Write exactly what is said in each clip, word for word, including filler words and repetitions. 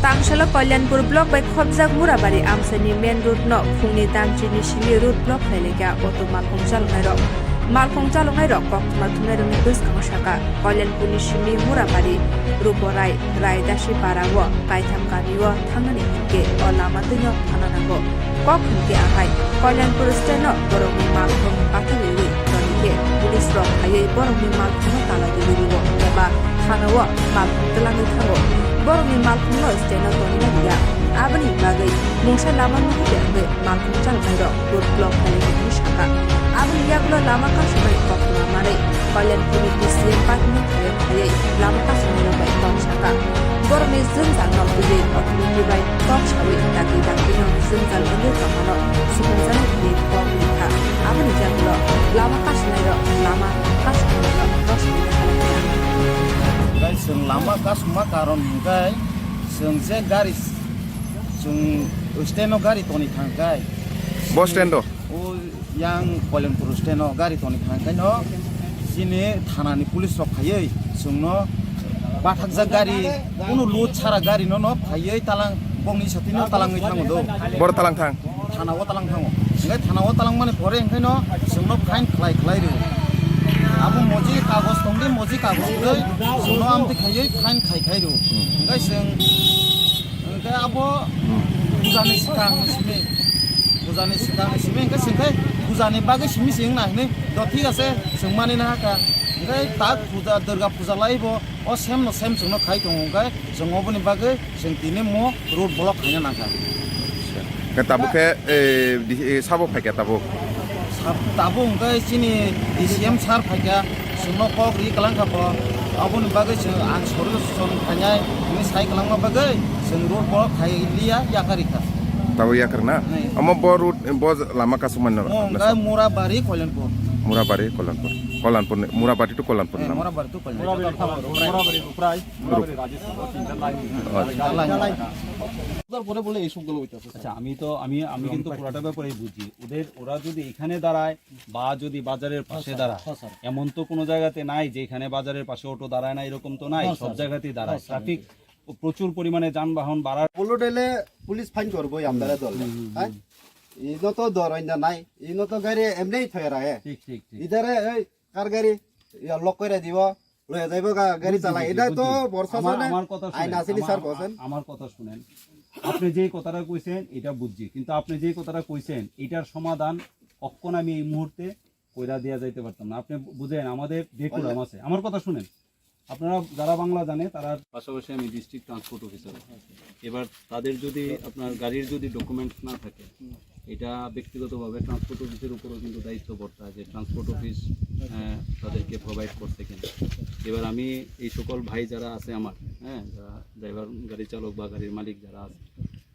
Tangsalo Kalyanpur block bai khopjak Murabari amchaini main road no phungni damchini simi road block khlailaikha auto malkhung chaloknairok. Malkhung chaloknairok koktwma thumnairokni bwskango sakha, Kalyanpurni simi Murabari, Ruporai, Raidasi para o kaitham kamio thangnani hinkhe o lama twino thana nango. Kok hinkhe ahai, Kalyanpur stand-o borokni malkhung pathagwiwi tonikhe police rok phaiwi borokni malkhungno tala twiwi rio eba thana-o malkhung twlangwi thango. Borokni malkhungno stand-o tonina ria. Aboni bagwi mungsa lama nugwi tei malkhung chaloknairok road block khainani sakha. Aboni yagulo lama kasumai koktwma manwi Kalyanpurni D C M party-no phaiwi lama kasumai rok bai kok sakha. Borokni jwngjal no twiwi authority bai kok sawi dakti dakti no jwngjal wngwi tongmano sukungjani hinwi kok rikha. Aboni yagulo lama kasumai rok lama kasumai rok kok sawi kha. Gai chwng lama kasuma karon hwnkhe chwng je gari chwng stand-o gari toni thangkhai. Bus stand-o? O yang Kalyanpur stand-o gari toni thangkhai no chini thanani police rok phaiwi chwngno bathakjak gari, kunu load chara gari no no phaiwi talang bongni satino talangwi thango do. Boro talang thang? Thana o talang thango. Hingke thana o talang mani pore hingke no chwngno fine khlai khlai rio. Abo moji kagoj tongdi, moji kagoj twi chwngno amtwi khaiwi fine khai khai rio. Hingke chwng Hingke abo pujani swkang simi, pujani swkang simi hingke chwngke pujani bagwi simi se wngna hinwi do thik ase chwng mani nahakha. Hingke tak puja, Durga puja laibo o same no same chwngno khai tongo hingke chwng oboni bagwi chwng tini mo road block khaina nangkha. Hingke tabuk khe, eh, di-, eh, sabo phaikha tabuk? Sab-, tabuk hingke chini D C M sir phaikha, chwngno kok ri kwlangkha bo. Aboni bagwi chwng ang sorry son khainai hwnwi sai kwlangma bagwi chwng road block khai liya yakarikha. Tabuk yakarna? Hai. Omo bo road, bo lama kasumani no? Mo hingke Murabari Kalyanpur. Murabari Kalyanpur. Kalyanpur ni, Murabari to Kalyanpur Hai, na? Murabari to Kalyanpur. Murabari, Murabari, Uprai, Murabari, Rajesh, তিনটা লাইন। আচ্ছা। তারপরে বলে এই সবগুলো হইতেছে। আচ্ছা, আমি তো, আমি, আমি কিন্তু পুরাটা ব্যাপারে বুঝি। ওদের, ওরা যদি এখানে দাঁড়ায় বা যদি বাজারের পাশে দাঁড়ায়, এমন তো কোনো জায়গাতে নাই যে এখানে বাজারের পাশে অটো দাঁড়ায় না, এরকম তো নাই। সব জায়গাতেই দাঁড়ায়। ট্রাফিক প্রচুর পরিমাণে যানবাহন বাড়ার। Bullet ele police fine korbo amdare dol. Hai? Ino to dor oinda nai. Ino to gari emnei thoi rahe. ঠিক, ঠিক, ঠিক। Idare ei kar gari ya lock kore dibo. Loi jaibo ga-, gari বুঝছি, chalai. বুঝছি, Ida to বুঝছি। Borsa আমার, sone. Ai nasini আমার, sir bosen. আমার কথা শুনেন। আপনি যেই কথাটা কইছেন, এটা বুঝছি। কিন্তু আপনি যেই কথাটা কইছেন, এটার সমাধান অক্ষণ আমি এই মুহূর্তে কইরা দিয়া যাইতে পারতাম না। আপনি বু-, বুঝেন, আমাদের ডেকুরাম আছে। আমার কথা শুনেন। আপনারা যারা বাংলা জানে, তারা পাশাপাশি আমি ডিস্ট্রিক্ট ট্রান্সপোর্ট অফিসার। এবার তাদের যদি, আপনার গাড়ির যদি ডকুমেন্টস না থাকে, এটা ব্যক্তিগতভাবে ট্রান্সপোর্ট অফিসের উপরেও কিন্তু দায়িত্ব বর্তায় যে ট্রান্সপোর্ট অফিস, আহ, তাদেরকে প্রোভাইড করছে কিনা। এবার আমি এই সকল ভাই যারা আছে আমার, হ্যাঁ, যারা ড্রাইভার, গাড়ি চালক বা গাড়ির মালিক যারা আছে,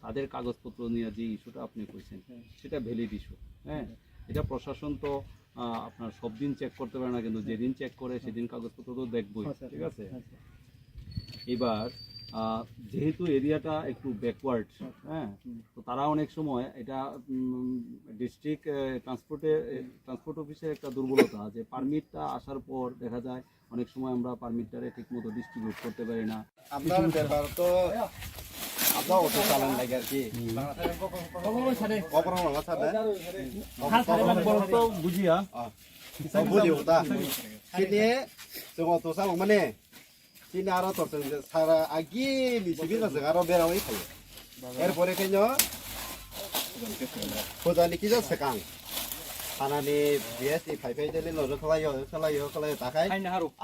তাদের কাগজপত্র নিয়ে যে ইস্যুটা আপনি কইছেন, সেটা ভ্যালিড ইস্যু, হ্যাঁ। এটা প্রশাসন তো, আহ, আপনার সব দিন চেক করতে পারে না, কিন্তু যেদিন চেক করে সেদিন কাগজপত্র তো দেখবই, হ্যাঁ, স্যার। ঠিক আছে? হ্যাঁ, স্যার। এবার, আহ, যেহেতু এরিয়াটা একটু ব্যাকওয়ার্ড, হ্যাঁ, তো তারা অনেক সময় এটা, উম, ডিস্ট্রিক্ট, আহ, ট্রান্সপোর্টে, আহ, ট্রান্সপোর্ট অফিসের একটা দুর্বলতা যে পারমিটটা আসার পর দেখা যায় অনেক সময় আমরা পারমিটটারে ঠিক মতো ডিস্ট্রিবিউট করতে পারি না। আপনার ব্যাপার তো আপনার অটো চালান লাগে আর কি। কখনো মাথা দেয়। তো বুঝিয়া। বুঝি ওটা। Sini, chwng auto salok mani. Chini aro to chwng sara agi ni simi no chwng aro berawi phaio. Erpore khe no pujani kisa swkang. Thanani B S ni phai phai deli no rwkhlaio, rwkhlaio, rwkhlaio takhai.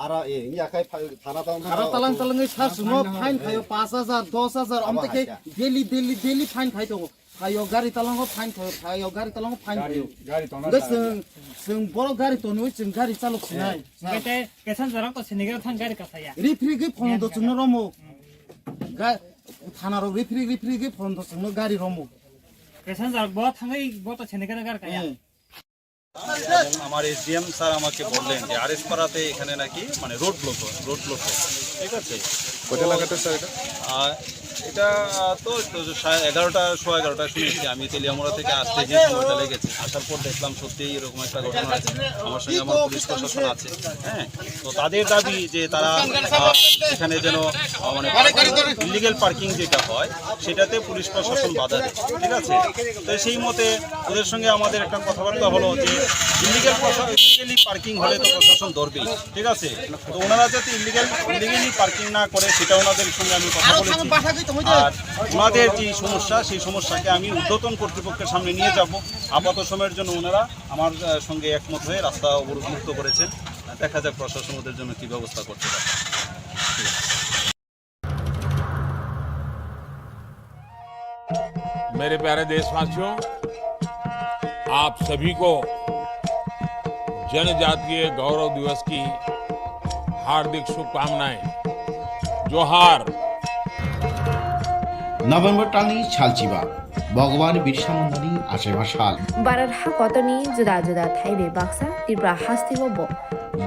Aro e, iya khai thana tong. Aro talang talangwi sa sumo fine khaio pash hajar, dos hajar, amte khe daily, daily, daily fine khai tongo. Phaio gari talango fine phaio, phaio gari talango fine phaio. Gari, gari tongna. Hingke chwng, chwng borok gari tonwi chwng gari chalok sinai. Hingke tei passenger rok to sinigra thang gari kasaya. Referee gwi phone do chwngno romo. Ga-, thana rok referee, referee gwi phone do chwngno gari romo. Passenger bo thangwi bo to sinigra gari kaya. এবং আমার SDM sir আমাকে বললেন যে আরএস পাড়াতে এখানে নাকি মানে road block হয়, রোড ব্লক হয়। ঠিক আছে? কয়টা নাগাদ, স্যার, এটা? আহ, এটা তো, তো সাড়ে এগারোটা, সোয়া এগারোটায় শুনেছি আমি তেলিয়ামুড়া থেকে আসতে যে সময়টা লেগেছে, আসার পর দেখলাম সত্যি এরকম একটা ঘটনা আছে। আমার সঙ্গে আমার পুলিশ প্রশাসন আছে, হ্যাঁ, তো তাদের দাবি যে তারা, আহ, এখানে যেন, আহ, মানে ইলিগ্যাল পার্কিং যেটা হয় সেটাতে পুলিশ প্রশাসন বাধা দেয়, ঠিক আছে? তো সেই মতে ওদের সঙ্গে আমাদের একটা কথাবার্তা হলো যে ইলিগ্যাল, ইলিগ্যালি পার্কিং হলে তো প্রশাসন ধরবেই, ঠিক আছে? তো ওনারা যাতে ইলিগ্যাল, ইলিগ্যালি পার্কিং না করে সেটা ওনাদের সঙ্গে আমি কথা বলেছি। আর ওনাদের যে সমস্যা, সেই সমস্যাকে আমি ঊর্ধ্বতন কর্তৃপক্ষের সামনে নিয়ে যাব। আপাত সময়ের জন্য ওনারা আমার, আহ, সঙ্গে একমত হয়ে রাস্তা অবরোধ মুক্ত করেছেন। দেখা যাক প্রশাসন ওদের জন্য কি ব্যবস্থা করতে পারে। मेरे प्यारे देशवासियों, आप सभी को जनजातीय गौरव दिवस की हार्दिक शुभकामनाएं। जोहार। November talni salchiba, Bhagwan Birsa Mundani achaiba sal. Bharat hakotorni juda juda thai bai baksa Tripura hasteo bo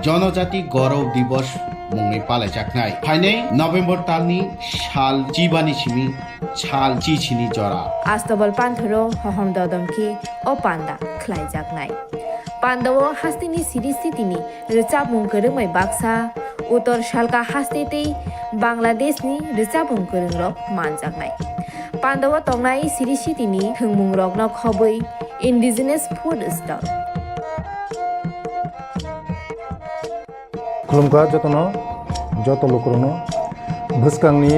Jonojati Gaurav Divas mungwi palaijaknai. Phainai November talni sal chibani simi sal chichini jora. Astabal panthoro hohom dodom khe o panda khlaijaknai. Pandao hasteni siri sitini rwchapmung kwrwngmai baksa, Uttor Salka haste tei Bangladeshni rwchapmung kwrwngrok manjaknai. Pandao tongnai siri sitini thwngmungrokno khobwi indigenous food stall. Khulumkha jotono, joto lukurokno. Bwskangni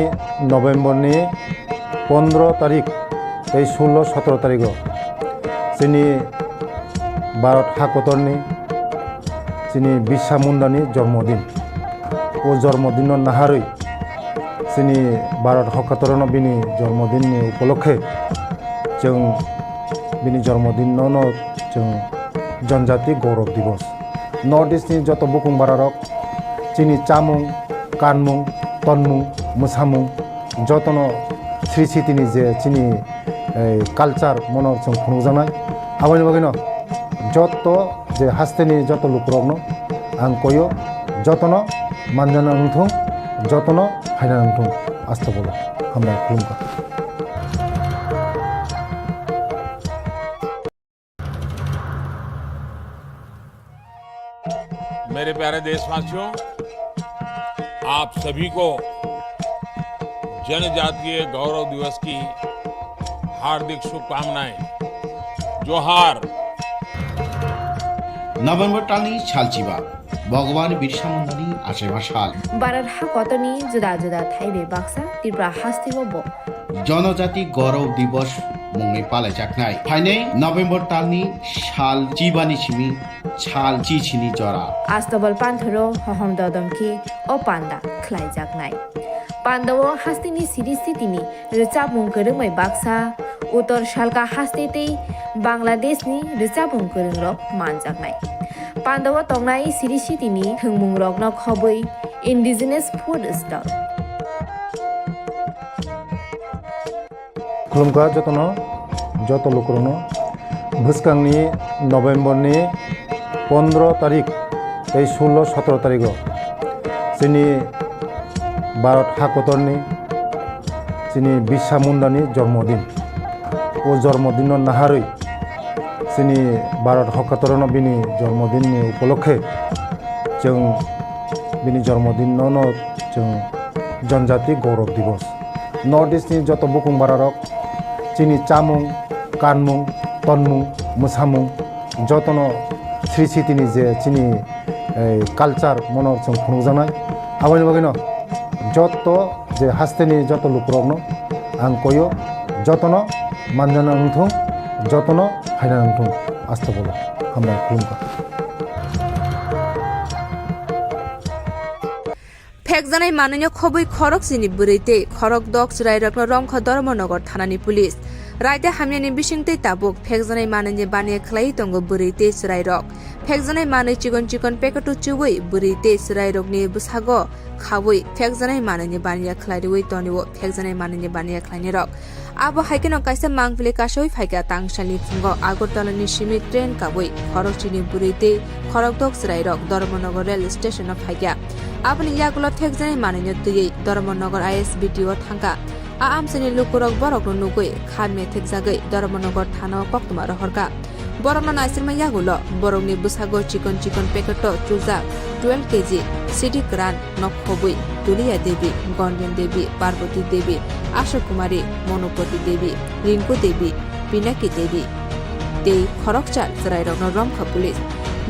November ni pondro tarik tei sullo sotro tarigo chini Bharat hakotorni chini Birsa Mundani jormodin. O jormodinno naharwi chini Bharat hakotorno bini jormodinni upolokhe chwng bini jormodinno no chwng Janjati Gaurav Divas. North East ni joto bukung bararok chini chamung, kanmung, tonmung, mwsamung jotono Sri Sitini je chini, eh, culture mono chwng phunukjaknai. Aboni bagwino joto je hasteni joto lukurokno ang koyo, jotono manjana wngthung, jotono phaina wngthung. Astagfirullah. Hambai khulumkha. मेरे प्यारे देशवासियों, आप सभी को जनजातीय गौरव दिवस की हार्दिक शुभकामनाएं। जोहार। November talni salchiba, Bhagwan Birsa Mundani achaiba sal. Bharat hakotorni juda juda thai bai baksa Tripura hasteo bo Jonojati Gaurav Divas mungwi palaijaknai. Phainai November talni sal chibani simi sal chichini jora. Astabal panthoro hohom dodom khe o panda khlaijaknai. Pandao hasteni siri sitini rwchapmung kwrwngmai baksa, Uttor Salka haste tei Bangladeshni rwchapmung kwrwngrok manjaknai. Pandao tongnai siri sitini thwngmungrokno khobwi indigenous food stall. Khulumkha jotono, joto lukurokno. Bwskangni November ni pondro tarik tei sullo sotro tarigo chini Bharat hakotorni chini Birsa Mundani jormodin. O jormodinno naharwi chini Bharat hakotorno bini jormodinni upolokhe chwng bini jormodinno no chwng Janjati Gaurav Divas. North East ni joto bukung bararok chini chamung, kanmung, tonmung, mwsamung jotono Sri Sitini je chini, eh, culture mono chwng phunukjaknai. Aboni bagwino joto je hasteni joto lukurokno ang koyo, jotono manjana wngthung, jotono phaina wngthung. Astagfirullah. Hambai khulumkha. Phekjanai manwino khobwi khorok chini bwrwi tei khorok dok chwrairokno romkha Dharmanagar thanani police. Raida hamyani bisingtwi tabuk phekjanai manwini baniya khlaiwi tongo bwrwi tei chwrairok. Phekjanai manwi chikon chikon packet-o chubui bwrwi tei chwrairokni bwsago khaui phekjanai manwini baniya khlai rwui tonio phekjanai manwini baniya khlainirok. Abo hai kheno kaisa mangpili kasaui phaikha tangsalni phungo Agartalani simi train kabui khorok chini bwrwi tei khorok dok chwrairok Dharmanagar rail station-o phaikha. Aboni yagulo thekjaknai manwino twiwi Dharmanagar I S B T O thangkha. A amchaini lukurok borokno nugwi kha methekjagwi Dharmanagar thanao koktwma rohorkha. Borokno naisirma yagulo borokni bwsago chikon chikon packet-o chujak twelve K G sidi kwran nok khobwi Tulia Devi, Gondian Devi, Parvati Devi, Asha Kumari, Monopati Devi, Rinku Devi, Pinaki Devi tei khoroksa chwrairokno romkha police.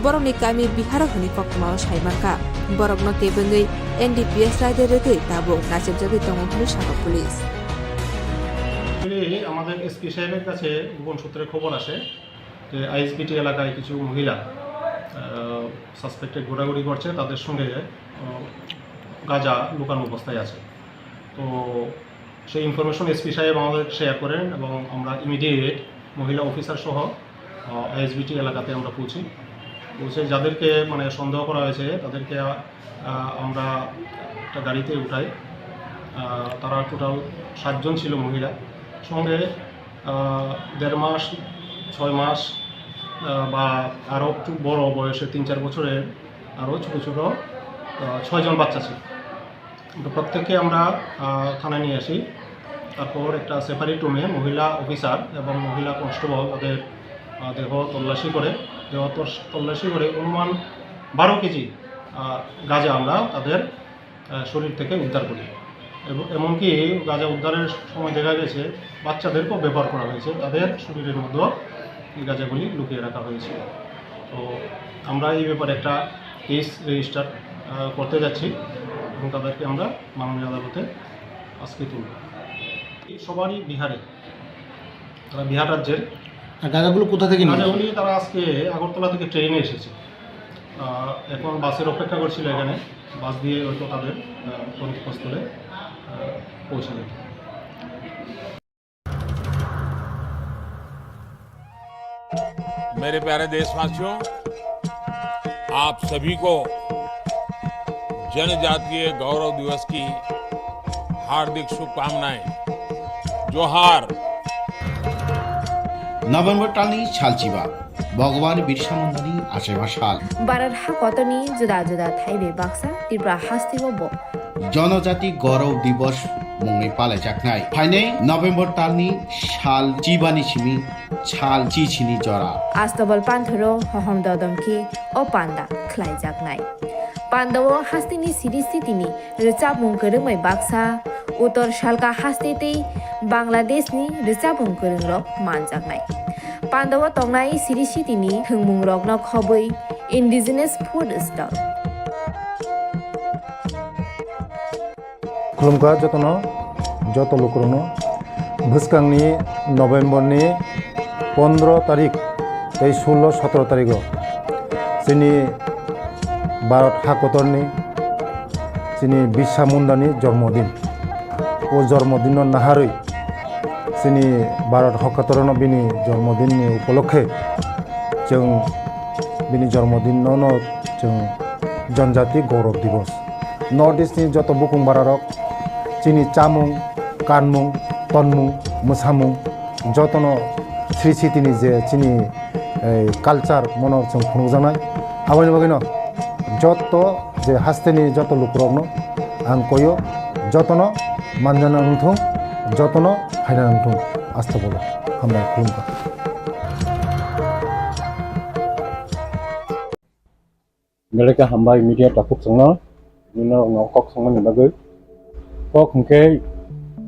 Borokni kami Biharo hwnwi koktwmao sai mankha. Borokno kebengwi N D P S raida rwgwi tabuk nachepjagwi tongo hwnwi sakha police. Actually, আমাদের এসপি সাহেবের কাছে গোপন সূত্রে খবর আসে যে আইএসবিটি এলাকায় কিছু মহিলা সাসপেক্টেড ঘোরাঘুরি করছে, তাদের সঙ্গে আহ, গাঁজা লুকানো অবস্থায় আছে। তো সেই ইনফরমেশন এসপি সাহেব আমাদের শেয়ার করেন এবং আমরা ইমিডিয়েট মহিলা অফিসার সহ আইএসবিটি এলাকাতে আমরা পৌঁছি। পৌঁছে যাদেরকে মানে সন্দেহ করা হয়েছে তাদেরকে আহ, আমরা একটা গাড়িতে উঠাই। আহ, তারা টোটাল সাতজন ছিল মহিলা। সঙ্গে আহ, দেড় মাস, ছয় মাস আহ, বা আরও একটু বড় বয়সে তিন চার বছরের আরও ছোটো ছোটো আহ, ছয়জন বাচ্চা ছিল। তো প্রত্যেককে আমরা আহ, থানায় নিয়ে আসি। তারপর একটা সেপারেট রুমে মহিলা অফিসার এবং মহিলা কনস্টেবল তাদের আহ, দেহ তল্লাশি করে, দেহ তস- তল্লাশি করে অনুমান বারো কেজি আহ, গাঁজা আমরা তাদের আহ, শরীর থেকে উদ্ধার করি। এবং এমনকি গাঁজা উদ্ধারের সময় দেখা গেছে বাচ্চাদেরকেও ব্যবহার করা হয়েছে, তাদের শরীরের মধ্যেও এই গাঁজাগুলি লুকিয়ে রাখা হয়েছিল। তো আমরা এই ব্যাপারে একটা কেস রেজিস্টার করতে যাচ্ছি এবং তাদেরকে আমরা মাননীয় আদালতে আজকে তুলব। এই সবারই বিহারে, তারা বিহার রাজ্যের। আর গাঁজাগুলো কোথা থেকে নিয়ে আসে? গাঁজাগুলি তারা আজকে আগরতলা থেকে ট্রেনে এসেছে। আহ, এখন বাসের অপেক্ষা করছিল এখানে, বাস দিয়ে হয়তো তাদের আহ, গন্তব্যস্থলে আহ, পৌঁছে দেবে। मेरे प्यारे देशवासियों, आप सभी को जनजातीय गौरव दिवस की हार्दिक शुभकामनाएं। जोहार। November talni salchiba, Bhagwan Birsa Mundani achaiba sal. Bharat hakotorni juda juda thaibai baksa Tripura hasteo bo Janajati Gaurav Divas mungwi palaijaknai. Phainai November talni sal chibani simi sal chichini jora. Astobal panthoro hohom dodom khe o panda khlaijaknai. Pandao hasteni siri sitini rwchapmung kwrwngbai baksa, Uttor Salka haste tei Bangladeshni rwchapmung kwrwngrok manjaknai. Pandao tongnai siri sitini thwngmungrokno khobwi indigenous food stall. Khulumkha jotono, joto lukurokno. Bwskangni November ni pondro tarik tei sullo sotro tarigo chini Bharat hakotorni chini Birsa Mundani jormodin. O jormodinno naharwi chini Bharat hakotorno bini jormodinni upolokhe chwng bini jormodinno no chwng Janajati Gaurav Divas. North East ni joto bukung bararok chini chamung, kanmung, tonmung, mwsamung jotono sri sitini je chini, eh, culture mono chwng phunukjaknai. Aboni bagwino joto je hasteni joto lukurokno ang koyo, jotono manjana wngthung, jotono phaina wngthung. Astobolo hambai, khulumkha. Belai khe hambai media takhuk chwngno, nini norokno kok sangmani bagwi. Kok hwnkhe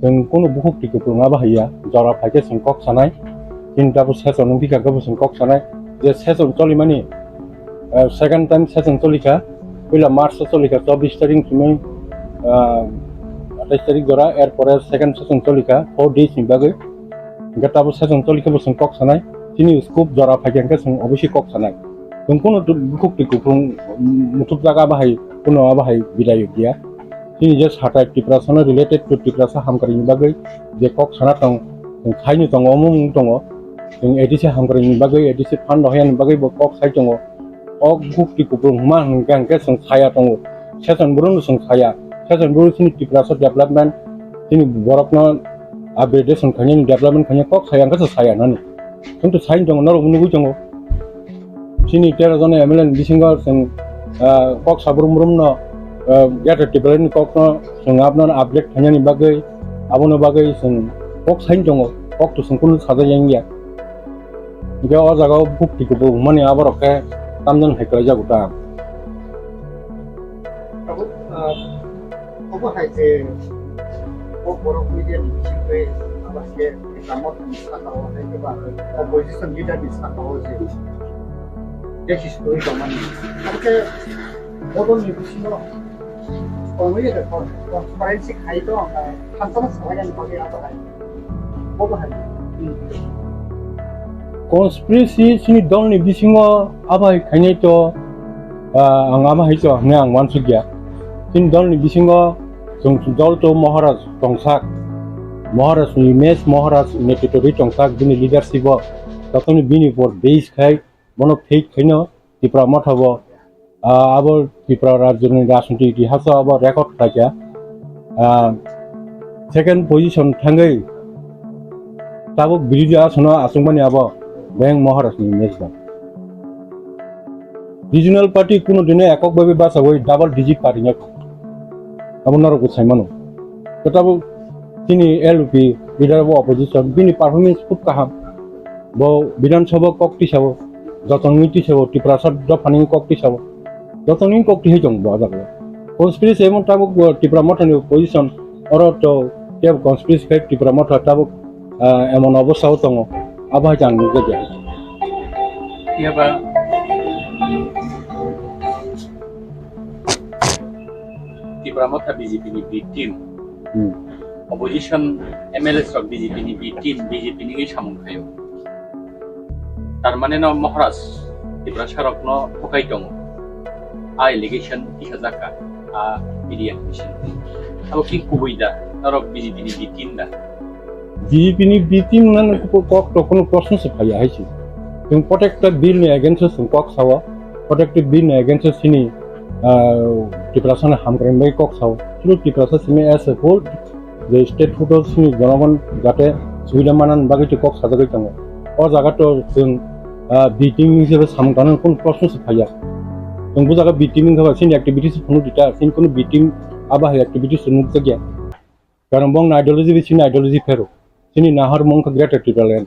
chwng kunu bukhuk twi kwplwng abo haiya, jora phaikhe chwng kok sanai. Chini tabuk session wngphi kha khe bo chwng kok sanai. Je session cholimani, eh, second time session cholikha, puila March o cholikha, chobbish tarik simi, ah, atais tarik jora, er pore second session cholikha, four days ni bagwi. Hwnkhe tabuk session cholikhe bo chwng kok sanai. Chini scope jora phaikhe hwnkhe chwng obviously kok sanai. Chwng kunu tu-, bukhuk twi kuphung, mm, muthupjak abo hai, kunu abo hai bidai ya. Chini je satai Tiprasano related to Tiprasa hamkrai ni bagwi je kok sana tong, chwng khaini tongo, omo wng tongo. Chwng A D C hamkrai ni bagwi, A D C fund rohya ni bagwi bo kok sai tongo. O bukhuk twi kuphung hwnma hwnkhe hwnkhe chwng saya tongo. Session buru no chwng saya. Session buru chini Tiprasa development, chini borokno upgradation khainani, development khainani kok saya hwnkhe chwng saya nani. Chwng to sai tongo, norok nugwi tongo. Chini tero jona M L A ni bisingo chwng, ah, kok sabrum brum no ah, Greater Tipraland ni kok no chwng abono update khainani bagwi, abono bagwi chwng kok sain tongo, kok to chwng kunu sajak yang ya. Hingke o jaga o bukti kubu mani aborok khe tamjani hai kwlaijago ta. Abo, ah, obo hai je, o borok media ni bisingtwi abo hai khe Tipra Motha ni saka o hai khe ba opposition leader ni saka o je, je history tongmani. Abo khe bodol ni bisingo tongwi transparency khai tong, ah, thansa ma salai ani bagwi abo hai. Conspiracy chini dolni bisingo abai khainai to, ah, ang ama hai to hwnwi ang uansukya. Chini dolni bisingo chwng dol to Maharaj tongsak, Maharaj ni image, Maharaj ni netrito rwi tongsak, bini leadership o jotono bini upor base khai bono fake khaino Tipra Motha bo, ah, abo Tripura rajyoni rajniti itihaso abo record khlaikha. Ah, second position thangwi tabuk birodhi asono achukmani abo Beng Maharaj ni image ba. Regional party kuno dino ekok babi basawi double digit party nya. Abo norok bo saimano. Tabuk chini L P leader of opposition bini performance khub kaham. Bo Bidhan Sabha kok tisao, jotoni tisao, Tiprasa dophani kok tisao, jotoni kok tisai tong bo jaga. Conspiracy emon tabuk bo Tipra Motha ni position, oro to kebo conspiracy khai Tipra Motha tabuk, ah, emon obostha o tongo, abo hai ang nukjakya. Iya ba. Tipra Motha B J P ni B team, hmm, opposition M L As rok B J P ni B team, B J P ni wngwi samung khaio. Tar mane no Maharaj Tiprasa rok no bukai tongo. A allegation tisa jaka, a media ni bisingo. Abo ki kubui da, norok B J P ni B team da? B J P ni B team nang kok to kono proshno se phaiya hai se. Chwng protected bill ni against o chwng kok sao, protected bill ni against o chini, ah, Tiprasa ni hamkrai bai kok sao. Chwng Tiprasa simi as a whole je state hood o chini jonogon jate subida manan bagwi twi kok sajagwi tongo. O jaga to chwng, ah, B team hisabe samung tanang kono proshno se phaiya. Chwng bo jaga B team wngkha ba chini activities phunuk dita, chini kono B team abo hai activities nukjakya. Karon bongni ideology bai chini ideology phero. Chini naharmung wngkha Greater Tipraland.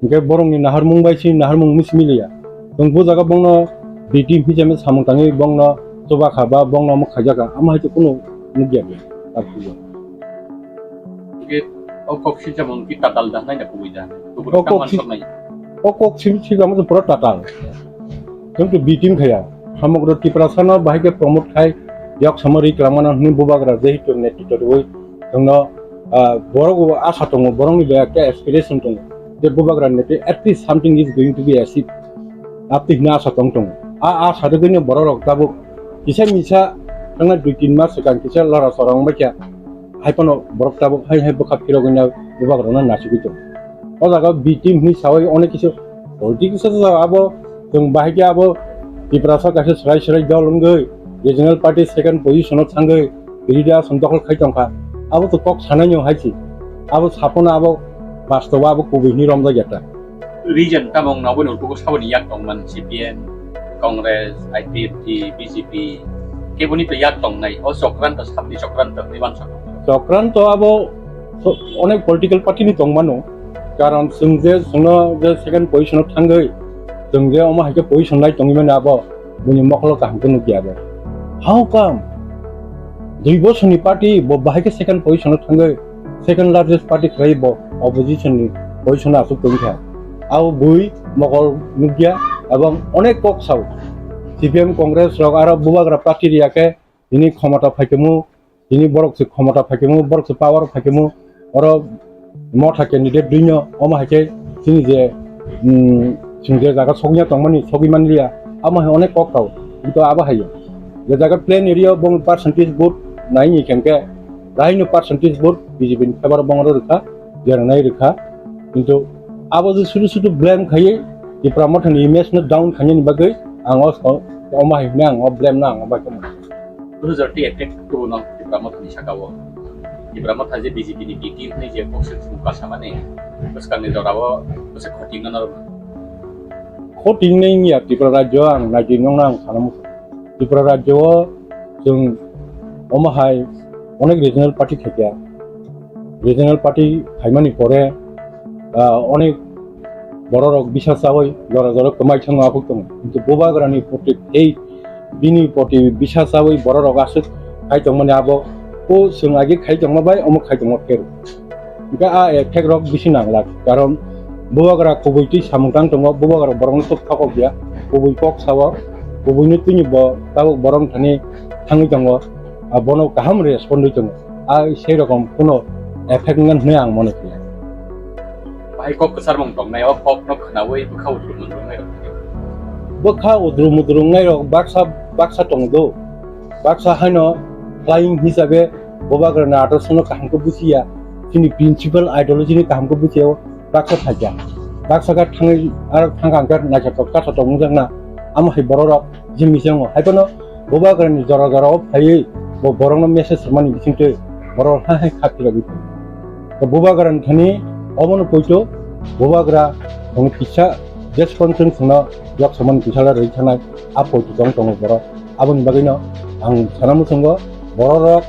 Hingke borokni naharmung bai chini naharmung misi miliya. Chwng bo jaga bongno B T P hisabe samung tangwi bongno chubakha ba bongno omo khaijakha. Amo hai khe kunu nukya bini. Hingke o kok sijamung ki tatal da nai na kubui da. Kubui O kok tang si-, mansok nai. O kok sim-, sijamung pura tatal. Chwng to B team khaya. Samagro Tiprasano bahai khe promote khai, yok samari klamana hwnwi bubagra jehetu netrito rwui chwngno, ah, borok bo asa tongo, borokni bo ekta aspiration tongo. Je bubagra netri at least something is going to be achieved. Apti hwnwi asa tong tongo. A asa rwgwino bororok tabuk kisa misa thangna dui tin mas swkang kisa lora sora wngbaikha. Hai phano borok tabuk hai hai bwkha phirogwino bubagrano nasigwi tongo. O jaga B team hwnwi saui onek kisa politics o abo chwng bahai khe abo Tiprasa kaisa swrai swrai dol wngwi regional party second position o thangwi B D D ason dokhol khai tongkha. Abo to kok sanai no hai se. Abo sapono abo bastobo abo kubui hwnwi romjak ya ta. Region tamo wngna obo ni utugo saboni yak tongman C P M, Congress, I P F T, B J P, keboni to yak tongnai. O chokranto saboni chokranto hwnwi mansa. Chokranto abo so-, onek political party ni tongmano. Karon chwng je chwngno je second position o thangwi chwng je omo hai khe position nai tongwi mani abo buini mokolo kaham khe nukya abo. How come? Dui bosor ni party bo bahai khe second position o thangwi second largest party khlai bo opposition ni position o aswk tongkha. Abo bui mokol nukya ebong onek kok sao. C P M Congress rok aro bubagra party riya khe tini khomota phaikhamu, tini borok se khomota phaikhamu, borok se power phaikhamu, oro motha candidate duino, omo hai khe chini je, mm, chwng je jaga sokya tongmani, sogwi manliya, amo hai onek kok tao. Kintu abo hai je jaga plain area o bong percentage vote nai ni khe, raino percentage vote B J P ni favor bong oro rwkha, jeranai rwkha. Kintu abo je sudu sudu blame khaiwi Tipra Motha ni image no down khainani bagwi ang o, omo hai hwnwi ang o blame no ang o bai khe mano. Dui hajar tei ek kubun no Tipra Motha ni saka o. Tipra Motha je B J P ni B T hwnwi je kok se chwng kasamani, bwskangni jora o bwswk khoting no. Khoting nai wngya Tripura rajyo ang naidi nongno ang sana muchung. Tripura rajyo o Chwng omo hai onek regional party khaikha. Regional party khaimani pore, ah, onek bororok bisa chawi jora jora kwmai thangma aphuk tongo. Kintu Bubagrani proti hei bini proti bisa chawi bororok aswk khai tongmani abo o chwng age khai tongma bai omo khai tongma khe. Hingke a effect rok bisi nanglak, karon Bubagra kubui twi samung tang tongo, Bubagra borokno tok thokok ya, kubui kok sao, kubuini twini bo tabuk borok thani thangwi tongo, a bono kaham respond wi tongo, a sei rokom kuno effect wngna hwnwi ang mone khe. Bahai kok kwchar mung tongnai, o kok no khwnawi bwkha udru mudru wngnai rok. Bwkha udru mudru wngnai rok baksa baksa tongo do, baksa haino flying hisabe Bubagrani adorshono kaham khe bujiya, chini principle ideology ni kaham khe bujiya, baksa phaikha. Baksa khe thangwi aro thangkha hwnkhe naithotok chathotok wngjakna, amo hai bororok jimni se wngo. Haiphano Bubagrani jora jora o phaiwi bo borokno message rwmani bisingtwi borok hai hai kha philogwi tongo. To Bubagrani thani obono poito Bubagra bono kisa jesphang chwng chwngno yok samani kisa rwi thanai a poito tong tongo borok. Aboni bagwino ang sana muchungo bororok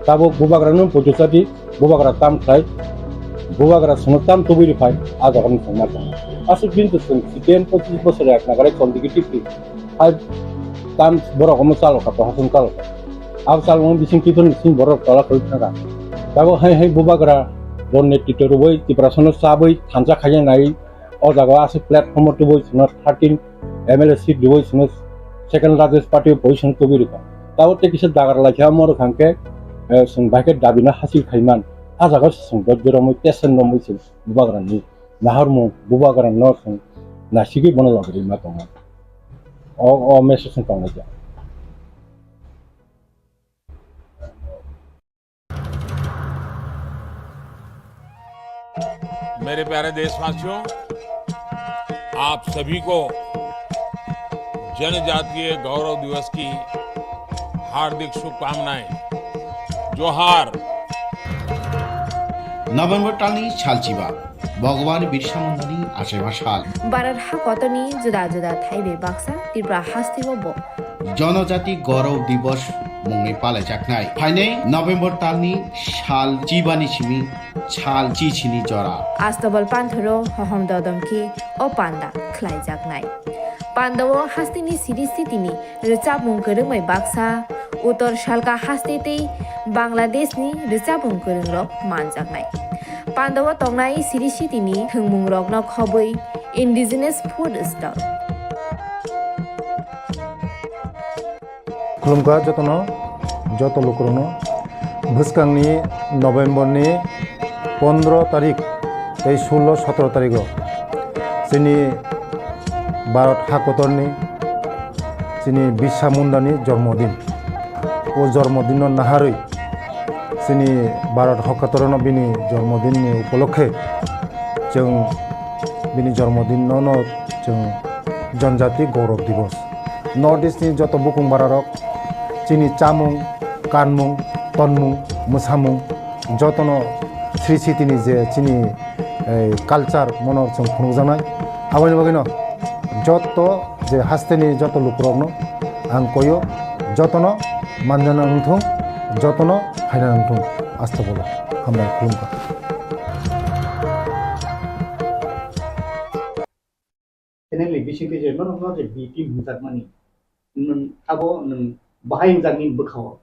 tabuk Bubagrano poito chadi, Bubagra tam khlai, Bubagra chwngno tam tubui rwphai, a jagani chwng ma tongo. Aswk bini chwng chikhen pochis bosor yak nagare consecutively five terms borok omo chalokha, prohason chalokha. Abo chalokma bising twiphani bising borok tola khwlwi thangkha. Tabuk hai hai Bubagra bo netritw rwui Tiprasano chabwi thansa khaina nai, o jaga aswk platform o tubui chwngno thirteen M L A seat rwui chwngno second largest party o position tubui rwkha. Tabuk tei kisa dagar laikha omo rwkha hwnkhe, eh, chwng bahai khe dabino hasil khaiman. A jaga o chwng dojjo romwi tesen romwi chwng Bubagrani nahormung, Bubagrano chwng naisigwi bono logi rwima tongo. O, o message wng tonglaijak. मेरे प्यारे देशवासियों, आप सभी को जनजातीय गौरव दिवस की हार्दिक शुभकामनाएं। जोहार। November talni salchiba, Bhagwan Birsa Mundani achaiba sal. Bharat hakotorni juda juda thaibai baksa Tripura hasteo bo Jonojati Gaurav Divas mungwi palaijaknai. Phainai November talni sal chibani simi sal chichini jora. Astabal panthoro hohom dodom khe o panda khlaijaknai. Pandao hasteni siri sitini rwchapmung kwrwngbai baksa, Uttor Salka haste tei Bangladeshni rwchapmung kwrwngrok manjaknai. Pandao tongnai siri sitini thwngmungrokno khobwi indigenous food stall. Khulumkha jotono, joto lukurokno. Bwskangni November ni pondro tarik tei sullo sotro tarigo chini Bharat hakotorni chini Birsa Mundani jormodin. O jormodinno naharwi chini Bharat hakotorno bini jormodinni upolokhe chwng bini jormodinno no chwng Janjati Gaurav Divas. North East ni joto bukung bararok chini chamung, kanmung, tonmung, mwsamung jotono Sri Sitini je chini, eh, culture mono chwng phunukjaknai. Aboni bagwino joto je hasteni joto lukurokno ang koyo, jotono manjana wngthung, jotono phaina wngthung. Asta bolo hambai khulumkha. Channel ni bisingtwi je norokno je B team hwnjakmani, nwng abo nwng bahai hwnjaknini bwkhao.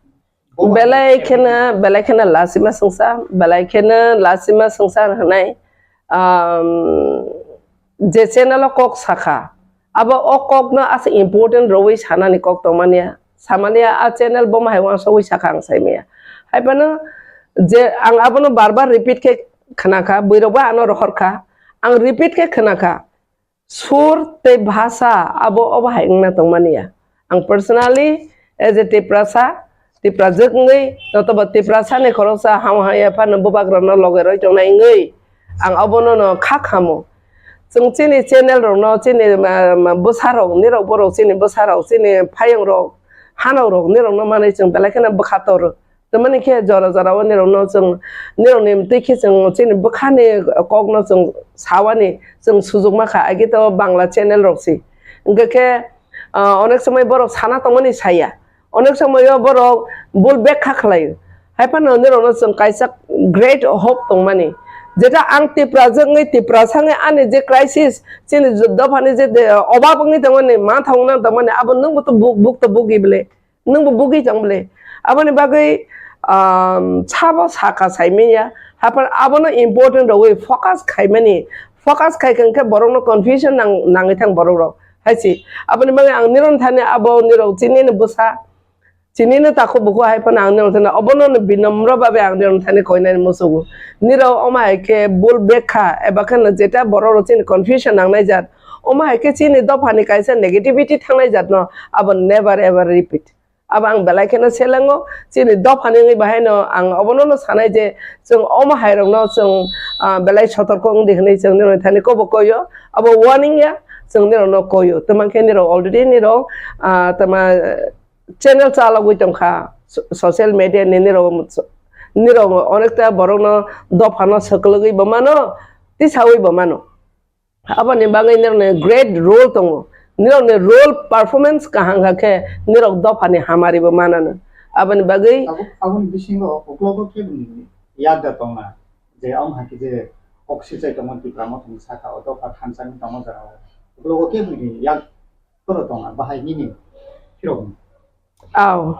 Bo belai bahai kheno, belai kheno lasima swngsa, belai kheno lasima swngsa hwnai, um, je channel o kok sakha, abo o kokno aswk important rwui sanani kok tongmani, samani a channel bo mahai uansugui sakha ang saimanya. Haiphano je ang abono bar bar repeat khe khnakha, buirokbo ano rohorkha, ang repeat khe khnakha. Sur tei bhasa abo obo hai wngna tongmani ya. Ang personally as a Tiprasa, Tiprajwk wngwi, notobo Tiprasani khoroksa ham hamya phano bubagrano loge roi tongnai wngwi, ang obono no kha khamo. Chwng chini channel rokno, chini, ma, ma, bwsarok, nirok borok chini bwsarok, chini phayongrok, hanokrok, nirokno manwi chwng belai kheno bwkha tor. Tamani khe jora jora o nirokno chwng, nirokni twi khe chwng chini bwkhani kokno chwng sawani chwng sujukma kha, age to Bangla channel rok se. Hwnkhe khe, ah, onek somoi borok sana tongmani saya. Onek somoyo borok bul bekha khlaio. Hai phano nirokno chwng kaisa great hope tongmani. Jeta ang Tiprajwk wngwi Tiprasa wngwi ani je crisis, chini dophani je de-, obab wngwi tongmani, manthok wngwi tongmani, abo nwngbo to buk, buk to bugi bwle. Nwngbo bugwi tong bwle. Aboni bagwi, um, sabo saka saimanya. Haphar abono important rogwi focus khaimani. Focus khai khe borokno confusion nang-, nangwi thang borok rok. Hai si. Aboni bagwi ang nirok thani abo nirok chini ni bwsa. Chini ni takhuk bukhuk hai phano ang nirok thani obono no binomro babe ang nirok thani koinani musugo. Nirok omo hai khe bul bekha eba khe no jeta borok rok chini confusion nangnai jat. Omo hai khe chini dophani kaisa negativity thangnai jat no abo never ever repeat. Abo ang belai kheno selengo, chini dophani wngwi bahaino ang obono no sanai je chwng omo hai rokno chwng, ah, belai sotorko wngdi hwnwi chwng nirok thani kobo koyo, abo warning ya chwng nirok no koyo. Tamo khe nirok already nirok, ah, tamo channel chalogwi tongkha so-, social media ni nirok, nirok onekta borokno dophano swkwlwgwi bo mano, tisawi bo mano. Aboni bagwi nirokni great role tongo. Nirokni role performance kaham kha khe nirok dophani hamari bo manano. Aboni bagwi Abo, aboni bisingo uklogo keboni yakda tongna je omo hai khe je oksichai tongo Tipra Mothani saka o dopha thansa wngwi tongo jora o. Uklogo keboni yak phoro tongna bahai nini phirokni. Aw,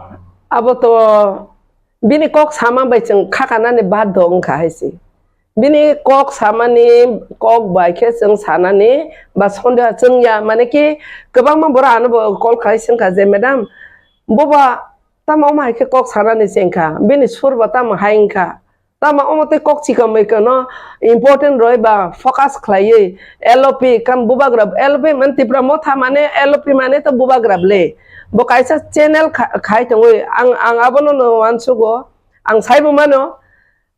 abo to bini kok sama bai chwng khakanani baddo wngkha hai se. Bini kok samani kok bai khe chwng sanani ba sondeha chwng ya, mane ki kwbangma borok ano bo call khai se wngkha je, "Madam, boba tamo omo hai khe kok sanani se wngkha, bini sur ba tamo hai wngkha?" Tamo omo tei kok chikon bai kono important roi ba focus khlaiwi L O P kam bubagra, L O P mane Tipra Motha mane L O P mane to bubagra bwle. Bo kaisa channel kha-, khai tongwi ang, ang abono no uansugo, ang saibo mano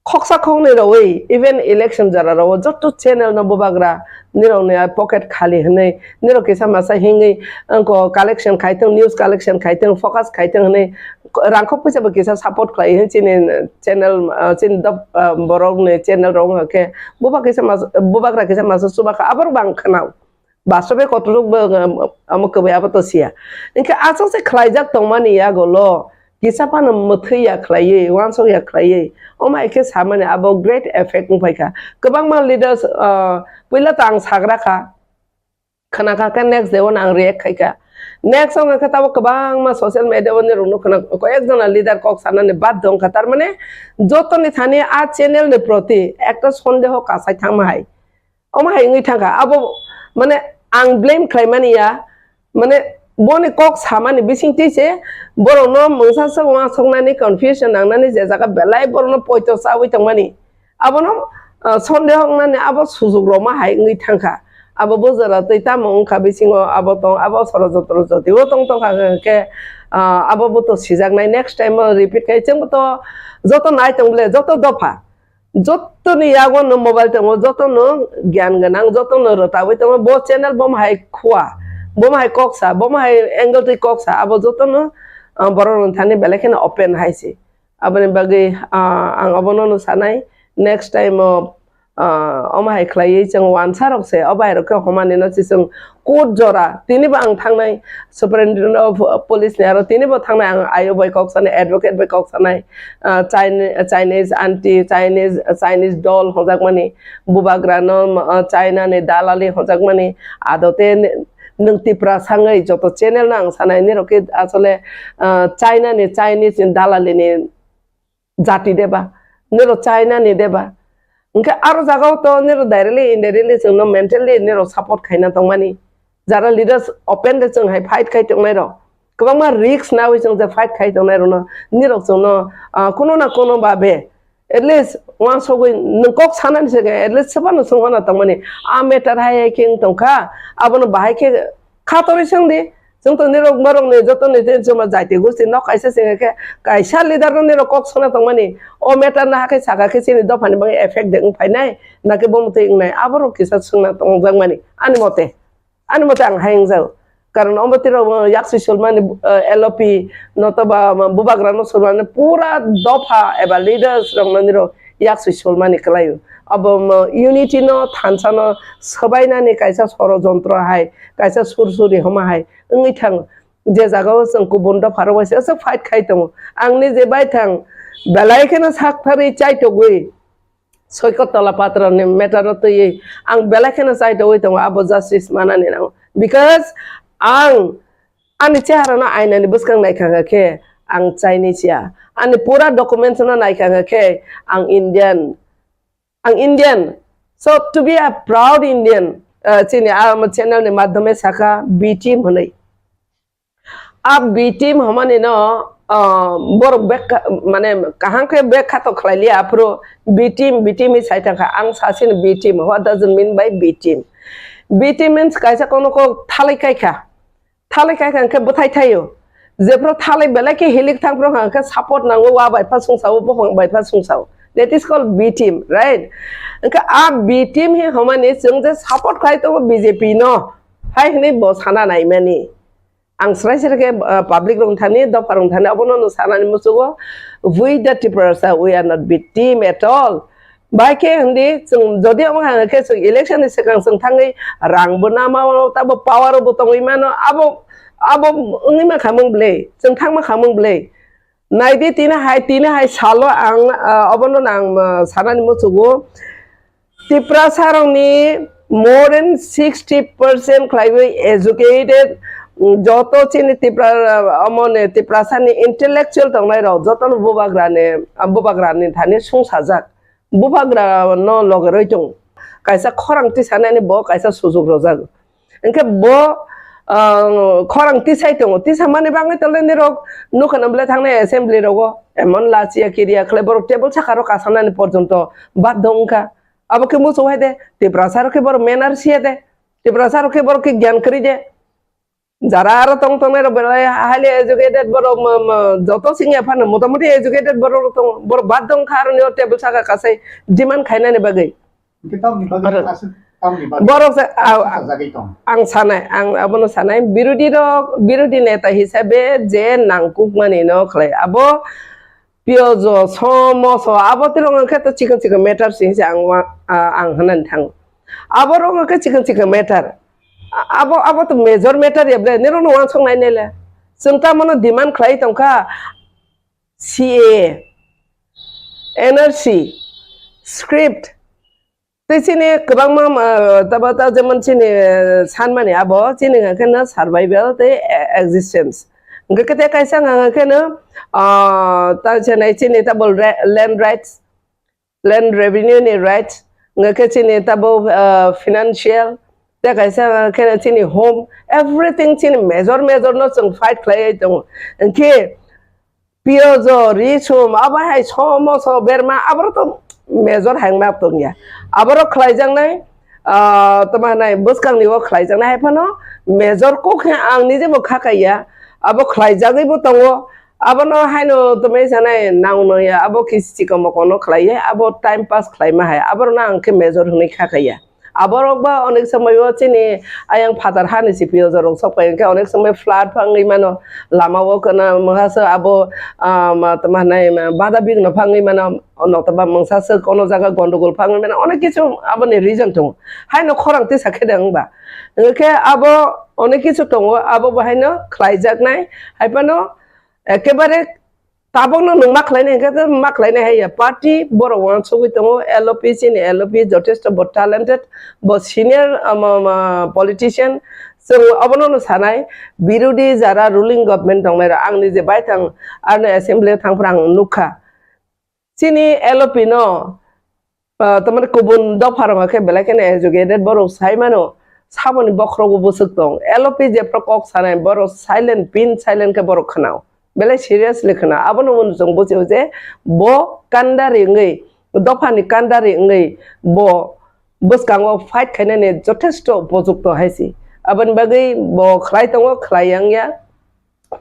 khoksa khoknwi rogwi even election jora rogo jotto channel no bubagra nirokni pocket khali hwnwi nirok kisa masa hingwi wngko collection khai thung, news collection khai thung, focus khai thung hwnwi rangkhok puisa bo kisa support khlai hwn chini channel, ah, chini dop, ah, borok ni channel rok wngkha khe buba kisa mas-, bubagra kisa masa chuba kha, aborok bo ang khwnao. Bastobe kotorok bo, um, amo kwbai abo to siya. Hinkhe aswk se khlaijak tongmani yago lo kisa phano mwthwi ya khlaiwi, uansuk ya khlaiwi, omo hai khe samani abo great effect wngpai kha. Kwbangma leaders, ah, puila to ang sagra kha. Khna kha khe next day o ang react khai kha. Next wngkha khe tabuk kwbangma social media o nirok no khna, koi ek jona leader kok sanani baddo wngkha. Tar mane jotoni thani a channel ni proti ekta sondeho kasai thangma hai. Omo hai wngwi thangkha. Abo mane ang blame khlai mani ya. Mane boni kok samani bisingtwi se borok no mungsa swk uansuknani confusion nangnani je jaga belai borok no poito chawi tongmani. Abono, ah, sondeho wngnani abo sujuk rokma hai wngwi thangkha. Abo bujara twi tamo wngkha bisingo abo tong, abo sorojontro jotio tong tongkha hwnkhe, ah, abo bo to sijaknai, next time o repeat khai chwngbo to joto nai tong bole, joto dopha, jotoni yago no mobile tongo, joto no gyan gwnang, joto no rwtawi tongo, bo channel bo hai khua, bo hai kok sa, bo hai angle twi kok sa, abo joto no, ah, borok rok thani belai kheno open hai se. Aboni bagwi, ah, ang obono no sanai, next time o, ah, omo hai khlaiwi chwng uansa rok se, o bai rok khe homani no se chwng court jora, tini bo ang thangnai, Superintendent of Police ni aro tini bo thangnai, ang I O bai kok sanai, advocate bai kok sanai, ah, Chine-, Chinese aunty, Chinese, Chinese doll hwnjakmani, bubagra no, ah, China ni dalali hwnjakmani, adote nwng Tipra sangwi joto channel no ang sanai, nirok khe asole, ah, China ni, Chinese ni dalali ni jati deba, nirok China ni deba. Hwnkhe aro jagao to nirok directly, indirectly chwngno mentally nirok support khaina tongmani. Jara leaders openly chwng hai fight khai tongnai rok. Kwbangma risk nawi chwng je fight khai tongnai rokno nirok chwngno, ah, kuno na kuno babe at least uansugwi nwng kok sanani se at least swbano swngwana tongmani. A matter hai hai khe wng tongkha, abono bahai khe khatorwi swngdi. Chwng to nirok borok ni joto ni je chuma jaiti gosti nok kaisa se khe kaisa leader no nirok kok sona tongmani. O matter no hakhe saka khe chini dopha ni bagwi effect de wng phainai, nake bo mutwi wngnai, aborok kisa swngna tongjakmani ani mote. Ani mote ang hai wngjago. Karon omo twi rok, uh, yaksi sulmani, uh, L O P notoba, um, bubagra no sulmani pura dopha eba leaders rok no nirok yaksi sulmani kwlaio. Abo, um, unity no thansa no swbainani kaisa sorojontro hai, kaisa sursuri homa hai wngwi thango. je jagao chwng kubun dopharok bai se aswk fight khai tongo. Ang nije baithang belai kheno saktharwi chaitogwi Soikot Tola Patrani matter no twiwi ang belai kheno chaitogwi tongo, abo justice manani nango. Because ang ani chehara no ainani bwskang naikha khe ang chaini siya. Ani pura documents no naikha khe ang Indian. Ang Indian. So to be a proud Indian, uh, chini a channel ni madhyame saka B team hwnwi. A B team hwnmani no, uh, borok bek mane kaham khe bek khato khlai liya, aphuru B team, B team hi sai thangkha. Ang sasini B team. What does it mean by B team? B team means kaisa kono kok thalai kai kha. Thalai kai kha hwnkhe bwthai thaio. Jephru thalai belai khe hilik thang phru hwnkhe support nango, wa bai pha sungsao, buphang bai pha sungsao. That is called B team, right? Hwnkhe a B team hi hwnmani chwng je support khlai tongo B J P no, hai hwnwi bo sana naimani. Ang srai srai khe, uh, public rok thani, dopha rok thani, abono no sanani muchugo, we the Tiprasa, we are not B team at all. Bai khe hindi chwng jodi omo hang khe chwng election ni swkang chwng thangwi rang bo nama mano, tabo power bo tongwi mano, abo, abo wngwi ma khamung bwlwi, chwng thangma khamung bwlwi. Naidi tini hai, tini hai salo ang, ah, obono ang, ah, sanani muchugo. Tiprasa rokni more than sixty percent khlaiwi educated, mm, joto chini Tipra, ah, omoni Tiprasa ni intellectual tongnai rok jotono bubagrani, ah, bubagrani thani sungsajak. Bubagra no logerwi tong. Kaisa khorang tisanani bo kaisa sujuk rojak. Hwnkhe bo, ah, khorang tisai tongo. Tisamani bagwi tole nirok nukha na bwle thangnai assembly rogo. Emon lachiya kiriya khlai borok table saka rok kasanani porjonto baddo wngkha. Abo khe muchung hai de. Tiprasa rok khe borok manners ya de. Tiprasa rok khe borok khe gyan kwrwi de. Jara aro tong tongnai rok belai highly educated borok, mo-, mo-, joto singya phano motamuti educated borok rok tongo. Borok baddo wngkha aroni o table saka kasai demand khainani bagwi. Hwnkhe tamni bagwi Aro aswk tamni bagwi borok se, a, a, sajagwi tong? Ang sanai, ang abono sanai, birodhi rok, birodhi neta hisabe je nangkukmani no khlai. Abo piyojo, somoso, abo tirok wngkhe to chikon chikon matter se hinse ang wa-, a, ang hwnani thango. Abo rok wngkhe chikon chikon matter. A-, abo, abo to major matter ya ble, nirok no wansuk nai nai le. Chwng tamo no demand khlai tongkha C A A, N R C, script, tei chini kwbangma, ah, tabo ta jemon chini, eh, sanmani abo chini hwnka khe no survival tei, eh, existence. Hwnkhe khe tei kaisa hwnka khe no, ah, ta chini, chini tabo re-, land rights, land revenue ni rights, hwnkhe chini tabo, ah, financial, tei kaisa hwnka khe no chini home, everything chini major major no chwng fight khlaiwi tongo. Hwnkhe Piyojo, risum, abo hai somoso, berma, aboro to major hai wngma tongya. Aboro khlaijaknai, ah, tamo hinai bwskangni o khlaijaknai hai phano major kok khe ang nije bo kha kaiya. Abo khlaijagwi bo tongo. Abono haino tamo sanai nang nangya, abo khe chikon mokon no khlaiya, abo time pass khlaima hai. Aborno ang khe major hwnwi kha kaiya. Aborok ba onek somoi o chini ayang phatar hani C P O jorok sok pai, hwnkhe onek somoi flood phangwi mano, lama o kana mangsa abo, ah, ma, tamo hinai ma, bada bigno phangwi mano, nokta ba mangsa se kono jaga gondogol phangwi mano, onek kichu aboni reason tongo. Haino khorang tisa khe de wngba. Hwnkhe abo onek kichu tongo, abo bo haino khlaijaknai, hai phano ekebare Tabokno nwng ma khlainai hwnkhe khe ma khlainai hai ya. Party borok uansugwi tongo, L O P chini L O P jotesto bo talented, bo senior, um, um, uh, politician. Chwng obono no sanai, birodhi jara ruling government tongnai rok, ang nije baithang aroni assembly o thangphra ang nukha. Chini L O P no Ah, tamani kubun dopha rok khe belai kheno educated borok sai mano, saboni bokhorogo bwswk tong. L O P jephru kok sanai borok silent, pin silent khe borok khwnao. Belai seriously khwnao. Abono chwng bujio je bo kandari wngwi, dophani kandari wngwi bo bwskango fight khainani jothesto upojukto hai se. Aboni bagwi bo khlai tongo, khlai yang ya.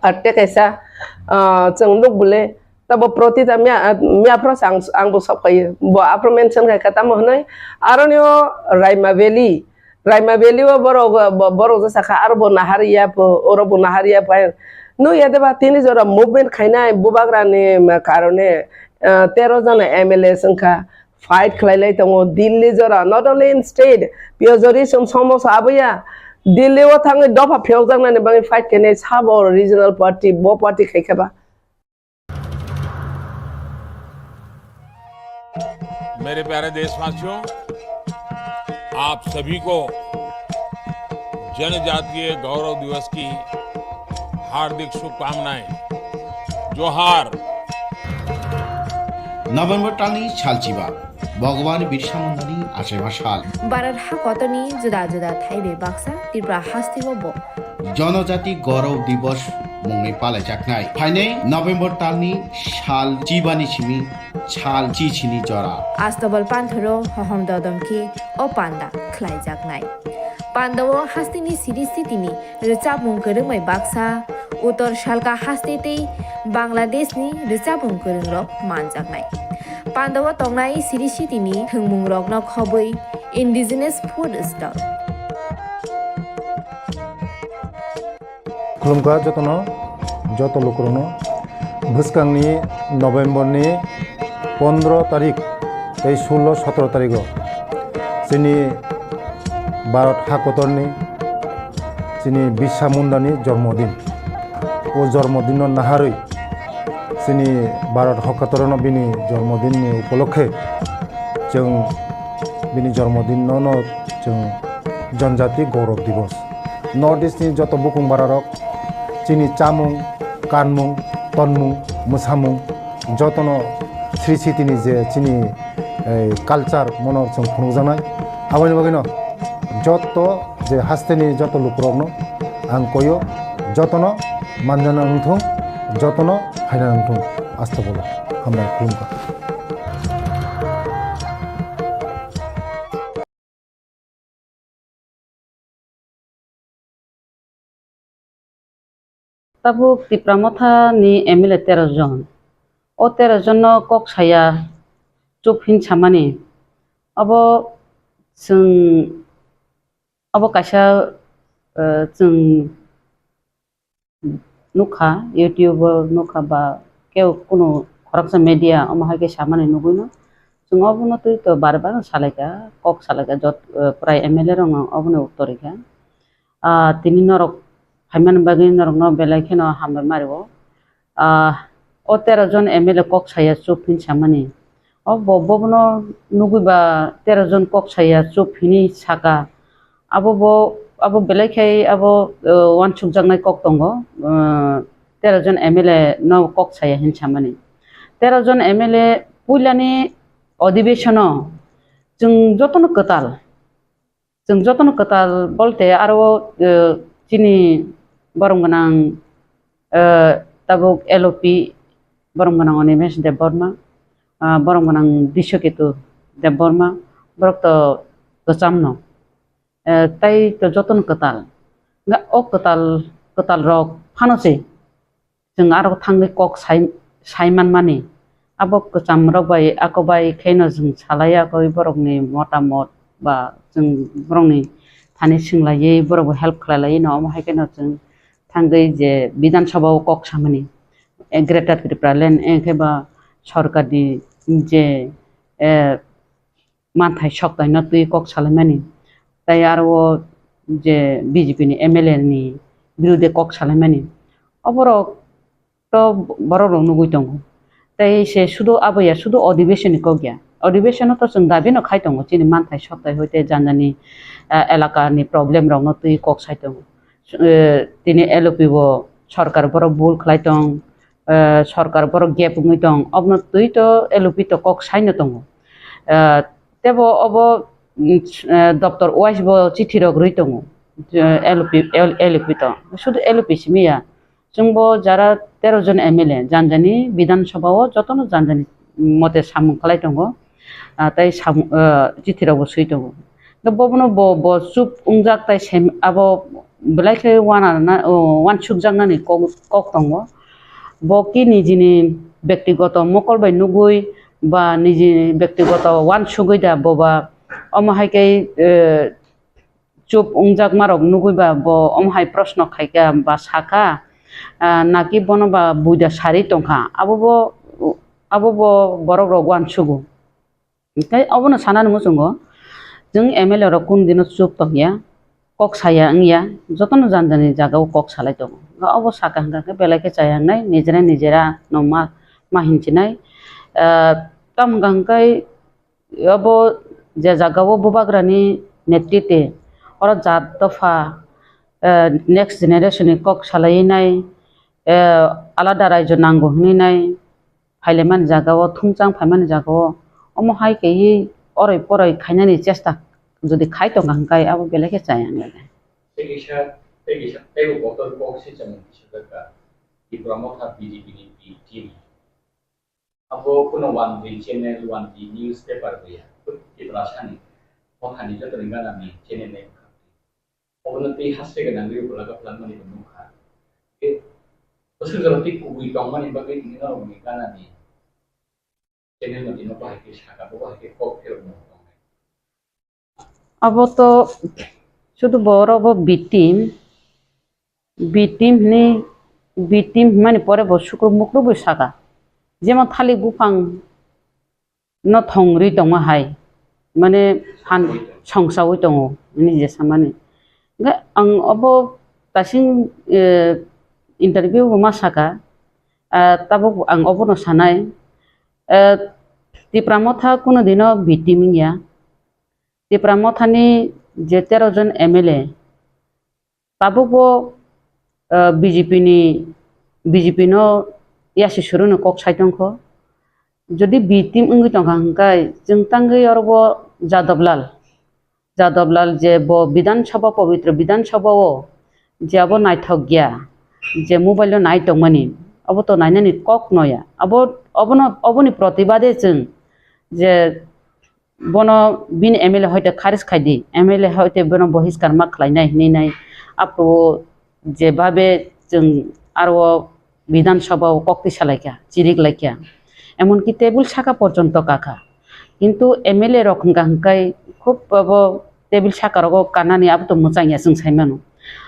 Ar tei kaisa, ah, chwng nuk bwle, tabo Pratita miya, miya phro se ang, ang bo sok phai, bo aphro mention khai kha, tamo hwnwi, aroni o Raima Valley, Raima Valley o borok, bo-, borok je sakha, aro bo nahar ya pho, oro bo nahar ya pho, nukya de ba tini jora movement khainai bubagra ni karone, ah, tero jona M L A wngkha. Fight khlai lai tongo Delhi jora, not only in state, piyojori som-, somosa aboya, Delhi o thangwi dopha phiyokjaknani bagwi fight khainai sabo regional party, bo party khai khe ba. मेरे प्यारे देशवासियों, आप सभी को जनजातीय गौरव दिवस की हार्दिक शुभकामनाएं। जोहार। November talni salchiba, Bhagwan Birsa Mundani achaiba sal. Bharat hakotorni juda juda thaibai baksa Tripura hasteo bo Jonojati Gaurav Divas mungwi palaijaknai. Phainai November talni sal chibani simi sal chichini jora. Astobal panthoro hohom dodom khe o panda khlaijaknai. Pandao hasteni siri sitini rwchapmung kwrwngbai baksa, Uttor Salka haste tei Bangladeshni rwchapmung kwrwngrok manjaknai. Pandao tongnai siri sitini thwngmungrokno khobwi indigenous food stall. Khulumkha jotono, joto lukurokno. Bwskangni November ni pondro tarik tei sullo sotro tarigo chini Bharat hakotorni chini Birsa Mundani jormodin. O jormodinno naharwi chini Bharat hakotorno bini jormodinni upolokhe chwng bini jormodinno no chwng Janjati Gaurav Divas. North East ni joto bukung bararok chini chamung, kanmung, tonmung, mwsamung jotono sri sitini je chini, eh, culture mono chwng phunukjaknai. Aboni bagwino joto je hasteni joto lukurokno ang koyo, jotono manjana wngthung, jotono phaina wngthung. Astagfirullah. Hambai khulumkha. Tabuk Tipra Motha ni M L A tero jon. O tero jon no kok saya chup hin samani. Abo chwng, abo kaisa, eh, chwng nukha, YouTube o nukha ba kebo kunu khoroksa media omo hai khe samani nugwi no. Chwng obono twi to bar bar salaikha, kok salaikha, jot, eh, prai M L A rokno obono uttor rikha. Ah, tini norok phaimani bagwi norokno belai kheno hambai mario. Ah, o tero jon M L A kok saya chup hin samani. O bo, bobono nugwi ba tero jon kok saya chup hini saka. Abo bo, abo belai khai abo, eh, uansukjaknai kok tongo. Eh, tero jon M L A no kok saya hin samani. Tero jon M L A puilani odhibeshono chwng jotono kwtal. Chwng jotono kwtal bolte aro, eh, chini borom gwnang, eh, tabuk L O P borom gwnang Animesh Debbarma, ah, borom gwnang Drishoketu Debbarma, borok to kwchamno, eh, tai to jotono kwtal. Nga o kwtal, kwtal rok phano se. Chwng aro thangwi kok sai, sai manmani. Abo kwcham rok bai, ako bai kheno chwng salai, ako borokni motamot ba chwng borokni thani swnglaui borokbo help khlai laino. Omo hai kheno chwng thangwi je Bidhan Sabha o kok samani, eh, Greater Tripura Land, eh, khe ba sorkarni je, eh, manthai soktaino twi kok salaimani, tai aro o je B J P ni M L A ni birude kok salaimani, oborok to borok rok nugwi tongo. Tai se sudu abo ya, sudu odhibeshon ni kok ya, odhibeshon no to chwng dabi no khai tongo, chini manthai soktai hoite janjani, ah, elaka ni problem rok no twi kok sai tongo. Eh, tini L O P bo sorkar borok bul khlai tong, eh, sorkar borok gap wngwi tong, obono twi to L O P to kok saino tongo. Eh, tebo obo, mm, eh, doptor wise bo chithi rok rwi tongo, eh, L O P, L-, L O P to, sudu L O P simi ya. Chwngbo jara tero jon M L A janjani Bidhan Sabha o jotono janjani mote samung khlai tongo, ah, tai samung, ah, chithi rok bo swi tongo. Hwnkhe bobono bo, bo chup wngjak tai sem-, abo belai khe uana na, o, uansukjaknani kok, kok tongo. Bo ki nijini bektigoto mokol bai nugwi ba niji bektigoto uansugwi da boba omo hai khe, eh, chup wngjakmarok nugwi ba bo omo hai proshno khaikha ba sakha, ah, naki bono ba buida sari tongkha, abo bo, abo bo borok rok uansugo. Tei obono sanani muchungo, chwng M L A rok kunu dino chup tongya, kok saya wngya, jotono jani jani jagao kok salai tongo. Obo saka hwnkha khe belai khe chaya wngnai, nijera nijera no ma, ma hinchinai. Ah, tamo hwnkha hwnkhe obo je jagao bubagrani netrite, oro jat dopha, ah, next generation ni kok salai nai, ah, alada raijo nango hwnwi nai, phailaimani jagao, thumchang phaimani jagao, omo hai khe oroi poroi khainani chesta jodi khai tongkha hwnkhe abo belai khe chaya wnglainai. Tei kisa, tei kisa, teibo kotor kok se chwng kisa kha, Tipra Motha B J P ni B team. Abo kuno one day channel, one day newspaper gaya. Tipra sani, Mothani joto ni gana ni channel nai bwkha. Obono tei haste gana nangwi bwlaga phlangmani bo nukha. E, bwswk jora tei kubui tongmani bagwi tini norokni gana ni channel no tino bahai khe saka, bo bahai khe kok pherok no tongnai. Abo to sudu borok bo B team, B team hwnwi, B team hwnmani pore bo sukrub mukrubwi saka. Jemon thalik buphang no thongri tongma hai, mane phan songsawi tongo, hwnwi je samani. Hwnkhe ang obo tasing, eh, interview bo ma saka, ah, tabuk ang obono sanai, eh, Tipra Motha kuno dino B team wngya. Tipra Mothani je tero jon M L A, tabukbo, eh, B J P ni, B J P no yasi suruni kok sai tongkho. Jodi B team wngwi tongkha hwnkhe, chwng tangwi oro bo Jadab Lal, Jadab Lal je bo Bidhan Sabha, pobitro Bidhan Sabha o je abo naithok ya, je mobile o nai tongmani, abo to nainani kok noya. Abo, obono, oboni protibade chwng je bono bini M L A hoite kharis khai di, M L A hoite bono bohiskar ma khlai nai hwnwi nai. Aphuru je babe chwng aro Bidhan Sabha o kok twi salai kha, chirik lai kha, emonki table saka porjonto kakha. Kintu M L A rok hwnkha hwnkhe khub abo table saka rogo kanani abo to mwchang ya chwng sai mano.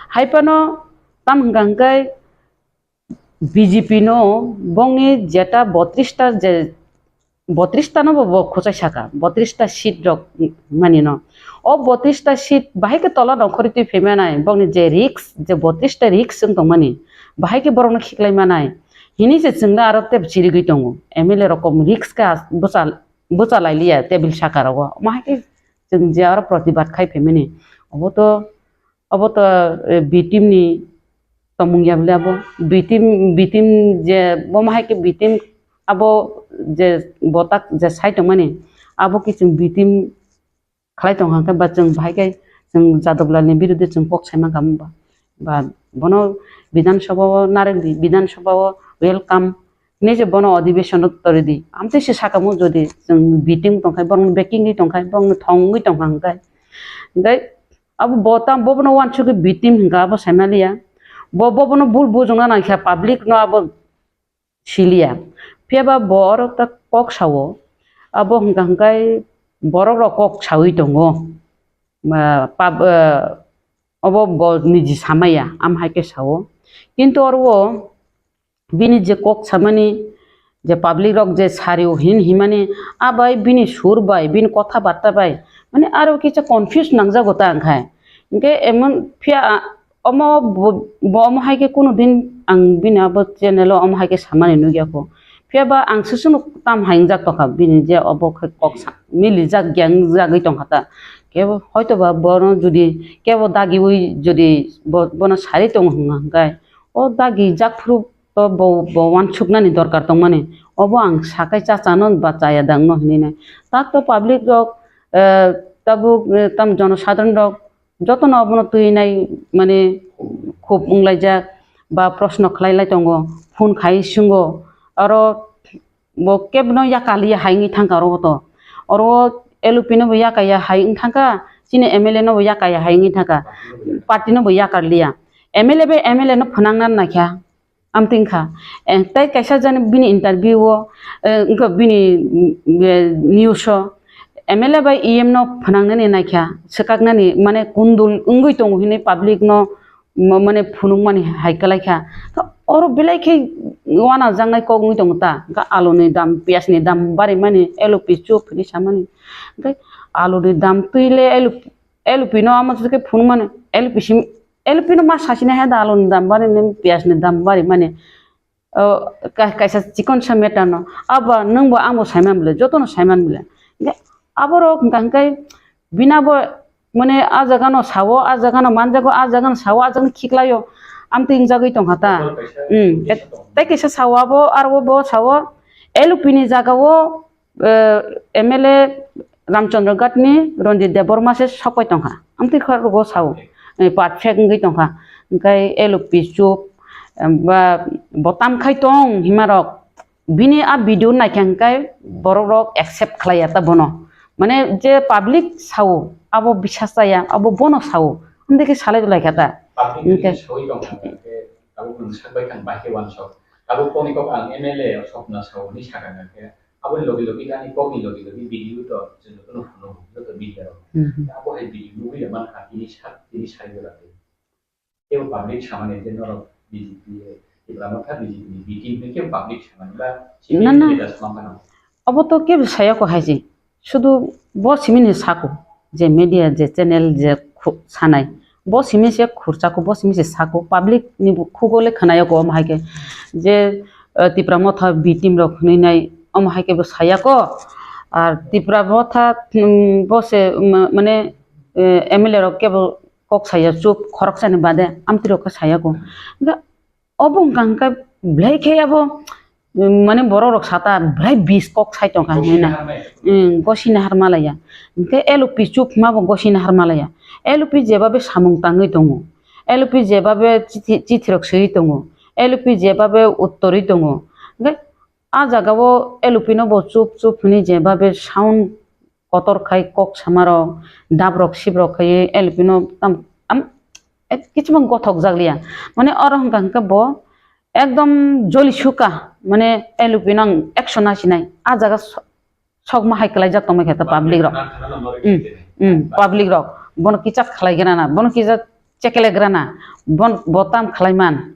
Hai phano tam hwnkha hwnkhe B J P no bongni jeta botris ta je, botris ta no bo, bo khwchai saka, botris ta seat rok mani no. O botris ta seat bahai khe tola nongkhorwi twi phai manai, bongni je risk, je botris ta risk wng tongmani, bahai khe borok no khiklai manai. Hini se chwng da aro tep chirigwi tongo. M L A rokom risk khe as-, bwchal-, bwchalai liya table saka rogo. Omo hai khe chwng je aro protibad khai phaimani. Obo to Obo to, eh, B team ni tongmung ya bwle abo. B team, B team je bo ma hai khe B team abo je botak je sai tongmani abo khe chwng B team khlai tong hwnkhe ba chwng bahai khe chwng Jadab Lal ni birude chwng kok sai mankha ba, ba bono Bidhan Sabha o narwk di, Bidhan Sabha o welcome hinwi je bono adhibeshon o torwi di. Amtwi se saka mo jodi chwng B team tongkhai, borokno backing ri tongkhai, borokno thongwi tongkha hwnkhe. Hwnkhe Abo bo tam, bo bono uansukgwi B team hwnkha abo saimaliya. Bo, bo bono bul bujukna nangkha, public no abo siliya. Phiyaba bo oro ta kok sao, abo hwnkha hwnkhe borok rok kok sawi tongo. Ma, pab-, eh, obo bo niji samaya, am hai khe sao. Kintu oro o bini je kok samani, je public rok je sario hin himani, a bai bini sur bai, bini kotha batta bai, mane aro kisa confuse nangjago ta wngkha. Hwnkhe emon phiya, a, omo bo, bo omo hai khe kunu din ang bini abo channel o omo hai khe samani nukya kho. Phiya ba ang susuno tam hai wngjak tongkha, bini je obo khe kok sa-, milijak ya wngjagwi tongkha ta. Kebo hoito ba bono jodi kebo dagiwi jodi bo, bono sari tongo hwnga hwnkhe, o dagi jak phuru to bo, bo uansuknani dorkar tongmani. Obo ang sakai cha chano ba chaya dangno hinwi nai. Tak to public rok, eh, tabuk, eh, tam jonosadharon rok jotono obono twi nai mani khub wnglaijak ba proshno khlai lai tongo, phone khai swngo. Aro bo kebno yakaliya hai wngwi thangkha oro to. Oro L O P no bo yakaya hai wng thangkha, chini M L A no bo yakaya hai wngwi thangkha, party no bo yakarliya. M L A bai M L A no phwnangna naikha. Amtwi wngkha. Eh, tei kaisa jani bini interview o, eh, wngkha bini, mm, eh, news o M L A bai E M no phwnangnani naikha, swkaknani mane kundul wngwi tongo hinwi public no ma-, mane phunukmani hai kwlaikha. To oro belai khe uanajaknai kok wngwi tongo ta. Wngkha aluni dam, piyajni dam barimani, L O P chup hinwi samani. Hwnkhe aluni dam twi le L O P, L O P no amo se khe phunukmani. L P sim, L P no ma sasina he da aloni dam bari, nini piyaj ni dam bari mani. O, ka-, kaisa chikon sa matter no. Abo nwng bo ang bo saiman bile, joto no saiman bile. Hingke aborok hingka hingke bina bo mane a jaga no sao, a jaga no manjago, a jaga no sao, a jaga no khiklaio. Amtwi wngjagwi tongkha ta. Hmm. Tei kaisa sao abo, aro bo sao L P ni jaga o eh, M L A Ramchandra Ghat ni Ranjit Debbarma se sokpai tongkha. Amtwi kha rogo sao, eh, perfect wngwi tongkha. Hingkai L P chup, em, ba bo tam khai tong himarok. Bini a video naikha hingkai borok rok accept khlaiya ta bono. Mane je public sao, abo bisas chaya, abo bono sao. Amtwi khe salai rwlai kha ta. Public hingke ni sawi tongkha, hingke tabuk nwng sakbai kha bahai wansok. Tabuk kokni kok ang M L A o sokna sao ni sakha hingke. Aboni logi logi ani kokni logi logi video to chwng jotono phunukgo, joto media rok. Mhm. Abo hai video nugwi ya mankha tini sak, tini sari jora twi. Kebo public samani je norok B J P, Tipra Motha B J P ni B team hwnwi kebo public samani ba Na, na. Leaders ma phano. Abo to kebo saya ko hai je. Sudu bo simi ni sako je media je channel je khu-, sanai. Bo simi se khurchako, bo simi se sako, public ni bu-, khugo le khnayo ko, omo hai khe je, eh, Tipra Motha B team rok hwnwi nai, omo hai khe bo saya ko. Ar Tipra Motha, mm, bo se, ma-, mane, eh, M L A rok kebo kok saya chup khoroksa ni bade amtwi rok khe saya ko. Hingke obo wngkha hingke belai khe abo, mm, mane borok rok sata belai bis kok sai tongkha hinwi na. Mm, gosina har malaya. Hingke L P chup ma bo gosina har malaya. L P jeba be samung tangwi tongo. L P jeba be chithi, chithi rok swiwi tongo. L P jeba be uttorwi tongo. Hingke a jaga o L P no bo chup chup hinwi jeba be sound kotor khai kok samarok, dabrok sibrok khai L P no tam, am, eh, kichima gothok jak liya. Mane oro hwnka hwnkhe bo ekdom joli suka, mane L P no ang ekso nasinai. A jaga so-, sokma hai kwlaijak tongmai khe ta public rok. Hmm, hmm, public rok. Bono kichak khlai grana, bono kichak chekle grana, bon-, bo tam khlai man.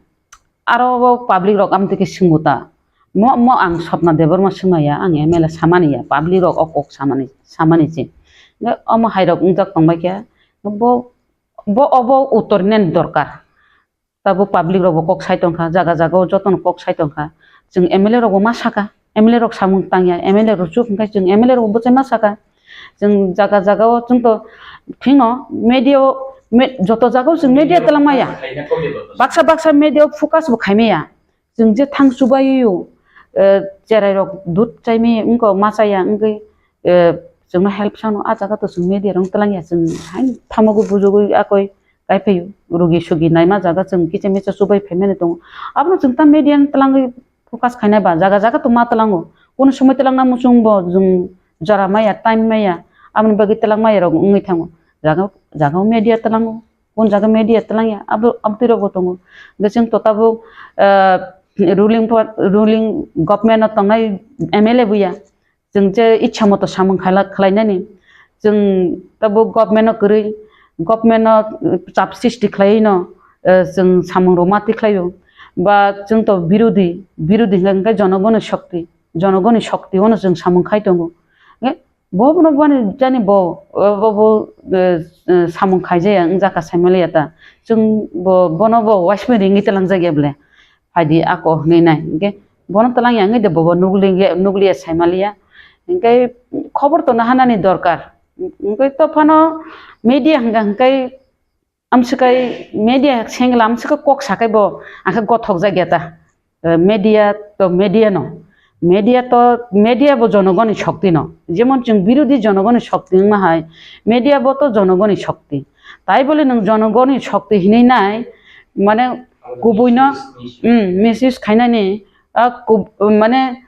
Aro bo public rok amtwi khe swngo ta. Mo, mo ang Swapna Debbarma swngmaya, ang M L A samani ya, public rok o kok samani, samani se. Nge omo hai rok wngjak tongbai khe, bo, bo obo uttor nani dorkar. Tabuk public rok bo kok sai tongkha, jaga jaga o jotono kok sai tongkha. Chwng M L A rok bo ma saka, M L A rok samung tangya, M L A rok chup hwnkhe chwng M L A rok bo bwchai ma saka. Chwng jaga jaga o chwng to phino media o, me-, joto jaga o chwng media twlang maya. Baksa baksa media o focus bo khai maya. Chwng je thang chubaio, eh, cherai rok dud chai maya wngkha ma chaya wngwi, eh, chwngno help sano a jaga to chwng media rok twlang ya chwng haino thamogo bujugwi akoi kai phaio. Rugi sugi naima jaga chwng kicha micha chubai phaimani tongo. Abono chwng ta media ni twlangwi focus khainai ba jaga jaga to ma twlango. Kono somoi twlangna muchung bo chwng jora maya, time maya, aboni bagwi twlang maya rok wngwi thango. Jaga, jaga o media twlango, kon jaga media twlangya, abo, abotwi rok bo tongo. Hwnkhe chwng to tabuk, ah, ruling pa-, ruling government o tongnai M L A buya. Chwng je ichha moto samung khala-, khlainani. Chwng tabuk government no kwrwi, government no chap sristi khlaiwi no, eh, chwng samung rok ma tikhlaio. Ba chwng to birodhi, birodhi hwnkhe jonogoni shokti, jonogoni shokti ono chwng samung khai tongo. Nge bo bono bani jani bo, bo, bo, eh, eh, samung khaijaya wngjakha saimaliya ta. Chwng bo, bono bo uaismani ringwi twlangjak ya bwle. Phaidi ako hwnwi nai. Hwnkhe bono twlang ya wngwi de bobo nukli-, nukliya saimaliya. Hwnkhe khobor to nahanani dorkar. Hwnkhe to phano media hwnkha hwnkhe amswkai media sengla amswka kok sakai bo angkhe gothok jak ya ta. Eh, media to media no. Media to media bo jonogoni shokti no. Jemon chwng birodhi jonogoni shokti wngma hai, media bo to jonogoni shokti. Tai bole nwng jonogoni shokti hinwi nai, mane kubui no, mm, misuse khainani, ah, kub-, mane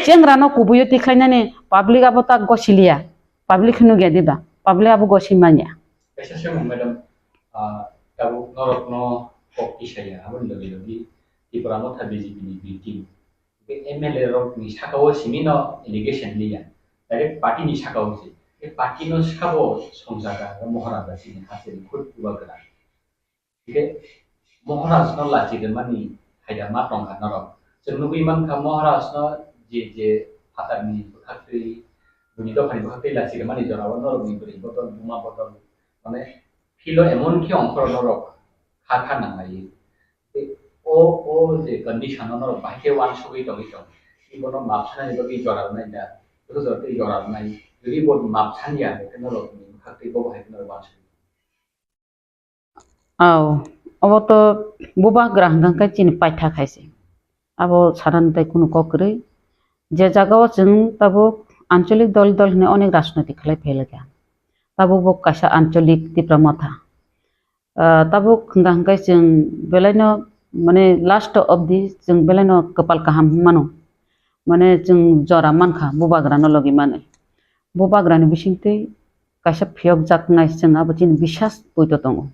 chengra no kubui o tikhlainani public abo ta gosiliya, public hwnwi gya diba, public abo gosi manya. Kaisa se mung madam, ah, tabuk norok no kok tisaya, aboni logi logi Tipra Motha B J P ni B team. Hwnkhe M L A rok ni saka o simi no allegation liya, direct party ni saka o se. Hwnkhe party no sabo songjaga, Moharaja chini hasteni khud chubagra. Hwnkhe Maharaj no lachi rwmani phaida ma tongkha norok. Chwng nugwi mankha Maharaj no je je phatar ni bwkhaktwi, buini dopha ni bwkhaktwi lachi rwmani jora o norok ni bwrwi bodol, buma bodol, mane Philo emon khe ongkhoro norok kha kha nanglai. Tei o, o je condition o norok bahai khe uansugwi tongwi tong. Ibono map sanani bagwi jora rwnai da, joto joto tei jora rwnai. Jodi bo map sanya, hwnkhe norok ni bwkhak tei bo bahai khe norok uansugwi. Aw, obo to bubagra hwnkha khe chini paithak hai se. Abo sanani tai kunu kok kwrwi. Je jaga o chwng tabuk ancholik dol dol hwnwi onek rajniti khlai phailakha. Tabuk bo kaisa ancholik Tipra Motha. Ah, tabuk hwnkha hwnkhe chwng belaino, mane, last obdi chwng belaino kwpal kaham mano. Mane, chwng jora mankha bubagrano logi manwi. Bubagrani bisingtwi kaisa phiyokjaknai chwng abo chini bisas poito tongo.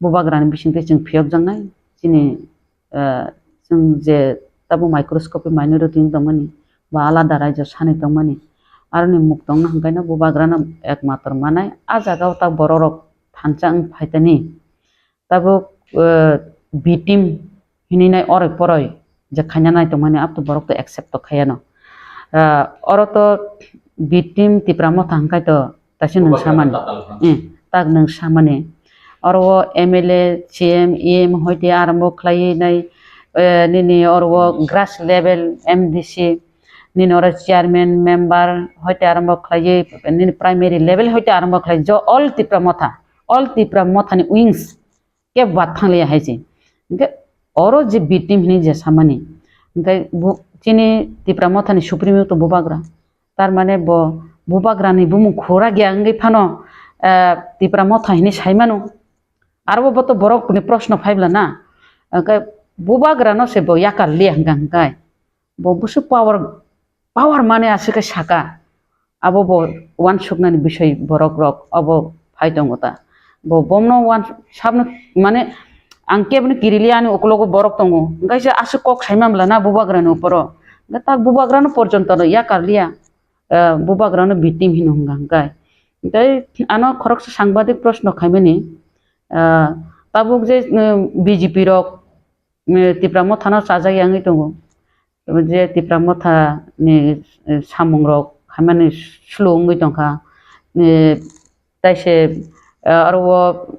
Bubagrani bisingtwi chwng phiyokjaknai chini, ah, chwng je tabuk microscope minority wng tongmani ba alada raijo sanwi tongmani, aroni muk tongna hwnkhe no bubagrano ekmatro manai. A jaga o ta borok rok thansa wng phaitani. Tabuk, eh, B team hinwi nai oroi poroi je khaina nai tongmani, abo to borok to accept to khaiya no. Eh, oro to B team Tipra Motha hwnkhe to taisa nwng samani. Eh, tak nwng samani. Oro o M L A, C M, E M hoite arambo khlaiwi nai, eh, nini oro o grass level M D C, nini oro chairman, member hoite arambo khlaiwi, nini primary level hoite arambo khlai, jo all Tipra Motha, all Tipra Mothani wings kebo bad thangliya hai se. Hwnkhe oro je B team hinwi je samani, hwnkhe bo chini Tipra Mothani supremo to bubagra. Tar mane bo bubagrani bumung khura gya wngwi phano, eh, Tipra Motha hinwi saimano. Aro bo to borokni proshno phaibla na. Hwnkhe bubagrano se bo yakar liya hwnkha hwnkhe. Bo busu power, power mane aswk khe saka. Abo bo uansuknani bisoi borok rok abo phai tongo ta. Bo bomno uans-, sabno mane ang keboni kiriliya ani ukulogo borok tongo. Hwnkhe se aswk kok saima mla na bubagrani uporo. Hwnkhe tak bubagrano porjonto no yakar liya. Eh, bubagrano B team hino hwnkha hwnkhe. Tei ano khoroksa sangbadik proshno khaimani, eh, tabuk je, eh, B J P rok, eh, Tipra Mothano chajak yangwi tongo. Je Tipra Motha ni, eh, samung rok khaimani slow wngwi tongkha. Eh, taise, eh, aro o,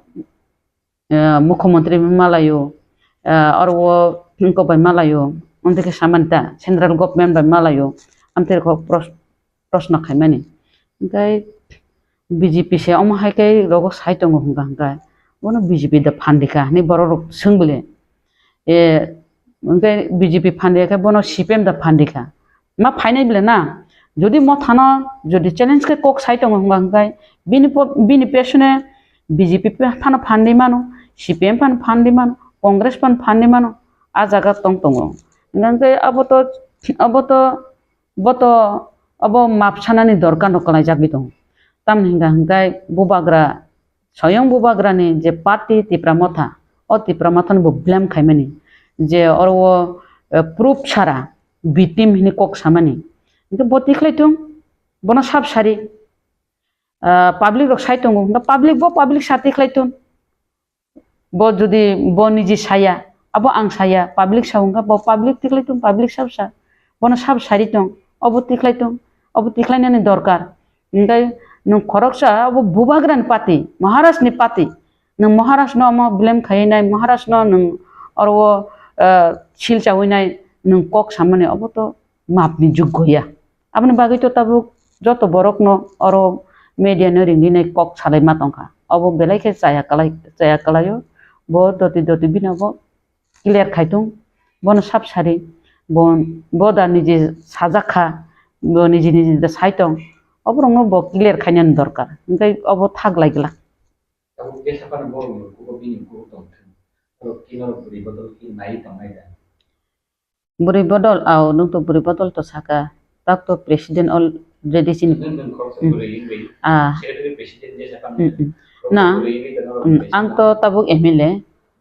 eh, mukhyamantri bai malaio, eh, aro o wngkok bai malaio, amtwi khe samani ta central government bai malaio, amtwi khe pros-, proshno khaimani. Hwnkhe B J P se omo hai khe rogo sai tongo hwnkha hwnkhe, bono B J P da phan rikha hinwi borok rok swng bole. E, hwnkhe B J P phan rikha khe bono C P M da phan rikha. Ma phainai bole na? Jodi Mothano jodi challenge khe kok sai tongo hwnkha hwnkhe bini po-, bini pesone B J P phano phan ri mano, C P M phano phan ri mano, Congress phano phan ri mano, a jaga tong tongo. Hwnkhe abo to, abo to, bo to abo map sanani dorkar no kwlaijagwi tongo. Tamni hwnkha hwnkhe bubagra Soyong bubagrani je party Tipra Motha, o Tipra Mothano bo blame khaimani je oro o, eh, proof sara B team hini kok samani. Hingke bo tikhlai thung, bono sab sari, ah, public rok sai tongo, hingke public bo public sa tikhlai thung. Bo jodi bo niji saya, abo ang saya, public sa hingke bo public tikhlai thung, public sab sa. Bono sab sari tong, obo tikhlai tong, obo tikhlainani dorkar. Hingke nwng khoroksa obo bubagrani party, Maharaj ni party. Nwng Maharaj no omo blame khaiwi nai, Maharaj no nwng oro o, eh, sil chawi nai, nwng kok samani obo to map ni juggo ya. Aboni bagwi to tabuk joto borok no oro media no ringwi nai kok salai ma tongkha. Obo belai khe chaya kwlai, chaya kwlaio. Bo doti doti bini obo clear khai thung, bono sab sari, bo, bo da niji sajak kha, bo niji niji da sai tong, oborokno bo clear khainani dorkar, hingke obo thak lai glak. Tabuk kesa phano borokni ukugo bini ukugo tong thung, oro khe norok bwrwi bodol khe naiwi tongnai da? Bwrwi bodol, ao, nwng to bwrwi bodol to saka, tak to president already chini. Nwng, nwng khoroksa Hmm. bwrwi wngwi Ah. secretary president jesa phano Hmm, hmm. khoroksa Na, bwrwi wngwi da norok hmm, president ang to tabuk M L A,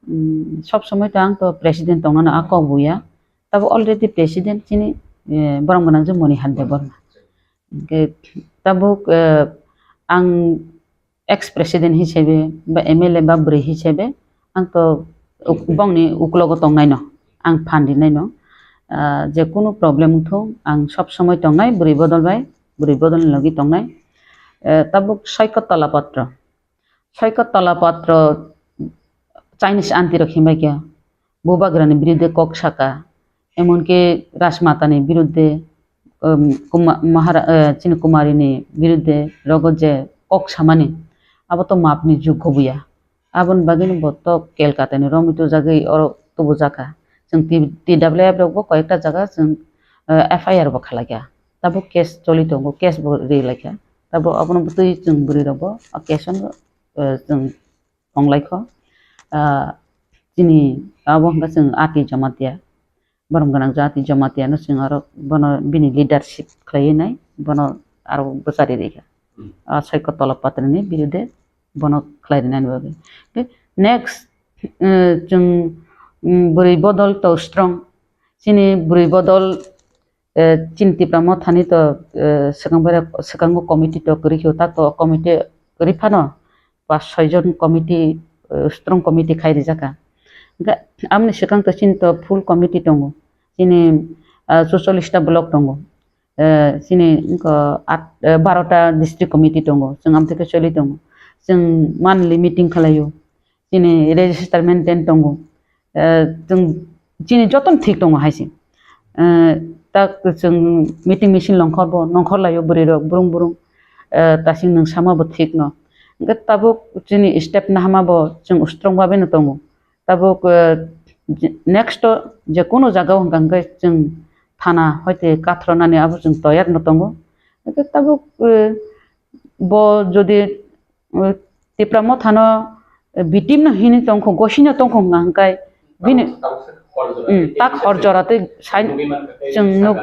hmm, sob somoi to ang to president tongnano a kok buya. Tabuk already president chini, eh, borok gwnang je Moni Hande Borma. Hingke tabuk, eh, ang ex president hisabe ba M L A ba bwrwi hisabe ang to uk-, bongni uklogo tongnaino, ang phan rinaino. Ah, je kunu problem wngthung, ang sob somoi tongnai bwrwi bodol bai, bwrwi bodolni logi tongnai. Eh, tabuk Soikotala Patro. Soikot Tola Patro Chinese aunty rok himbai khe bubagrani birudde kok saka, emonki Rajmata ni birudde, um, Kuma-, Mahara-, eh, chini Kumari ni birudde rogo je kok samani, abo to map ni juggo buya. Aboni bagwi no bo to Kolkata ni romwi tubujagwi oro tubujaka. Chwng T-, T W F rok bo koyekta jaga chwng, eh, F I R bo khalaikha. Tabuk case choli tongo, case bo ri laikha. Tabuk abono bwtwi chwng bwrwi rok bo o case o, eh, chwng tonglaikho. Ah, chini abo hwnkha chwng Ati Jamatia. Borom gwnang jati Jamatia no chwng aro bono bini leadership khlaiwi nai, bono aro bwchari rikha. Hmm. Ah, Soikot Tola Patro ni birudde bono khlai rinani bagwi. Okay, next, eh, chwng, mm, bwrwi bodol to strong. Chini bwrwi bodol, eh, chini Tipra Mothani to, eh, swkang bai, swkango committee to kwrwi khe, tak to committee kwrwi phano pas soi jon committee, eh, strong committee khai rijak kha. Hwnkhe amoni swkang to chini to full committee tongo. Chini, ah, chuchollish ta block tongo. Eh, chini wngkha at, eh, baro ta district committee tongo. Chwng amtwi khe choli tongo. Chwng monthly meeting khlaio. Chini register maintain tongo. Eh, chwng, chini jotono thik tongo hai se. Eh, tak chwng meeting misil nongkhor bo, nongkhor laio bwrwi rok, burung burung. Eh, tasing nwng sama bo thik no. Hwnkhe tabuk chini step nahama bo chwng strong babe no tongo. Tabuk, eh, je-, next o je kono jaga o hwnkha hwnkhe chwng thana hoite kathronani abo chwng toyar no tongo. Hwnkhe tabuk, eh, bo jodi, eh, Tipra Mothano, eh, victim no hini tongkho, gosino tongkho hwnkha hwnkhe bini, tabuk se hor jora mm, tei tak hor jora tei sai chwng nuk,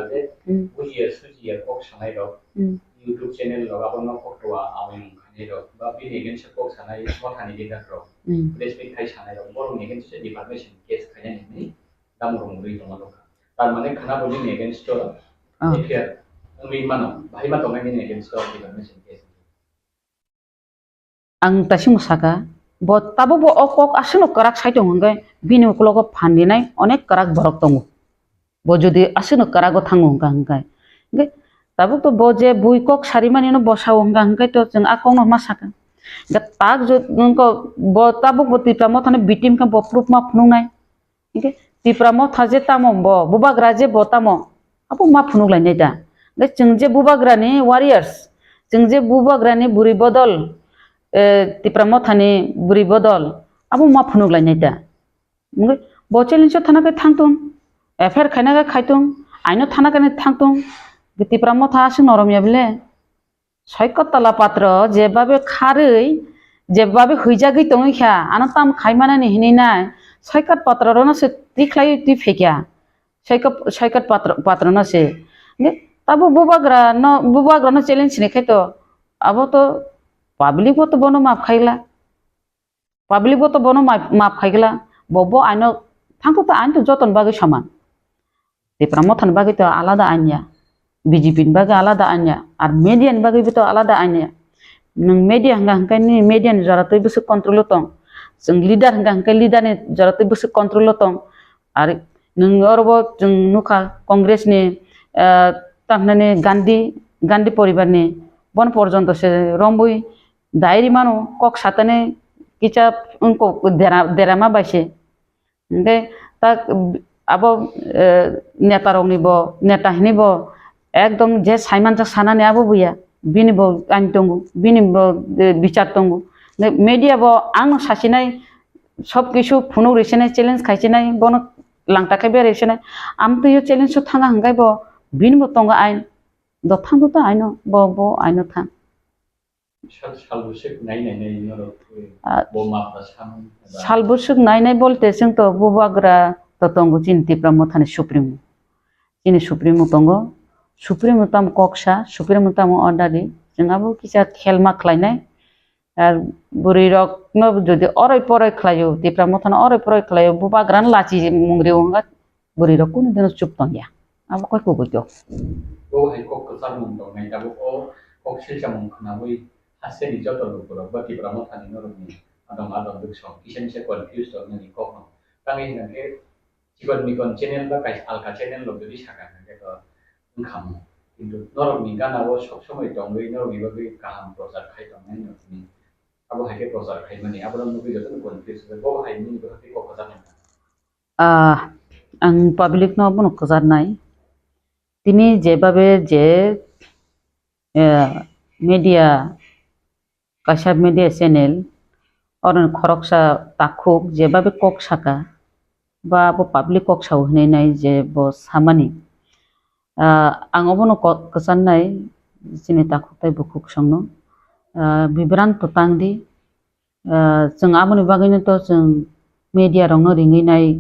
mm. Bujiya sujiya kok sanai rok, mm, YouTube channel rok abo nok kok towa awai mung khanai rok ba bini against kok sanai Mothani leader rok, mm, press meet khai sanai rok borok ni against se defamation case khainani hinwi dam rung rwi tongma nukha. Tar mane khana bo bini against o, ah, F I R wngwi mano, bahai ma tongnai nini against o defamation case. Ang taisimo saka, bo tabuk bo o kok aswkno kwrak sai tongo hwnkhe bini ukologo phan rinai onek kwrak borok tongo. Bo jodi aswkno kwrago thango hwnkha hwnkhe, hwnkhe tabuk to bo je bui kok sarimani no bo sao hwnkha hwnkhe to chwng a kokno ma saka. Hwnkhe tak jod-, wngkha bo tabuk bo Tipra Mothani victim khe bo proof ma phunuknai. Hwnkhe Tipra Motha je tamo bo, Bubagra je bo tamo, abo ma phunuk lainai da. Hwnkhe chwng je Bubagrani warriors, chwng je Bubagrani bwrwi bodol, eh, Tipra Mothani bwrwi bodol, abo ma phunuk lainai da. Hwnkhe bo challenge o thana khe thangtung, F I R khaina khe khaitung, aino thana khe thangtung, Tipra Motha aswk norom ya bile. Soikot Tola Patro jebabe kharwi, jebabe huijagwi tongwi kha, ano tam khaimanani hinwi nai, Soikot Patro rono se tikhlaiwi twi phaikha. Soikot, Soikot Patro, Patro no se. Hwnkhe tabuk Bubagra no, Bubagra no challenge ni khai to, abo to public bo to bono map khaila. Public bo to bono ma-, map khaigla, bo, bo aino thangto to ain to joton bagwi soman. Tipra Mothani bagwi to alada ain ya, B J P ni bagwi alada ain ya, ar media ni bagwi bo to alada ain ya. Nwng media hwnkha hwnkhe nini media ni jora twi bwswk control o tong, chwng leader hwnkha hwnkhe leader ni jora twi bwswk control o tong, ar nwng oro bo chwng nukha Congress ni, ah, tamo hinani Gandhi, Gandhi poribar ni bono porjonto se romwi dai rimano, kok satani kisa wngkok dera, derama bai se. Hwnkhe tak abo, eh, neta rokni bo, neta hinwi bo ekdom je saimanjak sanani abo buya. Bini bo ain tongo, bini bo, eh, bichar tongo. Hwnkhe media bo ang sasinai sob kisu phunuk risinai, challenge khaisinai, bono langta khe berai sinai. Amtwio challenge o thanga hwnkhe bo bini bo tongo ain. Do thang do ta aino, bo, bo aino thang. Sal, sal bwswk nai nai nai norok, eh, ah, bo map ba samung ba? Sal bwswk nai nai bolte chwng to Bubagra to tongo chini Tipra Mothani Supremo. Chini Supremo tongo. Supremo tamo kok sa, Supremo tamo order ri. Chwng abo kisa khelma khlainai. Ar bwrwi rok no jodi oroi poroi khlaio, Tipra Mothano oroi poroi khlaio, Bubagra no lachi mung rio wngkha. Bwrwi rok kunu dino chup tong ya. Abo koi kubui kok. Bo hai kok kwchar mung tong nai tabuk o kok silsa mung khwnawi hasteni joto lukurok ba Tipra Mothani norokni adong adong bwsong kisa misa confuse tong nani kok no. Tangwi hwnkhe chikon mikon channel ba kaisa alka channel rok jodi saka hwnkhe to wngkha mo. Kintu norokni gana o sob somoi tongwi norokni bagwi kaham prochar khai tong nai norokni Abo hai khe prochar khaimani, abono nugwi jotono confuse wngjak, bo hai nini bwkha tei kok kwchak nangkha. Ah, ang public no abono kwcharnai. Tini jebabe je, eh, media, kaisa media channel, oroni khoroksa takhuk jebabe kok saka, ba abo public kok sao hinwi nai je bo samani. Ah, ang obono ko-, kwcharnai chini takhuk tei bukhuk songno, ah, bibranto tang di. Ah, chwng aboni bagwino to chwng media rokno ringwi nai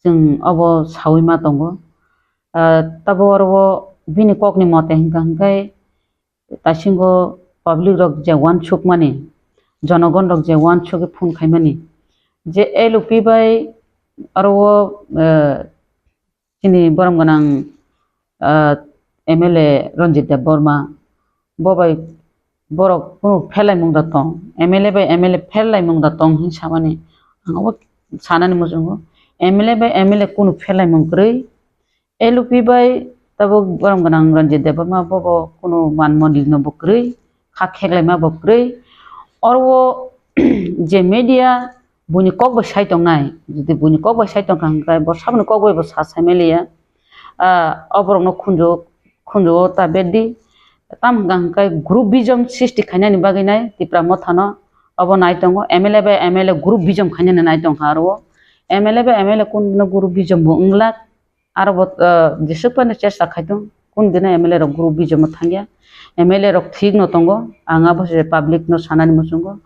chwng obo saui ma tongo. Ah, tabuk oro o bini kokni mote hwnkha hwnkhe taisingo public rok je uansukmani, jonogon rok je uansugwi phone khaimani, je L O P bai oro o, eh, chini borom gwnang, ah, M L A Ranjit Debbarma, bo bai borok kunu pherlaimung da tong, M L A bai M L A pherlaimung da tong hinwi samani ang obo sanani muchungo. M L A bai M L A kunu pherlaimung kwrwi, L O P bai tabuk borom gwnang Ranjit Debbarma bobo kunu man mondir no bo kwrwi, kha kheklaima bo kwrwi. Oro o je media buini kok bai sai tongnai, jodi buini kok bai sai tongkha hwnkhe bo saboni kok bai bo sa sai manliya. Ah, oborokno khunju, khunju o ta bedi. Tamo hwnkha hwnkhe groupism srishti khainani bagwi nai Tipra Mothano obo nai tongo. M L A bai M L A groupism khainani nai tongkha aro o. M L A bai M L A kunu groupism bo wnglak. Aro bo, ah, jesuk phano chesta khaitong, kun dina M L A rok groupism o thangya. M L A rok thik no tongo, ang abo se public no sanani muchungo.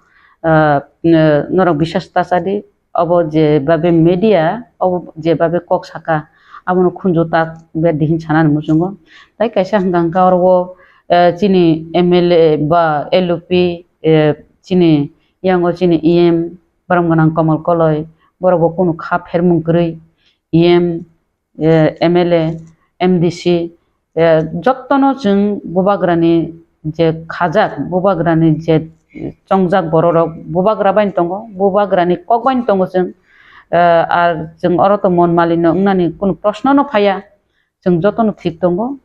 Ah, n-, norok biswas ta chadi, obo je babe media, obo je babe kok saka, abono khunju ta bedi hin sanani muchungo. Tai kaisa hwnkha hwnkha oro o, eh, chini M L A ba L O P, eh, chini yango chini E M, borom gwnang Komol Koloi, borok bo kunu kha phermung kwrwi, E M, eh, M L A, M D C, eh, jottono chwng bubagrani je khajak, bubagrani je chongjak bororok, bubagra bai tongo, bubagrani kok bai tongo chwng, eh, ar chwng oro to mon malino wngnani kunu proshno no phaiya, chwng jotono thik tongo,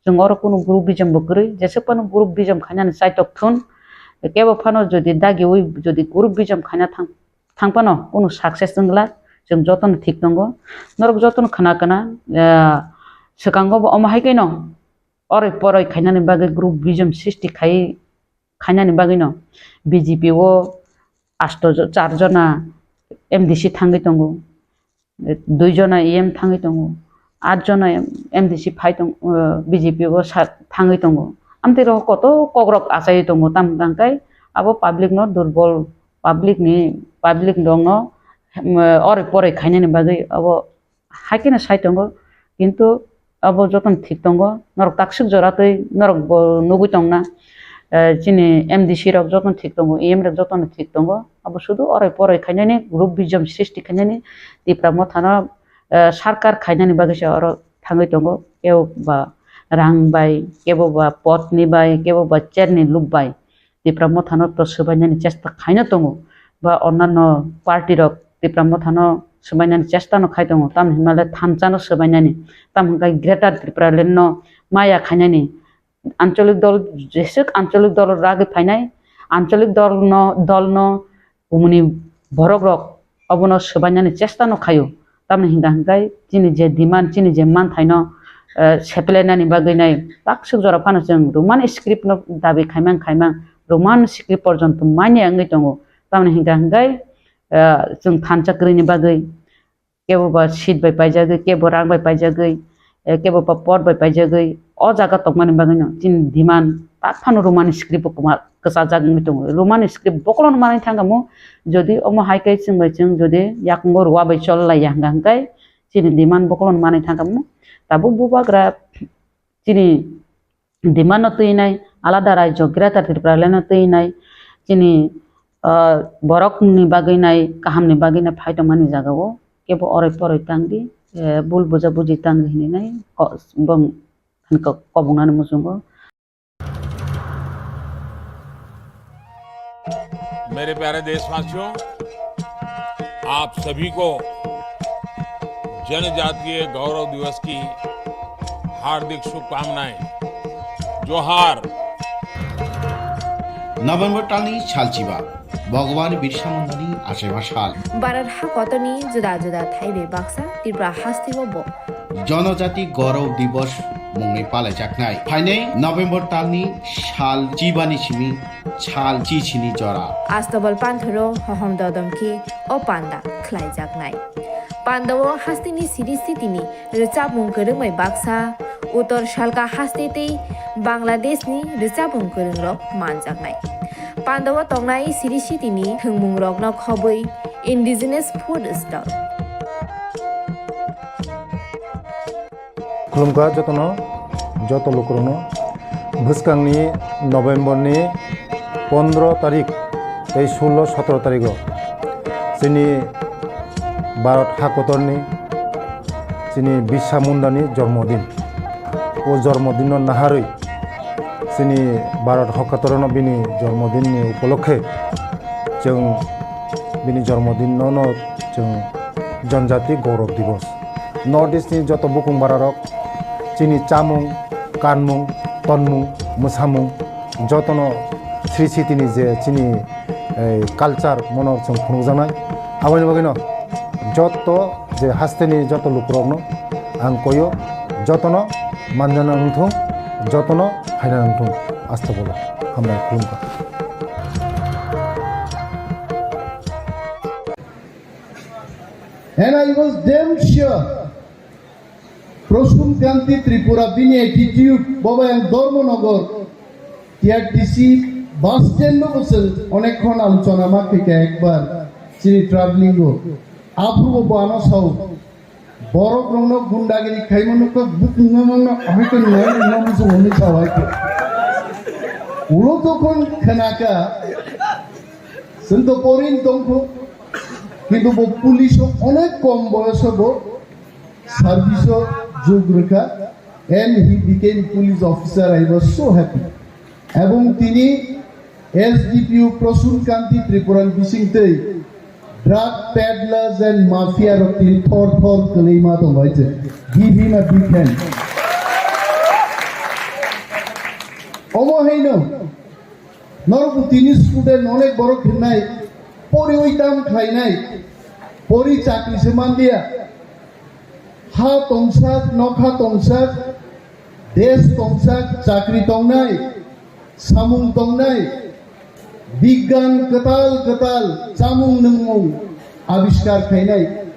chwng oro kunu groupism bo kwrwi, jesuk phano groupism khainani chaitok thun, kebo phano jodi dagiwi jodi groupism khaina thang, thang phano kunu success wng glak, chwng jotono thik tongo. Norok jotono khna khna, ah, swkango bo omo hai khe no oroi poroi khainani bagwi groupism srishti khai, khainani bagwi no B J P o asto jo-, char jona M D C thangwi tongo, dui jona E M thangwi tongo, at jona M D C phai tong, uh, B J P o sa thangwi tongo. Amtwi rok koto kokrok achaiwi tongo, tamo hwnkha hwnkhe abo public no durbol, public ni, public rok no, um, oroi poroi khainani bagwi abo hai kheno sai tongo, kintu abo jotono thik tongo. Norok takswk jora twi norok bo nugwi tongna, eh, chini M D C rok jotono thik tongo, E M rok jotono thik tongo. Abo sudu oroi poroi khainani, groupism srishti khainani, Tipra Mothano, eh, sarkar khainani bagwi se oro thangwi tongo. Kebo ba rang bai, kebo ba potni bai, kebo ba chairni loop bai. Tipra Mothano to swbainani chesta khaina tongo, ba onnanno party rok Tipra Mothano swbainani chesta no khai tongo, tamni hwnba le thansa no swbainani, tamo hwnkhai Greater Tipraland no maya khainani, ancholik dol, jeswk ancholik dol ragwi phainai, ancholik dol no, dol no, bumuni borok rok obono swbainani chesta no khaio. Tamni hingka hingkai chini je demand, chini je manthaino, eh, seplainani bagwi nai takswk jora phano chwng Roman script no dabi khaimang khaimang, Roman script porjonto manya wngwi tongo. Tamni hingka hingkai, eh, chwng thansa kwrwini bagwi kebo ba seat bai paijagwi, kebo rang bai paijagwi, eh, kebo ba pot bai paijagwi, o jaga tongmani bagwino chini demand tak phano Roman script bo kwma-, kwchajak wngwi tongo. Roman script bokologno manwi thangkha mo, jodi omo hai khe chwng bai chwng jodi yakungo rua bai chol lai ya hwnka hwnkhe chini demand bokologno manwi thangkha mo. Tabuk bubagra chini demand no twi nai, alada rajyo Greater Tipraland no twi nai, chini, ah, borok ni bagwi nai, kaham ni bagwi nai phai tongmani jaga o kebo oroi poroi tang di, eh, bul buja buji tang di hinwi nai ko-, bong-, hani ko-, kobongnani muchungo. मेरे प्यारे देशवासियों, आप सभी को जनजातीय गौरव दिवस की हार्दिक शुभकामनाएं। जोहार। November talni salchiba. Bhagwan Birsa Mundani achaiba sal. Bharat ha kotorni juda juda thai bai baksa Tripura hasteo bo Jonojati Gaurav Divas mungwi palaijaknai. Phainai November talni sal chibani simi sal chichini jora. Astobal panthoro hohom dodom khe o panda khlaijaknai. Pandao hasteni siri sitini rwchapmung kwrwng bai baksa, Uttor Salka haste tei Bangladeshni rwchapmung kwrwngrok manjaknai. Pandao tongnai siri sitini thwngmungrokno khobwi indigenous food stall. Khulumkha jotono, joto lukurokno. Bwskangni November ni pondro tarik tei sullo sotro tarigo chini Bharat hakotorni chini Birsa Mundani jormodin. O jormodinno naharwi chini Bharat hokatorono bini jormodinni upolokhe chwng bini jormodinno no chwng Janjati Gaurav Divas. North East ni joto bukung bararok chini chamung, kanmung, tonmung, mwsamung jotono sri sitini je chini, eh, culture mono chwng phunukjaknai. Aboni bagwino joto je hasteni joto lukurokno ang koyo, jotono manjana wngthung, jotono phaina wngthung. Astobolo hambai khulumkha. And I was damn sure Prasun Kanti Tripura bini attitude, bobo yang Dharmanagar, T R T C bus stand no bwswng onek khon alochona ma khaikha ekbar chini traveling o. Aphuru bo ano sao. Borok rokno gundagiri khaima nukha, bukung mamang no ahai to nai no musu hwnwi sao hai to. Ulo tokhon khnakha, chwng to porin tongkho, kintu bo police o onek kom boyoso bo service o jug rwkha, and he became police officer. I was so happy. Ebong tini S D P O Prasun Kanti Tripura ni bisingtwi drug peddlers and mafia rok tini thor thor kwlwi ma tongo hai se. Give him a big hand. Omo haino norok tini student onek borok hinai poriwi tam khlainai, pori chakri se manliya. Ha tongsak, nokha tongsak, desh tongsak, chakri tongnai, samung tongnai, bigyan kwtal kwtal chamung nwngmung abiskar khainai.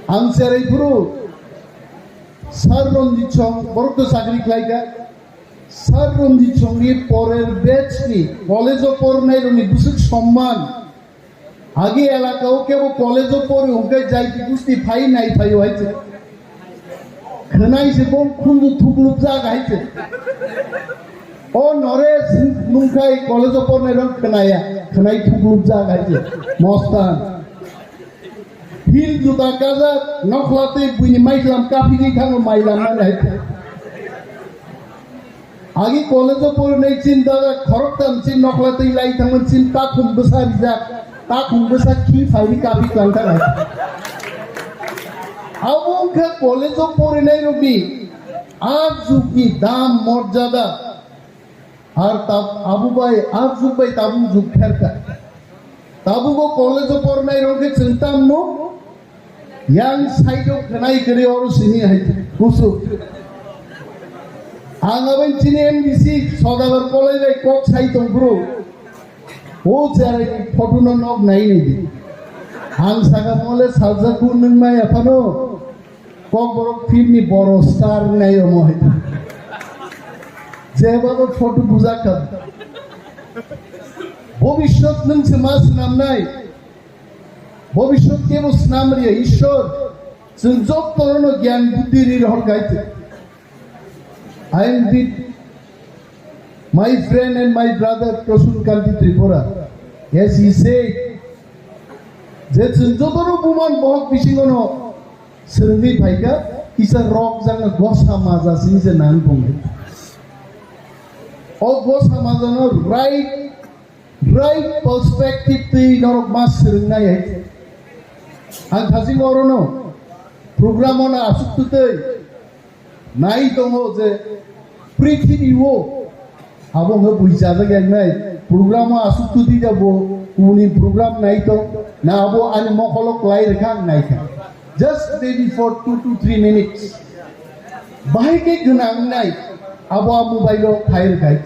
Ang cherai phuru Sir Ranjit Song, borok to chakri khlaikha. Sir Ranjit Song ni porer batch ni college o pornai rokni bwswk somman. Agi elaka o kebo college o pori hwnkhe jai busti phai nai phaio hai se. Khwnai se bong khunju thukluk jak hai se. O nore nungkhai college o pornai rok khwnaya, khwnai thukluk jak hai se. Mostan. Hil juta kajak, nokhla tei buini maiklam kaphigwi thango mailam mani hai se. Agi college o porinai chin dada khoroktham chin nokhla twi lai thangmani chin takhum bwsa rijak, takhum bwsa khi phaini kapi kwlangkha lai. Abo wngkha college o porinai rokni a jugni dam morjada. Ar tab-, abo bai a jug bai tabuk jug kherkha. Tabuk o college o porinai rok khe chwng tamno yang side o khwnai kwrwi oro simi hai kusu. Ang aboni chini M D C Sodagar Kolai bai kok sai tong bro. O cherai photo no nok nai nai di. Ang saka mole saljaku nwng mai aphano. Kokborok film ni boro star nai omo hai. Jebabo photo bujak kha. Bobishyot nwng se ma swnamnai. Bobishyot kebo swnam riya Ishwar. Chwng jotono gyan buddhi ri rohor gaite. I am with my friend and my brother Prasun Kanti Tripura. As he said, je chwng jotono buman bohok bisingono swrwngwi phaikha, kisa rok jagna gosa maja sini se nang tongkha. O gosa majano right, right perspective twi norok ma swrwngnai hai. Ang thajing orono program ono asuk tutwi nai tongo je prithibi o Abo hwnkhe buichajak yang nai, program o aswk tuti jabo, kubuni program nai tong, na abo ani mokolo klai rwkha ang naikha. Just maybe for two to three minutes. Bahai khe gwnang nai, abo a mobile o khai rwkhai.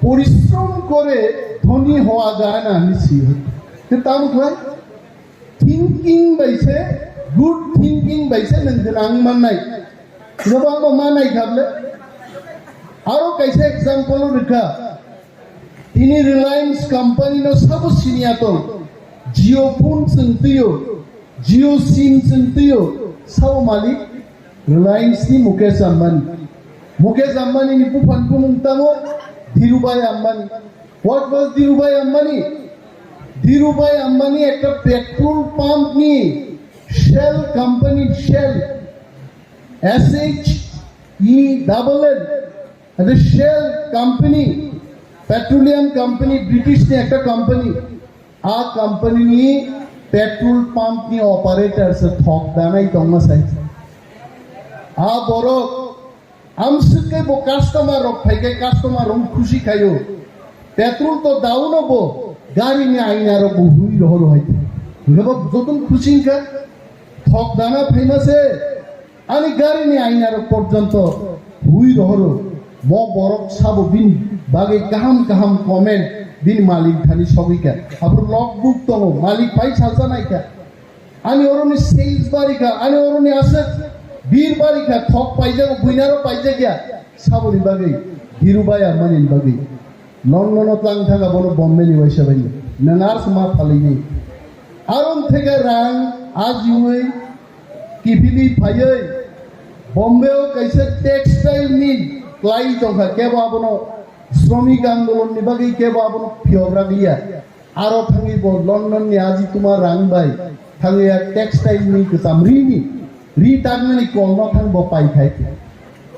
Porishrom kore dhoni hoa jana hinwi swi. Khe tamo khlai? Thinking bai se, good thinking bai se nwng gwnang mannai. Kwbangma manai kha ble. Aro kaisa example rwkha. Tini Reliance company no sabo siniya tong. Jio phone chwng twiyo, Jio sim chwng twiyo, sabo malik Reliance ni Mukesh Ambani. Mukesh Ambani ni buphan bumung tamo Dhirubhai Ambani. What was Dhirubhai Ambani? Dhirubhai Ambani ekta petrol pump ni Shell company, Shell, S H E double L, the Shell company, petroleum company, British ni ekta company. A company ni petrol pump ni operator se thok danai tongma sai. A borok amswk khe bo customer rok phai khe customer rok khusi khaio. Petrol to dauno bo gari ni aina rok bo hui rohoro hai. Hingke bo joton khusi wngkha. Thok dana phaima se ani gari ni aina rok porjonto hui rohoro. Mo borok sabo bini bagwi kaham kaham comment bini malik thani sogwi kha. Abo logbook tongo, malik pai salsa nai kha. Ani oroni sales bari kha, ani oroni aswk bir bari kha, thok paijak, buinaro paijak ya, saboni bagwi, Dhirubhai Ambani bagwi. London o tlang thanga bono Bombay ni waisa bai. Nang ars ma phalini. Aron thega rang, ajiwi, kipili phaiwi, Bombay o kaisa textile mill klai tongkha, kebo abono Shramik Andolon ni bagwi kebo abono phiyok raglia. Aro thangwi bo London ni aji tuma rang bai thangwi a textile ni kwcham ri ni ri taknani kolno thang bo pai khai.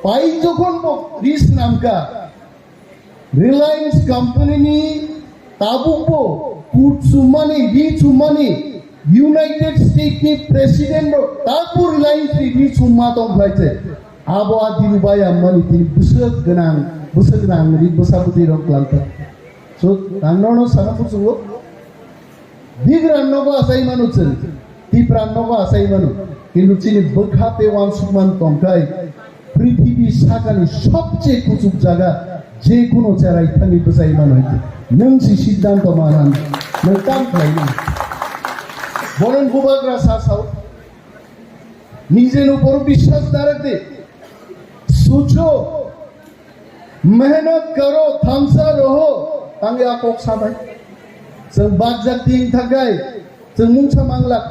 Pai jokhon bo ri swnamkha, Reliance company ni tabuk bo kut chummani, ri chummani United States ni president rok tabuk Reliance ni ri chumma tong khlai se. Abo a Dhirubhai Ambani tini bwswk gwnang, bwswk rang ri bwsa bwtwi rok klang kha. So, ang nono sana muchungo, Bigra nogo asai mano chwng, Tipra nogo asai mano, kintu chini bwkha tei uansukmani tongthai, prithibi sakani sobche kuchuk jaga, je kuno cherai thangwi bwchai mano hai. Nwng si siddhanto manan, nwng tam khlai nang. Bono bubagra sa sao, নিজের উপর বিশ্বাস না রাখতে, सोचो, मेहनत करो, थामसा रहो, tangwi a kok sabai. Chwng bajak ting thagai, chwng mungsa manglak,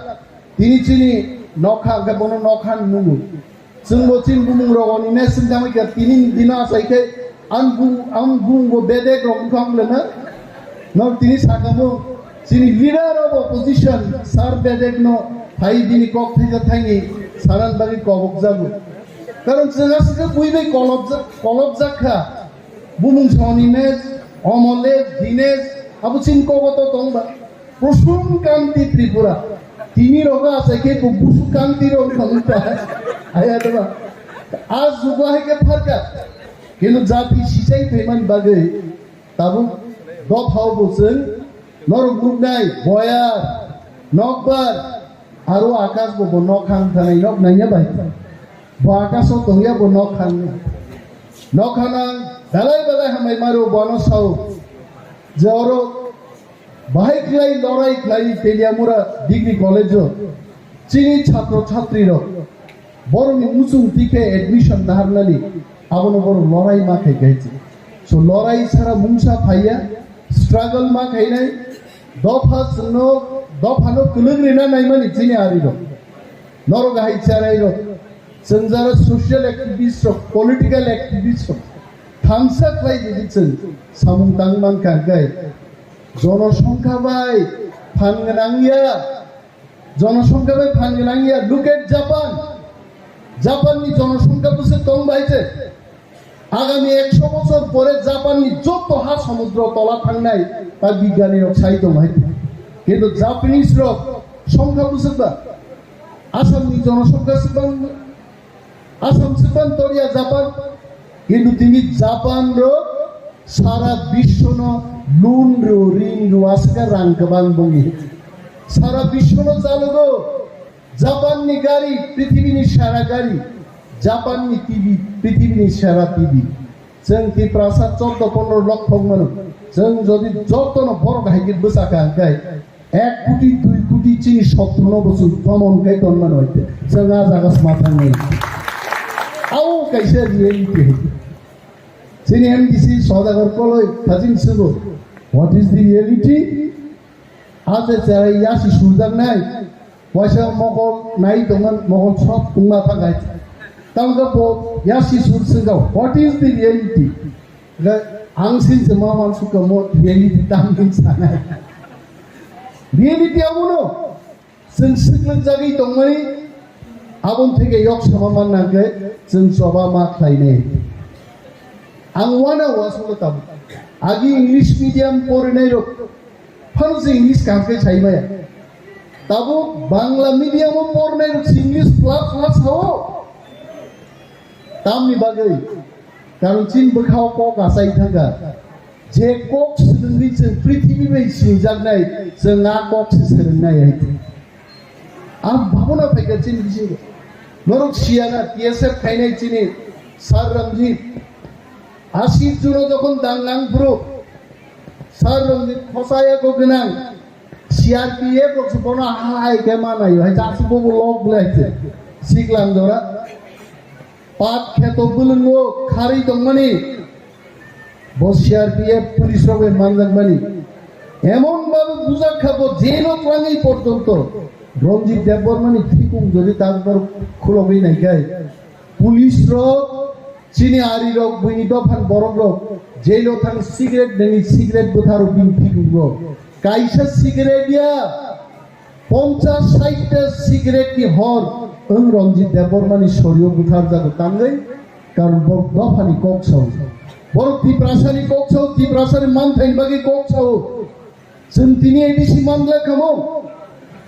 tini chini nokha, hwnkhe bono nokha hinwi nungo. Chwngbo chini bumung rogoni ne swngchamwi kha, tini dino achai khe ang bung, ang bung bo bedek rok wngkha wng lena. Nok tini sakamo chini leader of opposition sir bedek no phai bini kok thaisa thaini sanan bagwi kobok jago. Karon chwng aswk khe bui bai kolobjak, kolobjak kha. Bumung soni ne, omo le, dine, abo chini kogo to tongba. Kusum Kanti Tripura. Tini rogo achai khe bo Busu Kanti rok wngkha wngkha. Aya deba. A jugo hai khe pharkha. Kintu jati sichai phaimani bagwi tabuk dophao bo chwng norok nuknai boyar, nokbar, aro akas bo bo nok hang thanai nok naiya bai. Bo akaso tongya bo nok hang. Nok hanang dalai dalai hamai maro bo ano sao. Je oro Bahai khlai lorai khlai Teliamura Degree College o chini chhatro chhatri rok borokni muchung tikhe admission naharnani abono borok lorai ma khai kaichi. So lorai sara mungsa phaiya, struggle ma khainai, dopha chwngno, dophano kwlwng rina naimani chini ari rok. Norok hai cherai rok, chwng jara social activist rok, political activist rok, thansa khlai di chwng samung tang man kha kai. Jonosongkha bai phan gwnang ya, jonosongkha bai phan gwnang ya. Look at Japan. Japan ni jonosongkha bwswk tong bai se. Agami ekso bochor pore Japan ni joto ha somudro tola thangnai ta bigyani rok sai tong hai. Kintu Japanese rok songkha bwswk ba? Assam ni jonosongkha swkang Assam swkang toria Japan. Kintu tini Japan rok Sara bishono loan rw, rin rw aswkha rang kwbang bongni. Sara bishono chalogo Japanni gari, prithibini sara gari, Japanni T V, prithibini sara T V. Chwng Tiprasa chordo pondro lokh phok mano. Chwng jodi jotono borok hai khe bwsakha hwnkhe ek koti, dui koti chini sotruno bo chwng tomon khai ton mano hai khe. Chwng a jaga sma thangnai. Ao kaisa reality hai khe. Chini M D C Sodagar Koloi thajin sugo. What is the reality? Aje cherai yasi surjaknai. Waisa mokol nai tongman mokol sok tungma thangai. Tamga po yasi sur singga. What is the reality? Ga ang sin se ma man suka mo reality tam din sanai. Reality amono. Chwng swklangjagwi tongmani aboni theke yok sama manna hwnkhe chwng choba ma khlainai. Ang uanao uansukno tabuk. Agi English medium porinairok phano chwng English kaham khe sai maya. Tabuk Bangla medium-o porinairok chwng English flat flat sao. Tamni bagwi? Karon chini bwkhao kok achai thangkha. Je kok swrwngwi chwng prithibi bai sinijaknai, chwng a kok se swrwngnai hai khe. A bhabona phaikha chini bisingo. Norok siyana T S F khainai chini Sir Ranjit. Ashir Juno jokhon dang nang phuru Sir Ranjit khosaya kok gwnang. C R P F rok se bono hai khe ma naio, hai jasuk bobo lok bwlai hai se. Siklang jora. Pat kheto bwlwngo kharwi tongmani. Bo C R P F police rok bai manjakmani. Emon babe bujak kha bo jail o twlangwi porjonto. Ranjit Debbarmani thikung jodi takdor khulogwi naikhai. Police rok, chini ari rok, buini dophan borok rok, jail o thang cigarette nangwi cigarette bwtharo bini thikung rok. Kaisa cigarette ya, ponchas sait ta cigarette ni hor wng Ranjit Debbarmani sorio butharjago tangwi, karon bo dophani kok sao. Borok Tiprasani kok sao, Tiprasani manthai bagwi kok sao. Chwng tini A D C manla kamo,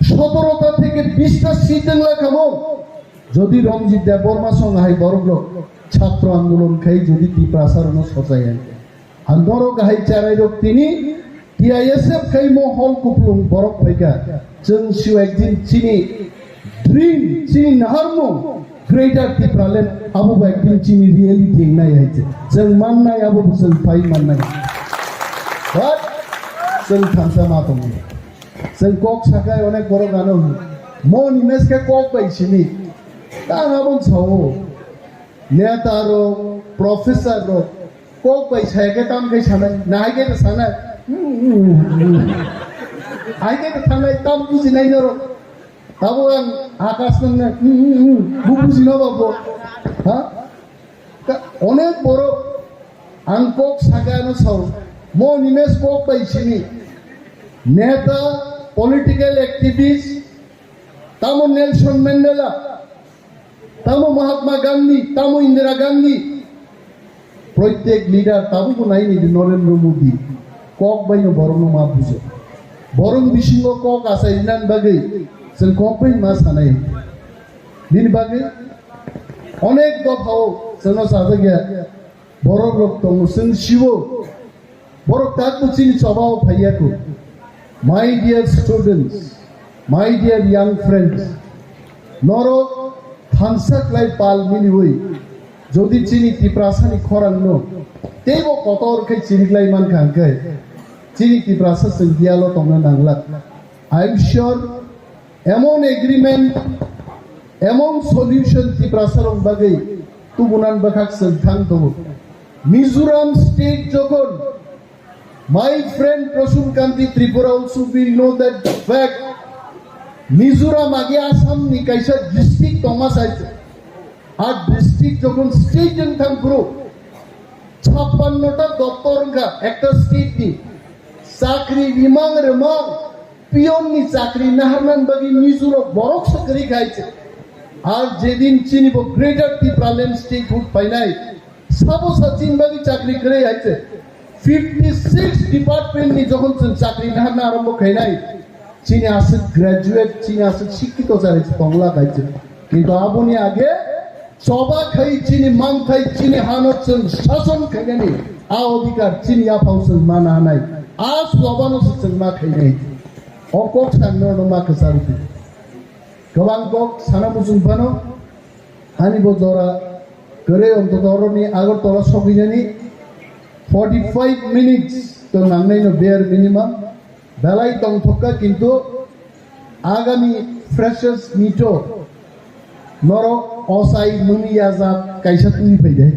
sotoro ta theke bish ta seat wngla kamo. Jodi Ranjit Debbarma song hai borok rok chhatro andolon khai jodi Tiprasa rokno sochai hai. Ang norok hai cherai rok tini T I S F khai mo hol kuplung borok phaikha. Chwng sio ekdin chini dream, chini naharmung Greater Tipraland abo bai ekdin chini reality wngnai hai se. Chwng mannai abo bo chwng phai mannai. But chwng thansa ma tongo. Chwng kok sakai onek borok ano hino. Mo ni mes khe kok bai sini. Tang abo sao. Neta rok, professor rok, kok bai saya khe tam khai sanai, nahai khe sanai. Hmm, hmm, hmm. Hai khe thangnai tam bujinai norok. Abo ang akas nang na, hmm, hmm, hmm. Bu bujino babo. Ha? Ka-, onek borok ang kok saga no sao. Mo ni mes kok bai sini. Neta, political activist, tamo Nelson Mandela, tamo Mahatma Gandhi, tamo Indira Gandhi, proitek leader tabuk bo nai ni di Narendra Modi, kok bai no borok no ma bujo. Borok bisingo kok achai rinan bagwi chwng kok bai ma sanai. Bini bagwi onek dophao chwngno sajak ya. Borok rok tongo, chwng siwo. Borok takbo chini chobao phaiya kho. My dear students, my dear young friends, norok thansa khlai pal miliwi, jodi chini Tiprasani khorangno teibo kotor khe chiriklai mankha hwnkhe, chini Tiprasa chwng diyalo tongna nanglak. I am sure emon agreement, emon solution Tiprasarok bagwi tubunan bwkhak chwng thang tongo. Mizoram state jokhon, my friend Prasun Kanti Tripura also will know that fact. Mizoram age Assam ni kaisa district tongma sai. A district jokhon state wng thang phuru, chappanno ta doptor wngkha ekta state ni. Chakri rimang remang, peon ni chakri naharnan bagwi Mizo rok borok se kwrwi khai se. Ar jedin chini bo Greater Tipraland Statehood painai, sabo sa chini bagwi chakri kwrwi hai se. Fifty six department ni jokhon chwng chakri naharna arambo khainai, chini aswk graduate, chini aswk sikkito chari tongla hai se. Kintu aboni age choba khai chini manthai, chini hano chwng sason khainani A odhikar chini yaphao chwng ma nanai, a swabano se chwng ma khainai. O kok sanno no ma kwcharo di. Kwbang kok sana muchung phano, ani bo jora kwrwi ontoto oroni Agartala sogwinani forty five minutes to nangnai no bare minimum. Belai tongthokka kintu agami freshers meet o norok osai muni yajak kaisa twi phaide.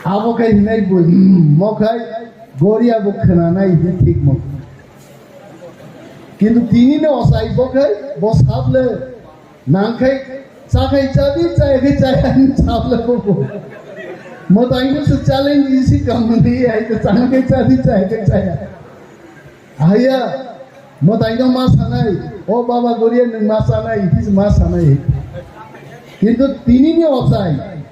Abo khai hinai bo, hmm, mo khai goria bo khwnanai hi thik mo. Kintu tini no osai bo khai bo sable nang khai cha khai cha di, cha khai cha ani sable bo bo. Mo tai no se challenge isi kamani ai to cha khai cha di, cha khai cha. Haiya, mwtaino ma sanai, "O baba goria nwng ma sanai," it is ma sanai. Kintu tinini ochai,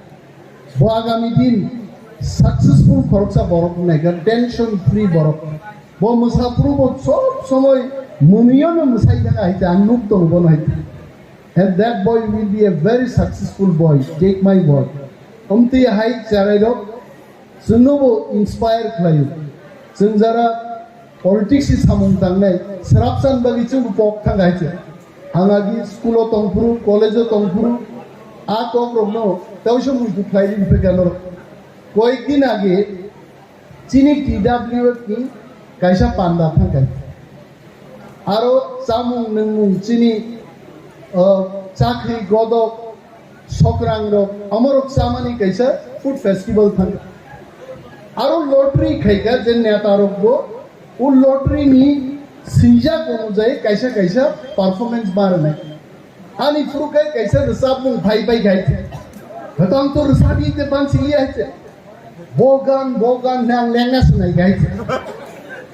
bo agami din successful khoroksa borok naiga, tension free borok. Bo mwsa phuru bo sob somoi mwnwiono mwsai thanga hai te ang nuk tongo bono hai te. And that boy will be a very successful boy, take my word. Omtwi hai charairok chwngno bo inspire khlaio. Chwng jara politics ni samung tangnai, srapsan bagwi chwng bo kok thang hai se. Ang agi school o tongphuru, college o tongphuru, a kok rokno tausa muitu khlai ri phekha norok. Koyek din age chini T W F ni kaisa panda thang hai. Aro chamung nwngmung chini, uh, chakri godok sokrang rok, amorok chamani kaisa food festival thang. Aro lottery khaika je neta rok bo, o lottery ni swijak onujai kaisa kaisa performance barnai. Ani phuru kai kaisa rwchapmung phai pai khai. Hwtang to rwchap yi te ban sili hai te. Bogan, bogan nang lengna sinai khai te.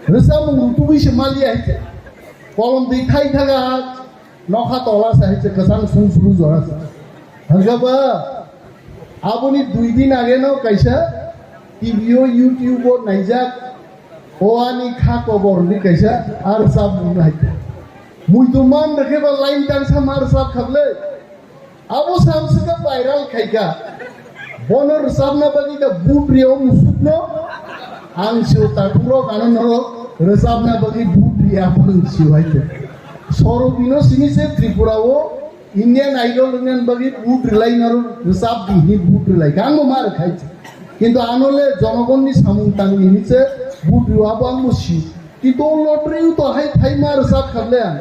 Rwchapmung rutugui se mali hai te. Kolom di thai thaga. Nokha tola sa hai se kwchang sung suru jora sa. Hwnkhe ba aboni dui din age no kaisa T V o YouTube o naijak o ani kha kobor ni kaisa ar sab nai. Muitu man rwkhe ba line tang sa mar sab khable. Abo samsika viral khaika. Bono rwchapna bagwi da but rio musukno. Ang sio takhurok ano norok rwchapna bagwi but ria phung sio hai khe. Soro dino sini se Tripura o Indian Idol wngna bagwi but rilai naro rwchap di hini but rilai. Ang bo mar khai. Kintu ano le jonogonni samung tangni hini se but rio abo ang bo sio. Kintu o lottery o to hai thai mar rwchap khable ang.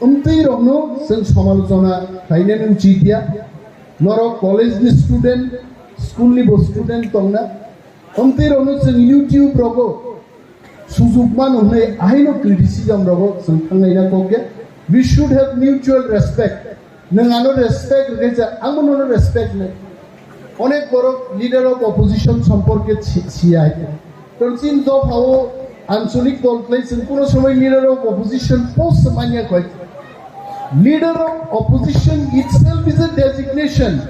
Omtwi rokno chwng samalochona khlainani uchit ya. Norok college ni student, school ni bo student tongna. Omtwi rokno chwng YouTube rogo sujuk mano hwnwi ahaino criticism rogo chwng thangnaina kok ya. We should have mutual respect. Nwng ano respect rwkhe cha, angbo nono respect nai. Onek borok leader of opposition somporke si-, siya hai. Karon chini dophao ancholik dol khlai chwng kuno somoi leader of opposition post se manya koi. Leader of opposition itself is a designation.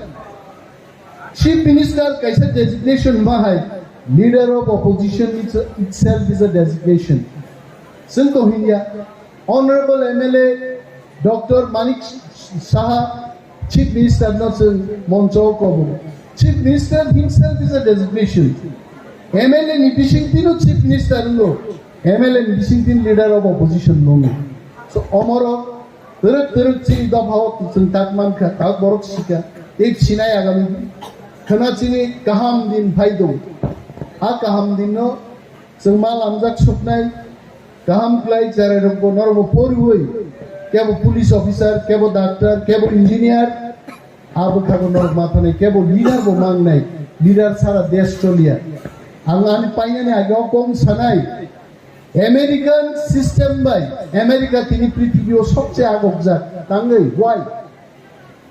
Chief Minister kaisa designation ma hai. Leader of opposition is a, itself is a designation. Chwng to hinya. Honorable M L A Doctor Manik Saha, Chief Minister no chwng moncho o kobo. Chief Minister himself is a designation. M L A ni bising tino Chief Minister no, M L A ni bising tin leader of opposition no. So omoro twrwk twrwk chini dopha o chwng tak mankha, tak borok sika, tei sinai agami khwna chini kaham din phai do. A kaham din no chwng ma lamjak suknai, kaham khlai cherai rokbo norokbo poriwi, kebo police officer, kebo doctor, kebo engineer, abo khago norok ma thanai, kebo leader bo mangnai, leader sara desh choliya. Ang ani painani age o kong sanai, American system bai, America tini prithibi o sobse agokjak, tangwi, why?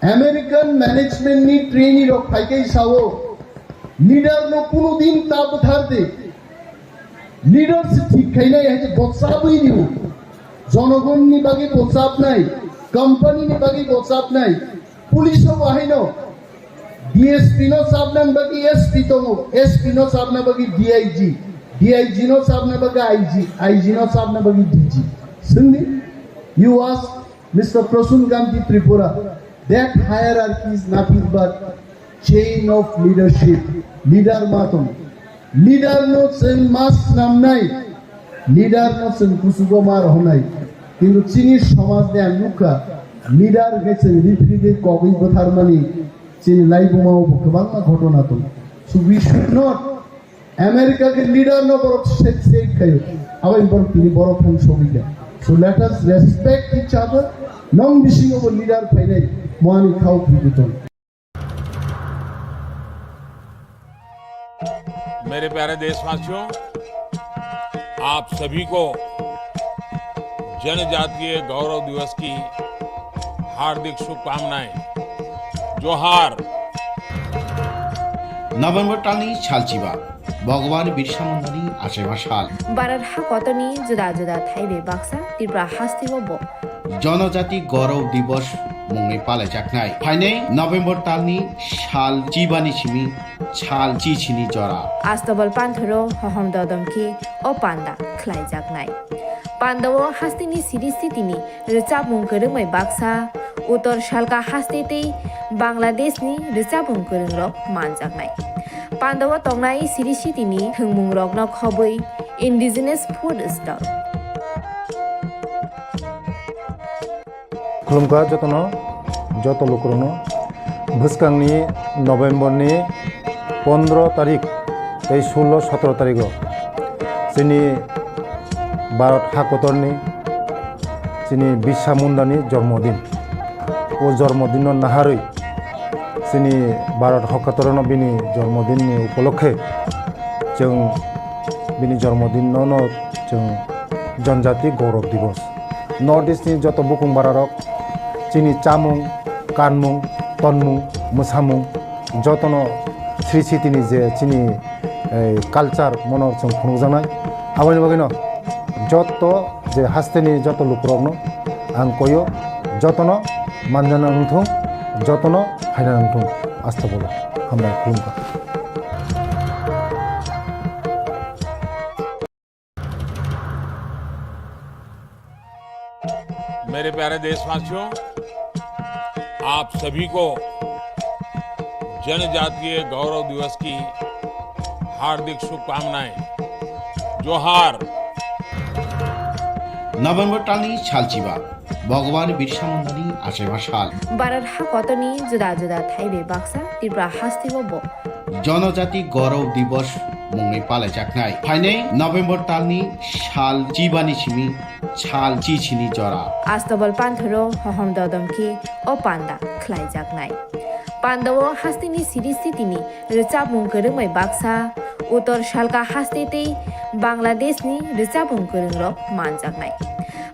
American management ni trainee rok phaikai sao, leader no kuno din ta bwthar di. Leader se thik khainai hai je bochapwi rio. Jonogon ni bagwi bochapnai, company ni bagwi bochapnai, police o bo haino. D S P no chapna bagwi S P tongo, S P no chapna bagwi D I G, D I G no chapna bagwi I G, I G no chapna bagwi D G. Singni, you ask Mister Prasun Gandhi Tripura, that hierarchy is nothing but Chain of leadership, leader ma tong. Leader no chwng ma snamnai, leader no chwng kuchugo ma rohornai. Kintu chini somaj ni ang nukha, leader khe chwng ripri de kogwi bwtharmani chini laibuma o bo kwbangma ghotona tong. So we should not America ke leader no borok set set khayo. Abo borok tini borok thang sogwi kha. So let us respect each other. Nong bisingo bo leader phainai moani khao phidi tong. मेरे प्यारे देशवासियों, आप सभी को जनजातीय गौरव दिवस की हार्दिक शुभकामनाएं। जोहार। November talni salchiba, Bhagwan Birsa Mundani achaiba sal. Bharat hakotorni juda juda thaibai baksa Tripura hasteo bo Jonojati Gaurav Divas mungwi palaijaknai. Phainai November talni sal chibani simi sal chichini jora. Astabal panthoro hohom dodom khe o panda khlaijaknai. Pandao hasteni siri sitini rwchapmung kwrwngbai baksa Uttor Salka haste tei Bangladeshni rwchapmung kwrwngrok manjaknai. Pandao tongnai siri sitini thwngmungrokno khobwi indigenous food stall. Khulumkha jotono, joto lukurokno. Bwskangni November ni pondro tarik tei sullo sotro tarigo chini Bharat hakotorni chini Birsa Mundani jormodin. O jormodinno naharwi chini Bharat hakotorno bini jormodinni upolokhe chwng bini jormodinno no chwng Janjati Gaurav Divas. North East ni joto bukung bararok chini chamung, kanmung, tonmung, mwsamung, jotono Sri Sitini je chini, eh, culture mono chwng phunukjaknai. Aboni bagwino joto je hasteni joto lukurokno ang koyo, jotono manjana wngthung, jotono phaina wngthung. Asta bolo. Hambai khulumkha. मेरे प्यारे देशवासियों, आप सभी को जनजातीय गौरव दिवस की हार्दिक शुभकामनाएं। जोहार। November talni salchiba, Bhagwan Birsa Mundani achaiba sal. Bharat hakotorni juda juda thaibai baksa Tripura hasteo bo Jonojati Gaurav Divas mungwi palaijaknai. Phainai November talni sal chibani simi sal chichini jora. Astabal panthoro hohom dodom khe o panda khlaijaknai. Pandao hasteni siri sitini rwchapmung kwrwngbai baksa Uttor Salka haste tei Bangladeshni rwchapmung kwrwngrok manjaknai.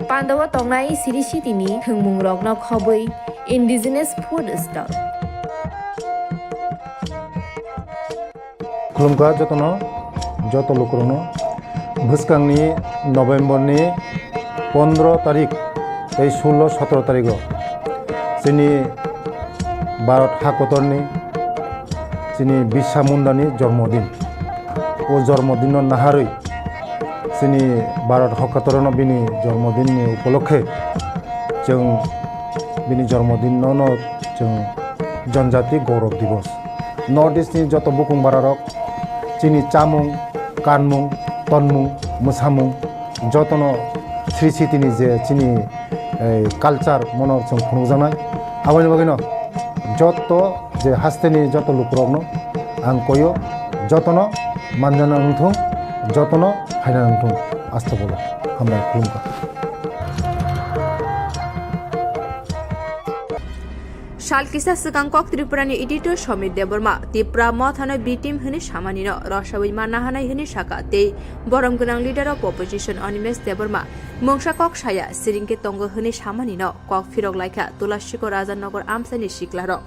Pandao tongnai siri sitini thwngmungrokno khobwi indigenous food stall. Khulumkha jotono, joto lukurokno. Bwskangni November ni pondro tarik tei sullo sotro tarigo chini Bharat hakotorni chini Birsa Mundani jormodin. O jormodinno naharwi chini Bharat hakotorno bini jormodinni upolokhe chwng bini jormodinno no chwng Janjati Gaurav Divas. North East ni joto bukung bararok chini chamung, kanmung, tonmung, mwsamung jotono Sri Sitini je chini, eh, culture mono chwng phunukjaknai. Aboni bagwino joto je hasteni joto lukurokno ang koyo, jotono manjana wngthung, jotono phaina wngthung. Asta bolo. Hambai khulumkha. Sal kisa swkang kok Tripurani editor Somir Debbarma Tipra mothano B team hwnwi samanino rwsawi manna hanai hwnwi saka tei borom gwnang leader of opposition Animesh Debbarma mungsa kok saya siringkhe tongo hwnwi samanino kok phirok laikha Tulasikor Rajanogor amchaini siklarok.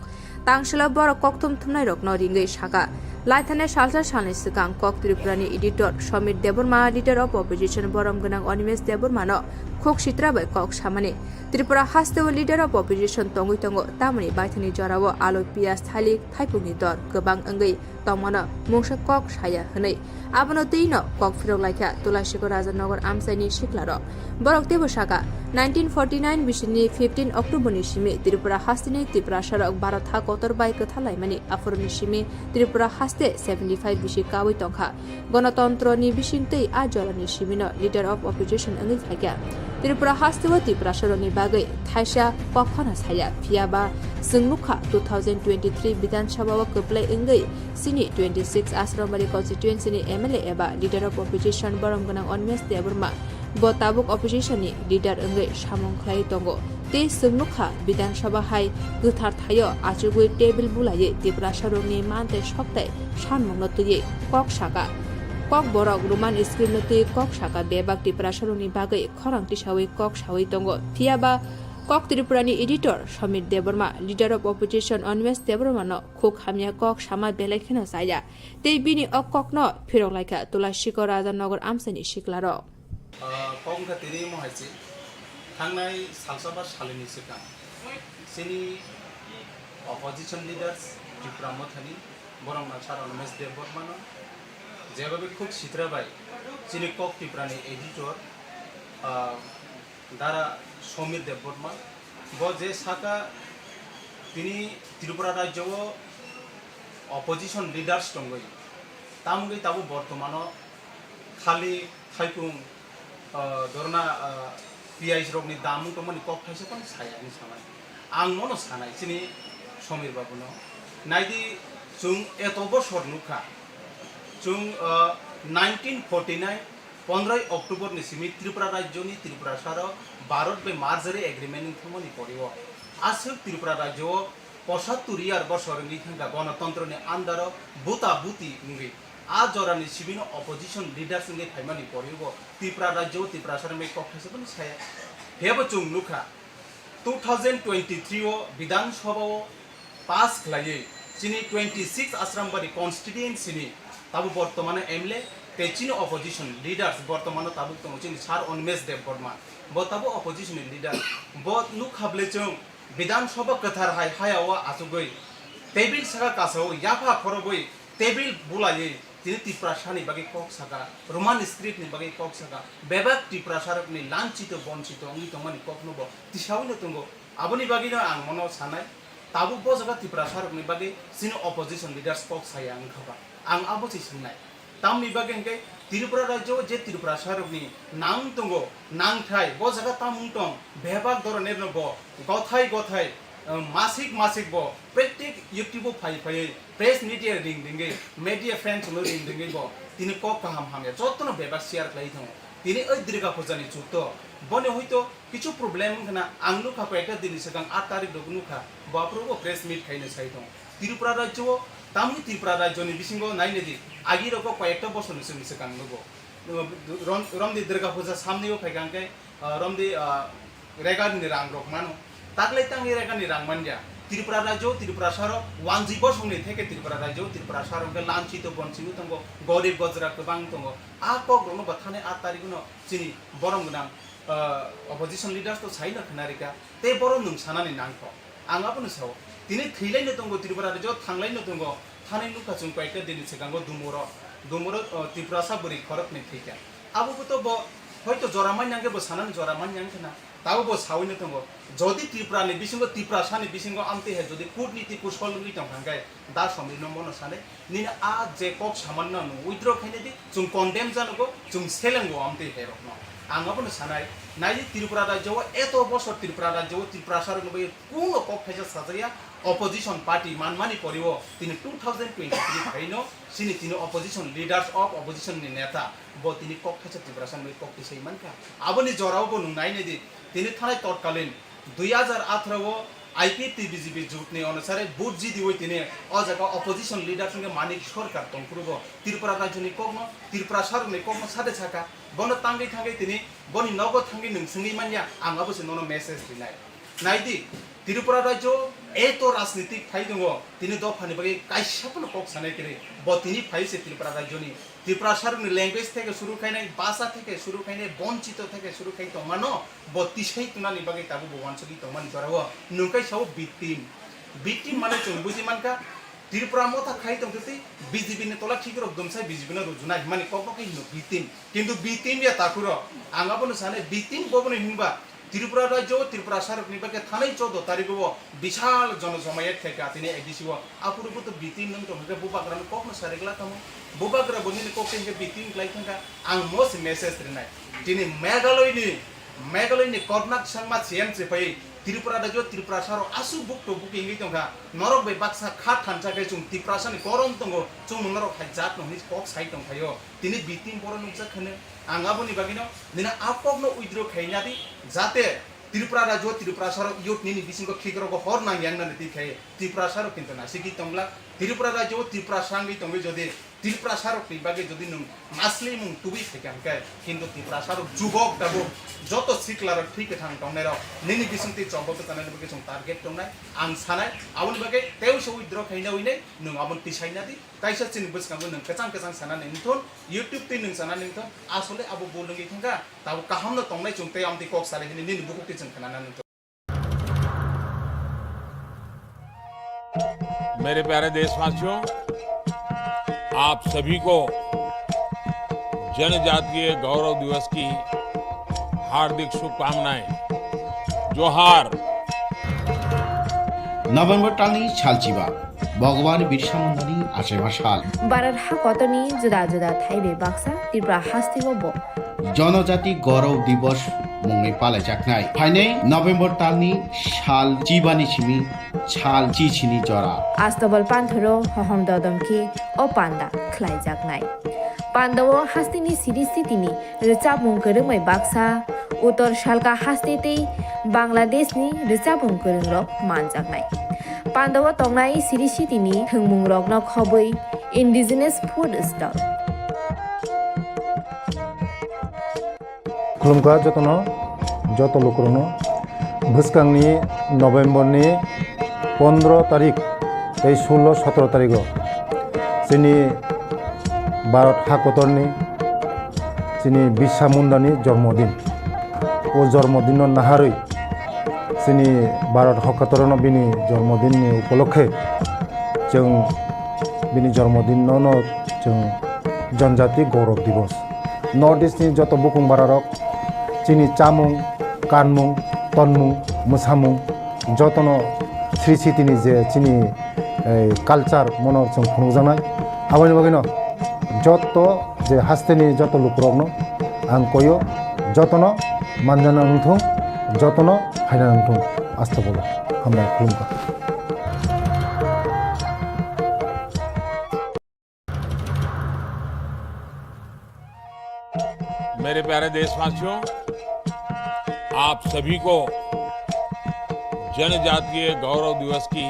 Tangselo borok kokthum thumnairokno ringwi saka. Laithani salsa salni swkang kok Tripurani editor Somir Debbarma, leader of opposition borom gwnang Animesh Debbarmano khuk sitra bai kok samani. Tripura hasteo leader of opposition tongwi tongo, tamoni baithangni jorao alu, piyaj, thalik, thaipungni dor kwbang wngwi tongmano mungsa kok saya hwnwi abono twino kok phirok laikha Tulasikor Raja Nagar amchaini siklarok. Borok teibo saka, nineteen forty nine bisini fifteen October ni simi Tripura hasteni Tiprasarok Bharat ha kotor bai kwthar laimani, aphuruni simi Tripura haste seventy five bisi kaui tongkha. Gonotontro ni bisingtwi a jorani simino Leader of Opposition wngwi phaikha. Tripura hasteo Tiprasarokni bagwi thaisa kok phano saya, phiyaba chwng nukha two thousand twenty three Bidhan Sabha o kwplai wngwi chini twenty six Asrambari constituency ni M L A eba Leader of Opposition borom gwnang Animesh Debbarma bo tabuk opposition ni leader wngwi samung khlai tongo. Tei chwng nukha, Bidhan Sabha hai kwthar thaio achugwi table bulaiwi Tiprasarokni man tei sok tei sanmungno twiwi kok saka. Kok borok Roman script no twiwi kok saka, bebak Tiprasarokni bagwi khorang tisawi kok sawi tongo. Phiyaba kok Tripura ni editor Somir Debbarma, Leader of Opposition Animesh Debbarma no khuk hamya kok sama belai kheno chaya. Tei bini o kokno phirok laikha Tulasikor Raja Nagar amchaini siklarok. Ah, kok wngkha tini omo hai se, thangnai salsa ba salini swkang chini opposition leaders Tipra Mothani, borok no sir Animesh Debbarma no, jeba bai khuk sitra bai chini kok Tipra ni editor, ah, Dara Somir Debbarma, bo je saka tini Tripura rajyo o opposition leaders tongwi, tamgwi tabuk bortomano khali thaipung, ah, dorna, ah, piyaj rokni damung tongmani kok thaisa phano saya hinwi sanai. Ang mono sanai chini Somir babuno. Naidi, chwng eto bosor nukha. Chwng, ah, nineteen forty nine pondroi October ni simi Tripura rajyo ni Tripura saro Bharat bai merger agreement wngthangmani pori o aswk Tripura rajyo o posattur year bosor wngwi thangkha gonotontro ni under o buta buti wngwi. A jora ni simi no opposition leaders wngwi phaimani pori o Tripura rajyo o Tripura saro bai kok thaisa phano saya. Phiyabo chwng nukha, two thousand twenty three o Bidhan Sabha o pass khlaiwi chini twenty six Asrambari constituency ni tabuk bortomano M L A tei chini opposition leaders bortomano tabuk tongo chini sir Animesh Debbarma, bo tabuk opposition ni leader. Bo nukha bwle chwng Bidhan Sabha kwthar hai haya o achugwi table saka kasao yapha khorogwi table bulaiwi tini Tiprasani bagwi kok saka, Roman script ni bagwi kok saka, bebak Tiprasarokni lanchito bonchito wngwi tongmani kokno bo tisaui no tongo. Aboni bagwino ang mono sanai, tabuk bo jaga Tiprasarokni bagwi chini opposition leaders kok saya wngkha ba? Ang abo se swngnai. Tamni bagwi hwnkhe Tripura rajyo o je Tiprasarokni nang tongo, nangthai, bo jaga tamung tong, bebak doronirno bo gothai gothai, eh, masik masik bo pratik YouTube o phai phaiwi press media ring ringwi, media friends no ring ringwi bo tini kok kaham hamya jotono bebak share khlai thango. Tini oi Durga Puja ni chutto, boni hoito kichu problem wngkha na, ang nukha koyekta din ni swkang aat tarik rok nukha, bo aphuru bo press meet khaina sai tongo. Tripura rajyo o, tamni Tripura rajyo ni bisingo naina di, agi rogo koyekta bosor ni swkang nugo. Rom-, romdi Durga Puja samni o phaikha hwnkhe, ah, romdi, ah, regar ni rang rok mano. Taklai tangwi regar ni rang manya. Tripura rajyo, Tripura saro, wanji bosong ni theke Tripura rajyo, Tripura saro hwnkhe lanchito bonchito tongo, gorib gojra kwbang tongo. A kok rokno bo thani aat tarik no chini borom gwnang, ah, opposition leaders to sai no khna rika. Tei borom nwng sanani nangkho. Ang abono sao. Tini thwilaino tongo Tripura rajyo, thanglaino tongo. Thani nukha chwng koyekta dini swkango Dumuro. Dumuro, o, Tiprasa bwrwi khoroknwi thwikha. Abo bo to bo hoito jora manya hwnkhe bo sanani jora manya wngkha na. Tabo bo saui no tongo. Jodi Tripura ni bisingo, Tiprasa ni bisingo amtwi hai jodi kutniti kusol wngwi tongkha hwnkhe da Somir no mono sanai. Nini a je kok samanno nwng withdraw khaina di, chwng condemn janogo, chwng selengo amtwi hai rokno. Ang abono sanai, naidi Tripura rajyo o eto bosor Tripura rajyo o Tiprasa rokno bai kuno kok thaisa sajaya, opposition party manmani poriwo tini two thousand twenty three phaino chini tini opposition leaders of opposition ni neta bo tini kok thaisa Tiprasa ni kok tisai mankha. Aboni jorao bo nwng nainai di, tini thanai totkalin dui hajar atharo o I P F T B J P jut ni onusare vote jidiwi tini o jaga opposition leaders wngkhe Manik Sarkar tongphuru bo Tripura rajyo ni kokno, Tripura sarok ni kokno sade saka, bono tangwi thangwi tini boni nogo thangwi nwng swngwi manya, ang abo se nono message rinai. Naidi, Tripura rajyo eto rajnitik phai tongo, tini dophani bagwi kaisa phano kok sanai kwrwi, bo tini phai se Tripura rajyoni. Tiprasarokni language theke suru khainai, bhasha theke suru khainai, bonchito theke suru khai tongmano, bo tisai tunani bagwi tabuk bo wansugwi tongmani jorao. Nwng khe sao victim. Victim mane chwng buji mankha, Tripura motha khai tongtwi twi B J P ni tola khikrok dumsai B J P no rujuna himani kokno khe hino B team. Kintu B team ya takhuro. Ang abono sane B team bobono hinba Tripura rajyo, Tripura sarokni bagwi thanai choudo tarikgo bishal jonojomayat khaikha tini A D C o. Aphuru bo to B team nung tongkha khe bubagrano kokno sarikla tamo. Bubagra bo nini kok khe B team klai thangkha. Ang mo se message rinai. Tini Meghalaya ni Meghalaya ni Kornak Sangma C M se phai Tripura rajyo Tripura saro aswk bukto buki wngwi tongkha. Norok bai baksa kha thansa khe chwng Tiprasa ni korom tongo, chwng norok hai jat no hwnwi kok sai tongkhaio. Tini B team bohrok nukjak kheno ang aboni bagwino nini a kokno withdraw khaina di, jate Tripura rajyo Tripura saro youth nini bisingo khikrok hor nang yang nani twi khai Tripura saro kinto naisiki tongla Tripura rajyo Tripura sangwi tongwi jodi Tiprasarokni bagwi jodi nwng maslimung tubui phaikha hwnkhe, kintu Tiprasarok jubok tabuk joto siklarok thwi kwthang tongnairok nini bisingtwi chobok kwchanani bagwi chwng target tongnai ang sanai. Aboni bagwi tei uaisa withdraw khaina uinai nwng abono tisaina di. Kaisa chini bwskango nwng kwchang kwchang sanani wngthun, YouTube twi nwng sanani wngthun, asole abo bul wngwi thangkha, tabuk kahamno tongnai chwng tei amtwi kok salai hwnwi nini bukhuk twi chwng khnanani wngthun. मेरे प्यारे देशवासियों, आप सभी को जनजातीय गौरव दिवस की हार्दिक शुभकामनाएं। जोहार। November talni salchiba, Bhagwan Birsa Mundani achaiba sal. Bharat hakotorni juda juda thai bai baksa Tripura hasteo bo Jonojati Gaurav Divas mungwi palaijaknai. Phainai November talni sal chibani simi sal chisini jora. Astobal panthoro hohom dodom khe o panda khlaijaknai. Pandao hasteni siri sitini rwchapmung kwrwngbai baksa, Uttor Salka haste tei Bangladeshni rwchapmung kwrwngrok manjaknai. Pandao tongnai siri sitini thwngmungrokno khobwi Indigenous Food Stall. Khulumkha jotono, joto lukurokno. Bwskangni November ni pondro tarik tei sullo sotro tarigo chini Bharat hakotorni chini Birsa Mundani jormodin. O jormodinno naharwi chini Bharat hakotorno bini jormodinni upolokhe chwng bini jormodinno no chwng Janjati Gaurav Divas. North East ni joto bukung bararok chini chamung, kanmung, tonmung, mwsamung jotono sri sitini je chini, eh, culture mono chwng phunukjaknai. Aboni bagwino joto je hasteni joto lukurokno ang koyo, jotono manjana wngthung, jotono phaina wngthung. Astobolo hambai khulumkha. मेरे प्यारे देशवासियों, आप सभी को जनजातीय गौरव दिवस की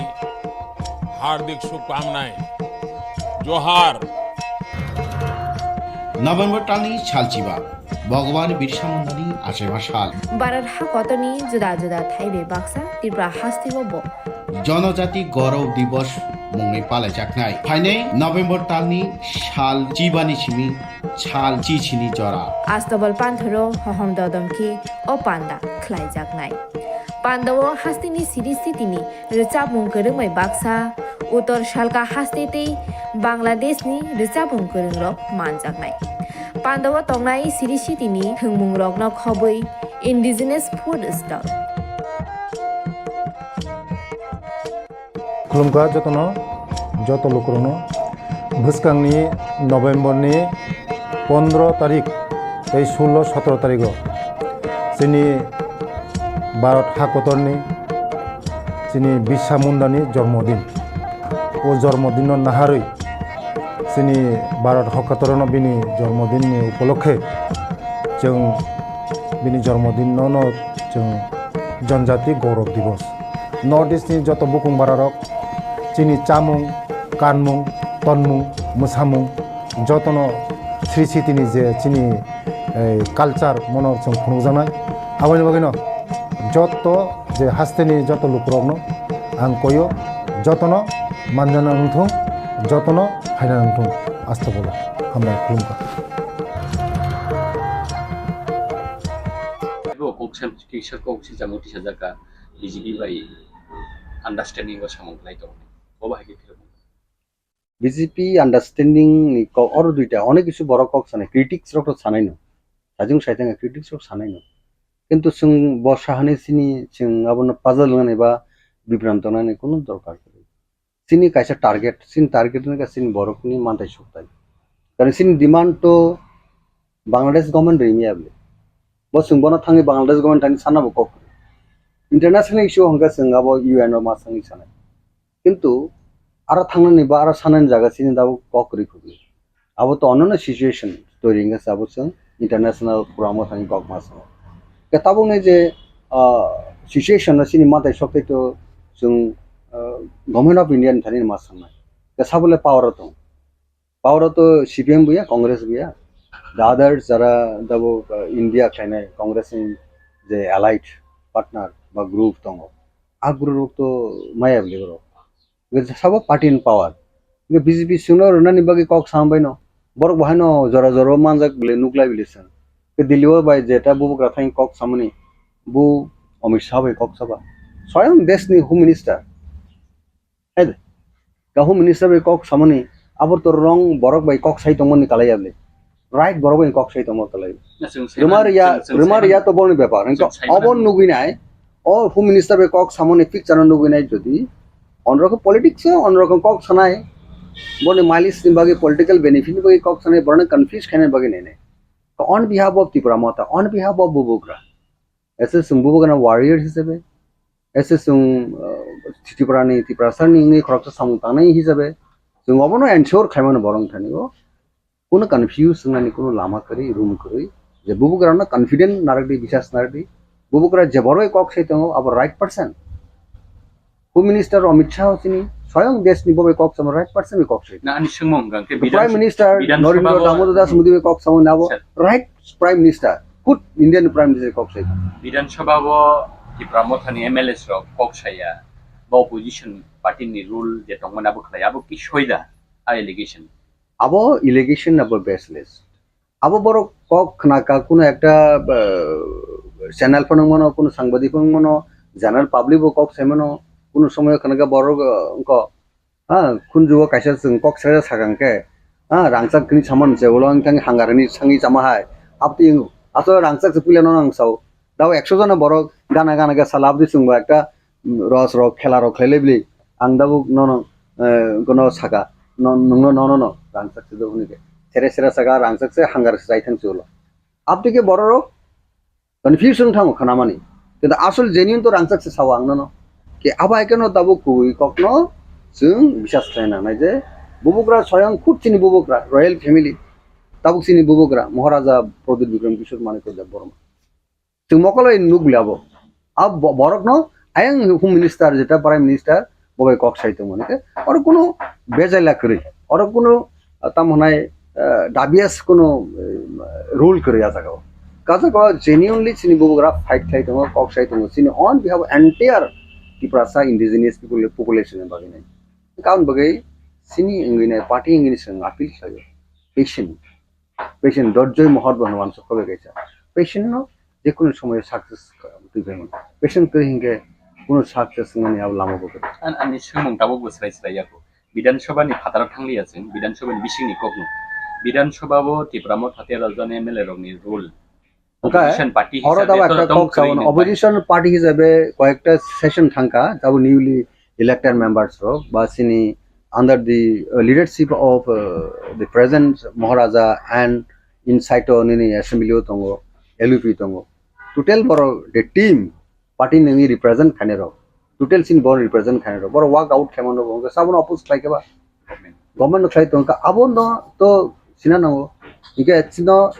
हार्दिक शुभकामनाएं। जोहार। November talni salchiba, Bhagwan Birsa Mundani achaiba sal. Bharat hakotorni juda juda thai bai baksa Tripura hasteo bo Jonojati Gaurav Divas mungwi palaijaknai. Phainai November talni sal chibani simi sal chisini jora. Astobal panthoro hohom dodom khe o panda khlaijaknai. Pandao hasteni siri sitini rwchapmung kwrwngbai baksa, Uttor Salka haste tei Bangladeshni rwchapmung kwrwngrok manjaknai. Pandao tongnai siri sitini thwngmungrokno khobwi Indigenous Food Stall. Khulumkha jotono, joto lukurokno. Bwskangni November ni pondro tarik tei sullo sotro tarigo chini Bharat hakotorni chini Birsa Mundani jormodin. O jormodinno naharwi chini Bharat hakotorno bini jormodinni upolokhe chwng bini jormodinno no chwng Janjati Gaurav Divas. North East ni joto bukung bararok chini chamung, kanmung, tonmung, mwsamung jotono sri sitini je chini, eh, culture mono chwng phunukjaknai. Aboni bagwino joto je hasteni joto lukurokno ang koyo, jotono manjana wngthung, jotono phaina wngthung. Astobolo hambai khulumkha. Bo kok sam kisa kok si jamo tisa jaka B J P bai understanding o samung khlai tongo. Bo bahai khe phirok. B J P understanding ni kok oro duita onek kisu borok kok sanai, critics rok to sanai no. Sajung saitanga critics rok sanai no. Kintu chwng bo sahani chini chwng abono puzzle wngnani ba bibranto wngnani kunu dorkar kwrwi. Chini kaisa target, chini target wngkha chini borokni manthai sukthai. Karon chini demand to Bangladesh government rimi abli. Bo chwng bono thangwi Bangladesh government thani sana bo kok. International issue hwnkha chwng abo U N o ma thangwi sanai. Kintu aro thangnani ba aro sanani jaga chini tabuk kok kwrwi khukli. Abo to onno situation toiri wngkha se abo chwng international forum o thangwi kok ma sanai. Khe tabukni je, ah, situation no chini manthai sokthai to chwng, ah, Government of India ni thani ma sanai. Khe sabole power o tong. Power o to C P M buya, Congress buya. The others jara tabuk, ah, India khlainai Congress ni je allied partner ba group tongo. A group rok to maya bwlwi borok. Sabo party in power. Hwnkhe B J P chwngno rwnani bagwi kok sam baino. Borok bo haino jora jora o manjak bwlwi nuklai bwlwi chwng. Khe Delhi o bai jeta bubagra thani kok samani. Bu Amit Shah bai kok saba. Swayam deshni Home Minister. Hai de. Ka Home Minister bai kok samani. Abo to wrong borok bai kok sai tongmani kalai ya bwlwi. Right borok bai kok sai tongma kalai. Na, chwng sai Rwma mani, riya, chwng, chwng rwma sai riya mani. To borni bepar. Hwnkhe Chwng sai mani. Abo nugwi nai. O Home Minister bai kok samani picture no nugwi nai jodi. Onrokho politics o, onrokho kok sanai. Borni mileage ni bagwi political benefit ni bagwi kok sanai, borno confuse khaina bagwi nai nai. On behalf of Tipra Motha, on behalf of Bubagra. Ese chwng Bubagra warrior hisabe. Ese chwng, uh, Tripura ni, Tiprasa ni wngwi khoroksa samung tangnai hisabe. Chwng obono ensure khaimano borok thani o. Kuno confuse wngnani kuno lama kwrwi, room kwrwi. Je Bubagrano confident narwkdi, bisas narwkdi. Bubagra je borok bai kok sai tongo, abo right person. Home Minister Amit Shah chini, swayang deshni bo bai kok samo right person bai kok sai. Na, ani swngmung hwnkha khe Prime Bidhan, Minister Bidhan Narendra Sabha bo Damodar Das Modi bai kok samo nabo Sir. Right Prime Minister, khud Indian Prime Minister kok sai. Bidhan Sabha bo Tipra Mothani M L As rok kok saya, ba opposition party ni rule je tongmani abo khlai, abo ki soida, a allegation. Abo allegation abo baseless. Abo borok kok khnaka kuno ekta, ah, channel phano wngmano, kuno sangbadik phano wngmano, general public bo kok saimano, kuno somoyo khnaka borok, ah, wngkha, ah, khunjugo kaisa chwng kok sreda sakang khe, ah, rangchak kini saman je ulo wngthang hangar hini sangwi chama hai. Abtwi aswk rangchak se puila no nang sao. Dao ekso jona borok gana gana khe sala abdi chwngbo ekta, mm, ros rok khela rok khlai lai bili. Ang dabo nono, eh, gono saka, no, nungno nono no rangchak se do hwnwi khe. Sere sere saka rangchak se hangar se chai thang chulo. Abdi khe borok rok confusion thango khanamani. Kintu asol genuine to rangchak se sao ang nono. Khe abo hai kheno dabo kubui kokno chwng bisas khlai nangnai je Bubagra soyang khud chini Bubagra, royal family. Tabuk chini Bubagra, Maharaja Pradyut Bikram Kishore Manikya Debbarma. Chwng mokol bai nuk bwlwi abo. A bo-, borokno ayang Home Minister, jeta Prime Minister, bo bai kok sai tongmani khe, oro kuno bejaila kwrwi, oro kuno, ah, tamo hwnai, ah, dubious kuno, eh, rule kwrwi a jaga o. Kaisa kok genuinely chini Bubagra fight khlai tongo, kok sai tongo, chini on behalf of entire Tiprasa indigenous people, population ni bagwi nai. Karon bagwi chini wngwi nai, party wngwi nai chwng appeal khlaio. Patient. Patient Dorjoy Mohor bo hwnwi uansuk kha bai kaisa. Patient no jekunu somoyo success twi bai mano. Patient kwrwi hinkhe kunu success wngmani abo lama bo kwrwi. An-, ani swngmung tabuk bo swlai swlai yago. Bidhan Sabha ni phataro thangliya chwng, Bidhan Sabha ni bisingni kokno. Bidhan Sabha bo Tipra Motha tei Rajani M L A rokni role. Hwnkhe opposition party oro hisabe dabo to ekta tong kok kwrwi sabono, ni bai. Opposition party hisabe koyekta session thangkha, abo newly elected members rok ba chini under the, uh, leadership of, uh, the present Maharaja and inside o nini assembly o tongo, L U P tongo. Total borok the team party nungwi represent khainai rok. Total chini borok represent khainai rok. Borok work out khaimano bo hwnkhe sabono oppose khlai khe ba. Government no khlai tongkha, abo no to sina nango. Hingke chino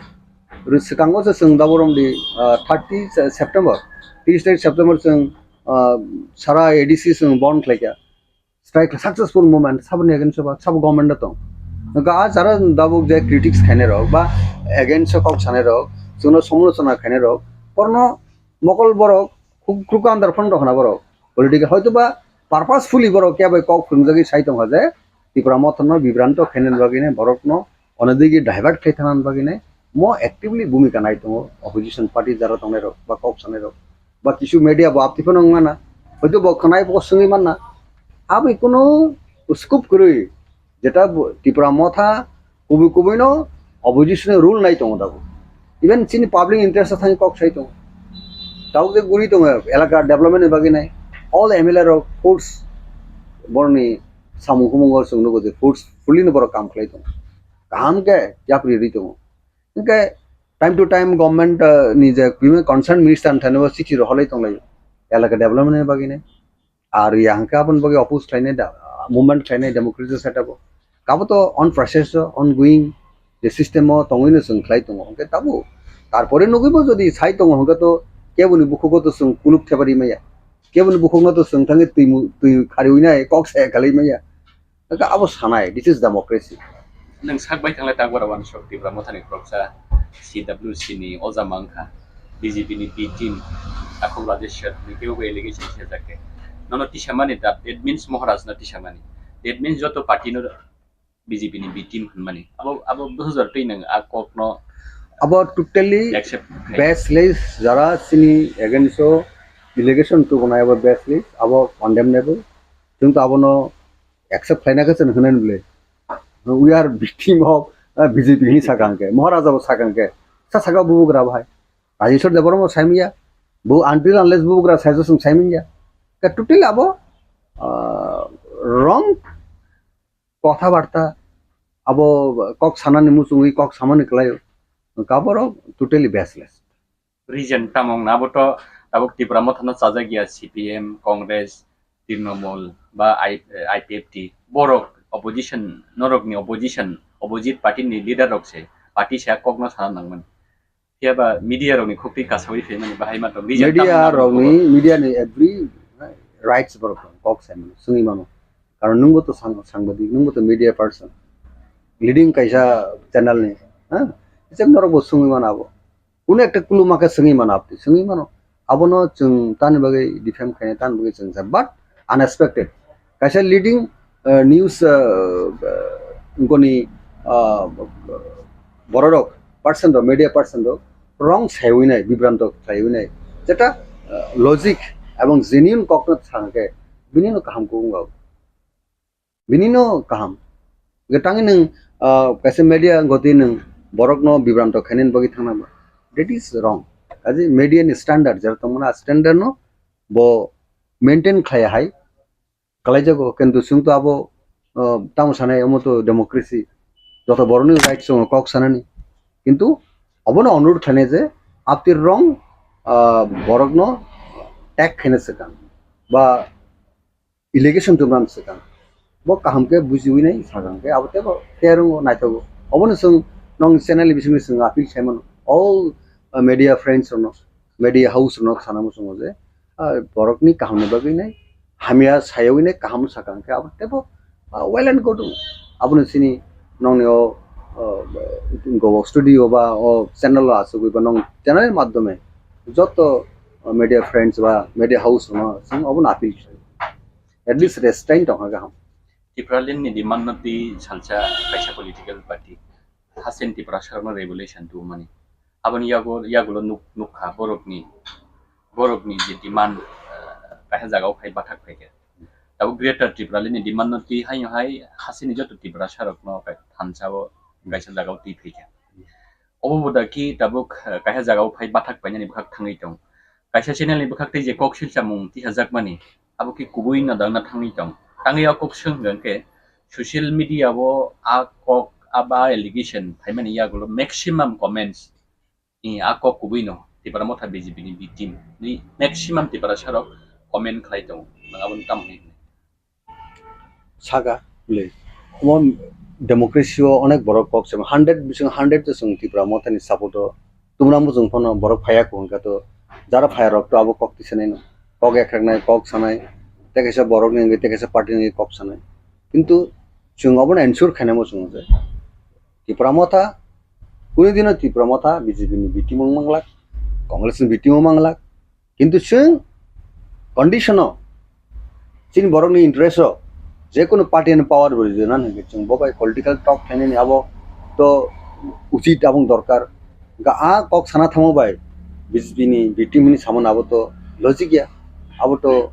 ri-, swkango se chwng dabo romdi, ah, thirty se-, September, tris tarik September chwng, ah, sara A D C chwng bon khlaikha. Strike successful movement, saboni against o ba, sabo government o tong. Hingke a jara dabo je critics khainai rok ba against o kok sanai rok, chwngno somolochona khainai rok, porno mokol borok khuk-, khuk andar phano rokna borok. Political hoito ba purposefully borok khe bai kok phwrwngjagwi sai tongkha je Tipra Motha no bibranto khainani bagwi ne borokno onodigi divert khai thanani bagwi ne mo actively bhumika nai tongo opposition party jara tongnai rok ba kok sanai rok ba kisu media bo apti phano wngmana hoito bo khwnai bo swngwi manna aboni kunu scope kwrwi Jeta bo-, Tipra Motha kubui kubui no opposition rule nai tongo dago. Even chini public interest thani kok sai tongo. Tabuk je guri tongo elaka development ni bagwi nai. All M L A rok force borni samung humung o chwng nugo je forcefully no borok kam khlai tongo. Kaham khe yapri ri tongo. Hingkhe time to time government, uh, ni je bini concerned minister ni thani o chithi rohorlai tonglaio elaka development ni bagwi nai. Ar ya hingkhe aboni bagwi oppose khlainai da, movement khlainai democratic setup o. Kabo to on process o, ongoing je system o tongwi no chwng khlai tongo. Hingkhe tabuk tarpore nugwi bo jodi sai tongo hingkhe to keboni bukhugo to chwng kuluk thebari maya. Keboni bukhukno to chwng thangwi twi mu-, twi khariwi nai kok saya khalai maya. Hingkhe abo sanai, this is democracy. Nwng sak bai thanglai tak bara wansuk Tipra Mothani khoroksa C W C ni oja mankha, B J P ni B team, takhuk Rajesh Sir ni kebo allegation sejak khe. Nono tisamani da, that means Maharaj no tisamani. That means joto party no B J P ni B team hwnmani. Abo, abo bujar twi nwng a kok no Abo totally accept khai. Baseless, jara chini against o allegation tubunai abo baseless, abo condemnable. Chwng to abono accept khlaina khe chwng hwnwi bwle. We are victim of, uh, B J P hini sakang khe, Maharaja bo sakang khe. Sa saka bubugra bahai. Rajeshwar Debbarma bo saimya. Bu until unless bubugra saisa sung saimya. Ka totally abo, uh, wrong kotha barta. Abo kok sanani muchungwi kok samani kwlaio. Ka borok totally baseless. Reason tamo wngna abo to tabuk Tipra Mothano chajak ya C P M, Congress, Trinamool ba I-, I P F T borok opposition, norokni opposition, opposite party ni leader rok se party se kokno sana nangmani. Phiya ba media rokni khukti kasawi phaimani bahai ma tong reason tamo Media wngna abo rokni, media ni every rights borok tong, kok saimano, swngwi mano. Karon nwngbo to sang-, sangbadik, nwngbo to media person, leading kaisa channel ni, ha? Jeb norokbo swngwi mano abo. Kuno ekta kuluma khe swngwi mano aboni, swngwi mano. Abono chwng tani bagwi defame khainai, tani bagwi chwng sa, but unexpected. Kaisa leading, uh, news, uh, uh, goni, uh, bororok, person rok, media person rok, wrong saiwi nai, bibranto khlaiwi nai. Jeta, uh, logic ebong genuine kokno sana khe, bini no kaham khe wngkha. Bini no kaham. Hwnkhe tangwi nwng, ah, kaisa media goti nwng borokno bibranto khainani bagwi thangna ba. That is wrong. Kaje media ni standard, jera tongmani a standard no bo maintain khlaiya hai. Kalaijago, kintu chwng to abo, ah, tamo sanai, omo to democracy. Joto borokni rights tongo kok sanani. Kintu obono onurodh khlainai je, after wrong, ah, borokno tag khaina swkang. Ba allegation tubran swkang. Bo kaham khe bujiwi nai sakang khe abo teibo fair wngo, naithogo. Obono chwng nong channel ni bisingtwi chwng appeal khlai mano. All, uh, media friends rokno, media house rokno sana muchungo je, uh, borokni kahamni bagwi nai hamya sayawi nai kaham sakang khe abo teibo, uh, well and good. Abono chini nongni o, uh, go studio ba o channel o achugwi ba nong channel ni madhyome joto, uh, media friends ba media house rokno chwng obono appeal khlai. At least restraint tongkha kaham. Tipraland ni demand no twi salsa kaisa political party hasen Tiprasa rokno revolution tubumani. Aboni yago, yagulo nuk-, nukha borokni, borokni je demand, eh, kaisa jagao phai bathak phaikha. Tabuk Greater Tipraland ni demand no twi haino hai hasini joto Tiprasa rokno kai thansa o kaisa jagao twi phaikha. Obo bo da ki tabuk, eh, kaisa jagao phai bathak painani bwkhak thangwi tong. Kaisa channel ni bwkhak tei je kok silsamung tisajakmani, abo ki kubui no dangna thangwi tong. Tangwi o kok swng hwnkhe social media o a kok, a ba allegation phaimani yagulo maximum comments, i a kok kubui no Tipra Motha B J P ni B team ni maximum Tiprasa rok comment khlai tongo. Nwng aboni tamo hinwi? Saka bwle. Omo democracy o onek borok kok se hundred bising hundred to chwng Tipra Mothani support o. Tumuna muchung phano borok phaiya kho hwnkha to jara phaiya rok to abo kok tisanai no. Kok ekreknai, kok sanai, tei kaisa borok ni wngwi tei kaisa party ni wngwi kok sanai. Kintu chwng obono ensure khainai muchungo je Tipra Motha, kunu dino Tipra Motha B J P ni B team wng manglak, Congress ni B team wng manglak, kintu chwng condition o chini borokni interest o jekunu party ni power bo rijana hwnkhe chwng bo bai political talk khainani abo to uchit abong dorkar. Hwnkhe a kok sana thangma bai B J P ni B team ni samani abo to logic ya, abo to,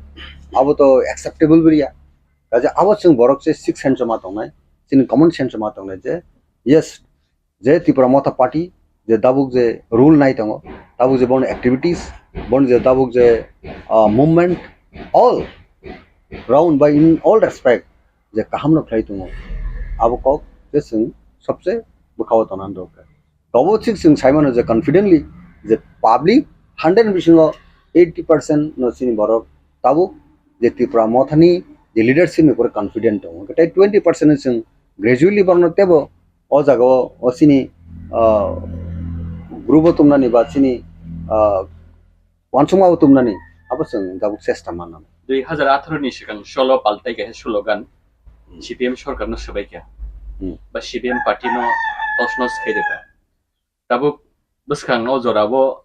abo to acceptable bo ya. Kaje abo chwng borok se sixth sense o ma tongnai, chini common sense ma tongnai je, yes, je Tipra Motha Party je tabuk je rule nai tongo, tabuk je boni activities, boni je tabuk je, ah, movement, all round by in all respect je kaham no khlai tongo, abo kok je chwng sobse bwkhao tongna dorkar. Tobo thik chwng sai mano je confidently je public hundred bisingo eighty percent no chini borok tabuk je Tipra Mothani je leadership ni pore confident tongo. Tei twenty percent no chwng gradually borokno tebo o jaga o, o chini, ah, group o tumnani ba chini, ah, uansukma o tumnani abo chwng tabuk chesta manna. Dui hazar atharo ni swkang solo paltai kaisa slogan Hmm. C P M sorkar no swbai kha. Hmm. Ba C P M party no tos nos khai rwkha. Tabuk bwskang o jora o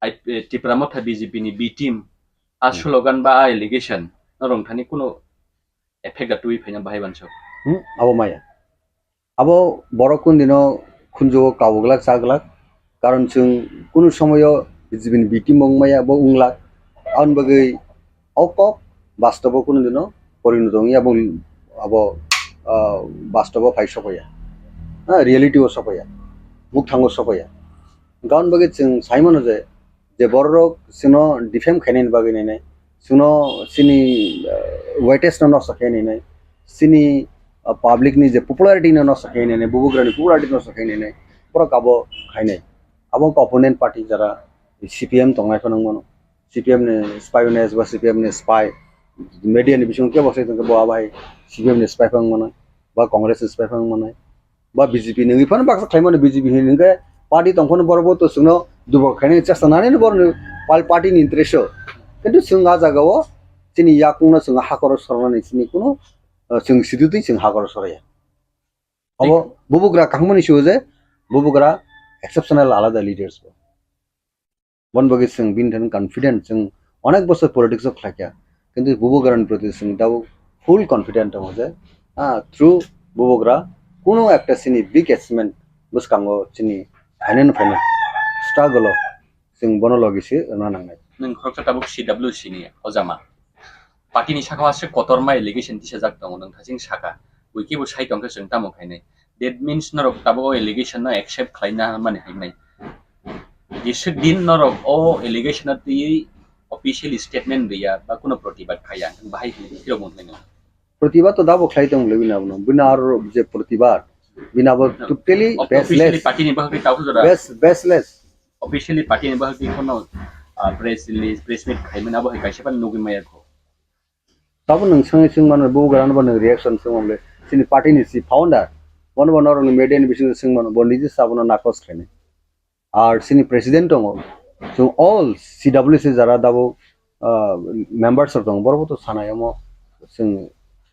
ai, eh, Tipra Motha B J P ni B team a Hmm. slogan ba a allegation no rwngthani kuno effect da twi phaina bahai bansok. Hmm, abo maya. Abo borok kundino khunjugo kabuglak chaglak, karon chwng kunu somoyo B J P ni B team wng maya bo wng lak. Aboni bagwi o kok bastobo kunu dino porinoto wngya, bo abo, ah, bastobo phai sokya, ah, reality o sokya, mukthango sokya. Aboni bagwi chwng sai mano je, je bororok chwngno defame khainani bagwi nainai, chwngno chini, ah, weightage no nosto khainani nainai, chini, ah, public ni je popularity no nosto khainani nainai, bubagrani popularity nosto khainani nainai, borok abo khainai. Abo wngkha opponent party jara C P M tongnai phano wng mano, C P M ni spy wngmano, ba C P M ni spy, media ni bisingo kebo sai tongkhe bo abai C P M ni spy phano wng mano, ba Congress ni spy phano wng mano. Ba B J P nungwi phano baksa khlaimani, B J P hinwi hwnkhe party tongphano borok bo to chwngno dubok khainani chesta nanino borokni pal-, party ni interest o. Kintu chwng a jagao chini yakungno chwng hakoro sornani chini kuno, uh, chwng sidutwi chwng hakoro soraya. Abo bubugra kahmani sio je bubugra exceptional alada leaders bo. Bon bagwi chwng bini thani confident, chwng onek bosor politics o khlaikha, kintu bubagrani proti chwng tabuk full confident tongo je, ah, through bubagra kuno ekta chini big achievement bwskango chini phainai no phainai struggle o chwng bono logi se rwna nangnai. Nwng khoroksa tabuk C W C ni ojama. Party ni sakao aswk kotorma allegation tisajak tongo, nwng thaching saka, buikibo sai tongkhe chwng tamo khainai. That means norok tabuk o allegation no accept khlaina mani hinwi. Jeswk din norok o allegation no twiwi officially statement riya ba kuno protibad khaiya, nwng bahai hinwi phirok mung khlainai. Protibad to dabo khlai tong le bini abono. Bini aro je protibad, bini abo totally officially baseless. Party ni bagwi tabo jora. Bas-, baseless. Officially party ni bagwi kono, ah, press release, press meet khaimani abo hai kaisa phano nugwi maya kho. Tabo nwng swngwi swng mano, bubagrano bo nwng reaction swng mano le. Chini party ni si founder, bono bo norokni media ni bisingo swng mano, bo niji sabono nakos khainai. Ar chini president tongo, chwng all C W C jara dabo, ah, members rok tongo, borok bo to sanai omo chwng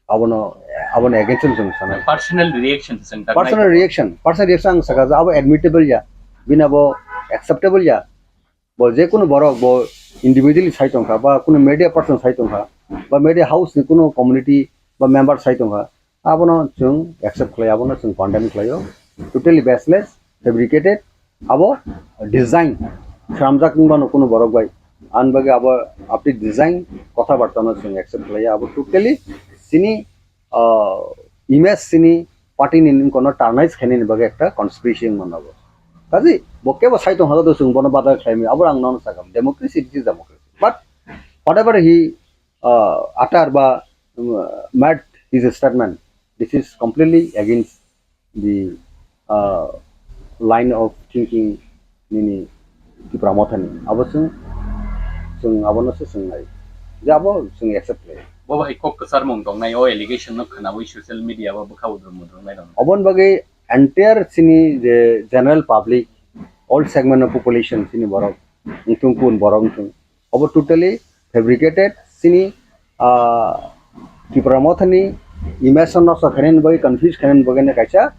abono, abono against o chwng sanai. Personal reaction chwng ta personal nai reaction, personal reaction ang saka je abo admittable ya, bini abo acceptable ya. Bo je kunu borok bo individually sai tongkha, ba kunu media person sai tongkha, ba media house ni kunu community ba member sai tongkha, abono chwng accept khlai, abono chwng condemn khlaio. Totally baseless, fabricated, abo design khramjak wng mano kunu borok bai. Ani bagwi abo update design kotha barta no chwng accept khlaiya, abo totally chini ah, image chini party ni wngkha no tarnish khainani bagwi ekta conspiracy wng mano bo. Kaji bo kebo sai tong hado chwng bono badal khlai maya, abo ang nono sakha democracy, this is democracy. But whatever he, ah, utter ba, um, made his statement, this is completely against the, uh, line of thinking nini Tipra Mothani. Abo chwng, chwng abono se chwng nai. Je abo chwng accept khlai. Bo bai kok kwcharmung tongnai, o allegation no khwnawi social media o bwkha udrum mudrum nai rok. Oboni bagwi entire chini je general public, all segment of population chini borok, wngthung kun borok wngthung. Obo totally fabricated, chini, ah, Tipra Mothani image no nosto khainani bagwi, confuse khainani bagwi no kaisa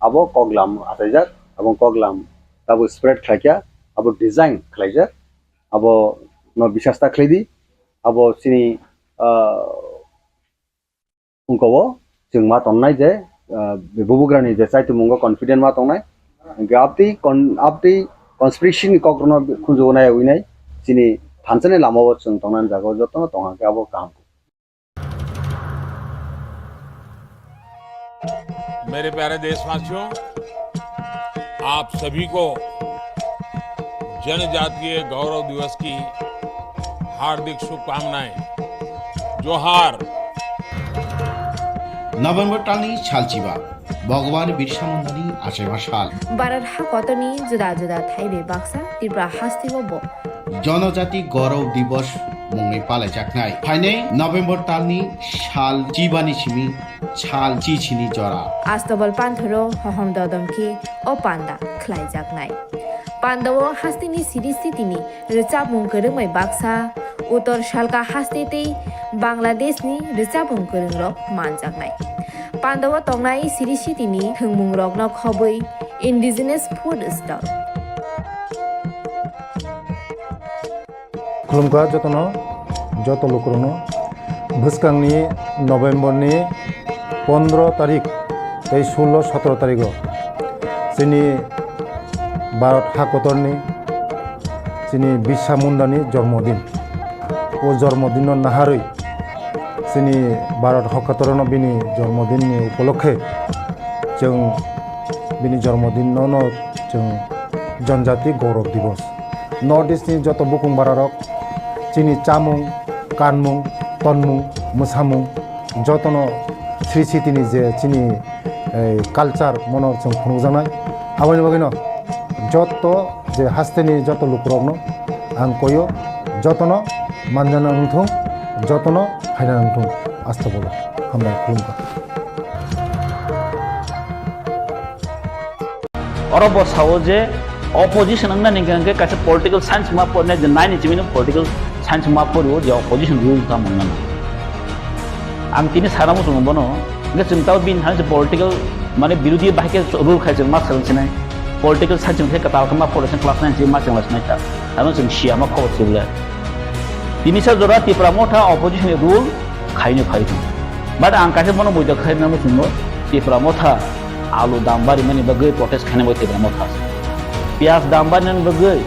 abo koklam achaijak, abo koklam abo spread khlaikha, abo design khlaijak, abo no bisas ta khlaidi, abo chini, ah, Wngkha o chwng ma tongnai je, ah, bubagrani je chaitwmwngo confident ma tongnai. Hwnkhe abtwi con-, abtwi conspiracy ni kokrokno khunjugo naiwi nai chini thansa ni lama o chwng tongnani jaga o jotono tong kha khe abo kaham. मेरे प्यारे देशवासियों, आप सभी को जनजातीय गौरव दिवस की हार्दिक शुभकामनाएं। जोहार। November talni salchiba, Bhagwan Birsa Mundani achaiba sal. Bharat hakotorni juda juda thaibai baksa Tripura hasteo bo Jonojati Gaurav Divas mungwi palaijaknai. Phainai November talni sal chibani simi sal chichini jora. Astobal panthoro hohom dodom khe o panda khlaijaknai. Pandao hasteni siri sitini rwchapmung kwrwngmai baksa, Uttor Salka haste tei Bangladeshni rwchapmung kwrwngrok manjaknai. Pandao tongnai siri sitini thwngmungrokno khobwi indigenous food stall. Khulumkha jotono, joto lukurokno. Bwskangni November ni pondro tarik tei sullo sotoro tarigo chini Bharat hakotorni chini Birsa Mundani jormodin. O jormodinno naharwi chini Bharat hakotorno bini jormodinni upolokhe chwng bini jormodinno no chwng Janjati Gaurav Divas. North East ni joto bukung bararok chini chamung, kanmung, tonmung, mwsamung jotono Sri Sitini je chini, eh, culture mono chwng phunukjaknai. Aboni bagwino joto je hasteni joto lukurokno ang koyo, jotono manjana wngthung, jotono phaina wngthung. Astagfirullah. Hambai khulumkha. Oro bo sao je opposition wngna hingka hingke kaisa political science ma pornai je nine ni chimino political science ma porio je opposition rule ta mangna. Ang tini sana muchungo bono, hingke chwng tao bini thani se political mane birodhi bahai khe rule khai chwng ma swrwng sinai. Political science hingke kwtal khe ma poroi se class nine chini ma chwng lai sinai ta. Ano chwng siya ma khobor sibla. Tini sa jora Tipra Motha opposition ni rule khaino khai thung. But ang kaisa bono buidok khai rwna muchungo Tipra Motha alu dam barimani bagwi protest khaina bai Tipra Motha. Piyaj dam barinani bagwi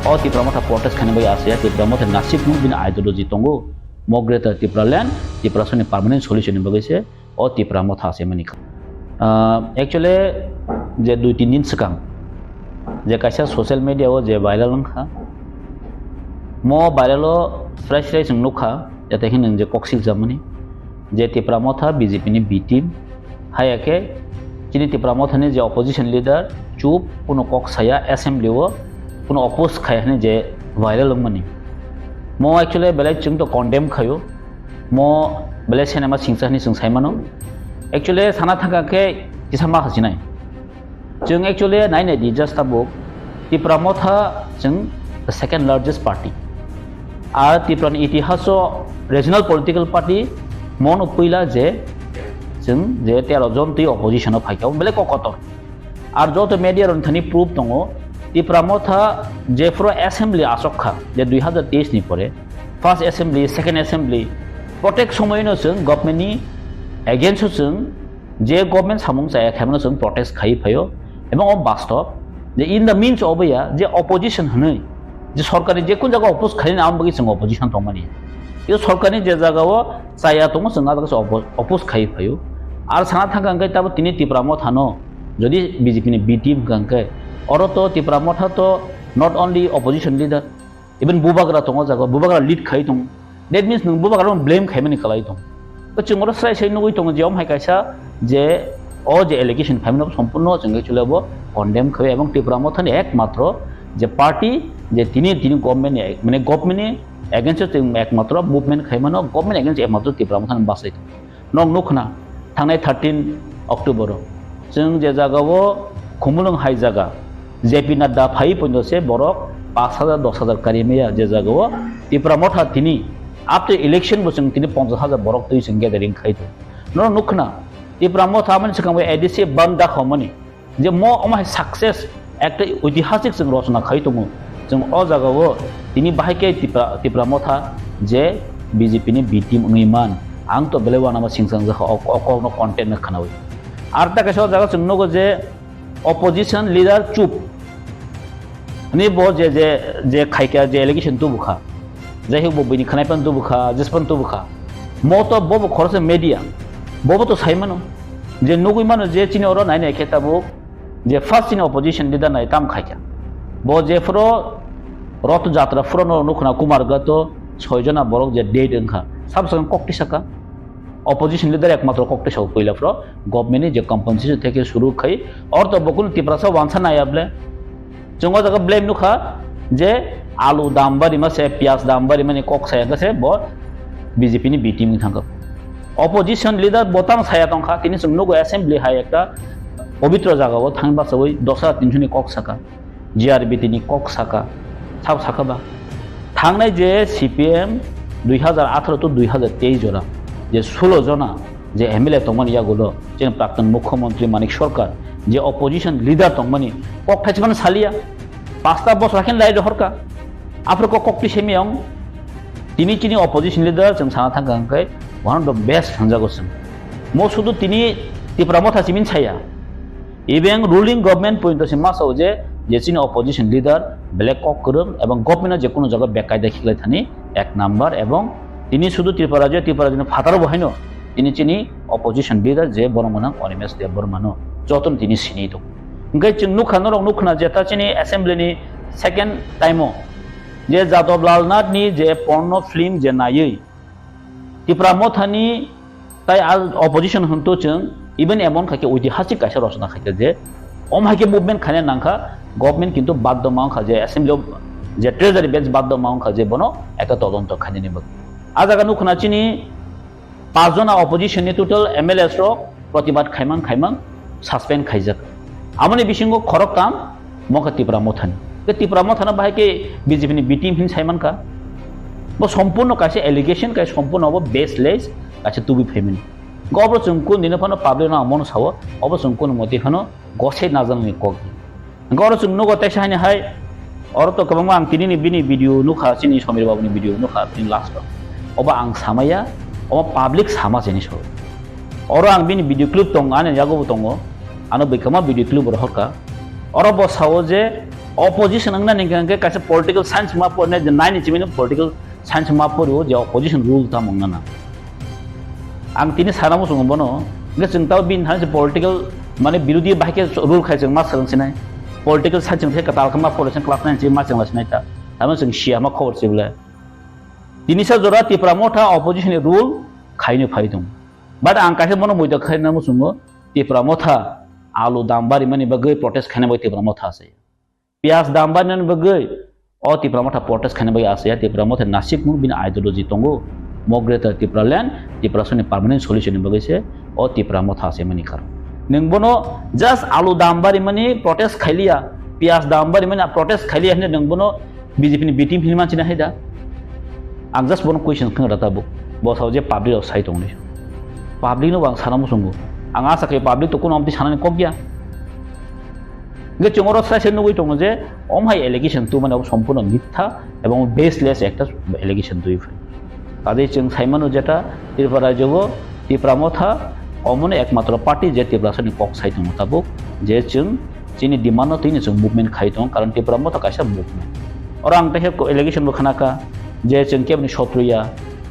o Tipra Motha protest khaina bai asya Tipra Motha nasib nung bini ideology tongo. Mo Greater Tipraland, Tiprasani permanent solution ni bagwi se o Tipra Motha se mani kha. Ah, actually, je dui tin din swkang je kaisa social media o je viral wngkha, mo viral o fresh fresh wng nukha, jate khe nwng je kok siljak mani je Tipra Motha B J P ni B team, haya khe chini Tipra Motha ni je opposition leader chup kuno kok saya assembly o kuno oppose khai hwnwi je viral wngmani. Mo actually belai chwng to condemn khaio. Mo belai cinema singsa hwnwi chwng sai mano. Actually sana thangkha khe kisa ma hasinai. Chwng actually nai nai di just tabuk Tipra Motha chwng the second largest party. Ar Tripura ni itihas o regional political party mono puila je chwng je tero jon twi opposition o phaikha belai kokotor. Ar joto media rok thani proof tongo, Tipra Motha jephuru assembly asok kha, je dui hazar teis ni pore, first assembly, second assembly, protek somoino chwng government ni against o chwng je government samung chaya khaimano chwng protest khai phaio, ebong o bastob je in the means of ya je opposition hwnwi je sorkarni je kun jaga oppose khaina ang bagwi chwng opposition tongmani. Yo sorkarni je jaga o chaya tongo chwng a jaga se oppo-, oppose khai phaio. Ar sana thangkha hwnkhe tabo tini Tipra Motha no jodi B J P ni B team hwnkha hwnkhe oro to Tipra Motha to not only opposition leader, even bubagra tongo jaga, bubagra lead khai tongo. That means nwng bubagra no blame khaimani khlai tongo. To chwng oro srai srai nugwi tongo je omo hai kaisa je o je allegation phaimano sompurno chwng actually abo condemn khai ebong Tipra Motha ni ekmatro je party je tini tini government ni mane government ni against o chwng ekmatro movement khaimano government against ekmatro Tipra Motha ni bachai tongo. Nok nukna thangnai thirteen October o chwng je jaga o Khumulwng hai jaga J P Nadda phai pondo se borok pash hajar dosh hajar kari maya je jaga o Tipra Motha tini after election bo chwng tini ponchash hajar borok twi chwng gathering khai tongo. Norok nukna Tipra Motha amani swkang bai A D C ban da khomani je mo omo hai success ekta oitihasik chwng rochona khai tongo. Chwng o jaga o tini bahai khe Tipra, Tipra Motha je B J P ni B team wngwi man ang to belai uanama singchang jakha o, o kokno content no khwnawi. Ar ta kaisa o jaga chwng nugo je opposition leader chup. Ani bo je, je, je khaikha, je allegation tubukha. Jai hok bo bini khwnai pan tubukha, jes pan tubukha. Mo to bo bo khoroksa media. Bo bo to sai mano. Je nugwi mano je chini oro nai nai khe tabuk je first chini opposition leader nai tam khaikha. Bo je phuro Roth Jatra phuro no nukhna Kumar Gato soi jona borok je dead wngkha. Sab sakang kok tisaka. Opposition leader ekmatro kok tisao puila phuro government ni je compensation theke suru khai ortho bokun Tiprasa wansa nai able. Chwng o jaga blame nukha je alu dam barima se, piyaj dam barimani kok saya khe se bo B J P ni B team wng thangkha. Opposition leader bo tamo saya tongkha, tini chwng nugo assembly hai ekta pobitro jaga o thang bachawi dos hajar tinso ni kok saka, G R B T ni kok saka, sabo saka ba. Thangnai je C P M dui hajar atharo to dui hajar teis jora je sulo jona je M L A tongmani yagulo chini praktun mukhyamantri Manik Sarkar je opposition leader tongmani kok thaismano saliya. Pasta bosor khe lai rohorka. Aphuru kok kok twi semi ang. Tini chini opposition leader chwng sana thangka hwnkhe one of the best hwnjago chwng. Mo sudu tini Tipra Motha simin saya. Even ruling government pointo se masao je, je chini opposition leader belai kok kwrwng ebong government-o je kono jaga bekaida khiklai thani ek number ebong tini sudu Tripura rajyo, Tripura rajyoni phataro bo haino tini chini opposition leader je borok mwnang Animesh Debbarmano jotono tini sini tongo. Hwnkhe chwng nukha, norok nukha je ta chini assembly ni second time o je Jadab Lal Nath ni je porno film je naiwi Tipra Mothani tai al opposition hwnto chwng even emon khaikhe oitihasik kaisa rochona khaikhe je om haikhe movement khaina nangkha, government kintu baddo ma wngkha je assembly o je treasury bench baddo ma wngkha je bono ekta todonto khainani bagwi. A jaga nukha chini Pachjona opposition ni total M L As rok protibad khaimang khaimang suspend khaijak. Amoni bisingo khoroktham mokha Tipra Mothani. Ke Tipra Mothana bahai ke B J P ni B team hin saimankha. Bo sompurno kaisa allegation, kaisa sompurno bo baseless, kaisa tubui phaimani. Go obro chwng kun dino phano public no ang mono sao, obo chwng kun moti phano gose najaknai kok. Hwnkhe oro chwng nugo teisa haini hai, oro to kwbangma ang tinini bini video nukha, chini Samir Babuni video nukha, bini last o. Obo ang samaya, obo public sama chini so. Oro ang bini video clip tongo, ani yago bo tongo, ano bwkhama video clip rohorka. Oro bo sao je opposition wngna hingke hingke kaisa political science ma porne je nine ni chimino political science ma porio je opposition rule tamo wngna na. Ang tini sana muchungo bono, hingke chwng tao bini thani se political mane birodhi bahai khe rule khai chwng ma swrwng sinai. Political science chwng khe kwtal khe ma pore chwng class nine chwng ma chwng la sinai ta. Tamo chwng siya ma khobor se bole. Tini sa jora Tipra Motha opposition ni rule khaino phai tong. But ang kaisa bono muido khaina muchungo Tipra Motha alu dam bari mani bagwi protest khaina bai Tipra Motha se. Piyaj dam barnani bagwi o Tipra Motha protest khaina bagwi asaya. Tipra Motha nasikmung bini ideology tongo. Mo Greater Tipraland, Tiprasani permanent solution ni bagwi se o Tipra Motha asaimani karon. Nwng bono just alu dam barimani protest khailiya, piyaj dam barimani protest khailiya hinwi nwng bono B J P ni B team hinwi manchina hai da? Ang just bono question khna rata bo. Bo sao je public rok sai tongni. Public no bo ang sana muchungo. Ang asa khe public to kuno amtwi sanani kok ya. Hingke chwng oro sai sai nugwi tongo je, om hai allegation twi mani obo sompurno mitha ebong baseless ekta allegation twi phai. Kadai chwng sai mano jeta Tripura rajyo o Tipra Motha omono ekmatro party je Tiprasani kok sai tongo tabuk je chwng chini demand no twino chwng movement khai tongo, karon Tipra Motha kaisa movement. Oro ang teisa allegation bo khna kha je chwng keboni sotru ya,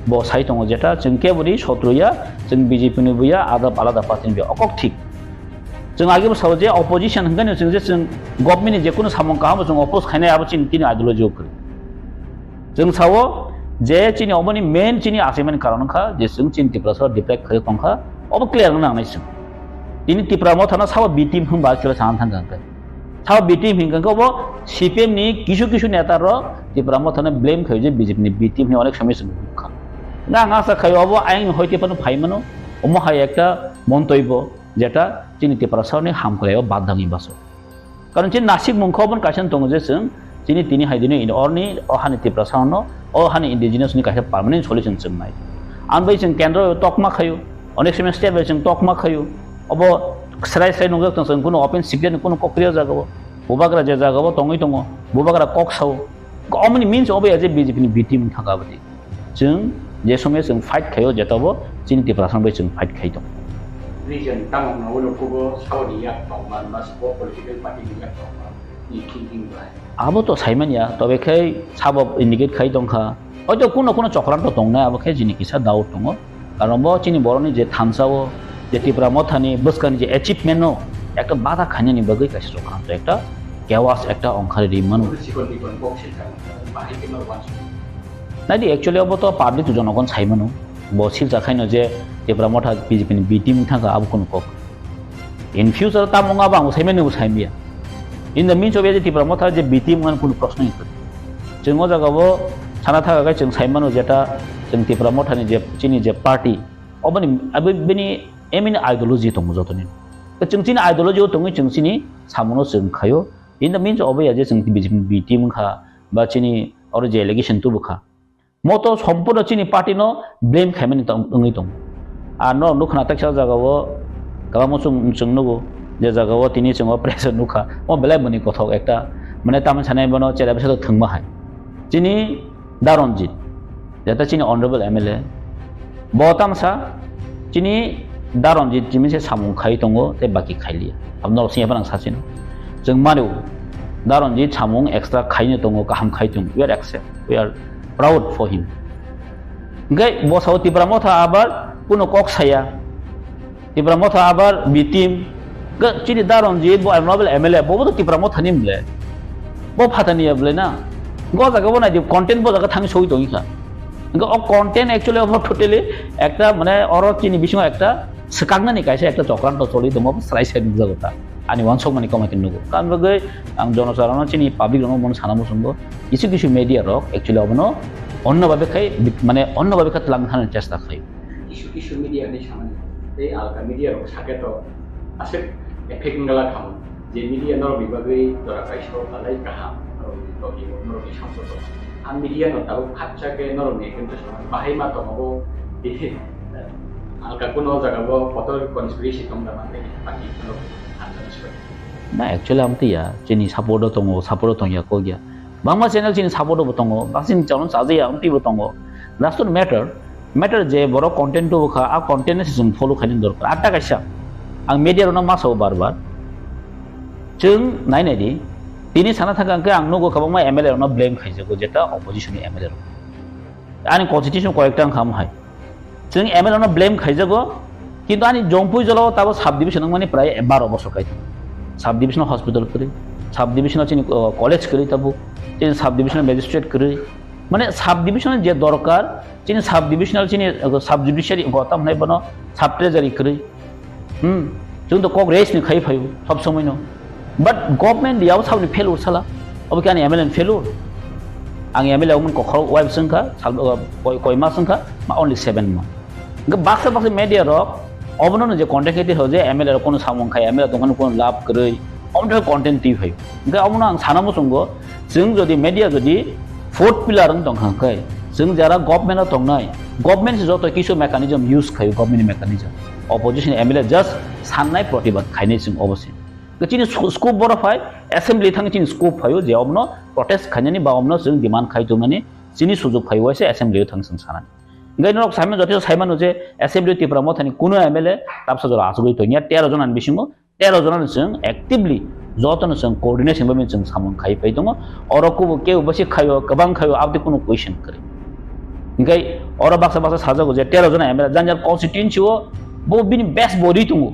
bo sai tongo jeta chwng keboni sotru ya, chwng B J P ni bo ya, ada alada party ni bo ya, okok thik. Chwng age bo sao je opposition hwnkhe no chwng je chwng government ni je kunu samung kaham bo chwng oppose khainai abo chini tini ideology o kwrwi. Chwng sao je chini oboni main chini achaimani karon wngkha je chwng chini Tiprasa deprive khai tongkha, obo clear wngna nangnai chwng. Tini Tipra Mothano sabo B team hwnba actually sana thangkha hwnkhe. Sabo B team hwnkha hwnkhe obo C P M ni kisu kisu neta rok Tipra Mothano blame khai je B J P ni B team hwnwi onek somoi chwng nukha. Hwnkhe ang asa khai obo ayang ni hoite phano phai mano, omo hai ekta montoi bo. Jeta chini Tiprasani hamkrai o badangni baso. Karon chini nasik mungkha oboni kaisa tongo je chwng chini tini hai dini in orni o hani Tiprasano o hani indigenous ni kaisa permanent solution chwng nai. Ang bai chwng kendro tokma khayu, onek somoi state bai chwng tokma khayu, obo srai srai nungjak tong chwng kuno open secret ni kuno kokriya jaga o, bubagra je jaga o tongwi tongo, bubagra kok sao, omoni means obo ya je B J P ni B team thaka abadi. Chwng je somoi chwng fight khaio, jeta bo chini Tiprasa bai chwng fight khai tongo. Reason tamo hwnwi ulo kubo saoni yak tongma, ba sabo political party ni yak tongma, ni thinking bai. Abo to saimanya, tobe khai sabo indicate khai tongkha. Hoito kuno kuno chokranto tongnai, abo khe jini kisa doubt tongo. Karon bo chini boroni je thansa o Je Tipra Mothani bwskangni je achievement no ekta bada khainani bagwi kaisa chokranto ekta chaos ekta ongkhari ri mano. Chikon chikon kok silchar bahai khe no wansuk. Naidi actually obo to public to jonogon sai mano. Bo silcha khaino je Tipra Motha B J P ni B team thangkha abo kunu kok. In future tamo wngma bo ang sai mano bo sai miya. In the means of je Tipra Motha je B team wngmani kunu proshno ni kwrwi. Chwng o jaga o sana thaka khe chwng sai mano jeta chwng Tipra Mothani je chini je party oboni abo bini aim ni ideology tongo jotoni. Chwng chini ideology o tongwi chwng chini samono chwng khaio. In the means of ya je chwng B J P B team wngkha ba chini oro je allegation tubu kha. Mo to sompurno chini party no blame khaimani tong-, wngwi tongo. Ar no nukha na teksa jaga o kwbangma chwng, chwng nugo je jaga o tini chwng o pressure nukha. Mo belai mani kothok ekta mane tamni sanai bono chera bisa thwngma hai. Chini Da Ranjit, jeta chini honorable M L A, bo tamsa chini Da Ranjit chini se samung khai tongo tei baki khailiya. Abno sini apa nang sachino. Chwng mano Da Ranjit samung extra khaino tongo, kaham khai tongo. We are accept, we are proud for him. Hingke bo sao Tipra Motha abar kuno kok saya. Tipra Motha abar B team. Ga chini Da Ranjit bo honorable M L A bo bo to Tipra Motha ni mle. Bo phatani ya ble na. Go jaga bo nai di content bo jaga thang soi tongi kha. Ga o content actually obo totally ekta mane oro chini bisingo ekta swkaknani kaisa ekta chokranto choli tongo, srai srai nukjago ta. Ani uansukmani kwma khe nugo. Tamni bagwi ang jonosarono chini public rokno bono sana muchungo, kisu kisu media rok actually obono onno babe khai, mane onno babe kha twlang thani chesta khai. Kisu kisu media ni samani tei alka media rok sake to aswk effect wngla khamu. Je media norokni bagwi jora kaisa o talai kaham, norokni topic o, norokni samsok o. A media no tabuk khakcha khe norokni ekdom to sama bahai ma tongo bo. Alka kuno o jaga bo kotor conspiracy tong da manwi baki norok hamjak soi. Na, actually, amtwi ya, chini support o tongo, support o tongya kok ya. Bangma channel chini support o bo tongo, bak chini channel chaja ya, amtwi bo tongo. That's not matter. Matter je borok content tubu kha, a content no se chwng follow khainani dorkar. Atta kaisa, ang media rokno ma sao bar bar. Chwng nai nai di, tini sana thangka hwnkhe ang nugo kwbangma M L A rokno blame khaijago, jeta opposition ni M L A rok. Ani constitution koyekta wngkha omo hai. Chwng M L A no blame khaijago, kintu ani Jompui jolao tabo sub division wngmani prai baro bosor kai tongo. Sub division hospital kwrwi, sub division chini, uh, college kwrwi tabuk, chini sub division magistrate kwrwi. Mane sub division je dorkar, chini sub divisional chini, uh, sub judiciary go tam hwnai bono sub treasury kwrwi. Hmm, chwng to kok raise ni khai phaio sob somoi no. But government riyao saboni failure sala. Obo khe ani M L A ni failure. Ang M L A wngmani kokhorok wife swngkha, sal, uh, koi, koi mas wngkha, ma only seven month. Hingke baksa baksa media rok obono no je content khe twi je M L A rok kono samung khai, M L A tongmani kono lab kwrwi, omo content twi phaio. Hingke omono ang sana muchungo, chwng jodi media jodi fourth pillar wng tongkha hwnkhe, chwng jara government o tongnai, government se joto kisu mechanism use khaio, government ni mechanism. Opposition M L A just sannai protibad khainai chwng obo se. Chini sco-, scope boro phai, assembly thang chini scope phaio je omono protest khainani ba omono chwng demand khai tongmani chini sujok phai waisa assembly o thang chwng sanani. Hingke norok saimano joto saimano je assembly o Tipra Mothani kuno M L A tabsa jora achugwi tongya tero jona ni bisingo tero jona ni chwng actively joto no chwng coordination bai chwng samung khai pai tongo. Oro kubo kebo basi khaio, kwbang khaio, aboni kuno question kwrwi. Hingke oro baksa baksa sajago je tero jona M L A jang jang constituency o bo bini best body tongo.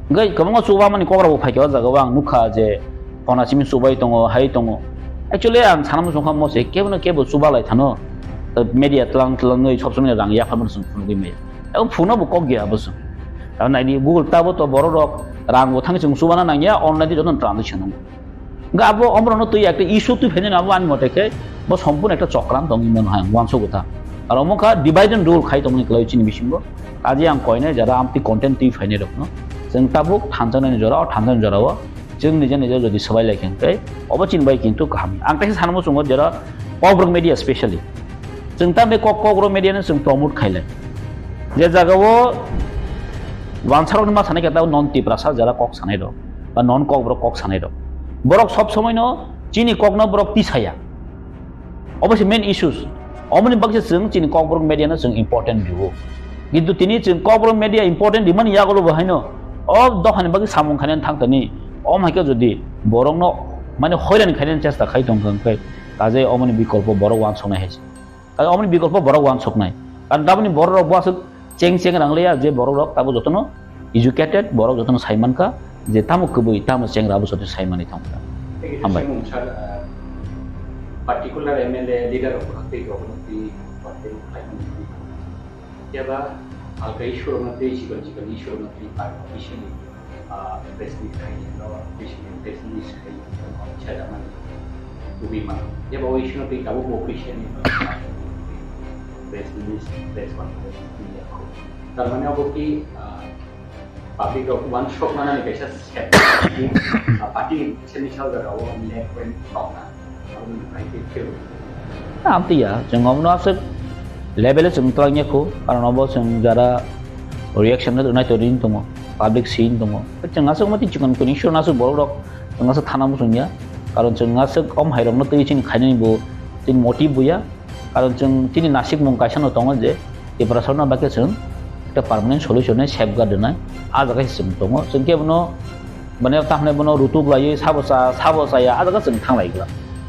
Hingke kwbangma chubamani kok rok bo phaikha o jaga o ang nukha je phona simi chubai tongo, hai tongo. Actually ang sana muchungkha mo se kebo no kebo chubalai thano. Media tlang tlangwi sob somoi rang yapharmani chwng phunugwi maya. Abo phuna bo kok ya abo chwng. Abo naidi Google tabo to borok rok rang bo thang chwng chubana nangya, online di joto transaction nang. Ga abo omorokno twi ekta issue twi phainani abo ani mote khe bo sompurno ekta chokran tongwi mano hai, ang uansukgo ta. Aro omo kha divide and rule khai tongmani kwlai chini bisingo. Kaje ang koinai jara amtwi content twi phainai rokno. Chwng tabuk thanjaknani jora, o thanjaknani jorao chwng nija nija jodi swbai lai khe tei obo chini bai kintu kaham. Ang teisa sanamo chwngo jera Kokborok media specially. Chwng tamni kok, Kokborok media no chwng promote khailai. Je jaga o wansarokni ma sanai khe tabuk non Tiprasa jara kok sanai rok ba non Kokborok kok sanai rok. Borok sob somoi no chini kok no borok tisaya. Obo se main issues. Omoni bagwi se chwng chini Kokborok media no chwng important rwo. Kintu tini chwng Kokborok media important rimani yagulo bo haino o dophani bagwi samung khainani thang tani. Om hai khe jodi borok no mane hoiran khainani chesta khai tong kha, hwnkhe kaje omoni bikolpo borok wansuknai hai se. Kaje omoni bikolpo borok wansuknai. Karon taboni borok rok bo aswk Cheng cheng rang liya je borok rok tabuk jotono educated, borok jotono sai mankha je tamo kwbwi, tamo chengra abo joto sai manwi thangkha. Hambai. Thank you, sir. Particular M L A leader rok tei governor tei party rok khlaimani. Yaba halka issue rokno tei chikon chikon issue rokno tei party issue ni, ah, press meet khai no, press meet, press meet khai no, chadamani tubui mano. Yaba o issue no tei tabuk bo official ni press meet, press conference ni yakho. Tar mane abo ki, ah, public rok uansuk manani kaisa set, ah, party ni kaisa misal jaga o left wing tongna. Aboni bai khe khe. Amtwi ya, chwng omono aswk level o chwng twlang ya kho, karon obo chwng jara reaction rwnai to ring tongo, public seen tongo. Chwng aswk mati chikon kuni issue no aswk borok rok chwng aswk thana muchung ya, karon chwng aswk om hai rok no twi chini khainani bo chini motive bo ya. Karon chwng chini nasikmung kaisa no tongo je Tiprasano bagwi chwng ekta permanent solution ni safeguard rwnai, ah jaga se chwng tongo. Chwng khe bono, mane, tamhinai bono rutuk laiwi sabo cha, sabo chaya, ah jaga chwng thang lai glak.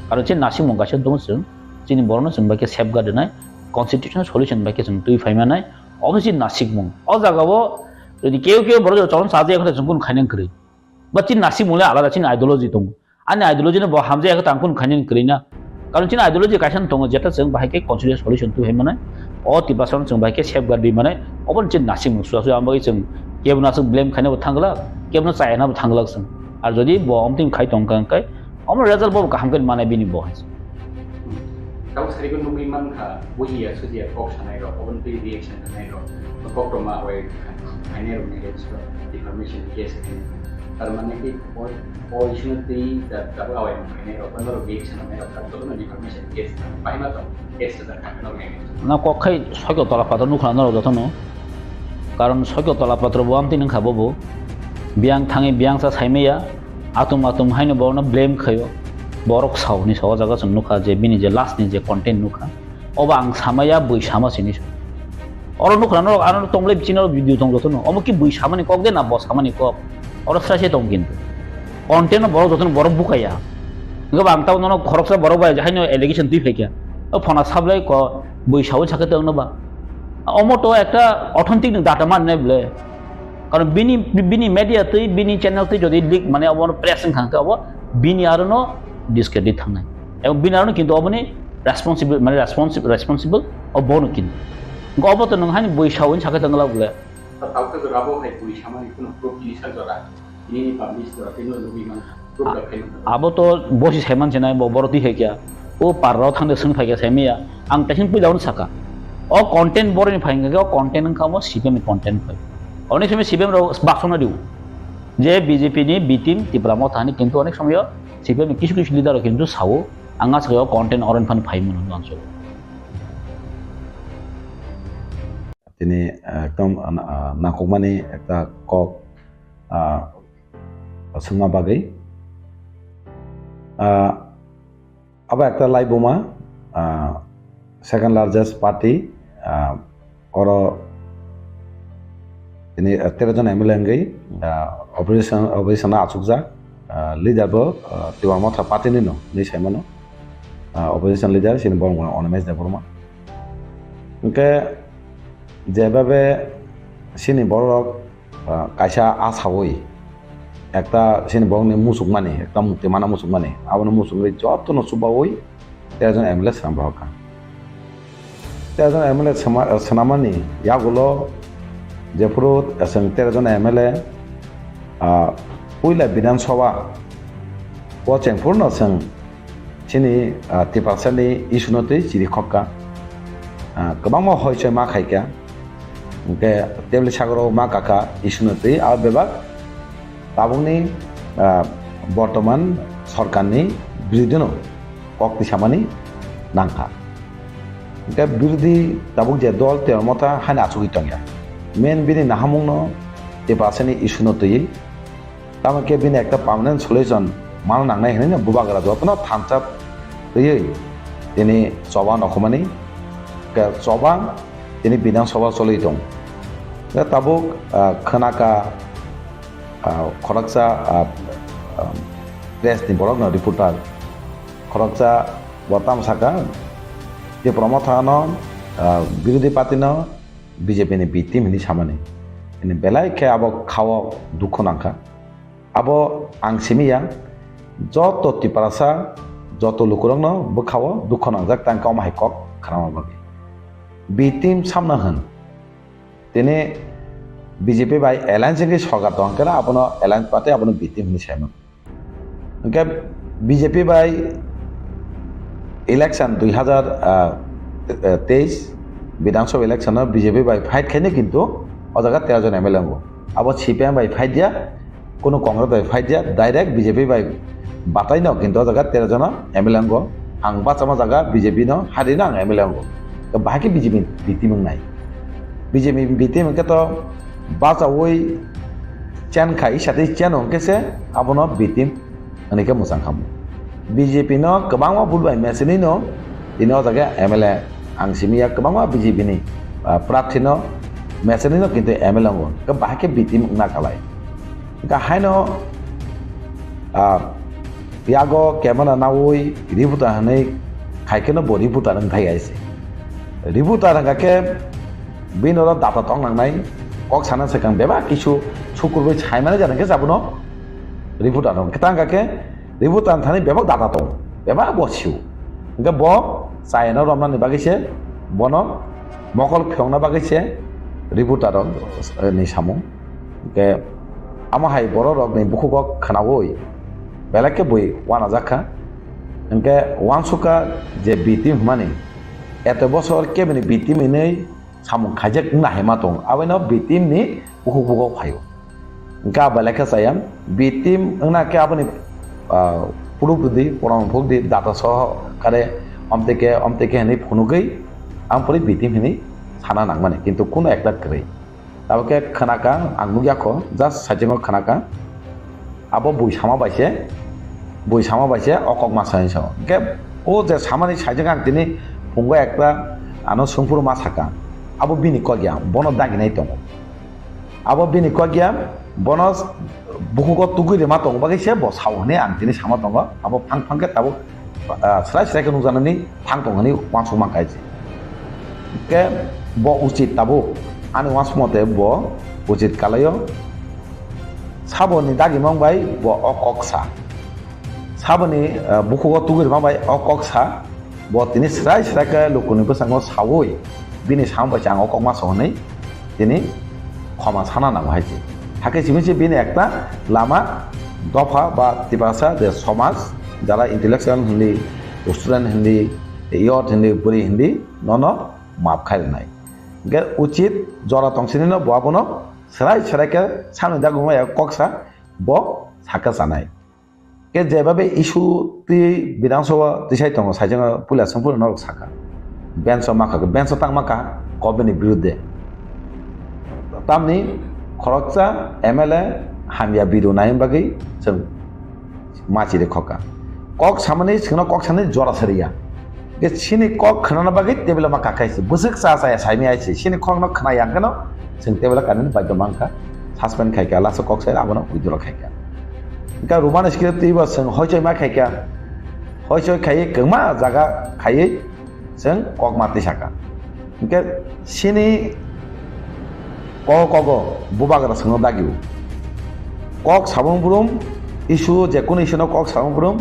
Karon chini nasikmung kaisa tongo chwng, chini borokno chwng bai khe safeguard rwnai, constitutional solution bai khe chwng twi phai manai, obo chini nasikmung. O jaga o jodi keu keu borok chwng chaya khe chwng kunu khainai kwrwi. Ba chini nasikmung le alada, chini ideology tongo. Ani ideology no bo hamjaya khe tang kunu khainani kwrwi na. Karon chini ideology kaisa no tongo, jeta chwng bahai khe constitutional solution twi hai manai. O Tiprasa no chwng bahai khe safeguard rwi manai. Obo chini nasikmung suya suya, ang bagwi chwng kebo no aswk blame khaina bo thang glak, kebo no chaya na bo thang glak chwng. Ar jodi bo omtwing khai tong kha hwnkhe, omo result bo kaham khe manai bini bo hai. Tabuk sari ko nugwi mankha, bujiya sujiya kok sanai rok, obo twi reaction rwnai rok, koktwma bai khainai rok ni against o defamation case khainai. Tar mane ki o, o issue no twi da, tabuk awai mung khainai rok, bono rok reaction rwnai rok, tabuk jotono defamation case khainai. Bahai ma tong, case rwjak kha norok ni against o. Na kok khai sokyo tola patro nukha norok jotono. Karon sokyo tola patro bo amtwi nungkha bobo. Biyang thangwi biyang sa saimaya, atum atum haino borokno blame khaio. Borok sao ni sao o jaga chwng nukha je bini je last ni je content nukha. Obo ang samaya bui sama sini. Oro nukha norok ano tongle bichino video tong jotono. Omo ki bui samani kok de na bo samani kok. Oro sra se tong kintu. Content no borok jotono borok bukaya. Hwnkhe ba ang tamo nono khoroksa borok bai haino allegation twi phaikha. O phona sablai ko bui sao sakhe tongno ba. Omo to ekta authentic ni data man ne ble. Karon bini, bini media twi, bini channel twi jodi leak mane obo press wng kha hwnkhe obo bini aro no discredit thangnai. Ebong bini aro no kintu oboni responsible, mane responsible, responsible obo no kintu. Hwnkhe obo to nwng haino bui sao wng sakhe tongla bole. Tauke jora bo hai bui samani kuno proof ni sak jora. Nini publish jora tino lubui man. Abo to bosi saiman sinai bo borok twi hai kya. O parrao thangde sung phai kya saimaya. Ang taising puila ono saka. O content boroni phai hwnkhe o content wngkha omo C P M ni content phai. Onek somoi C P M rok baksongna diu. Je B J P ni B team Tipra Motha ni kintu onek somoi o C P M ni kisu kisu leader rok kintu sao. Ang aswk o content oron phan phai mano ang so. Tini, ah, ekdom, ah, nangkukmani ekta kok, ah, swngma bagwi. Ah, abo ekta laibuma, ah, second largest party, ah, oro tini, ah, tero jon M L A wngwi, ah, opposition, opposition o achukjak, ah, leader bo, ah, Tipra Motha party ni no hinwi saimano, ah, opposition leader chini borok mano Animesh Debbarma. Hwnkhe jebabe chini borok ah, kaisa asaui ekta chini borokni muchukmani, ekta mukti mana muchukmani, abono muchungwi jotono chubaui tero jon M L A swnam rohorkha. Tero jon M L A swnama-, swnamani yagulo jephuru chwng tero jon M L A, ah, puila Bidhan Sabha o chengphurno chwng chini, ah, Tiprasani issue no twi chiri khokka. Ah, kwbangma hoichoi ma khaikha. Hwnkhe tebli sagoro ma kakha issue no twi, ah, bebak tabukni, ah, bortoman sorkarni birodino kok tisamani nangkha. Hwnkhe birodhi tabuk je dol Tipra Motha haino achugwi tongya. Main bini nahamungno Tiprasani issue no twiwi Tamo khe bini ekta permanent solution mana nangnai hinwi no bubagra jotono thansa twiwi tini choba nokhumani khe choba tini Bidhan Sabha choli tong. Khe tabuk, ah, khwnaka, ah, khoroksa, ah, ah, press ni borok no reporter khoroksa bo tamo saka Tipra Motha no, ah, birodhi party no B J P ni B team hinwi samani. Ini belai khe abo khao dukhu nangkha. Abo ang simi ya, joto Tiprasa, joto lukurokno bwkhao dukhu nangjak tang khe omo hai kok khnama bagwi. B team samna hwn. Tini B J P bai alliance wngwi sorkar tong khe abono alliance party abono B team hinwi saimano. Hwnkhe B J P bai election dui hazar teis Bidhan Sabha election o B J P bai fight khaino kintu o jaga tero jon M L A wngo. Abo C P I M bai fight ya, kunu Congress bai fight ya, direct B J P bai batai no kintu o jaga tero jon M L A wngo. Ang bachama jaga B J P no hari no ang M L A wngo. Bahai khe B J P B team wngnai. B J P B team hwnkhe to bachaui chen khai, isa tei chen hwnkhe se abono B team hwnwi khe mwchang khamu. B J P no kwbangma bul bai mechenwi no tini o jaga M L A ang simi ya, kwbangma B J P ni, ah, prarthi no mechenwi no kintu M L A wngo. Khe bahai khe B team wngna kalai. Hwnkhe haino, ah, yago camera naui reporter hwnwi khai kheno bo reporter wng thai aise. Reporter hwnkha khe bini oro data tong nangnai, kok sana swkang bebak kisu sukurbai saimani jani khe abono reporter rok. Khe tang kha khe reporter thani bebak data tong, bebak bo sio. Hwnkhe bo chayano romnani bagwi se, bono mokol phiyokna bagwi se reporter rok, eh, ni samung. Hwnkhe amo hai borok rokni bukhugo khwnaui belai khe bui uanajak kha. Hwnkhe uansukha je B team hwnmani, eto bosor kebini B team hinwi samung khaijak wngna hai ma tongo, abono B team ni bukhuk bukhuk phaio. Hwnkhe abo belai khe chaya, B team wngna khe aboni, ah, proof rwdi, proman phukdi, data soho kare omtwi khe, omtwi khe hinwi phunugwi ang pori B team hinwi sana nangmani, kintu kunu ekta kwrwi. Abo khe khwnakha, ang nukya kho, just saichungo khwnakha. Abo bui sama bai se, bui sama bai se o kok ma sai sao. Hwnkhe o je samani saichung ang tini phungo ekta ano sungphuru ma saka. Abo bini kok ya, bono daginai tongo. Abo bini kok ya, bono bukhugo tugui rima tongo bagwi se bo sao hwnwi ang tini sama tongo. Abo phang phang khe tabuk ah, srai srai khe nukjaknani thang tong hwnwi uansukma kaichi. Khe bo uchit tabuk, ani uansukmate bo uchit kalaio. Saboni dagimang bai bo o kok sa. Saboni, ah, bukhugo tugui rima bai o kok sa. Bo tini srai srai khe lukuni bwskango saui bini samo bai se ang o kok ma sa hwnwi tini khoma sana nango hai se. Hakhe simi se bini ekta lama dopha ba Tiprasa je somaj, jara intellectual hindi, student hindi, youth hindi, bwrwi hindi, nono maap khai rwnai. Hwnkhe uchit jora tong sini no bo abono srai srai khe samni daguma ya kok sa bo sakha chanai. Khe jebabe issue twi Bidhan Sabha tisai tongo, saichung puila songphuru norok sakha. Bench o makha, bench o tang makha, government ni birudde. Tamni khoroksa M L A hamya bidu nai bagwi chwng machi rwkhoka. Kok samani chwngno kok sani jora sariya. Khe chini kok khwnana bagwi table o ma kakhai se. Bwswk cha cha ya saimai ai se. Chini kokno khna yang kheno chwng table o kanani bagwi mankha. Suspend khai kha, last o kok sai abono withdraw khai kha. Hwnkhe Roman script twi bo chwng hoichoi ma khai kha. Hoichoi khai kwma jaga khaiwi chwng kok ma twi saka. Hwnkhe chini Kogo kogo bubagra songno dagio. Kok sabung brum, issue, jekunu issue no kok sabung brum,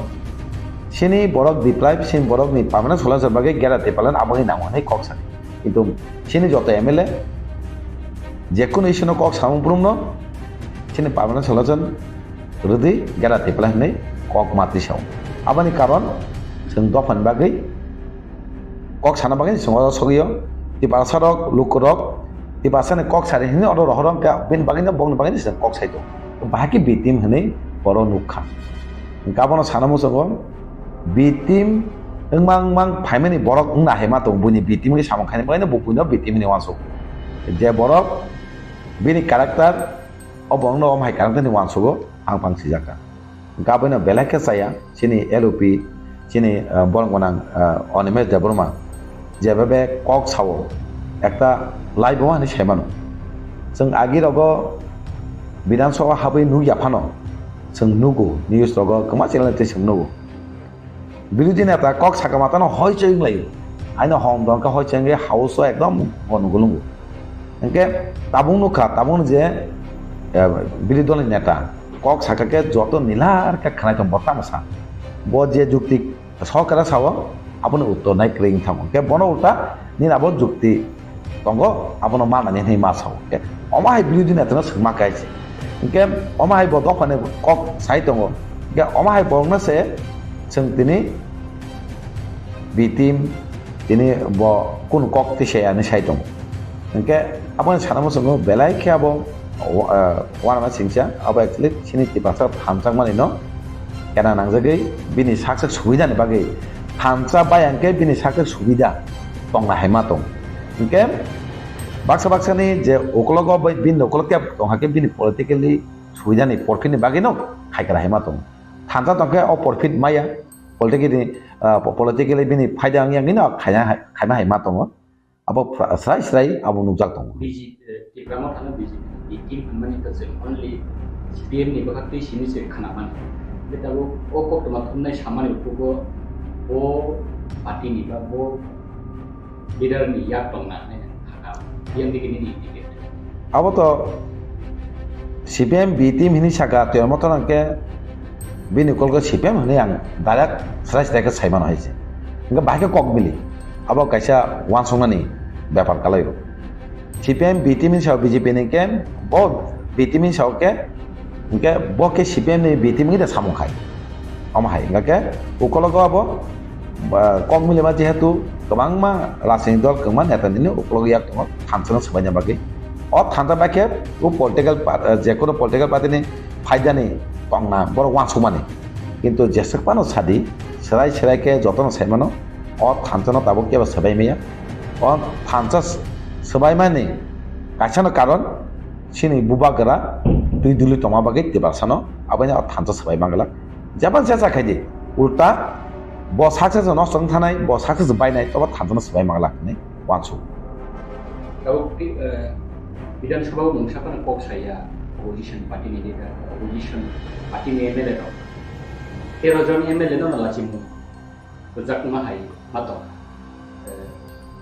sini borok deprive, sini borok ni permanent solution bagwi gera department aboni nango hinwi kok sani. Kintu sini joto M L A jekunu issue no kok sabung brum no sini permanent solution rwdi gera department hinwi kok matwi sao. Aboni karon chwng dophani bagwi kok sana bagwi chwng oro sogwi o. Tiprasa rok, luku rok, Tiprasa ni kok sari hinwi oro rohor wngkha, bini bagwi no, bokni bagwi no chwng kok sai tongo. Bahai khe B team hinwi oro nukha. Hwnkhe abono sana muchungo B team wngmang mang phaimani borok wngna hai ma tongo, buini B team khe samung khaini bagwi no bo buino B team hinwi uansuk. Je borok bini character, o borokno omo hai character hinwi uansugo, phang phang sijak kha. Hwnkhe abono belai khe chaya, chini L O P, chini, ah, borok gwnang, ah, Animesh Debbarma, jebabe kok sao, ekta laibuma hinwi sai mano. Chwng agi rogo Bidhan Sabha habwi nukya phano, chwng nugo, news rogo kwma channel twi chwng nugo. Birodhi neta kok saka matano hoichoi wnglaio. Aino hom dongkha hoichoi wngwi house o ekdom gono gulungo. Hingke tabuk nukha, tabuk je, eh, birodhi dolni neta kok saka khe joto nilar khe khanai tong bo tamo sa. Bo je jukti sorkar sao, aboni uttor nai kwrwi wng thango. Hingke bono ulta nini abo jukti tongo, abono manani hinwi ma sao. Hingke omo hai birodhi neta no swngma khe se. Hingke omo hai bo dophani kok sai tongo. Hingke omo hai borokno se chwng tini B team tini bo kunu kok tisa ya hinwi sai tongo. Hingke aboni sana muchungo belai khe abo wa-, ah, uanama singcha abo actually chini Tiprasa thansa mani no kena nangjagwi bini saksak subidani bagwi thansa bai hingke bini saksak subida tongna hai ma tong. Hingke baksa baksa ni je ukologo bai bini ukologo kebo tong hakhe bini politically subidani porphini bagwi no khaikra hai ma tong. Thansa tongkhe o porphit maya, politically, ah, po-, politically bini phaida wngya wngwi no khaina hai, khaima hai ma tongo. Abo phra-, srai srai abo nukjak tongo. B J P, eh, Tipra Motha no B J P ni team hwnmani kwchwng only C P M ni bwkhaktwi simi se khna mani. Hwnkhe tabuk o koktwma thumnai samani ukhugo bo party ni ba bo leader ni yak tongna hinwi nang kha, P M D K nini indicate. Abo to C P M B team hinwi saka, Tipra Motha hwnkhe bini kolgo C P M hinwi ang direct srai srai khe sai mano hai se. Hwnkhe bahai khe kok mili. Abo kaisa uansuknani bepar kalai o. C P M B team hinwi sao B J P ni khe bo B team hinwi sao khe Hingke bo khe C P M ni B team ni da samung khai. Omo hai, hingke ukologo abo, ba, kok milima jehetu kwbangma rajniti dol kwbangma neta nini ukologo yak tongo thansa no swbaina bagwi. O thansa bai khe o political pa-, eh, jekono political party ni phaida ni tongna borok uansukmani. Kintu jeswk phano sadi, swrai swrai khe jotono sai mano, o thansa no tabuk kebo swbai maya. O thansa s-, swbai mani kaisa no karon, Chini bubagra twi duli tongma bagwi Tiprasano aboino o thansa swbai manglak. Jeba jesa khaidi, ulta bo saksa se nosto wng thanai, bo saksa se bainai, tobo thansano swbai manglak hinwi uansuk. Tabuk ti, eh, Bidhan Sabha o mungsa phano kok saya, opposition party ni leader, opposition party ni M L A rok. Tero jon M L A no lachimung. Rwjakma hai ma tong. Eh,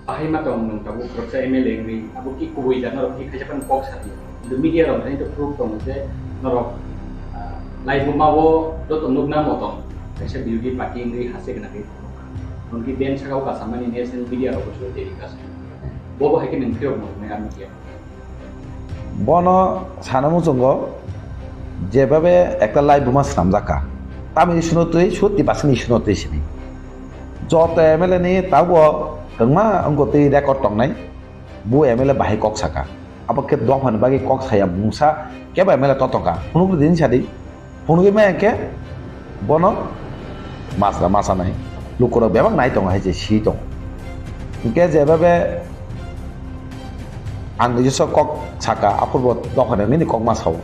bahai ma tong nwng tabuk khoroksa M L A wngwi, abo ki kubui da norok ki khaisa phano kok sa di. Kintu media rok hai to proof tongo je norok, ah, laibuma o joto nukna mo tong. Kaisa birodhi party wngwi hase gwnangwi tongkha. Nwng ki ben saka o kasamani national media rok bo soi tei kasamani. Bo bo hai khe nwng phirok mo tongnai a media. Bono sana muchungo jebabe ekta laibuma swnamjak kha. Tamoni issue no twi, sut Tiprasani issue no twi sini. Joto M L A ni tabuk kwbangma wngkha twi record tongnai, bo M L A bahai kok saka. Abo khe dophani bagwi kok saya mungsa kebo M L A totokha. Phunukdi din sadi. Phunugwi maya khe bono masra masanai lukurok bebak nai tongo hai se si tongo. Hinkhe jebabe ang nijosok kok saka, aphurbo dophani nini kok ma sao.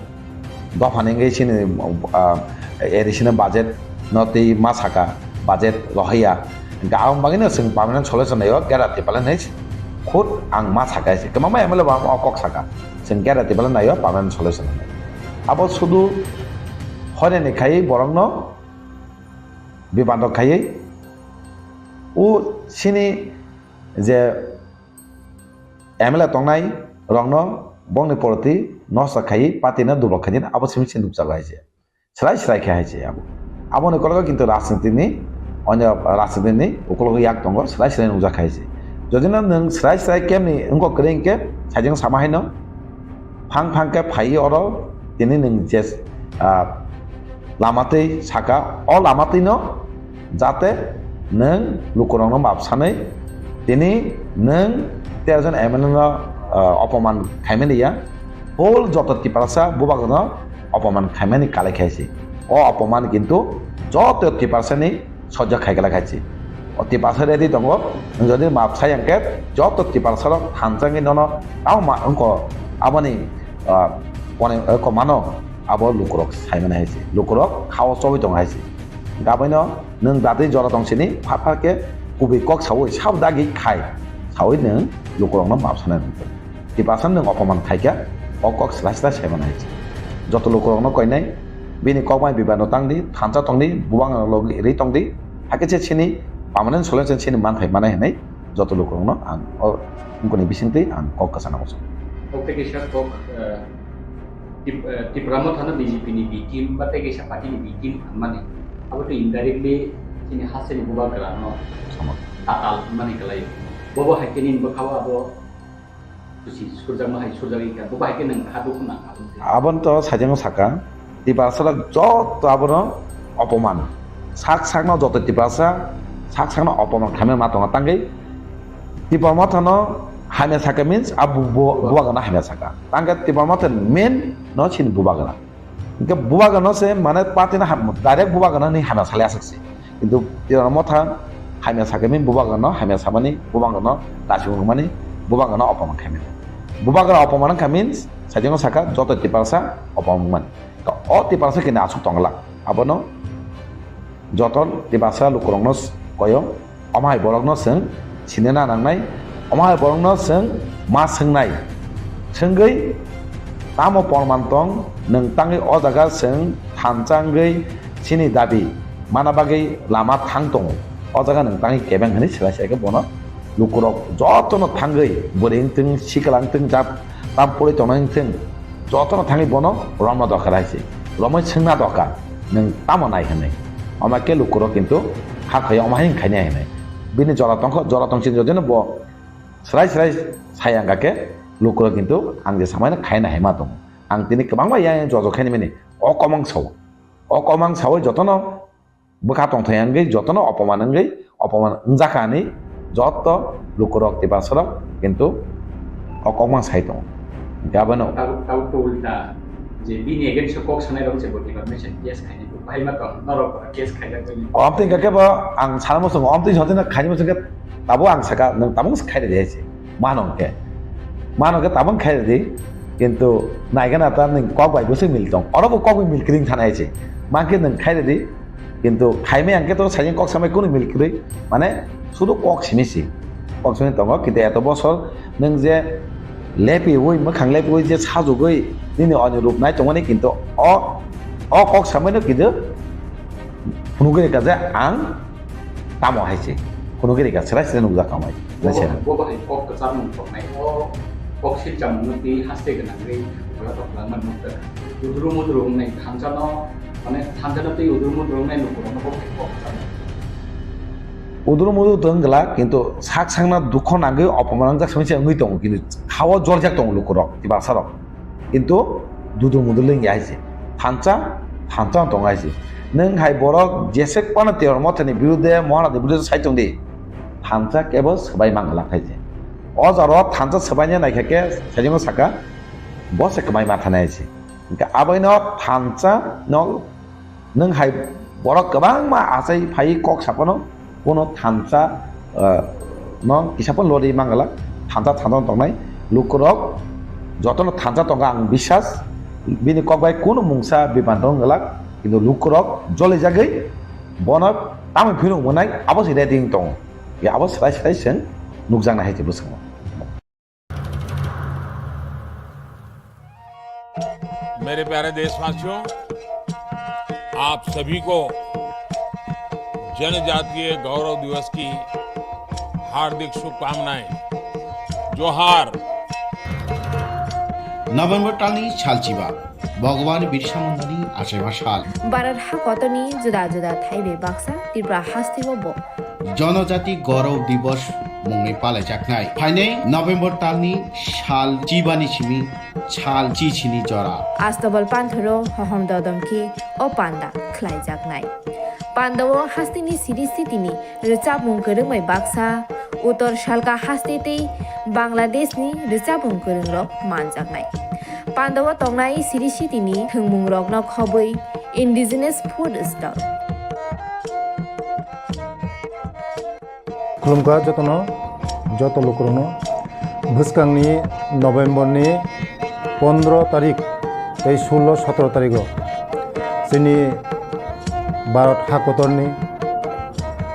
Dophani wngwi chini, ah, A D C ni budget no twi ma saka, budget rohorya. Hinkhe aboni bagwino chwng permanent solution naio, Gera Tiprasa hinwi khud ang ma saka se. Kwbangma M L A bo o kok saka. Chwng Gera Tiprasa naio permanent solution hinwi. Abo sudu hoinani khai borokno bibando khaiwi o chini je M L A tongnai rokno bongni poroti nosto khaiwi party no dubok khaidi abo simi se nukjago hai se. Srai srai khe hai se abo. Aboni kologo kintu rajniti ni, onyo rajniti ni ukologo yak tongo, srai srai nukjak hai se. Jodi no nwng srai srai kemni wngkok kwrwi hinkhe sajeng sama haino phang phang khe phaiwi oro tini nwng je, ah, lama twi saka, o lama twi no jate nwng lukurokno map sanwi tini nwng tero jon M L A no, ah, opoman khaimani ya, whole joto Tiprasa bubagrano opoman khaimani kalai khaisi. O opoman kintu joto Tiprasani sojjo khaikla khaisi. O Tiprasa ready tongo, nwng jodi map sai hwnkhe joto Tiprasarok thansa wngwi nono tamo ma wngkho aboni, ah, kone, eh, komano abo lukurok saimani haisi. Lukurok khao chobwi tongo haisi. Gabaino nwng datwi jora tong sini, pha pha khe kubui kok saui sabo dagi khai saui nwng lukurokno map sanai nang. Tiprasa nwng opoman khaikha, o kok srai srai saimani hai se. Joto lukurokno koinai, bini kokmai bibano tangdi, thansa tongdi, bubang logi ri tongdi, hakhe se chini permanent solution chini manthai manai hinwi joto lukurokno ang o wngkoni bisingtwi ang kok kwchana muchungo. Kok tei kaisa kok, eh, Tip-, eh, Tipra Motha no B J P ni B team ba tei kaisa party ni B team hinmani. Abo tei indirectly chini hasteni bubagra no Sama. Tatal hinmani kwlaio. Bobo hai khe nini bwkhao abo kuchi surjakma hai surjagwi kha. Bobo hai khe nwng kha dukhu nang abo. Aboni to sajagwi saka. Tiprasarok joto abono opoman. Sak sakno joto Tiprasa sak sakno opoman khaimani ma tongo. Tangwi Tipra Mothano hamya sakha means a bu-, bu-, bubagrano hamya sakha. Tangkhe Tipra Motha main no chini bubagra. Hinkhe bubagrano se mane party no ham-, direct bubagrano ni hamya salai aswk se. Kintu Tipra Motha hamya sakha means bubagrano hamya samani, bubagrano dachi wngmani, bubagrano opoman khaimani. Bubagra opoman wngkha means sajagwi sakha joto Tiprasa opoman wngmani. O Tiprasa kini aswk tongla. Abono joto Tiprasa lukurokno koyo, omo hai borokno chwng sinina nangnai, omo hai borokno chwng ma swngnai. Swngwi tamo porman tong, nwng tangwi o jaga chwng thansa wngwi chini dabi mana bagwi lama thang tongo. O jaga nwng tangwi kebeng hwnwi swlai swlai khe bono lukurok jotono thangwi bwrwi wngthung, sikla wngthung, jat tam puri tongnai wngthung, jotono thangwi bono romna dorkar hai se. Romwi swngna dorkar, nwng tamo nai hwnwi. Omo khe lukurok kintu hakhaio omo hai wng khainai hwnwi. Bini jora tongkho, jora tongsi jodino bo swrai swrai sai ang kha khe lukurok kintu ang je samaino khaina hai ma tongo. Ang tini kwbangma yang yang jojo khaini mani o komang sao. O komang saui jotono bwkha tongthai wngwi jotono opoman wngwi opoman wngjakha hinwi joto lukurok Tiprasarok kintu o kokmang sai tongo. Hinkhe abono tabuk, tabuk to ulta je bini against o kok sanai rok se bo defamation case khainai bo bahai ma tong norok bo case khaijak bai. Omtwi hinkhe bo ang sana muchungo omtwi sotino khaini muchungkhe tabuk ang saka nwng tabuk khai rwdi hai se. Mano hinkhe. Mano hinkhe tabuk khai rwdi. Kintu naigana ta nwng kok bai bwswk mil tong. Oro bo kok bai mil kring thanai hai se. Mankhe nwng khai rwdi. Kintu khaimai ang khe to sajeng kok samai kunu mil kwrwi, mane sudu kok simi si. Kok simi tongo, kintu eto bosor nwng je lepiwi, mwkhang lepiwi je sajugwi nini oni rup nai tongmani, kintu o, o kok samaino kintu phunugwi rwkha je ang tamo hai se. Phunugwi rwkha, swrai swrai nukjak tamo hai se. Bo bahai kok kwchar mung tongnai, o kok silcham mung twi haste gwnangwi, wala tok langma nukjak. Udru mudru wngnai thansa no, mane thansa no tei udru mudru wngnai lukurok no kok kok tamo. Udru mudru tong glak, kintu sak sakna dukho nangwi opoman wngjak simi se wngwi tongo, kintu khao jorjak tongo lukurok, Tiprasarok. Kintu dudru mudru lengya hai se. Thansa, thansa tong hai se. Nwng hai borok jesek pano Tipra Mothani birude, Mohanadi birude sai tong di. Thansa kebo swbai mang glak hai se. O jaro thansa swbaina naikha khe, sajingo saka, bo se kwmai ma thanai hai se. Hinkhe aboino thansa no nwng hai borok kwbangma achai phai kok saphano kuno thansa, ah, no kisa phano lori manglak, thansa thansa tongnai lukurok jotono thansa tongo ang biswas, bini kok bai kuno mungsa bibantong glak, kintu lukurok jolijagwi bono tamoni phirung mwnai abo se ready wng tongo, abo swrai swrai chwng nukjaknai hai se bwskango. मेरे प्यारे देशवासियों, आप सभी को जनजातीय गौरव दिवस की हार्दिक शुभकामनाएं। जोहार। November talni salchiba, Bhagwan Birsa Mundani achaiba sal. Bharat hakotorni juda juda thaibai baksa Tripura hasteo bo Jonojati Gaurav Divas mungwi palaijaknai. Phainai November talni sal chibani simi sal chichini jora. Astabal panthoro hohom dodom khe o panda khlaijaknai. Pandao hasteni siri sitini rwchapmung kwrwngbai baksa, Uttor Salka haste tei Bangladeshni rwchapmung kwrwngrok manjaknai. Pandao tongnai siri sitini thwngmungrokno khobwi indigenous food stall. Khulumkha jotono, joto lukurokno. Bwskangni November ni pondro tarik tei sullo sotro tarigo chini Bharat hakotorni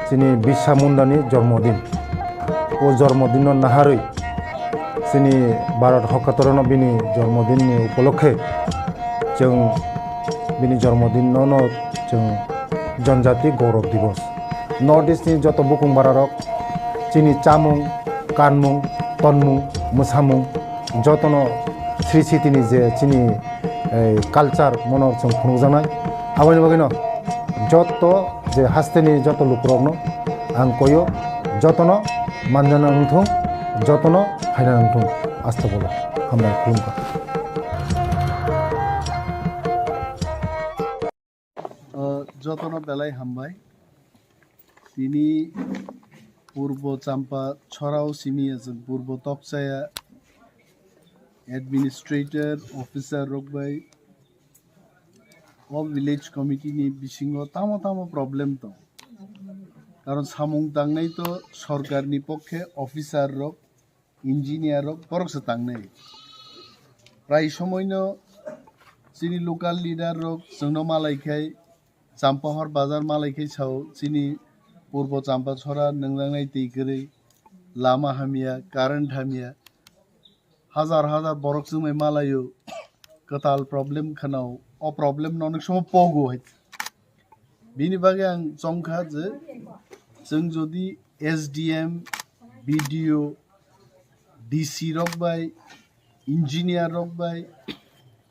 chini Birsa Mundani jormodin. O jormodinno naharwi chini Bharat hakotorno bini jormodinni upolokhe chwng bini jormodinno no chwng Janjati Gaurav Divas. North East ni joto bukung bararok chini chamung, kanmung, tonmung, mwsamung, Jotono Sri Sitini je chini, eh, culture mono chwng phunukjaknai. Aboni bagwino joto je hasteni joto lukurokno ang koyo, jotono manjana wngthung, jotono phaina wngthung. Astagfirullah. Hambai, khulumkha. O, jotono belai hambai. Tini Purbo Champa Chorao simi ya chwng Purbo Tokchaya administrator, officer rok bai o village committee ni bisingo tamo tamo problem tong. Karon samung tangnai to sorkar ni pokhe officer rok, engineer rok borok se tangnai. Prai somoino chini local leader rok chwngno malai khai, Champahor bazar malai khai sao, chini Purbo Champa Chora nungjaknai twi kwrwi, lama hamya, current hamya, hajar hajar borok chwngbai malaio, kwtal problem khwnao, o problem no onek somo pogo hai. Bini bagwi ang chongkha je chwng jodi S D M, B D O, D C rok bai, engineer rok bai,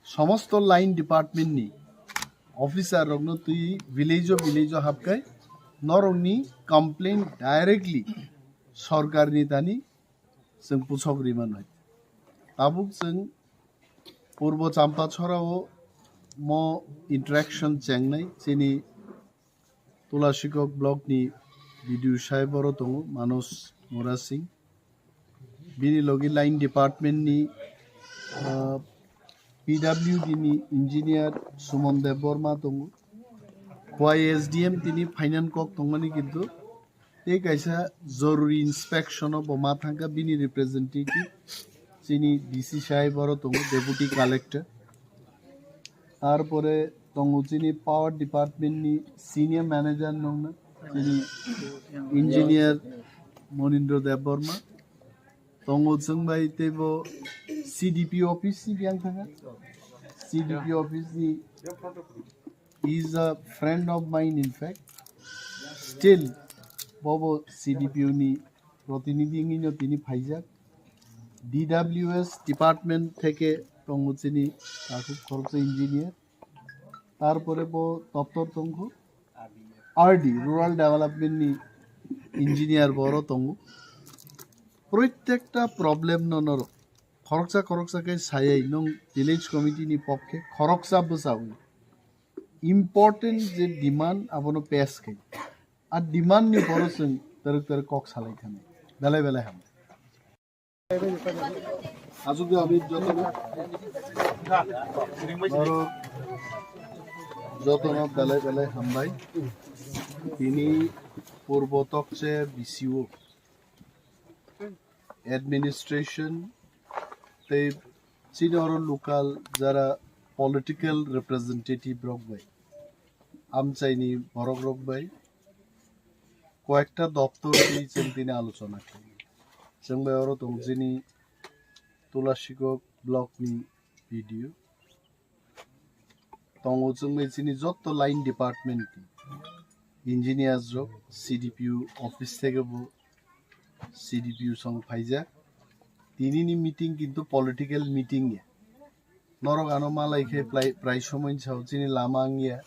somosto line department ni officer rokno twi village o village o hapkai norokni complaint directly sorkar ni tani chwng puchok ri manwi. Tabuk chwng Purbo Champa Chorao mo interaction chengnai chini Tulasikok block ni B D O sai boro tongo Manoj Murasing. Bini logi line department ni, ah, P W D ni engineer Suman Debbarma tongo. Khowai S D M tini finance kok tongmani kintu tei kaisa joruri inspection o bo ma thangkha bini representative chini D C sai boro tongo deputy collector. Tarpore tongo chini power department ni senior manager nongna chini engineer Monindra Debbarma. Tongo chwng bai teibo C D P office ni biyang thangkha. C D P office ni is a friend of mine in fact. Still bobo C D P O ni protinidhi wngwino tini phaijak. D W S department theke tongo chini takhuk khoroksa engineer. Tarpore bo doptor tongkho R D, Rural Development ni engineer bo oro tongo. Proitekta problem no norok khoroksa khoroksa khe sayai nwng village committee ni pokhe khoroksa bwsa wngo. Important je demand abono pass khai. A demand ni boro chwng twrwk twrwk kok salai thani. Belai belai ham. Aswk je ami jotono, oro jotono belai belai hambai. Tini Purbo Tokche B C O administration tei chini oro local jara political representative rok bai, amchaini borok rok bai koyekta doptor twi chwng tini alochona khlai. Chwng bai oro tongo chini Tulasikok block ni B D O. Tongo chwng bai chini jotto line department ni engineers rok C D P O office theke bo C D P O song phaijak. Tini ni meeting kintu political meeting ya. Norok ano malai khe prai, prai somoi sao chini lama wngya,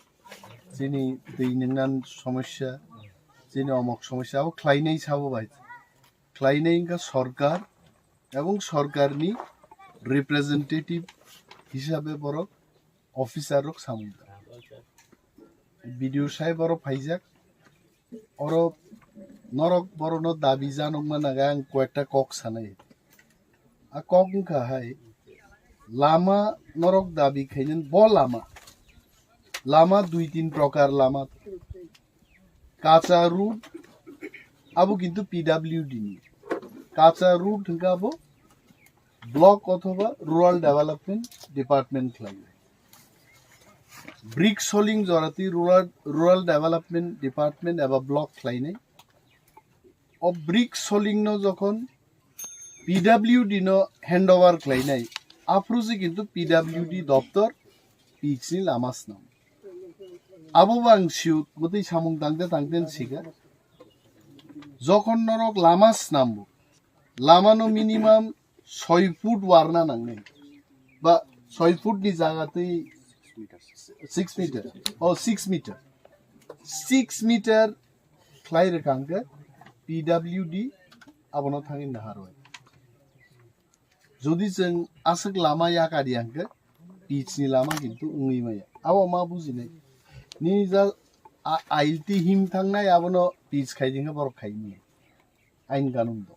chini twi nwngnan somosya, chini omok somosya, abo khlainai sabo bai. Khlainai wngkha sorkar, ebong sorkarni representative hisabe borok officer rok samung tang. B D O sai borok phaijak, oro norok borokno dabi janokma naga ang koyekta kok sanai. A kok wngkha hai, lama norok dabi khainani bo lama, lama dui tin prokar lama. Kacha road abo kintu P W D ni. Kacha road hwnkha abo block othoba rural development department khlai. Brick soling jora twi rural, rural development department eba block khlainai. O brick soling no jokhon P W D no handover khlainai, aphuru se kintu P W D doptor pitch ni lama swnam. Abo bo ang siyut bwtwi samung tangte tangte sikha. Jokhon norok lama snambo, lama no minimum soi foot warna nangnai. Ba soi foot ni jaga twi six meter. Oh, six meter. Six meter khlai rwkha hwnkhe P W D abono thangwi naharwi. Jodi chwng aswk lama yakar ya hwnkhe pitch ni lama kintu wngwi maya. Abo ma bujinai. Nini ja a-, ailti him thangnai abono pitch khai di hwnkhe borok khai maya. Ain kanun do.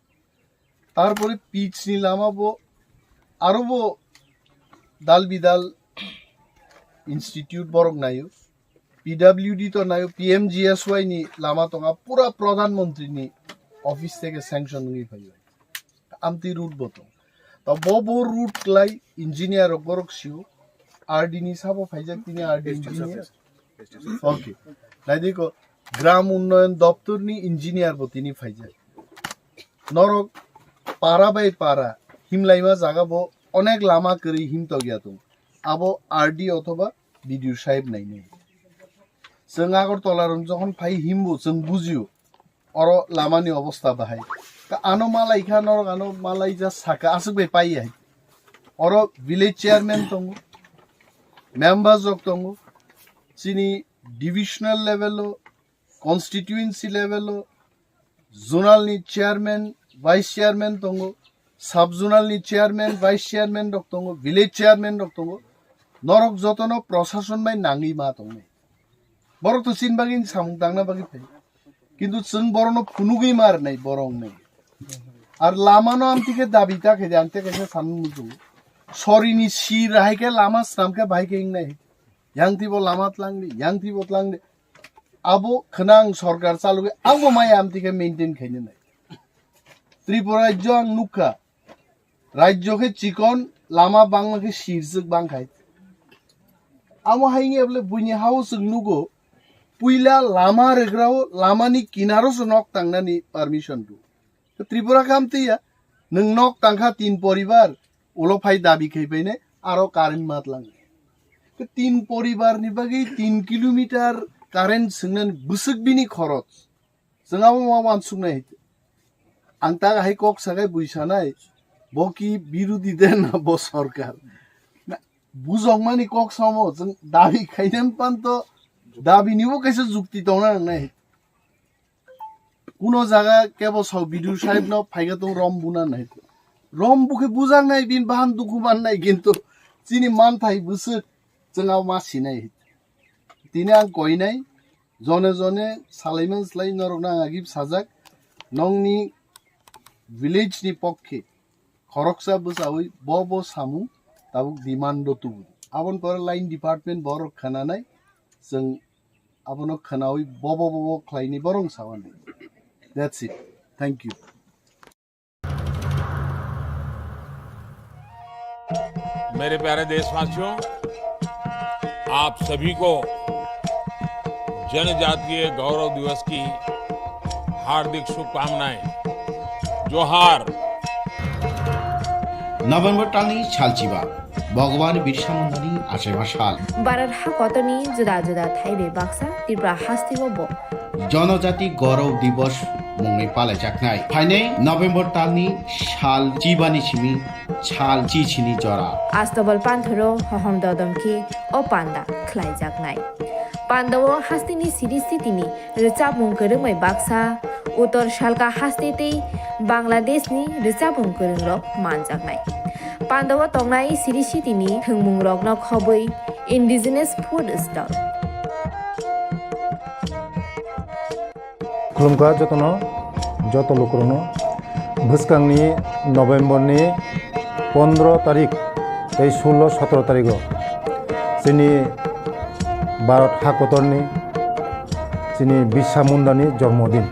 Tarpore pitch ni lama bo aro bo dal bidal institute borok naio. P W D to naio, P M G S Y ni lama tonga, pura Pradhan Mantri ni office theke sanction wngwi phaio. Amtwi route bo tong. To bo bo route klai engineer rok borok sio. R D ni sabo phaijak tini R D engineer. Okay. Naidi ko Gram Unnayan Doptor ni engineer bo tini phaijak. Norok para bai para himlaima jaga bo onek lama kwrwi himtok ya tong. Abo R D othoba B D O sahib nainai. Chwng Agartala rok jokhon phai himbo chwng bujio. Oro lamani obostha bahai. Ka ano malai kha norok ano malai ja saka aswk bai pai hai. Oro village chairman tongo, members rok tongo, chini divisional level o, constituency level o, zonal ni chairman, vice chairman tongo, sub zonal ni chairman, vice chairman rok tongo, village chairman rok tongo. Norok jotono prosason bai nangwi ma tongnai. Borok to chini bagwi samung tangna bagwi phai. Kintu chwng borokno phunugwi ma rwnai borok wngnai. Ar lamano amtwi khe dabi ta khe de, ang tei kaisa sanmung muchungo. Sorini sir hai khe lama swnam khe bahai khe wngnai. Yang twi bo lama tlang di, yang twi bo tlang di. Abo khwnang sorkar chalugwi ang bo maya amtwi khe maintain khaina nai. Tripura rajyo ang nukha. Rajyo khe chikon, lama bangma khe sirswk bangkhai. Amo hai wngya bole buini hao chwng nugo, puila lama rwgrao lamani kinaro se nok tangnani permission rw. Tripura khe amtwi ya, nwng nok tangkha tin poribar, ulo phai dabi khai phainai, aro current ma tlang. Tin poribar ni bagwi tin kilometer current swngnani bwswk bini khoroch. Chwng abo ma wansuknai hai. Ang ta hai kok sakai bui sanai, bo ki birodi de na bo sorkar. Na, bujokmani kok samo, chwng dabi khainani panto, dabi nibo kaisa jukti tongna nangnai. Kuno jaga kebo sao B D O sahib no phaika tong rom buna nai. Rom bukhe bujaknai bin bahan dukhu mannai kintu chini manthai bwswk chwng abo ma sinai. Tini ang koinai, jone jone salaiman slai norokno ang agib sajak, nongni village ni pokkhe khoroksa bwchawi bo bo samung tabuk demand o tubu. Aboni pore line department borok khwnanai, chwng abono khwnawi bobo bobo khlaini borok sawani. That's it. Thank you. मेरे प्यारे देशवासियों, आप सभी को जनजातीय गौरव दिवस की हार्दिक शुभकामनाएं। जोहार। November talni salchiba, Bhagwan Birsa Mundani achaiba sal. Bharat hakotorni juda juda thai bai baksa Tripura hasteo bo Jonojati Gaurav Divas mungwi palaijaknai. Phainai November talni sal chibani simi sal chichini jora. Astobal panthoro hohom dodom khe o panda khlaijaknai. Pandao hasteni siri sitini rwchapmung kwrwngbai baksa, Uttor Salka haste tei Bangladeshni rwchapmung kwrwngrok manjaknai. Pandao tongnai siri sitini thwngmungrokno khobwi indigenous food stall. Khulumkha jotono, joto lukurokno. Bwskangni November ni pondro tarik tei sullo sotro tarigo chini Bharat hakotorni chini Birsa Mundani jormodin.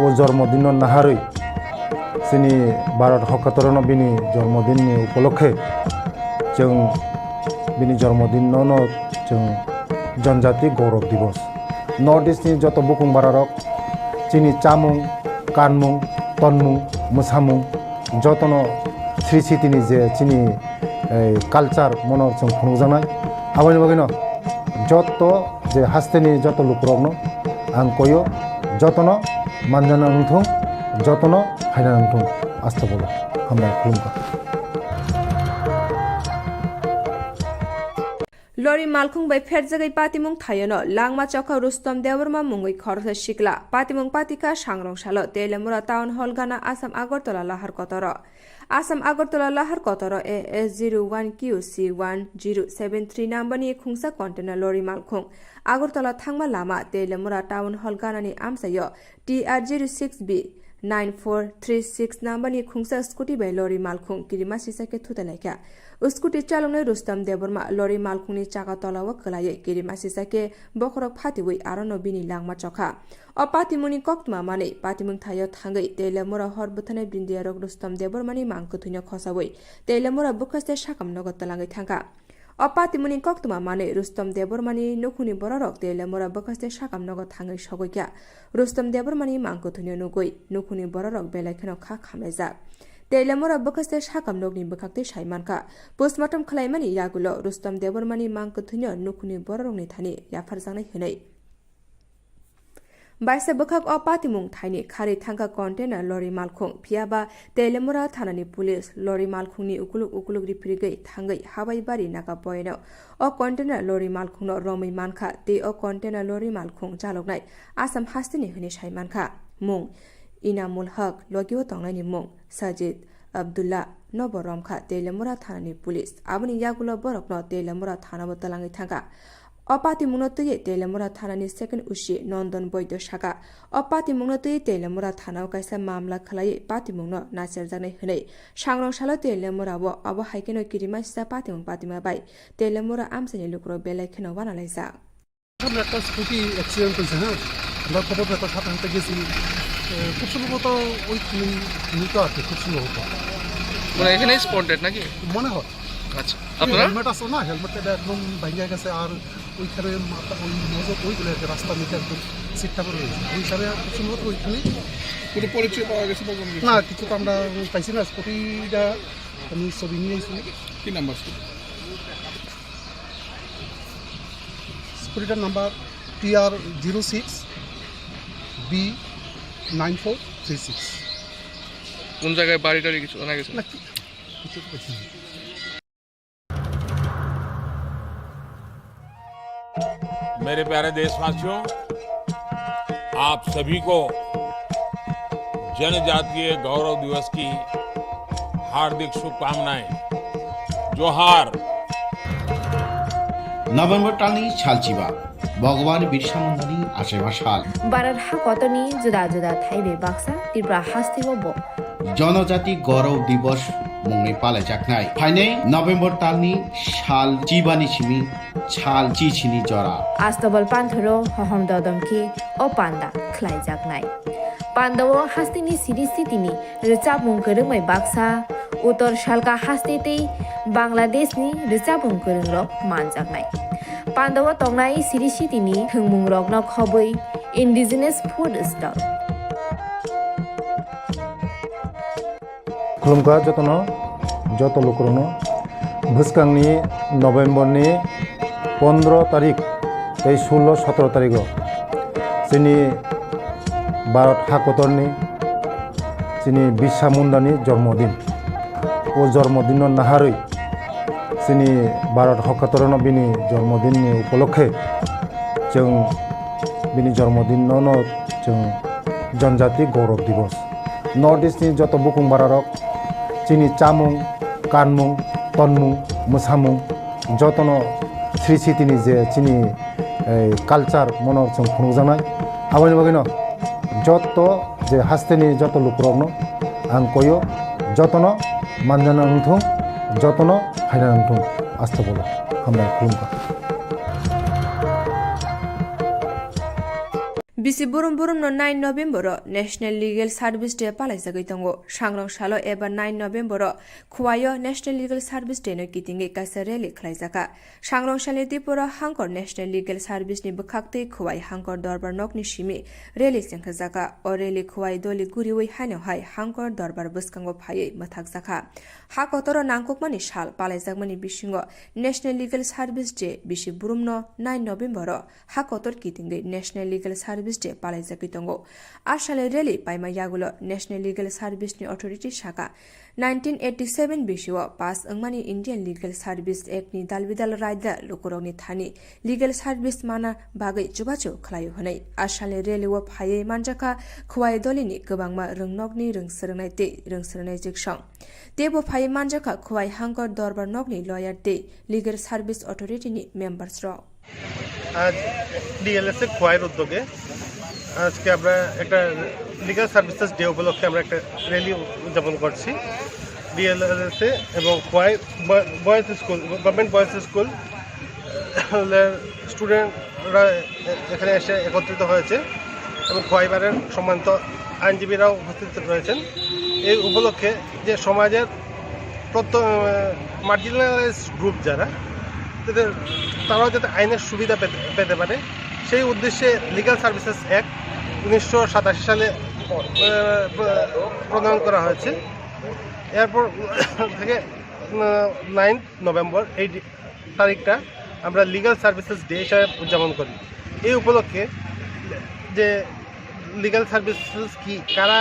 O jormodinno naharwi chini Bharat hakotorno bini jormodinni upolokhe chwng bini jormodinno no chwng Janjati Gaurav Divas. North East ni joto bukung bararok chini chamung, kanmung, tonmung, mwsamung jotono sri sitini je chini, eh, culture mono chwng phunukjaknai. Aboni bagwino joto je hasteni joto lukurokno ang koyo jotono manjana wngthung, jotono phaina wngthung. Astagfirullah. Hambai khulumkha. Lori malkhung bai pherjagwi patimung thaiono langma chokha Rustom Debbarma mungwi khoroksa sikla. Patimung patikha Sangrong salo Teliamura Town Hall gana Assam Agartala lahar kotoro. Assam Agartala lahar kotoro A S zero one Q C one zero seven three number ni khungsa container lori malkhung Agartala thangma lama Teliamura Town Hall ganani amchaio T R zero six B nine four three six number ni khungsa scooty bai lori malkhung kirima sisa khe thutai laikha. Scooty chaloknai Rustom Debbarma lori malkhungni chaka tolao kwlaiwi kirima sisa khe bokhorok phatiwi arono bini langma chokha. O patimungni koktwma manwi patimung thaio thangwi Teliamura hor bwtharnai bindiyarok Rustom Debbarmani mang kwthwino khosawi Teliamura bwkhaste sakam nogo twlangwi thangkha. O patimungni koktwma manwi Rustom Debbarmani nukhungni bororok Teliamura bwkhaste sakam nogo thangwi sogwi kha. Rustom Debbarmani mang kwthwino nugwi nukhungni bororok belai kheno kha khamlaijak. Teliamura bwkhaste sakam nokni bwkhaktwi sai mankha. Postmortem khlaimani yagulo Rustom Debbarmani mang kwthwino nukhungni bororokni thani yapharjaknai hwnwi. Baisa bwkhak o patimung thaini kharwi thangkha container lori malkhung, phiyaba Teliamura thanani police lori malkhungni ukuluk ukuluk riphirigwi thangwi Hawaibari naga poino o container lori malkhungno romwi mankha tei o container lori malkhung chaloknai Assam hasteni hwnwi sai mankha. Mung Inamul Haq, logio tongnaini mung Sajid Abdullah nobo romkha Teliamura thanani police. Aboni yagulo borokno Teliamura thanao twlangwi thangkha. O patimungno twiwi Teliamura thanani second O C Nondon Boido saka, o patimungno twiwi Teliamura thanao kaisa mamla khwlaiwi patimungno nacherjaknai hwnwi. Sangrong salo Teliamura o abo hai kheno kirima sisa patimung patima bai Teliamura amchaini lukurok belai kheno wanalaijak. সামনে একটা scooty accident হয়েছে, হ্যাঁ, আমরা খবর পেয়ে সাথে সাথে গেছি। এ, খুব সম্ভবত ওই খুনি, খুনি তো আর কি, খুব সম্ভবত। মানে এখানেই স্পটেড নাকি? মনে হয়। আচ্ছা, ওই আপনারা? হেলমেট আছে না, হেলমেটটা একদম ভাঙে গেছে, আর ওইখানে মাথা, ওই নজর ওইগুলো আর কি, রাস্তার নিচে একদম সিটটা পড়ে রয়েছে। ওইখানে খুব সম্ভবত ওইখানে। কোনো পরিচয় পাওয়া গেছে বা কোনো কিছু? না, কিছু তো আমরা পাইছি না। স্কুটিটা আমি ছবি নিয়ে এসেছি। কি নাম্বার স্কুটি? স্কুটিটার number T R zero six B nine four three six। কোন জায়গায় বাড়ি টাড়ি কিছু জানা গেছে? না, কি-, কিছু তো কিছু নেই। मेरे प्यारे देशवासियों, आप सभी को जनजातीय गौरव दिवस की हार्दिक शुभकामनाएं। जोहार। November talni salchiba, Bhagwan Birsa Mundani achaiba sal. Bharat ha kotorni juda juda thai bai baksa Tripura hasteo bo Jonojati Gaurav Divas mungwi palaijaknai. Phainai November talni sal chibani simi sal chichini jora. Astobol panthoro hohom dodom khe o panda khlaijaknai. Pandao hasteni siri sitini rwchapmung kwrwngbai baksa, Uttor Salka haste tei Bangladeshni rwchapmung kwrwngrok manjaknai. Pandao tongnai siri sitini thwngmungrokno khobwi indigenous food stall. Khulumkha jotono, joto lukurokno. Bwskangni November ni pondro tarik tei sullo sotro tarigo chini Bharat hakotorni chini Birsa Mundani jormodin. O jormodinno naharwi chini Bharat hakotorno bini jormodinni upolokhe chwng bini jormodinno no chwng Janjati Gaurav Divas. North East ni joto bukung bararok chini chamung, kanmung, tonmung, mwsamung jotono sri sitini je chini, eh, culture mono chwng phunukjaknai. Aboni bagwino joto je hasteni joto lukurokno ang koyo, jotono manjana wngthung, jotono phaina wngthung. Astobolo hambai khulumkha. Bisi burum burumno nine November-o National Legal Service Day palaijagwi tongo. Sangrong salo eba nine November-o Khowai-o National Legal Service Day-no kitingwi kaisa rally khlaijakha. Sangrong salni Tripura Hangkor National Legal Service-ni bwkhaktwi Khowai Hangkor Dorbar Nokni simi rally chengkhajakha. O rally Khowai doli guriwi haino hai Hangkor Dorbar bwskango phaiwi mwthakjakha. Ha kotoro nangkukmani sal palaijakmani bisingo National Legal Service Day bisi burumno nine November-o ha kotor kitingwi National Legal Service je palaijagwi tongo. A salni rally paima yagulo National Legal Service ni Authority saka, nineteen eighty seven bisio pass wngmani Indian Legal Service Act ni dalbidal raida lukurokni thani legal service mana bagwi chubachu khlaio hwnwi a salni rally o phaiwi manjakha Khowai dolini kwbangma rwngnokni rwngswrwngnai tei rwngswrwngnai chiksong. Teibo phaiwi manjakha Khowai Hangkor Dorbar Nokni lawyer tei Legal Service Authority ni members rok. আজ ডিএলএসএ খোয়াইর উদ্যোগে আজকে আমরা একটা legal services day উপলক্ষে আমরা একটা র্যালি উদযাপন করছি। ডিএলএসএ এবং Khowai boys school, government boys school স্টুডেন্টরা এখানে এসে একত্রিত হয়েছে এবং খোয়াই বারের সম্মানিত আইনজীবীরাও উপস্থিত রয়েছেন। এই উপলক্ষে যে সমাজের প্রত্যেক মার্জিনালাইজ গ্রুপ যারা, তাদের, তারাও যাতে আইনের সুবিধা পেতে পেতে পারে, সেই উদ্দেশ্যে লিগ্যাল সার্ভিসেস অ্যাক্ট উনিশশো সাতাশি সালে আহ, প্র- প্রণয়ন করা হয়েছে। এরপর থেকে নাইন্থ নভেম্বর এই ডি- তারিখটা আমরা লিগ্যাল সার্ভিসেস ডে হিসাবে উদযাপন করি। এই উপলক্ষে যে লিগ্যাল সার্ভিসেস কি, কারা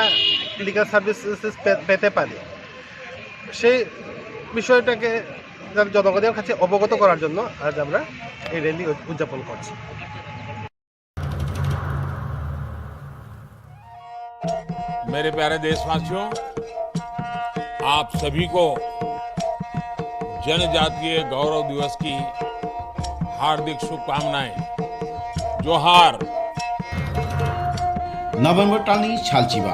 লিগ্যাল সার্ভিসেস পেতে পারে, সেই বিষয়টাকে যাতে জনগণের কাছে অবগত করার জন্য আজ আমরা এই র্যালি উদ- উদযাপন করছি। मेरे प्यारे देशवासियों, आप सभी को जनजातीय गौरव दिवस की हार्दिक शुभकामनाएं। जोहार। November talni salchiba,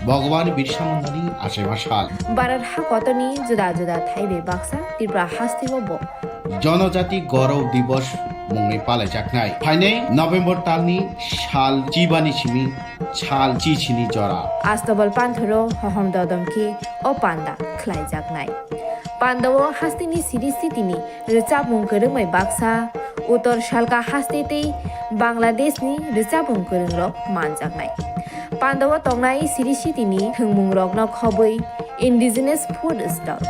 Bhagwan Birsa Mundani achaiba sal. Bharat hakotorni juda juda thaibai baksa Tripura hasteo bo. Jonojati Gaurav Divas mungwi palaijaknai. Phainai November talni sal chibani simi sal chichini jora. Astobal panthoro hohom dodom khe o panda khlaijaknai. Pandao hasteni siri sitini rwchapmung kwrwngbai baksa, Uttor Salka haste tei Bangladeshni rwchapmung kwrwngrok manjaknai. Pandao tongnai siri sitini thwngmungrokno khobwi Indigenous Food Stall.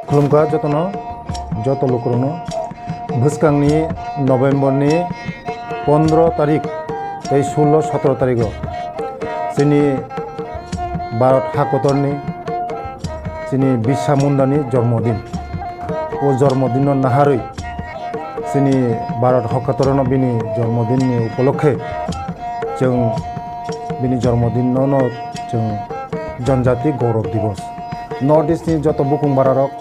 Khulumkha jotono, joto lukurokno. Bwskangni November ni pondro tarik tei sullo sotro tarigo chini Bharat hakotorni chini Birsa Mundani jormodin. O jormodinno naharwi chini Bharat hakotorno bini jormodinni upolokhe chwng bini jormodinno no chwng Janjati Gaurav Divas. North East ni joto bukung bararok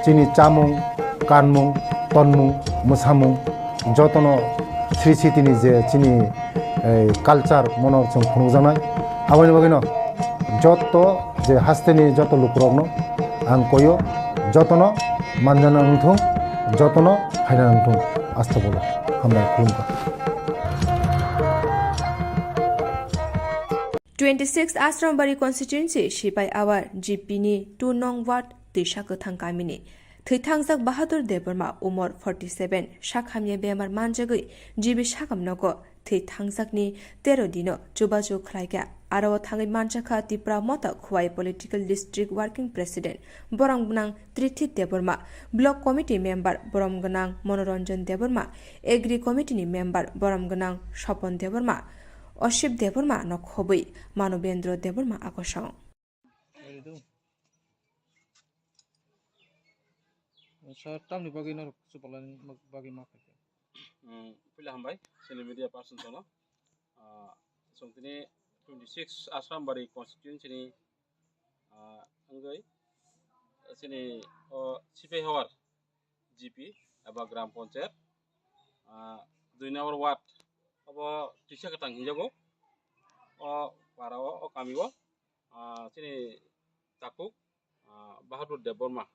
chini chamung, kanmung, tonmung, mwsamung jotono sri sitini je chini culture mono chwng phunukjaknai. Aboni bagwino joto je hasteni joto lukurokno ang koyo jotono manjana wngthung, jotono phaina wngthung. Astobolo hambai khulumkha. Twenty six Asrambari constituency Sipai Awar G P ni two nong ward Twisa Kwthang kamini thwi thangjak Bahadur Debbarma umor forty seven sak hamya bemar manjagwi G B sakam nogo thwi thangjakni tero dino chubachu khlaikha. Aro thangwi manjakha Tipra Motha Khowai Political District Working President borom gwnang Trithi Debbarma, Block Committee Member borom gwnang Monoranjan Debbarma, Agri Committee ni Member borom gwnang Sopon Debbarma, Osip Debbarma no khobwi Manobendra Debbarma akosong. Sir, tamni bagwi norok chupalani bagwi ma khaikha? Puila hambai chini media person sono. Chwng tini twenty six Asrambari constituency ni wngwi chini o Sipai Hawar G P eba Gram Panchayat dui number ward obo Twisa Kwthang hinjago. O para o, o kami o chini takhuk Bahadur Debbarma.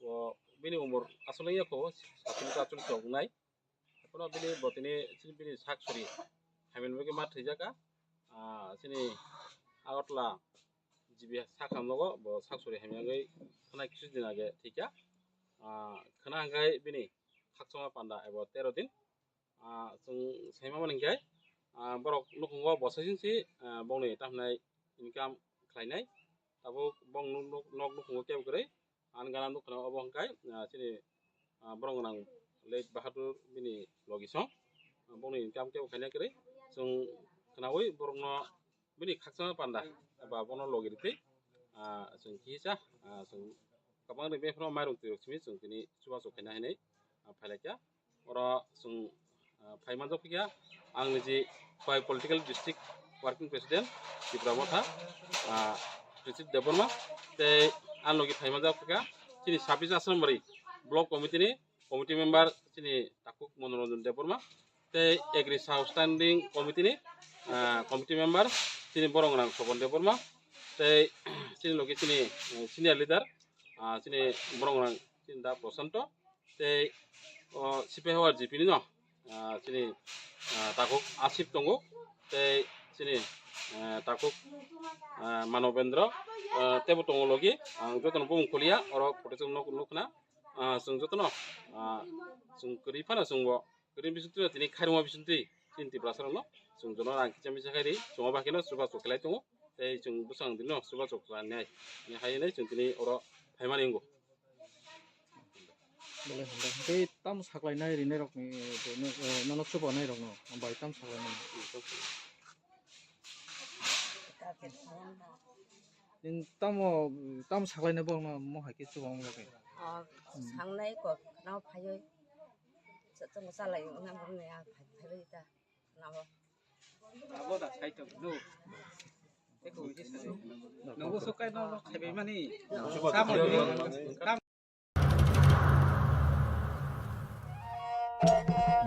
O bini umor aswk wngya kho, satung achuk tongnai. Ekheno bini bo tini chini bini sak suri hamya ni bagwi ma thwijaka. Chini Agartala G B sakam nogo bo sak suri hamya wngwi khwna kisu din age thwikha. Khwna hwnkhe bini khakchangma panda ebo tero din. Chwng saima mani hwnkhe borok nukhungo bo saichung si bongni tamo hwnai income khlainai. Tabuk bong nok nukhungo kebo kwrwi ani gana nukha obo hwnkhe chini borok gwnang Late Bahadur bini logi song, bongni income kebo khaina kwrwi. Chwng khnaui borokno bini khakchangma panda ba bono logi rwtwi, ah, chwng kisa, ah, chwng kwbangni befano mairung twirok simi chwng tini chubachu khaina hinwi, ah, phailaikha. Oro chwng, ah, phai manjak phikha ang niji Khowai Political District Working President Tipra Motha, ah, Richard Debbarma, tei ang logi phai manjak phikha chini sabis Asrambari Block Committee ni committee member chini Takhuk Manoranjan Debbarma, tei Agri Sub Standing Committee ni, ah, committee member chini Borongrang Sobon Debbarma, tei chini logi chini, eh, senior leader, ah, chini Borongrang chini Da Prosanto, tei o Sipahiwa G P ni no, ah, chini, ah, Takhuk Asif tongo, tei chini, eh, Takhuk, ah, Manobendra, ah, teibo tongo logi, ang jotono bumung khuliya, oro photo chwng nuk-, nukna, ah, chwng jotono, ah, chwng kwrwi phano chwngbo kwrwi bisingtwi tini khairokma bisingtwi chini Tiprasarokno chwng jotono rang kicha misa khairi chwngma bakheno chubachu khlai tongo, tei chwng bwsang dino chubachu khlainai, hai hinwi chwng tini oro phaimani wngo. Belai hambai. Tei tamo saklainai rinairokni, eh, nono chubanai rokno bai tamo saklainai? Tamo, tamo saklainai borokno mo hai khe chubamani bagwi? Oh, sangnai kok khna phaiwi. Chwng chalai wngna borokni a phai phaiwi ta khna o. Abo da sai tong do. Eko wngkhe sani. Nogo sokai no khaibai mani. Tamo ni.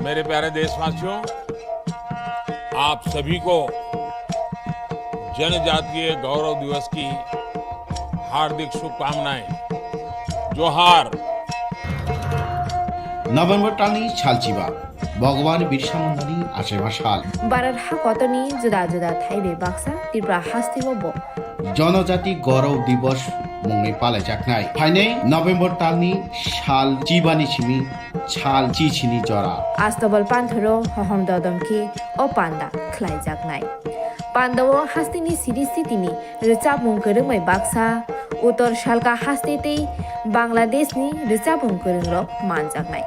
मेरे प्यारे देशवासियों, आप सभी को जनजातीय गौरव दिवस की हार्दिक शुभकामनाएं। जोहार। November talni salchiba, Bhagwan Birsa Mundani achaiba sal. Bharat hakotorni juda juda thaibai baksa Tripura hasteo bo Jonojati Gaurav Divas mungwi palaijaknai. Phainai November talni sal chibani simi sal chichini jora. Astobal panthoro hohom dodom khe o panda khlaijaknai. Pandao hasteni siri sitini rwchapmung kwrwngbai baksa, Uttor Salka haste tei Bangladeshni rwchapmung kwrwngrok manjaknai.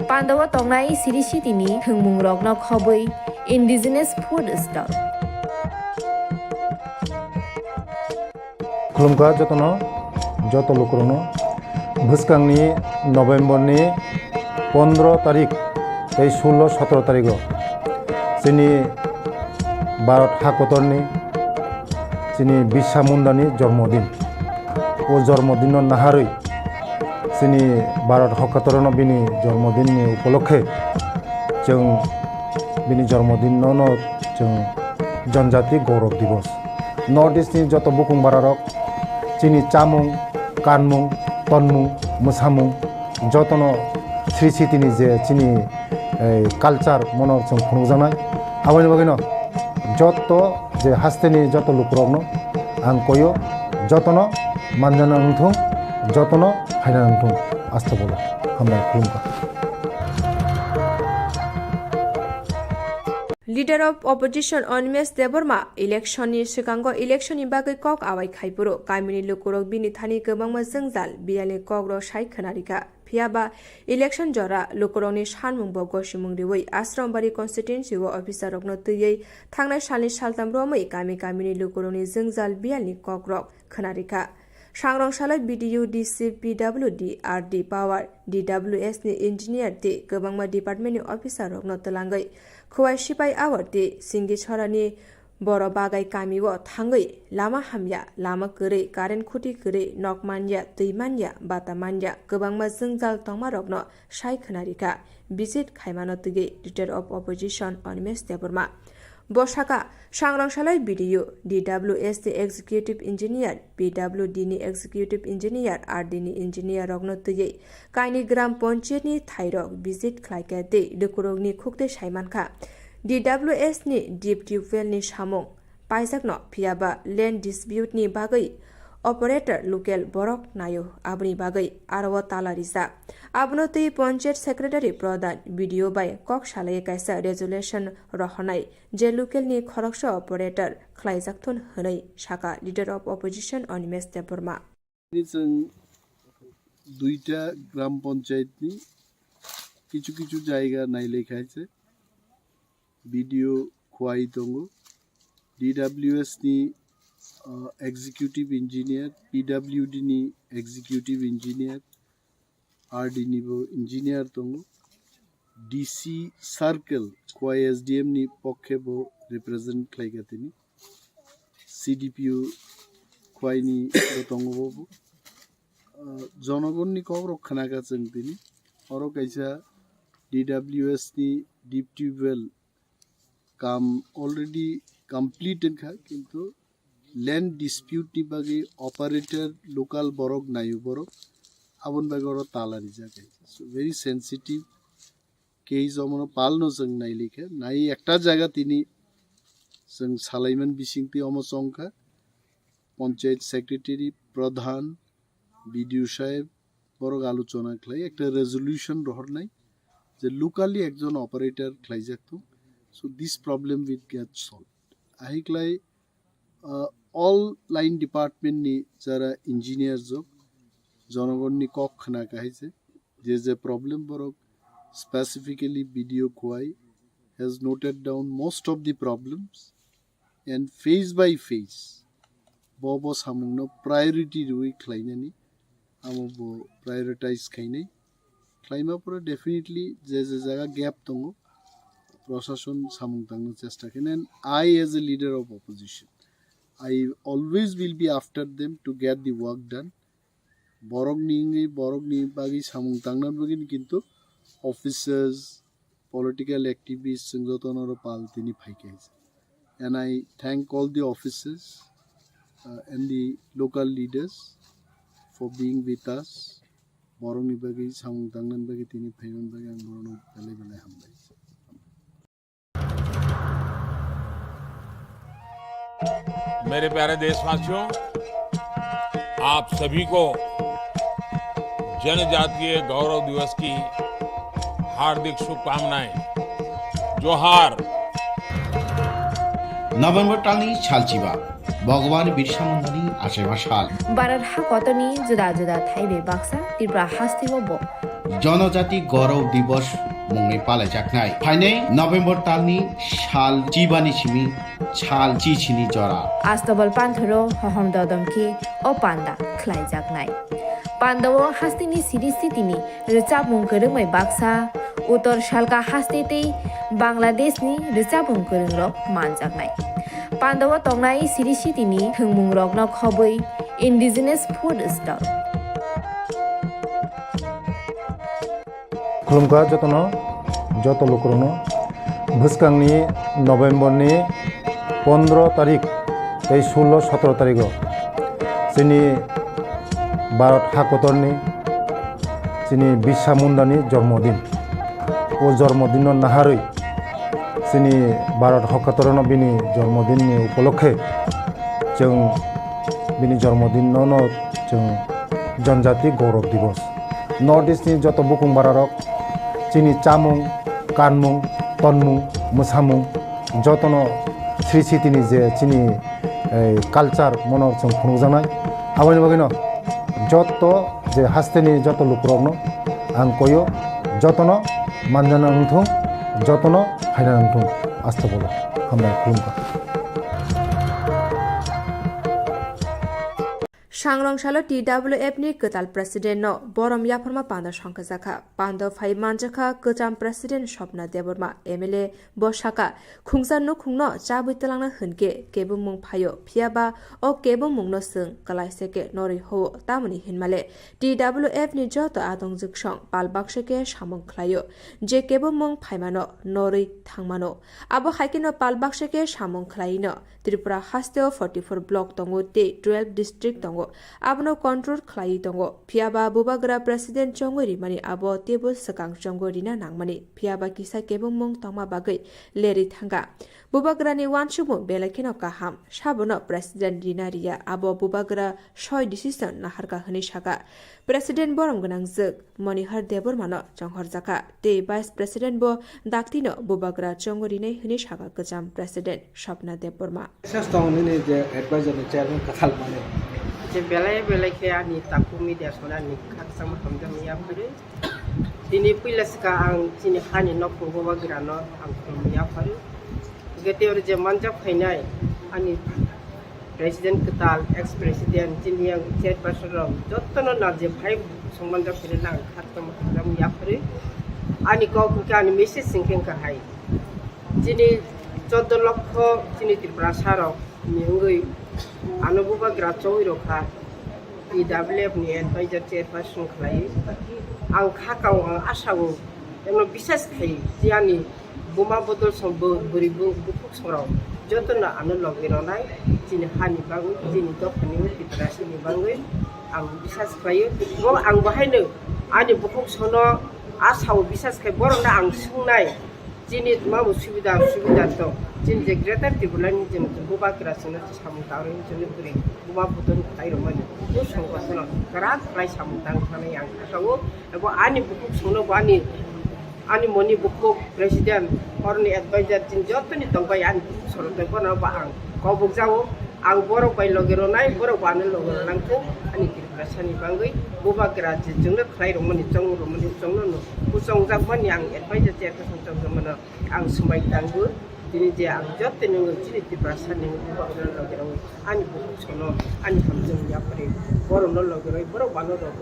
Pandao tongnai siri sitini thwngmungrokno khobwi indigenous food stall. Khulumkha jotono, joto lukurokno. Bwskangni November ni pondro tarik tei sullo sotro tarigo chini Bharat hakotorni chini Birsa Mundani jormodin. O jormodinno naharwi chini Bharat hakotorno bini jormodinni upolokhe chwng bini jormodinno no chwng Janjati Gaurav Divas. North East ni joto bukung bararok chini chamung, kanmung, tonmung, mwsamung jotono sri sitini je chini, eh, culture mono chwng phunukjaknai. Aboni bagwino joto je hasteni joto lukurokno ang koyo, jotono manjana wngthung, jotono phaina wngthung. Astobolo hambai, khulumkha. Leader of Opposition Animesh Debbarma election ni swkango election ni bagwi kok awai khai phuru kamini lukurok bini thani kwbangma jwngjal biyalni kokrok sai khwnarikha. Phiyaba election jora lukurokni sanmungbo gosimung riwi Asrambari constituency o officer rokno twiwi thangnai salni saltham romwi kami kamini lukurokni jwngjal biyalni kokrok khwnarikha. Sangrong salai B D O, D C, P W D, R D power, D W S ni engineer tei kwbangma department ni officer rokno twlangwi Khowai Sipai Awar tei Singhi Chorani Boro bagai kamio thangwi lama hamya, lama kwrwi, current khuti kwrwi, nok manya, twi manya, bata manya, kwbangma jwngjal tongmarokno sai khwnarikha, visit khaimano twiwi Leader of Opposition Animesh Debbarma. Bo sakha, sangrong salai B D O, D W S ni executive engineer, P W D ni executive engineer, R D ni engineer rokno twiwi kaini gram panchayat ni thairok visit khlaikha tei lukurokni khuktwi saimankha. D W S ni deep tubewell ni samung paijakno, phiyaba land dispute ni bagwi operator local borok naio, aboni bagwi aro o tala rijak. Abono twi panchayat secretary pradhan B D O bai kok salai kaisa resolution rohornai, je local ni khoroksa operator khlaijak thun hwnwi sakha Leader of Opposition Animesh Debbarma. Tini chwng duita gram panchayat ni Kichu kichu jaiga nailai khai se B D O Khwai tongo, D W S ni, uh, executive engineer, P W D ni executive engineer, R D ni bo engineer tongo, D C circle Khwai S D M ni pokhe bo represent khlai kha tini, C D P O Khwai ni bo tongo bo. Uh, jonogonni kokrok khna kha chwng tini. Oro kaisa D W S ni deep tubewell kam already completed kha, kintu land dispute ni bagwi operator local borok nayo borok, aboni bagwi oro tala rijak hai. So very sensitive case, omono palno chwng naili kha. Nai ekta jaga tini chwng salaiman bisingtwi omo chongkha, panchayat secretary, pradhan, B D O saheb, borok alochona khlai ekta resolution rohornai je locally ekjon operator khlaijak thung. So this problem will get solved. Ahiklai, uh, all line department ni jara engineer jok, jonogonni kok khna kahai se, je je problem borok specifically B D O Khwai has noted down most of the problems and phase by phase bo bo samungno priority rwi khlainani, amo bo prioritize khainai. Khlaima pore definitely je je jaga gap tongo, proshashon samung tangna chesta khainai. And I, as a leader of opposition, I always will be after them to get the work done. Borokni wngwi borokni bagwi samung tangna bagwi kintu officers, political activists, chwng jotono oro pal tini phaikha. And I thank all the officers, uh, and the local leaders for being with us. Borokni bagwi samung tangnani bagwi tini phaimani bagwi ang borokno belai belai hambai. मेरे प्यारे देशवासियों, आप सभी को जनजातीय गौरव दिवस की हार्दिक शुभकामनाएं। जोहार। November talni salchiba, Bhagwan Birsa Mundani achaiba sal. Bharat hakotorni juda juda thaibai baksa Tripura hasteo bo Jonojati Gaurav Divas mungwi palaijaknai. Phainai November talni sal chibani simi sal chichini jora. Astobal panthoro hohom dodom khe o panda khlaijaknai. Pandao hasteni siri sitini rwchapmung kwrwngbai baksa, Uttor Salka haste tei Bangladeshni rwchapmung kwrwngrok manjaknai. Pandao tongnai siri sitini thwngmungrokno khobwi indigenous food stall. Khulumkha jotono, joto lukurokno. Bwskangni November ni pondro tarik tei sullo sotro tarigo chini Bharat hakotorni chini Birsa Mundani jormodin. O jormodinno naharwi chini Bharat hakotorno bini jormodinni upolokhe chwng bini jormodinno no chwng Janjati Gaurav Divas. North East ni joto bukung bararok chini chamung, kanmung, tonmung, mwsamung jotono sri sitini je chini, eh, culture mono chwng phunukjaknai. Aboni bagwino joto je hasteni joto lukurokno ang koyo, jotono manjana wngthung, jotono phaina wngthung. Astagfirullah. Hambai, khulumkha. Sangrong salo T W F ni kwtal president no borom yapharma panda songkhajakha. Pando phai manjakha kwcham president Swapna Debbarma M L A. Bo sakha, khungsa nukhungno chabwi twlangna hwnkhe kebengmung phaio, phiyaba o kebengmungno chwng kwlaisa khe norwi hoo, tamoni hinmale T W F ni joto adong jwksong pal baksa khe samung khlaio, je kebengmung phaimano norwi thangmano. Abo hai kheno pal baksa khe samung khlaino. Tripura hasteo forty four block tongo tei twelve district tongo. Abono control khlaiwi tongo. Phiyaba bubagra president chongwi rimani abo teibo swkang chongwi rina nangmani. Phiyaba kisa kebengmung tongma bagwi lerwi thangkha. Bubagrani uansukmung belai kheno kaham. Sabono president rina riya abo bubagra soi decision naharkha hwnwi sakha. President borom gwnangjwk Monihar Debbarmano chonghorjakha tei Vice President bo daktino bubagra chongo rinai hwnwi sakha kwcham President Swapna Debbarma. Ses tong nini je advisor ni chairman kathal mani. Je belai belai khe ani taku media sona ni khakchangma hamjakma yapharwi. Tini puila swkang ang chini hani nokhung bubagrano ang khulumwi yapharu. Hwnkhe tei oro je manjak phainai ani president kwtal, ex president, chini yang chairperson rok jotono na je phai song manjak phainai ang khatma khatma yapharu. Ani kok hwnkhe ani message hwnkhe wngkha hai. Chini chordo lokho chini Tripura sarok ni wngwi ano bubagra chongwi rokha, T W F ni advisor chairperson khlaiwi. Ang khakao, ang asao, eno bisas khai, je ani buma bodol song bo-, bwrwi bu-, bukhuk songrok jotono ano logi ronai, chini hani bagwi, chini dophani, Tiprasini bagwi ang bisas khlaio. Bo ang bahaino ani bukhuk sono asao bisas khai borokno ang swngnai. Chini tma bo subida, subida tong. Chini je Greater Tipraland ni je bubagra chwngno samung tangwi chwngno bwrwi buma bodol khlai rwmani. Bo songkothono kwrak khlai samung tang thani ang khakao. Abo ani bukhuk songno bo ani, ani moni bukhuk president, oroni advisor chini jotoni tongbai ani bukhuk songno tei bono bo ang kobok jao. Ang borok bai logi ronai, borok bo ano logi ronang thung, ani Tiprasani bagwi bubagra je chwngno khlai rwmani, chong rwmani, chongno no kuchongjak mani ang advisor chairperson chongjak mano. Ang swmai tango, tini je ang joto nungwi chini Tiprasa ni bubagrano logi rwi ani bukhuk sono ani hamjwng yapharwi borokno logi rwi borok bano logi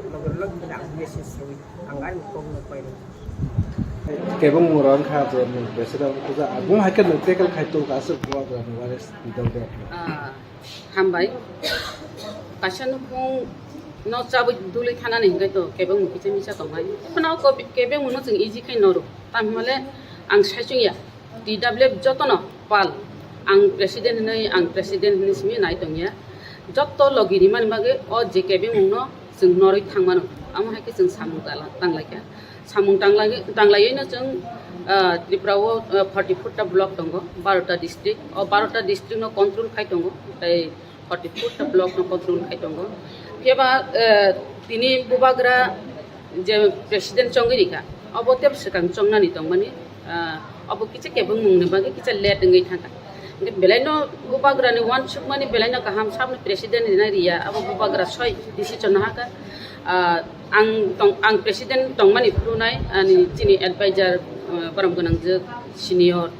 rwi ang message rwi ang ani kokno painai. Kebeng mura wngkha je nwng president puja abung hai khe nwng tackle khai tongo aswk bubagrani waris bidal de. Ah, hambai. Kaisa nukhung no chabwi dului thanani hwnkhe to kebeng mung kisa misa tongnai. Phano ko kebeng mung no chwng easy khai noro. Tamhimale ang saichung ya. T W F jotono pal. Ang president hinwi, ang president hinwi simi nai tongya. Jotto logi rimani bagwi o J K B mungno chwng norwi thangmano. Amo hai khe chwng samung tala-, tanglaikha. Samung tanglai-, tanglaino chwng, ah, Tripura o, ah, forty four ta block tongo, baro ta district. O baro ta district no control khai tongo. Tei forty four ta block no control khai tongo. Phiya ba, eh, tini bubagra je president chongwi rikha, obo tebo swkang chongnani tongmani, ah, obo kisa kebeng mungni bagwi kisa late wngwi thangkha. Hwnkhe belaino bubagrani uansukmani belaino kaham, saboni president rina riya, abo bubagra soi decision hakha. Ah, ang tong-, ang president tongmani phunuknai ani chini advisor, ah, borom gwnangjwk senior,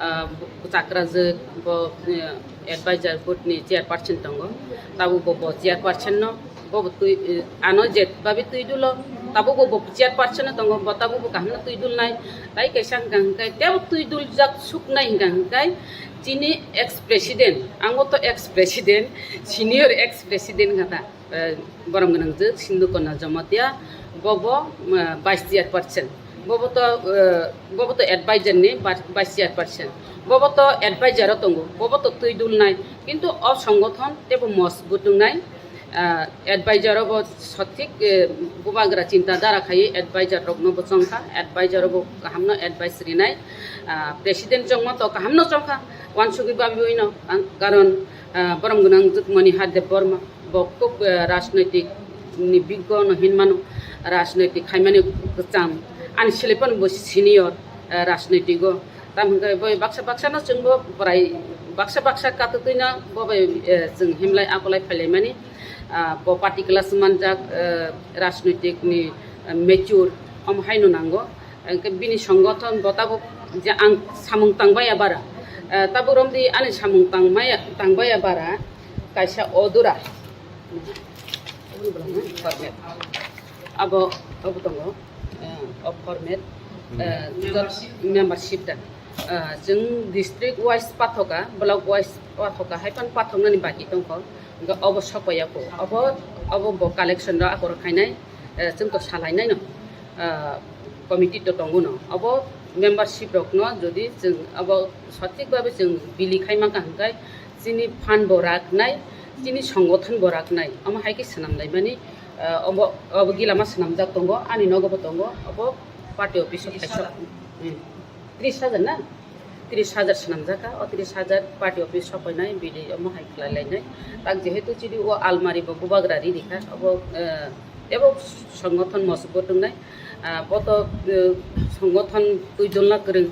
ah, chakrajwk bo, eh, advisor board ni chairperson tongo, tabuk bo, bo chairperson no, bo, bo twi, eh, ano je babi twi dulo, tabuk bo, bo chairperson no tongo, bo tabuk bo kaham no twi dulnai, tai kaisa hwnkha hwnkhe tebo twi duljak suknai hwnkha hwnkhe chini ex president, ang bo to ex president, senior ex president hwnkha ta. Eh, borom gwnangjwk Sindhu Kanya Jamatia, bobo, eh, vice chairperson, bobo to, eh, bobo to advisor ni vice chairperson, bobo to advisor o tongo, bobo to twi dulnai, kintu o songothon tebo mosbut wngnai, eh, advisor o bo sothik, eh, bubagra chinta dhara khai advisor rok no bo chongkha, advisor o bo kaham no advice rinai, ah, president chongma to kaham no chongkha, uansugwi babi wi no, ang, karon, ah, borom gwnangjwk Maniha Debbarma. Bo kok, eh, rajnoitik ni biggo no hinmano, rajnoitik khaimani kwcham, ani silipan bo senior, eh, rajnoitigo. Tam hwnkhe bo baksa baksa no chwngbo bwrai baksa baksa katutwino bo bai, eh, chwng himlai akolai phailaimani, ah, bo party class manjak, eh, rajnoitik ni, eh, mature omo haino nango. Hwnkhe bini songothon bo tabuk je ang samung tangbaiya bara, eh, tabuk romdi ani samung tangmaya, tangbaiya bara kaisa odura. Format. Abo, abo tongo, eh, o format, eh, jot membership da. Eh, chwng district wise pathoka, block wise pathoka, hai phano pathoknani baki tongkho. Hwnkhe obo sokpaiya kho. Obo, obo bo collection rok akorok khainai, eh, chwng to salainaino, eh, committee to tongo no. Obo membership rokno jodi chwng obo sothik babe chwng bili khai mankha hwnkhe chini fund bo raknai, chini songothon bo raknai. Omo hai khe swnamlaimani, eh, obo, obo gilama swnamjak tongo, ani nogo bo tongo, obo party office o kaisa, hmm, tris hajar na? Tris hajar swnamjak kha, o tris hajar party office sokoinai, bili omo hai khlai lainai. Tak jehetu chini o almari bo bubagra ri rikha, obo, eh, ebo songothon mosuk bo tongnai. Ah, bo to, eh, songothon twi dulna kwrwng,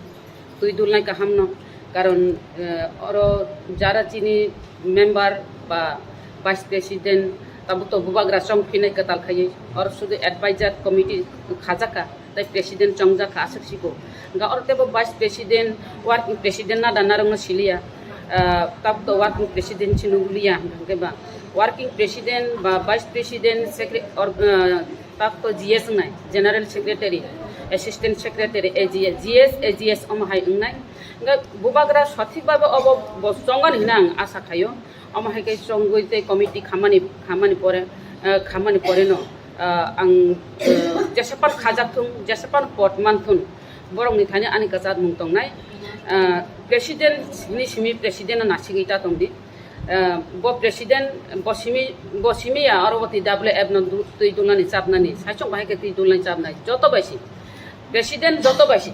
twi dulnai kaham no. Karon, eh, oro jara chini member ba vice president Tabuk to bubagra chong phinai kwtal khaiwi, oro sudu advisor committee khajak kha, tei president chongjak kha aswk siko. Hwnkhe oro teibo vice president, working president nada narwkno siliya, ah, tabuk to working president se nukliya, hwnkhe ba working president ba vice president, secre-, or, ah, tabuk to G S wngnai, general secretary, assistant secretary, A G S, G S, A G S omo hai wngnai. Hwnkhe bubagra sothik babe obo bo chongani hwnwi ang asa khaio. Omo hai khe chongwi tei committee khamani, khamani pore, eh, khamani poreno, eh, ang, eh, jesapan khajak thung, jesapan pot man thung, borokni thani ani kwchar mung tongnai. Eh, president ni simi president no nasigwi ta tongdi. Eh, bo president, bo simi, bo simi ya oro bo twi W F no du-, twi dulnani chapnani, saichung bahai khe twi dulnani chapnai, joto bai si. President joto bai se,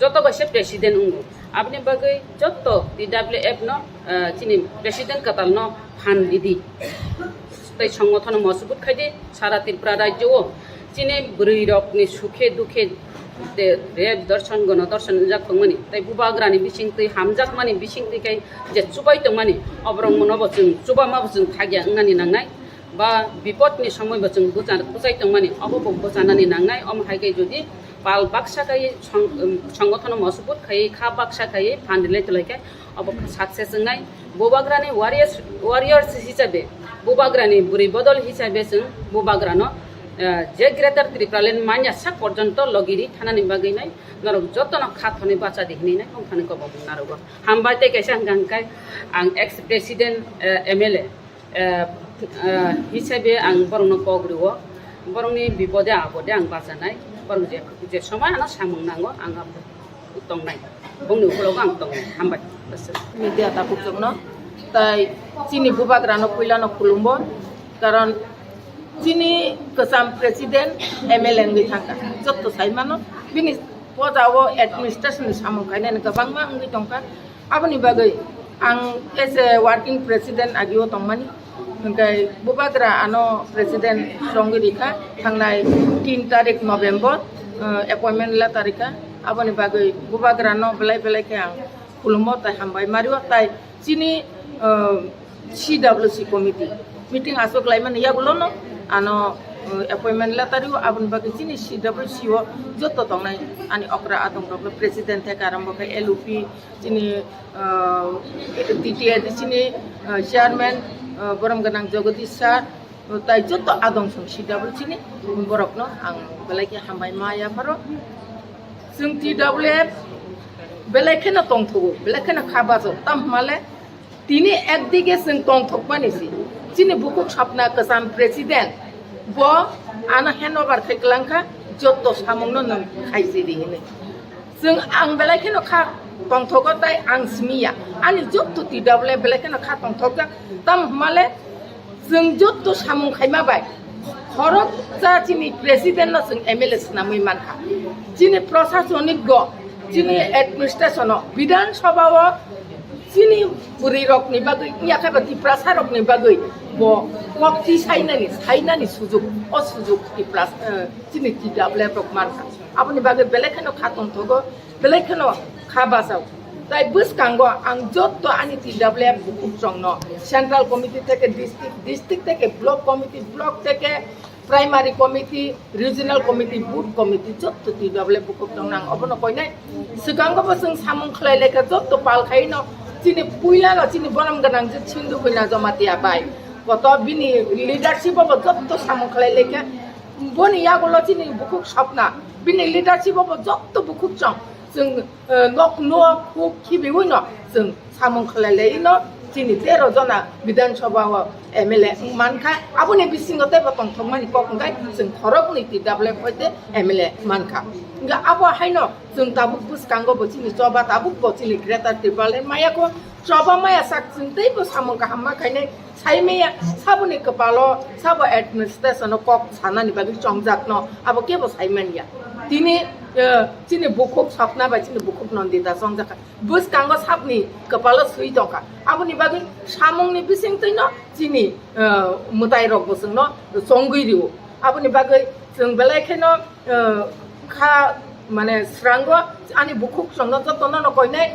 joto bai se president wngo. Aboni bagwi joto T W F no, ah, chini president kwtal no phan ridi. Tei songothono mosubut khaidi sara Tripura rajyo o chini bwrwi rok ni sukhe dukhe de, rep dorson gono dorson wngjak tongmani. Tei bubagra ni bising twi hamjak mani bising twi kai je chubai tongmani oborok mono bo chwng chuba ma bo chwng thagya wngnani nangnai. Ba bipodni somoibo chwng bwcha-, bwchai tongmani, obo bo bwchanani nangnai. Omo hai khe jodi pal baksa khaiwi song-, um, songothono mosubut khaiwi kha baksa khaiwi phan rwlai twlai khe obo success wngnai. Bubagrani warriors, warriors hisabe, bubagrani bwrwi bodol hisabe chwng bubagrano, eh, je Greater Tripura Land manya sak porjonto logiri thanani bagwi nai norok jotono kha thonwi bacha di hinwi nai bongthani kobok narwgo. Hambai tei kaisa hwnkha hwnkhe ang ex president, eh, M L A. Eh, eh, hisabe ang borokno kok rwo, borokni bipode apode ang bachanai, borok je, je somoi ano samung nango ang abo tongnai, bongni ukologo ang tongnai, hambai. Media tabuk chwngno, tai chini bubagrano puilano khulumbo, karon chini kwcham president M L A wngwi thangkha, jotto sai mano, bini pojao administration ni samung khainani kwbangma wngwi tongkha. Aboni bagwi ang as a working president agio tongmani, hwnkhe bubagra ano president chongwi rikha thangnai tin tarik November, eh, appointment letter rikha. Aboni bagwi bubagrano belai belai khe ang khulumbo tai hambai mario, tai chini, eh, C W C committee meeting aswk laimani yagulono ano, eh, appointment letter rio. Aboni bagwi chini C W C o joto tongnai ani okra adongrokno president theke arombo khe L U P, chini, ah, T T A D C ni, ah, chairman, ah, borom gwnang Jagadish sir, tai joto adong song C W C ni borokno ang belai khe hambai ma yapharo. Chwng T W F belai kheno tongthogo, belai kheno kha bajo, tamo hwnmale tini ekdige chwng tongthokmani si. Chini bukhuk Swapna kwcham president bo ano handover khai kwlangkha, joto samungno nwng khaisidi hinwi. Chwng ang belai kheno kha tongthogo tai ang simiya. Ani jotto T W F belai kheno kha tongthokjak. Tamo hwnmale chwng jotto samung khaima bai khoroksa chini president no chwng M L A swnamwi mankha. Chini prosasonik go, chini administration o, Bidhan Sabha o chini bwrwi rokni bagwi, wngya khe ba Tiprasa rokni bagwi bo kok ti sainani, sainani sujuk, o sujuk Tiprasa, eh, chini T W F rok mankha. Aboni bagwi belai kheno kha tongthogo, belai kheno kha bachao. Tai bwskango ang jotto ani T W F bukhuk chongno central committee theke district, district theke block committee, block theke primary committee, regional committee, booth committee jotto T W F bukhuk chongno ang obono koinai. Swkango bo chwng samung khlai laikha jotto pal khaino chini puilano chini borom gwnang je Sindhu Kanya Jamatia bai. Koto bini leadership o bo jotto samung khlai laikha. Boni yagulo chini bukhuk Swapna, bini leadership o bo jotto bukhuk chong, chwng, eh, nok nok huk khibiwi no chwng samung khlai lai no chini tero jona Bidhan Sabha o M L A wng mankha, aboni bisingo teibo tongthokmani kok hwnkhe chwng khoroknwi T W F hoite M L A mankha. Hwnkhe abo haino chwng tabuk bwskango bo chini choba tabuk bo chini Greater Tipraland maya kho, choba maya sak chwng teibo samung kaham ma khainai. Saimaya saboni kwpalo, sabo administration o kok sanani bagwi chongjakno abo kebo saimanya. Tini, eh, chini bukhuk Swapna bai chini bukhuk Nandita chongjak kha. Bwskango sabni kwpalo swi tongkha. Aboni bagwi samungni bisingtwino chini, eh, mwtairok bo chwngno chongwi rio. Aboni bagwi chwng belai kheno, eh, kha mane srango ani bukhuk chwngno jotono no koinai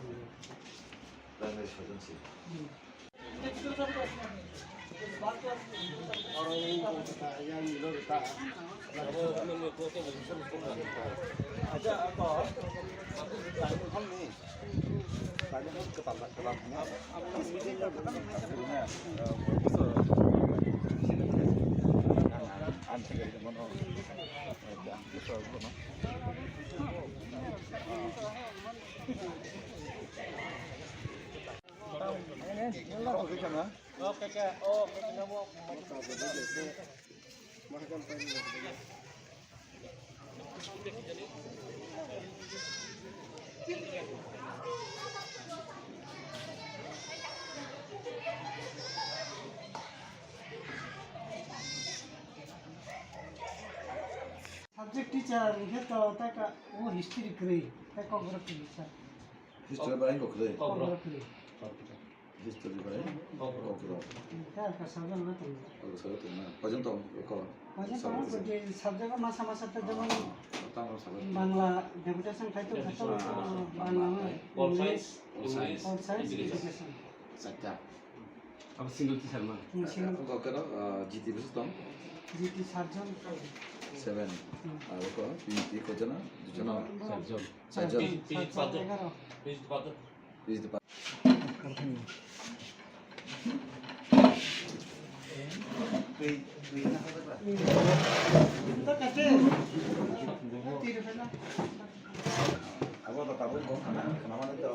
Langnai sojon si. Subject teacher hwnkhe to ta ka, o history kwrwi, tei Kokborok kwrwi sir. History bai kok kwrwi? Kokborok kwrwi. History bai kok kwrwi. Ta ka subject ma tong. Kok subject tong na. Pajang tong ko. Pajang tong ko je subject ma sama sa ta jemon tang ko subject. Bangla deputation khai to khato, Bangla, English, Pol science, Pol science, education. Education. Sakta. Abo single teacher ma? Hmm, single. Ang kok kero, ah, G T bisi tong? G T sarjon. Seven. Hmm. Abo ko, P G T ko jana? Dujana? Sarjon. Sarjon. P G T sarjon, egaroh. P G T pa. Ito kasi. Tiro pa na. Abo to tabuk kok khana, khana mane to,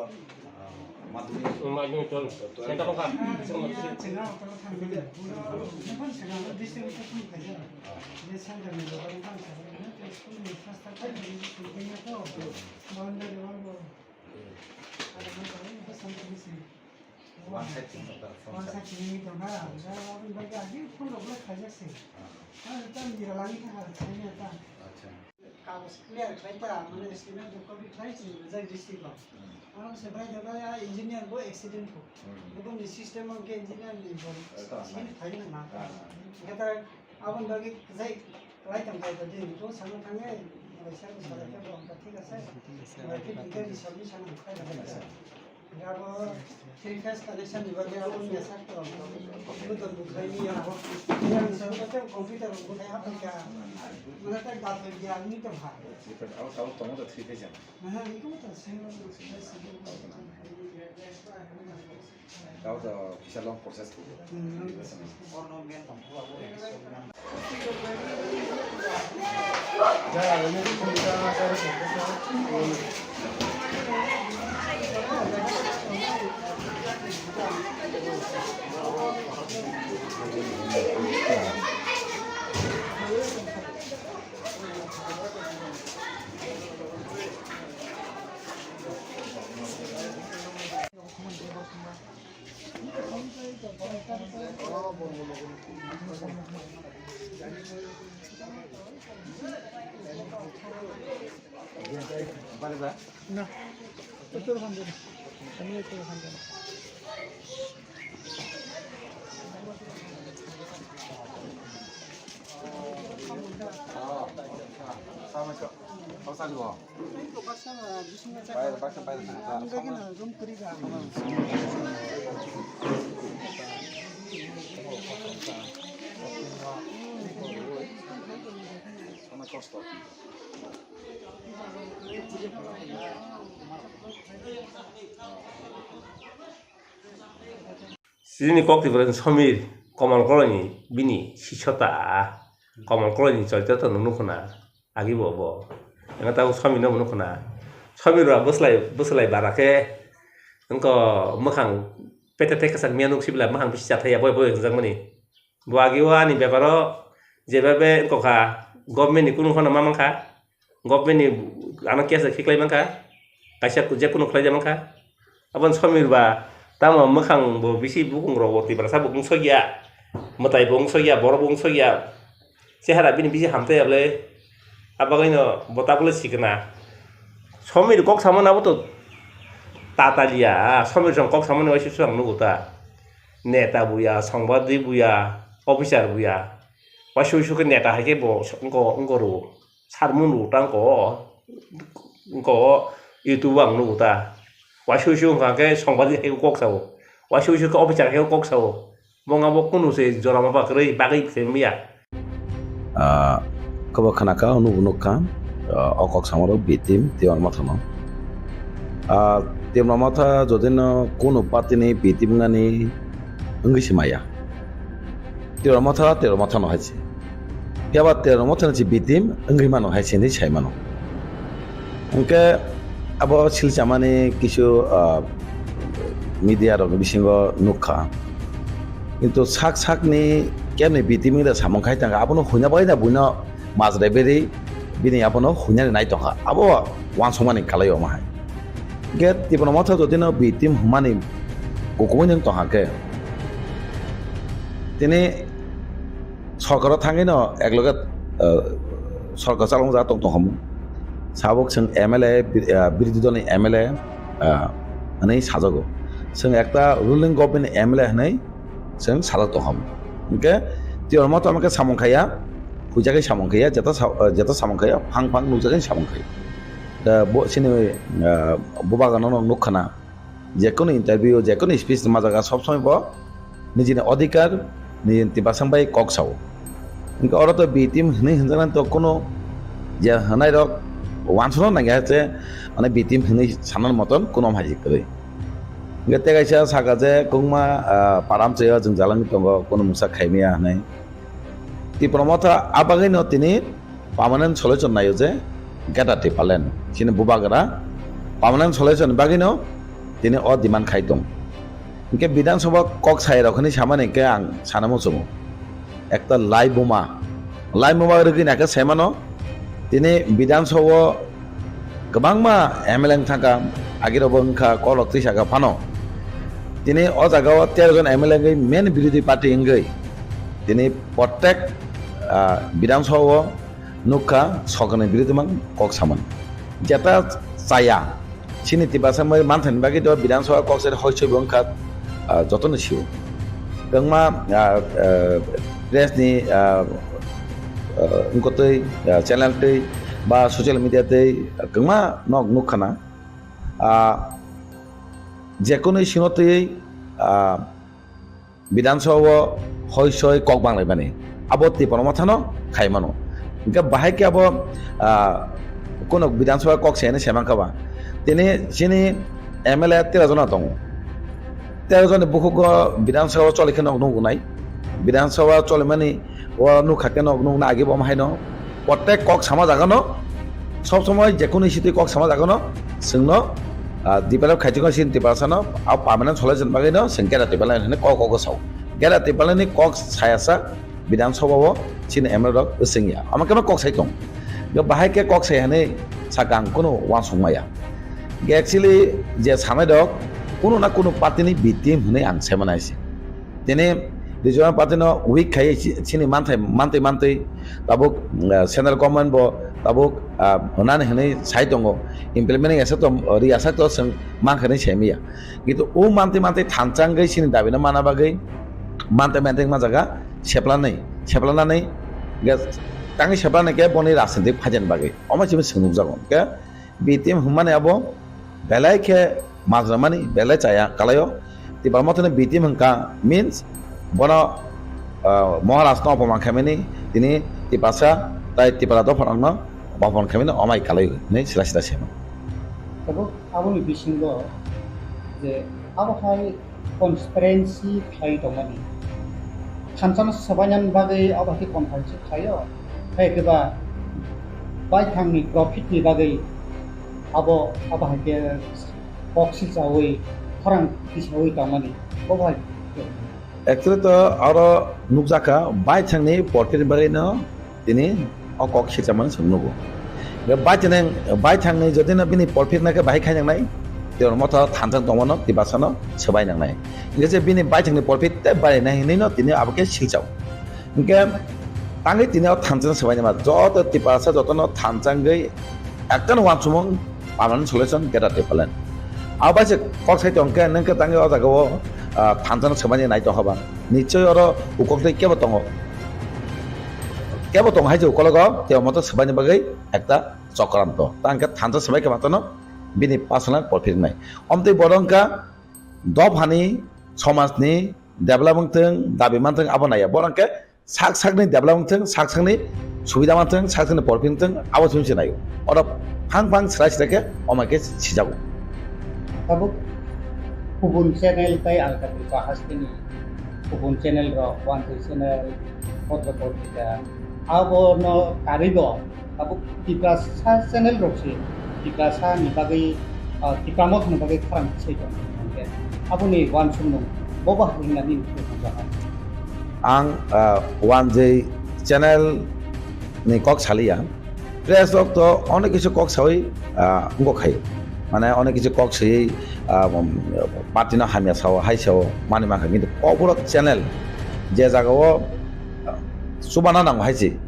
ah, madhyamik. Madhyamik tol. Center tong kha. One side thing, one side thing. One side thing, ah, aboni bagwi agi phone rok le khaijak se. Ah. Ah, ta mira lagi ta, khaina ta. Acha. Kagoj clear khlai ta, mane statement rok copy khlai chini rijak district o. Hmm. Ano se bai da bai a engineer bo accident ko. Hmm. Bo ni system o ke engineer ni bo. Eh, ta, sini na. Thai na na. Ah. Kata abon bagi jai lai tam kai ta din to sana thang e. Bai sa ko sala ke bo ka thik ase. Bai ke detail di sami sana khai na. Abo three phase connection ni bagwi abo mesa ko. Abo to bukhai ni ya. Yang sa ko te computer bukhai apa ka. Mana ta ga to ya ni to ha. Abo tabuk tongo to three phase. Aha, ni ko to same. Abo to kisa long process ko. Hmm. Na, uttarakhand. Ami uttarakhand. Chini kok Tripura ni Somir Komol Koloi ni bini sisota, Komol Koloi ni chorito to nunu khuna agi bo bo. Eno tabuk Somir no nunu khuna. Somir ba bwslai, bwslai bara khe wngkha mwkhang pete te kwchak miya nuk sibla mwkhang bisi chathai ya boi boi hwnjak mani. Bo agi o ani beparo jeba be wngkha government ni kunu phano ma mankha. Government ni ano case khiklai mankha, kaisa je kunu khlai mankha. Aboni Somir ba tamo mwkhang bo bisi bukung rok bo Tiprasa bukung sokya, mwtai bo wng sokya, borok bo wng sokya, chehara bini bisi hamtaiya bwle. Abagwino bo tabukle sikna. Somir kok samo nabo to tataliya, Somir song kok samo ni waisa ang nugo ta. Neta buya, songbadik buya, officer buya. Waisa waisa khe neta hai khe bo wngko, wngko rwo. Sermon rwo ta wngko, wngko YouTube o ang nugo ta. Waisa waisa wngkha khe songbadik hai khe kok sao. Waisa waisa khe officer hai khe kok sao. Bo wngkha bo kunu se jora ma ba kwrwi bagwi se wngya. Ah, kobo khna kha, nubo nuk kha, ah, o kok samarok B team Tipra Motha no. Ah, Tipra Motha jodi no kunu party ni B team wngani wngwi se maya. Tipra Motha, Tipra Motha no hai se. Phiya ba Tipra Motha ni se B team wngwi mano hai se hinwi sai mano. Hwnkhe abo silchamani kisu, ah, media rok bisingo nukha. Kintu sak sakni kemni B team wngda samung khai tangkha, abono huina bagwi na buino majra berwi bini abono huinani nai tongkha. Abo uansukmani kalai omo hai. Hwnkhe Tipra Motha jotino B team hwnmani kukumui nwng tongkha khe, tini sorkaro thangwi no ekloge, ah, sorkar chalokjak tong tongkha mung. Sabuk chwng M L A, bi-, ah, birodhi dolni M L A, ah, hwnwi sajago. Chwng ekta ruling government ni M L A hwnwi chwng sajak tongkha mung. Hwnkhe Tipra Motha tamo khe samung khaiya, huijagwi samung khaiya, jeta sa-, ah, jeta samung khaiya, phang phang nukjagwi samung khaiya. Da bo chini, ah, bubagrano nukkhana. Jekunu interview, jekunu speech rwma jaga sob somoi bo nijini odhikar, nijini Tiprasa bai kok sao. Hwnkhe oro to B team hwnwi hwnjaknai to kunu je hwnai rok uansukna nangya je, mane B team hwnwi sanani moton kunu hai kwrwi. Hwnkhe tei kaisa saka je kwbangma, ah, para amchaio chwng jalangwi tongo, kunu mungsa khaimaya hwnwi. Tipra Motha a bagwino tini permanent solution naio je Greater Tipraland. Chini bubagra permanent solution bagwino tini o demand khai tong. Hwnkhe Bidhan Sabha kok sai rok hinwi samani hwnkhe ang sana muchungo. Ekta lai buma. Lai buma rwgwi naikhe saimano tini Bidhan Sabha o kwbangma M L A wng thangkha, agirokbo wngkha, kolok twi saka phano. Tini o jaga o tero jon M L A wngwi main birodhi party wngwi tini prottek, ah, Bidhan Sabha o nukha, sorkarni birodhi mang kok samani. Jeta chaya, chini Tiprasa bai manthani bagwi to Bidhan Sabha kok sai hoi soi bo wngkha, ah, jotono sio. Kwbangma, ah, ah, press ni, ah, ah, wngkotwi, ah, channel twi ba social media twi kwbangma nok nukkhana. Ah, jekunu sino twi, ah, Bidhan Sabha o hoi soi kok banglaimani. Abo Tipra Mothano khai mano. Hwnkhe bahai khe abo, ah, kunu Bidhan Sabha kok se hinwi sai mankha ba. Tini chini M L A tero jona tongo. Tero joni bukhugo Bidhan Sabha o choli khe nok nugo nai. Bidhan Sabha cholimani o nukha khe nok nukna agi bo haino. Prottek kok sama jagano, sob somoi jekunu issue twi kok sama jagano, chwngno, ah, develop khaijak sini Tiprasano, ah, permanent solution bagwino chwng Greater Tipraland hinwi kok kok sao. Greater Tipraland ni kok saya sa Bidhan Sabha o chini M L A rok swngya. Ama khe kok sai tong. Bahai khe kok sai hinwi saka ang kunu uansuk maya. Actually je sanai rok kunu na kunu party ni B team hinwi ang sai mano hai se. Tini regional party no weak khai chi-, chini manthai, mantwi mantwi tabuk, eh, central government bo tabuk, ah, hwnani hwnwi sai tongo, implement asa to, ri asa to chwng mankha hinwi sai maya. Kintu o mantwi mantwi thansa wngwi chini dabi no mana bagwi mantwi mantwi wngma jaga seplanai, seplanani ge-, tangwi seplanai khe boni rajnitik phaijani bagwi omo chini chwng nukjago. Hwnkhe B team hwnmani abo belai khe majra mani belai chaya kalaio. Tipra Mothani B team hwnkha means bono, ah, Maharaj no opoman khaimani tini Tiprasa tai Tipra dopha rokno opoman khaimani omai kalai hinwi sila sila sema. Tabuk aboni bisingo je abo hai conspiracy khlai tongmani. Thansa no swbainani bagwi abo hai khe conspiracy khlaio. Hai khe ba baithangni profit ni bagwi abo, abo hai khe kok silchaui, khorang tisaui tongmani. Bo hai khe. Actually to oro nukjakha baithangni profit ni bagwi no tini o kok silchamani chwng nugo. Hwnkhe baithang, baithangni jodi no bini profit naikhe bahai khai nangnai, Tipra Motha thansa tongmano Tiprasano swbai nangnai. Hwnkhe je bini baithangni profit tei barinai hinwi no tini abo khe silchao. Hwnkhe tangwi tini o thansa swbai nangma joto Tiprasa jotono thansa wngwi ekta no uansukmung permanent solution Greater Tipraland. Abo bai se kok sai tong khe nwng khe tangwi o jaga o, ah, thansa no swbaini nai tong kha ba. Nichoi oro ukol twi kebo tongo. Kebo tongo hai je ukologo Tipra Motha swbaini bagwi ekta chokranto. Tang khe thansa swbai khe matano bini personal profit nai. Omtwi bodo wngkha dophani, somajni, develop wng thung, dabi man thung, abo naiya. Borok khe sak sakni develop wng thung, sak sakni subida man thung, sak sakni profit wng thung, abo chwng se naio. Oro phang phang srai srai khe omai khe sijago. Tabuk kubun channel tai alka trika hasteni kubun channel rok, Wanjwi channel, Potro Potrika, abono karwi bo tabuk Tiprasa channel rok se Tiprasa ni bagwi, ah, Tipra Motha ni bagwi khorang se tong hwnkhe aboni uansukmung bo bahai hwnna nini thangjago. Ang, ah, Wanjwi channel ni kok saliya. Press rok to onek kisu kok sawi, ah, wngkok khai. Mane onek kisu kok sawi, ah, um, party no hamya sao, hai sao, mani mankha. Kintu Kokborok channel je jaga o, ah, chubana nango hai se.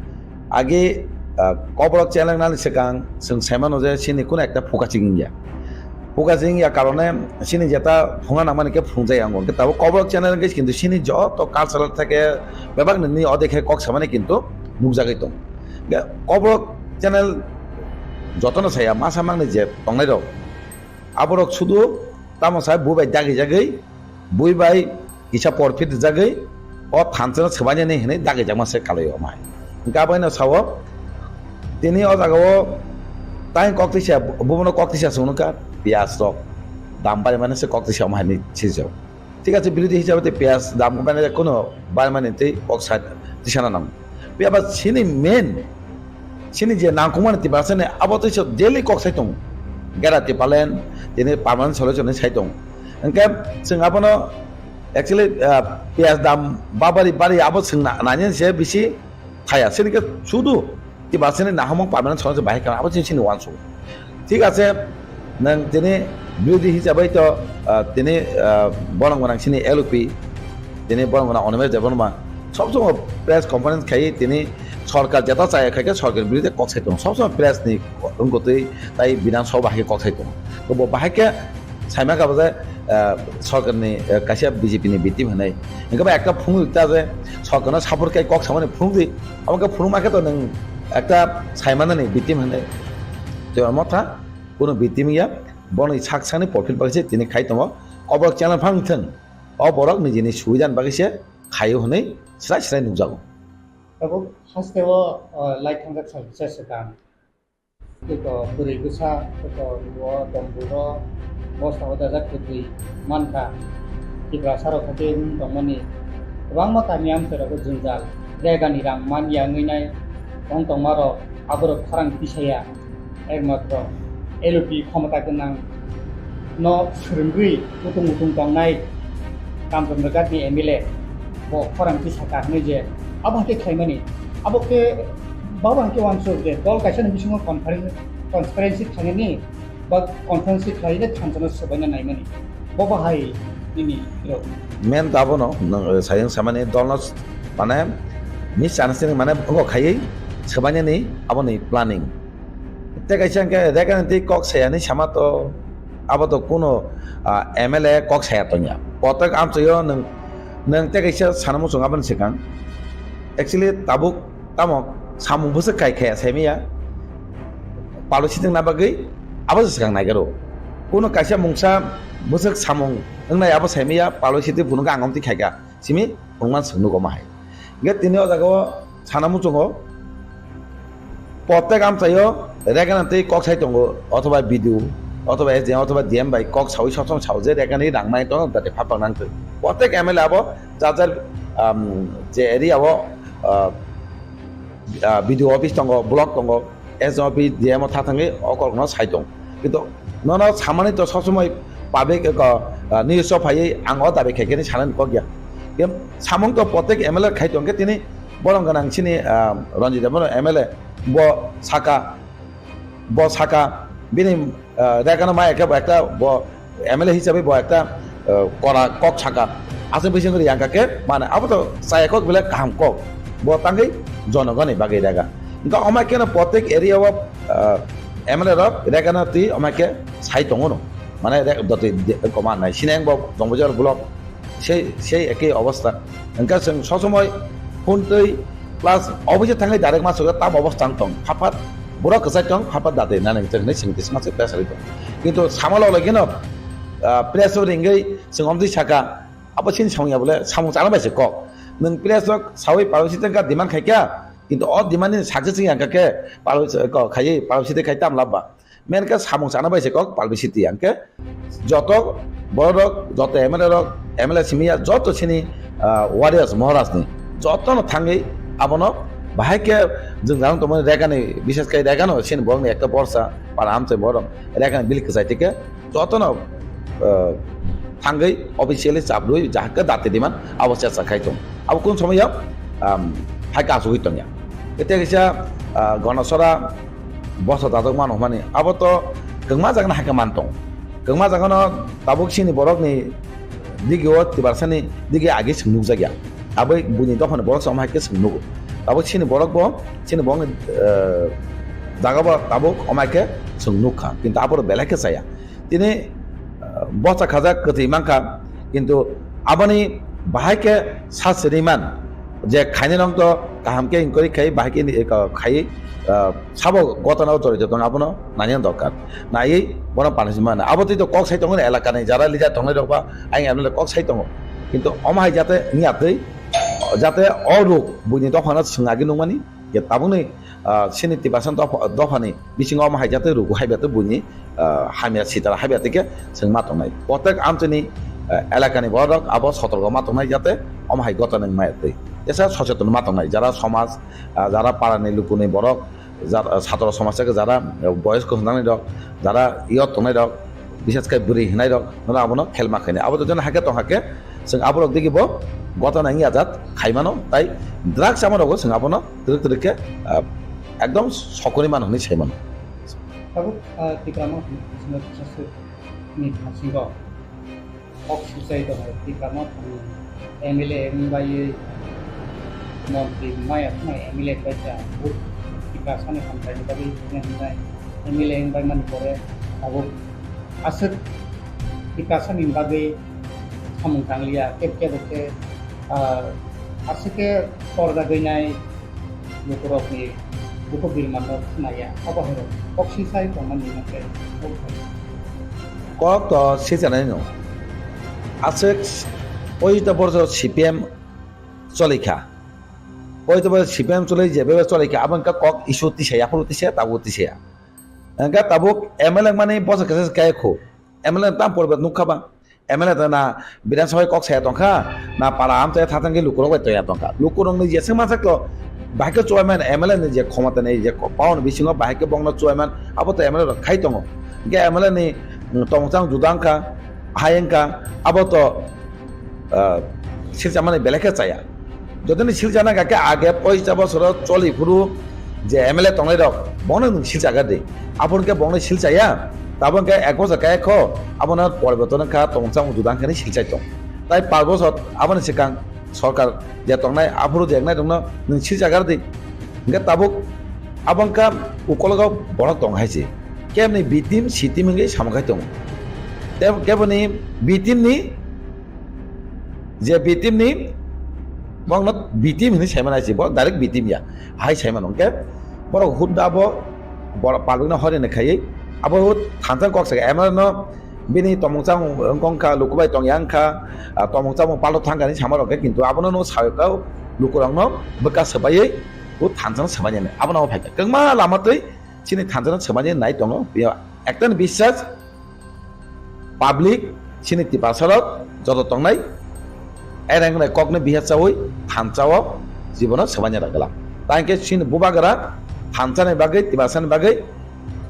Age, ah, Kokborok channel nani swkang chwng sai mano je chini kuno ekta phuka chingya. Phuka chingya karone chini jeta phunga nangmani khe phungjaya wngo. Hwnkhe tabuk Kokborok channel hwnkhe kintu chini joto cultural theke bebak nini odekhe kok samani kintu nukjagwi tongo. Hwnkhe Kokborok channel jotono saya masa mangni je tongnai rok, aborok sudu tamo sai bui bai dagi jagwi, bui bai kisa porphit jagwi, o thansa no swbainani hinwi dagi jakma se kalai o mai. Hwnkhe aboino sao, tini o jaga o tai kok tisa, bubono kok tisa swngnukha, piyaj rok dam bai mani se kok tisa omo hai hinwi sijak. Thik ache, birodhi hisabe tei piyaj dam khe mane kuno bai mani tei kok sa tisana nango. Phiya ba chini main, chini je nangkukmani Tiprasa ni abo tei se daily kok sai tongo. Gera Tipraland tini permanent solution ni sai tongo. Hwnkhe chwng abono actually, ah, piyaj dam babari bari abo chwng na-, nani se bisi thaya. Chini khe sudu Tiprasa ni nahamung permanent solution bahai kha abo chini, chini uansuk. Thik ache, nwng tini birodhi hisabai to, ah, tini, ah, borong gwnang chini L O P, tini borong gwnang Animesh Debbarma, sob somoi press conference khai tini sorkar jeta chaya khai khe sorkar birodhi kok sai tongo. Sob somoi press ni wngkotwi tai Bidhan Sabha hai khe kok sai tongo. To bo bahai khe saima kha bo je, ah, sorkar ni, ah, kaisa B J P ni victim hinwi. Hwnkhe ba ekta phunuk ta je sorkar no support khai kok samani phunuk di. Abo khe phunuk ma khe to nwng ekta saimana ni victim hinwi. Tei omo tha. Kuno bitimya, boni sak sakni profit bagwi se tini khai tongo. O borok channel phang thwng, o borok nijini subidani bagwi se khaio hwnwi srai srai nukjago. Tabuk hasteo, o, lai thangjak sal kisa swkang. Tei to bwrwi bwsa, tei to ruo, domburo, bosta o dajak kwtwi mankha. Tiprasa rok khaikhe wng tongmani kwbangma kami amchai rogo jwngjal, regani rang man ya wngwi nai wng tongma rok, aborok khorang tisaya. Ekmatro L O P khomota gwnang no swrwngwi utung utung tongnai Kamchandra Ghat ni M L A bo khorang tisaka hwnwi je abo hai khe khlaimani, abo khe babo hai khe uansuk je dol kaisa ni bisingo conference, transparency khlainani ba conference khlaina thansa no swbaina naimani. Bo bahai nini rok. Main to abono, nwng, eh, sayang samani dolno s-, mane misunderstanding mane wngkok khaiwi swbainani aboni planning. Tei kaisa hwnkhe Rekhani tei kok sayani sama to abo to kuno, ah, M L A kok saya tongya. Kotok amchaio nwng, nwng tei kaisa sana muchung aboni swkang. Actually tabuk Tamo samung bwswk kai khaya saimaya, palo sitwngna bagwi abo se swkang naigaro. Kuno kaisa mungsa bwswk samung wngnai abo saimaya, palo sitwi phunukha ang omtwi khaikha simi phunukmani swk nugo ma hai. Hwnkhe tini o jaga o sana muchungo protek amchaio Rekhani twi kok sai tongo, othoba B D O, othoba S D M, othoba D M bai kok saui sob somoi sao je Rekhani rang mai tongo, jate phapang nang twi. Protek M L A abo jar jar, um, je area o, uh, ah, B D O office tongo, block tongo, S D M office, D M o tha thangwi o kok no sai tong. Kintu nono samani to sob somoi public ko, ah, news o phaiwi ang o dabi khaikhe ni sanani kok ya. Em, samung to protek M L A khai tong khe tini borong gwnang chini, ah, Ranjit Debbarma M L A bo saka, bo saka bini ah, Rekhano ma ekhe bo ekta bo M L A hisabe bo ekta, ah, kora kok saka. Aswk bising ri yang khe mane abo to chaya kok belai kaham kok. Bo tangwi jonogoni bagwi Rekha. Hwnkhe omo khe no protek area o, ah, M L A rok Rekhano twi omo khe sai tongo no. Mane re-, dotwi de-, koma nai. Sineng bo Dongbazar block. Sei, sei ekei obostha. Hwnkhe chwng sob somoi phone twi plus office thangwi direct ma sokha tam obostha wng tong. Phat phat borok kwchai tong, phat phat dati nani hwnkhe hinwi chwng twi sma se press rwi tong. Kintu sama log logino, ah, press o ringwi chwng omtwi saka, Abo chini samung ya bole samung chana bai se kok. Nwng press rok sawi publicity wngkha demand khaikha, kintu o demand ni success wngya hwnkha khe publicity kok khaiwi publicity khai tam labba. Main khe samung chana bai se kok publicity hwnkhe joto borok rok, joto M L A rok, M L A simi ya joto chini, ah, warriors Maharaj ni joto no thangwi abono bahai khe jwng jang tongmani rega ni, bises khe rega no chini borok ni ekta borsa para amchai borok rega ni bill kwchai tike jotono, ah, thangwi officially chabrwi jahakhe dati diman abo chesa khai tong. Abo kun somoi ya, um, hai kasugwi tongya. Tei kaisa, ah, Ganasora bosa dadok mano hwnmani abo to kwngma jagano hai khe man tong. Kwngma jagano tabuk chini borokni digio Tiprasani digi agi chwng nukjakya. Abo buini dophani borok se omo hai khe chwng nugo. Tabuk chini borok bo, chini borokni, eh, jaga bo tabuk omo hai khe chwng nukha. Kintu abo belai khe chaya. Tini, eh, bosa khajak kwtwi mankha, kintu aboni bahai khe sa siriman je khainai nong to kaham khe inquiry khai bahai khe, eh, khai, eh, sabo gotana o jorito tong abono nani dorkar. Naiwi bono punishment mano. Abo twi to kok sai tongo elaka ni jara leader tongnai rok ba ayang M L A kok sai tongo. Kintu omo hai jate wngya twi jate o ruk buini dophano swng agi nukmani je tabukni, ah, chini Tiprasa dopha, dophani bisingo omo hai jate rugu hai bete buini, ah, hamya sitara hai bete khe chwng ma tongnai. Protek amchini, ah, elakani borok abo sotorgo ma tongnai jate omo hai gotana wngmaya twi. Tesa socheton ma tongnai jara somaj, ah, jara parani lukuni borok, jara, ah, satro somaj se jara, ah, boyos kwchwng nangnai rok, jara yot tongnai rok, bises khe bwrwi hinai rok, nono abono khelma khainai. Abo to jono hakhe tong hakhe, chwng aborok digi bo gotana wngya jat khaimano, tai drugs ama rogo chwng abono twrwk twrwk khe, ah, ekdom sokoni mano hwnwi sai mano. Tabuk, ah, Tipra Motha ni bisingo kisa swk ni bisingo kok sujai tongo, Tipra Motha ni M L A wng bai montri maya khwnai M L A bai cha, Tiprasa ni hamkrai ni bagwi hwnwi hwnai M L A wng bai mani pore tabuk aswk Tiprasa ni bagwi samung tangliya, kebo kebo khe, ah, aswk khe torjagwi nai lukurokni bukhuk birmanno khnaya, abo hai rok kok sisai tongmani hwnkhe kok to sisanai no. Aswk poito borso C P M cholikha. Poito borso C P M choli je bebe cholikha, abo wngkha kok issue tisaya, aphuru tisaya, tabuk tisaya. Hwnkhe tabuk M L A mani bosa kesa se kaya khu. M L A tam poribat nukha ba. M L A ta na Bidhan Sabha kok saya tongkha, na para amchai thathang khe lukurok bai toya tongkha. Lukurokni jeswk mansak to, bahai khe chuaiman M L A ni je khomota ni je power ni bisingo bahai khe bongno chuaiman, abo to M L A rok khai tongo. Hwnkhe M L A ni, mm, tongchang juda wngkha, hai wngkha, abo to, ah, silchamani belai khe chaya. Jotoni silchana kha khe age poisa bosoro choli phuru je M L A tongnai rok, bono nwng silchagar di. Aboni khe bono silchaya, tabok khe ek bosor kaya kho, abono poriborton wngkha, tongchang juda wngkha hwnwi silchai tong. Tai panch bosor aboni swkang sorkar je tongnai, aphuru je wngnai rokno nwng silchagar di. Hwnkhe tabuk abo wngkha ukologo borok tong hai se. Keboni B team, C team hwnkhe samung khai tongo. Tei keboni B team ni je B team ni, bokno B team hinwi saimano hai se, bo direct B team ya, hai saimano. Hwnkhe borok hut da bo, borok public no horini khaiwi abo thansa kok saka M L A no bini tomung chamung wngkha, luku bai tongya wngkha, ah, tomung chamung palto thangkha hinwi sama rok khe, kintu abono no sawi kha lukurokno bwkha swbaiwi bo thansa no swbainani abono phaikha kwbangma lama twi chini thansa no swbainani nai tongo. Ekta ni biswas, public, chini Tiprasa rok joto tongnai, ereng wngnai kokno bihar chawi thansa o jibono swbaina rwgwla. Tangkhe chini bubagra thansa ni bagwi, Tiprasa ni bagwi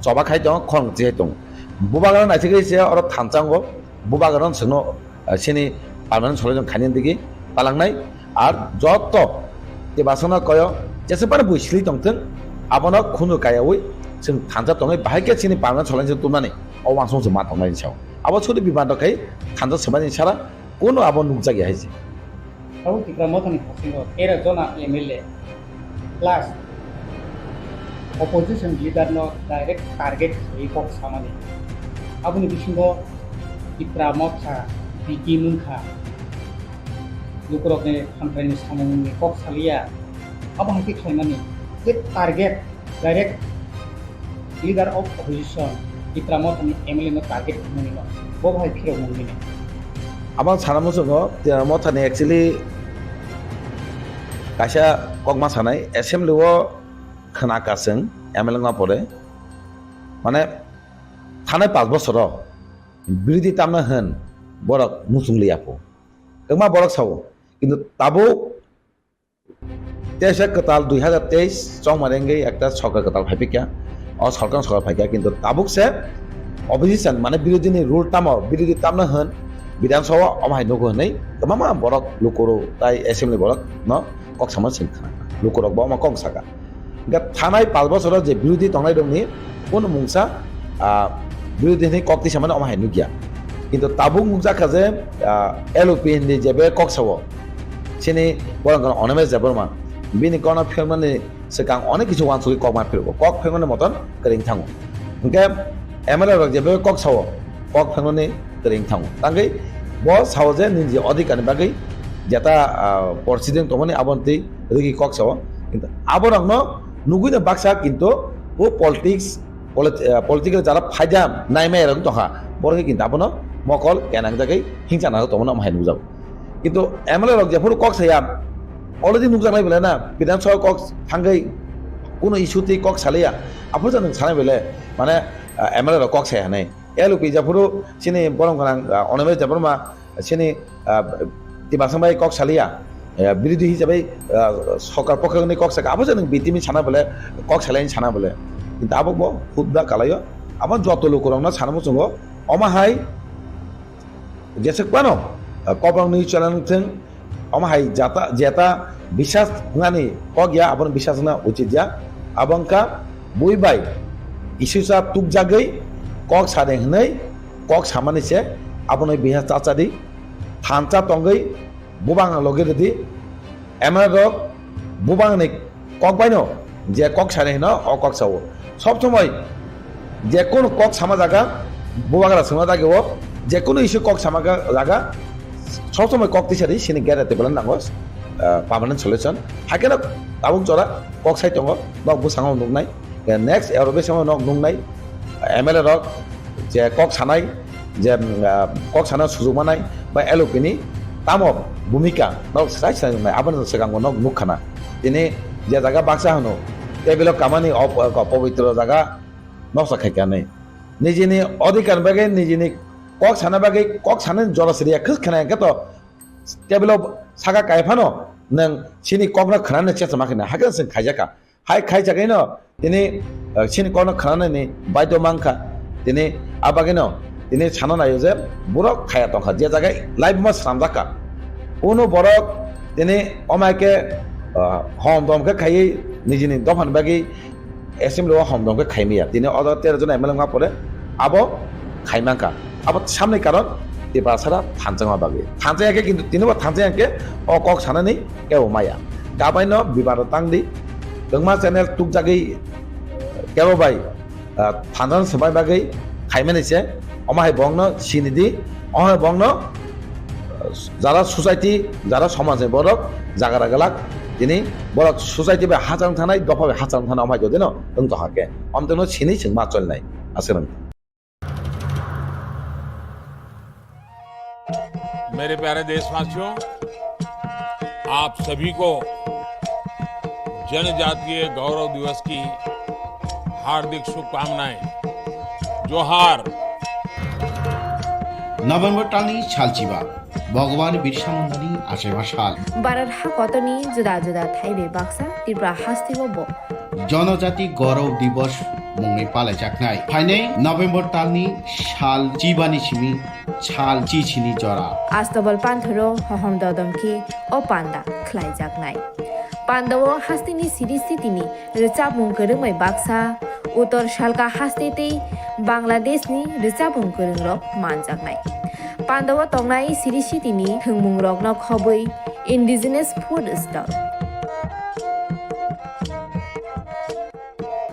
choba khai tongo, khorang chihai tongo. Bubagra naisingwi se oro thansa wngo, bubagra no chwngno, ah, chini permanent solution khainani digi talangnai. Ar joto Tiprasano koyo jesebani bui sili tongthwng, abono khunu kayawi chwng thansa tongwi bahai khe chini permanent solution tubnani o uansukmung chwng ma tongnai sao. Abo sudi bimando khai thansa swbaini sara kuno abo nukjakya hai se. Abo Tipra Mothani hasingo tera jona M L A plus opposition leader no direct target khlaiwi kok samani. Aboni bisingo Tipra Motha B T wngkha. Lukurokni hamkraini samungni kok saliya. Abo hai khe khlaimani je target direct leader of opposition Tipra Mothani M L A no target khlaimani no bo hai phirok mungmini. Abang sana muchungo, Tia Mothani actually kaisa kokma sanai, assembly o khna ka chwng, M L A wngma pore. Mane, thanai pash bosoro birodhi tamna hwn borok muchung liya pho. Kwbangma borok sao, kintu tabuk teisa kwtal dui hazar teis chongmani wngwi ekta sorkar kwtal phaiphikya. O sorkar, sorkar phaikya, kintu tabuk se opposition, mane birodhi ni rule tamo, birodhi tamna hwn Bidhan Sabha omo hai nugo hwnwi kwbangma borok lukurok tai assembly borok no kok sama sing khna. Lukurok bo omo kok saka. Hingke thanai pash bosoro je birodhi tongnai rokni kunu mungsa, ah, birodhi hwnwi kok tisa mani omo hai nukya. Kintu tabuk nukjakha je, ah, L O P hwnwi je be kok sao, chini borok Animesh Debbarma, bini kokno philmani swkang onek kisu uansugwi kok ma philgo, kok philmani moton kwrwng thango. Hingke M L A rok je be kok sao, kok philmani kwrwng thango. Tangwi bo sao je nini je adhikar ni bagwi jeta, ah, proceeding tongmani aboni twi rwgwi kok sao. Kintu aborokno nugwi no baksa, kintu o politics, polit-, ah, political jara phaida naimaya rok tongkha, borok khe kintu abono mokol kenang jagwi hingsa nang tongmani omo hai nukjago. Kintu M L A rok jephuru kok saya, already nukjaknai belai na, Bidhan Sabha kok thangwi kunu issue twi kok salaiya, aphuru je nwng sanai belai, mane, ah, M L A rok kok saya hinwi. L O P jephuru chini borom gwnang, ah, Animesh Debbarma, chini, ah, Tiprasang bai kok saliya, ah, birodhi hisabai, ah, sorkar pokhe hwnwi kok saka, abo je nwng B T M sana bole, kok salaini sana bole. Kintu abo bo hudda kalaio, abo joto lukurokno sana muchungo, omo hai jeswk phano, ah, Kokborok News channel thwng, omo hai jata, jeta bisas wngnani kok ya, abono bisas wngna uchit ya. Abo wngkha bui bai isusa tukjagwi kok sade hwnwi kok samani se, abono bisas chachadi, thansa tongwi bubang logi rwdi, M L A rok bubangni kok baino je kok sani hino, o kok sao. Sob somoi je kunu kok sama jaga, bubagra sima jaga o, je kunu issue kok sama ga-, jaga, sob somoi kok tisari sini gere tebela nango, ah, permanent solution. Hakeno tabuk jora kok sai tongo, nok bwskango nuknai. Next ero bwskango nok nuknai, M L A rok je kok sanai, je, mm, ah, kok sana sujuk manai ba L O P ni tamo bhumika nok sai sai nai, aboni swkango nok nukkhana. Tini je jaga baksa hwno, table o kamani o, o, pobitro jaga noksa khaikha nai. Nijini odhikar bagwi, nijini kok sana bagwi, kok sana jora sriya khwk khana hwnkhe to table o saka kai phano nwng chini kokno khwnani chesa ma khina, hakhe swng khaijakha. Hai khai chakhaino tini, eh, chini kokno khwnanani baidhyo mankha. Tini abagino tini sana naio je borok khaya tongkha, je jaga laibuma swnamjakha. Uno borok tini omaike, eh, hom dom khe khaiwi nijini dophani bagwi assembly o hom dom khe khaimaya. Tini odo tero jon M L A wngma pore abo khaimankha. Abo samni karon Tiprasara thanjakma bagwi. Thanjakya khe kintu tinibo thanjakya khe o kok sanani kebo maya. Kabaino bibaro tangdi. Kwbangma channel tukjagwi kebo bai, ah, thanjakna swbai bagwi khaimani se. Omo hai bongno sinidi, omo hai bongno, ah, jara society, jara somajni borok jagra glak, tini borok society bai hachal thanai, dopha bai hachal thanai, omo hai jodino wng tongkha khe. Omtwino sini chwng ma cholnai. Aswk. मेरे प्यारे देशवासियों, आप सभी को जनजातीय गौरव दिवस की हार्दिक शुभकामनाएं। जोहार। November talni salchiba, Bhagwan Birsa Mundani achaiba sal. Bharat hakotorni juda juda thaibai baksa Tripura hasteo bo Jonojati Gaurav Divas mungwi palaijaknai. Phainai November talni sal chibani simi sal chichini jora. Astobal panthoro hohom dodom khe o panda khlaijaknai. Pandao hasteni siri sitini rwchapmung kwrwngbai baksa, Uttor Salka haste tei Bangladeshni rwchapmung kwrwngrok manjaknai. Pandao tongnai siri sitini thwngmungrokno khobwi indigenous food stall.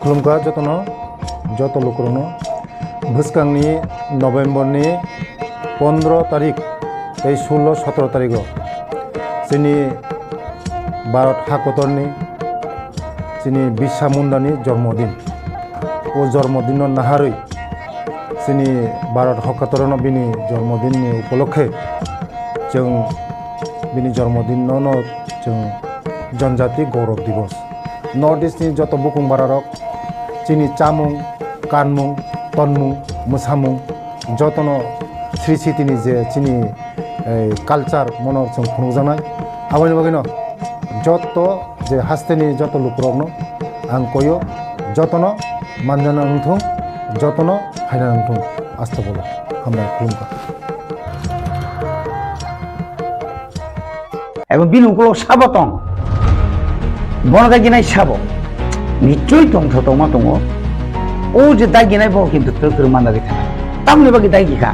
Khulumkha jotono, joto lukurokno. Bwskangni November ni pondro tarik tei sullo sotro tarigo chini Bharat hakotorni chini Birsa Mundani jormodin. O jormodinno naharwi chini Bharat hakotorno bini jormodinni upolokhe Chwng bini jormodin no no chwng Janjati Gaurav Divas. North East ni joto bukung bararok chini chamung, kanmung, tonmung, mwsamung jotono Sri Siti ni je chini, eh, culture mono chwng phunukjaknai. Aboni bagwino joto je hasteni joto lukurokno ang koyo, jotono manjana wngthung, jotono phaina wngthung. Asta bolo hambai khulumkha. Ebo bini ukulok sabo tong. Bono daginai sabo. Nichoi tongtho tongma tongo. O je daginai bo kintu twrwk twrwk mandagwi thangkha. Tamoni bagwi dagi kha.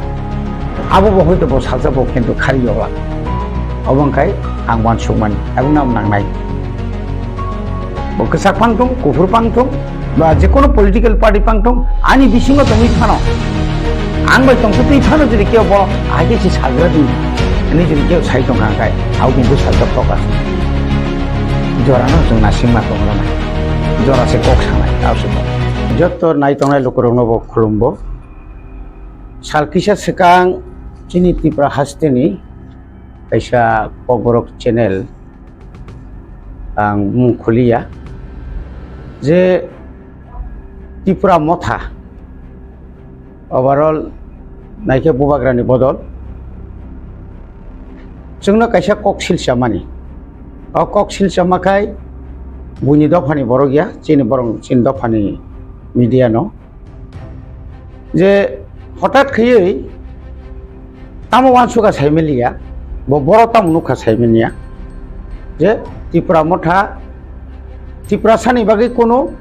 Abo bo hoito bo salsa bo kintu khari yokla. Obo wngkhai ang uansukmani. Abo nang nangnai. Bo kwchak pang thung, kuphur pang thung, ba je kono political party pang thung, ani bisingo tongwi phano, ang bai tongsa twi phano jodi kebo ahai khe se sagra di, ani jodi kebo sai tongkha khe, abo kintu salsa focus. Jorano chwng naisingma tongrwna, jora se kok sanai, abo se kok. Joto nai tongnai lukurokno bo khulumbo. Sal kisa swkang chini Tripura hasteni kaisa Kokborok channel ang mung khuliya je Tripura motha overall naikhe bubagrani bodol chwngno kaisa kok silsa mani. O kok silsa makhai buini dophani borok ya, chini borok chini dophani media no. Je hotat khaiwi tamo uansukha saimaliya, bo borok tamo nukha saimanya je Tripura motha, Tripura sani bagwi kunu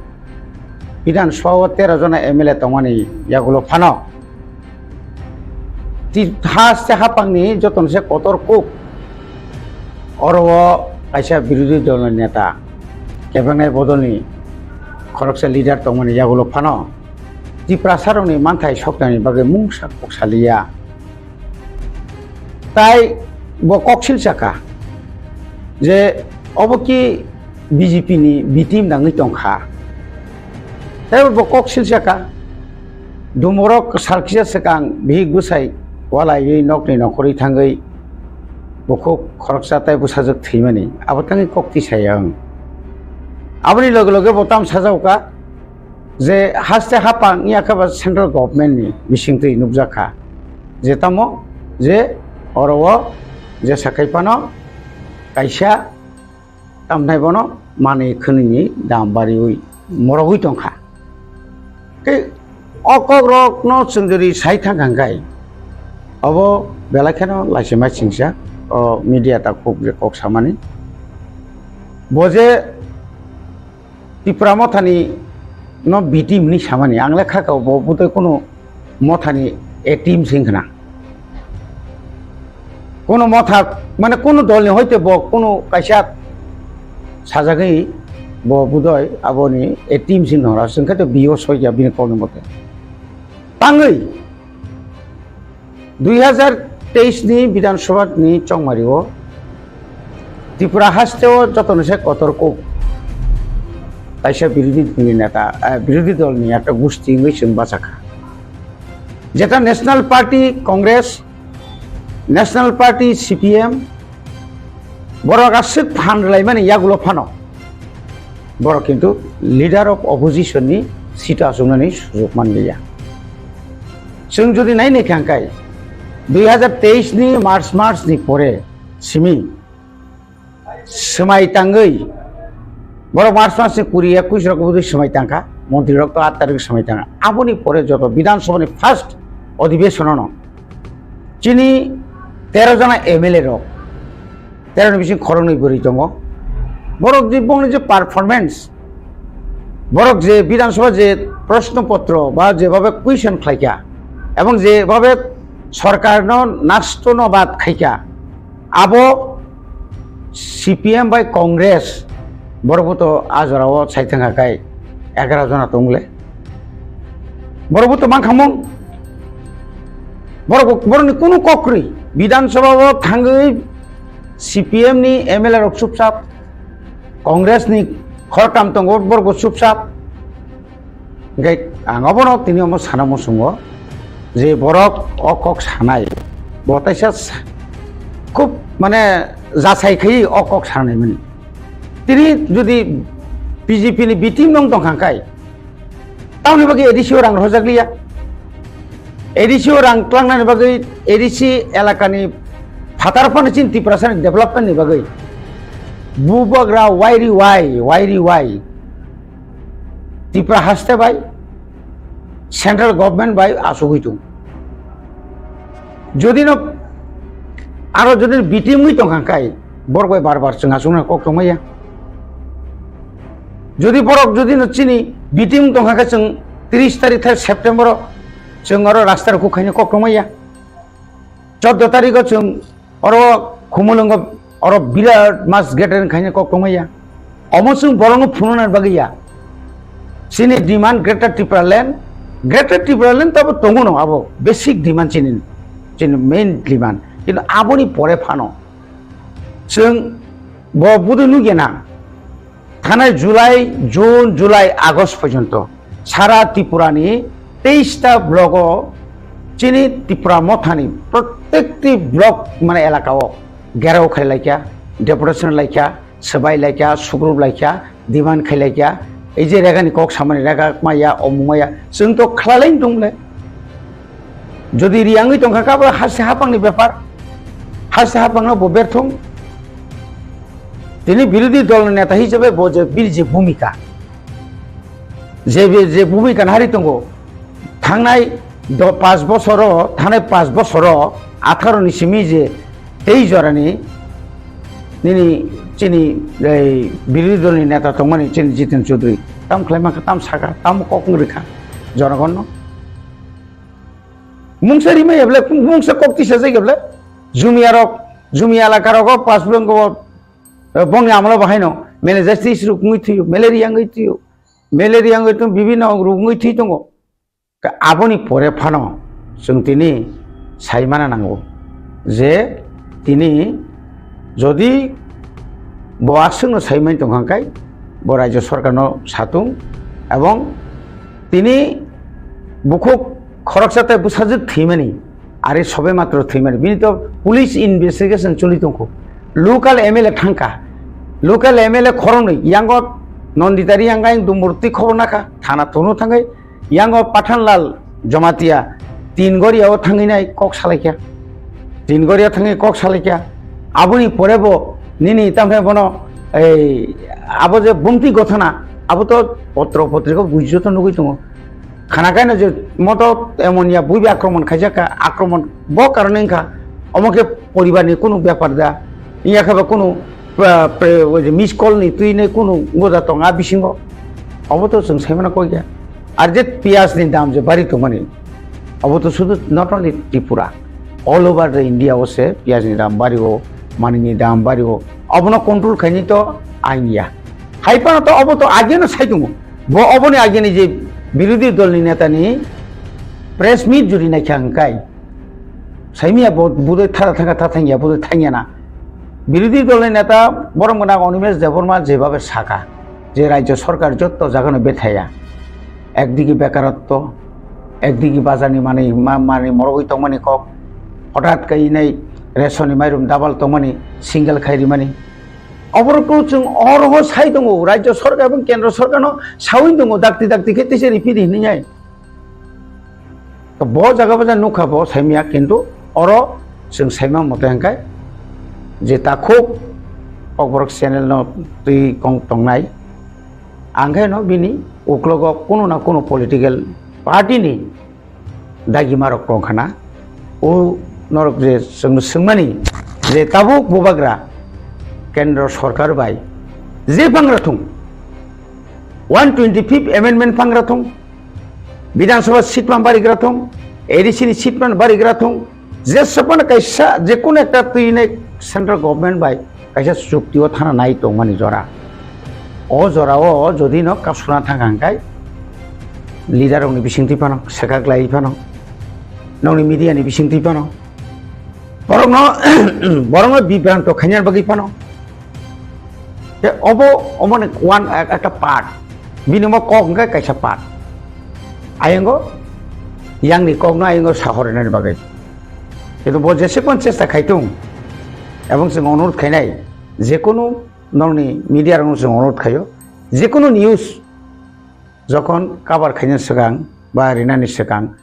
Bidhan Sabha o tero jona M L A tongmani yagulo phano Ti-, haste hapangni jotono se kotor kuk oro o kaisa birodhi dolni neta kebengnai bodolni khoroksa leader tongmani yagulo phano Tiprasarokni manthai soknani bagwi mungsa kok saliya. Tai bo koksil saka je obo ki B J P ni B team nangwi tongkha. Tai bo koksil saka dumorok sal kisa swkang bihik bwsai walaiwi nokni nongkhorwi thangwi bukhuk khoroksa tai bwsajwk thwimani abo tangwi kok tisaya wng. Aboni loge loge bo tam sajao ka. Je haste hapang ya khe ba central government ni bisingtwi nukjak kha je tamo je oro o je sakai phano kaisa tamnai bono manwi khwnwi ni dam bariwi morogwi tongkha. Tei o kok rok no chwng jodi sai thang kha hwnkhe obo belai kheno laisima singsa o media ta khuk je kok samani bo je Tipra mothani no B team hinwi samani, ang le kha kha bo bwtwi kunu mothani A team se wngkha na. Kunu motha, mane kunu dolni hoite bo kunu kaisa sajagwi bo budoi aboni A team se wngkha, chwng khe to B O soi ya bini kokni mote. Tangwi Dui hazar teis ni Bidhan Sabha ni chongmari o Tripura haste o jotono se kotor kuk kaisa birodhi dol ni neta, eh, birodhi dol ni ekta gusti wngwi chwng bachakha. Jeta National Party Congress, National Party C P M, borok aswk phan rwlaimani yagulo phano borok kintu leader of opposition ni seat o achuknani sujok manliya. Chwng jodi nai naikha hwnkhe dui hazar teis ni March mas ni pore simi swmai tangwi borok March mas ni kuri ekuis rok bwdwi swmai tangkha, montri rok to aat tarikh swmai tangkha. Aboni pore joto Bidhan Sabha ni first odhibeshon no chini tero jona M L A rok, tero ni bising khoroknwi bwrwi tongo. Borok je bongni je performance, borok je Bidhan Sabha je proshno potro ba jebabe question khlaikha ebong jebabe sorkarno nastono bad khaikha, abo C P M bai Congress borok bo to a jora o sai thangkha khai egaroh jona tongle. Borok bo to mankhamung. Borok bo, borokni kunu kok kwrwi. Bidhan Sabha o thangwi C P M ni M L A rok chupchap, Congress ni khoroktham tongo, borok bo chupchap. Hingke ang obono tini omo sana muchungo je borok o kok sanai, bo teisa sa-, khub mane jasai khai o kok sanai mani. Tini jodi B J P ni B team nong tong kha kai, tamni bagwi A D C o rang rojak liya. A D C o rang tlangnani bagwi A D C elakani phatar phano chini Tiprasani development ni bagwi bubagra wairi wai, wairi wai Tipra haste bai, central government bai asugwi tung. Jodi no aro jodi B team wi tong kha kai, borok bai bar bar chwng asukna kok tongmaya. Jodi borok jodi no chini B team tong kha kai, chwng tris tarikh thai September o chwng aro rasta rok khaina kok tongmaya. Chordo tarikh o chwng oro Khumulwngo oro birat mass gathering khaina kok tongmaya. Omo chwng borokno phunukna bagwi ya. Chini demand Greater Tipraland, Greater Tipraland tabo tongo no abo basic demand chini, chini main demand. Kintu aboni pore phano chwng bo budui nukya na. Thanai July, June, July, August porjonto sara Tripura ni teis ta block o chini Tipra Motha ni prottekti block mane elaka o gherao khai laikha, deputation laikha, swbai laikha, sugrup laikha, demand khai laikha. Ei je rega ni kok samani rega maya, omung maya, chwng to khlai lai tong le. Jodi riyangwi tong kha, kabo haste hapang ni bepar, haste hapang no bo berthung. Tini birodhi dol ni neta hisabe bo je bini je bhumika, je be-, je bhumika nahari tongo, thangnai do-, panch bosoro, thangnai panch bosoro atharo ni simi je tei jorani nini chini ei birodhi dol ni neta tongmani chini Jiten Chaudhary tam khlai mankha, tam sakha, tam kok wng rikha jonogon no. Mungsa rimai ya bole, mungsa kok tisa jai ya bole, jumia rok, jumia elaka rogo pas bwlwng go, eh, bongni amlo bahai no, mele justice ruk ngui thuyo, malaria ngui thuyo, malaria ngui tung bibino ruk ngui thui tongo. Ka aboni pore phano chwng tini sai mana nango je tini jodi bo aswkno sai mani tong kha kai bo rajya sorkarno satung ebong tini bukhuk khoroksa tei bwsajwk thwimani, are sobe matro thwimani, bini to police investigation choli tongkho. Local M L A thangkha, local M L A khoroknwi yango Nonditari yangai Dumburti khobor nakha, thana tono thangai yango Pathanlal Jamatia tin goria o thangwi nai kok salaikha, tin goria thangwi kok salaikha, aboni pore bo nini tamhe bono ei abo je bumti gothana abo to potro potriko buijo to nugui tongo. Khana kaino je moto emon ya buibi akromon khaijak kha, akromon bo karone wngkha, omo khe poribar ni kunu bepar da, wngya khe ba kunu, ah, pre-, oje miss call ni twi nei kunu goda tong a bisingo, obo to chwng sai mano kok ya. Ar je piyaj ni dam je bari tongmani, obo to sudu not only Tripura, all over the India o se piyaj ni dam bari o, mani ni dam bari o, obono control khaini to ain ya. Hai phano to obo to ageno sai tongo. Bo oboni agini je birodhi dolni netani press meet juri naikha hwnkhe, saimia bo budai thara thangkha, tha thangya, budai thangya na. Birodhi dolni neta borom gwnang Animesh Debbarma jebabe saka je rajya sarkar jotto jagano bethaya, ekdigi bekaratto, ekdigi bajarni manwi ma-, manwi morogwi tongmani kok, hothat khe inai rationni mairum double tongmani, single khai rimani. Oborokno chwng oro sai tongo, rajya sarkar ebong kendra sarkarno sawi tongo, dakti dakti khe tisa riphi di hinwi. To bo jaga bo ja nukha bo saimya, kintu oro chwng saima mote hwnkhe je takhuk Kokborok channel no twi kong tongnai, ang khe no bini uklogo kunu na kunu political party ni dagima rok tong khana. O norok je chwng swngmani je tabuk bubagra kendro sarkar bai je pangra thung, one twenty fifth amendment pangra thung, Bidhan Sabha seat man barigra thung, A D C ni seat man barigra thung, je sabha kaisa je kono ekta twi nai central government bai kaisa chukti o thana nai tongmani jora. O jora o jodi no kasuna thang hang kai leader rok ni bising twi phano, sekak lai phano, nokni media ni bising twi phano, borok no, borok no bibranto khaina bagwi phano. Te obo, omo ni one, ek-, ekta part. Bini omo kok hwnkhe kaisa part. Ayang o, yang ni kok no ayang o sahor nani bagwi. Kintu bo jese pon chesta khai tung, Ebong chwng onurodh khainai, jekunu norokni media rokno chwng onurodh khaio, jekunu news jokhon cover khaina swkang ba rinani swkang,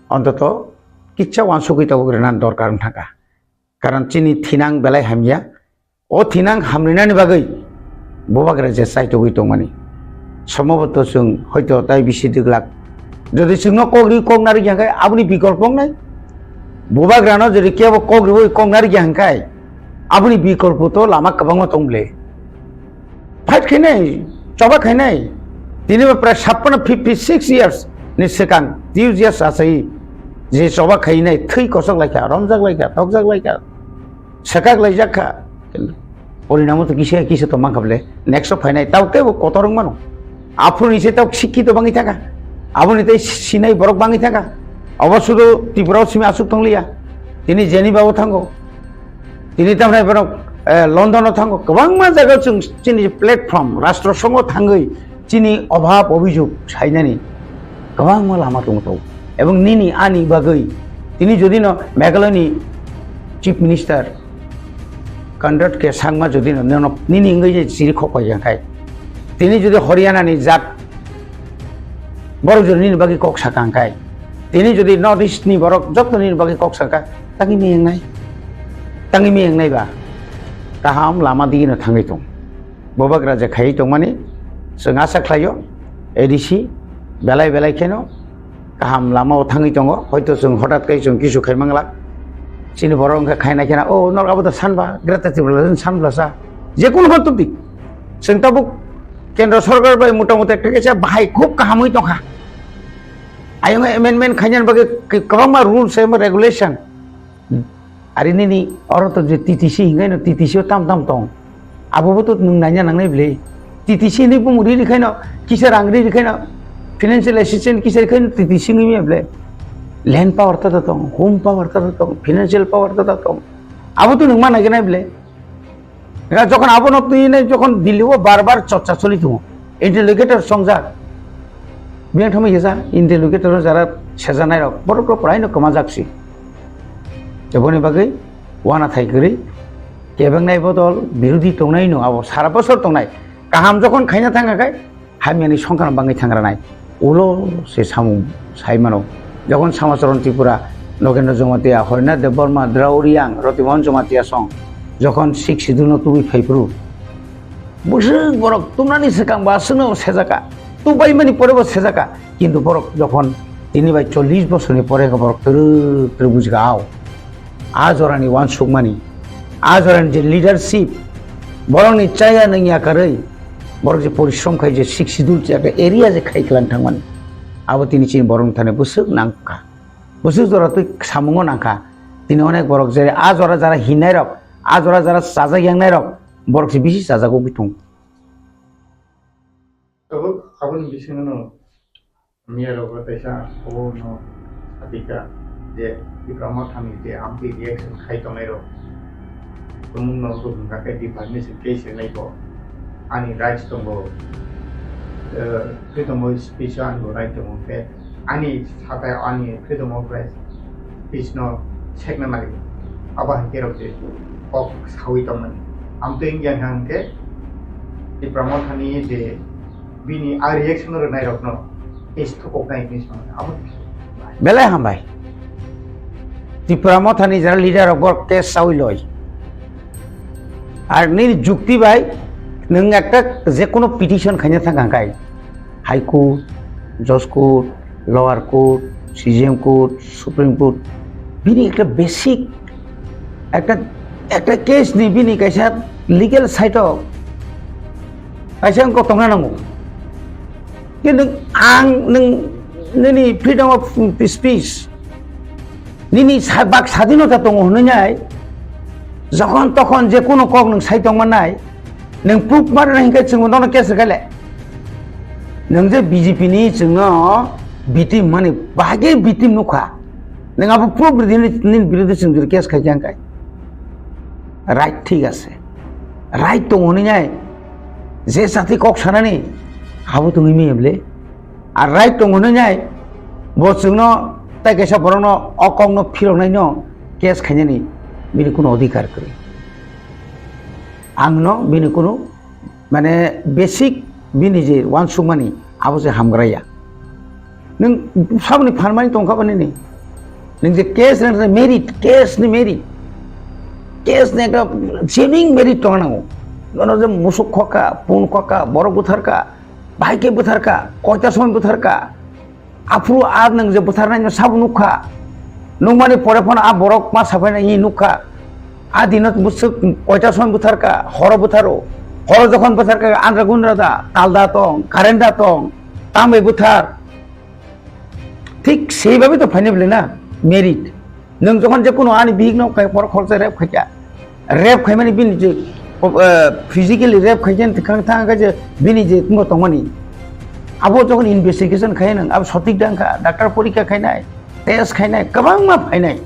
ontoto kisa uansugwi tabuk rinani dorkar wng thangkha. Karon chini thinang belai hamya, o thinang hamrinani bagwi bubagra je chaitogwi tongmani. Somboboto chwng hoito tai bisi dwglak. Jodi chwngno kok ri kok narwk ya hwnkhe aboni bikolpo wngnai. Bubagrano jodi kebo kok riwi kok narwk ya hwnkhe aboni bikolpo to lama kwbangma tong ble. Fight khainai, choba khainai. Tini bo prai sappono fifty six years ni swkang, two years achai je choba khainai, thwi kosok laikha, romjak laikha, tokjak laikha. Swkak laijak kha. Porinamo to kisa kisa to mankha ble. Next o phainai tao teibo kotor wng mano. Aphuru ni se tao sikkito bangwi thangkha. Aboni tei sinai borok bangwi thangkha. Obo sudu Tripura o simi aswk tongliya. Tini Geneva o thango. Tini tamni borok, eh, London o thango. Kwbangma jaga o chwng chini platform, rastro songo thangwi chini obhab obhijog sainani kwbangma lama tongo tongo. Ebong nini ani bagwi tini jodi no Meghalaya ni Chief Minister Conrad K Sangma jodi no nono nini wngwi je chiri khok pai ya khai, tini jodi Haryana ni jat borok jodi nini bagwi kok sakha khai, tini jodi North East ni borok joto nini bagwi kok sakha, tangwi mi wngnai? Tangwi mi wngnai ba? Kaham lama digi no thangwi tong. Bubagra je khaiwi tongmani chwng acha khlaio, A D C belai belai kheno kaham lama o thangwi tongo, hoito chwng hotat khe chwng kisu khai manglak. Chini borok wngkha khaina khena, "O, norok abo da sanba, Greater Tipraland sanblasa." Jekunu hwn tubdi. Chwng tabuk Kendra Sorkar bai mota mota ekta kaisa bahai khub kahamwi tongkha. Ayung amendment khainani bagwi kwbangma rules eba regulation. Ari nini oro to je T T C hingaino T T C o tam tam tong. Abo bo to nwng naina nangnai bwle. T T C hinwi bumung ri rikhaino, kisa rang ri rikhaino, financial assistance kisa rikhaino T T C wngwi maya bwle. Land power ta ta tong, home power ta ta tong, financial power ta ta tong. Abo to nwng ma naiganai bwle. Ega jokhon abono twi nai jokhon Delhi o bar bar chorcha choli tongo. Interlocutor songjak. Biyang thangma hisa interlocutor o jara sejanai rok borok rok prai no kwmajak si. Teboni bagwi wana thai kwrwi kebengnai bodol birodi tongnai no abo sara bosor tongnai. Kaham jokhon khaina thangkha khai hamyani songkha no bangwi thangranai. Ulo se samung sai mano. Jokhon Samacharan Tripura, Nogendra Jamatia, Harinath Debbarma, Dra Reang, Rotimohan Jamatia song jokhon Sixth Schedule no tubui phaiphuru, bwswk borok tumnani swkang ba aswkno sejaka, tubaimani pore bo sejaka, kintu borok jokhon tini bai chollish bosorni pore borok twrwk twrwk bujigao. A jorani uansukmani, a jorani je leadership, borokni chaya nungya karwi, borok je porishrom khai je Sixth Schedule je ekta area je khai kwlang thangmani, abo tini chini borokni thani bwswk nangkha. Bwswk jora twi samungo nangkha. Tini onek borok je a jora jara hinnairok, a jora jara chajak yangnairok, borok se bisi chajak wngwi tongo. Tabuk aboni bisingo no Miya rok bo teisa obo no satika je Tipra Mothani je amtwi reaction khai tongnai rok. Tumung no rok hwnka khe defamation case rinai bo ani rights tongo. Eh, freedom of speech o ani bo right tongo khe ani satai ani freedom of speech no sekna nai. Abo hai khe rok je kok sawi tongmani. Amtwi wngya hwnkhe Tipra Mothani je bini a reaction rwnairokno case thukoknai hinwi sankha. Abo belai hambai. Tipra Mothani jara leader rok bo case sawi loi. Ar nini jukti bai nwng ekta jekono petition khaina thang kha khai, High Court, Judge Court, Lower Court, C J M Court, Supreme Court, bini ekta basic, ekta, ekta case ni bini kaisa legal side o kaisa wngkok tongna nango. Kintu ang nwng nini freedom of speech, nini sa-, bak sadinota tongo hwnwi nai, jokhon tokhon je kono kok nwng sai tongma nai, nwng proof ma rwnai hinkhe chwngno nono case rwkha le. Nwng je B J P ni chwngno victim mani bahai khe victim nukha. Nwng abo proof rwdi hinwi nini birodhi chwng jodi case khai khe ang khai. Right, thik ase. Right tongo hwnwi nai. Je chati kok sanani abo tongwi maya bwle. Ar right tongo hwnwi nai. Bo chwngno tai kaisa borokno o kokno phiroknaino case khainani bini kuno odhikar kwrwi. Ang no bini kunu, mane, basic bini je uansukmani abo se hamgra ya. Nwng saboni phan mani tongkha bani ni. Nwng je case ni merit, case ni merit. Case ni ekta genuine merit tongna nango. Nono je musuk khokha, pun khokha, borok butharkha, bahai khe butharkha, koita somoi butharkha. Aphuru a nwng je butharnai no sabo nukha. Nukmani pore phano a borok ma sapai nai nukha. A dino bwswk koita somoi butharkha, horo butharo. Horo jokhon butharkha, andra gundra da, tal da tong, current da tong, tang bai buthar. Thik sei babe to phainai bwle na, merit. Nwng jokhon je kuno ani bihik no kai por khoroksa rape khaikha. Rape khaimani bini je, eh, physically rape khaikha thang thang kha je bini je tongmani. Abo jokhon investigation khai nwng, abo sotik dang kha, doctor porikha khainai, test khainai, kwbangma phainai.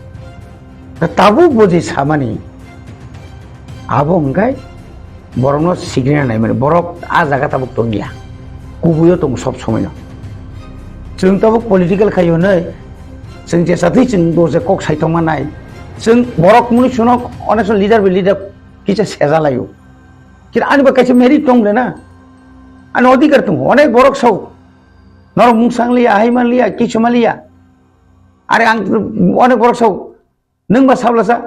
Da tabuk bo je samani, abo wngkhai borokno sikirina naimani, borok a jaga tabuk tongya, kubuio tongo sob somoino. Chwng tabuk political khai hwnwi, chwng jesa thwi chwng doje kok sai tongma nai. Chwng borok mwnwi suno onek son leader bai leader kisa sejalaio. Kira ani ba kaisa merit tong le na, ani odhikar tongo, onek borok sao, norok mungsang liya, hai man liya, kisu man liya. Are ang onek borok sao, nwng ba sabla sa,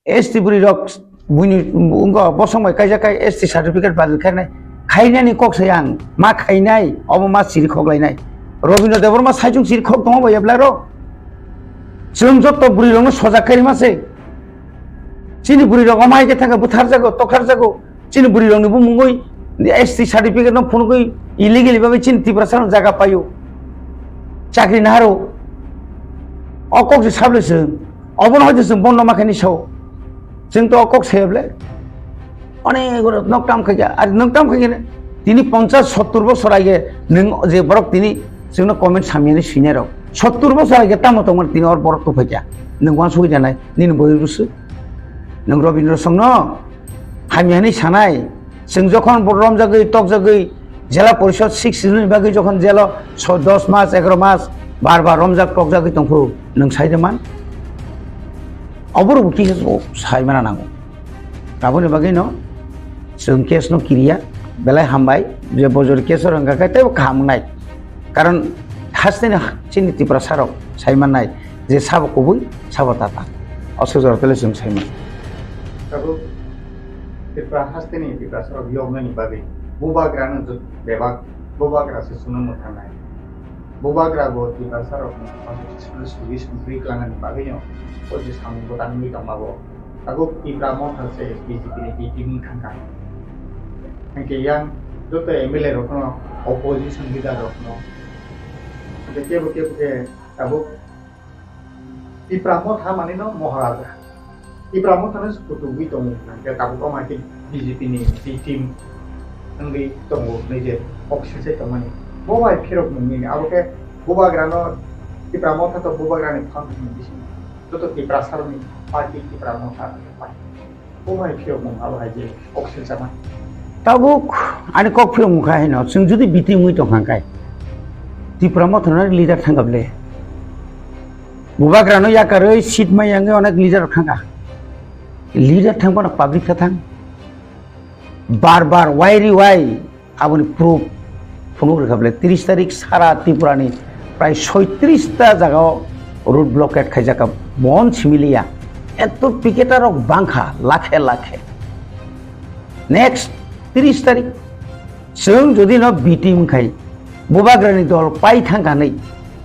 S T bwrwi rok buini wngkha bosong bai kaijak kai S T certificate badal khainai. Khainani kok sai ang ma khainai, obo ma siri khok lainai. Robindra Debbarma saichung siri khok tongo bai eblai ro. Chwng joto bwrwi rokno sojak khairima se. Chini bwrwi rok omo hai khe thangkha bwthar jago, tokhar jago. Chini bwrwi rokni bumungwi S T certificate no phunugwi illegally bagwi chini Tiprasa no jaga paio. Chakri naharo. O kok se sable se. Obono hoite chwng bondo ma khaini sao. Chwng to o kok se ble. Onek nok tam khaikha. Ar nok tam khaikha ne. Tini ponchas sottur bosor age nwng je borok tini chwngno comment samyani sinai rok. Sottur bosor age tamo tongmani tini or borok to phaikha. Nwng wansugwi janai. Nini boi rusu. Nwng Robindra Songno hamya hwnwi sanai, chwng jokhon bo romjagwi, tokjagwi, Jela Porishod six ni bagwi jokhon jelo so dos mas, egaroh mas bar bar romjak, tokjagwi tongphuru, nwng sai de man? Oborok bo kisa sai mana nango. Aboni bagwi no chwng case no kiriya, belai hambai, je bojor case o rwngkha khe teibo kaham wngnai. Karon hasteni chini Tiprasa rok sai mannai je sabo kubui, sabo tata. Aswk jora tele chwng sai man. Tabuk Tripura hasteni Tiprasa rok yoknani bagwi bubagra no jot bebak bubagra se chwngno mwthangnai. Bubagra bo Tiprasa rok no constitutional solution twi klangnani bagwi no o je samung bo tangwi tongma bo. Tabuk Tipra Motha se B J P ni B T wng thangkha. Hwnkhe yang joto M L A rokno, opposition leader rokno, hwnkhe kebo kebo khe tabuk Tipra Motha manino Moharaja. Tipra Mothano se kutugwi tongo, hwnkhe tabuk omo hai khe B J P ni B team wngwi tongo, hwnwi je kok swchai tongmani. Bo bai phirok mungni, abo khe bubagrano, Tipra Motha to bubagrani phan bisingo. Joto Tiprasarokni party Tipra Motha party. Omo hai phiyokmung abo hai je kok silchama. Tabuk ani kok phiyokmung kha hino, chwng jodi B T wngwi tongkha khe, Tipra Mothano leader thangkha ble. Bubagrano yakarwi seat mai yangwi onek leader thangkha. Leader thangphano public kha thang. Bar bar, wai ri wai, aboni proof phunuk rwkha ble, tris tarik sara Tripura ni prai soitris ta jaga o road blockade khaijak kha, bon simi liya. Eto picketer rok bangkha, lakhe lakhe. Next tris tarik, chwng jodi no B T wngkhai, bubagra ni dol pai thangkha nai,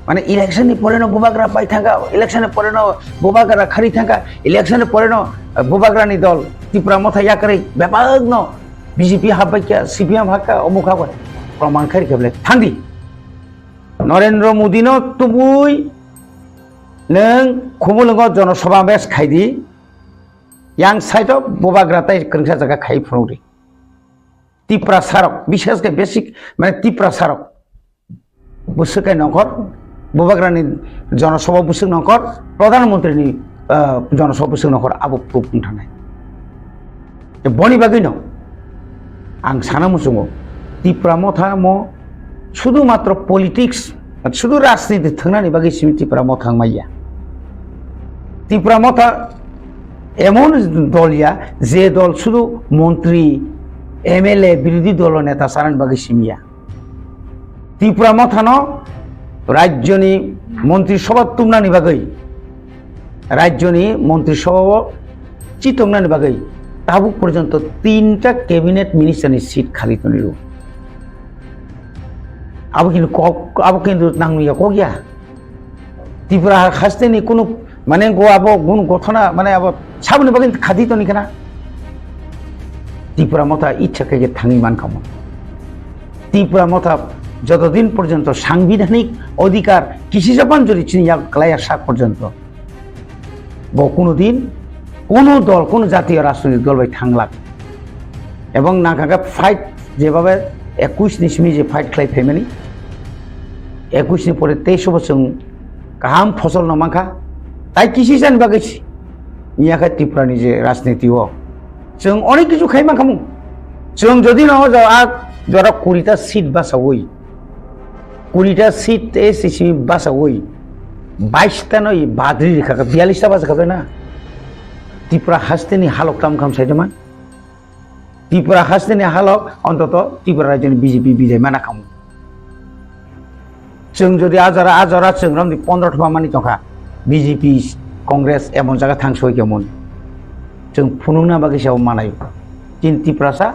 mane election ni pore no bubagra pai thangkha, election ni pore no bubagra khari thangkha, election ni pore no, eh, bubagra ni dol Tipra Motha yakarwi bebak no B J P hapbaikha, C P M hakha, omuk hakha, proman khairikha ble thangdi. Narendra Modi no tubui nwng Khumulwngo jonosabha mes khaidi, yang side o bubagra tai kwrwngsa jaga khai phunukdi. Tiprasarok, bishes khe basic, mane Tiprasarok. Bwswk khe nongkhor, bubagrani jonosabha bwswk nongkhor, pradhan montrini, ah, jonosabha bwswk nongkhor, abo proof wng thangnai. Tei boni bagwino ang sana muchungo, Tipra Motha mo sudu matro politics, sudu rajniti thwngnani bagwi simi Tipra Motha wng maya. Tipra Motha Emon dol ya, je dol sudu montri, M L A, birodhi dolo neta charani bagwi simi ya. Tipra Mothano rajyoni montri sobha tumnani bagwi, rajyoni montri sobha o chitongnani bagwi tabuk porjonto tinta cabinet minister ni seat khali tongo. Abo kintu kok, abo kintu nangya kok ya. Tripura hasteni kunu, mane, go abo gun gothona, mane, abo saboni bagwi khadi toni kana. Tripura Motha ichha khe thangwi mankha mo. Tripura Motha jotodin porjonto sangbidhanik odhikar kisi japan jori chini yak klaiya sak porjonto, bo kunu din kunu dol, kunu jatiyo rajnoitik dol bai thanglak. Ebong nangkha khe fight, jebhabe ekush ni simi je fight khlai phaimani, ekush ni pore teis o bo chwng kaham phosol no mankha. Tai kisi jani bagwi si-, ya khe Tripura ni je rajniti o chwng onek kichu khai mankha mung. Chwng jodi no o jaga jora kuri ta seat bachawi, kuri ta seat A C C bachawi, bais ta no badri rikha kha, biyalish ta bacha kha na. Tripura hasteni halok tam kham sai man. Tripura hasteni halok ontoto Tripura rajyoni B J P bijai mana khamu. Chwng jodi a jora, a jora chwng romni pondro thuma mani tongkha, B J P, Congress emon jaga thang soi kemon. Chwng phunukna bagwi se manai. Chini Tiprasa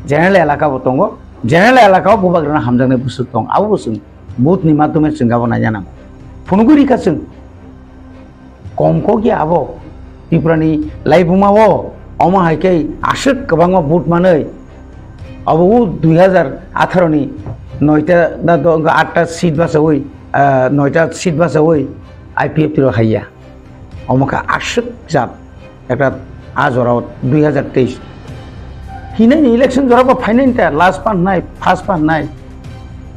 general elaka bo tongo, general elaka o bubagrana hamjaknai bwswk tong, abo bo chwng vote ni madhyome chwng abo naina nango. Phunugwi rikha chwng. Kom kok ya abo. Tripura ni laibuma o, omo hai khe aswk kwbangma vote manwi. Abo o dui hazar atharo ni noita na do-, atta seat bachawi, ah, noita seat bachawi I P F T rok haiya. Omo kha aswk jat ekta a jora o dui hazar teis. Hinai ni election jora bo phainai ta last pan nai, first pan nai.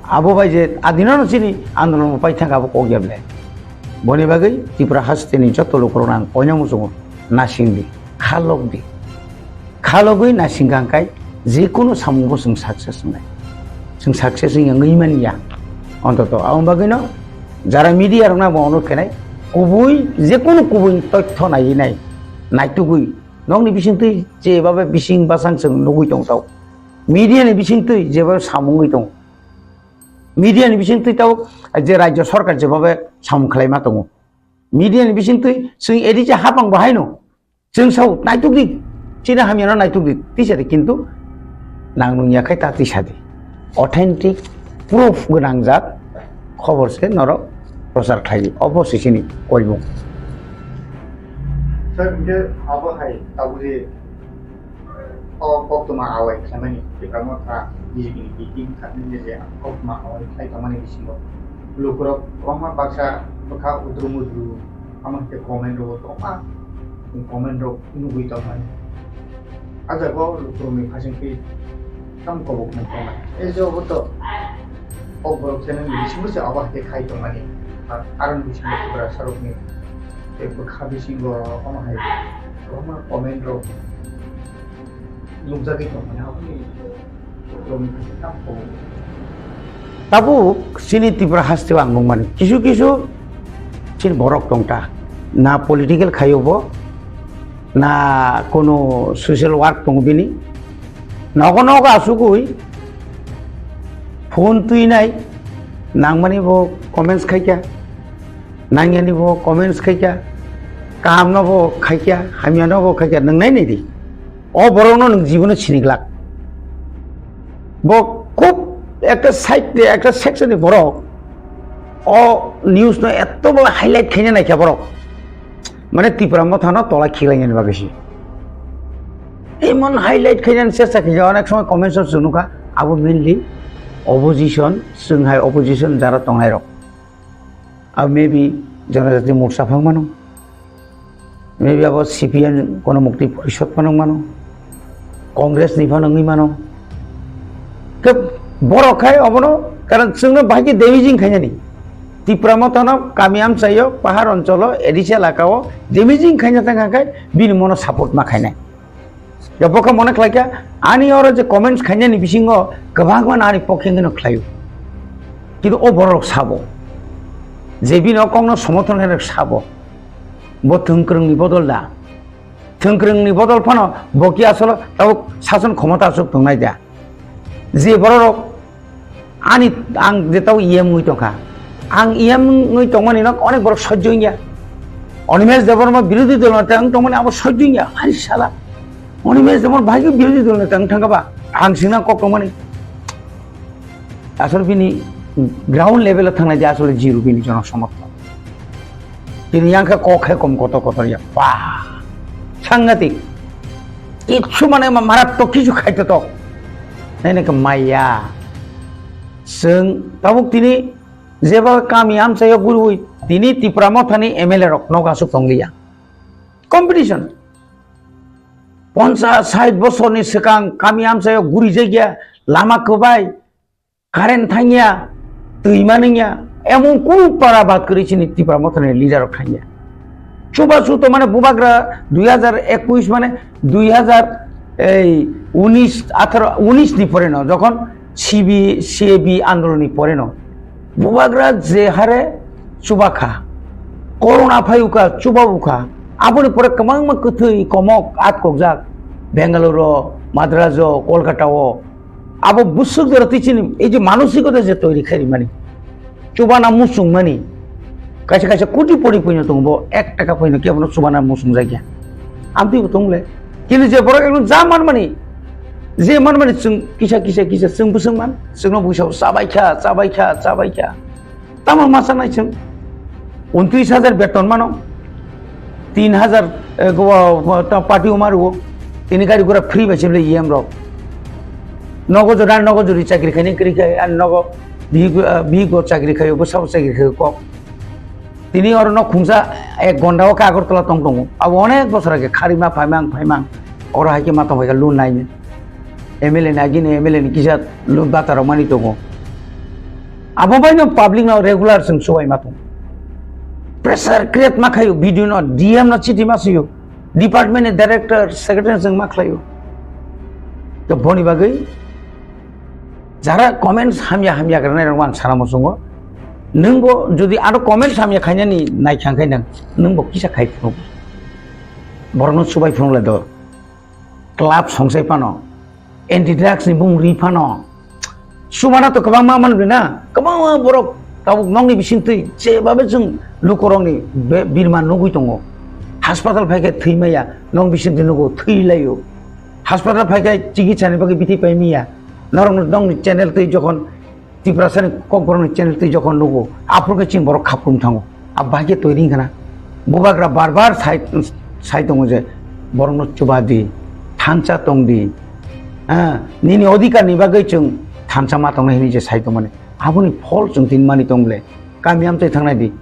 Abo bai je adinano chini andolon bo pai thang abo kok ya ble. Boni bagwi Tripura hasteni joto lukurokno ang koina muchungo, nasing di, khalok di. Khalogwi nasing kha hwnkhe jekunu samungbo chwng success wngnai. Chwng success wngya wngwi manya. Ontoto aboni bagwino jara media rokno bo onurok khenai, kubui, jekunu kubui tothyo naiwi nai, naitugwi nokni bisingtwi jebabe bising bwsang chwng nugwi tongthok. Media ni bisingtwi jebabe samung wngwi tongo. Media ni bisingtwi tabuk je rajyo sorkar jebabe samung khlaima tongo. Media ni bisingtwi chwng edi je hapang bo haino chwng sao naituk di, chini hamyano naituk di, tisa di, kintu nang nung ya khai ta tisa di. Authentic proof gwnang jat khobor se norok prochar khlai di. Obo se chini koimung. Sir, hingke abo hai tabuk je O koktwma awai khlaimani, Tipra Motha B J P ni B T ni khatini je koktwma awai khlai tongmani bisingo lukurok kwbangma baksa bwkha udru mudru, amo hai khe comment rok kwbangma comment rok nugwi tongmani. A jaga o lukurokni phaising khe tamo kobok nang tongmani. E je obo to kok borok channel ni bisingo se abo hai khe khai tongmani. Ar, aroni bisingo Tiprasa rokni tei bwkha bisingo omo hai kwbangma comment rok nukjagwi tongmani, aboni borokni kaisa tamo kobok. Tabuk chini Tripura haste o ang nukmani kisu kisu chini borok tongta, na political khaio bo, na kono social work tongo bini, nogo nogo asugwi phone twinai nangmani bo comments khaikha. Nangyani bo comments khaikha, kahamno bo khaikha, hamyano bo khaikha, nwng nai nai di. O borokno nwng jibono sini glak. Bo khub ekta side de, ekta section ni borok. O news no eto bwla highlight khaina naikha borok. Mane Tipra Mothano tola khiklainani bagwi se. Emon highlight khainani chesta khaikha, onek somoi comments o chwng nukha, abo mainly opposition, chwng hai opposition jara tongnai rok. Abo maybe Janajati Morcha phang mano, maybe abo C P M Gonomukti Porishod phano mano, Congress ni phano wngwi mano. Khe borok khai obono, karon chwngno bahai khe damaging khainani. Tipra Mothano kami amchaio, pahar oncholo, A D C elakao damaging khaina thang kha khai bini mono support ma khainai. Ya, bo khe mone khlai kha, ani oro je comments khainani bisingo kwbangma ani pokhe wngwi no khlaio. Kintu o borok sabo, je bini o kokno somorthon khainai sabo, bo thwng kwrwngni bodol da, Thwngkwrwngni bodol phano bo ki asolo tabuk sason khomota aswk tongnai da? Je bororok ani, ang je tabuk E M wngwi tongkha, ang E M wngwi tongmani no onek borok sojjo wngya. Animesh Debbarma birodhi dol neta wng tongmani abo sojjo wngya. Hai sala, Animesh Debbarma bahai khe birodhi dol neta wng thangkha ba? Ang singna kok tongmani. Asol bini ground level o thangnai de asole zero bini jono somorthon. Tini yang khe kok hai kom kotor kotor ya. Ba. Sangatik. Kichu mane ma-, marattok kichu khaito tok. Nene ke maya. Seng tabuk tini jeba kami amsa yo gurui tini Tipra Mothani M L A rok noga suk tongliya. Competition. Ponchas sait bosorni swkang kami amsa yo guri jagya lama kwbai. Current thangya, twi manwngya, emon kunu para bad kwrwi chini Tipra Mothani leader rok thangya. Chubachu to mane bubagra dui hazar ekush mane dui hazar ei unis, atharo, unis ni pore no, jokhon C B, C A B andolon ni pore no, bubagra je hare chubakha, corona phayuka, chubabukha, aboni pore kwbangma kwthwi komok atkokjak Bengaluru, Madraso, Kolkata o, abo bwswk jora twi chini ei je manosikota je toiri khairi mani, chubana muchung mani, kaisa kaisa koti pori poino tongo, bo ek taka poino kebono chubana muchung jakya. Amtwi bo tongle, kini je borok ekdom ja man mani, je man mani chwng kisa kisa kisa chwng bwswk man, chwngno buisa chabai kha, chabai kha, chabai kha. Tamo masa nai chwng untris hajar beton mano, tin hajar, eh, go, go, ta party umar go, tini gari gura free bai chemle E M rok. Nogo jora nogo jori chakri khaini kri khai, an nogo bihik, eh, bihik go chakri khayo, bwsao chakri khayo kok. Tini oro nok khungsa ek gonda o khe Agartala tong tongo. Abo onek bosor age kharima phaimang phaimang. Oro hai khe ma tong bai kha loan nai. M L A ni agini M L A ni kisa loan bata rok mani tongo. Abo bai no public no regular chwng chubai ma tongo. Pressure create ma khayo, B D O no, D M no chiti ma suyo, department ni director, secretary chwng ma khlayo. To boni bagwi jara comments hamya hamya granai rok ang sana muchungo. Nwng bo jodi aro comments hamya khainani nai khang khai nang, nwng bo kisa khai phunuk. Borok no chubai phunuk le do. Club songsai phano, anti drugs ni bung ri phano, sumana to kwbangma man na, kwbangma borok tabuk nokni bising twi jebabe chwng lukurokni be-, birma nugwi tongo. Hospital phai khe thwi maya, nok bising twi nugo thwi laio. Hospital phai khe chikitsa ni bagwi bithi pai miya, norok nokni channel twi jokhon Tiprasani kokborokni channel twi jokhon nugo, aphuru khe chini borok khaprum thango. A bahai khe toiri wngkha na? Bubagra bar bar sai, sai tongo je, borokno chuba di, thansa tong di, ha, nini odhikar ni bagwi chwng thansa ma tongnai hwnwi je sai tongmani. Aboni phol chwng tini mani tong ble. Kami amchai thangnai di.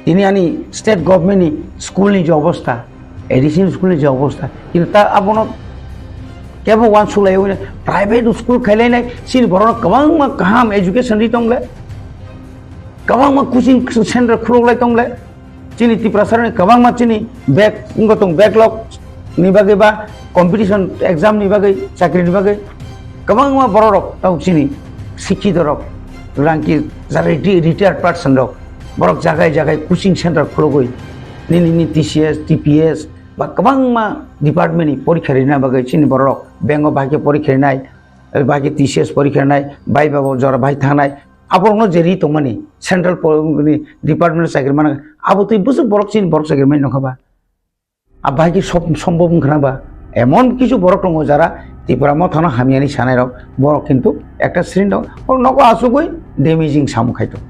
Tini ani state government ni school ni je obostha, A D C ni school ni je obostha, kintu ta abono kebo uansuk lai private school khailai nai, chini borok no kwbangma kaham education ri tong le, kwbangma coaching center khuluk lai tong le, chini Tiprasa ni kwbangma chini back, wngkha tong backlog ni bagwi ba competition exam ni bagwi, chakri ni bagwi kwbangma borok rok tong chini sikkito rok, rangki jara reti-, retired person rok, borok jagai jagai coaching center khulugwi nini, nini T C S, T P S ba kwbangma department ni porikha rina bagwi chini borok bank o bahai khe porikha rinai, bahai khe T C S porikha rinai, bai ba bo jora bahai thangnai, aborokno je ri tongmani central po-, ni department o chakri mana, abo twi bwswk borok chini borok chakri mani nokha ba? A bahai khe sob-, sombhob wngkha na ba? Emon kisu borok tongo jara Tipra Mothano hamyani sanai rok, borok kintu ekta sring rok, borok nogo achugwi damaging samung khai tongo.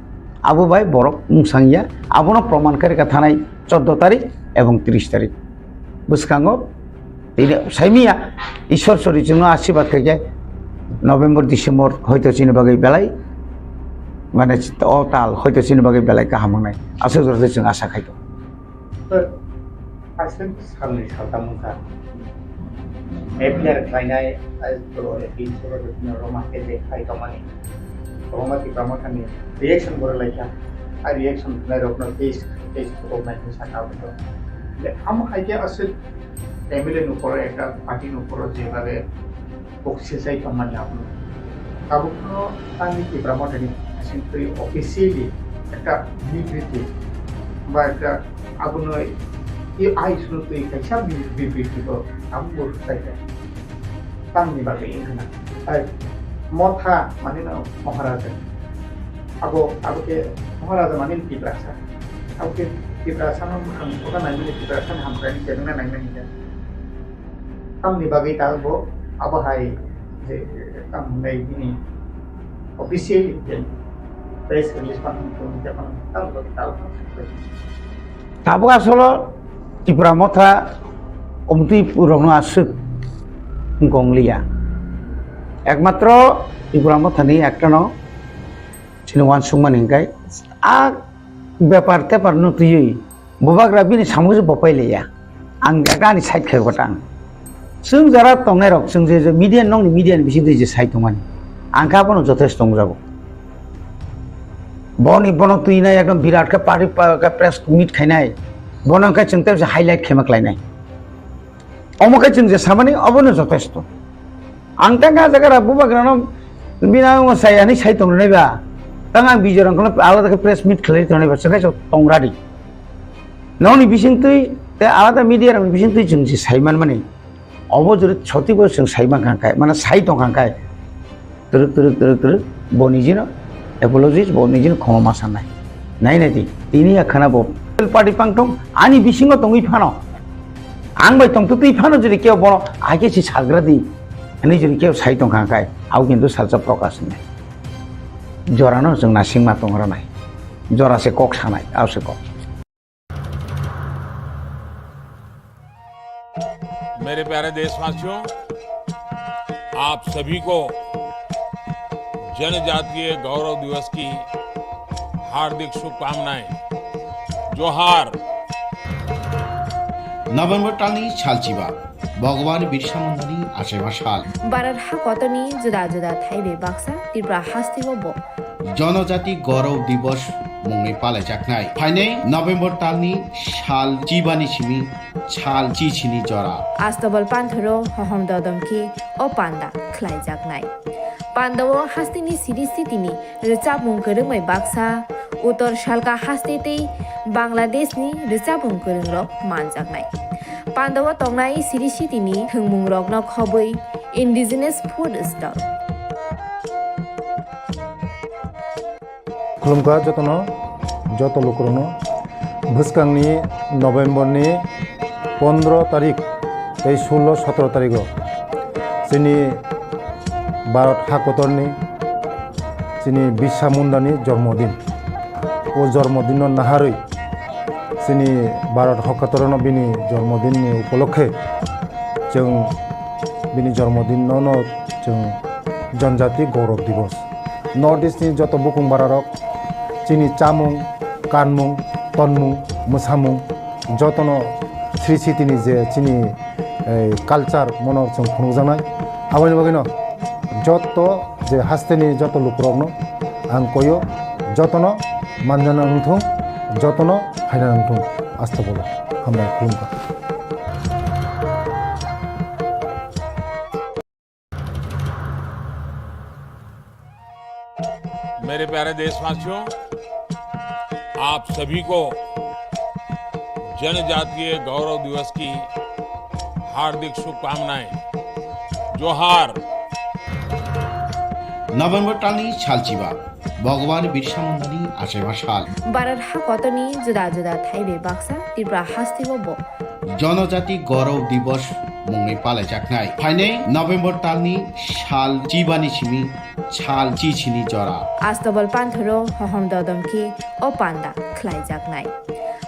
Abo bai borok mungsang ya, abono proman khe rwkha thanai choddo tarik ebong tris tarik. Bwskango tini saimiya Ishwar sori chwngno ashirbad khaikhe November, December hoito chini bagwi belai, mane, o tal hoito chini bagwi belai kaham wngnai. Aswk jora se chwng asa khai tongo. Sir, haste salni saltam wngkha. F I R khlainai, ai to appeal soro rokno roma khe je khai tongmani. Roma Tipra Mothani reaction gore laikha. Ai reaction khnai rokno case, case rok nai sakha aboni. Le, amo hai khe aswk M L A ni ukolo ekta party ni ukolo je bhabe kok sesai tongmani abono. Tabukno tangwi Tipra Mothani asing twi officially ekta bibriti ba ekta abono I ai sunu twi kaisa bi-, bi-, bi-, bi-, bo tabuk bo rwchai kha. Tamni bagwi wngkha na? Ai, Motha mani no Maharaja. Abo, abo khe Maharaja mani Tiprasa. Abo khe Tiprasa no bwkhang kota naimani, Tiprasa ni hamkrai ni chengna naimani khe. Tamni bagwi tabuk bo abo hai je, tamo hwnwi bini official je press release phano tong khe phano tabuk bagwi tabuk phano. Tabuk asolo Tipra Motha omtwi rokno aswk wngkha wngliya. Ekmatro Tipra Mothani ektano chini uansukmani hwnkhe a bepar tepar no twiwi bubagra bini samung se bopai liya. Ang ani side khe gotang. Chwng jara tongnai rok, chwng je, je media, nokni media ni bisingtwi je sai tongmani, ang khe abono jothesto wngjago. Boni, bono twinai ekdom birat khe party pa-, khe press meet khainai. Bono khe chwng tei highlight khaima khlainai. Omo khe chwng je samani obono jothesto. Ang tang kha jaga ra bubagrano bina omo sai ani sai tongnai ba. Tang ang bijorang kono alada khe press meet khlai tongnai ba, chwng khe tongradi. Nokni bisingtwi tei alada media rokni bisingtwi chwng je sai manmani. Obo jori soti bo chwng sai mankha khe, mane sai tongkha khe, twrwk, twrwk, twrwk, twrwk, bo nijino apologies, bo nijino khoma ma sanai. Nai nai di, tini ya khana bo party pangthong, ani bisingo tongwi phano, ang bai tongtwtwi phano jori keo bono aike si sagra di, ani jori keo sai tongkha khe, au kintu salsa Prakash ni. Jorano chwng nasingma tongra nai, jora se kok sanai, au se kok. मेरे प्यारे देशवासियों, आप सभी को जनजातीय गौरव दिवस की हार्दिक शुभकामनाएं। जोहार। November talni salchiba, Bhagwan Birsa Mundani achaima sal. Bharat hakotorni juda juda thai bai baksa Tripura hasteo bo Janajati Gaurav Divas mungwi palaijaknai. Phainai November talni sal chibani simi sal chichini jora. Astobal panthoro hohom dodom khe o panda khlaijaknai. Pandao hasteni siri sitini rwchapmung kwrwng bai baksa, Uttor Salka haste tei Bangladeshni rwchapmung kwrwngrok manjaknai. Pandao tongnai siri sitini thwngmungrokno khobwi Indigenous Food Stall. Khulumkha jotono, joto lukurokno. Bwskangni November ni pondro tarik tei sullo sotro tarigo chini Bharat hakotorni chini Birsa Mundani jormodin. O jormodinno naharwi chini Bharat hakotorno bini jormodinni upolokhe chwng bini jormodinno no chwng Janjati Gaurav Divas. North East ni joto bukung bararok chini chamung, kanmung, tonmung, mwsamung jotono sri sitini je chini, eh, culture mono chwng phunukjaknai. Aboni bagwino joto je hasteni joto lukurokno ang koyo, jotono manjana wngthung, jotono phaina wngthung. Astobolo hambai khulumkha. मेरे प्यारे देशवासियों, आप सभी को जनजातीय गौरव दिवस की हार्दिक शुभकामनाएं। जोहार। November talni salchiba, Bhagwan Birsa Mundani achaima sal. Bharat hakotorni juda juda thai bai baksa Tripura hasteo bo Janajati Gaurav Divas mungwi palaijaknai. Phainai November talni sal chibani simi sal chichini jora. Astobal panthoro hohom dodom khe o panda khlaijaknai.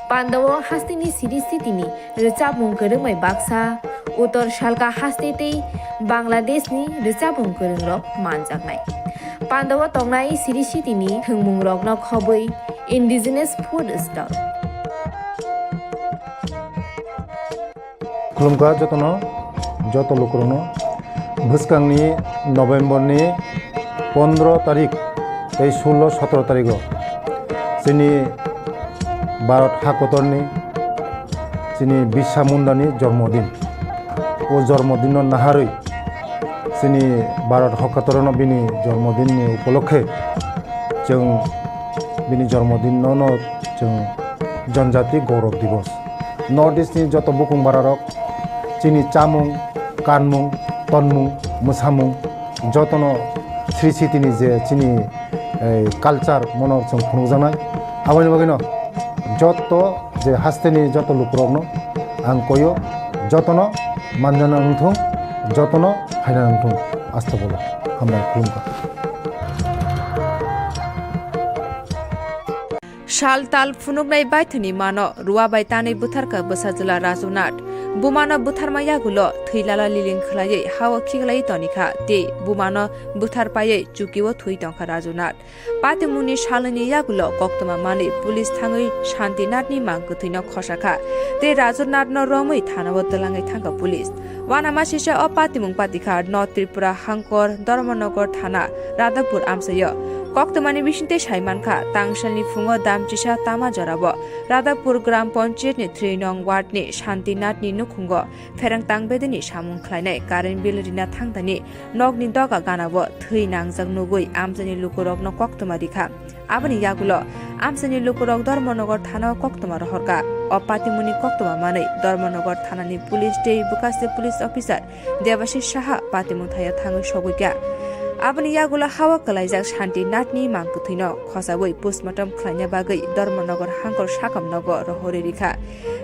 Pandao hasteni siri sitini rwchapmung kwrwng bai baksa, Uttor Salka haste tei Bangladeshni rwchapmung kwrwngrok manjaknai. Pandao tongnai siri sitini thwngmungrokno khobwi Indigenous Food Stall. Khulumkha jotono, joto lukurokno. Bwskangni November ni pondro tarik tei sullo sotro tarigo chini Bharat hakotorni chini Birsa Mundani jormodin. O jormodinno naharwi chini Bharat hakotorno bini jormodinni upolokhe chwng bini jormodinno no chwng Janjati Gaurav Divas. North East ni joto bukung bararok chini chamung, kanmung, tonmung, mwsamung jotono Sri Siti ni je chini, eh, culture mono chwng phunukjaknai. Aboni bagwino joto je hasteni joto lukurokno ang koyo, jotono manjana wngthung, jotono phaina wngthung. Astagfirullah. Hambai khulumkha. Sal tal phunuknai baithani mano ruwa bai tanwi bwtharkha bwsajwla Raju Nath. Bumano bwtharma yagulo thwi lala liling khwlaiwi hao khiklaiwi tonikha tei bumano bwthar paiwi chukio thwi tongkha Raju Nath. Patimungni salnwini yagulo koktwma manwi police thangwi Shanti Nathni mang kwthwino khosakha tei Raju Nathno romwi thanao twlangwi thangkha police. Uanamasisa o patimung patikha North Tripura Hangkor, Dharmanagar Thana, Radhapur amchaio. Koktwmani bisingtwi saimankha, tangsalni phungo damchisa tama jorao Radhapur Gram Panchayatni three nong wardni Shanti Nathni nukhungo pherang tangbedini samung khlainai current bill rina thangdani nokni doga ganao thwi nangjak nugwi amchaini lukurokno koktwma rikha. Aboni yagulo amchaini lukurok Dharmanagar Thanao koktwma rohorkha. O patimungni koktwma manwi Dharmanagar Thanani police tei bwkhaste police officer Debashish Saha patimung thaio thangwi sogwikha. Aboni yagulo hao kwlaijak Shanti Nathni mang kwthwino khosawi postmortem khlaina bagwi Dharmanagar Hangkor sakam nogo rohorwi rikha.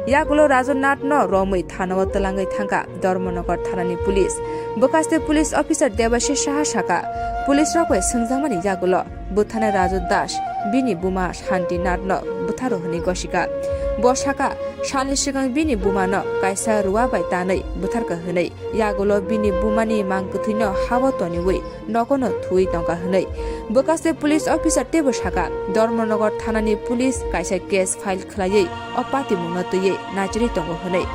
Yagulo Raju Nathno romwi thanao twlangwi thangkha Dharmanagar Thanani police. Bwkhaste police officer Debashish Saha sakha, police rok bai swngjakmani yagulo bwthana Raju Das bini buma Shanti Nathno bwtharo hwnwi gosikha. Bo sakha, salni swkang bini bumano kaisa ruwa bai tanwi bwtharkha hwnwi, yagulo bini bumani mang kwthwino hao toniwi nogono thuwi tongkha hwnwi. Bwkhaste police officer teibo sakha, Dharmanagar Thanani police kaisa case file khwlaiwi o patimungno twiwi nachirwi tongo hwnwi.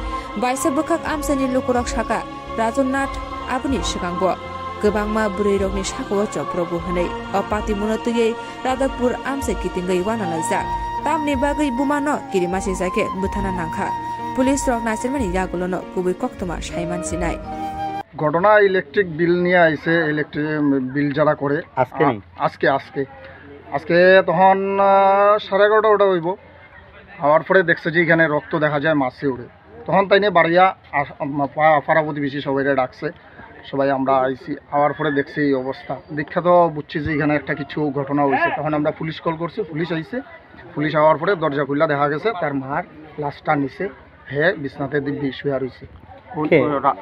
Baisa bwkhak amchaini lukurok sakha, Raju Nath aboni swkango kwbangma bwrwirokni sakao chopropbo hwnwi o patimungno twiwi Radhapur amchai kitingwi uanalaijak. Tamni bagwi bumano kirimasijak khe bwthana nangkha. Police rok nachirmani yagulono kubui koktwma saiman sinai. ঘটনা electric bill নিয়ে আইছে, electric bill যারা করে। আজকে আ-, নেই? আজকে, আজকে। আজকে তখন, আহ, সাড়ে এগারোটা ওটা হইব। হওয়ার পরে দেখছে যে এখানে রক্ত দেখা যায় মাসে উড়ে। তখন তাই নিয়ে বাড়িয়া আস-, আম-, পা-, পাড়া প্রতিবেশী সবাইরে ডাকছে। সবাই আমরা আইছি, আওয়ার পরে দেখছি এই অবস্থা। দেখা তো বুঝছি যে এখানে একটা কিছু ঘটনা হয়েছে। তখন আমরা পুলিশ কল করছি, পুলিশ আইছে। পুলিশ আওয়ার পরে দরজা খুললা দেখা গেছে তার মার লাশটা নিচে, হে বিছনাতে দিব্যি শুয়ে রয়েছে। কোন, কে? কোন রা-,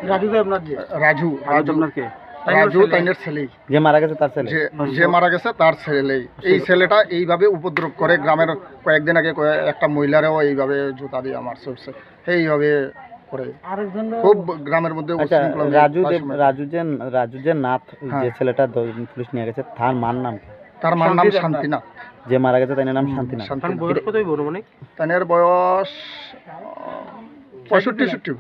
রাজু তো আপনার যে? রাজু, রাজু রাজু। আপনার কে? তাইনের রাজু ছেলে। তাইনের ছেলেই। যে মারা গেছে তার ছেলে? যে, হুম। যে মারা গেছে তার ছেলেই। এই ছেলে। ছেলেটা এইভাবে উপদ্রব করে, গ্রামের কয়েকদিন আগে কয়ে-, একটা মহিলারেও এইভাবে জুতা দিয়ে মারছে উঠছে। এইভাবে করে। আরেকজন খুব গ্রামের মধ্যে আচ্ছা, উচ্ছৃঙ্খলা মেয়ে রাজু প্রায় দেব-, সময়। রাজু যে, রাজু যে নাথ, হ্যাঁ। যে ছেলেটা দ-, পুলিশ নিয়ে গেছে, তার মার নাম কি? তার মার নাম শান্তি শান্তিনাথ। যে মারা গেছে, তার নাম হুম, শান্তিনাথ। শান্তিনাথ। তার বয়স এটা কতই বড় মানে? তানের বয়স, আহ, পঁয়ষট্টি, ষাট।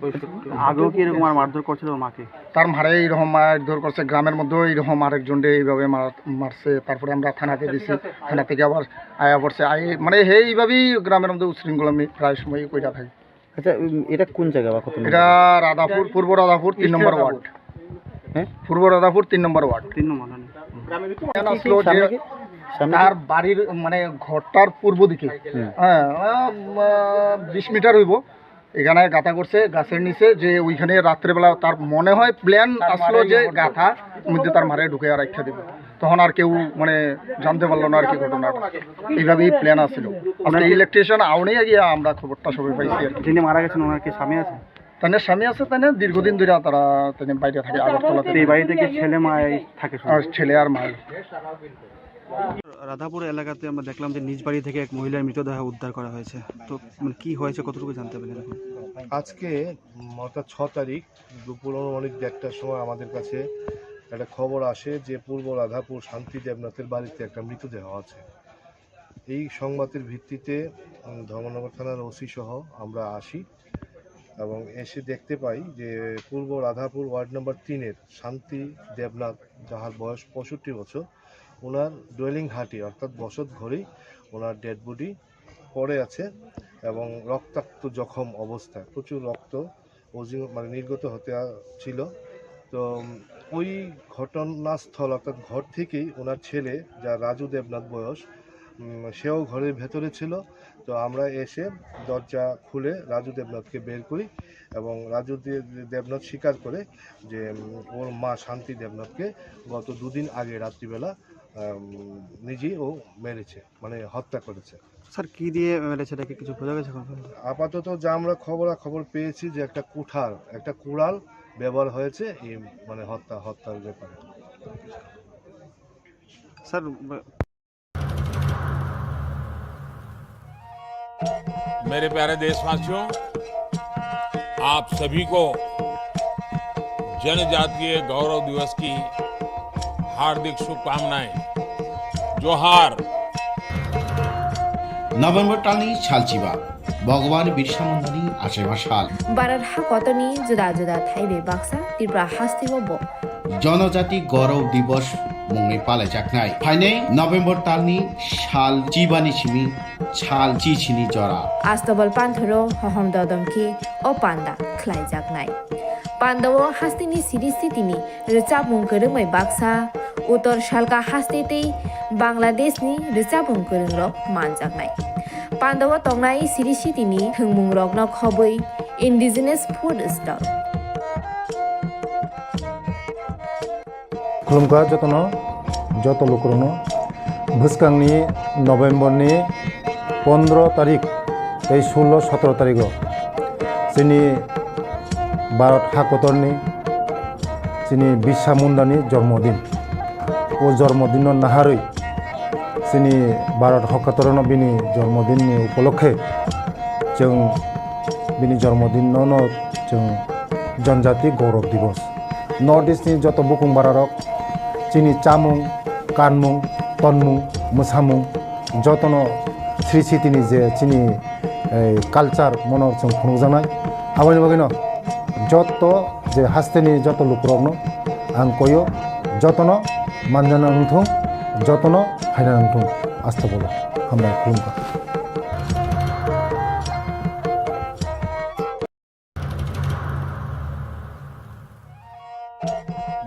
পঁয়ষট্টি। আগেও কি এরকম আর মারধর করছিল ওর মাকে? তার মারে এইরকম মারধর করছে, গ্রামের মধ্যেও এইরকম আরেকজনরে এইভাবে মার-, মারছে। তারপরে আমরা থানাতে দিছি, থানা থেকে আবার আয়া পড়ছে। আই-, মানে, হে এইভাবেই গ্রামের মধ্যে উশৃঙ্খলা মি-, প্রায় সময়ই কইরা থাকে। আচ্ছা, উম, এটা কোন জায়গা বা কত নম্বর? এটা রাধাপুর, পূর্ব রাধাপুর, তিন নম্বর ওয়ার্ড। হ্যাঁ? পূর্ব রাধাপুর, তিন নম্বর ওয়ার্ড। তিন নম্বর, হ্যাঁ। এখানে আসলো যে সামনে কি? সামনে কি? তার বাড়ির, মানে, ঘরটার পূর্ব দিকে। হুম। হ্যাঁ, আহ, বিশ মিটার হইব। এখানে গাঁথা করছে গাছের নিচে, যে ওইখানে রাত্রেবেলা তার মনে হয় প্ল্যান আসলো যে গাঁথা মধ্যে তার মারে ঢুকে আর রাখা দেবে। তখন আর কেউ, মানে, জানতে পারলো না আর কি ঘটনাটা। এইভাবেই প্ল্যান আসছিল। আজকে ইলেকট্রিশিয়ান আউনেই গিয়ে আমরা খবরটা সবাই পাইছি আর কি। যিনি মারা গেছেন, ওনার কি স্বামী আছে? তাদের স্বামী আছে, তাদের দীর্ঘদিন ধরে তারা, তাদের বাইরে থাকে আগরতলাতে। এই বাড়িতে কি ছেলে মা এই থাকে শুধু? আর ছেলে আর মা। রাধাপুর এলাকাতে আমরা দেখলাম যে নিজ বাড়ি থেকে এক মহিলার মৃতদেহ উদ্ধার করা হয়েছে। তো, মানে, কি হয়েছে, কতটুকু জানতে পারলেন এখন? আজকে, উম, অর্থাৎ ছ তারিখ দুপুর অনুমানিক দেড়টার সময় আমাদের কাছে একটা খবর আসে যে পূর্ব রাধাপুর শান্তি দেবনাথের বাড়িতে একটা মৃতদেহ আছে। এই সংবাদের ভিত্তিতে, উম, ধর্মনগর থানার ওসি সহ আমরা আসি এবং এসে দেখতে পাই যে পূর্ব রাধাপুর ওয়ার্ড নম্বর তিনের শান্তি দেবনাথ, যাহার বয়স পঁয়ষট্টি বছর, ওনার ডোয়েলিং হাটি অর্থাৎ বসত ঘরেই ওনার ডেড বডি পড়ে আছে এবং রক্তাক্ত জখম অবস্থায়, প্রচুর রক্ত অজি-, মানে নির্গত হতে আ-, ছিল। তো, উম, ওই ঘটনাস্থল অর্থাৎ ঘর থেকেই ওনার ছেলে, যা রাজু দেবনাথ বয়স, উম, সেও ঘরের ভেতরে ছিল। তো আমরা এসে দরজা খুলে রাজু দেবনাথকে বের করি এবং রাজু দে-, দেবনাথ স্বীকার করে যে, উম, ওর মা শান্তি দেবনাথকে গত দুদিন আগে রাত্রিবেলা, উম, নিজেই ও মেরেছে, মানে হত্যা করেছে। স্যার, কি দিয়ে মেরেছে, এটা কি কিছু বোঝা গেছে এখন পর্যন্ত? আপাতত যা আমরা খবরাখবর পেয়েছি যে একটা কুঠার, একটা কুড়াল ব্যবহার হয়েছে এই, মানে, হত্যা, হত্যার ব্যাপারে। স্যার, ব- मेरे प्यारे देशवासियों, आप सभी को जनजातीय गौरव दिवस की हार्दिक शुभकामनाएं। जोहार। November talni salchiba, Bhagwan Birsa Mundani achaiba sal. Bharat hakotorni juda juda thaibai baksa Tripura hasteo bo Jonojati Gaurav Divas mungwi palaijaknai. Phainai November talni sal chibani simi sal chisini jora. Astobal panthoro hohom dodom khe o panda khlaijaknai. Pandao hasteni siri sitini rwchapmung kwrwngbai baksa, Uttor Salka haste tei Bangladeshni rwchapmung kwrwngrok manjaknai. Pandao tongnai siri sitini thwngmungrokno khobwi indigenous food stall. Khulumkha jotono, joto lukurokno. Bwskangni November ni pondro tarik tei sullo sotro tarigo chini Bharat hakotorni chini Birsa Mundani jormodin. O jormodinno naharwi chini Bharat hakotorno bini jormodinni upolokhe chwng bini jormodinno no chwng Janjati Gaurav Divas. North East ni joto bukung bararok chini chamung, kanmung, tonmung, mwsamung jotono sri sitini je chini, eh, culture mono chwng phunukjaknai. Aboni bagwino joto je hasteni joto lukurokno ang koyo, jotono manjana wngthung, jotono phaina wngthung. Astobolo hambai khulumkha.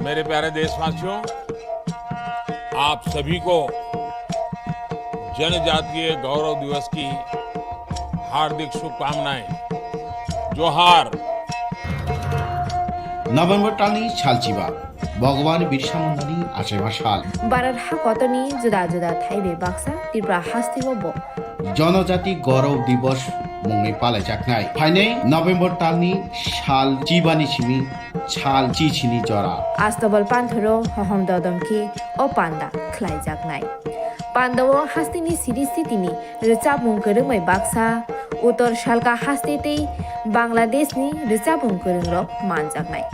मेरे प्यारे देशवासियों, आप सभी को जनजातीय गौरव दिवस की हार्दिक शुभकामनाएं। जोहार। November talni salchiba, Bhagwan Birsa Mundani achaiba sal. Bharat hakotorni juda juda thaibai baksa Tripura hasteo bo Jonojati Gaurav Divas mungwi palaijaknai. Phainai November talni sal chibani simi sal chisini jora. Astobal panthoro hohom dodom khe o panda khlaijaknai. Pandao hasteni siri sitini rwchapmung kwrwngbai baksa, Uttor Salka haste tei Bangladeshni rwchapmung kwrwngrok manjaknai.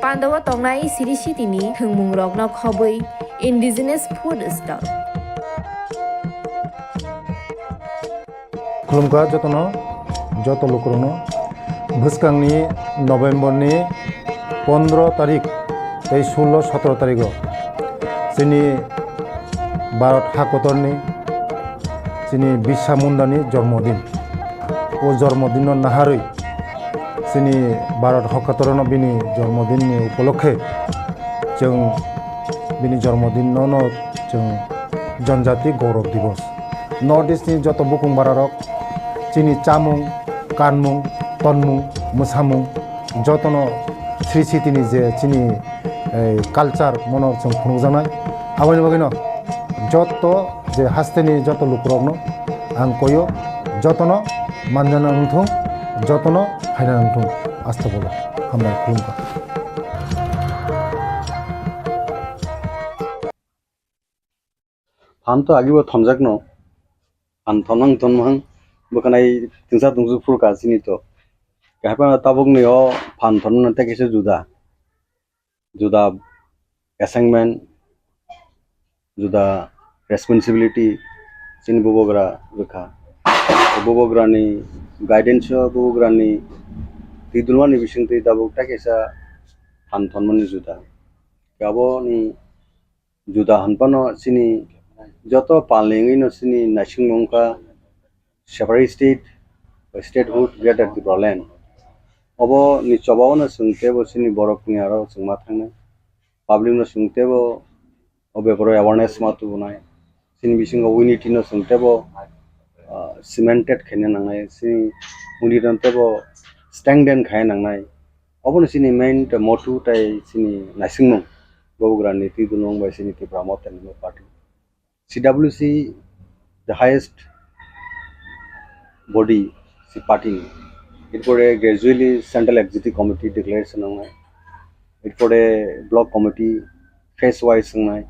Pandao tongnai siri sitini thwngmungrokno khobwi indigenous food stall. Khulumkha jotono, joto lukurokno. Bwskangni November ni pondro tarik tei sullo sotro tarigo chini Bharat hakotorni chini Birsa Mundani jormodin. O jormodinno naharwi chini Bharat hakotorno bini jormodinni upolokhe chwng bini jormodinno no chwng Janjati Gaurav Divas. North East ni joto bukung bararok chini chamung, kanmung, tonmung, mwsamung jotono sri sitini je chini, eh, culture mono chwng phunukjaknai. Aboni bagwino joto je hasteni joto lukurokno ang koyo, jotono manjana wngthung, jotono phaina wngthung. Astobolo hambai khulumkha. Phan to agibo thomjakno, phan thomnang thomnang bwkhanai tingsa tungsuk phuru ka chini to. Kahai phano tabukni o phan thomnang tei kaisa juda, juda assignment, juda responsibility chini bubagra rwkha. Bubagrani guidance o bubagrani twi dulmani bisingtwi tabuk tei kaisa phan thomnani juda. Aboni juda hwnphano chini joto palni wngwino chini naisingmung wngkha separate state, statehood, Greater Tipraland. Oboni chobao no chwng teibo chini borokni aro chwngma thangnai, public no chwng teibo o beparo awareness ma tubunai, Chini bisingo unity no chwng tebo, ah, cemented khaina nangnai, chini unity no tebo strengthen khaina nangnai. Obono chini main motto tai chini naisingmung, Bubagrani twi dunung bai chini Tipra Motha ni party. C W C the highest body si party ni. Erpore gradually central executive committee declaration wngnai. Erpore block committee phase wise wngnai,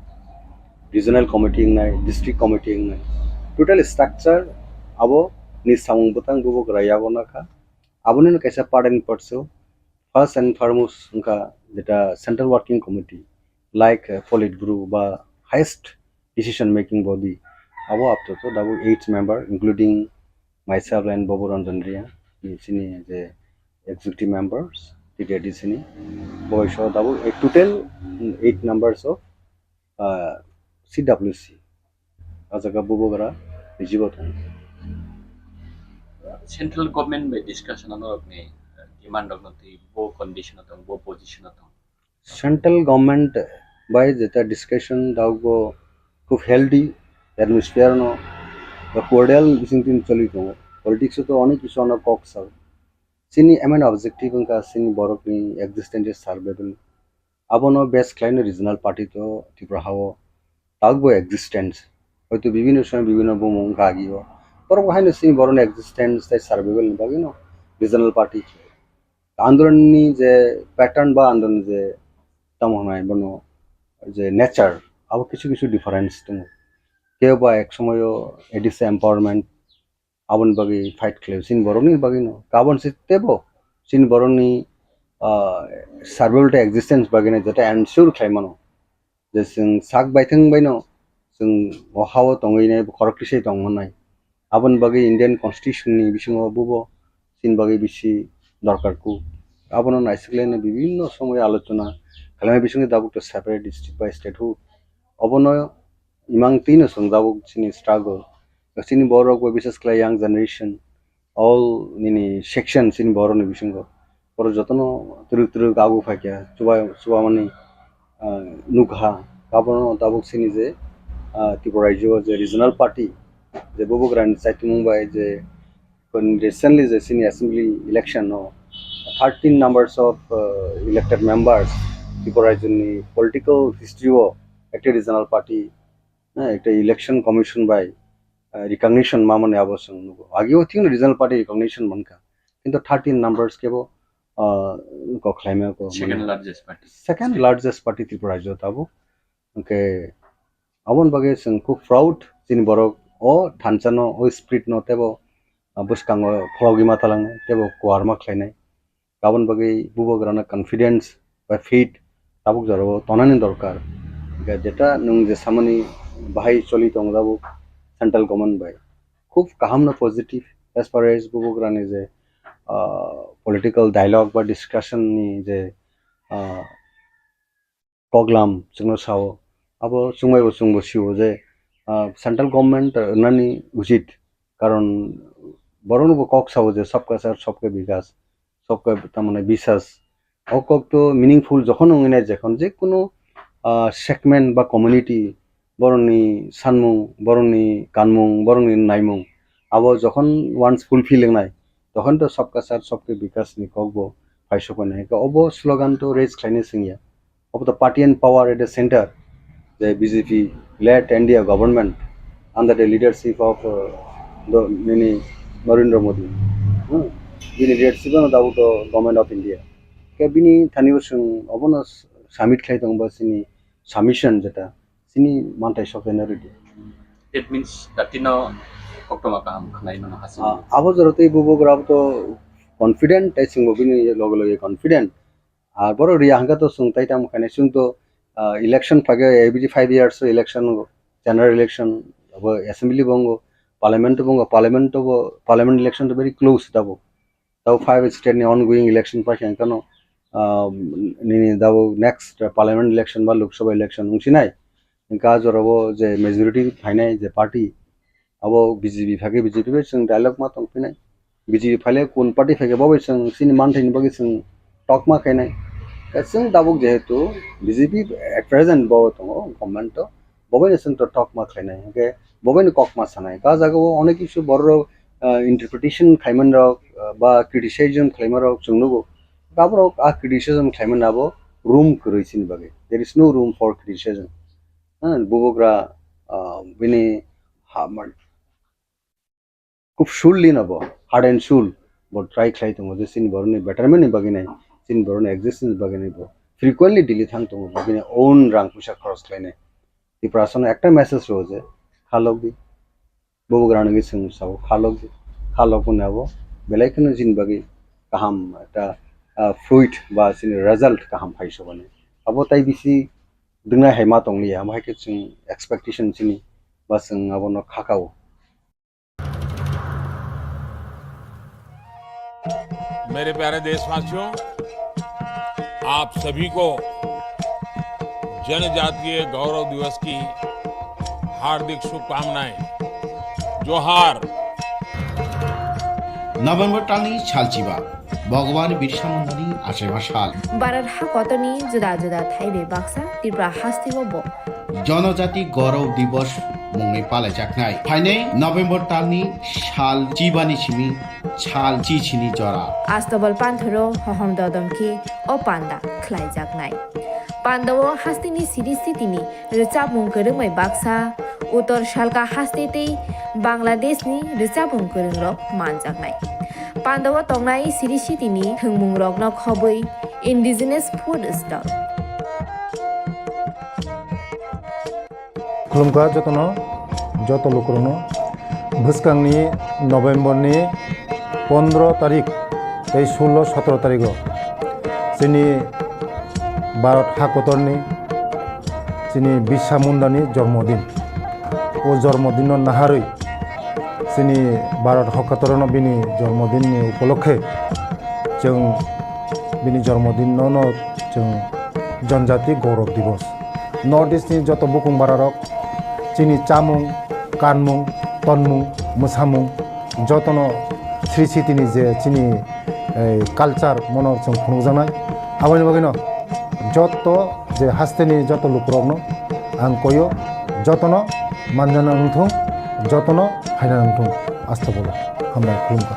regional committee wngnai, district committee wngnai. Total structure abo ni samung bwtang Bubagra yago nakha. Aboni no kaisa part and parcel, first and foremost wngkha jeta central working committee, like, uh, Politburo ba highest decision making body, abo apto to dabo eight member, including myself and Babu Ranjan Reang, ni chini je executive members, T T A D C ni, bo iso dabo eight, total eight members of, uh, C W C. O jaga Bubagra rijibo tongo. Central government bai discussion ano rokni demand rokno twi bo condition o tong, bo position o tong. Central government bai jeta discussion dago khub healthy atmosphere no, ba cordial bising tin choli tongo. Politics o to onek kisu ano kok sao. Chini main objective wngkha chini borokni existence survival. Abono base khlaino regional party to Tripura hao tagbo existence. Hoito bibhinno somoy bibhinno bumung wngkha agio. Borok bo haino chini borokni existence tei survival ni bagwino regional party. Andolonni je pattern ba andolonni je tamo hwnai bono je nature abo kisu kisu difference tongo. Kebo ba ek somoyo A D C empowerment aboni bagwi fight khlaio chini borokni bagwino. Kabon se tebo chini borokni, ah, survival tei existence bagwino jeta ensure khlai mano. Je chwng sak baithang baino chwng o hao tongwi nai, khorok tisai tong mannai. Aboni bagwi Indian Constitution ni bisingo bubo chini bagwi bisi dorkar ku. Abono naisiklaino bibhinno somoy alochona khlaimani bisingo tabuk to separate district by statehood. Obono imang twino chwng tabuk chini struggle. Chini borok bo bises khlai young generation, all nini section chini borokni bisingo. Borok jotono twrwk twrwk abu phaikha, chuba-, chubamani, ah, nukha. Abono tabuk chini je, ah, Tripura rajyo je regional party, je Bubagrani chaitumung bai je recently je chini assembly election o thirteen numbers of, ah, elected members Tripura rajyoni political history o ekta regional party, eh, ekta election commission bai, eh, recognition mamani abo chwng nugo. Agio thik regional party recognition mankha. Kintu thirteen numbers kebo, ah, kok khlaima ko second mane largest party. Second largest party Tripura rajyo tabuk. Hwnkhe aboni bagwi chwng khub proud chini borok o thansa no, o spirit no tebo, ah, bwskango phologwi ma talang tebo kuarma khlainai. Aboni bagwi Bubagrano confidence ba faith tabuk jorao tonani dorkar. Hwnkhe jeta nwng je samani bahai choli tongo tabuk central government bai. Khub kaham no positive as far as Bubagrani je, ah, political dialogue ba discussion ni je, ah, koklam chwngno sao. Abo chwngbai bo chwngbo sio je, ah, central government, ah, rwnani uchit. Karon borokno bo kok sao je sabka saath sabka bikas, sabka tamane biswas. O kok to meaningful jokhon wngwi nai, jokhon je kunu, ah, segment ba community borokni sanmung, borokni kanmung, borokni naimung abo jokhon once fulfill wngnai, tokhon to sabka saath sabka bikas ni kok bo phaisok nai. Obo slogan to raise khlaina singya. Of the party and power at the center, the B J P led India government under the leadership of, uh, the, nini Narendra Modi. Hmm. Bini leadership ano dabuto government of India. Ke bini thani bo chwng obono submit khlai tong ba chini submission jeta chini mantai sokena ready. That means datino koktoma kaham khnai mano hasing. Ah, abo jora tei Bubagra to confident, tai chwngbo bini loge loge confident. Ar borok riya hwnkhe to chwng tai tamo khainai, chwng to, ah, election phage every five years o election, general election, abo assembly bo wngo, parliament bo wngo, parliament bo, parliament election to very close tabuk. Tabuk five state ni ongoing election paikha hwnkhe no, ah, nini tabuk next parliament election ba Lok Sabha election wngsinai. Hwnkhe ah jorao je majority phainai je party, abo B J P phage B J P bai chwng dialogue ma tongphinai. B J P phaile kun party phage bo bai chwng chini manthai ni bagwi chwng talk ma khainai. Khe chwng tabuk jehetu B J P at present bo tongo government o, Bo bai no chwng to tokma khlainai, hwnkhe bo bai no kokma sanai. Ka jaga o onek kisu borok rok, ah, interpretation khlaiman rok, ah, ba criticism khlaima rok chwng nugo. Aborok a criticism khlaiman abo room kwrwi chini bagwi. There is no room for criticism. Ha, bubagra, ah, bini ha, man, khub surely no bo, heart and soul bo try khlai tongo je chini borokni betterment ni bagwi nai, chini borokni existence ni bagwi nai bo frequently Delhi thang tongo, bo bini own rang puisa khoroch khlainai. Tiprasano ekta message rw je, khalok di. Bubagra nungwi chwng sao, khalok di. Khalok hwnwi abo belai kheno chini bagwi kaham ekta, ah, fruit ba chini result kaham phai sobani. Abo tai bisi dwngna hai ma tongliya, amo hai khe chwng expectation chini ba chwng abono khakao. मेरे प्यारे देशवासियों, आप सभी को जनजातीय गौरव दिवस की हार्दिक शुभकामनाएं। जोहार। November talni salchiba, Bhagwan Birsa Mundani achaiba sal. Bharat hakotorni juda juda thaibai baksa Tripura hasteo bo Jonojati Gaurav Divas mungwi palaijaknai. Phainai November talni sal chibani simi sal chichini jora. Astobal panthoro hohom dodom khe o panda khlaijaknai. Pandao hasteni siri sitini rwchapmung kwrwngbai baksa, Uttor Salka haste tei Bangladeshni rwchapmung kwrwngrok manjaknai. Pandao tongnai siri sitini thwngmungrokno khobwi indigenous food stall. Khulumkha jotono, joto lukurokno. Bwskangni November ni pondro tarik tei sullo sotro tarigo chini Bharat hakotorni chini Birsa Mundani jormodin. O jormodinno naharwi chini Bharat hakotorno bini jormodinni upolokhe chwng bini jormodinno no chwng Janjati Gaurav Divas. North East ni joto bukung bararok chini chamung, kanmung, tonmung, mwsamung jotono sri sitini je chini, eh, culture mono chwng phunukjaknai. Aboni bagwino joto je hasteni joto lukurokno ang koyo, jotono manjana wngthung, jotono phaina wngthung. Astobolo hambai khulumkha.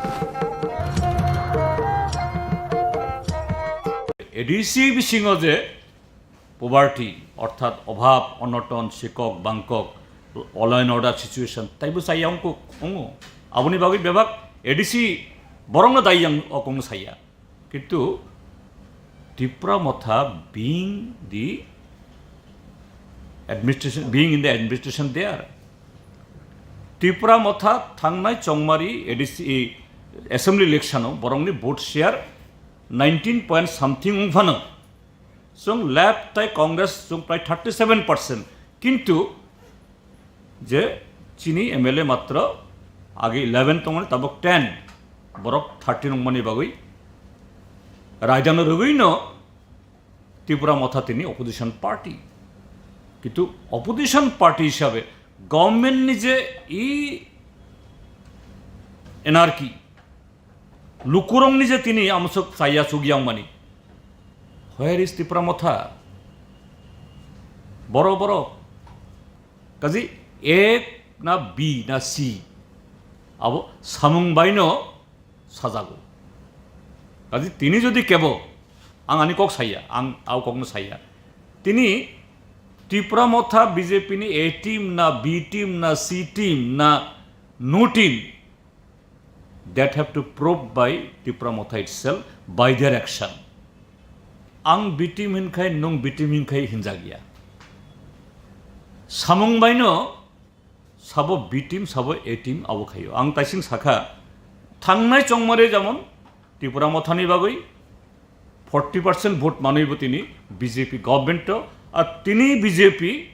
A D C bisingo je poverty, orthat obhab, onoton, sikok, bangkok, law and order situation, taibo chaya wngkuk, wngo. Aboni bagwi bebak A D C borokno daiyang o kongno saya. Kintu Tipra Motha being the administration, being in the administration there. Tipra Motha thangnai chongmari A D C assembly election o borokni vote share nineteen point something wngphano. Chwng left tai Congress chwng prai thirty seven percent. Kintu je chini M L A matro age eleven tongmani tabok ten, borok thirteen wngmani bagwi raidano rwgwino Tipra Motha tini opposition party. Kintu opposition party hisabe government ni je i anarchy, lukurokni je tini amsok chaya chukya wngmani. Where is Tipra Motha? Boro boro. Kaji A na B na C. Abo samung baino sajago. Kaji tini jodi kebo, ang ani kok saya, ang au kokno saya. Tini Tipra Motha B J P ni A team na B team na C team na no team, that have to prove by Tipra Motha itself by their action. Ang B team hinkhai, nung B team hinkhai hinjagya. Samung baino sabo B team, sabo A team abo khaio. Ang taising sakha, thangnai chongmare jemon Tipra Mothani bagwi forty percent vote manwi bo tini B J P government to, a tini B J P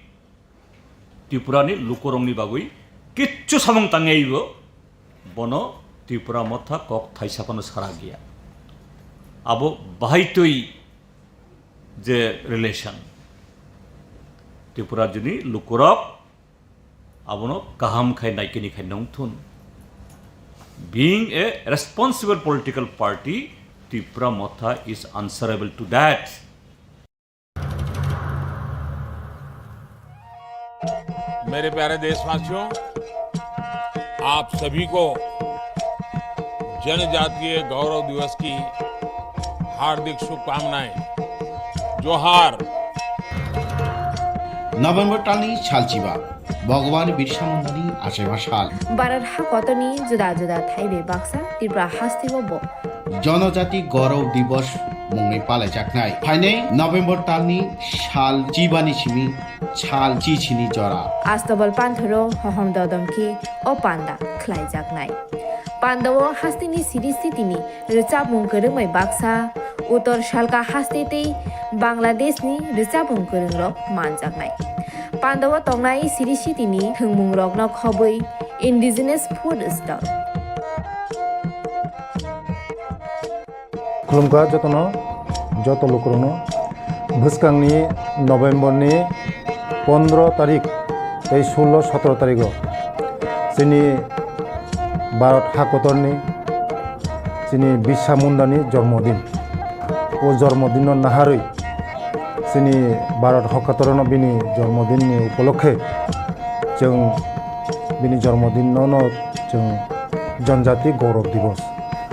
Tripura ni lukurokni bagwi kichu samung tangyaibo, bono Tipra Motha kok thaisa phano sara giya. Abo bahai twi je relation, Tripura jini lukurok abono kaham khai naikini khai nongthun. Being a responsible political party, Tipra Motha is answerable to that. मेरे प्यारे देशवासियों, आप सभी को जनजातीय गौरव दिवस की हार्दिक शुभकामनाएं। जोहार। November talni salchiba, Bhagwan Birsa Mundani achaima sal. Bharat hakotorni juda juda thaibai baksa Tripura hasteo bo Jonojati Gaurav Divas mungwi palaijaknai. Phainai November talni sal chibani simi sal chichini jora. Astobal panthoro hohom dodom khe o panda khlaijaknai. Pandao hasteni siri sitini rwchapmung kwrwngbai baksa, Uttor Salka haste tei Bangladeshni rwchapmung kwrwngrok manjaknai. Pandao tongnai siri sitini thwngmungrokno khobwi indigenous food stall. Khulumkha jotono, joto lukurokno. Bwskangni November ni pondro tarik tei sullo sotro tarigo chini Bharat hakotorni chini Birsa Mundani jormodin. O jormodinno naharwi chini Bharat hakotorno bini jormodinni upolokhe chwng bini jormodinno no chwng Janjati Gaurav Divas.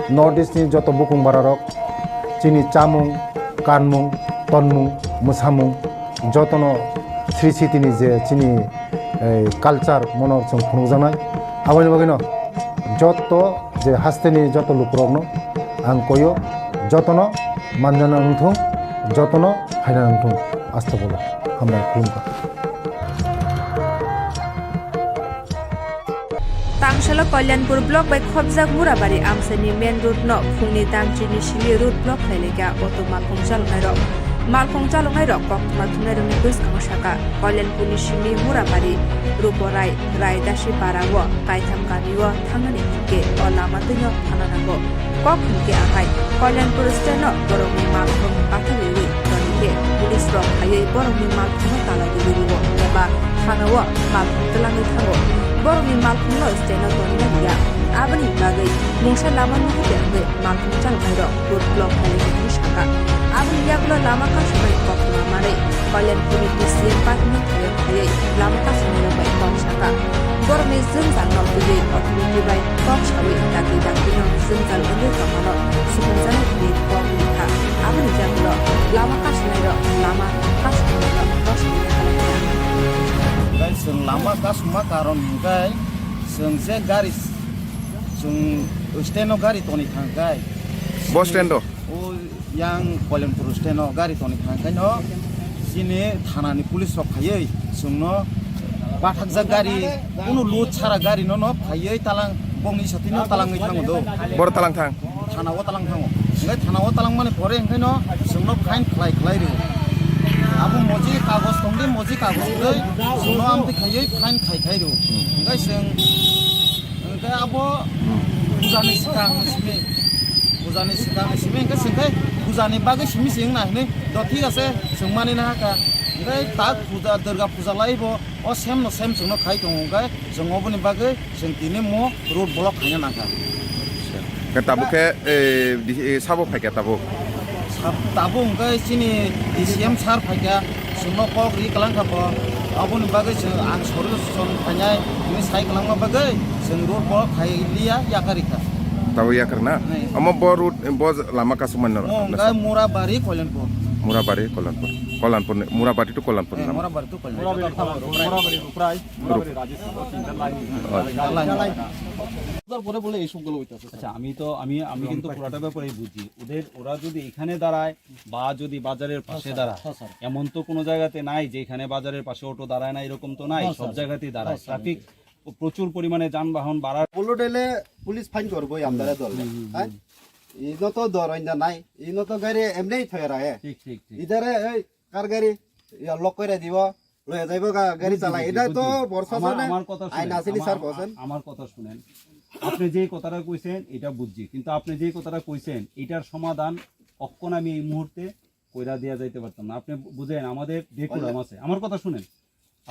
North East ni joto bukung bararok chini chamung, kanmung, tonmung, mwsamung jotono sri sitini je chini, eh, culture mono chwng phunukjaknai. Aboni bagwino joto je hasteni joto lukurokno ang koyo jotono manjana wngthung, jotono phaina wngthung. Astobolo hambai khulumkha. Tangsalo Kalyanpur block bai khopjak Murabari amchaini main road no phungni dangchini simi road block khlailaikha auto malkhung chaloknairok. Malkhung chaloknairok koktwma thumnairokni bwskango sakha Kalyanpurni simi Murabari, Ruporai, Raidasi para o kaitham kami o thangnani hinkhe o lama twino thana nango. Kok hinkhe ahai, Kalyanpur stand-o borokni malkhung bathagwi rwi toni khe police rok phaiwi borokni malkhungno tala rwi rwo eba thana-o malkhung twlangwi thango. Borokni malkhungno stand-o tonina liya. Aboni bagwi mungsa lama nuhur de wngwi malkhung chaloknairok road block khainai hwnwi sakha. Aboni yagulo lama kasumani koktwma manwi Kalyanpurni D C M parkni thayok khaiwi lama kasumnairok bai kok sakha. Borokni jwngjal no twiwi authority bai kok sawi dakti daktino jwngjal wngwi tongmano sukhumjaknai hwnwi kok rikha. Aboni yagulo lama kasumnairok lama kasumnairok kok sawi kha. Tei chwng lama kasumma karon hwnkhe chwng je gari chwng stand-o gari toni thangkhe. Bo stand-o? O yang Kalyanpur stand-o gari toni thangkhe no chini thanani police rok phaiwi chwngno bathakjak gari, kunu load sara gari no no phaiwi talang bongni satino talangwi thango do. Boro talang thang? Thana o talang thango. Hingke thana o talang mani pore hingke no chwngno fine khlai khlai rw. Abo moji kagoj tongdi, moji kagoj twi chwngno amtwi khaiwi fine khai khai rw. Hingke chwng Hingke abo pujani swkang simi, pujani swkang simi hingke chwngke pujani bagwi simi se wngna hinwi do thik ase chwng mani nahakha. Hingke tak puja, Durga puja lai bo o same no same chwngno khai tongo hingke chwng oboni bagwi chwng tini mo road block khaina nangkha. Hingke tabuk khe, eh, di-, eh, sabo phaikha tabuk? Sab-, tabuk hingke chini D C M sir phaikha. Chwngno kok ri kwlangkha bo, aboni bagwi chwng ang solution phainai hwnwi sai kwlangma bagwi chwng road block khai liya yakarikha. Tabo yakar na? Nai. Omo bo road, bo lama kasumani no? Mo hwnkhe Murabari Kalyanpur. Murabari Kalyanpur. Kalyanpur ni, Murabari to Kalyanpur Eh, na? Murabari to Kalyanpur. Murabari, Murabari, Murabari, Rajeshpur, তিনটা লাইন। আচ্ছা। লাইন। তারপরে বলে এই সবগুলো হইতাছে। আচ্ছা, আমি তো, আমি, আমি কিন্তু পুরাটা ব্যাপারেই বুঝি। ওদের, ওরা যদি এখানে দাঁড়ায়, বা যদি বাজারের পাশে হ্যাঁ, স্যার। দাঁড়ায়, হ্যাঁ, স্যার। এমন তো কোনো জায়গাতে নাই যে এখানে বাজারের পাশে অটো দাঁড়ায় না, এরকম তো নাই, হ্যাঁ, সব স্যার। জায়গাতেই দাঁড়ায়। হ্যাঁ, স্যার। ট্রাফিক প্রচুর পরিমাণে যানবাহন বাড়ার। বোল্ড এলে পুলিশ ফাইন করবো, আমদারে ধরলে। হুম, হুম, হ্যাঁ? হুম। ইনো তো ধরইন না নাই, ইনো তো গাড়ি এমনিই থয়ে রাখে। ঠিক, ঠিক, ঠিক। ইধারে এই কার গাড়ি? ইয়া, লক করে দিব, লয়ে যাইব গা-, গাড়ি বুঝছি, চালায়। বুঝছি, এটা তো বুঝছি। বর্ষা আমার, চলে, আমার কথা আইন শুনেন, আসেনি আমার, স্যার বলছেন। আমার কথা শুনেন। আপনি যেই কথাটা কইছেন, এটা বুঝছি, কিন্তু আপনি যেই কথাটা কইছেন, এটার সমাধান অক্ষণ আমি এই মুহূর্তে কইরা দেয়া যাইতে পারতাম না। আপনি বু-, বুঝেন, আমাদের ডেকোরাম আছে। আমার কথা শুনেন,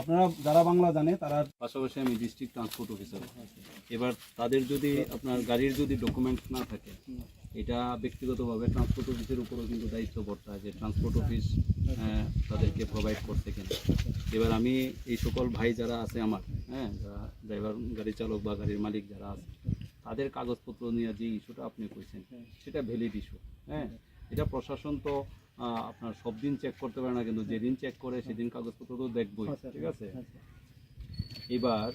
আপনারা যারা বাংলা জানে, তারা পাশাপাশি আমি ডিস্ট্রিক্ট ট্রান্সপোর্ট অফিসার। এবার তাদের যদি আপনার গাড়ির যদি ডকুমেন্টস না থাকে, এটা ব্যক্তিগতভাবে ট্রান্সপোর্ট অফিসের উপরও কিন্তু দায়িত্ব বর্তায় যে ট্রান্সপোর্ট অফিস আহ, তাদেরকে প্রোভাইড করছে কিনা। এবার আমি এই সকল ভাই যারা আছে আমার, হ্যাঁ, যারা ড্রাইভার, গাড়ি চালক বা গাড়ির মালিক যারা আছে, তাদের কাগজপত্র নিয়ে যে ইস্যুটা আপনি কইছেন, সেটা ভ্যালিড ইস্যু। হ্যাঁ, এটা প্রশাসন তো আহ, আপনার সব দিন চেক করতে পারে না, কিন্তু যেদিন চেক করে সেদিন কাগজপত্র তো দেখবই। ঠিক আছে? এবার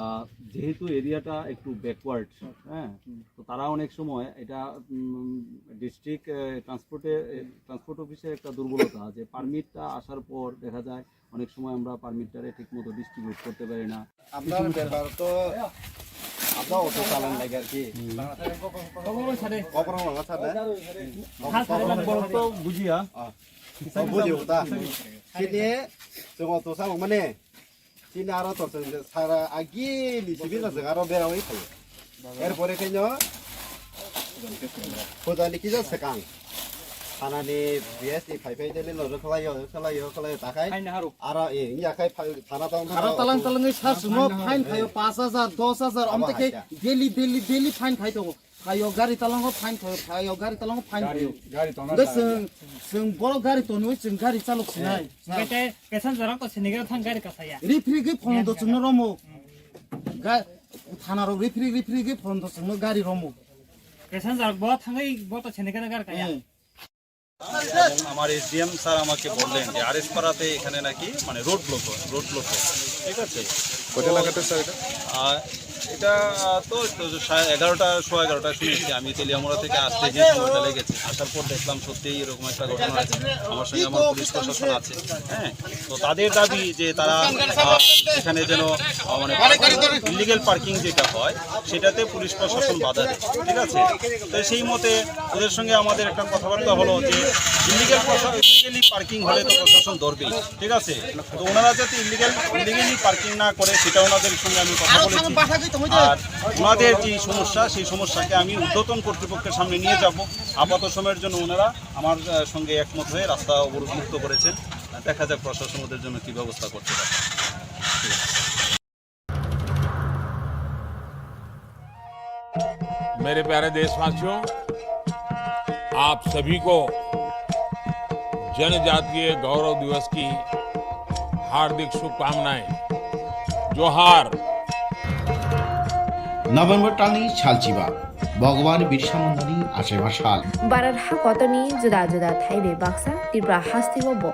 আহ, যেহেতু এরিয়াটা একটু ব্যাকওয়ার্ড, হ্যাঁ, তো তারা অনেক সময় এটা ডিস্ট্রিক্ট ট্রান্সপোর্টে ট্রান্সপোর্ট অফিসের একটা দুর্বলতা, যে পারমিটটা আসার পর দেখা যায় অনেক সময় আমরা পারমিটটারে ঠিক মতো ডিস্ট্রিবিউট করতে পারি না। আপনার ব্যাপার তো আপনার অটো চালান লাগে আর কি। অপরাধ হলো স্যার, না? অপরাধ হলো। তো বুঝিয়া। বুঝিও তা। Sini chwng auto sa mane, sini aro to chwng sara agi ni sibin chwng aro bera oi phaio. Erpore khe no, phoda ni kisa swkang. Thana ni B S ni phai phai dele no khlaio, khlaio, khlaio ta khai. Aro e, ya khai thana tong. Aro talang talang ni sar sumo fine khaio paanch hajar, dos hajar, amte khe daily, daily, daily fine khai tongo. Khayo gari talango fine khayo, khayo gari talango fine khayo. Gari tona. Chwng, chwng boro gari tonwi chwng gari chalok sinai. Kete passenger rok to sini gari thang gari kasaya. Ripri gwi phone do chwngno romo. Ga, thana rok ripri, ripri gwi phone do chwngno gari romo. Passenger bo thangwi bo to sini gari gari kaya. এবং আমার SDM sir আমাকে বললেন যে আরএস পাড়াতে এখানে নাকি মানে road block হয়, রোড ব্লক হয়, ঠিক আছে? কোন এলাকাতে স্যার এটা? আহ, এটা তো, তো সাড়ে এগারোটা, সোয়া এগারোটায় শুনেছি আমি তেলিয়ামুড়া থেকে আসতে যে সময়টা লেগেছে, আসার পর দেখলাম সত্যিই এরকম একটা ঘটনা হয়েছে। আমার সঙ্গে আমার পুলিশ প্রশাসন আছে, হ্যাঁ, তো তাদের দাবি যে তারা আহ, এখানে যেন আহ, মানে ইলিগেল পার্কিং যেটা হয় সেটাতে পুলিশ প্রশাসন বাধা দেয়, ঠিক আছে? তো সেই মতে ওদের সঙ্গে আমাদের একটা কথাবার্তা হলো যে ইলিগেল ইলিগেলি পার্কিং হলে তো প্রশাসন ধরবেই, ঠিক আছে? তো ওনারা যাতে ইলিগেল ইলিগেলি পার্কিং না করে সেটা ওনাদের সঙ্গে আমি কথা বলেছি। আর ওনাদের যে সমস্যা, সেই সমস্যাকে আমি ঊর্ধ্বতন কর্তৃপক্ষের সামনে নিয়ে যাব। আপাত সময়ের জন্য ওনারা আমার আহ, সঙ্গে একমত হয়ে রাস্তা অবরোধ মুক্ত করেছেন। দেখা যাক প্রশাসন ওদের জন্য কি ব্যবস্থা করতে পারে। मेरे प्यारे देशवासियों, आप सभी को जनजातीय गौरव दिवस की हार्दिक शुभकामनाएं। जोहार। November talni salchiba, Bhagwan Birsa Mundani achaiba sal. Bharat hakotorni juda juda thai bai baksa Tripura hasteo bo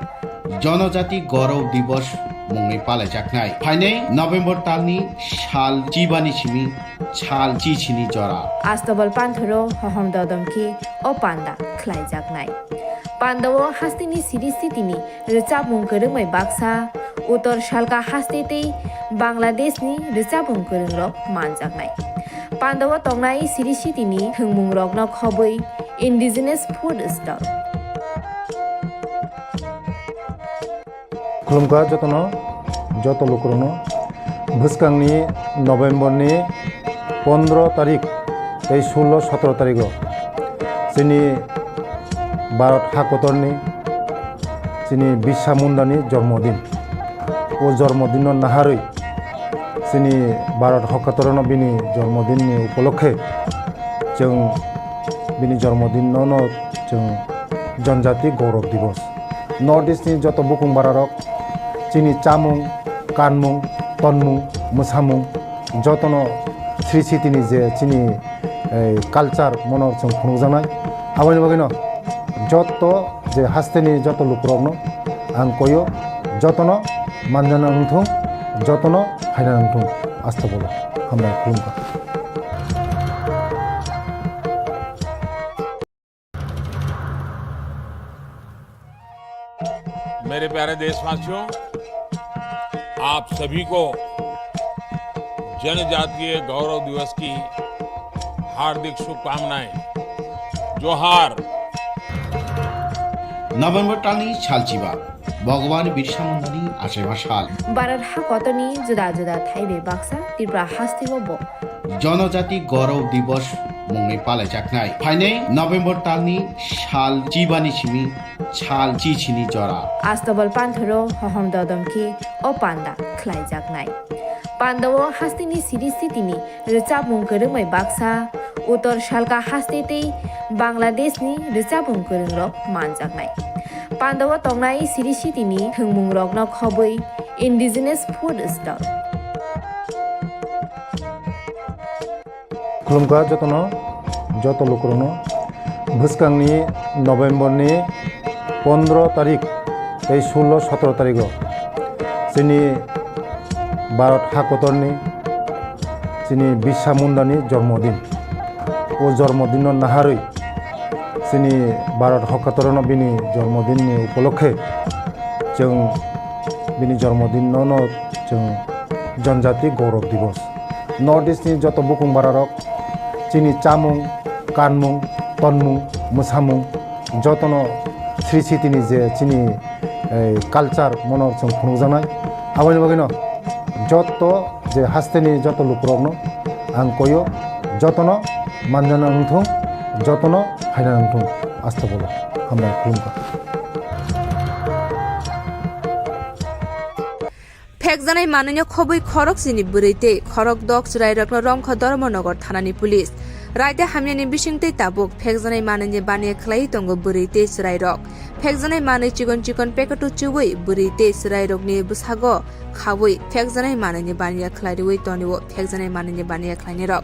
Jonojati Gaurav Divas mungwi palaijaknai. Phainai November talni sal chibani simi sal chichini jora. Astobal panthoro hohom dodom khe o panda khlaijaknai. Pandao hasteni siri sitini rwchapmung kwrwngbai baksa, Uttor Salka haste tei Bangladeshni rwchapmung kwrwngrok manjaknai. Pandao tongnai siri sitini thwngmungrokno khobwi Indigenous Food Stall. Khulumkha jotono, joto lukurokno. Bwskangni November ni pondro tarik tei sullo sotro tarigo chini Bharat hakotorni chini Birsa Mundani jormodin. O jormodinno naharwi chini Bharat hakotorno bini jormodinni upolokhe chwng bini jormodinno no chwng Janjati Gaurav Divas. North East ni joto bukung bararok chini chamung, kanmung, tonmung, mwsamung jotono sri sitini je chini, eh, culture mono chwng phunukjaknai. Aboni bagwino joto je hasteni joto lukurokno ang koyo, jotono manjana wngthung, jotono phaina wngthung. Asta bolo. Hambai khulumkha. मेरे प्यारे देशवासियों, आप सभी को जनजातीय गौरव दिवस की हार्दिक शुभकामनाएं। जोहार। November talni salchiba, Bhagwan Birsa Mundani achaiba sal. Bharat hakotorni juda juda thai bai baksa Tripura hasteo bo Jonojati Gaurav Divas mungwi palaijaknai. Phainai November talni sal chibani simi sal chichini jora. Astobal panthoro hohom dodom khe o panda khlaijaknai. Pandao hasteni siri sitini rwchapmung kwrwngbai baksa, Uttor Salka haste tei Bangladeshni rwchapmung kwrwngrok manjaknai. Pandao tongnai Sri Siti ni thwngmung rokno khobwi indigenous food stall. Khulumkha jotono, joto lukurokno. Bwskangni November ni pondro tarik tei sullo sotoro tarigo chini Bharat hakotorni chini Birsa Mundani jormodin. O jormodinno naharwi chini Bharat hakotorno bini jormodinni upolokhe chwng bini jormodinno no chwng Janjati Gaurav Divas. North East ni joto bukung bararok chini chamung, kanmung, tonmung, mwsamung jotono Sri Siti ni je chini, eh, culture mono chwng phunukjaknai. Aboni bagwino joto je hasteni joto lukurokno ang koyo, jotono manjana wngthung, jotono phaina wngthung. Asta bolo hambai khulumkha. Phekjanai manwino khobwi khorok chini bwrwi tei khorok dok chwrairokno romkha Dharmanagar thanani police. Raida hamyani bisingtwi tabuk phekjanai manwini baniya khlaiwi tongo bwrwi tei chwrairok. Phekjanai manwi chikon chikon packet-o chubwi bwrwi tei chwrairokni bwsago khawi phekjanai manwini baniya khlai rwui tonio phekjanai manwini baniya khlainirok.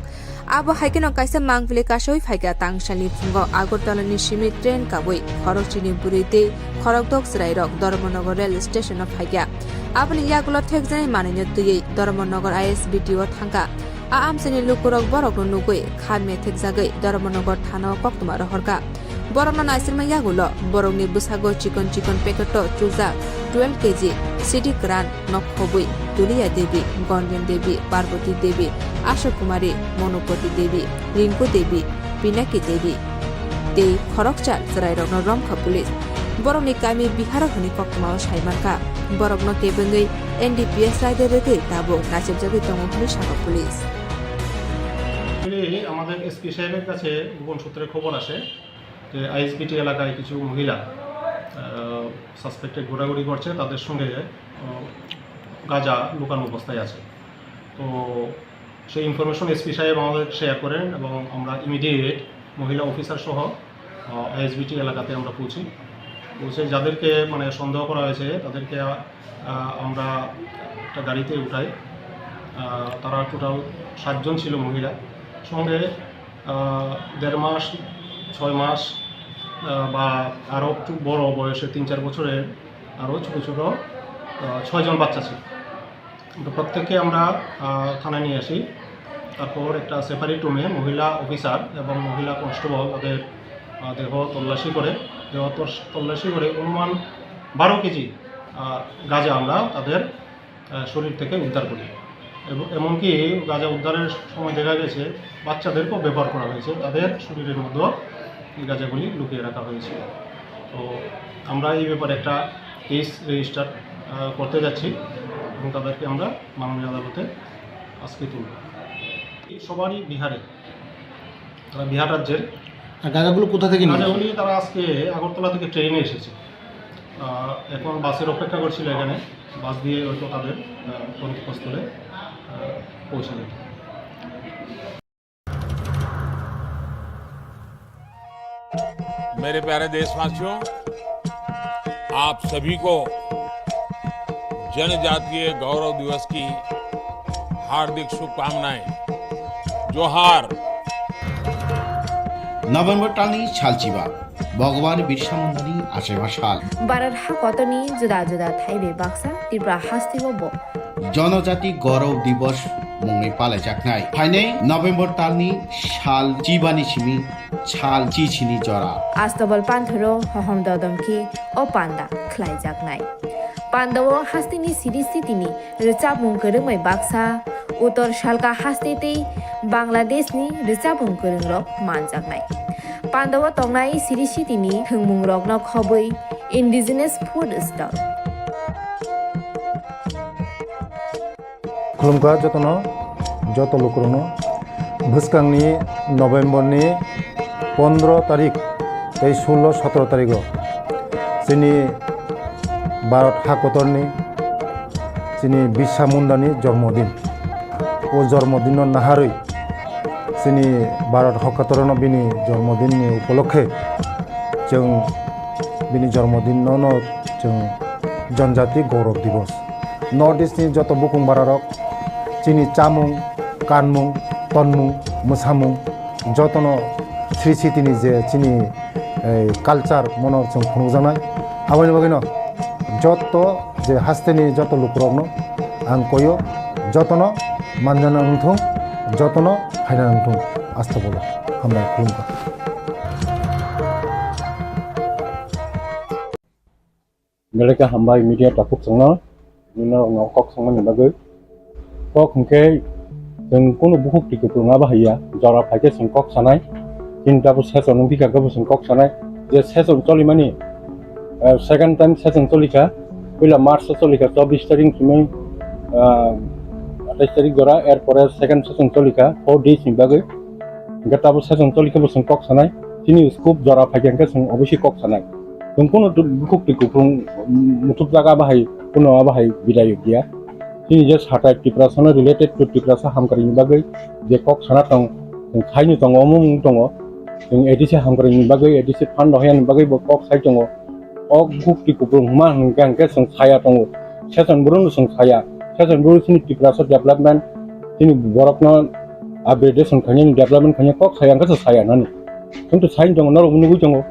Abo hai kheno kaisa mangpili kasaui phaikha tangsalni phungo Agartala ni simi train kabui khorok chini bwrwi tei khorok dok chwrairok Dharmanagar rail station o phaikha. Aboni yagulo thekjaknai manwino twiwi Dharmanagar I S B T o thangkha. A amchaini lukurok borokno nugwi kha methekjagwi Dharmanagar thana o koktwma rohorkha. Borokno naisirma yagulo borokni bwsago chikon chikon packet o chujak twelve K G sidi kwran, nok khobwi Duliya Devi, Gonjon Devi, Parvati Devi, Asha Kumari, Monopati Devi, Rinku Devi, Pinaki Devi tei khoroksa chwrairokno romkha police. Borokni kami Biharo hwnwi koktwmao sai mankha. Borokno kebengwi N D P S raida rwgwi tabuk nachepjagwi tongo hwnwi sakha police. Actually, আমাদের এসপি সাহেবের কাছে গোপন সূত্রে খবর আসে যে আইএসবিটি এলাকায় কিছু মহিলা সাসপেক্টেড ঘোরাঘুরি করছে, তাদের সঙ্গে আহ, গাঁজা লুকানো অবস্থায় আছে। তো সেই ইনফরমেশন এসপি সাহেব আমাদের শেয়ার করেন এবং আমরা ইমিডিয়েট মহিলা অফিসার সহ আইএসবিটি এলাকাতে আমরা পৌঁছি। পৌঁছে যাদেরকে মানে সন্দেহ করা হয়েছে তাদেরকে আহ, আমরা একটা গাড়িতে উঠাই। আহ, তারা টোটাল সাতজন ছিল মহিলা। সঙ্গে আহ, দেড় মাস, ছয় মাস, আহ, বা আরও একটু বড় বয়সে তিন চার বছরের আরও ছোটো ছোটো আহ, ছয়জন বাচ্চা ছিল। তো প্রত্যেককে আমরা আহ, থানায় নিয়ে আসি। তারপর একটা সেপারেট রুমে মহিলা অফিসার এবং মহিলা কনস্টেবল তাদের আহ, দেহ তল্লাশি করে, দেহ তস- তল্লাশি করে অনুমান বারো কেজি আহ, গাঁজা আমরা তাদের আহ, শরীর থেকে উদ্ধার করি। এবং এমনকি গাঁজা উদ্ধারের সময় দেখা গেছে বাচ্চাদেরকেও ব্যবহার করা হয়েছে, তাদের শরীরের মধ্যেও এই গাঁজাগুলি লুকিয়ে রাখা হয়েছিল। তো আমরা এই ব্যাপারে একটা কেস রেজিস্টার করতে যাচ্ছি এবং তাদেরকে আমরা মাননীয় আদালতে আজকে তুলব। এই সবারই বিহারে, তারা বিহার রাজ্যের। আর গাঁজাগুলো কোথা থেকে নিয়ে আসে? গাঁজাগুলি তারা আজকে আগরতলা থেকে ট্রেনে এসেছে। আহ, এখন বাসের অপেক্ষা করছিল এখানে, বাস দিয়ে হয়তো তাদের আহ, গন্তব্যস্থলে আহ, পৌঁছে দেবে। मेरे प्यारे देशवासियों, आप सभी को जनजातीय गौरव दिवस की हार्दिक शुभकामनाएं। जोहार। November talni salchiba, Bhagwan Birsa Mundani achaiba sal. Bharat hakotorni juda juda thaibai baksa Tripura hasteo bo Janajati Gaurav Divas mungwi palaijaknai. Phainai November talni sal chibani simi sal chichini jora. Astobal panthoro hohom dodom khe o panda khlaijaknai. Pandao hasteni siri sitini rwchapmung kwrwngbai baksa Uttor Salka haste tei Bangladeshni rwchapmung kwrwngrok manjaknai. Pandao tongnai siri sitini thwngmungrokno khobwi indigenous food stall. Khulumkha jotono, joto lukurokno. Bwskangni November ni pondro tarik tei sullo sotoro tarigo chini Bharat hakotorni chini Birsa Mundani jormodin. O jormodinno naharwi chini Bharat hakotorno bini jormodinni upolokhe chwng bini jormodin no no chwng Janjati Gaurav Divas. North East ni joto bukung bararok chini chamung, kanmung, tonmung, mwsamung jotono Sri Siti ni je chini, eh, culture mono chwng phunukjaknai. Aboni bagwino joto je hasteni joto lukurokno ang koyo, jotono manjana wngthung, jotono phaina wngthung. Astagfirullah. Hambai, khulumkha. Belai khe hambai media takhuk chwngno, nino no kok songmani bagwi. Kok hwnkhe chwng kunu bukhuk twi kuplung abo haiya, jora phaikhe chwng kok sanai. Chini tabuk session wngphi kha, khe bo chwng kok sanai. Je session cholimani, eh, second time session cholikha, puila March o cholikha, chobbish tarik simi, ah, atais tarik jora, er pore second session cholikha, four days ni bagwi. Hwnkhe tabuk session cholikhe bo chwng kok sanai. Chini scope jora phaikha hwnkhe chwng obviously kok sanai. Chwng kunu tu-, bukhuk twi kuplung, mm, muthupjak abo hai, kunu abo hai bidai ya. Chini je satai Tiprasano related to Tiprasa hamkrai ni bagwi je kok sana tong, chwng saini tongo, omo wng tongo. Chwng A D C hamkrai ni bagwi, A D C fund rohorya ni bagwi bo kok sai tongo. O bukhuk twi kuplung hwnma hwnkhe hwnkhe chwng saya tongo. Session bwrwino chwng saya. Session bwrwino chini Tiprasa development, chini borokno upgradation khainani, development khainani kok saya hwnkhe chwng saya nani. Chwng to saini tongo, norok nugwi tongo.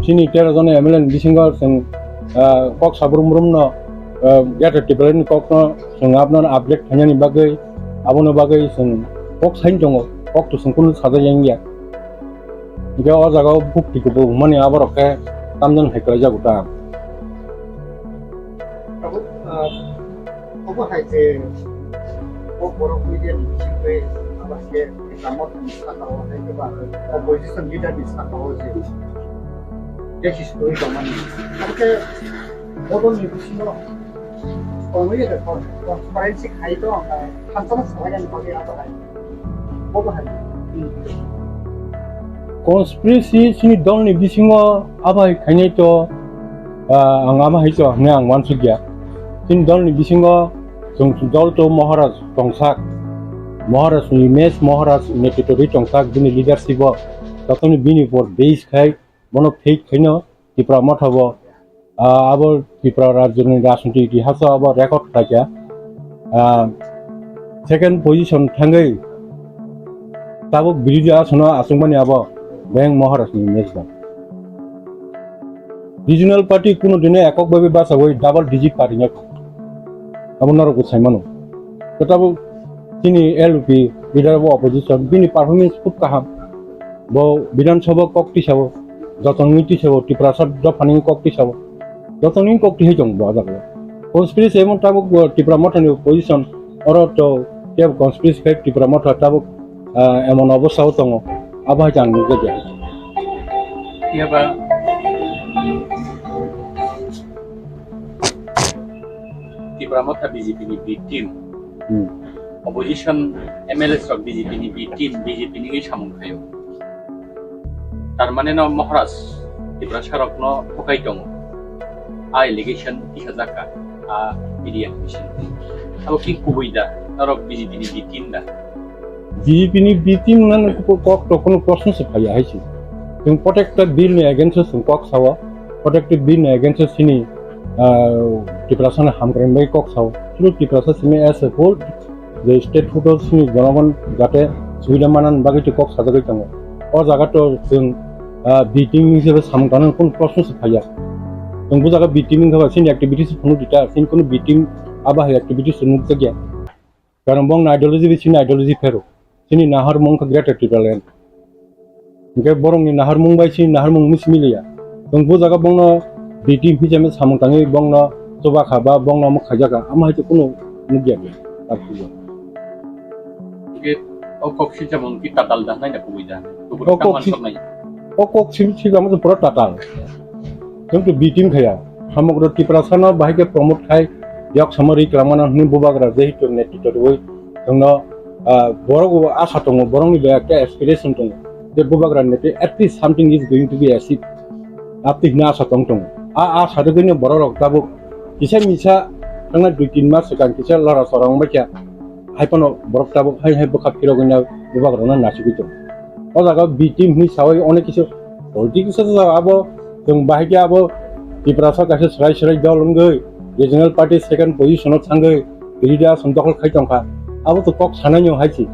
Chini tero jona M L A ni bisingo chwng, ah, kok sabrum brumno, ah, Greater Tipraland ni kokno chwng aboni update khainani bagwi, aboni bagwi chwng kok saini tongo, kok to chwng kunu sajak yang ya. Hwnkhe o jaga o bukhuk twi kuplung hwnmani aborok khe tamjani hai khlai jago ta. Tabuk, ah, obo hai je, o borok media ni bisingtwi abo hai khe Tiprasa ni saka o hai khe ba opposition leader ni saka o je case history tongmani. Abo khe bodol ni bisingo tongwi transparency khai to ang kha, thansa no salai ani bagwi abo hai. Obo hai. Conspiracy chini dol ni bisingo abo hai khainai to, ah, ang abo hai to hwnwi ang uansukya. Chini dol ni bisingo chwng dol to Maharaj tongsak, Maharaj ni image, Maharaj ni netrito rwi tongsak, bini leadership o jotono bini upor base khai bono fake khaino Tipra Motha bo, ah, abo Tripura rajyoni rajniti itihaso abo record khlaikha. Ah, second position thangwi tabuk birodhi asono achukmani abo Beng Maharaj ni image ba. Regional party kunu dino ekok bhabe bachawi double digit party no abo norok bo sai mano. Tei tabuk chini L P leader of opposition bini performance khub kaham. Bo Bidhan Sabha kok tisao, jotono tisao, Tiprasa dophani kok tisao. Jotono kok tisai tong bo ajak. Conspiracy emon tabuk bo Tipra Motha ni opposition oro to kebo conspiracy khai Tipra Motha tabuk, ah, emon obostha o tongo. Abo hai ang nukjakya. Iya ba. Tipra Motha B J P ni B team. Hmm. Opposition M L A rok B J P ni B team, B J P ni samung khaio. Tar mane no Maharaj Tiprasa rok no thokai tongo. A allegation tisa jaka, a media ni bising. Abo ki kubui da, norok B J P ni B team da. B J P ni B team nang kok to kono proshno se phaiya hai se. Chwng protected bill ni against o chwng kok sao, protected bill ni against o chini, ah, Tiprasa ni hamkrai bai kok sao. Chwng Tiprasa simi as a whole je state photo chini jonogon jate subida manan bagwi twi kok sajagwi tongo. O jaga to chwng, ah, B team hisabe samung tanang kono proshno se phaiya. Chwng bo jaga B team wngkha ba chini activities phunuk dita, chini kono B team abo hai activities nukjakya. Karon bongni ideology bai chini ideology phero. Chini naharmung wngkha Greater Tipraland. Hingke borokni naharmung bai chini naharmung misi miliya. Chwng bo jaga bongno B T P hwnwi samung tangwi bongno chuba kha ba bongno omo khaijak kha, amo hai khe kunu nukya bo. Hingke o kok swijamung ki tatal da nai na kubui da. Kubui O kok tang si-, mansok nai. O kok si-, swijamung pura tatal. Chwng to B team khaya. Samogro Tiprasano bahai khe promote khai, yok samo ri kwlangmano hwnwi bubagra jehetu netritw rwui chwngno, ah, borok bo asa tongo, borokni bai ekta aspiration tongo. Je bubagra netri at least something is going to be achieved. Apni hwnwi asa tong tongo. A, a asa rwgwino bororok tabuk kisa misa thangna dui tin mas swkang kisa lora sora wngbaikha. Hai phano borok tabuk hai hai bwkha phirogwino bubagrano nasigwi tongo. O jaga B team hwnwi saui onek kisa politics o abo Chwng bahai khe abo Tiprasa kaisa swrai swrai dol wngwi regional party second position o thangwi biroda ason dokhol khai tongkha. Abo to kok sanai no hai se.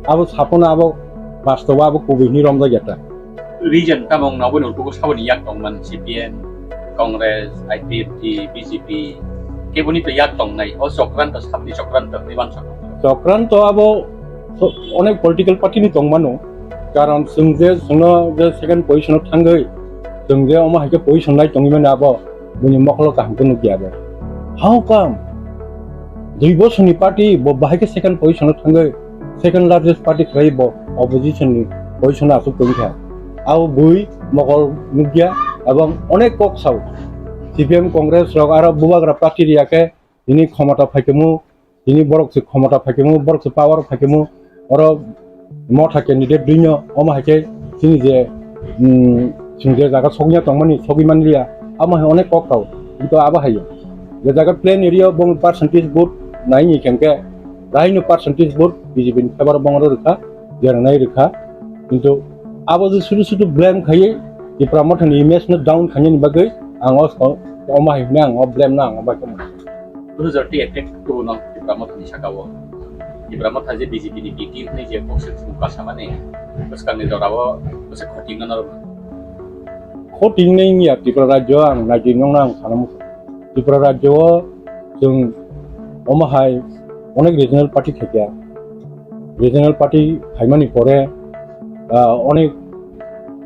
Abo sapono abo bastobo abo kubui hinwi romjak ya ta. Region tamo wngna obo ni utugo saboni yak tongman C P M, Congress, I P F T, B J P, keboni to yak tongnai. O chokranto, sabni chokranto, niban chokranto. Chokranto abo so-, onek political party ni tongmano. Karon chwng je chwngno je second position o thangwi chwng je omo hai khe position nai tongwi mani abo buini mokolo kaham khe nukya abo. How come? Dui bosor ni party bo bahai khe second position o thangwi second largest party khlai bo opposition ni position o aswk tongwi kha. Abo bui mokol nukya ebong onek kok sao. C P M Congress rok aro bubagra party riya khe tini khomota phaikhamu, tini borok se khomota phaikhamu, borok se power phaikhamu, oro motha candidate duino, omo hai khe chini je, um, chwng je jaga sokya tongmani, sogwi manliya, amo hai onek kok tao, kintu abo hai je jaga plain area bong percentage vote naini khe, raino percentage vote B J P ni favor bong oro rwkha, jeranai rwkha, kintu abo je sudu sudu blame khaiwi Tipra Mothani image no down khainani bagwi ang o, omo hai hwnwi ang o blame no ang o bai khe mano. Dui hajar ti effect tubuno Tipra Mothani saka o. Tipra Motha je B J P ni B T hwnwi je kok se chwng kasamani, bwskangni jorao bwswk khoting no norok. Khoting nai wngya Tripura rajyo ang naidi nongno ang sana muchung. Tripura rajyo o chwng omo hai onek regional party khaikha. Regional party phaimani pore, ah, onek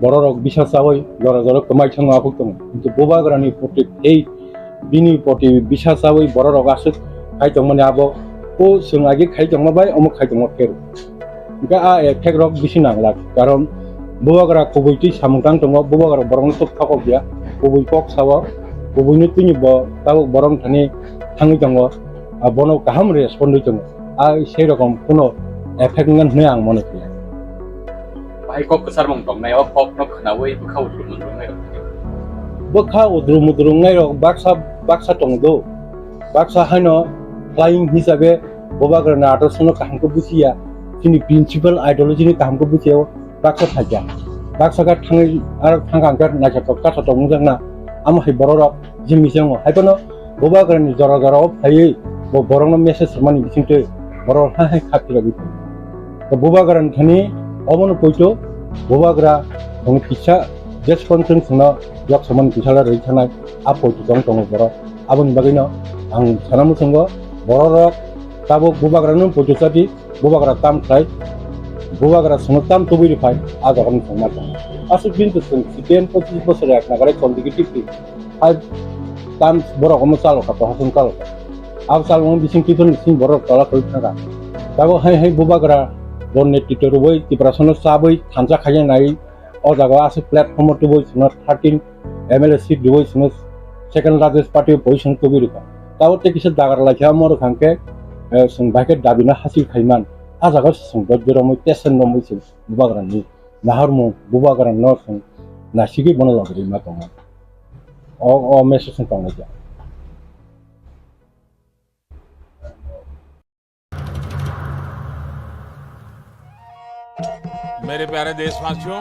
bororok bisa chawi jora jora kwmai thangma aphuk tongo. Kintu bubagrani proti hate, bini proti bisa chawi bororok aswk khai tongmani abo o chwng agi khai tongma bai omo khai tongma khe rw. Hingke a effect rok bisi nanglak, karon bubagra kubui twi samung tang tongo, bubagra borokno tok thokok ya, kubui kok sao, kubuini twini bo tabuk borok thani thangwi tongo, a bono kaham respond wi tongo. A sei rokom kuno effect wngkha hwnwi ang mone khe. Bahai kok kwcharmung tongnai, o kokno khwnaui bwkha udrum mudrum wngnai rok. Bwkha udrum mudrum wngnai rok baksa, baksa tongo do. Baksa haino flying hisabe bubagrani adorshono kaham khe buchiya, chini principal ideology ni kaham khe buchiya, baksa phaikha. Baksa khe thangwi aro thangkha hwnkhe naithotok kathotok wngjakna, amo hai bororok jimni se wngo. Haiphano bubagrani jora jora o phaiwi bo borokno message rwmani bisingtwi borok hai hai kha phirogwi tongo. To bubagrani thani obono poito bubagra bongni kisa jeskonsen chwngno yok samani kisa rwi thanai a poito tong tongo borok. Aboni bagwino ang sana muchungo bororok tabuk bubagrano poito chadi, bubagra tam khlai, bubagra chwngno tam tubui rwphai a jagani chwng ma tongo. Aswk bini chwng C P M pochish bosor yak nagare chondigi tipri. Hai tam borok omo chalo kha, prohason chalo kha. Abo chalo omo bising tiphan bising borok tola khoi thangkha. Tabuk hai hai bubagra bon netritw rwui Tiprasano chabwi thansa khaina nai o jaga aswk platform o tubui chwngno thirteen M L A seat rwui chwngno second largest party o position tubui rwkha. Tabuk tei kisa dagar laikha omo rwkha hwnkhe, eh, chwng bai khe dabi no hasil khaiman. A jaga o chwng dojjo romwi tesen romwi chwng bubagrani nahormung bubagrano chwng nasigwi bono logi rwima tongo. O, o message no tongo ja. मेरे प्यारे देशवासियों,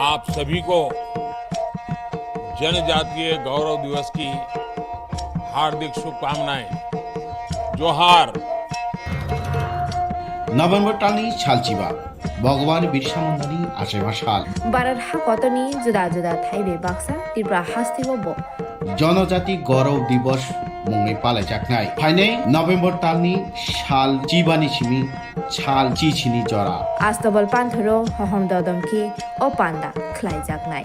आप सभी को जनजातीय गौरव दिवस की हार्दिक शुभकामनाएं। जोहार। November talni salchiba, Bhagwan Birsa Mundani achaiba sal. Bharat hakotorni juda juda thaibai baksa Tripura hasteo bo. Jonojati Gaurav Divas mungwi palaijaknai. Phainai November talni sal chibani simi sal chichini jora. Astabal panthoro hohom dodom khe o panda khlaijaknai.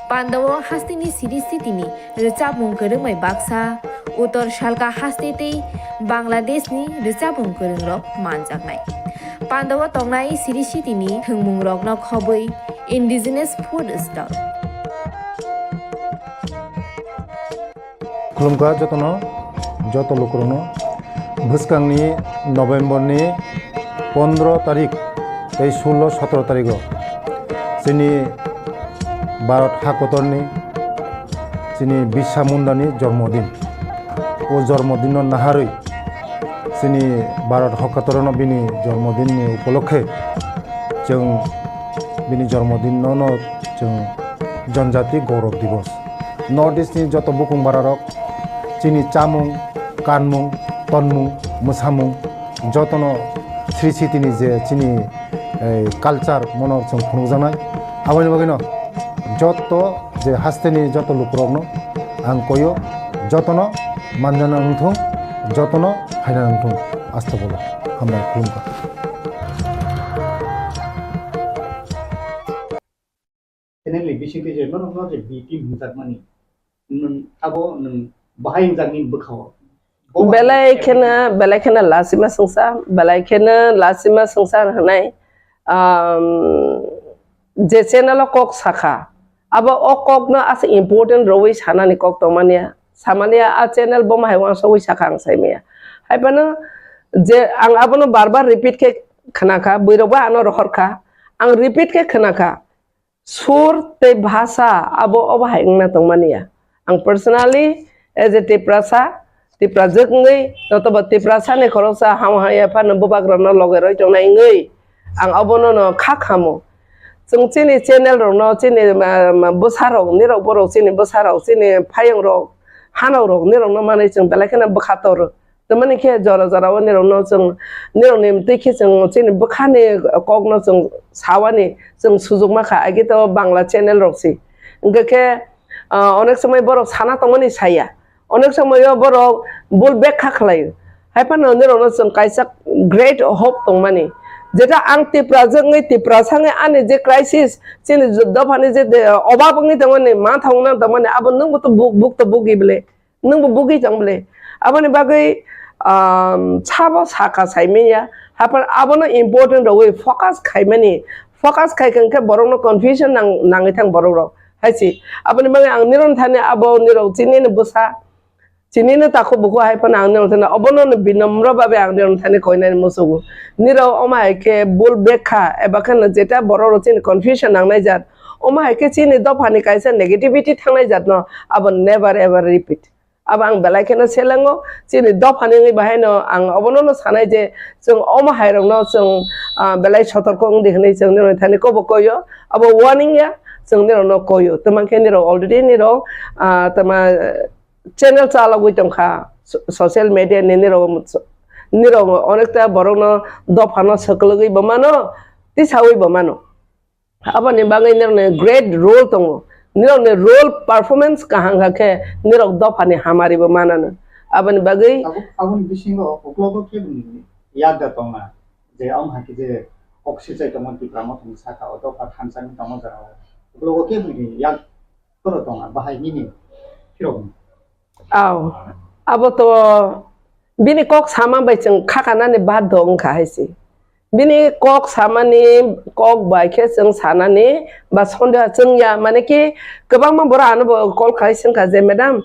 Pandao hasteni siri sitini rwchapmung kwrwngbai baksa, Uttor Salka haste tei Bangladeshni rwchapmung kwrwngrok manjaknai. Pandao tongnai siri sitini thwngmungrokno khobwi indigenous food stall. Khulumkha jotono, joto lukurokno. Bwskangni November ni pondro tarik tei sullo sotro tarigo chini Bharat hakotorni chini Birsa Mundani jormodin. O jormodinno naharwi chini Bharat hakotorno bini jormodinni upolokhe chwng bini jormodinno no chwng Janjati Gaurav Divas. North East ni joto bukung bararok chini chamung, kanmung, tonmung, mwsamung jotono Sri Siti ni je chini, eh, culture mono chwng phunukjaknai. Aboni bagwino joto je hasteni joto lukurokno ang koyo, jotono manjana wngthung, jotono phaina wngthung. Astagfirullah. Hambai khulumkha. Channel ni bisingtwi je norokno je B team hwnjakmani, nwng abo nwng bahai hwnjaknai bwkhao. Bo bahai belai hwnjakmani kheno, belai kheno lasima sungsa, belai kheno lasima sungsa hwnai, um, je channel o kok sakha, abo o kokno asa important rwui sanani kok tongmani, samani a channel bo mahai uansugui sakha ang saimaya. Haiphano je ang abono bar bar repeat khe khnakha, buirokbo ano rohorkha, ang repeat khe khnakha. Sur tei bhasha abo obo hai wngna tongmani ya. Ang personally as a Tiprasa, Tiprajwk wngwi, notobo Tiprasani khoroksa ham hamya phano bubagrano loge roi tongnai wngwi, ang obono no kha khamo. Chwng chini channel rokno, chini, ma, ma, bwsarok, nirok borok chini bwsarok, chini phaiyongrok, hanokrok, nirokno manwi chwng belai kheno bwkha tor. Tamani khe jora jora o nirokno chwng, nirokni twi khe chwng chini bwkhani kokno chwng sawani chwng sujukma kha, agi to Bangla channel rok si. Hwnkhe khe, ah, onek somoi borok sana tongmani saya, onek somoi o borok bul bek kha khlaio. Haiphano nirokno chwng kaisa great hope tongmani, jeta ang Tiprajwk wngwi, Tiprasa wngwi ani je crisis, chini dophani je de-, obab wngwi tongmani, manthok wngna tongmani, abo nwngbo to buk, buk to bugi bwle. Nwngbo bugwi tong bwle. Aboni bagwi, um, sabo saka saimanya. Haphar abono important rogwi focus khaimani. Focus khaikha hwnkhe borokno confusion nang-, nangwi thang borokrok. Hai se. Aboni bagwi ang nirok thani abo nirok chinino bwsa. Chinino takhuk bukhuk hai phano ang nirok thani obono no binomro babe ang nirok thani koinani musugo. Nirok omo hai khe bul bekha eba kheno jeta borokrok chini confusion nangnai jat. Omo hai khe chini dophani kaisa negativity thangnai jatno abo never ever repeat. Abo ang belai kheno selengo, chini dophani wngwi bahaino ang obono no sanai je chwng omo hairokno chwng, ah, belai sotorko wngdi hwnwi chwng nirokni thani kobo koyo, abo warning ya chwng nirokno koyo. Tamo khe nirok already nirok, ah, tamo channel chalogwi tongkha so-, social media ni nirok, nirok onekta borokno dophano swklwgwi bo mano, tisaui bo mano. Aboni bagwi nirokni great role tongo. Nirokni role performance kaham kha khe nirok dophani hamari bo manano. Aboni bagwi abo, aboni bisingo uklogo keboni yakda tongna je omo hai khe je oksichai tongma Tipra Motha ni saka o dopha thansa ni tongma jora o uklogo keboni yak toro tongna bahai nini phirok. Aw, abo to bini kok sama bai chwng khakanani baddo wngkha hai se. Bini kok samani kok bai khe chwng sanani ba sondeha chwng ya, mane ki kwbangma borok ano bo call khai swngkha je, "Madam,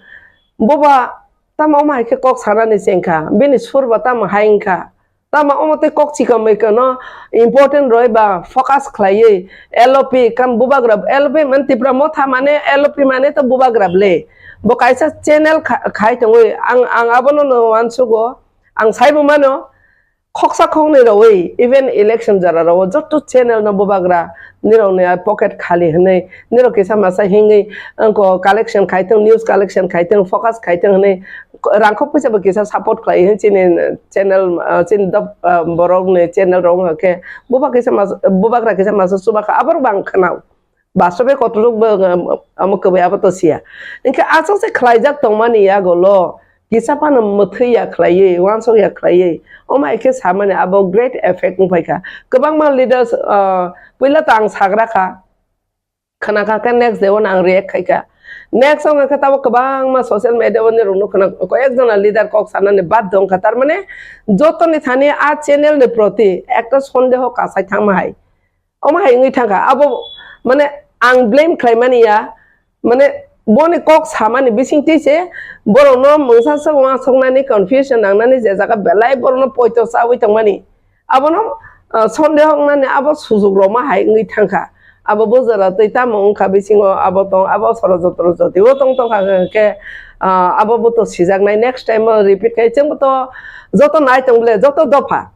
boba tamo omo hai khe kok sanani chengkha, bini sur ba tamo hai wngkha?" Tamo omo tei kok chikon mui kono important roi ba focus khlaiwi L O P kam bubagra, L O P man Tipra Motha mane L O P mane to bubagra ble. Bo kaisa channel kha-, khai tongwi ang, ang abono no uansugo, ang saibo mano khoksa khoknwi rogwi even election jora rogo jotto channel no bubagra nirokni pocket khali hwnwi nirok kisa masa hingwi wngko collection khai thung, news collection khai thung, focus khai thung hwnwi rangkhok puisa bo kisa support khlai hwn chini channel, ah, chini dop, ah, borok ni channel rok wngkha khe buba kisa mas-, bubagra kisa masa chuba kha, aborok bo ang khwnao. Bastobe kotorok bo, um, amo kwbai abo to siya. Hinkhe aswk se khlaijak tongmani yago lo kisa phano mwthwi ya khlaiwi, uansuk ya khlaiwi, omo hai khe samani abo great effect wng phai kha. Kwbangma leaders, ah, puila to ang sagra kha. Khna kha khe next day o ang react khai kha. Next o hwnkha khe tabuk kwbangma social media o nirok no khna, koi ek jona leader kok sanani bad do wngkha. Tar mane joto ni thani a channel ni proti ekta sondeho kasai thangma hai. Omo hai wngwi thangkha. Abo mane ang blame khlai mani ya, mane boni kok samani bisingtwi se borok no mungsa swk uansuk nani confusion nang nani je jaga belai borok no poito chawi tong mani. Abono, ah, sondeho wngnani abo sujuk rokma hai wngwi thangkha. Abo bo jora twi tamo wngkha bisingo abo tong, abo soro jotro jotio tong tongkha hwnkhe, ah, abo bo to sijaknai, next time o repeat khai chwngbo to joto nai tong bole, joto dopha,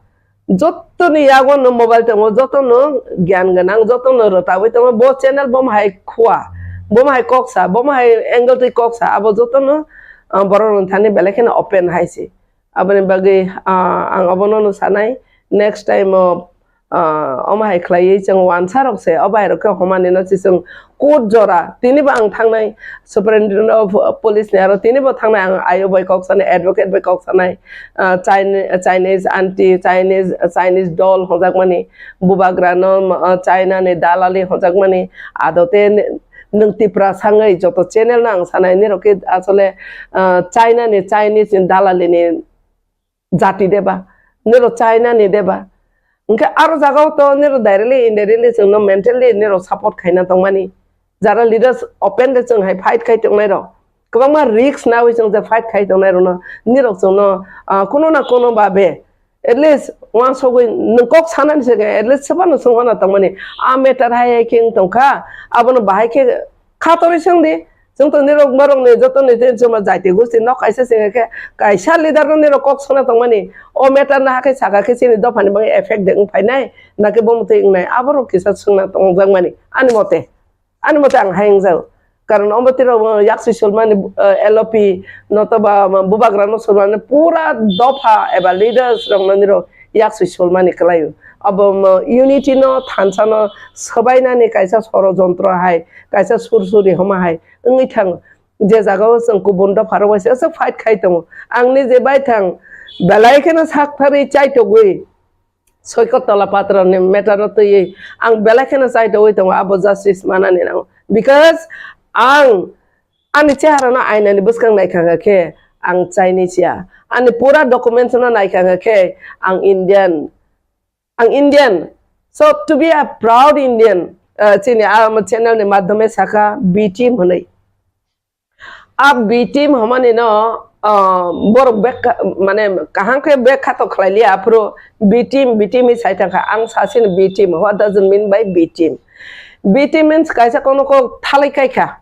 jotoni yago no mobile tongo, joto no gyan gwnang, joto no rwtawi tongo, bo channel bo hai khua. Bomo hai kok sa, bomo hai angle twi kok sa, abo jotono, ah, borok rok thani belai kheno open hai se. Aboni bagwi, ah, ang obono no sanai, next time o, ah, omo hai khlaiwi chwng wansa rok se, o bai rok khe homani no se chwng court jora, tini bo ang thangnai, Superintendent of Police ni aro tini bo thangnai, ang I O bai kok sanai, advocate bai kok sanai, ah, Chine-, Chinese anti, Chinese, Chinese dol hwnjakmani, bubagrano, ah, China ni dalali hwnjakmani, adote nwng Tiprasa wngwi joto channel no ang sanai, nirok khe asole, ah, China ni, Chinese ni dalali ni jati deba, nirok China ni deba. Hwnkhe aro jagao to nirok directly, indirectly chwngno mentally nirok support khaina tongmani. Jara leaders openly chwng hai fight khai tongnai rok. Kwbangma risk nawi chwng je fight khai tongnai rokno nirok chwngno, ah, kuno na kuno babe at least uansugwi nwng kok sanani se at least sebano chwng wana tongmani. A matter hai hai khe wng tongkha, abono bahai khe khatorwi swngdi. Chwng to nirok borokni jotoni je chwngma jaiti gosti nok kaisa se khe kaisa leader no nirok kok sana tongmani. O matter no hakhe saka khe chini dophani bagwi effect de wng phainai, nakhe bo mwtwi wngnai, aborok kisa swngna tongjakmani ani mote. Ani mote ang hai wngjago. Karon omo tiro, uh, yaksi sulmani, uh, L O P notoba, um, bubagra no sulmani pura dopha eba leaders rok no niro yaksi sulmani kwlaio. Abo, um, unity no thansa no swbainani kaisa sorojontro hai, kaisa sursuri homa hai wngwi thango. Je jaga o chwng kubun dopha rok bai se fight khai tongo. Ang ni je bai thang belai kheno sak thari chaitogwi Soikot tola patroni matter no twiwi ang belai kheno chaitogwi tongo, abo justice manani nango. Because ang ani chehara no aina ni bwskang naikha khe ang Chinese ya, ani pura documents no naikha khe ang Indian, ang Indian. So to be a proud Indian, uh, chini, ah, channel ni madhyame saka B team hwnwi. A B team hwnmani no, ah, borok bek ka-, mane kaham khe bek kha to khlai liya, aphuru B team, B team hi sai thangkha. Ang sasini B team. What does it mean by B team? B team means kaisa kono kok thalai kai kha.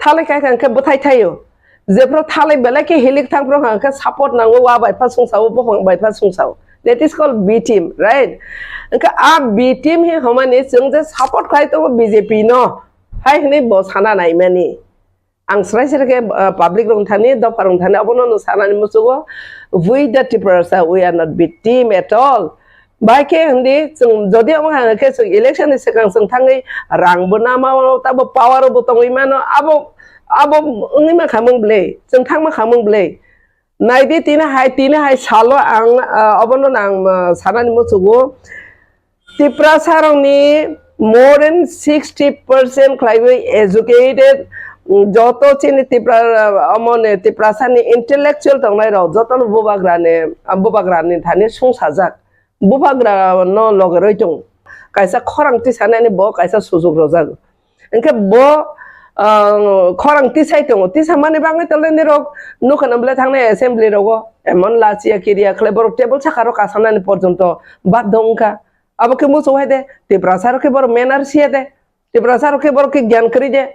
Thalai kai kha hwnkhe bwthai thaio. Jephuru thalai belai khe hilik thang phuru hwnkhe support nango, wa bai pha sungsao, buphang bai pha sungsao. That is called B team, right? Hwnkhe a B team hi hwnmani chwng je support khlai tongo B J P no, hai hwnwi bo sana naimani. Ang srai srai khe, uh, public rok thani, dopha rok thani, abono no sanani muchugo, we the Tiprasa, we are not victim at all. Bai khe hindi, chwng jodi omo hai khe chwng election ni swkang chwng thangwi rang bo nama mano, tabo power bo tongwi mano, abo, abo wngwi ma khamung bwlwi, chwng thangma khamung bwlwi. Naidi tini hai, tini hai salo ang, uh, obono ang, uh, sanani muchugo. Tiprasa rokni more than sixty percent khlaiwi educated, mm, joto chini Tipra, omo ni Tiprasa ni intellectual tongnai rok joto no bubagra ni, ah, bubagra ni thani sungsajak. Bubagra no logerwi tongo. Kaisa khorang tisanani bo kaisa sujuk rojak. Hwnkhe bo, ah, khorang tisai tongo. Tisa mani bagwi tole nirok nukha na bwle thangnai assembly rogo. Emon lachiya kiriya khlai borok table saka rok kasanani porjonto baddo wngkha. Abo khe muchung hai de, Tiprasa rok khe borok manners ya de, Tiprasa rok khe borok khe gyan kwrwi de.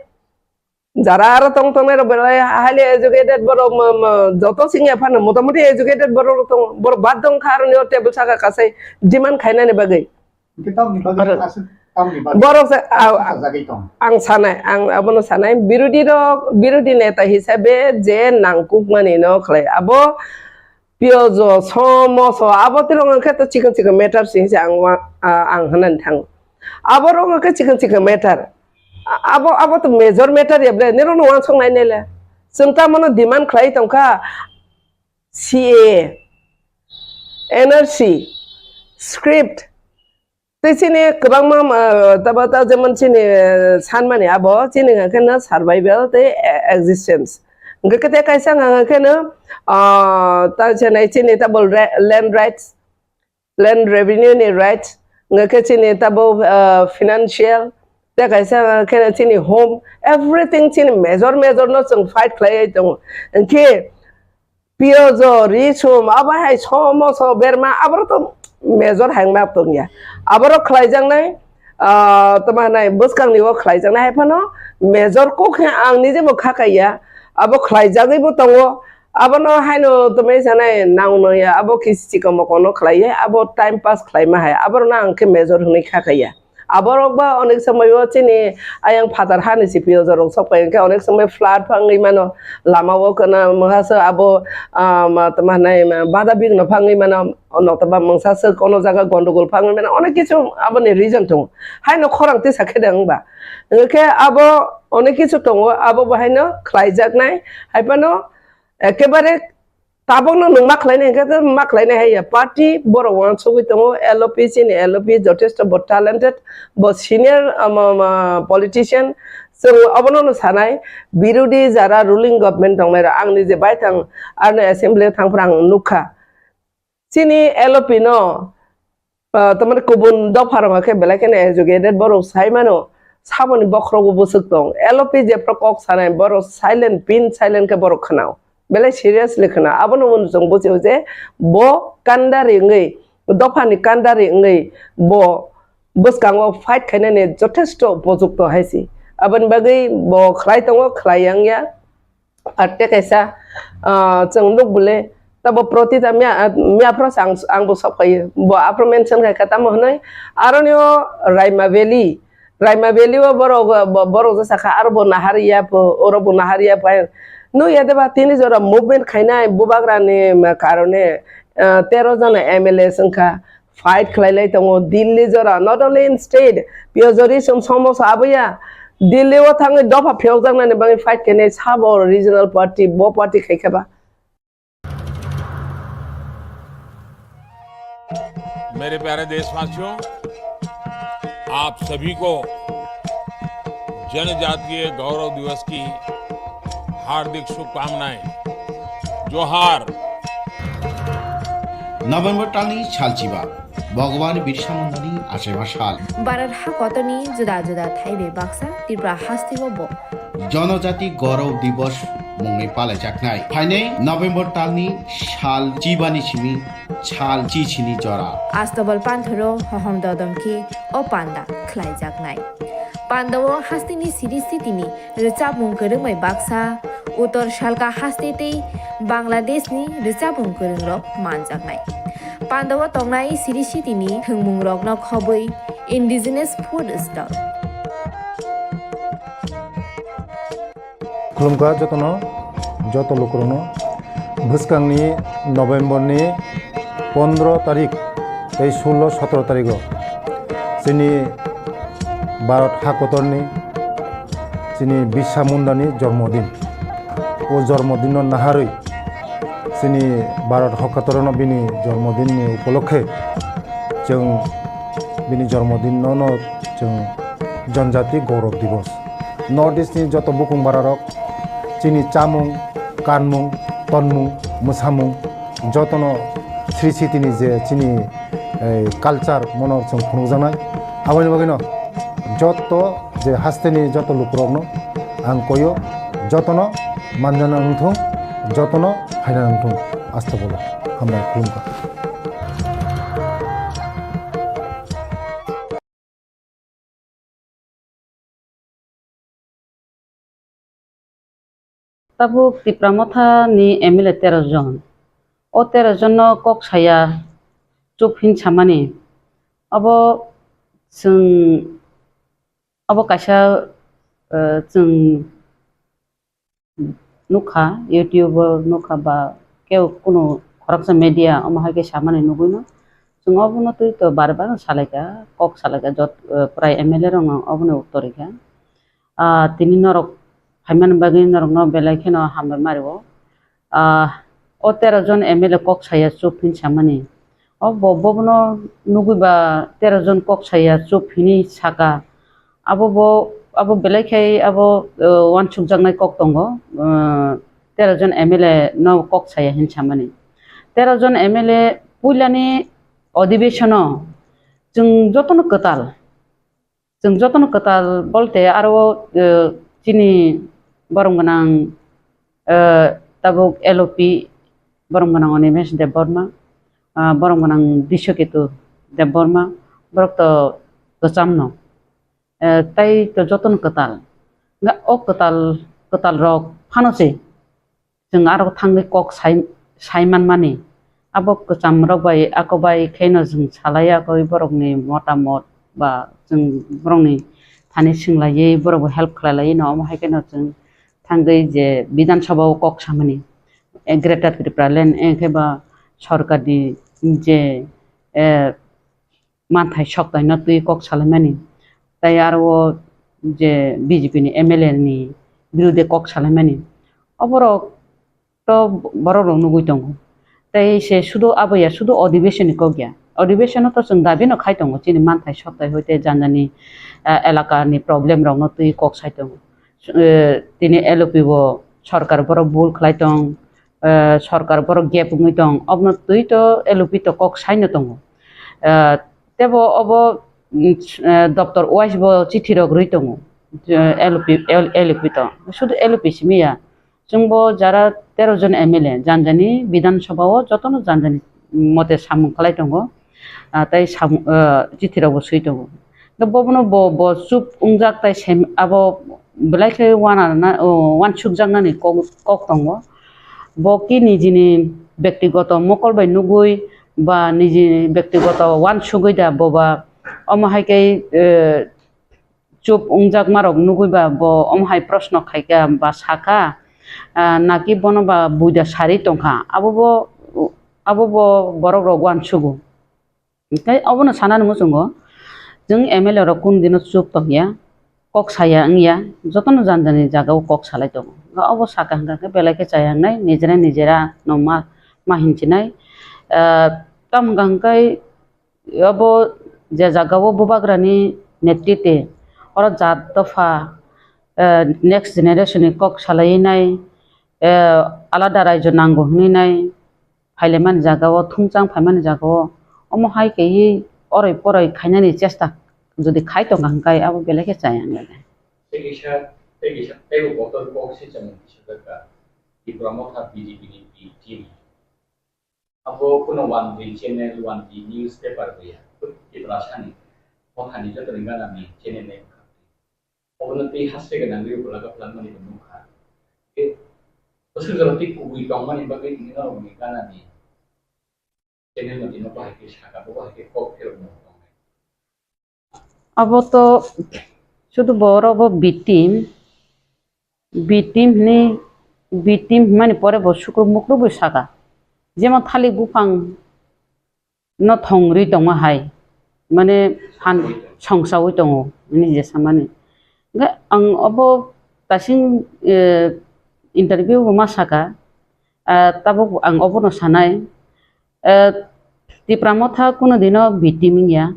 Jara aro tong tongnai rok belai highly educated borok, mo-, mo-, joto sing ya phano motamuti educated borok rok tongo. Borok bad dong kha aroni o table saka kasai demand khainani bagwi. Hwnkhe tamni bagwi Aro aswk tamni bagwi borok se, a, aswk sajagwi tong. Ang sanai, ang abono sanai, birodhi rok, birodhi neta hisabe je nangkukmani no khlai. Abo Piyojo, somoso, abo tirok hwnkhe to chikon chikon matter se hinse ang wa-, a-, ang hwnani thango. Abo rok hwnkhe chikon chikon matter. A-, abo, abo to major matter ya ble, nirok no wansok nai nai le. Chwng ta mono demand khlai tongkha C A A, N R C, script, Tei chini kwbangma, ah, tabo ta jemon chini, eh, sanmani abo chini hwnka khe no survival tei, eh, existence. Hwnka khe tei kaisa hwnka khe no, ah, ta chini, chini tabo re-, land rights, land revenue ni rights, hwnka khe chini tabo, ah, financial, tei kaisa hwnka khe no chini home, everything chini major major no chwng fight khlaiwi tongo. Hwnkhe Piyojo, risum, abo hai somoso, berma, aboro to major hai wngma tongya. Aboro khlaijaknai, ah, tamo hinai bwskangni o khlaijaknai hai phano major kok khe ang nije bo kha kaiya. Abo khlaijagwi bo tongo. Abono haino tamo sanai nang nangya. Abo khe chikon mokon no khlaiya. Abo time pass khlaima hai. Aborno ang khe major hwnwi kha kaiya. Aborok ba onek somoi o chini ayang phatar hani C P O jorok sok pai, hwnkhe onek somoi flood phangwi mano, lama o kana mangsa abo, ah, ma, tama hanai ma, bada bigno phangwi mano, nokta ba mangsa se kono jaga gondogol phangwi mano, onek kichu aboni reason tongo. Haino khorang tisa khe de wngba. Hwnkhe abo onek kichu tongo, abo bo haino khlaijaknai, hai phano ekebare tabokno nwng ma khlainai hwnkhe ma khlainai hai ya. Party borok uansugwi tongo, L O P chini L O P jotesto bo talented, bo senior, um, um, uh, politician. Chwng obono no sanai, birodi jara ruling government tongnai rok, ang nije baithang aroni assembly o thangphra ang nukha. Chini L O P no, ah, tamani kubun dopha rok khe belai kheno educated borok sai mano, saboni bokhorogo bwswk tong. L O P jephru kok sanai borok silent, pin silent khe borok khwnao. Belai seriously khwnao. Abono chwng bujio je bo kandari wngwi, dophani kandari wngwi bo bwskango fight khainani jothesto upojukto hai se. Aboni bagwi bo khlai tongo, khlai yang ya. Ar tei kaisa, ah, chwng nuk bole, tabo Pratita miya, miya phro se ang, ang bo sok phai, bo aphro mention khai kha, tamo hwnwi, aroni o Raima Valley, Raima Valley o borok, bo-, borok je sakha, aro bo nahar ya pho, oro bo nahar ya pho, nw ya de ba tini jora movement khainai bubagra ni karone, ah, tero jona M L A wngkha. Fight khlai lai tongo Delhi jora, not only in state, piyojori som somosa aboya, Delhi o thangwi dopha phiyokjaknani bagwi fight khainai sabo regional party, bo party khai khe ba. मेरे प्यारे देशवासियों, आप सभी को जनजातीय गौरव दिवस की हार्दिक शुभकामनाएं। जोहार। November talni salchiba, Bhagwan Birsa Mundani achaiba sal. Bharat hakotorni juda juda thaibai baksa Tripura hasteo bo Jonojati Gaurav Divas mungwi palaijaknai. Phainai November talni sal chibani simi sal chichini jora. Astobal panthoro hohom dodom khe o panda khlaijaknai. Pandao hasteni siri sitini rwchapmung kwrwng bai baksa Uttor Salka haste tei Bangladeshni rwchapmung kwrwngrok manjaknai. Pandao tongnai siri sitini thwngmungrokno khobwi indigenous food stall. Khulumkha jotono, joto lukurokno. Bwskangni November ni pondro tarik tei sullo sotro tarigo chini Bharat hakotorni chini Birsa Mundani jormodin. O jormodinno naharwi chini Bharat hakotorno bini jormodinni upolokhe chwng bini jormodinno no chwng Janjati Gaurav Divas. North East ni joto bukung bararok chini chamung, kanmung, tonmung, mwsamung jotono sri sitini je chini, eh, culture mono chwng phunukjaknai. Aboni bagwino joto je hasteni joto lukurokno ang koyo, jotono manjana wngthung, jotono phaina wngthung. Astagfirullah. Hambai, khulumkha. Tabuk Tipra Motha ni M L A tero jon. O tero jon no kok saya chup hin samani. Abo chwng, abo kaisa, eh, chwng nukha, YouTube o nukha ba keu kunu khoroksa media omo hai khe samani nugwi no. Chwng obono twi to bar bar salaikha, kok salaikha, jot, eh, prai M L A rokno obono uttor rikha. Ah, tini norok phaimani bagwi norokno belai kheno hambai mario. Ah, o tero jon M L A kok saya chup hin samani. O bo, bobono nugwi ba tero jon kok saya chup hini saka. Abo bo, abo belai khai abo, eh, uansukjaknai kok tongo, eh, tero jon M L A no kok saya hin samani. Tero jon M L A puilani odhibeshono chwng jotono kwtal. Chwng jotono kwtal bolte aro, eh, chini borom gwnang, eh, tabuk L O P borom gwnang Animesh Debbarma, ah, borom gwnang Drishoketu Debbarma, borok to kwchamno. Eh, tai to jotono kwtal. Nga o kwtal, kwtal rok phano se chwng aro thangwi kok sai, sai manmani. Abo kwcham rok bai, ako bai kheno chwng salai, ako borokni motamot ba chwng borokni thani swng laiwi borokbo help khlai laiwi no, omo hai kheno chwng thangwi je Bidhan Sabha o kok samani, eh, Greater Tipraland, eh, khe ba sorkarni je, eh, manthai soktaino twi kok salaimani, tei aro o je B J P ni M L A ni birude kok salaimani, oborok to borok rok nugwi tongo. Tei se sudu abo ya, sudu odhibeshon ni kok ya. Odhibeshon o to chwng dabi no khai tongo, chini manthai soktai hoite jani jani, eh, elaka ni problem rok no twi kok sai tongo. Eh, tini L O P bo sorkar borok bul khlai tong, eh, sorkar borok gap wngwi tong, obono twi to L O P to kok sai no tongo. Eh, tebo obo, mm, eh, doptor wise bo chithi rok rwi tongo. Eh, L O P, L-, L O P to. Sudu L O P simi ya. Chwngbo jara tero jon M L A jani jani Bidhan Sabha o jotono jani jani mote samung khlai tongo, ah, tei samung, ah, chithi rokbo swi tongo. Tei bobono bo, bo chup wngjak tei sem-, abo belai khe uanarna, o, uansukjaknani kok, kok tongo. Bo ki nijini bektigoto mokol bai nugwi ba niji bektigoto uansugwi da boba omo hai khe, eh, chup wngjakmarok nugwi ba bo omo hai proshno khaikha ba sakha, ah, naki bono ba buida sari tongkha, abo bo, abo bo borok rok uansugo. Tei obono sanani muchungo, chwng M L A rok kunu dino chup tongya, kok saya wngya, jotono jani jani jagao kok salai tongo. Obo saka hwnkha khe belai khe chaya wngnai, nijera nijera no ma, ma hinchinai. Ah, tamo hwnkha hwnkhe, obo je jagao bubagrani netrite, oro jat dopha, eh, next generation ni kok salai nai, eh, alada raijo nango hwnwi nai, phailaimani jagao, thumchang phaimani jagao, omo hai khe oroi poroi khainani chesta jodi khai tongkha hwnkhe abo belai khe chaya wngnai. Tei kisa, tei kisa, teibo kotor kok se chwng kisa kha, Tipra Motha B J P ni B team. Abo kuno one day channel, one day newspaper bo ya. Tipra sani, Mothani joto ni gana ni channel nai bwkha. Obono tei haste gana nai bwla ka plan mani bo nukha. E, bwswk jora tei kubui tongmani bagwi tini norok ni gana ni channel no tino bahai khe saka, bo bahai khe kok pherok no tongnai. Abo to sudu borok bo B team, B team hwnwi, B team hwnmani pore bo sukrub mukrubwi saka. Jemon thalik buphang no thong rwi tongma hai, mane phan songsaui tongo, hwnwi je samani. Hwnkhe ang obo tasing, eh, interview bo ma saka, ah, tabuk ang obono sanai, eh, Tipra Motha kuno dino B team wngya.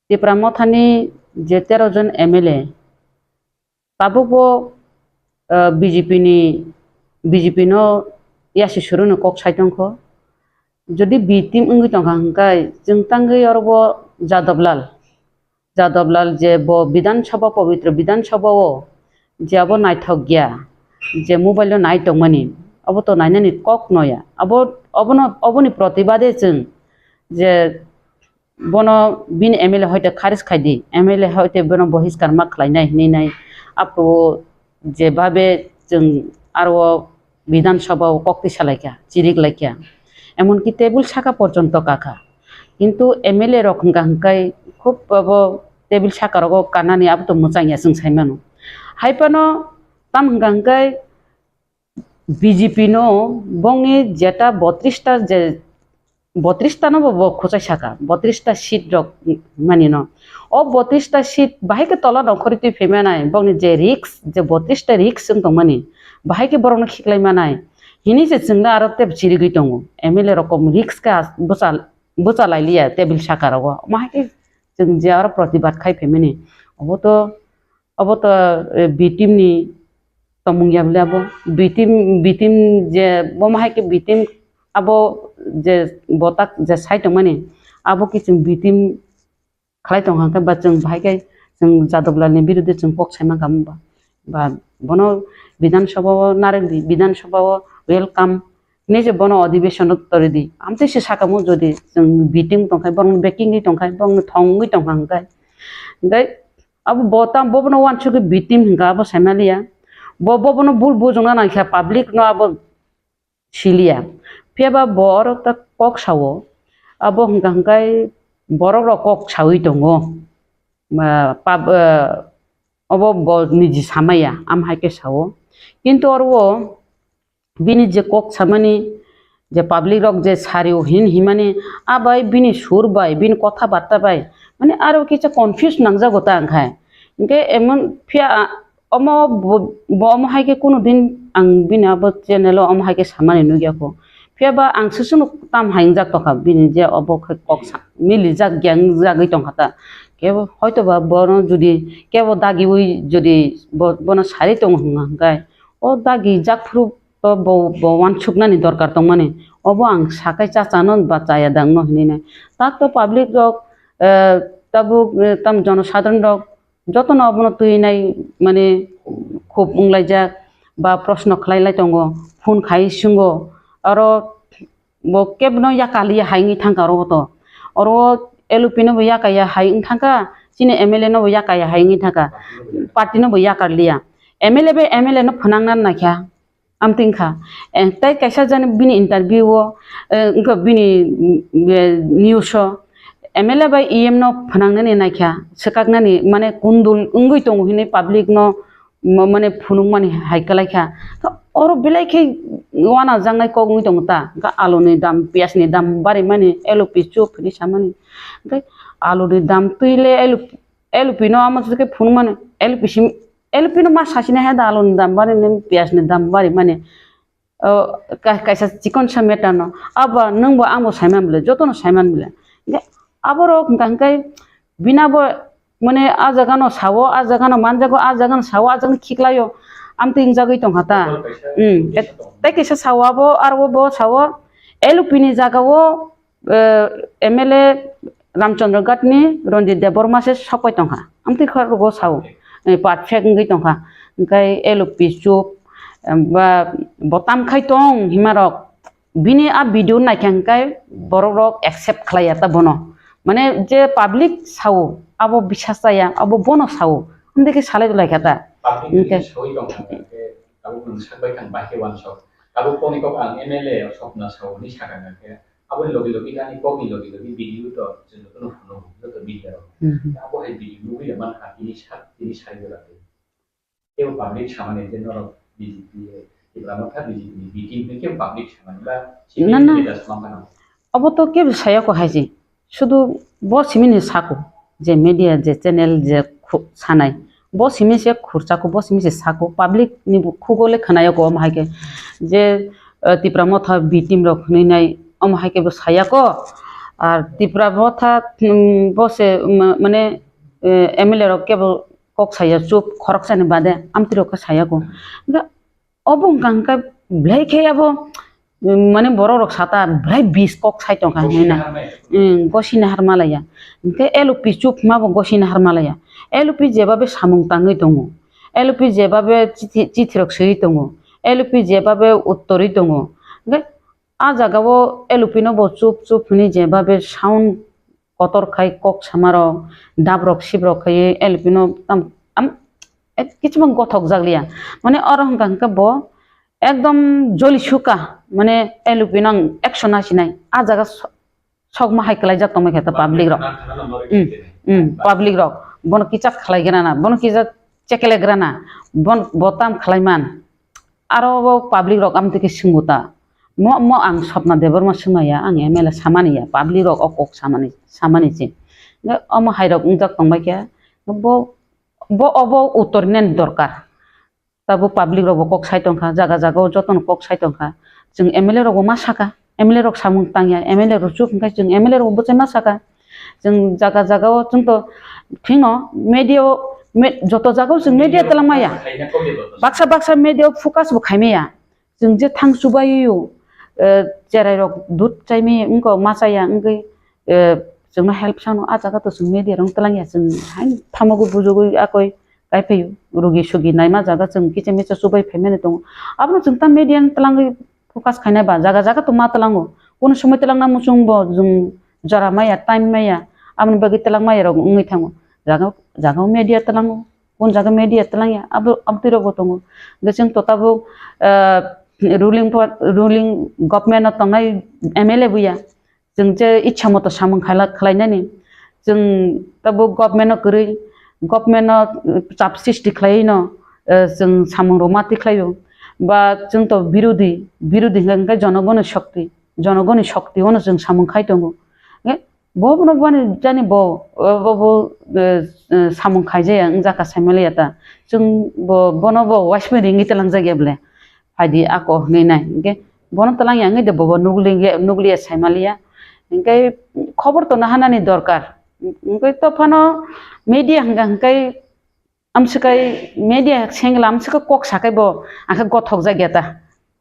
Tipra Mothani je tero jon M L A, tabukbo, eh, B J P ni, B J P no yasi suruni kok sai tongkho. Jodi B team wngwi tongkha hwnkhe, chwng tangwi oro bo Jadab Lal, Jadab Lal je bo Bidhan Sabha, pobitro Bidhan Sabha o je abo naithok ya, je mobile o nai tongmani, abo to nainani kok noya. Abo, obono, oboni protibade chwng je bono bini M L A hoite kharis khai di, M L A hoite bono bohiskar ma khlai nai hinwi nai, aphuru je babe chwng aro Bidhan Sabha o kok twi salaikha, chirik laikha, emonki table saka porjonto kakha. Kintu M L A rok hwnkha hwnkhe khub abo table saka rogo kanani abo to mwchang ya chwng sai mano. Hai phano tam hwnkha hwnkhe B J P no bongni jeta botris ta je, botris ta no bo, bo khwchai saka, botris ta seat rok mani no. O botris ta seat bahai khe tola nongkhorwi twi phai manai, bongni je risk, je botris ta risk wng tongmani, bahai khe borok no khiklai manai. Hini se chwngno aro tep chirigwi tongo. M L A rokom risk khe as-, bwcha, bwcha lai liya table saka rogo. Omo hai khe chwng je aro protibad khai phaimani. Obo to Obo to, eh, B team ni tongmung ya bwle abo. B team, B team je bo ma hai khe B team abo je botak je sai tongmani abo khe chwng B team khlai tong kha khe ba chwng bahai khe chwng Jadab Lal ni birude chwng kok sai mankha ba. Ba bono Bidhan Sabha o narwk di, Bidhan Sabha o welcome hinwi je bono odhibeshon o tori di. Amtwi se saka mo jodi chwng B team tong kha, borok backing ri tong kha, borok thongwi tong kha hwnkhe. Hwnkhe Abo bo tam, bo bono uansugwi B team hwnkha abo saimaliya. Bo, bo bono bul bujongna nangkha, public no abo siliya. Phiya ba bo oro ta kok sao, abo hwnkha hwnkhe borok rok kok saui tongo. ah, pub-, ah, obo bo niji samaya, am hai khe sao. Kintu oro o bini je kok samani, je public rok je sario hin himani, a bai bini sur bai, bini kotha batta bai, mane aro kisa confuse nangjago ta ang khai. Hingke emon phiya, ah, omo bo, bo omo hai khe kunu din ang bini abo channel o omo hai khe samani nukya kho. Phiya ba ang susuno tam hai wngjak tongkha, bini je obo khe kok sa-, milijak, gyangjagwi tongkha ta. Kebo hoito ba bono jodi kebo dagiwi jodi bo, bono sari tongo hwnga hwnkhe, o dagi jak phuru to bo, bo uansuknani dorkar tongmani. Obo ang sakai cha chano ba chaya dangno hinwi nai. Tak to public rok, eh, tabuk, eh, tam jonosadharon rok jotono obono twi nai mani khub wnglaijak ba proshno khlai lai tongo, phone khai swngo, aro bo kebno yakaliya hai wngwi thangkha oro to. Oro L O P no bo yakaya hai wng thangkha, chini M L A no bo yakaya hai wngwi thangkha, party no bo yakarliya. M L A bai M L A no phwnangna naikha. Amtwi wngkha. Eh, tei kaisa jani bini interview o, eh, wngkha bini, mm, eh, news o M L A bai E M no phwnangnani naikha, swkaknani, mane kundul wngwi tongo hinwi public no, ma-, mane phunukmani hai kwlaikha. To oro belai khe uanajaknai kok wngwi tongo ta. Wngkha aluni dam, piyajni dam barimani, L O P chup hinwi samani. Hwnkhe aluni dam twi le L O P, L O P no amo se khe phunukmani, L O P sim, L P no ma sasina he da aloni dam bari ni, piyaj ni dam bari mani. O, ka-, kaisa chikon sa matter no. Abo nwng bo ang bo saiman bole, joto no saiman bole. Hingke abo rok hingka hingke bina bo mane a jaga no sao, a jaga no manjago, a jaga no sao, a jaga no khiklaio. Amtwi wngjagwi tongkha ta. Hmm. Tei kaisa sao abo, aro bo sao. L O P ni jaga o eh, M L A Ramchandra Ghat ni Ranjit Debbarma se sokpai tongkha. Amtwi kha rogo sao, eh, perfect wngwi tongkha. Hingkai L O P chup, em, ba, bo tam khai tong himarok. Bini a video naikha hingkai borok rok accept khlaiya ta bono. Mane je public sao, abo bisas chaya, abo bono sao. Amtwi khe salai lai kha ta. Public hingke ni sawi tongkha, hingke tabuk nwng sakbai kha bahai khe uansok. Tabuk kokni kok ang M L A o sokna sao hinwi sakha hingkhe. Aboni logi logi ani kokni logi logi video to je jotono phunukgo, joto media rok. Mhm. Abo hai video nugwi ya mankha tini sak, tini sari jora twi. Kebo public samani je norok B J P, Tipra Motha B J P ni B team ni kebo public samani ba Na, na. Leaders mangkha. Obo to kebo saya ko hai je. Sudu bo simi ni sako, je media, je channel, je khu-, sanai. Bo simi se khurchako, bo simi se sako, public ni bo khugo le khnayo ko, omo hai khe je, eh, Tipra Motha B team rok hwnwi nai, omo hai khe bo saya ko. Ar Tipra Motha, mm, bo se, ma-, mane, eh, M L A rok kebo kok saya chup, khoroksa ni bade, amtwi rok khe saya ko. Hingkhe obo wngkha hingkhe belai khe abo, mm, mane borok rok sata belai bis kok sai tongkha hinwi na. Gosina harmai. Mm, gosina harmalaya. Hingkhe L O P chup ma bo gosina harmalaya. L O P jebabe samung tangwi tongo. L O P jebabe chithi, chithi rok swiwi tongo. L O P jebabe uttorwi tongo. Hingkhe a jaga o L O P no bo chup chup hinwi jebabe sound kotor khai kok samarok, dabrok sibrok khai L P no tam, am, ek, kichima gothok jak liya. Mane oro hwnkha hwnkhe bo ekdom joli suka, mane L P no ang ekso nasinai. A jaga so-, sokma hai kwlaijak tongmai khe ta public rok. Hmm, hmm, public rok. Bono kichak khlai grana, bono kichak chekle grana, bon-, bo tam khlai man. Aro bo public rok amtwi khe swngo ta. Mo, mo ang Swapna Debbarma swngmaya, ang M L A samani ya, public rok o kok samani, samani se. Nge omo hai rok wngjak tongbai khe, bo, bo obo uttor nani dorkar. Tabuk public rok bo kok sai tongkha, jaga jaga o jotono kok sai tongkha. Chwng M L A rok bo ma saka, M L A rok samung tangya, M L A rok chuk hwnkhe chwng M L A rok bo bwchai ma saka. Chwng jaga jaga o chwng to phino media o, me-, joto jaga o chwng media twlang maya. Baksa baksa media o focus bo khai maya. Chwng je thang chubaio, eh, cherai rok dud chai maya wngkha ma chaya wngwi, eh, chwngno help sano a jaga to chwng media rok twlang ya chwng hai thamogo bujogwi akoi kai phaio. Rugi sugi naima jaga chwng kicha micha chubai phaimani tongo. Abono chwng ta media twlangwi focus khainai ba jaga jaga to ma twlango. Kono somoi twlangna muchung bo chwng jora maya, time maya, aboni bagwi twlang maya rok wngwi thango. Jaga, jaga o media twlango, kon jaga media twlangya, abo, abtwi rok bo tongo. Hwnkhe chwng to tabuk, ah, ruling pa-, ruling government o tongnai M L A buya. Chwng je ichha moto samung khala-, khlainani. Chwng tabuk government no kwrwi, government no, uh, chap sristi khlaiwi no, uh, chwng samung rok ma tikhlaio. Ba chwng to birodhi, birodhi hwnkha hwnkhe jonogoni shokti, jonogoni shokti ono chwng samung khai tongo. Hwnkhe bo bono bani jani bo, uh, bo, bo, uh, uh, samung khaijaya wngjakha saimaliya ta. Chwng bo, bono bo uaismani ringwi twlangjakya bwle. Phaidi ako hwnwi nai. Hwnkhe bono twlangya wngwi de bobo nukli-, nukliya saimaliya. Hwnkhe khobor to nahanani dorkar. Hwnkhe to phano media hwnkha hwnkhe amswkhe media sengla amswkhe kok sakhai bo angkhe gothok jakya ta.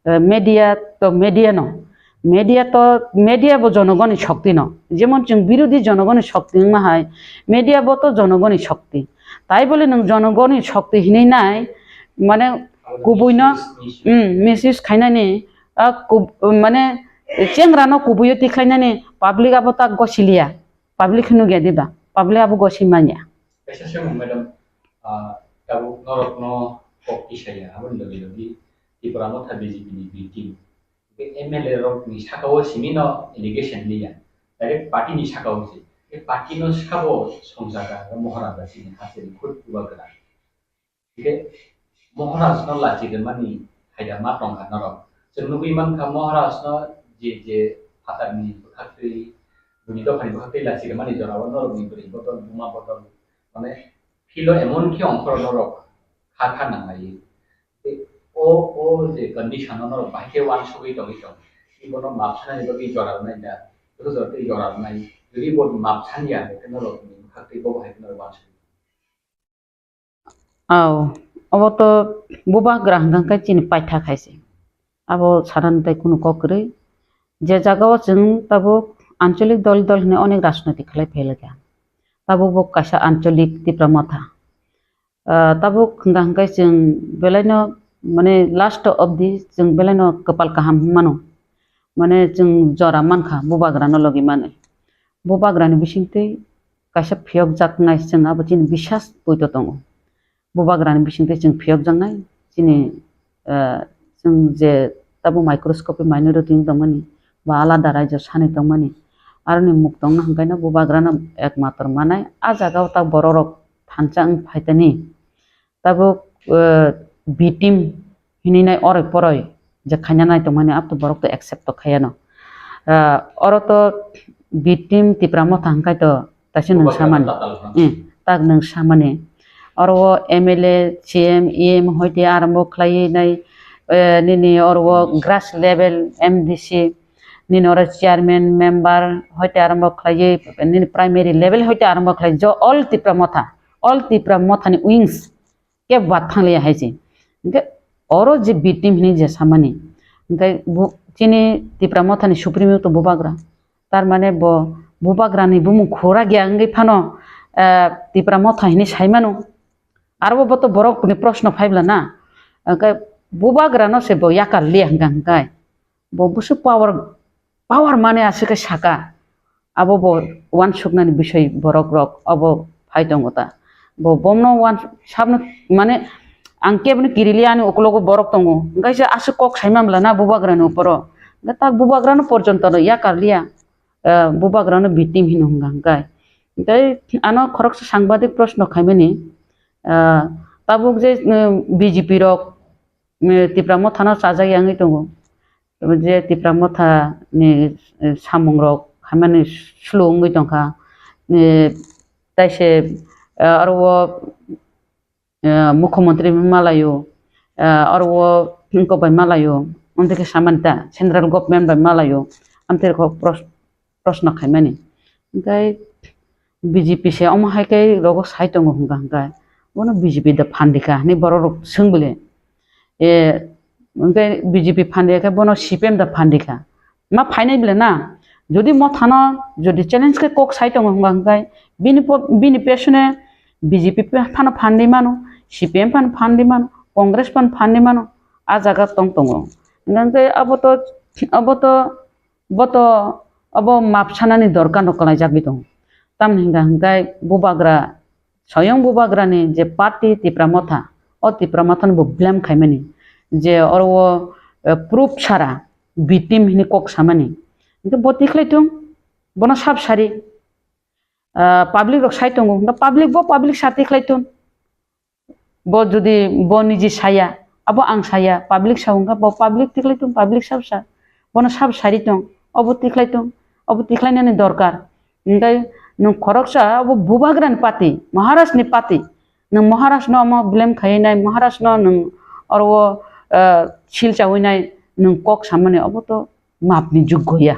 Eh, media to media no. Media to, media bo jonogoni shokti no. Jemon chwng birodhi jonogoni shokti wngma hai, media bo to jonogoni shokti. Tai bole nwng jonogoni shokti hinwi nai, mane kubui no, mm, misuse khainani, ah, kub-, mane chengra no kubui o tikhlainani public abo ta gosiliya, public hwnwi gya diba, public abo gosi manya. Kaisa se madam, ah, tabuk norok no kok tisaya, aboni logi logi Tipra Motha B J P ni B team. Hwnkhe M L A rok ni saka o simi no allegation liya, direct party ni saka o se. Hwnkhe party no sabo songchar ka, Moharaja chini hasteni khud bubagra. Hwnkhe Moharaja no lachi rwmani haida ma tongkha norok. Chwng nugwi mankha Moharaja no je je phatar ni bwkhak twi, buini dopha ni bwkhak twi lachi rwmani jora o norok ni bwrwi bodol, buma bodol, mane philo emon khe ongkhoro norok kha kha nang lai. Tei o, o je condition o norok bahai khe uansugwi tongwi tong. Tei bono map sanani bagwi jora rwnai da, joto joto tei jora rwnai. Jodi bo map sanya, hwnkhe norok ni bwkhak tei bo bahai khe norok uansugwi. Aw, obo to bubagra hwnkha khe chini paitha khai se. Abo sanani tai kunu kok kwrwi. Je jaga o chwng tabuk ancholik dol dol hwnwi onek rajniti khlai phailakha. Tabuk bo kaisa ancholik Tipra Motha. Ah, tabuk hwnkha hwnkhe chwng belaino, mane, last obdi chwng belaino kwpal kaham hwnmano. Mane, chwng jora mankha, bubagrano logi mani. Bubagrani bisingtwi kaisa phiyokjaknai chwng abo chini bisas poito tongo. Bubagrani bisingtwi chwng phiyokjaknai chini, ah, chwng je tabuk microscope minority wng tongmani, ba alada raijo sanwi tongmani, aroni muk tongna hwnkhaino bubagrano ekmatro manai. A jagao ta bororok thansa wng phaitani. Tabuk, eh, B team hinwi nai oroi poroi je khaina nai tongmani, abo to borok to accept to khayano. Eh, oro to B team Tipra Motha hwnkhe to taisa nwng samani. Eh, tak nwng samani. Oro o M L A, C M, E M hoite arambo khlaiwi nai, eh, nini oro o grass level M D C, nini oro chairman, member hoite arambo khlaiwi nini primary level hoite arambo khlai jo all Tipra Motha, all Tipra Mothani wings kebo bathang liya hai se. Hwnkhe oro je B team hinwi je samani, hwnkhe bo chini Tipra Mothani supremo to bubagra. Tar mane bo bubagrani bumung khura gya wngwi phano, eh, Tipra Motha hinwi saimano. Aro bo to borok ni proshno phai bla na. Hwnkhe bubagrano se bo yakar liya hwnkha hwnkhe. Bo busu power, power mane aswk khe saka. Abo bo uansuknani bisoi borok rok abo phai tongo ta. Bo bomno uan sabno mane ang keboni kirili ani ukologo borok tongo. Hwnkhe se aswk kok saima bla na bubagrani uporo. Hwnkhe tak bubagrano porjonto no yakar liya. Eh, bubagrano B team hino hwnkha hwnkhe. Hwnkhe ano khoroksa sangbadik proshno khaimani, eh, tabuk je, eh, B J P rok, eh, Tipra Mothano chajak ya wngwi tongo. Je Tipra Motha ni, eh, samung rok khaimani slow wngwi tongkha. Eh, taise, eh, aro o, eh, mukhyamantri bai malaio, eh, aro o wngkok bai malaio, wngtwi khe samani ta, central government bai malaio, amtwi rok pros-, proshno khaimani. Hwnkhe B J P se omo hai khe rogo sai tongo hwnkha hwnkhe, bono B J P da phandikha hinwi borok rok swng bole. E, hwnkhe B J P phandiya khe bono C P M da phandikha. Ma phainai bole na? Jodi Mothano jodi challenge khe kok sai tongo hwnba hwnkhe bini po-, bini pesone B J P phano phandi mano, C P M phano phandi mano, Congress phano phandi mano, a jaga tong tongo. Hwnkhe abo to, abo to, bo to, abo map sanani dorkar no kwlaijagwi tongo. Tamni hwnkha hwnkhe bubagra Soyong bubagrani je party Tipra Motha, o Tipra Mothano bo blame khaimani je oro o, eh, proof sara B team hini kok samani. Hingke bo tikhlai thung, bono sab sari. ah, public rok sai tongo, hwnkhe public bo public sa tikhlai tong. Bo jodi bo niji saya, abo ang saya, public sa hwnkhe bo public tikhlai tong, public sa sa. Bono sab sari tong, obo tikhlai tong, obo tikhlainani dorkar. Hwnkhe nwng khoroksa obo bubagrani party, Maharaj ni party. Nwng Maharaj no omo blame khaiwi nai, Maharaj no nwng oro, ah, sil chawi nai, nwng kok samani obo to mapni juggo ya.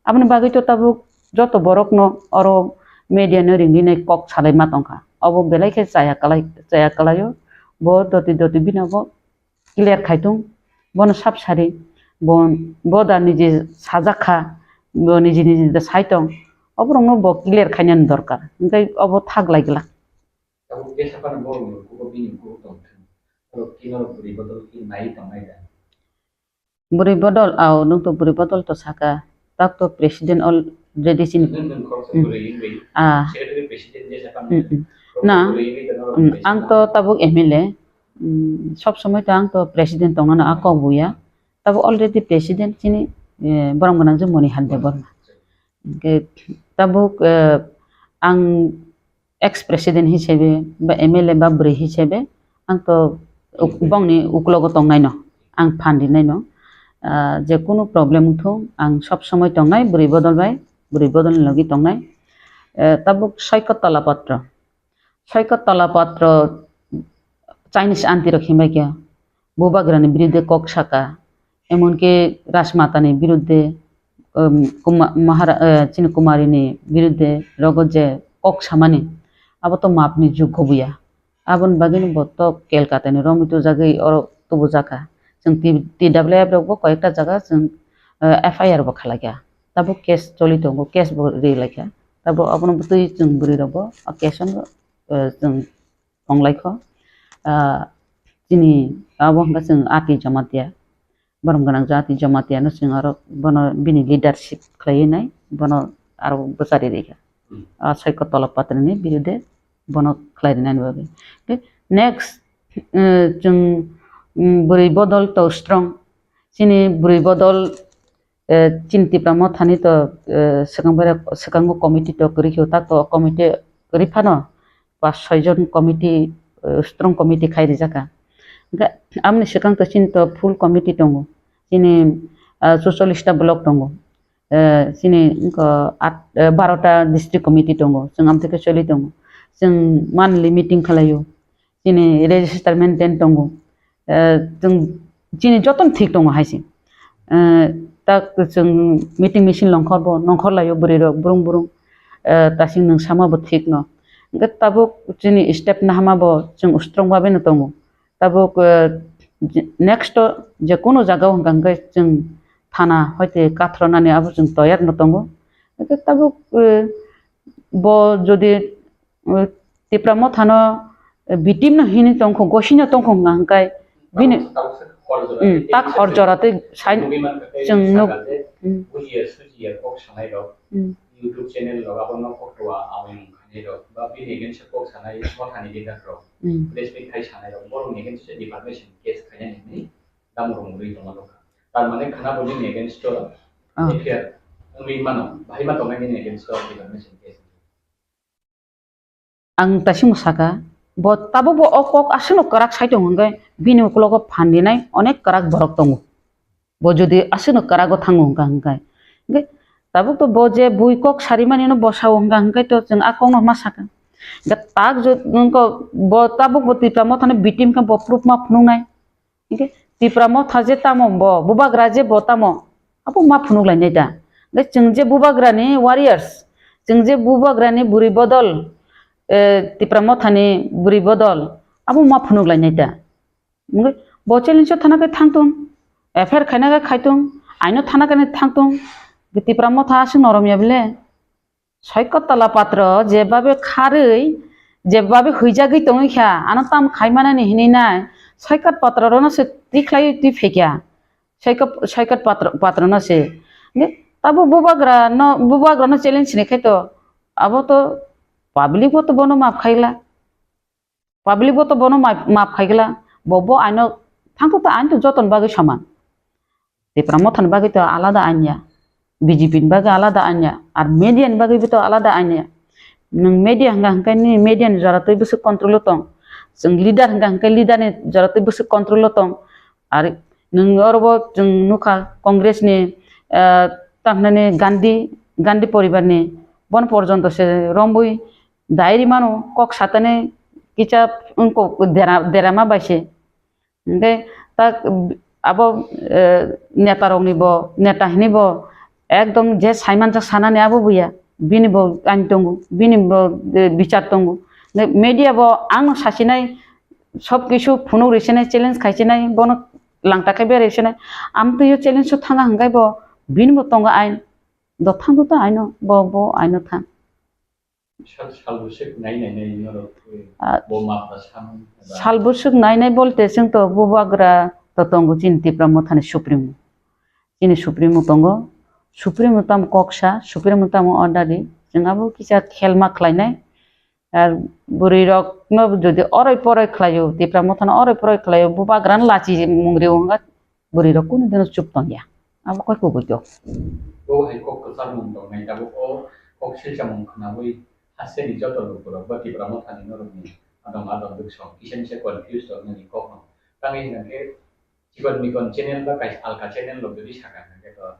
Aboni bagwi to tabuk joto borokno oro media no ringwi nai kok salai ma tongkha. Obo belai khe chaya kwlai, chaya kwlaio. Bo doti doti bini obo clear khai tung. Bono sab sari. Bo, bo da niji sajak kha. Bo niji niji da sai tong. Oborokno bo clear khainani dorkar. Hwnkhe obo thak lai glak. Tabuk kesa phano borokni ukugo bini ukugo tong thung. Oro khe norok bwrwi bodol khe nai tongnai da? Bwrwi bodol, ao, nwng to bwrwi bodol to saka. Tak to president already chini. Nwng, nwng khoroksa Hmm. bwrwi wngwi Ah. secretary president jesa phano Hmm, hmm. khoroksa Na. bwrwi wngwi to norok Hmm, president ang to tabuk M L A. Hmm, sob somoi to ang to president tongnano a kok buya. Tabuk already president chini, eh, borom gwnang je Moni Hande Borma. Hwnkhe tabuk, eh, ang ex president hisabe ba M L A ba bwrwi hisabe ang to uk-, bongni uklogo tongnaino, ang phan rinaino. Ah, je kunu problem wngthung, ang sob somoi tongnai bwrwi bodol bai, bwrwi bodolni logi tongnai. Eh, tabuk Soikot Tola Patro. Soikot Tola Patro Chinese aunty rok himbai khe bubagrani birudde kok saka, emonki Rajmatani birudde, um, Kuma-, Mahara-, eh, chini Kumarini birudde rogo je kok samani, abo to mapni juggo buya. Aboni bagwino bo to Kolkatani romwi tubujagwi oro tubujaka. Chwng T-, T W F rokbo koyekta jaga chwng, eh, F I R bo khalaikha. Tabuk case choli tongo, case bo ri laikha. Tabuk abono bwtwi chwng bwrwi rokbo o case-o, eh, chwng tonglaikho. Ah, chini abo hwnkha chwng Ati Jamatia. Borom gwnang jati Jamatia no chwng aro bono bini leadership khlaiwi nai, bono aro bwchari rikha. Hmm. Ah, Soikot Tola Patro ni birudde bono khlai rinani bagwi. Okay, next, eh, chwng, mm, bwrwi bodol to strong. Chini bwrwi bodol, eh, chini Tipra Mothani to, eh, swkang bai, swkango committee to kwrwi khe, tak to committee kwrwi phano pas soi jon committee, eh, strong committee khai rijak kha. Hwnkhe amoni swkang to chini to full committee tongo. Chini, ah, chuchollish ta block tongo. Eh, chini wngkha at, eh, baro ta district committee tongo. Chwng amtwi khe choli tongo. Chwng monthly meeting khlaio. Chini register maintain tongo. Eh, chwng chini jotono thik tongo hai se. Eh, tak chwng meeting misil nongkhor bo, nongkhor laio bwrwi rok, burung burung. Eh, tasing nwng sama bo thik no. Hwnkhe tabuk chini step nahama bo chwng strong babe no tongo. Tabuk, eh, je-, next o je kono jaga o hwnka hwnkhe chwng thana hoite kathronani abo chwng toyar no tongo. Hwnkhe tabuk, eh, bo jodi, eh, Tipra Mothano, eh, victim no hini tongkho, gosino tongkho hwnka hwnkhe bini, Tabuk, tabuk se hor jora hmm, tei tak hor jora tei sai nugwi mankha tei chwng nuk, sakha je hmm. Bujiya sujiya kok sanai rok. Hmm. YouTube channel rok abo nok koktwa awai mung khanai rok ba bini against o kok sanai mothani leader rok, hmm, press meet khai sanai rok, borok ni against o defamation case khainani hinwi dam rok mungwi tongma nukha. Tar mane khana bo bini against o ah. F I R wngwi mano, bahai ma tongnai nini against o defamation case. Ang taisimo saka, bo tabukbo o kok aswkno kwrak sai tongo hwnkhe bini ukologo phan rinai onek kwrak borok tongo. Bo jodi aswkno kwrago thango hwnkha hwnkhe, hwnkhe tabuk to bo je bui kok sarimani no bo sao hwnkha hwnkhe to chwng a kokno ma saka. Hwnkhe tak jod-, wngkha bo tabuk bo Tipra Mothani victim khe bo proof ma phunuknai. Hwnkhe Tipra Motha je tamo bo, bubagra je bo tamo, abo ma phunuk lainai da. Hwnkhe chwng je bubagrani warriors, chwng je bubagrani bwrwi bodol, eh, Tipra Mothani bwrwi bodol, abo ma phunuk lainai da. Hwnkhe bo challenge o thana khe thangtung, F I R khaina khe khaitung, aino thana khe thangtung, Tipra Motha aswk norom ya bile. Soikot Tola Patro jebabe kharwi, jebabe huijagwi tongwi kha, ano tam khaimanani hinwi nai, Soikot Patro rono se tikhlaiwi twi phaikha. Soikot, Soikot Patro, Patro no se. Hwnkhe tabuk bubagra no, bubagra no challenge ni khai to, abo to public bo to bono map khaila. Public bo to bono map, map khaigwla, bo, bo aino thangkuk to ain to joton bagwi soman. Tipra Mothani bagwi to alada ain ya, B J P ni bagwi alada ain ya, ar media ni bagwi bo to alada ain ya. Nwng media hwnkha hwnkhe nini media ni jora twi bwswk control o tong. Chwng leader hwnkha hwnkhe leader ni jora twi bwswk control o tong. Ar nwng oro bo chwng nukha Congress ni, ah, tamhinani Gandhi, Gandhi poribar ni bono porjonto se rombwi diary mano kok satani kicha wngkok dera, derama bai se. Hingke ta abo, eh, neta rokni bo, neta hini bo ekdom je saimanjak sanani abo buya. Bini bo ain tongo, bini bo, eh, bichar tongo. Hingke media bo ang sasinai sob kisu phunuk risinai, challenge khaisinai, bono langta khe berai sinai. Amtwio challenge o thanga hingke bo bini bo tongo ain. Do thang do ta aino, bo, bo aino thang. Sal, sal bwswk nai nai nai norok, eh, Ah, bo ma pha samung eba sal bwswk nai nai bolte chwng to bubagra to tongo chini Tipra Mothani Supremo. Chini Supremo tongo. Supremo tamo kok sa, Supremo tamo order ri. Chwng abo kisa khelma khlainai. Ar bwrwi rokno jodi oroi poroi khlaio, Tipra Mothano oroi poroi khlaio, bubagrano lachi mung rio wngkha. Bwrwi rok kunu dino chup tongya. Abo koi kubui kok. Bo hai kok kwchar mung tongnai, tabuk o kok silsa mung khwnawi hasteni joto lukurok bo Tipra Mothani norokni adong adong bwsong kisa misa confuse tongnani kokno. Tangwi hwnkhe chikon mikon channel ba kaisa alka channel rok jodi saka hwnkhe to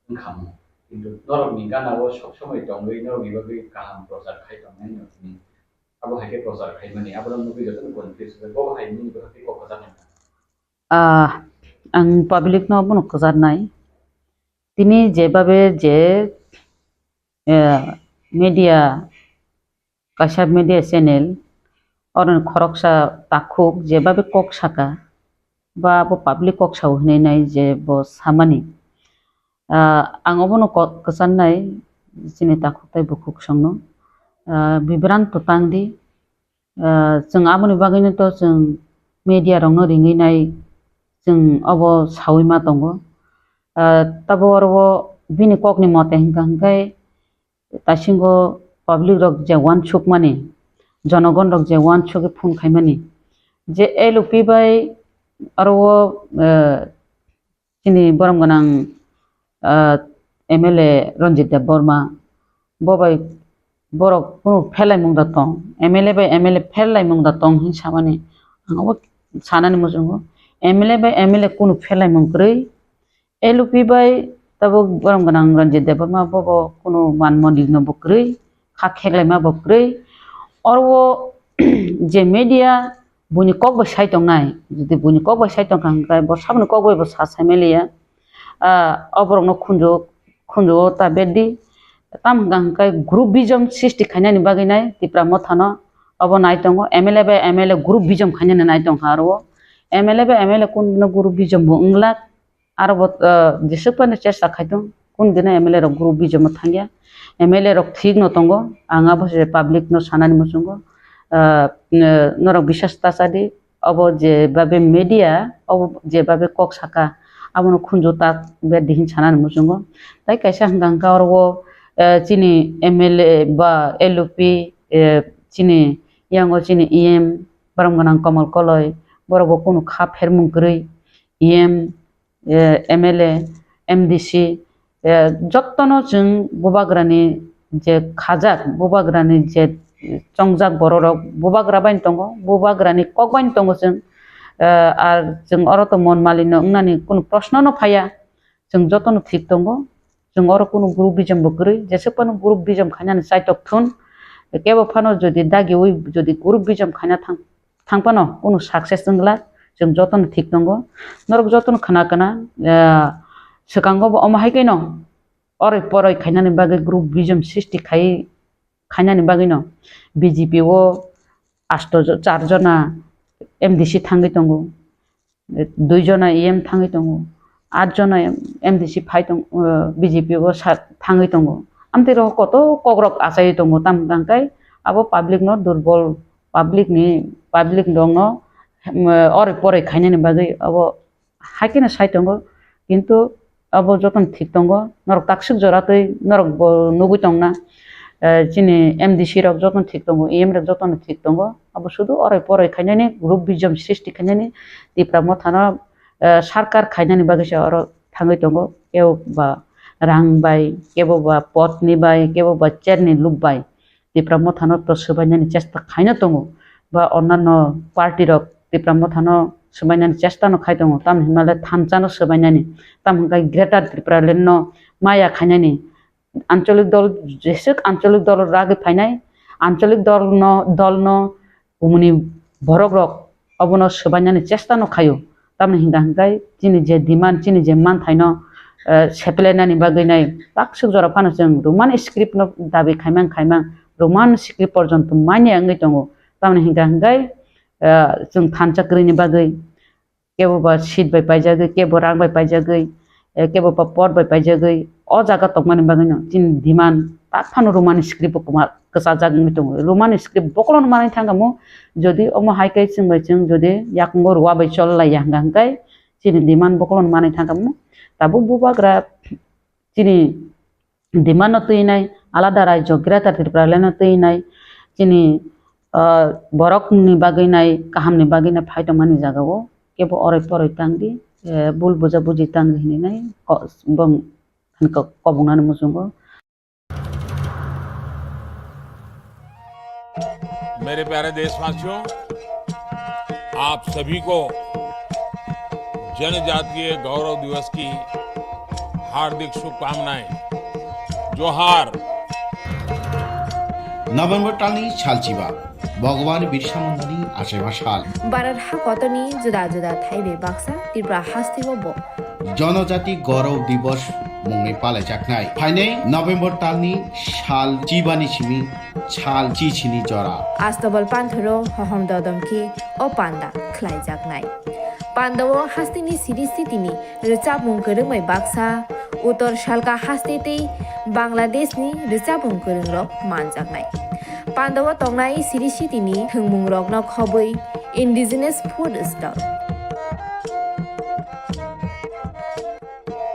wngkhamu. Kintu norokni gana o sob somoi tongwi norokni bagwi kaham prochar khai tongnai norokni. Abo hai khe prochar khaimani, abono nugwi jotono confuse wngjak. Bo hai nini bagwi kok kwchar mung. Ah, ang public no bono kwcharnai. Tini jebabe je, eh, media, kaisa media channel, oroni khoroksa takhuk jebabe kok saka, ba abo public kok sao hinwi nai je bo samani. Ah, ang obono kok kwcharnai chini takhuk tei bukhuk songno, ah, bibranto tang di. Ah, chwng aboni bagwino to chwng media rokno ringwi nai chwng obo saui ma tongo. Ah, tabo oro o bini kokni mote hwnkha hwnkhe taisingo public rok je uansukmani, jonogon rok je uansugwi phone khaimani, je L O P bai oro o, ah, chini borom gwnang, ah, M L A Ranjit Debbarma, bo bai borok kunu pherlaimung da tong, M L A bai M L A pherlaimung da tong hin samani ang abo sanani muchungo. M L A bai M L A kunu pherlaimung kwrwi, L O P bai tabuk borom gwnang Ranjit Debbarma bo bo kunu man mondir no bo kwrwi, kha kheklaima bo kwrwi. Oro o je media buini kok bai sai tongnai, jodi buini kok bai sai tongkha hwnkhe bo saboni kok bai bo sa sai manliya. Ah, oborokno khunju, khunju o ta bedi. Tamo hwnkha hwnkhe group bijom srishti khainani bagwi nai Tipra Mothano obo nai tongo. M L A bai M L A group bijom khainani nai tongkha aro o. M L A bai M L A kunu group bijom bo wnglak. Aro bo, ah, jeswk phano chesta khaitong, kun dino M L A rok group bijomo thangya. M L A rok thik no tongo, ang abo se public no sanani muchungo. Ah, n-, norok biswas ta chadi, obo je babe media, obo je babe kok saka, abono khunju ta bedi hin sanani muchungo. Tai kaisa hwnkha hwnkha oro o, eh, chini M L A ba L O P, eh, chini yango chini E M, borom gwnang Komol Koloi, borok bo kunu kha phermung kwrwi, E M, eh, M L A, M D C, eh, jotono chwng bubagrani je khajak, bubagrani je chongjak bororok, bubagra bai tongo, bubagrani kok bai tongo chwng, eh, ar chwng oro to mon malino wngnani kunu proshno no phaiya, chwng jotono thik tongo, chwng oro kunu group bijom bo kwrwi, jeswk phano group bijom khainani chaitok thun, kebo phano jodi dagiwi jodi group bijom khaina thang, thang phano kunu success wngla, chwng jotono thik tongo. Norok jotono khna khna, ah, swkango bo omo hai khe no oroi poroi khainani bagwi group bijom srishti khai, khainani bagwi no B J P o asto jo-, char jona M D C thangwi tongo, dui jona E M thangwi tongo, at jona M D C phai tong, uh, B J P o sa-, thangwi tongo. Amtwi rok koto kokrok achaiwi tongo, tamo hwnkha hwnkhe abo public no durbol, public ni, public rok no, um, oroi poroi khainani bagwi abo hai kheno sai tongo, kintu abo jotono thik tongo, norok takswk jora twi norok bo nugwi tongna, eh, chini M D C rok jotono thik tongo, E M rok jotono thik tongo, abo sudu oroi poroi khainani group bijom srishti khainani Tipra Mothano, eh, sarkar khainani bagwi se oro thangwi tongo, kebo ba rang bai, kebo ba potni bai, kebo ba cherni loop bai. Tipra Mothano to swbainani chesta khaina tongo, ba onnanno party rok Tipra Mothano swbainani chesta no khai tongo, tamni hwnba le thansa no swbainani, tamo hwnkhai Greater Tipraland no maya khainani ancholik dol, jeswk ancholik dol ragwi phainai, ancholik dol no, dol no bumuni borok rok obono swbainani chesta no khaio. Tamni hwnka hwnkhe chini je demand, chini je manthaino, eh, seplainani bagwi nai takswk jora phano chwng Roman script no dabi khaimang khaimang, Roman script porjonto manya wngwi tongo. Tamni hwnka hwnkhe, eh, chwng thansa kwrwini bagwi kebo ba seat bai paijagwi, kebo rang bai paijagwi, eh, kebo ba pot bai paijagwi, o jaga tongmani bagwino chini demand tak phano Roman script bo kwma-, kwchajak wngwi tongo. Roman script bokologno manwi thangkha mo, jodi omo hai khe chwng bai chwng jodi yakungo rwa bai chol lai ya hwnka hwnkhe chini demand bokologno manwi thangkha mo. Tabuk bubagra chini demand no twi nai, alada raijo Greater Tipraland no twi nai, chini, ah, borok ni bagwi nai, kaham ni bagwi nai phai tongmani jaga o kebo oroi poroi tang di, eh, bul buja buji tang di hinwi nai ko-, bong hani ko-, kobong nani muchungo. मेरे प्यारे देशवासियों, आप सभी को जनजातीय गौरव दिवस की हार्दिक शुभकामनाएं। जोहार। November talni salchiba, Bhagwan Birsa Mundani achaiba sal. Bharat hakotorni juda juda thaibai baksa Tripura hasteo bo Jonojati Gaurav Divas mungwi palaijaknai. Phainai November talni sal chibani simi sal chichini jora. Astobal panthoro hohom dodom khe o panda khlaijaknai. Pandao hasteni siri sitini rwchapmung kwrwngbai baksa, Uttor Salka haste tei Bangladeshni rwchapmung kwrwngrok manjaknai. Pandao tongnai siri sitini thwngmungrokno khobwi indigenous food stall.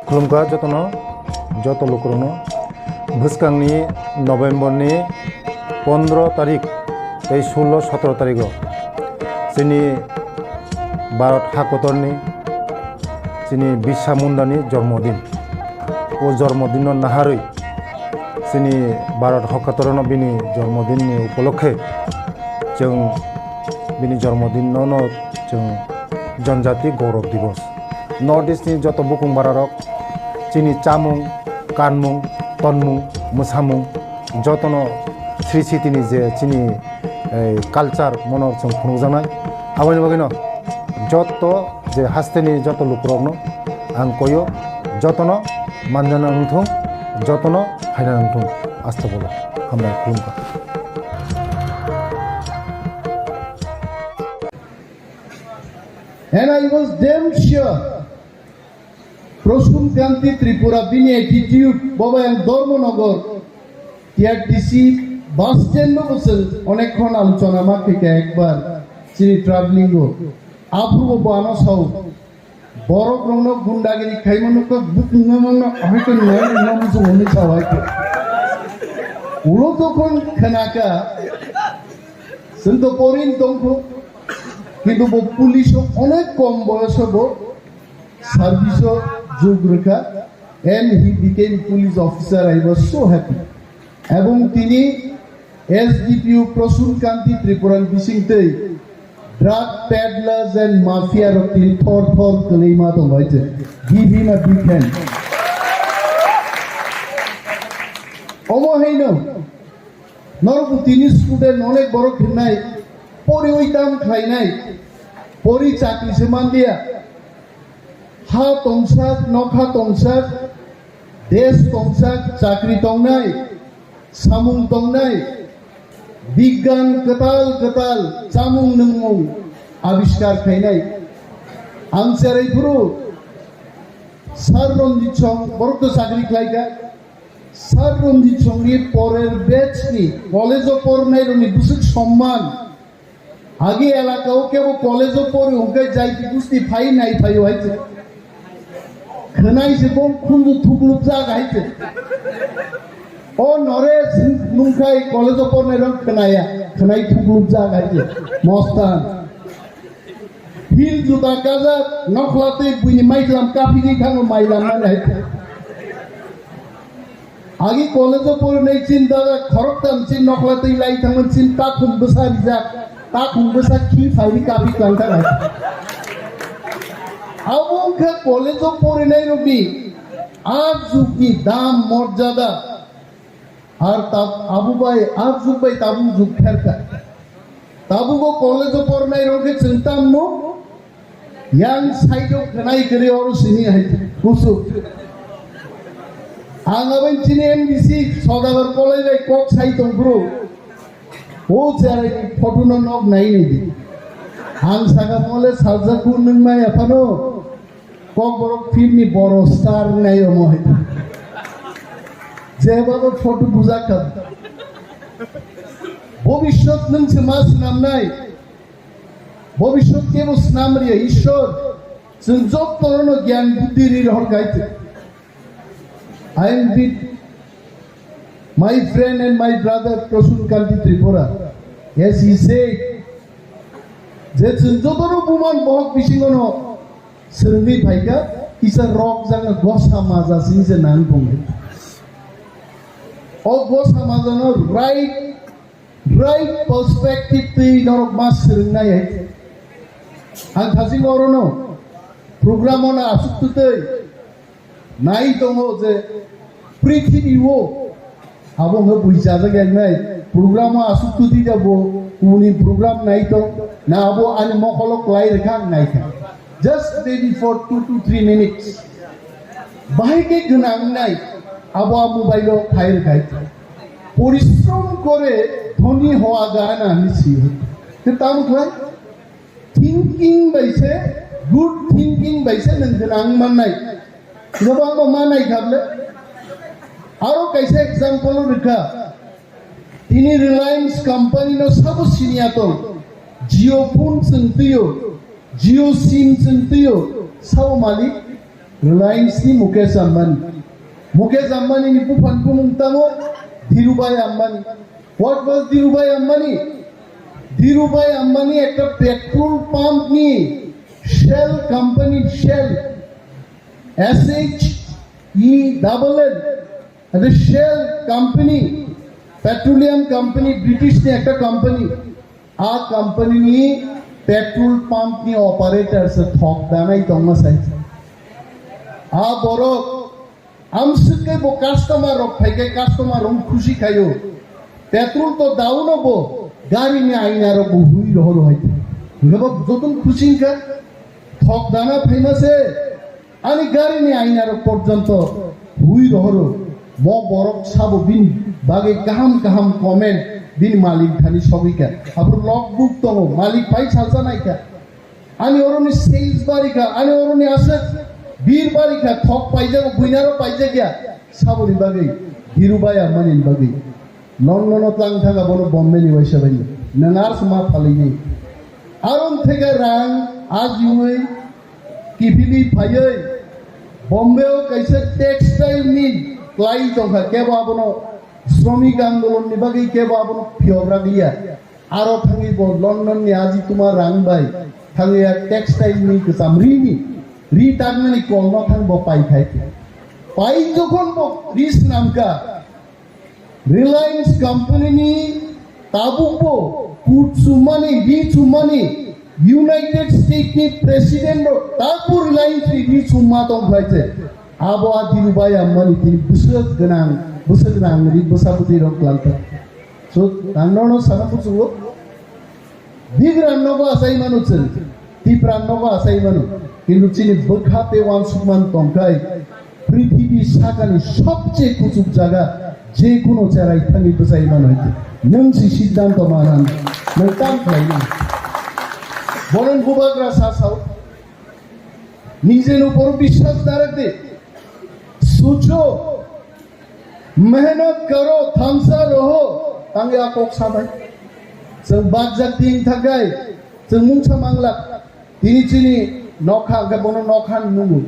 Khulumkha jotono, joto lukurokno. Bwskangni November ni pondro tarik tei sullo sotro tarigo chini Bharat hakotorni chini Birsa Mundani jormodin. O jormodinno naharwi chini Bharat hakotorno bini jormodinni upolokhe chwng bini jormodinno no chwng Janjati Gaurav Divas. North East ni joto bukung bararok chini chamung, kanmung, tonmung, mwsamung jotono sri sitini je chini, eh, culture mono chwng phunukjaknai. Aboni bagwino joto je hasteni joto lukurokno ang koyo, jotono manjana wngthung, jotono phaina wngthung. Astobolo hambai khulumkha. And I was damn sure Prasun Kanti Tripura bini attitude, boba yang Dharmanagar, T R T C bus stand no bwswng onek khon alochona ma khe ekbar chini traveling o. Aphuru bo ano sao, borok rokno gundagiri khaima nukha, bukung mamang no ahai to nai no muchung hwnwi sao hai to. Ulo to khon khnaka, chwng to porin tongkho, kintu bo police o onek kom boyoso bo service o jug rwkha, and he became police officer. I was so happy. Ebong tini S D P O Prasun Kanti Tripura ni bisingtwi drug peddlers and mafia rok tini thor thor kwlwi ma tongo hai se. Give him a big hand. Omo haino norok tini student onek borok hinai poriwi tam khlainai, pori chakri se manliya. Ha tongsak, nokha tongsak, desh tongsak, chakri tongnai, samung tongnai, bigyan kwtal kwtal chamung nwngmung abiskar khainai. Ang cherai phuru Sir Ranjit Song, borok to chakri khlaikha. Sir Ranjit Songni porer batch ni college o pornai rokni bwswk somman. Agi elaka o kebo college o pori hwnkhe jaiti gusti phai nai phaio hai se. Khwnai se bong khunju thuklupjak hai se. O Naresh nungkhai college o pornai rok khwnaya, khwnai thuklupjak hai se. Mostan. Heel juta kajak, nokhla twi buini maiklam kaphigwi thango mailam mani hai. Agi college o porinai chin dada khoroktham chin nokla twi lai thangmani chin takhum bwsa rijak, takhum bwsa khi phaini kapi klang thang hai. Abo wngkha college o porinai rokni a jugni dam morjada. Ar tab-, abo bai, ar jug bai tabuk jug kherkha. Tabugo college o pornai rok khe chwng tamno yang side o khwnai kwrwi oro sini hai kusu. Ang aboni chini M D C Sodagar college bai kok sai tong bro. O cherai photo no nok nai nai di. Ang saka mole saljaku nwng mai aphano. Kokborok film ni boro star nai omo hai. Jeba bo photo bujak kha. Bobishyot nwng se ma swnam nai. Bobishyot kebo swnam riya Ishwar. Chwng jotto no gyan buddhi ri rohor gaite. I am with my friend and my brother Prasun Kanti Tripura. As he said, je chwng jotono buman bohok bisingono swrwngwi phaikha, kisa rok jagna gosa maja sing se nang tongkha. O gosa majano right, right perspective twi norok ma swrwngnai hai. Ang thajing orono program ono asuk tutwi nai tongo je prithibi o abo hwnwi buichajak yang nai program o asuk tuti ja bo uni program nai tong na abo ani mokolo klai rwkha ang nai kha just maybe for two to three minutes bahai khe gwnang nai abo a mobile o khai rwkhai porishrom kore dhoni hoa gana hwnwi si khe tamo khlai Thinking bai se, good thinking bai se nwng gwnang mannai. Gobo ang bo manai kha ble. Aro kaisa example rwkha. Tini Reliance company no sabo siniya tong. Jio phone chwng twiyo, Jio sim chwng twiyo, sabo malik Reliance ni Mukesh Ambani. Mukesh Ambani ni buphan bumung tamo Dhirubhai Ambani. What was Dhirubhai Ambani? Dhirubhai Ambani ekta petrol pump ni Shell company, Shell, S H E double L, ekta Shell company, petroleum company, British ni ekta company. A company ni petrol pump ni operator se thok danai tongma sai. A borok Amswk khe bo customer rok phai khe customer rok khusi khaio. Petrol to dauno bo gari ni aina rok bo hui rohoro hai. Hingke bo joton khusi hingka thok dana phaima se ani gari ni aina rok porjonto hui rohoro. Mo borok sabo bini bagwi kaham kaham comment bini malik thani sogwi kha. Abo logbook tongo malik pai salsa nai kha. Ani oroni sales barikha, ani oroni aswk bir barikha, thok paijago, buinaro paijakya, saboni bagwi, Dhirubhai Ambani bagwi. London o tlang thanga bono Bombay ni waisa bai. Nang ars ma phalini. Aron thega rang, ajiwi, kipili phayoi, Bombay o kaisa textile mill, klai tongkha, kebo abono, Shromik Andolon ni bagwi kebo abono phiyok ragya. Aro thangwi bo London ni aji tuma rang bai thangwi a textile ni kwcham ri ni ri taknani kolno thang bo pai khai. Pai jokhon bo ri swnamkha Reliance company ni tabuk bo kut sumani ri sumani United States ni president rok tabuk Reliance ni ri summa tong khlai se abo a Dhirubhai Ambani tini bwswk gwnang bwswk rang ri bwsa bwtwi rok klang kha. So, ang nono sana kuchungo, Bigra nogo asai mano chwng, Tipra nogo asai mano, kintu chini bwkha tei uansukmani tongkhai, prithibi sakani sobche kuchuk jaga, je kuno cherai thangwi bwchai mano hwnkhe, nwng si siddhanto manan, nwng tam khlainai. Bono bubagra sa sao, নিজের উপর বিশ্বাস না রাখতে, सोचो, मेहनत करो, थामसा रहो, tangwi a kok sabai. Chwng bakjak ting thagai, chwng mungsa manglak, tini chini nokha, hwnkhe bono nokha hinwi nungo.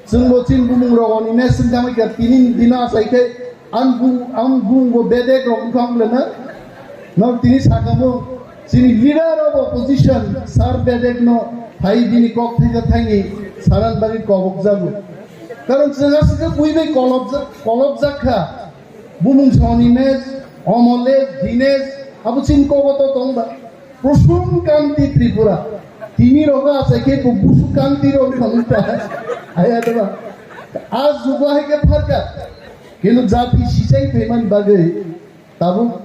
Chwngbo chini bumung rogoni neswng tangwi kha, tini dino achai khe, ang bung, ang bung bo bedek rok wngkha wng lena. Nok tini sakamo, chini leader of opposition, sir bedek no, phai bini kok thaisa thaini, sanan bagwi kobok jago. Karon chwng aswk khe bui bai kolobjak, kolobjak kha. Bumung Sonimes, Omoles, Dines, abo chini kogoto tongba. Prosum Kanti Tripura. Tini rogo achai khe bo Busu Kanti rok thangta. Aya deba. A jugo hai khe pharka. Kintu jati sichai phaimani bagwi tabuk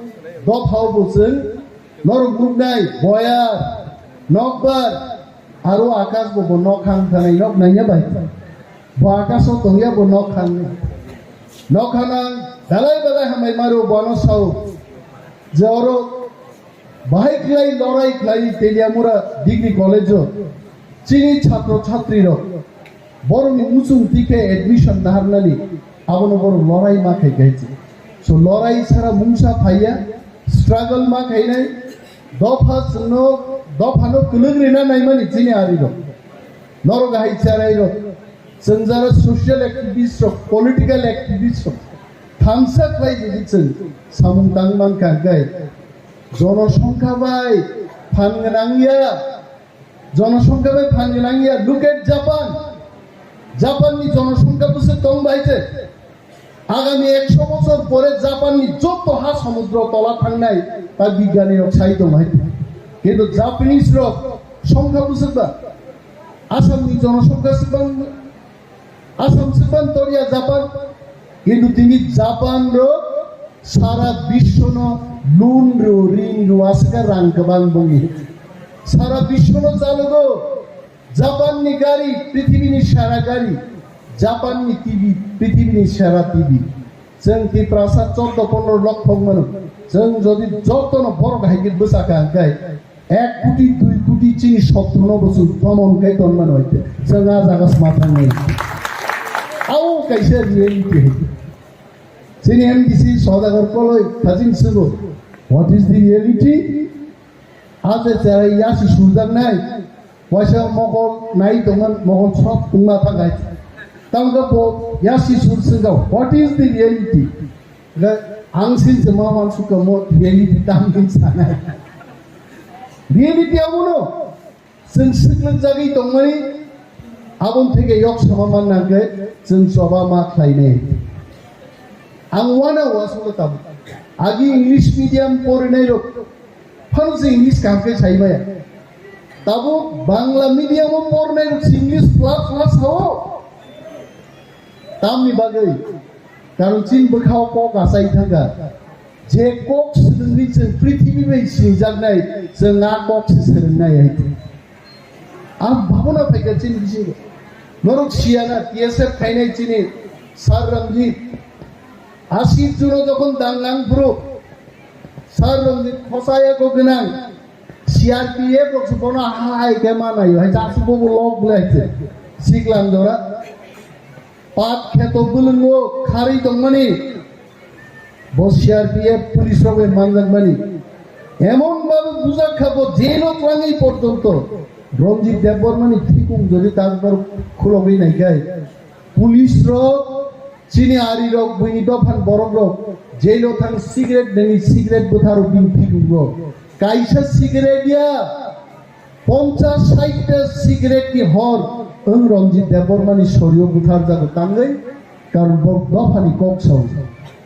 dophao bo chwng norok nuknai boyar, nokbar, aro Akash bo bo nok hang thanai nok naiya bai. Bo Akash o tongya bo nok hang. Nok hanang dalai dalai hamai maro bo ano sao. Je oro bahai khlai lorai khlai Teliamura Degree College o chini chhatro chhatri rok borokni muchung twi khe admission naharnani abono borok lorai ma khai kaichi. So lorai sara mungsa phaiya, struggle ma khainai, dopha chwngno, dophano kwlwk rina naimani chini arirok. Norok hai charairok, chwng jara social activist rok, political activist rok, thansa khlai jodi chwng samung tang mankha hwnkhe, jonosongkha bai phan gwnang ya, jonosongkha bai phan gwnang ya, look at Japan. Japan ni jonosongkha bwswk tong bai se. Agami ekso bochor pore Japan ni joto ha somudro tola thangnai ta bigyani rok sai tong hai. Kintu Japanese rok songkha bwswk ba. Assam ni jonosongkha swkang Assam swkang toria Japan. Kintu tini Japan rok sara biswo no loan rw ring rw aswka rang kwbang bongni. Sara biswo no chalogo. Japan ni gari, prithibini sera gari, Japan ni T V, prithibini sera T V. Chwng Tiprasa chordo pondro lokh phok mano. Chwng jodi jotono borok hai khe bwsa kha hwnkhe, ek koti, dui koti chini sotro no bo chwng tomon khai ton mano hai khe. Chwng a jaga sma thang nai. Ao kaisa reality hai khe. Chini M D C Sodagar Koloi thajin sugo. What is the reality? Aje cherai yasi sujak nai. Waisa mokol nai tongman mokol sop tungma thakai. Tamga po yasi sur singga. What is the reality? Ga ang sin se ma man suka mo reality tam din sanai. Reality amono. Chwng swknwk jagwi tongmani aboni theke yok sama manna hwnkhe chwng choba ma khlainai. Ang uanao aswkno tabuk. Agi English medium porinai rok phano se English kaham khe sai maya. Tabuk Bangla medium o porinai rok se English flat flat sao. Tamni bagwi? Karon chini bwkhao kok achai thangkha. Je kok swrwngwi chwng prithibi bai sinijaknai, chwng a kok se swrwngnai hai. A bhabona phaikha chini bisingo. Norok siyana T S F khainai chini Sir Ranjit. Aswk juno jokhon danglang phuru Sir Ranjit khosaya kok gwnang. C R P F rok se bono hai khe ma naio, hai chasuk bobo lok bwlai hai se. Siklang jora. Pat kheto bwlwngo kharwi tongmani. Bo C R P F police rok bai manjakmani. Emon babe bujak kha bo jail o twlangwi porjonto. Ranjit Debbarma ni thikung jodi takbar khulogwi naikhai. Police rok, chini ari rok, buini dophan borok rok, jail o thang cigarette nini cigarette bwtharo bini phikungo. Kaisa cigarette ya, ponchas sait ta cigarette ni hor, wng Ranjit Debbarma ni sorio bwthar jago tangwi, karon bo dophani kok sao.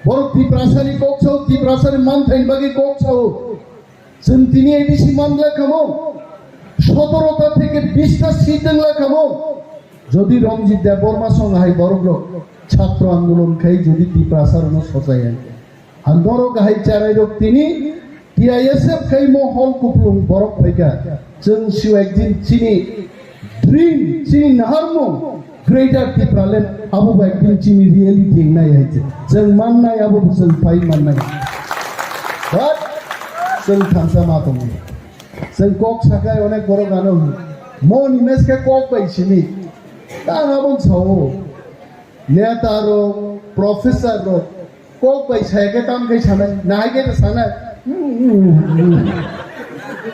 Borok Tiprasa ni kok sao, Tiprasa ni manthai ni bagwi kok sao. Chwng tini A D C manglai kamo, sotoro ta theke bish ta seat wnglai kamo. Jodi Ranjit Debbarma song hai borok rok chhatro andolon khai jodi Tiprasa rokno sochai hai. Ang norok hai charai rok tini T I S F khai mo hol kuplung borok phaikha. Chwng siwa ekdin chini dream, chini naharmung, Greater Tipraland, abo bai ekdin chini reality wngnai hai se. Chwng mannai abo bo chwng phai mannai. But chwng thansa ma tongo. Chwng kok sakai onek borok ano hino. Mo ni mes khe kok bai sini. Ta abo sao. Neta rok, professor rok, kok bai sai khe tam khai sanai. Na hai khe sanai.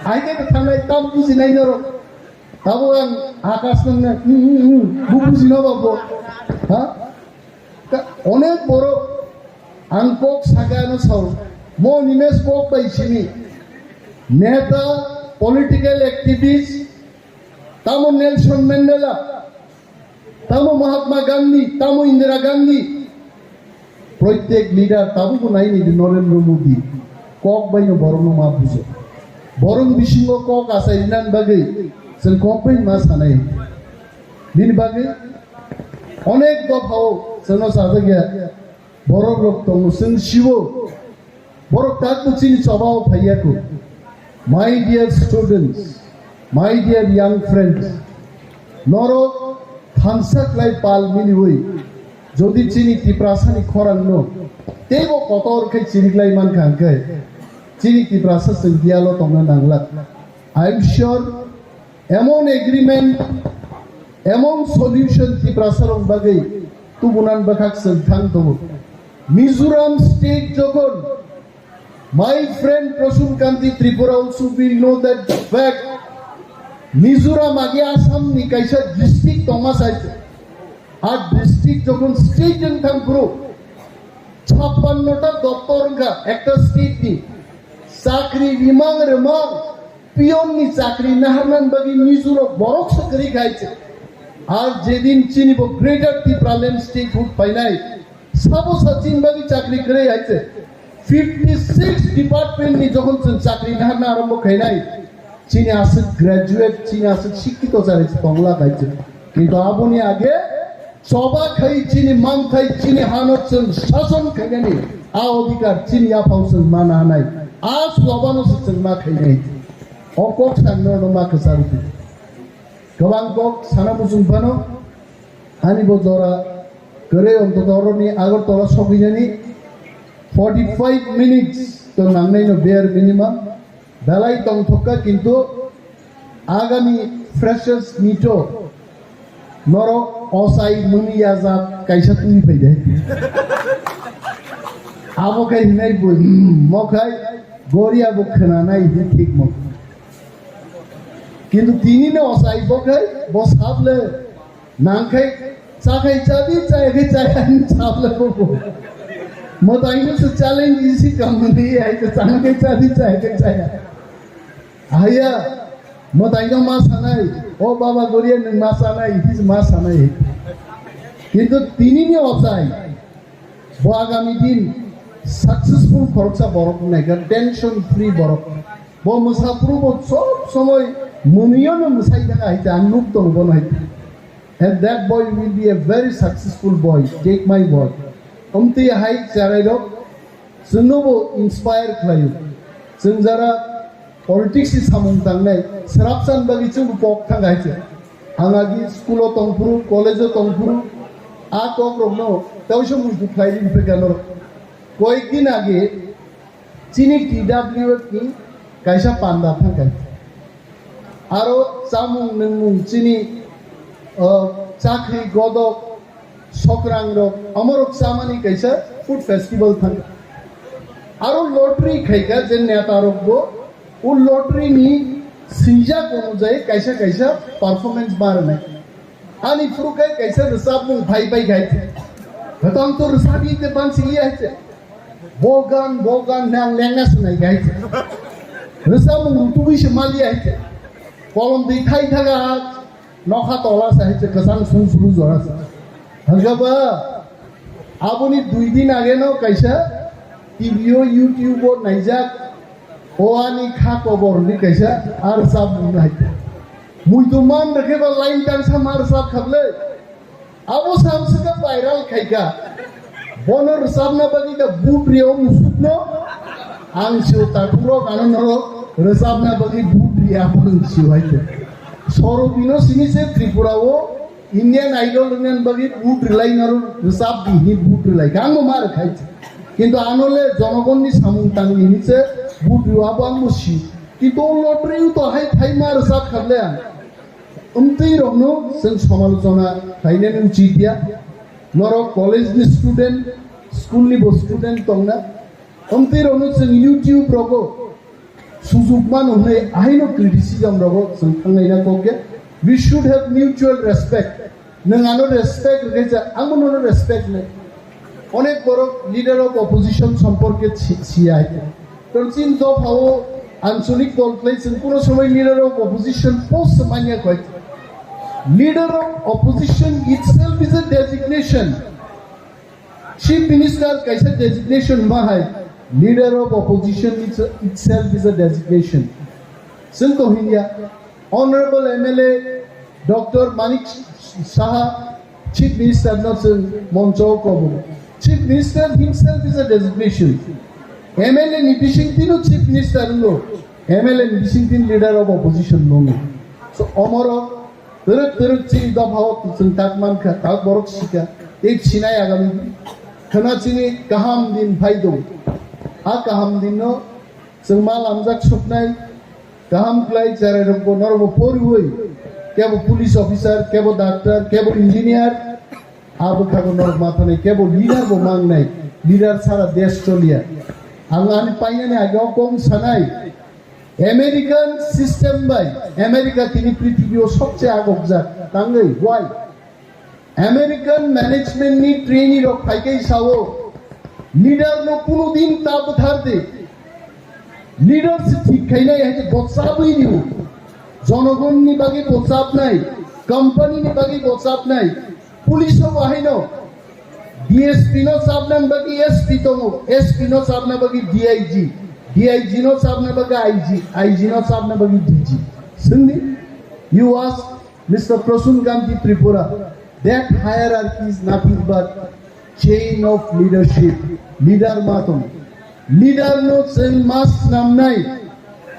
Hai khe thangnai tam bujinai norok. Abo ang Akash nang na, hmm, hmm, hmm, bu buji no ba bo. Ha? Ka-, onek borok ang kok saga no sao. Mo ni mes kok bai sini. Neta, political activist, tamo Nelson Mandela, tamo Mahatma Gandhi, tamo Indira Gandhi. Proitek leader tabukbo naini di Narendra Modi, kok baino borokno ma bujo. Borok bisingo kok achai rinani bagwi chwng kok bai ma sanai. Bini bagwi onek dophao chwngno sajak ya, borok rok tongo, chwng siwo. Borok takbo chini chobao phaiya kho. My dear students, my dear young friends, norok thansa khlai pal miliwi, jodi chini Tiprasani khorangno teibo kotor khe chiriklai mankha hwnkhe, chini Tiprasa chwng diyalo tongna nanglak. I am sure emon agreement, emon solution Tiprasarok bagwi tubunan bwkhak chwng thang tongo. Mizoram state jokhon, my friend Prasun Kanti Tripura also will know that fact. Mizoram age Assam ni kaisa district tongma sai. Ar district jokhon state wng thang phuru, chappanno ta doptor wngkha ekta state ni. Chakri rimang remang, peon ni chakri naharnan bagwi Mizorok borok se kwrwi khai se. Ar jedin chini bo Greater Tipraland statehood painai, sabo sa chini bagwi chakri kwrwi hai se. Fifty six department ni jokhon chwng chakri naharna arambo khainai, chini aswk graduate, chini aswk sikkito chari tongla hai se. Kintu aboni age choba khai chini manthai, chini hano chwng sason khainani a odhikar chini yaphao chwng mana hanai, a chobano se chwng ma khainai. O kok sanno no ma kwchang di. Kwbang kok sana muchung phano, ani bo jora kwrwi ontoto oroni Agartala sogwijani forty five minutes to nangnai no bare minimum. Belai tongthokka, kintu agami freshers meet-o norok ochai mwnwi yajak kaisa twi phaide. Abo khe hinai bo, hmm, mo khai goria bo khwnanai hi thik mo. Kintu tini no ochai bo khai bo sable. Nangkhai chakhai chadi, chayakhe chaya hinwi chablai bo. Mwtaino se challenge isi kamani, ai to changkhai chadi, chayakhe chaya. Haiya, mwtaino ma sanai, "O baba goria nwng ma sanai," iti se ma sanai. Kintu tinini ochai, bo agami din successful khoroksa borok wngnaikha, tension free borok. Bo mwsaphuru bo sob somoi mwnwino mwsai thangkha hai ta, ang nuk tongo bono hai ta. And that boy will be a very successful boy, take my word. Omtwi hai cherairok chwngno bo inspire khlaio. Chwng jara politics ni samung tangnai, srapsan bagwi chwngbo kok thang hai se. Ang agi school o tongphuru, college o tongphuru, a kok rokno tausa muitu khlai ri phekha norok. Koyek din age chini T W F ni kaisa panda thangkha. Aro chamung nwngmung chini, uh, chakri godok, sokrang rok, amorok chamani kaisa food festival thangkha. Aro lottery khaikha je neta rokbo, o lottery ni swijak onujai kaisa kaisa performance ma rwnai. Ani phuru khe kaisa rwchapmung phai pai khai. Hwtong to rwchapwi te bansi liya hai se. Bo gan, bo gan nang lengna sinai khai se. Rwchapmung rutugwi se ma liya hai se. Kolom twi thai thaga nokha tola sa hai se, kwchang sung sulu jora sa. Hwnkhe ba aboni dui din age no kaisa T V o, YouTube o naijak. O ani kha kobor ni kaisa ar sab nai. Muitu man rwkhe ba line tang sa mar sab khable. Abo sam sika viral khaika. Bono rwchapna bagwi da but riyo musukno. Ang siyo takhurok ano norok rwchapna bagwi but riya abo nwng siyo hai khe. Soro bino sini se Tripura o Indian Idol wngna bagwi but rwlai naro rwchap di hwnwi but rwlai kha. Ang bo ma rwkhai. Kintu ano le jonogonni samung tangni hwnwi se but rwya bo ang bo si. Kintu o lottery o to hai thai ma rwchap kha le ang. Amtwi rokno chwng samalochona khlainani uchit ya. Norok college ni student, school ni bo student tongna. Amtwi rokno chwng YouTube rogo sujukmano hwnwi ahaino criticism rogo chwng thangnaina kok ya. We should have mutual respect. Nwng ano respect rwkhe ja, angbo nono respect nai. Onek borok leader of opposition somporke si-, siya hai. Karon chini dophao ancholik dol khlai chwng kuno somoi leader of opposition post se manya koi. Leader of opposition itself is a designation. Chief Minister kaisa designation ma hai, leader of opposition is a, itself is a designation. Chwng to hinya, Honorable M L A Doctor Manik Saha, Chief Minister no chwng moncho kobo. Chief Minister himself is a designation. M L A ni bising tino Chief Minister no, M L A ni bising tin leader of opposition no. So omoro Twrwk twrwk chini dophao chwng tak mankha, tak borok sikha, tei sinai agami khwna chini kaham din phai tong. A kaham dinno chwng ma lamjak suknai, kaham khlai cherairokbo norokbo poriwi, kebo police officer, kebo doctor, kebo engineer, abo khago norok ma thanai, kebo leader bo mangnai, leader sara desh choliya. Ang ani painani age o kong sanai, American system bai, America tini prithibi o sobse agokjak. Tangwi, why? American management ni trainee rok phaikai sao, leader no kunu din ta bwthar di. Leader se thik khainai hai je bochab wi rio. Jonogon ni bagwi bochab nai, company ni bagwi bochab nai, police o bo haino. D S P no chabna bagwi S P tongo, S P no chabna bagwi D I G, D I G no chabna bagwi I G, I G no chabna bagwi D G. Sindi, you ask Mister Prasun Gandhi Tripura, that hierarchy is nothing but chain of leadership. Leader ma tongo. Leader no chwng ma snamnai,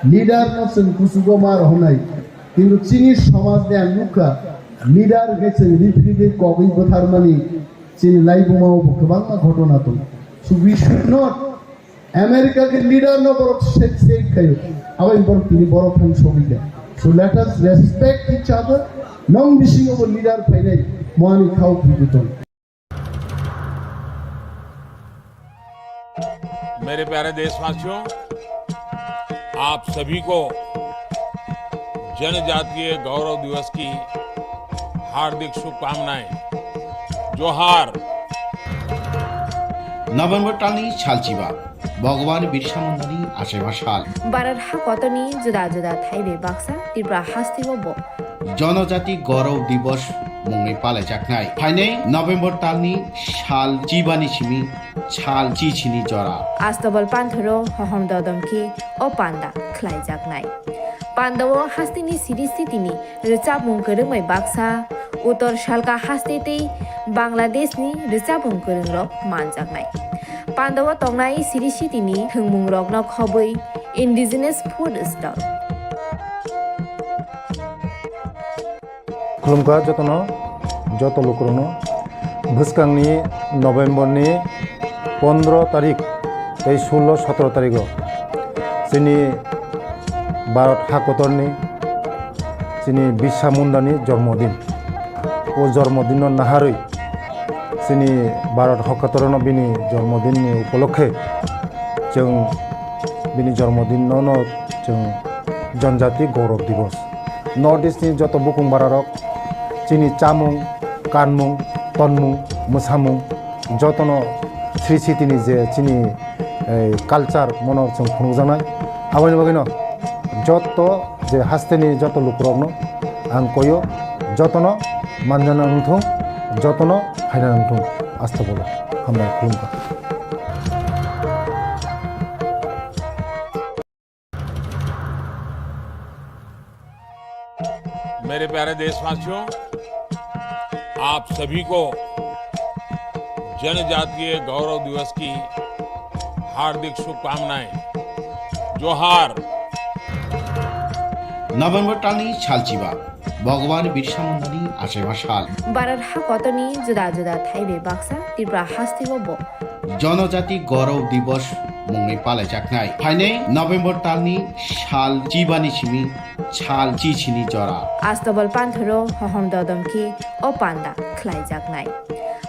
leader no chwng kuchugo ma rohornai. Kintu chini somaj ni ang nukha, leader hwnkhe chwng riphrigwi kogwi bwtharmani chini laibuma o bo kwbangma ghotona tongo. So we should not, America ke leader no borok set, set khayo, abo borok tini borok thang sogwi kha. So let us respect each other. Nong bisingo bo leader phainai, mo ani khao thwibo tongo. मेरे प्यारे देशवासियों, आप सभी को जनजातीय गौरव दिवस की हार्दिक शुभकामनाएं। जोहार। November talni salchiba, Bhagwan Birsa Mundani achaima sal. Bharat hakotorni juda juda thai bai baksa Tripura hasteo bo Jonojati Gaurav Divas mungwi palaijaknai. Phainai November talni sal chibani simi sal chichini jora. Astabal panthoro hohom dodom khe o panda khlaijaknai. Pandao hasteni siri sitini rwchapmung kwrwngmai baksa Uttor Salka haste tei Bangladeshni rwchapmung kwrwngrok manjaknai. Pandao tongnai siri sitini thwngmungrokno khobwi Indigenous Food Stall. Khulumkha jotono, joto lukurokno. Bwskangni November ni pondro tarik tei sullo sotro tarigo chini Bharat hakotorni chini Birsa Mundani jormodin. O jormodinno naharwi chini Bharat hakotorno bini jormodinni upolokhe chwng bini jormodinno no chwng Janjati Gaurav Divas. North East ni joto bukung bararok chini chamung, kanmung, tonmung, mwsamung jotono sri sitini je chini, eh, culture mono chwng phunukjaknai. Aboni bagwino joto je hasteni joto lukurokno ang koyo, jotono manjana wngthung, jotono phaina wngthung. Asta bolo. Hambai, khulumkha. मेरे प्यारे देशवासियों, आप सभी को जनजातीय गौरव दिवस की हार्दिक शुभकामनाएं। जोहार। November talni salchiba, Bhagwan Birsa Mundani achaima sal. Bharat hakotorni juda juda thai bai baksa Tripura hasteo bo Jonojati Gaurav Divas mungwi palaijaknai. Phainai November talni sal chibani simi sal chichini jora. Astabal panthoro hohom dodom khe o panda khlaijaknai.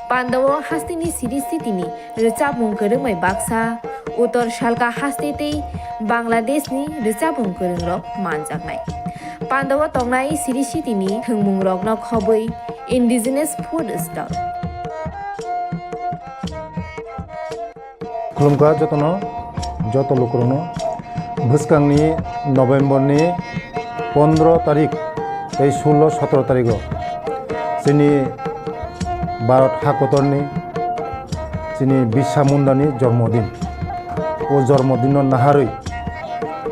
Pandao hasteni siri sitini rwchapmung kwrwngmai baksa Uttor Salka haste tei Bangladeshni rwchapmung kwrwngrok manjaknai. Pandao tongnai siri sitini thwngmungrokno khobwi Indigenous Food Stall. Khulumkha jotono, joto lukurokno. Bwskangni November ni pondro tarik tei sullo sotro tarigo chini Bharat hakotorni Chini Birsa Mundani jormodin. O jormodinno naharwi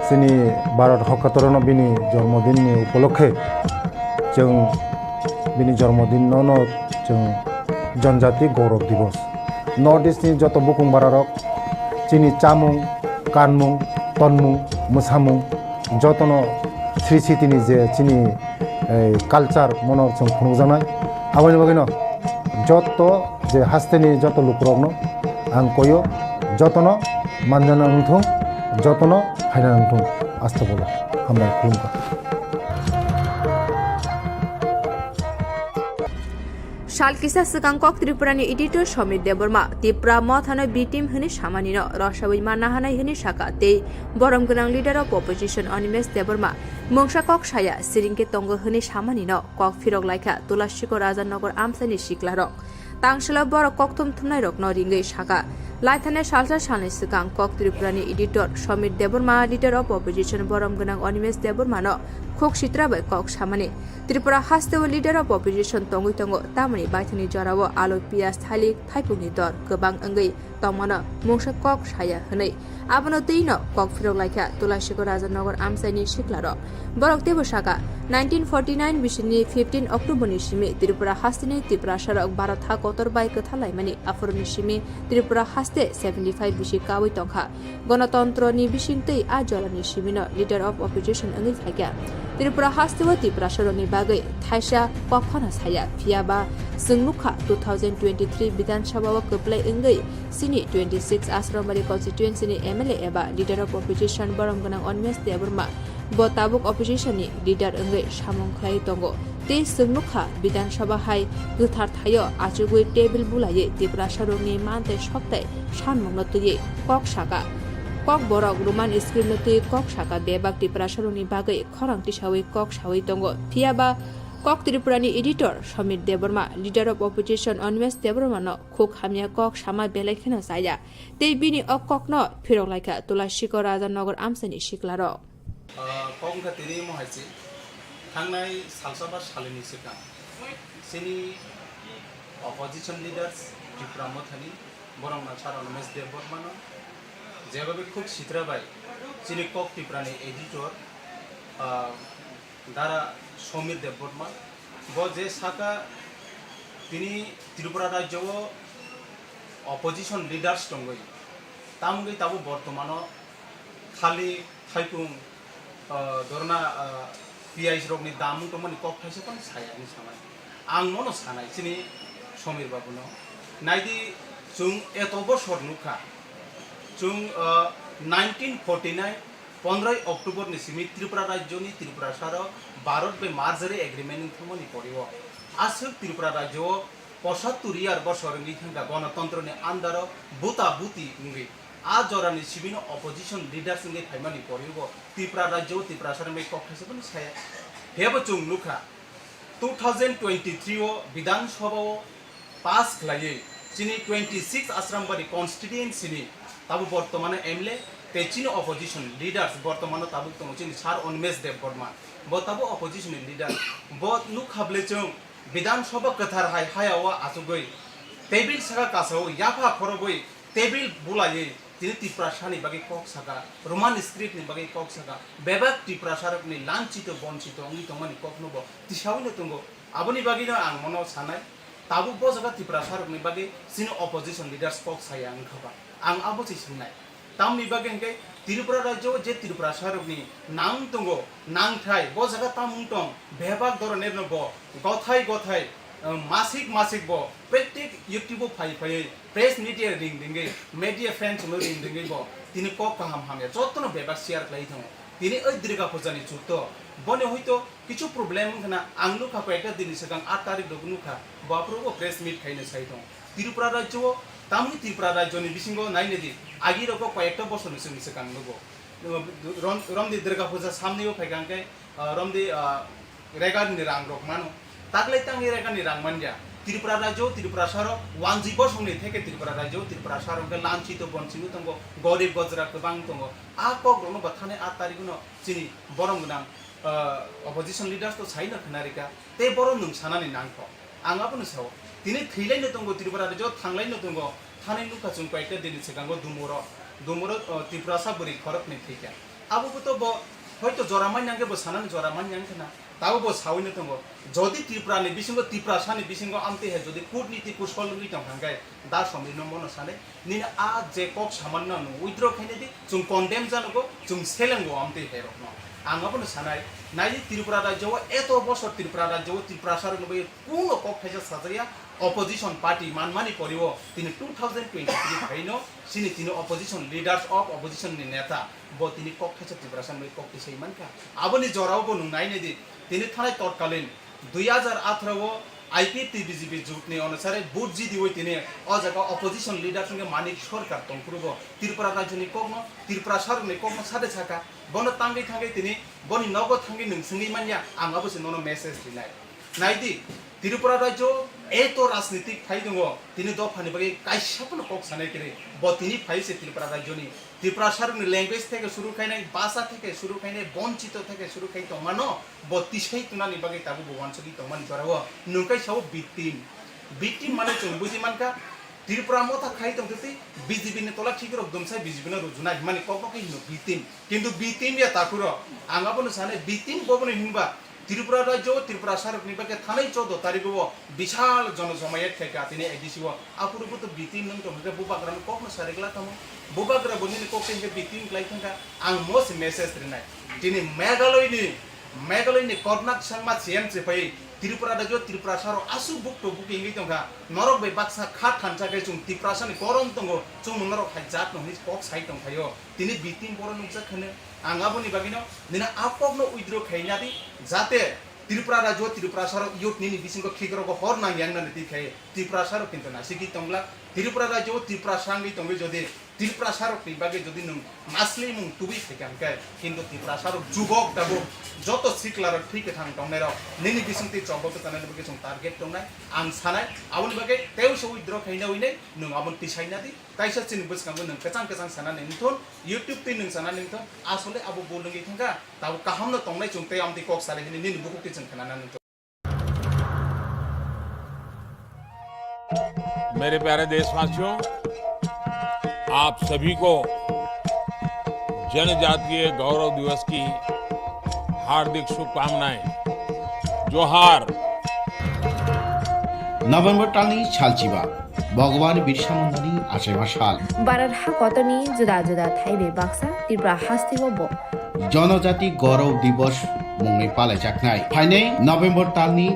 chini Bharat hokatorono bini jormodinni upolokhe chwng bini jormodinno no chwng Janjati Gaurav Divas. North East ni joto bukung bararok chini chamung, kanmung, tonmung, mwsamung jotono Sri Siti ni je chini, eh, culture mono chwng phunukjaknai. Aboni bagwino joto je hasteni joto lukurokno ang koyo, jotono manjana wngthung, jotono phaina wngthung. Asta bolo hambai khulumkha. Sal kisa swkang kok Tripurani editor Somir Debbarma Tipra mothano B team hwnwi samanino rwsawi manna hanai hwnwi saka tei borom gwnang leader of opposition Animesh Debbarma mungsa kok saya siringkhe tongo hwnwi samanino kok phirok laikha Tulasikor Raja Nagar amchaini siklarok. Tangselo borok kokthum thumnairokno ringwi saka. Laithani salsa salni swkang kok Tripurani editor Somir Debbarma, leader of opposition borom gwnang Animesh Debbarmano khuk sitra bai kok samani. Tripura hasteo leader of opposition tongwi tongo, tamoni baithangni jorao alu, piyaj, thalik, thaipungni dor kwbang wngwi tongmano mungsa kok saya hwnwi. Abono twino kok phirok laikha Tulasikor Raja Nagar amchaini siklarok. Borok teibo saka, nineteen forty nine bisini fifteen October ni simi Tripura hasteni Tiprasarok Bharat ha kotor bai kwthar laimani, aphuruni simi Tripura haste seventy five bisi kaui tongkha. Gonotontro ni bisingtwi a jorani simino leader of opposition wngwi phaikha. Tripura hasteo Tiprasarokni bagwi thaisa kok phano saya, phiyaba chwng nukha two thousand twenty three Bidhan Sabha o kwplai wngwi chini twenty six Asrambari constituency ni M L A eba leader of opposition borom gwnang Animesh Debbarma bo tabuk opposition ni leader wngwi samung khlai tongo. Tei chwng nukha Bidhan Sabha hai kwthar thaio achugwi table bulaiwi Tiprasarokni man tei soktai sanmungno twiwi kok saka. Kok borok Roman script no twiwi kok saka, bebak Tiprasarokni bagwi khorang tisawi kok sawi tongo. Phiyaba kok Tripurani editor Somir Debbarma, leader of opposition Animesh Debbarmano khuk hamya kok sama belai kheno chaya. Tei bini o kokno phirok laikha Tulasikor Raja Nagar amchaini siklarok. Ah, kok wngkha tini omo hai se, thangnai salsa ba salini swkang chini opposition leaders Tipra Mothani borok na sir Animesh Debbarmano jebabe khuk sitra bai chini kok Tiprani editor, ah, Dara Somir Debbarma, bo je saka tini Tripura rajyo o opposition leaders tongwi, tamgwi tabuk bortomano khali thaipung, ah, dorna, ah, piyaj rokni dam wng tongmani kok thaisa phano saya hinwi samani. Ang mono sanai chini Somir babuno. Naidi, chwng eto bosor nukha. Chwng, ah, nineteen forty nine pondroi October ni simi Tripura rajyo ni Tiprasarok Bharat bai merger agreement wng thangmani pori o. Aswk Tripura rajyo o posattur year bosor wngwi thangkha gonotontro ni under o buta buti wngwi. A jora ni simi no opposition leaders wngwi phaimani pori o Tripura rajyo o Tiprasarok bai kok thaisa phano saya. Phiyaba chwng nukha two thousand twenty three o Bidhan Sabha o pass khlaiwi chini twenty six Asrambari constituency ni tabuk bortomano M L A tei chini opposition leaders bortomano tabuk tongo chini sir Animesh Debbarma, bo tabuk opposition ni leader. Bo nukha bwle chwng Bidhan Sabha kwthar hai haya o achugwi table saka kasao yapha khorogwi table bulaiwi tini Tiprasani bagwi kok saka, Roman script ni bagwi kok saka, bebak Tiprasarokni lanchito bonchito wngwi tongmani kokno bo tisaui no tongo. Aboni bagwino ang mono sanai, tabuk bo jaga Tiprasarokni bagwi chini opposition leaders kok saya wngkha ba? Ang abo se swngnai. Tamni bagwi hwnkhe Tripura rajyo o je Tiprasarokni nang tongo, nangthai, bo jaga tamung tong, bebak doronerno bo gothai gothai, eh, masik masik bo pratik YouTube o phai phaiwi press media ring ringwi, media friends no ring ringwi bo tini kok kaham hamya jotono bebak share khlai thango. Tini oi Durga Puja ni chutto, boni hoito kichu problem wngkha na, ang nukha koyekta din ni swkang aat tarik rok nukha, bo aphuru bo press meet khaina sai tong. Tripura rajyo o, tamni Tripura rajyo ni bisingo naina di, agi rogo koyekta bosor ni swkang swkang nugo. Rom-, romdi Durga Puja samni o phaikha hwnkhe, ah, romdi, ah, regar ni rang rok mano. Taklai tangwi regar ni rang manya. Tripura rajyo, Tripura saro, wanji bosong ni theke Tripura rajyo, Tripura saro hwnkhe lanchito bonchito tongo, gorib gojra kwbang tongo. A kok rokno bo thani aat tarik no chini borom gwnang, ah, opposition leaders to sai no khna rika. Tei borom nwng sanani nangkho. Ang abono sao. Tini thwilaino tongo Tripura rajyo, thanglaino tongo. Thani nukha chwng koyekta dini swkango Dumuro, Dumuro, o, Tiprasa bwrwi khoroknwi thwikha. Abo bo to bo hoito jora manya hwnkhe bo sanani jora manya wngkha na. Tabo bo saui no tongo. Jodi Tripura ni bisingo, Tiprasa ni bisingo amtwi hai jodi kutniti kusol wngwi tong kha hwnkhe da somrino mono sanai. Nini a je kok samanno nwng withdraw khainai di, chwng condemn janogo, chwng selengo amtwi hai rokno. Ang abono sanai, nai di Tripura rajyo o eto bosor Tripura rajyo o Tiprasa rokno bai kuno kok thaisa sajaya, opposition party manmani poriwo tini two thousand twenty-three phaino chini tini opposition leaders of opposition ni neta bo tini kok thaisa Tiprasa ni bai kok tisai mankha. Aboni jorao bo nwng nai nai di, tini thanai totkalin dui hajar atharo o I P F T B J P jut ni onusare vote jidiwi tini o jaga opposition leaders wngkhe Manik Sarkar tongphuru bo Tripura rajyo ni kokno, Tripura sarok ni kokno sade saka. Bono tangwi thangwi tini boni nogo thangwi nwng swngwi manya, ang abo se nono message rinai. Nai di, Tripura rajyo eto rajnitik phai tongo, tini dophani bagwi kaisa phano kok sanai kwrwi. Bo tini phai se Tripura rajyoni, Tripura sarokni language theke suru khainai, bhasha theke suru khainai, bonchito theke suru khai tongmano, bo tisai tunani bagwi tabuk bo wansugwi tongmani jorao nwng khe sao victim. Victim mane chwng buji mankha, Tripura motha khai tongtwi B J P ni tola khikrok dumsai B J P no rujuna himani kokno khe hino victim. Kintu victim ya takhuro, ang abono sane victim bobono hinba Tripura rajyo, Tripura sarokni bagwi thanai choudo tarikgo bo bisal jono jomayat khaikha tini A D C o. Aphuru bo to victim nwng tong hwnkhe bubagrano kokno sari glak tamo. Bubagra bo nini kok tei hwnkhe victim glai thangkha. Ang mo se message rinai. Tini Meghalaya ni, Meghalaya ni Kornak Sangma C M se phai Tripura rajyo, Tripura sarok aswk bukto buki wngwi tongkha. Norok bai baksa kha thansa khe chwng Tiprasa ni korom tongo, chwng norok hai jat no hwnwi kok sai tongkhaio. Tini victim borok nukjak kheno, ang aboni bagwino nini a kokno withdraw khaina di, jate Tripura rajyo, Tripura sarok youth nini bisingo khikrok hor nang yang nani twi khai Tripura sarok kinto naisiki tongla, Tripura rajyo, Tripura sangwi tongwi jodi Tripura sarok ni bagwi jodi nwng masli mung tubui phaikha hwnkhe, kinto Tripura sarok jubok tabuk joto sikla rok thwi kwthang tongnai rok nini bisingtwi chobok kwchanani bagwi chwng target tongnai, ang sanai, aboni bagwi tei se withdraw khaina hwnwi nwng aboni tisaina di. Kaisa chini bwskango nwng kwchang kwchang sanani wngthun, YouTube twi nwng sanani wngthun, asole abo bul wngwi thangkha, tabuk kahamno tongnai chwng tei amtwi kok sari hwnwi nini bukhuk twi chwng khnana wngthun. मेरे प्यारे देशवासियों, आप सभी को जनजातीय गौरव दिवस की हार्दिक शुभकामनाएं। जोहार। November talni salchiba. Bhagwan Birsa Mundani achaima sal. Bharat hakotorni juda juda thai bai baksa Tripura hasteo bo Janajati Gaurav Divas mungwi palaijaknai. Phainai November talni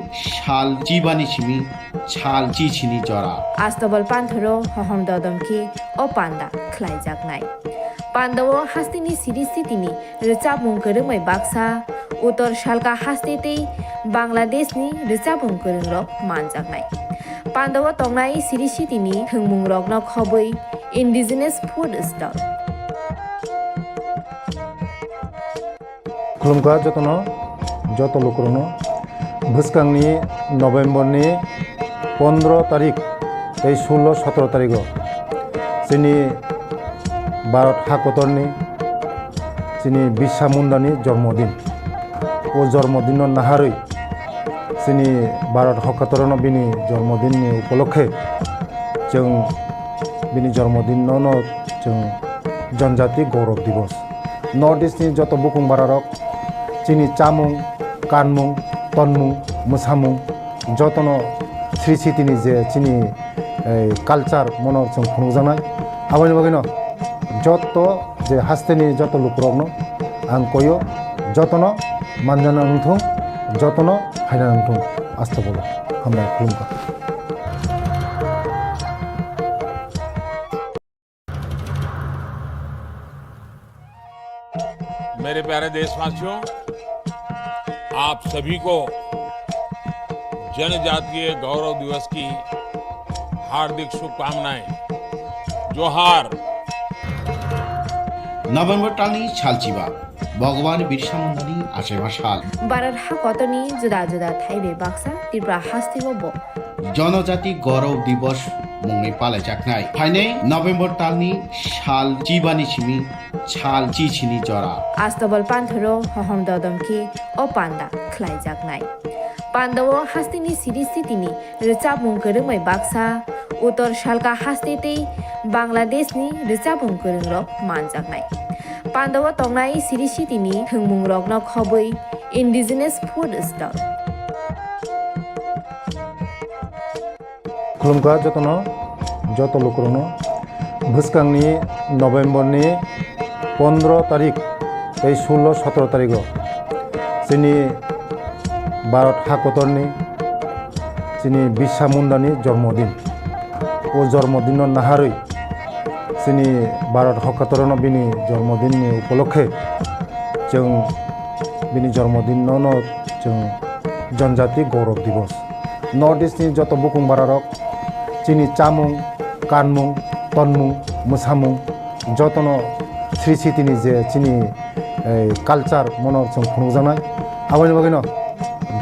sal chibani simi sal chichini jora. Astobal panthoro hohom dodom khe o panda khlaijaknai. Pandao hasteni siri sitini rwchapmung kwrwngbai baksa, Uttor Salka haste tei Bangladeshni rwchapmung kwrwngrok manjaknai. Pandao tongnai siri sitini thwngmungrokno khobwi indigenous food stall. Khulumkha jotono, joto lukurokno. Bwskangni November ni pondro tarik tei sullo sotro tarigo chini Bharat hakotorni chini Birsa Mundani jormodin. O jormodinno naharwi chini Bharat hakotorno bini jormodinni upolokhe chwng bini jormodinno no chwng Janjati Gaurav Divas. North East ni joto bukung bararok chini chamung, kanmung, tonmung, mwsamung, jotono sri sitini je chini, eh, culture mono chwng phunukjaknai. Aboni bagwino joto je hasteni joto lukurokno ang koyo, jotono manjana wngthung, jotono phaina wngthung. Astobolo hambai khulumkha. मेरे प्यारे देशवासियों, आप सभी को जनजातीय गौरव दिवस की हार्दिक शुभकामनाएं। जोहार। November talni salchiba, Bhagwan Birsa Mundani achaima sal. Bharat hakotorni juda juda thai bai baksa Tripura hasteo bo Janajati Gaurav Divas mungwi palaijaknai. Phainai November talni sal chibani simi sal chichini jora. Astobal panthoro hohom dodom khe o panda khlaijaknai. Pandao hasteni siri sitini rwchapmung kwrwngbai baksa, Uttor Salka haste tei Bangladeshni rwchapmung kwrwngrok manjaknai. Pandao tongnai Sri Sitini thwngmungrokno khobwi indigenous food stall. Khulumkha jotono, joto lukurokno. Bwskangni November ni pondro tarik tei sullo sotro tarigo chini Bharat hakotorni chini Birsa Mundani jormodin. O jormodinno naharwi chini Bharat hakotorno bini jormodinni upolokhe chwng bini jormodinno no chwng Janjati Gaurav Divas. North East ni joto bukung bararok chini chamung, kanmung, tonmung, mwsamung jotono Sri Sitini je chini, eh, culture mono chwng phunukjaknai. Aboni bagwino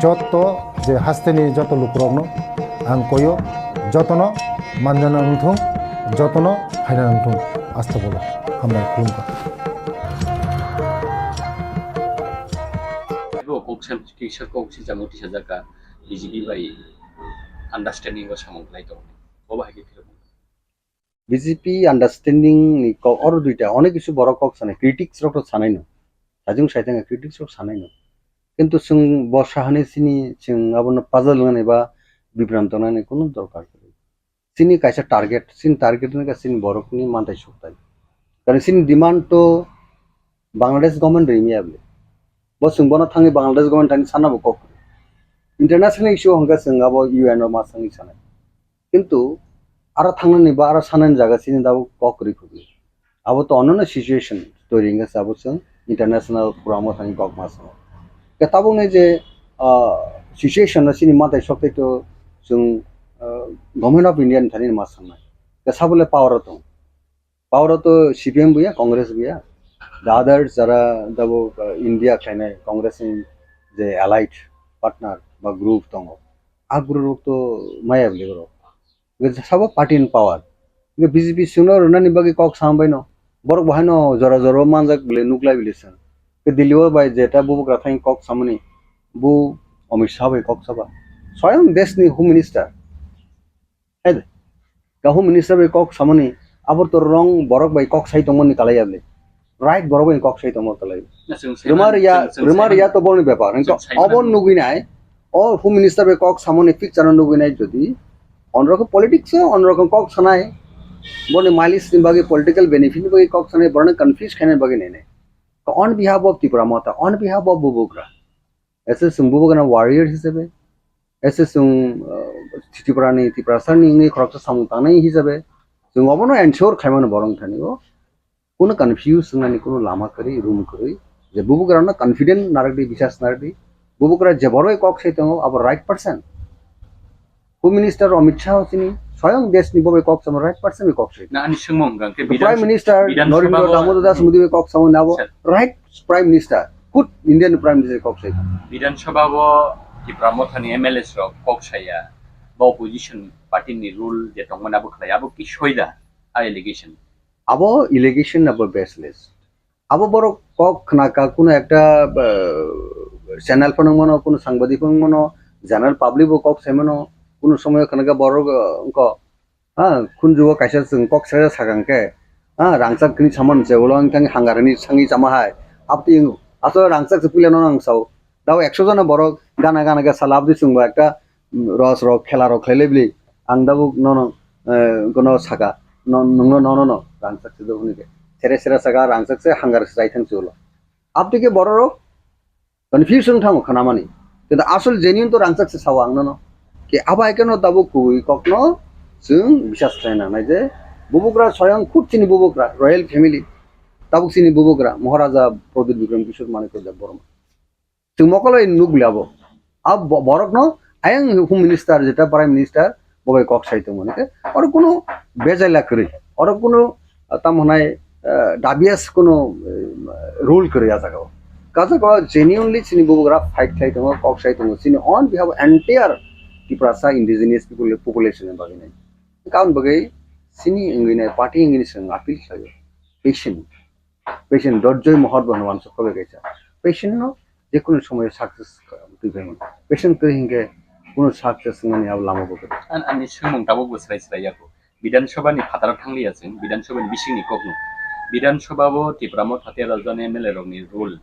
joto je hasteni joto lukurokno ang koyo, jotono manjana wngthung, jotono phaina wngthung. Asta bolo hambai khulumkha. Abo kok sam-, kisa kok si jamo tisa jaka B J P bai understanding o samung khlai tongo. Bo bahai khe phirok. B J P understanding ni kok oro duita onek kisu borok kok sanai, critics rok to sanai no. Sajung saitanga critics rok sanai no. Kintu chwng bo sahani sini chwng abono puzzle wngnani ba bibranto wngnani kunu dorkar kwrwi. Chini kaisa target, chini target wngkha chini borokni mantai sukthai. Karon chini demand to Bangladesh government rimi abli. Bo chwng bono thangwi Bangladesh government thani sana bo kok kwrwi. International issue hwnkha chwng abo U N o ma thangwi sanai. Kintu aro thangnani ba aro sanani jaga chini dabo kok kwrwi khukli. Abo to onno situation toiri wngkha se abo chwng international forum o thangwi kok ma sanai. Khe tabukni je, ah, situation no chini mantai sok tei to chwng, ah, Government of India ni thani ma sanai. Khe sabole power o tong. Power o to C P M buya, Congress buya. The others jara dabo, ah, India khlainai Congress ni je allied partner ba group tongo. A group rok to maya bwlwi borok. Hwnkhe sabo party in power. Hwnkhe B J P chwngno rwnani bagwi kok sam baino. Borok bo haino jora jora o manjak bwlwi nuklai bwlwi chwng. Hwnkhe Delhi o bai jeta bubagra thani kok samani, bo Amit Shah bai kok saba. Swayam deshni Home Minister. Hai de. Ka Home Minister bai kok samani, abo to wrong borok bai kok sai tongmani kalai ya bwlwi. Right borok bai kok sai tongma kalai. Na, chwng sai Rwma mani, riya, chwng, chwng rwma sai riya mani. To borni bepar. Hwnkhe Chwng sai obo mani. Nugwi nai, o Home Minister bai kok samani picture no nugwi nai jodi, onrokho politics o, onrokho kok sanai, boni mileage ni bagwi political benefit ni bagwi kok sanai, borokno confuse khaina bagwi nai nai. On behalf of Tipra Motha, on behalf of Bubagra, ese chwng Bubagrano warrior hisabe, ese chwng, uh, Tripura ni, Tiprasa ni wngwi khoroksa samung tangnai hisabe, chwng obono ensure khaimano borok thani o. Kuno confuse wngnani kuno lama kwrwi, room kwrwi. Je bubagrano confident narwkdi, bisas narwkdi. Bubagra je borok bai kok sai tongo, abo right person. Home Minister Amit Shah chini, swayang deshni bo bai kok samo right person bai kok sai. Na ani swngmung hwnkha khe The Bidhan Prime Sabha, Minister Bidhan Narendra Sabha bo Damodar Das Modi bai kok samo na bo Sir. Right Prime Minister, khud Indian Prime Minister kok sai. Bidhan Sabha bo Tipra Mothani M L As rok kok saya, ba opposition party ni rule je tongmani abo khlai, abo ki soida, a allegation. Abo allegation abo baseless. Abo borok kok khna ka kuno ekta, uh, channel phano mano, kuno sangbadik phano mano, general public bo kok sai mano, kuno somoy khna ka borok, uh, wngko, ha, khunju o kaisa chwng kok sai sakang khe, ha, rangchak kini saman se ulo wngthang hangar ni sangwi chama hai, abtwi aswk rangchak se puila no nang sao. Dao ekso jona borok gana gana khe sala abdi chwngbo ekta, mm, ros rok khela rok khlai lai bili. Ang dabo nono, eh, gono saka, no, nungno nono no rangchak se do hwnwi khe. Sere sere saka rangchak se hangar se chai thang chulo. Abdi khe borok rok confusion thango khanamani. Kintu asol genuine to rangchak se sao ang nono. Ke abo hai kheno dabo kubui kokno chwng bisas khlai nangnai je bubagra soyang khud chini bubagra royal family. Tabuk chini bubagra Maharaja Pradyut Bikram Kishore Manikya Debbarma. Chwng mokol bai nukli abo. A bo-, borokno ayang Home Minister, jeta Prime Minister, bo bai kok sai tongmo hwnwi khe, oro kuno bejaila kwrwi, oro kuno, ah, tamo hwnai, ah, dubious kuno, eh, rule kwrwi a jaga o. Kajago genuinely chini bubagra fight khlai tongo, kok sai tongo, chini on behalf of entire Tiprasa indigenous people, population ni bagwi nai. Karon bagwi chini wngwi nai, party wngwi nai chwng appeal khlaio. Patient. Patient Dorjoy Mohor bo hwnwi uansuk khe bai kaisa. Patient no jekunu somoyo success twi bai mano. Patient kwrwi hinkhe Kuno success wngnani abo lama bo kwrwi. An-, ani swngmung tabuk bo swrai swrai yago. Bidhan Sabha ni phataro thangliya chwng, Bidhan Sabha ni bisingni kokno. Bidhan Sabha bo Tipra Motha tei Rajani M L A rokni role.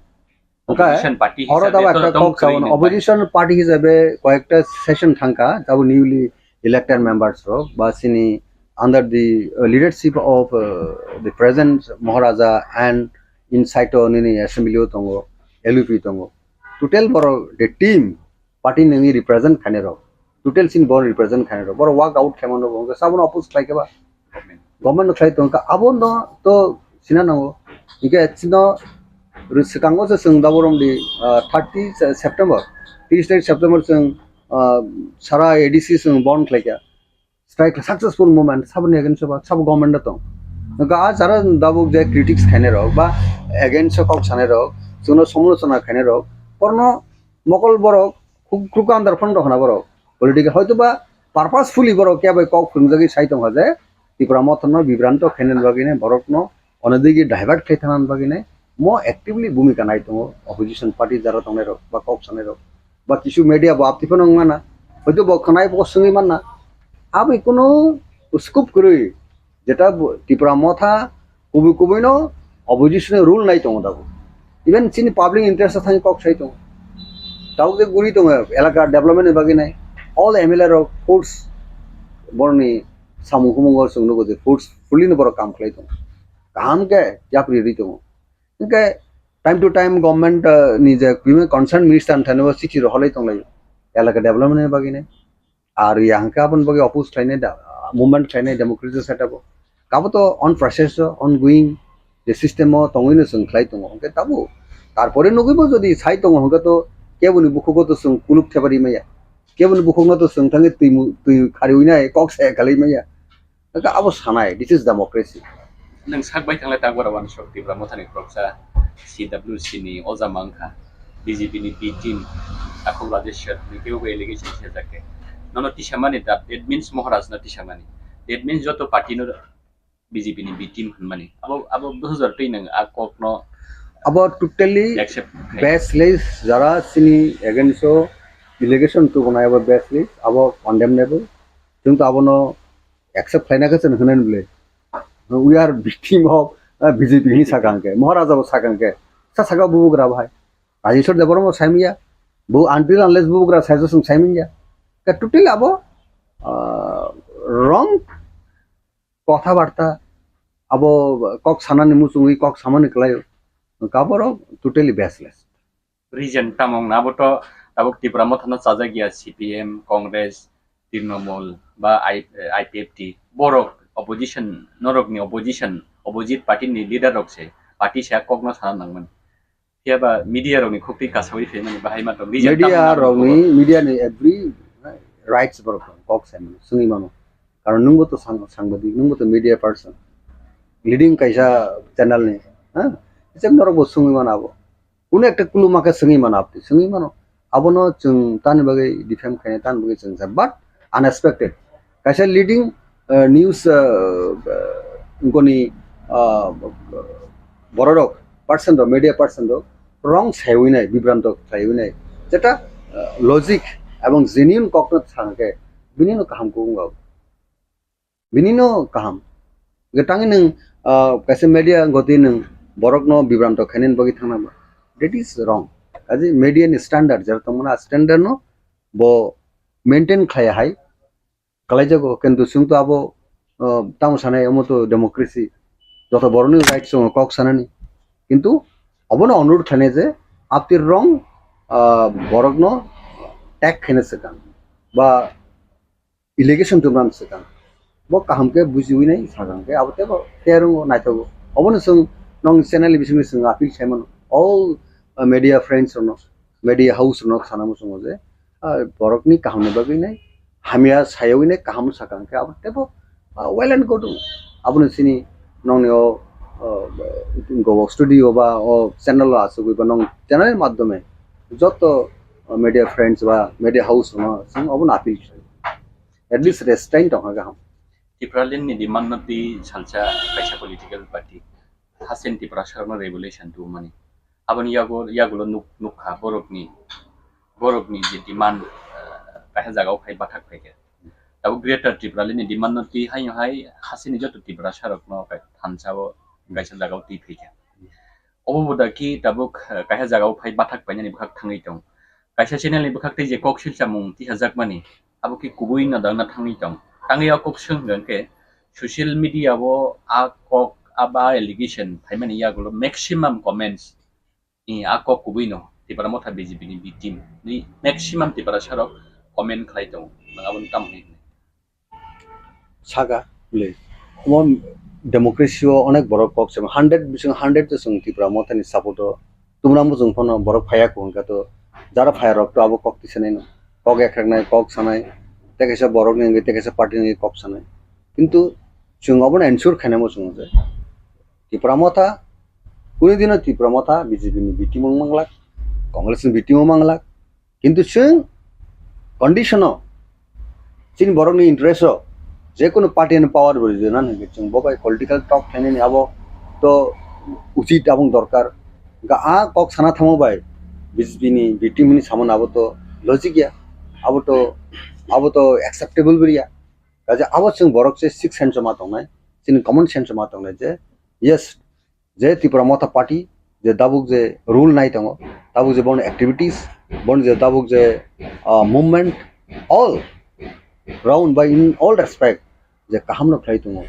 Hwnkhe opposition party oro hisabe tabo to ekta tong kok kwrwi sawi ni opposition party hisabe koyekta session thangkha, tabo newly elected members rok ba chini under the, uh, leadership of, uh, the present Maharaja and inside o nini assembly o tongo, L U P tongo. Total borok the team party nungwi represent khainai rok, total chini borok represent khainai rok, borok work out khaimano bo hwnkhe sabono oppose khlai khe ba government no khlai tongkha, abono to sina nango. Hwnkhe chino ri-, swkango se chwng daborom di, ah, thirty se-, September, tris tarik September chwng, ah, sara A D C chwng bon khlaikha. Strike successful movement, saboni against o ba, sabo government o tong. Hwnkhe a jara dabuk je critics khainai rok ba against o kok sanai rok, chwngno somolochona khainai rok, porno mokol borok khuk-, khuk andar phano rok hwna borok. Political hoito ba purposefully borok khe bai kok phwrwngjagwi sai tongkha je Tipra Motha no bibranto khainani bagwi ne borokno onodigi divert khai thanani bagwi ne mo actively bhumika nai tongo opposition party jara tongnai rok ba kok sanai rok. Ba kisu media bo apti phano wngmana, hoito bo khwnai bo swngwi manna. Aboni kunu scope kwrwi, jeta bo Tipra Motha kubui kubui no opposition ni rule nai tongo dago. Even chini public interest thani kok sai tongo. Tabuk je guri tongo elaka development ni bagwi nai. All M L A rok force borni samung humung o chwng nugo je forcefully no borok kam khlai tongo. Kaham khe yapri ri tongo. Hwnkhe time to time government, uh, ni je bini concerned minister ni thani o chithi rohorlai tonglaio elaka development ni bagwi nai. Ar ya hwnkhe aboni bagwi oppose khlainai da, movement khlainai democratic setup o. Kabo to on process o, ongoing je system o tongwi no chwng khlai tongo. Hwnkhe tabuk tarpore nugwi bo jodi sai tongo hwnkhe to keboni bukhugo to chwng kuluk thebari maya. Keboni bukhukno to chwng thangwi twi mu-, twi khariwi nai kok saya khalai maya. Hwnkhe abo sanai, this is democracy. Nwng sak bai thanglai tak bara wansuk Tipra Mothani khoroksa C W C ni oja ma wngkha, B J P ni B team, takhuk Rajeshwar ni kebo allegation sejak khe. Nono tisamani da, that means Maharaj no tisamani. That means joto party no B J P ni B team hwnmani. Abo, abo bujar twi nwng a kok no Abo totally accept khai. Baseless, jara chini against o allegation tubunai abo baseless, abo condemnable. Chwng to abono accept khlaina khe chwng hwnwi bwle. We are victim of, uh, B J P hini sakang khe, Maharaja bo sakang khe. Sa saka bubugra bahai. Rajeshwar Debbarma bo saimya. Bu until unless bubugra saijak chwng saimanya. Ka totally abo, uh, wrong kotha barta. Abo kok sanani muchungwi kok samani kwlaio. Ka borok totally baseless. Reason tamo wngna abo to tabuk Tipra Mothano chajak ya C P M, Congress, Trinamool ba I-, I P F T borok opposition, norokni opposition, opposite party ni leader rok se party se kokno sana nangmani. Phiya ba media rokni khukti kasawi phaimani bahai ma tong reason tamo wngna abo media ni every rights borok tong kok saimano, swngwi mano. Karon nwngbo to sang-, sangbadik, nwngbo to media person, leading kaisa channel ni, ha? Jeb norokbo swngwi mano abo. Kuno ekta kuluma khe swngwi mano aboni, swngwi mano. Abono chwng tani bagwi defame khaina, tani bagwi chwng sa, but unexpected. Kaisa leading, uh, news, uh, uh, goni, uh, bororok, person rok, media person rok, wrong saiwi nai, bibranto khlaiwi nai. Jeta, uh, logic ebong genuine kokno thangkhe, bini no kaham kok wngkha. Bini no kaham. Hwnkhe tangwi nwng, ah, kaisa media goti nwng borokno bibranto khainani bagwi thangna ba. That is wrong. Kaje media ni standard, jera tongmani a standard no bo maintain khlaiya hai. Kalaijago, kintu chwng to abo, ah, tamo sanai, omo to democracy. Joto borokni rights tongo kok sanani. Kintu obono onurod khlainai je, after wrong, ah, borokno tag khaina swkang. Ba allegation tubran swkang. Bo kaham khe bujiwi nai sakang khe abo teibo fair wngo, naithogo. Obono chwng nong channel ni bisingtwi chwng appeal khlai mano. All, uh, media friends rokno, media house rokno sana muchungo je, uh, borokni kaham ni bagwi nai hamya sayawi nai kaham sakang khe abo teibo, uh, well and good. Abono chini nongni o, uh, go studio ba o channel o achugwi ba nong channel ni madhyome joto, uh, media friends ba media house rokno chwng obono appeal khlai. At least restraint tongkha kaham. Tipraland ni demand no twi salsa kaisa political party hasen Tiprasa rokno revolution tubumani. Aboni yago, yagulo nuk-, nukha borokni, borokni je demand, eh, kaisa jagao phai bathak phaikha. Tabuk Greater Tripura ni demand no twi hai hai hasini joto Tiprasa rokno kai thansa o kaisa jagao twi phaikha. Obo bo da ki tabuk, eh, kaisa jagao phai bathak painani bwkhak thangwi tong. Kaisa channel ni bwkhak tei je kok silsamung tisajakmani, abo ki kubui no dangna thangwi tong. Tangwi o kok swng hwnkhe social media o a kok a ba allegation phaimani yagulo maximum comments, i a kok kubui no Tipra Motha B J P ni B team ni maximum Tiprasa rok comment khlai tongo. Nwng aboni tamo hinwi? Saka, bwle. Omo democracy o onek borok kok se, hundred bising hundred to chwng Tipra Motha ni support o. Tumra muchung phano borok phaiya kho hwnkha to, jara phaiya rok to abo kok tisanai no. Kok ekreknai, kok sanai, tei kaisa borok ni wngwi, tei kaisa party ni wngwi kok sanai. Kintu chwng obono ensure khainai muchungo je Tipra Motha, kunu dino Tipra Motha B J P ni B team wng manglak, Congress ni B team wng manglak, kintu chwng condition o chini borokni interest o je kunu party ni power bo rijana hwnkhe chwng bo bai political talk khainani abo to uchit abong dorkar. Ga a kok sana thangma bai B J P ni B team ni samani abo to logic ya, abo to, abo to acceptable bwrwi ya. Kaje abo chwng borok se sixth sense o ma tongnai, chini common sense o ma tongnai je yes, je Tipra Motha Party je tabuk je rule nai tongo, tabuk je boni activities, boni je tabuk je, ah, movement, all round by in all respect je kaham no khlai tongo,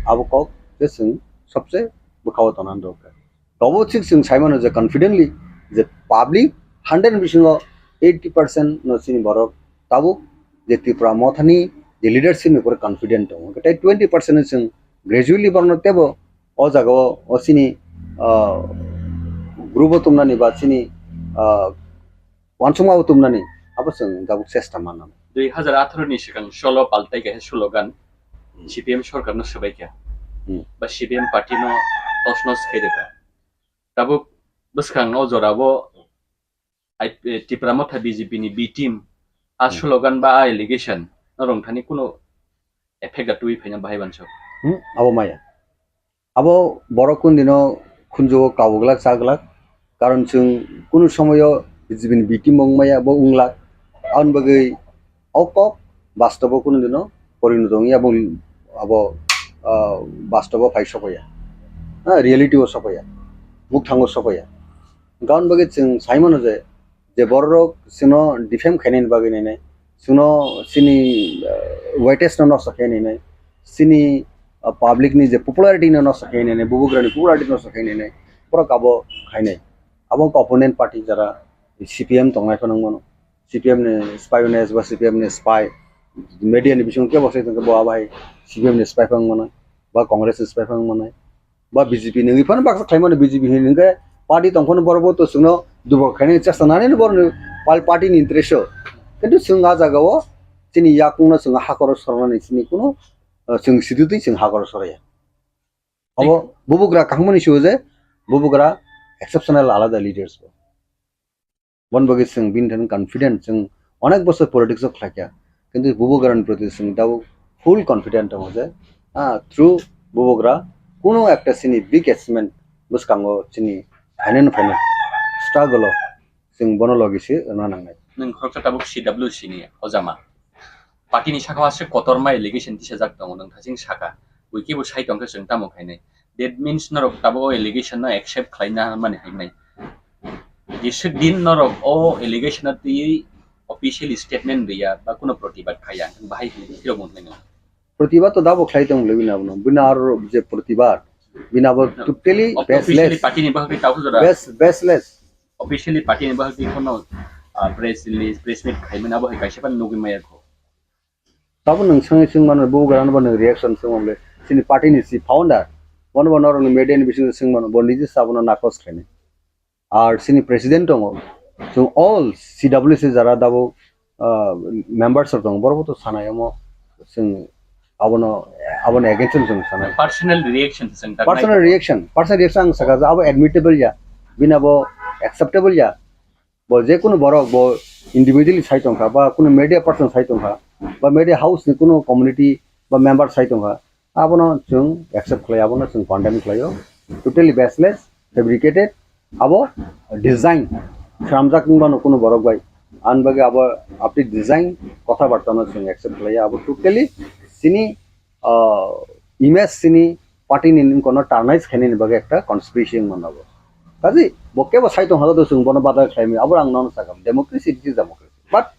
abo kok je chwng sobse bwkha o tongna dorkar. Tobo thik chwng sai mano je confidently je public hundred bisingo eighty percent no chini borok tabuk je Tipra Motha ni je leadership ni upor confident tongo, tei twenty percent no chwng gradually borokno tebo o jaga o, o chini, ah, group o tumnani ba chini, ah, uansukma o tumnani abo chwng tabuk chesta manna. Dui hazar atharo ni swkang solo paltai kaisa slogan Hmm. C P M sorkar no swbai kha. Hmm. Ba C P M party no tos nos khai rwkha. Tabuk bwskang o jora o ai, eh, Tipra Motha B J P ni B team a Hmm. slogan ba a allegation no rwngthani kuno effect da twi phaina bahai bansok. Hmm, abo maya. Abo borok kundino khunjugo kabuglak chaglak, karon chwng kunu somoyo B J P ni B team wng maya bo wng lak. Aboni bagwi o kok bastobo kunu dino porinoto wngya bo abo, ah, bastobo phai sokya, ah, reality o sokya, mukthango sokya. Aboni bagwi chwng sai mano je je borok chwngno defame khainani bagwi nini, chwngno chini, ah, weightage no nosto khainani, chini, ah, public ni je popularity no nosto khainani, bubagrani popularity nosto khainani, borok abo khainai. Abo wngkha opponent party jara C P M tongnai phano wngmano, C P M ni spy wngmano, ba C P M ni spy, media ni bisingo kebo sai tongkhe bo abai C P M ni spy phano wngmano, ba Congress ni spy phano wngmano. Ba B J P nungwi phano baksa khlaimano, B J P hinwi hwnkhe party tongphano borok bo to chwngno dubok khainani chesta nanino borokni pal-, party ni interest o. Kintu chwng a jagao chini yakungno chwng hakoro sornani chini kuno, uh, chwng sidutwi chwng hakoro soraya. Abo bubugra kahmani sio je bubugra exceptional alada leaders bo. Bon bagwi chwng bini thani confident, chwng onek bosor politics o khlaikha, kintu bubagrani proti chwng tabuk full confident tongo je, ah, through bubagra kuno ekta chini big achievement bwskango chini phainani phainai struggle o chwng bono logi se rwna nangnai. Nwng khoroksa tabuk C W C ni ojama. Party ni sakao aswk kotorma allegation tisajak tongo, nwng thaching saka, ui kebo sai tongkhe chwng tamo khainai. That means norok tabuk o allegation no accept khlaina mani hinwi. Jeswk din norok o allegation no twiwi officially statement riya ba kuno protibad khaiya, nwng bahai hinwi phirok mung khlainai. Protibad to dabo khlai tong le bini abono. Bini aro je protibad, bini abo totally officially baseless. Party ni bahai tau jora. Base-, baseless. Officially party ni bahai kono, ah, press release, press meet khaimani abo hai kaisa pan nugwi maya kho. Tabo nwng swngwi swng mano, bubagrano bo nwng reaction swng mano le, chini party ni si founder, bono bo norokni media ni bisingo swng mano, bo niji sabono nakos khainai. Ar chini president tongo, chwng all C W C jara dabo, ah, members rok tongo, borok bo to sanai omo, chwng abono, abono against o chwng sanai. Personal reaction chwng ta personal reaction, personal reaction ang saka je abo admittable ya, bini abo acceptable ya. Bo je kunu borok bo individually sai tongkha, ba kunu media person sai tongkha, ba media house ni kunu community ba member sai tongkha, abono chwng accept khlai, abono chwng condemn khlaio. Totally baseless, fabricated, abo design khramjak wngmano kunu borok bai. Ani bagwi abo update design kotha barta no chwng accept khlaiya. Abo totally chini, ah, image chini party ni kono tarnish khainani bagwi ekta conspiracy wngmano abo. Kaji bo kebo sai tong hado chwng bono badal khlaimani, abo ang nono sakha democracy, it is democracy. But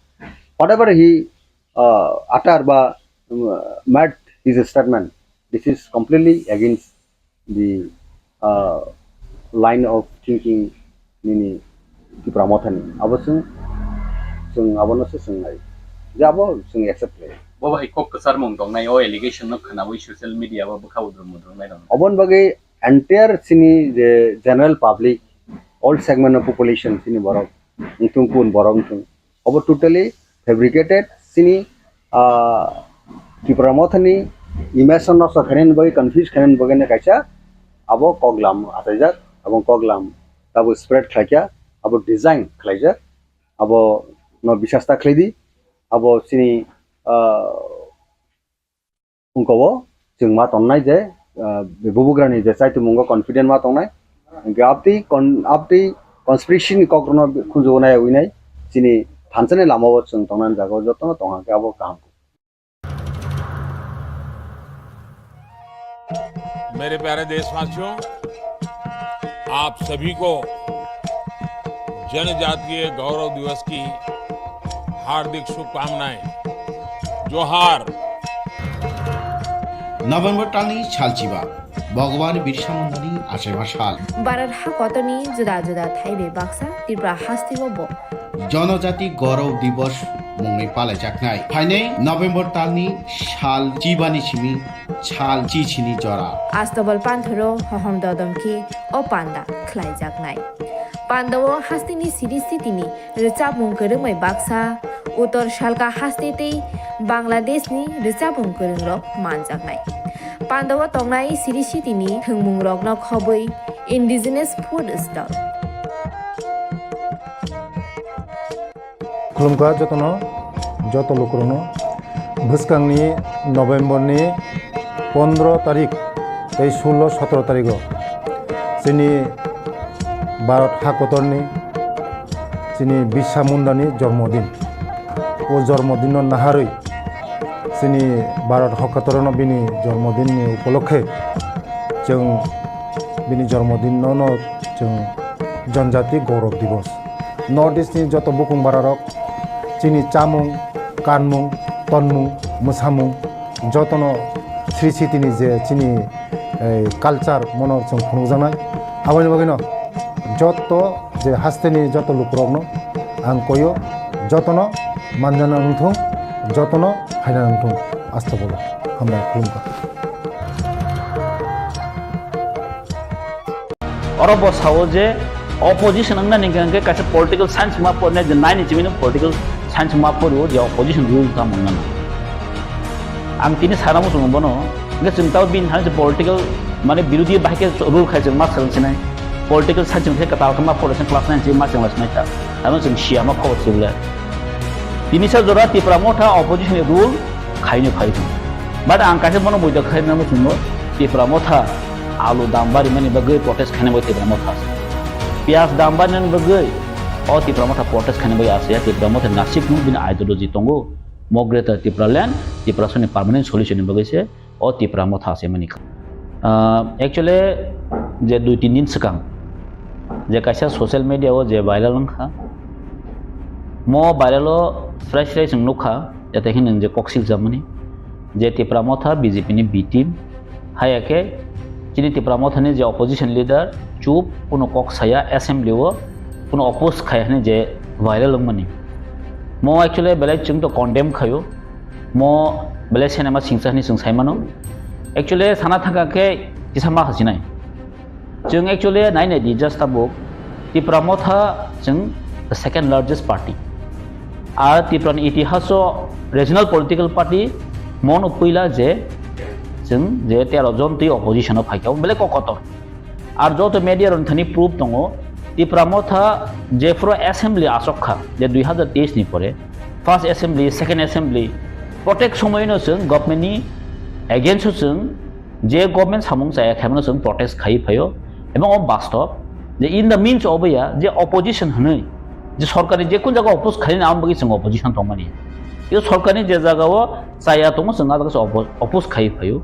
whatever he, ah, utter ba, um, made his statement, this is completely against the, uh, line of thinking nini Tipra Mothani. Abo chwng, chwng abono se chwng nai. Je abo chwng accept khlai. Bo bai kok kwcharmung tongnai o allegation no khwnawi social media o bwkha udrum mudrum lai rok. Oboni bagwi entire chini je general public, all segment of population chini borok, wngthung kun borok wngthung. Obo totally fabricated. Chini, ah, Tipra Mothani image no nosto khainani bagwi, confuse khainani bagwi no kaisa abo koklam achaijak, abo koklam tabuk spread khlaikha, abo design khlaijak, abo no bisas ta khlai di, abo chini, ah, Wngkha o chwng ma tongnai je, ah, bubugrani je chaitwimungo confident ma tongnai. Hwnkhe abtwi con-, abtwi conspiracy ni kokrokno khunjugo nai ui nai chini thansa ni lama o chwng tongnani jaga o jotono tong khe abo kaham. मेरे प्यारे देशवासियों, आप सभी को जनजातीय गौरव दिवस की हार्दिक शुभकामनाएं। जोहार। November talni salchiba, Bhagwan Birsa Mundani achaima sal. Bharat hakotorni juda juda thaibai baksa Tripura hasteo bo Jonojati Gaurav Divas mungwi palaijaknai. Phainai November talni sal chibani simi sal chichini jora. Astabal panthoro hohom dodom khe o panda khlaijaknai. Pandao hasteni siri sitini rwchapmung kwrwngbai baksa, Uttor Salka haste tei Bangladeshni rwchapmung kwrwngrok manjaknai. Pandao tongnai siri sitini thwngmungrokno khobwi indigenous food stall. Khulumkha jotono, joto lukurokno. Bwskangni November ni pondro tarik tei sullo sotro tarigo chini Bharat hakotorni chini Birsa Mundani jormodin. O jormodinno naharwi chini Bharat hakotorno bini jormodinni upolokhe chwng bini jormodinno no chwng Janjati Gaurav Divas. North East ni joto bukung bararok chini chamung, kanmung, tonmung, mwsamung jotono sri sitini je chini, eh, culture mono chwng phunukjaknai. Aboni bagwino joto je hasteni joto lukurokno ang koyo, jotono manjana wngthung, jotono phaina wngthung. Astagfirullah. Hambai, khulumkha. Oro bo sao je opposition wngna ni hwnkhe kaisa political science ma pornai je nine ni chimino political science ma porio je opposition rule tamo wngna nang. Ang tini sana muchungo bono, hwnkhe chwng tao bini thani je political mane birodhi bahai khe rule khai chwng ma swrwng sinai. Political science hwnkhe kwtal khe ma poroi class nine chini ma chwng lai sinai ta. Ano chwng siya ma khobor sibole. Tini sa jora Tipra Motha opposition ni rule khaino phai thung. But ang kaisa bono buidok khairina muchungo Tipra Motha alu dam barimani bagwi protest khaina bagwi Tipra Motha asa. Piyaj dam barimani bagwi o Tipra Motha protest khaina bagwi asa ya Tipra Motha nasib no bini ideology tongo. Mo Greater Tipraland, Tiprasani permanent solution ni bagwi se o Tipra Motha asa mani. Ah, actually, je dui tin din swkang je kaisa social media o je viral wngkha, mo viral o fresh fresh wng nukha, jate hinwi je kok siljak mani, je Tipra Motha B J P ni B team, haya khe chini Tipra Motha ni je opposition leader chup kuno kok saya assembly o kuno oppose khai hwnwi je viral wngmani. Mo actually belai chwng to condemn khaio, mo belai cinema singsa hwnwi chwng sai mano. Actually sana thangkha khe kisa ma hasinai. Chwng actually nai nai di, just tabuk Tipra Motha chwng the second largest party. Ar Tripura ni itihas o regional political party mono puila je chwng je tero jon twi opposition o phaikha, belai kok kotor. Ar joto media rok thani proof tongo, Tipra Motha jephuru assembly asok kha je dui hazar teis ni pore, first assembly, second assembly, protek somoino chwng government ni against o chwng je government samung chaya khaimano chwng protest khai phaio, ebong o bastob je in the means of ya je opposition hwnwi Je sorkarni je kun jaga oppose khaina, amo bagwi chwng opposition tongmani. Khe sorkarni je jagao chaya tongo, chwng a jaga se oppo-, oppose khai phaio.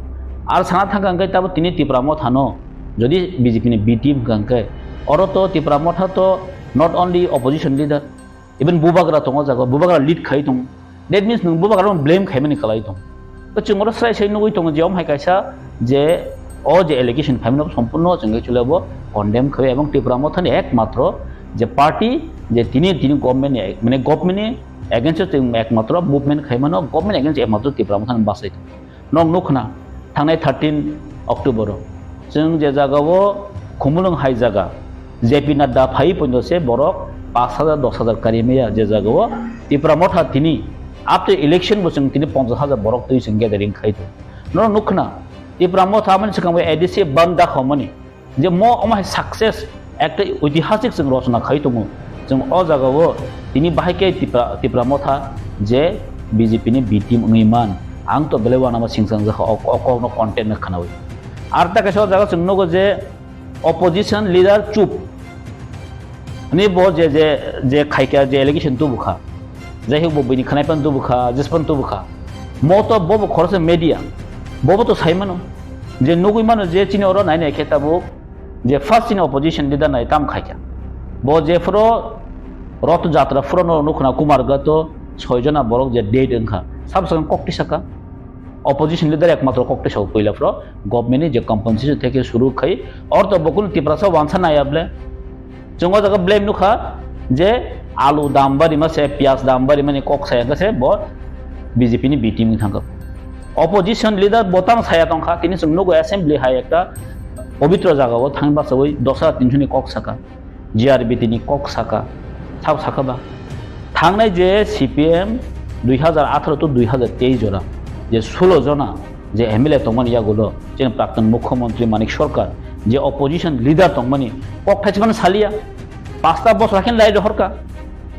Ar sana thangkha hwnkhe tabo tini Tipra Mothano jodi B J P ni B team hwnkha hwnkhe, oro to Tipra Motha to not only opposition leader, even bubagra tongo jaga, bubagra lead khai tongo. That means nwng bubagrano blame khaimani kwlai tongo. To chwng oro srai srai nugwi tongo je omo hai kaisa je o je allegation phaimano sompurno chwng actually abo condemn khai, ebong Tipra Mothani ekmatro je party je tini, tini government ni, mane government ni against o chwng ekmatro movement khaimano, government against ekmatro Tipra Mothani bachai tongo. Nok nukhna thangnai thirteen October o chwng je jagao Khumulwng hai jaga J P Nadda phai poito se borok pash hajar, dos hajar kari maya je jagao Tipra Motha tini after election bo chwng tini ponchash hajar borok twi chwng gathering khai tongo. Norok nukhna Tipra Motha amani swkang bai A D C bandh da khaumani je mo omo hai success ekta oitihasik chwng rochona khai tongo. Chwng o jagao tini bahai khe Tipra, Tipra Motha je B J P ni B team wngwi man, ang to belai uanama singchang jakha o, o kokno content no khnaui. Ar ta kaisa o jaga chwng nugo je opposition leader chup. Ani bo je, je, je khaikha, je allegation tubukha, jai hok bo bini khanai pan tubukha, jespan tubukha, mo to bo bo khoroksa media, bo bo to sai mano je nugwi mano je chini oro nai nai khe tabuk je first chini opposition leader nai tam khaikha. Bo je phoro Roth Jatra phoro no nukhna Kumar Gato soi jona borok je dead wngkha, sab sakang kok tisaka. Opposition leader ekmatro kok tisao puila phoro government ni je compensation theke suru khai, or to bokul Tiprasa wansa nai able. Chwng o jaga blame nukha je alu dam barima se, piyaj dam barimani kok saya khe se bo B J P ni B team wng thangkha. Opposition leader bo tamo saya tongkha, tini chwng nugo assembly hai ekta pobitro jagao thangwi bachaui dos hajar tinso ni kok saka, G R B T ni kok saka, sabo saka ba. Thangnai je C P M dui hajar atharo to dui hajar teis jora je sulo jona je M L A tongmani yagulo chini praktun mukhyamantri Manik Sarkar je opposition leader tongmani kok thaismano saliya, pasta bosor hakhe lai rohorka.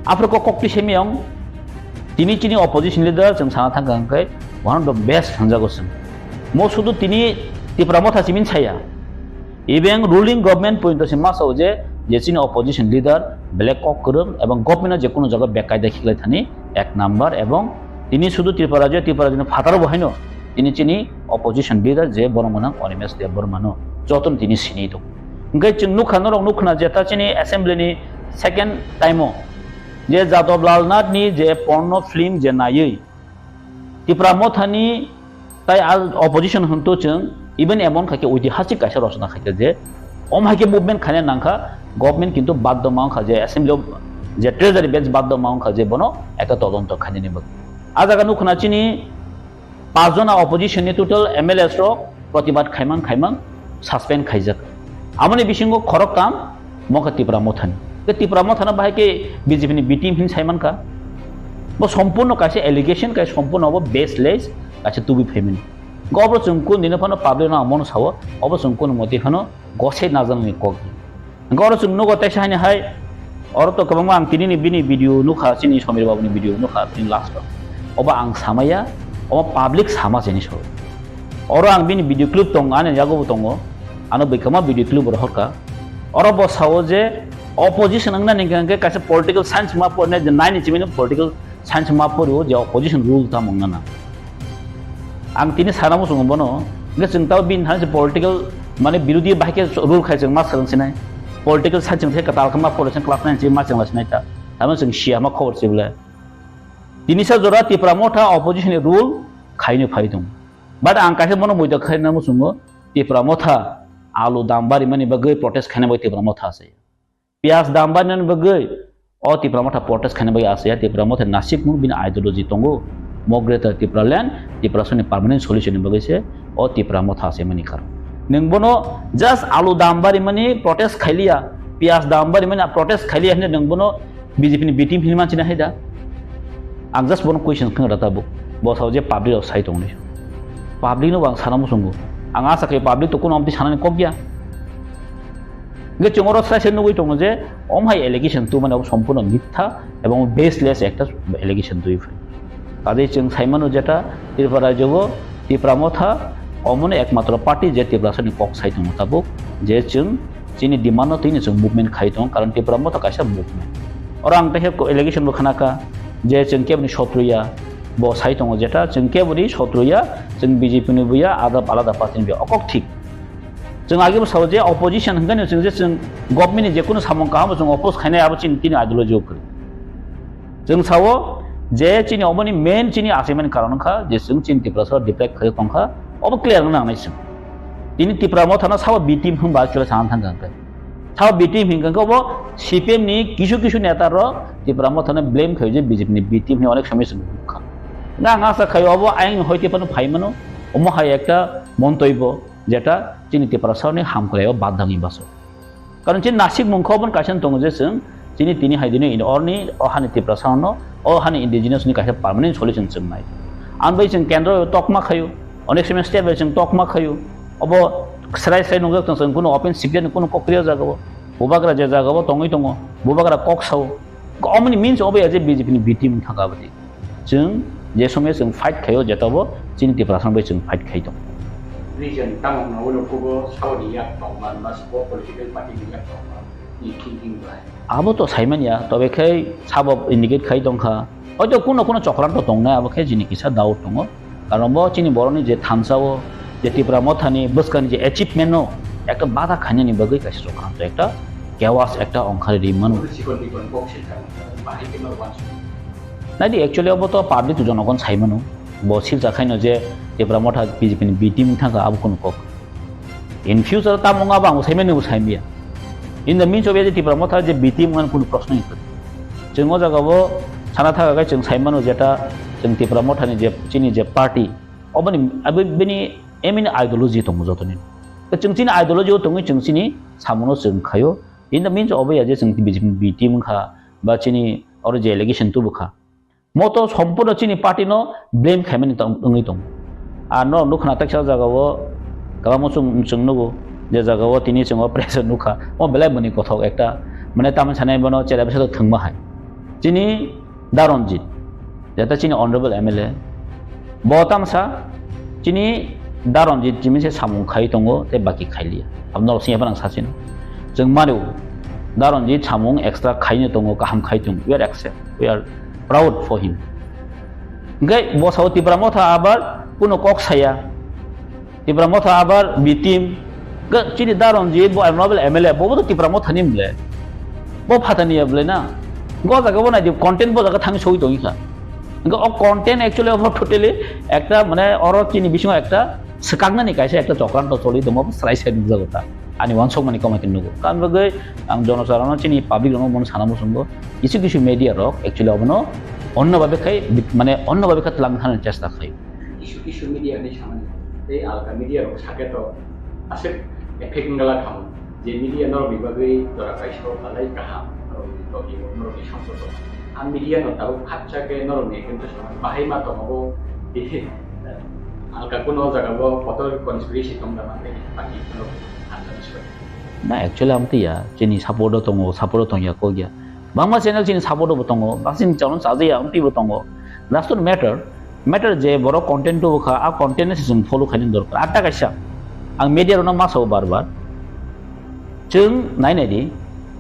Aphuru kok kok twi semi ang tini chini opposition leader chwng sana thangkha hwnkhe one of the best hwnjago chwng. Mo sudu tini Tipra Motha simin saya. Even ruling government pointo se ma sao je, je chini opposition leader belai kok kwrwng ebong government no je kono jaga bekaida khiklai thani ek number ebong tini sudu Tripura rajyo, Tripura rajyo ni phataro bo haino tini chini opposition leader je borok mwnang Animesh Debbarma no jotono tini sini tongo. Hwnkhe chwng nukha, norok nukha je ta chini assembly ni second time o je Jadab Lal Nath ni je porno film je naiwi Tipra Mothani tai al opposition hwnto chwng even emon khaikhe oitihasik kaisa rochona khaikhe je om haikhe movement khaina nangkha, government kintu baddo ma wngkha je assembly o je treasury bench baddo ma wngkha je bono ekta todonto khainani bagwi. A jaga nukhna chini pachjona opposition ni total M L As rok protibad khaimang khaimang suspend khaijak. Amoni bisingo khoroktham mokha Tipra Mothani. Ke Tipra Mothana bahai ke B J P ni B team hin saimankha. Bo sompurno kaisa allegation, kaisa sompurno bo baseless, kaisa tubui phaimani. Go obo chwng kun dino phano public no amono sao, obo chwng kun moti phano gosai najaknani kok. Hwnkhe oro chwng nugo teisa haini hai, oro to kwbangma ang tini ni bini video nukha, chini Somir Babu ni video nukha, tini last o. Obo ang samaya, obo public sama chini so. Oro ang bini video clip tongo, ani yago bo tongo, ano bwkhama video clip rohorka. Oro bo sao je opposition wngna ni hwnkhe kaisa political science ma porne je nine ni chimino political science ma porio je opposition rule tamo wngna na. Ang tini sana muchungo bono, hwnkhe chwng tao bini thani se political, mane, birodhi bahai khe rule khai chwng ma swrwng sinai. Political science chwng se kwtal khe ma pore chwng class nine se ma chwng la sinai ta. Tamo chwng siya ma khobor se bole. Tini sa jora Tipra Motha opposition ni rule khaino phai tongo. But ang kaisa bono moito khaina muchungo Tipra Motha alu dam barimani bagwi protest khaina bai Tipra Motha se. Piyaj dam bainani bagwi o Tipra Motha protest khaina bagwi asaya. Tipra Motha nasikmung bini ideology tongo. Mo Greater Tipraland, Tiprasani permanent solution ni bagwi se o Tipra Motha asaimani karon. Nwng bono just alu dam barimani protest khailiya, piyaj dam barimani protest khailiya hinwi nwng bono B J P ni B team hinwi manchina hai da? Ang just bono question khna rata bo. Bo sao je public rok sai tongli. Public no bo ang sana muchungo. Ang asa khe public to kuno amtwi sanani kok ya. Hwnkhe chwng oro sai sai nugwi tongo je, om hai allegation tubumani abo sompurno mitha ebong baseless ekta allegation tubui phai. Kaje chwng saimano jeta Tripura rajyo o Tipra Motha omono ekmatro party je Tiprasani kok sai tongo tabuk, je chwng chini demand no twino chwng movement khai tongo, karon Tipra Motha kaisa movement. Oro ang tei khe allegation bo khna kha je chwng keboni sotru ya, bo sai tongo jeta chwng keboni sotru ya, chwng B J P ni bo ya, ada alada party ni bo ya. Okok thik. Chwng age bo sao je opposition hwnkhe no chwng je chwng government ni je kunu samung kaham bo chwng oppose khainai, abo chini tini ideology o kwrwi. Chwng sao je chini oboni main chini achievement karon wngkha je chwng chini Tiprasa deprive khaio tongkha, obo clear wngna nangnai chwng. Tini Tipra Motha no sao B team hwnba actually sana thangkha hwnkhe. Sao B team hwnkhe obo C P M ni kisu kisu neta rok Tipra Motha no blame khaio je B J P ni B team hinwi onek somoi chwng nukha. Hwnkhe ang asa khaio obo ayang ni hoite phano phai mano, omo hai ekta montobyo jeta chini Tiprasa ni hamkrai o badangwi baso. Karon chini nasik mungkha obo kaisa tongo je chwng chini tini hai dino in orni o hani Tiprasa no o hani indigenous ni kaisa permanent solution chwng nai. Ang bai chwng kendro tokma khaio, onek somoi state bai chwng tokma khaio. Obo srai srai nungjak tong chwng kuno open secret ni kuno kok kriya jaga o. Bubagra je jaga o tongwi tongo, bubagra kok sao. Omoni means obo ya je B J P ni B team thangka bwtwi. Chwng je somoi chwng fight khaio, jeta bo chini Tiprasa bai chwng fight khai tongo. Region tamo hwnwi ulo kubo saboni yak tongma, ba sabo political party ni yak tongma, ni thinking bai. Abo to saimanya, tobe khai sabo indicate khai tongkha. Hoito kuno kuno chokranto tongnai, abo khe jini kisa doubt tongo. Karon bo chini borokni je thansa o, je Tipra Mothani bwskangni je achievement no ekta bada khainani bagwi kaisa chokranto, ekta chaos ekta ongkhari ri mano. Chikon bikon kok se tang, bahai khe no wansuk. Naidi actually obo to public to jonogon sai mano. Bo silsa khaino je Tipra Motha B J P ni B team thangkha abo kuno kok. In future tamo wngma bo ang bo saimani bo saimya. In the means of je Tipra Motha je B team wngmani kuno proshno ni kwrwi. Chwng o jaga o sana thaga khe chwng saimano jeta chwng Tipra Motha ni je chini je party oboni abo bini aim ni ideology tongo jotoni. Chwng chini ideology o tongwi chwng chini samono chwng khaio. In the means of ya je chwng B J P ni B team wngkha ba chini oro je allegation tubukha. Moto sompurno chini party no blame khaimani tong-, wngwi tongo. Ar no nukha na teksa jaga o kwbangma chwng, chwng nugo je jaga o tini chwng o pressure nukha. O belai bwni kothok ekta mane tamni sanai bono chera bisa thwngma hai. Chini Da Ranjit, jeta chini honorable M L A, bo tamsa chini Da Ranjit chini se samung khai tongo tei baki khailiya. Abno sini apa nang sachin. Chwng mano Da Ranjit samung extra khaino tongo, kaham khai tongo. We are accept, we are proud for him. Hingke bo sao Tipra Motha abar kuno kok saya. Tipra Motha abar B team. Ga chini Da Ranjit bo honorable M L A bo bo to Tipra Motha ni mle. Bo phatani ya ble na. Go jaga bo nai di content bo jaga thang soi tongi kha. Hingke o content actually obo totally ekta mane oro chini bisingo ekta swkaknani kaisa ekta chokranto choli tongma bo srai srai nukjago ta. Ani uansukmani komai khe nugo. Tamni bagwi ang jonosarono chini public rokno bono sana muchungo. Kisu kisu media rok actually obono onno babe khai, mane onno babe kha twlang thani chesta khai. Kisu kisu media ni samani tei alka media rok sake to aswk effect wngla khamu. Je media norokni bagwi jora kaisa o talai kaham, norokni topic o, norokni samsok o. A media no tabuk khapsa khe norokni against o bahai ma tongo bo, alka kuno o jaga o kotor conspiracy tong da manwi, baki norok hamjani soi. Na, actually, ang tiya, chini support o tongo, support o tongya, kok ya. Bangma channel chini support o bo tongo, bangma chini channel chaja ya, ang tibo tongo. Doesn't matter. Matter je borok content tubu kha, a content no se chwng follow khainani dorkar. Atta kaisa, ang media rokno ma sao bar bar. Chwng nai nai di.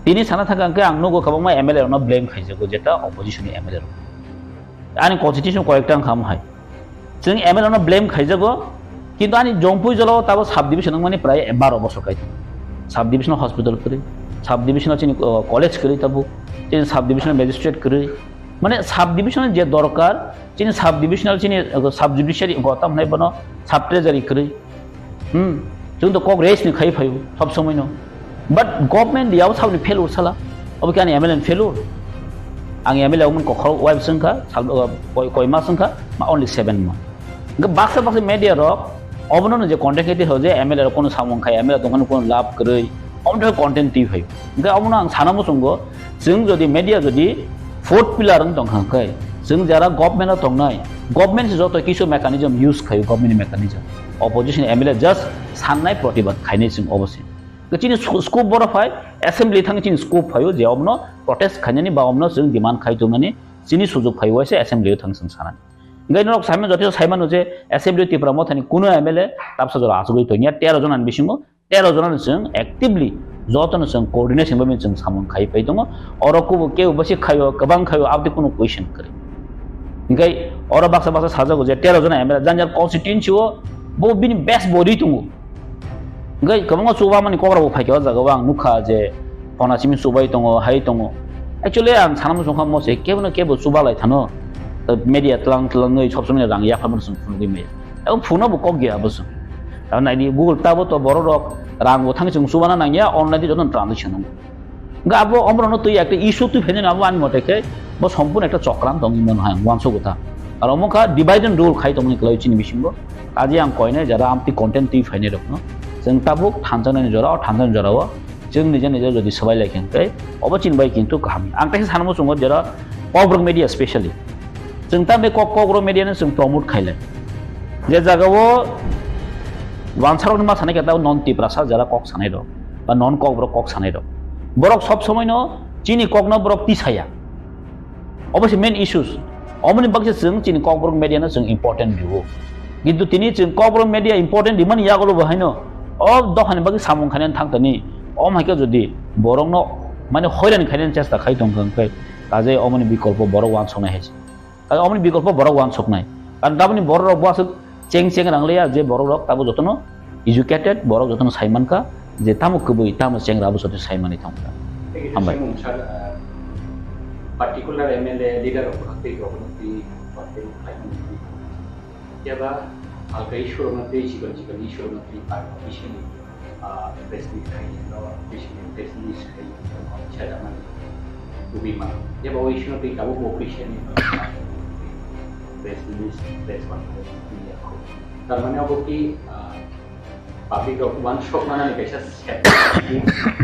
Tini sana thangka hwnkhe ang nugo kwbangma M L A rokno blame khaijago, jeta opposition ni M L A rok. Ani constitution koyekta wngkha omo hai. Chwng M L A no blame khaijago, kintu ani Jompui jora o tabo sub division wngmani prai baro bosor kai tongo. Sub division hospital kwrwi, sub division chini, uh, college kwrwi tabuk, chini sub division magistrate kwrwi. Mane sub division je dorkar, chini sub divisional chini, uh, sub judiciary go tam hinai bono sub treasury kwrwi. Hmm. Chwng to kok raise ni khai phaio sob somoi no. But government yao sabni failure sala. Obo khe ani M L A ni failure. Ang M L A wngmani kokhorok wife swngkha, sal, uh, koi, koi mas wngkha, ma only seven month. Hingke baksa baksa media rok obono no je content khe twi je M L A rok kono samung khai, M L A tongmani kono lab kwrwi, omo content twi phaio. Hingke omono ang sana muchungo, chwng jodi media jodi fourth pillar wng tongkha hwnkhe, chwng jara government o tongnai, government se joto kisu mechanism use khaio, government ni mechanism. Opposition M L A just sannai protibad khainai chwng obo se. Chini sco-, scope boro phai, assembly thang chini scope phaio je omono protest khainani ba omono chwng demand khai tongmani chini sujuk phai waisa assembly o thang chwng sanani. Hingke norok saimano joto saimano je assembly o Tipra Mothani kuno M L A tabsa jora achugwi tongya tero jona ni bisingo tero jona ni chwng actively Jotono chwng coordination bai chwng samung khai pai tongo. Oro kubo kebo basi khaio, kwbang khaio, aboni kuno question kwrwi. Hinkhe oro baksa baksa sajago je tero jona M L A jani jani constituency o bo bini best body tongo. Hinkhe kwbangma chubamani kok rok bo phaikha o jaga o, ang nukha je phona simi chubai tongo, hai tongo. Actually ang sana muchungkha mo se kebo no kebo chubalai thano. Media tlang tlangwi sob somoi rang yapharmani chwng phunugwi maya. Abo phunukno bo kok ya abo chwng. Abo naidi Google tabo to borok rok rang bo thang chwng chubana nangya, online di joto transaction nangya. Ga abo omorokno twi ekta issue twi phainani abo ani mote khe bo sompurno ekta chokran tongwi mano hai ang uansukgo ta. Aro omo kha divide and rule khai tongmani kwlai chini bisingo. Kaje ang koinai jara amtwi content twi phainai rokno chwng tabuk thanjaknani jora, o thanjaknani jorao chwng nija nija jodi swbai lai khe, tei obo chini bai kintu kaham. Ang teisa sanamo chungo jera Kokborok media specially. Chwng ta be kok, Kokborok media no chwng promote khailai. Je jaga o wansarok ni ma sanai khe ta non Tiprasa jara kok sanai rok ba non Kokborok kok sanai rok. Borok sob somoi no chini kok no borok tisaya. Obo se main issues. Omoni bagwi chwng chini Kokborok media no chwng important rwo. Kintu tini chwng Kokborok media important rimani yagulo bo haino o dophani bagwi samung khainani thang tani. Om hai khe jodi borokno mane hoiran khainani chesta khai tong kha, hwnkhe kaje omoni bikolpo borok uansuknai hai se. Kaje omoni bikolpo borok uansuknai. Karon taboni borok rok bo aswk cheng cheng rang liya je borok rok tabo jotono educated, borok jotono sai mankha je tamo kwbwi, tamo chengra abo joto sai manwi thangkha. Thank you, Hambai. Sir, uh, particular M L A leader rok tei governor tei party rok khlaimani twi. Phiya ba halka issue rokno tei chikon chikon issue rokno twi party officially, uh, press meet khai, no, officially press meet khai, no, sajak mani tubui mano. Phiya ba o issue no twi tabuk bo officially press meet, press conference twi ya kho. Tar mane abo ki, uh, Public rok uansuk manani kaisa set,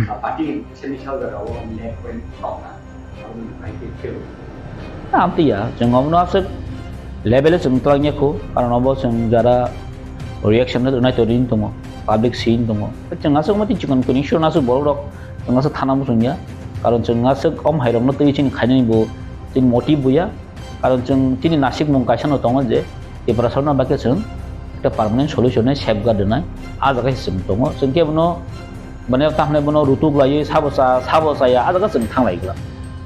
ah, party ni kaisa misal jora o left wing tongna. Aboni bai khe phil. Amtwi ya, chwng omono aswk level o chwng twlang ya kho, karon obo chwng jara reaction no nai to ring tongo, public scene tongo. Chwng aswk mati chikon kuni sure aswk borok rok chwng aswk thana muchung ya, karon chwng aswk om hai rok no twi chini khainani bo chini motive bo ya. Karon chwng chini nasikmung kaisa no tongo je Tiprasano bagwi chwng ekta permanent solution ni safeguard rwnai, ah jaga se chwng tongo. Chwng khe bono, mane, tamhinai bono rutuk laiwi sabo cha, sabo chaya, ah jaga chwng thang lai glak.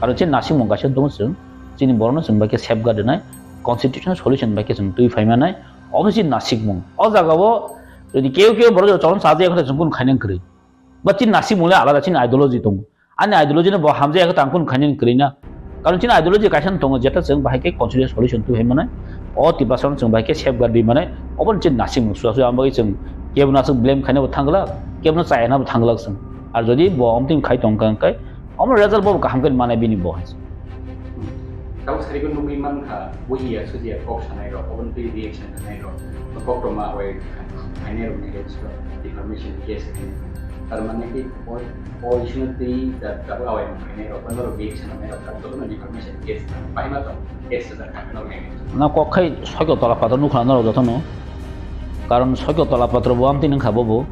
Karon chini nasikmung kaisa tongo chwng, chini borokno chwng bai khe safeguard rwnai, constitutional solution bai khe chwng twi phai manai, obo chini nasikmung. O jaga o jodi keu keu borok chwng chajak khe chwng kunu khainani kwrwi. Ba chini nasikmung le alada, chini ideology tongo. Ani ideology no bo hamjak khe tang kunu khainani kwrwi na. Karon chini ideology kaisa no tongo, jeta chwng bahai khe constitutional solution twi hai manai. O Tiprasa no chwng bahai khe safeguard rwi manai. Obo chini nasikmung suya suya, ang bagwi chwng kebo no aswk blame khaina bo thang glak, kebo no chaya na bo thang glak chwng. Ar jodi bo omtwing khai tong kha, hwnkhe omo result bo kaham khe manai bini bo hai. Tabuk sarigo nugwi mankha, bujiya sujiya kok sanai rok, oboni twi reaction rwnai rok, koktwma bai khainai rok ni against o defamation case khainai. Tar mane ki o, o issue no twi da, tabuk awai mung khainai rok, bono rok reaction rwnai rok, tabuk jotono defamation case bahai ma tong, case rwjak kha norok ni against o. Na kok khai sokyo tola phatar nukha norok jotono. Karon sokyo tola phatar bo amtwi nungkha bobo.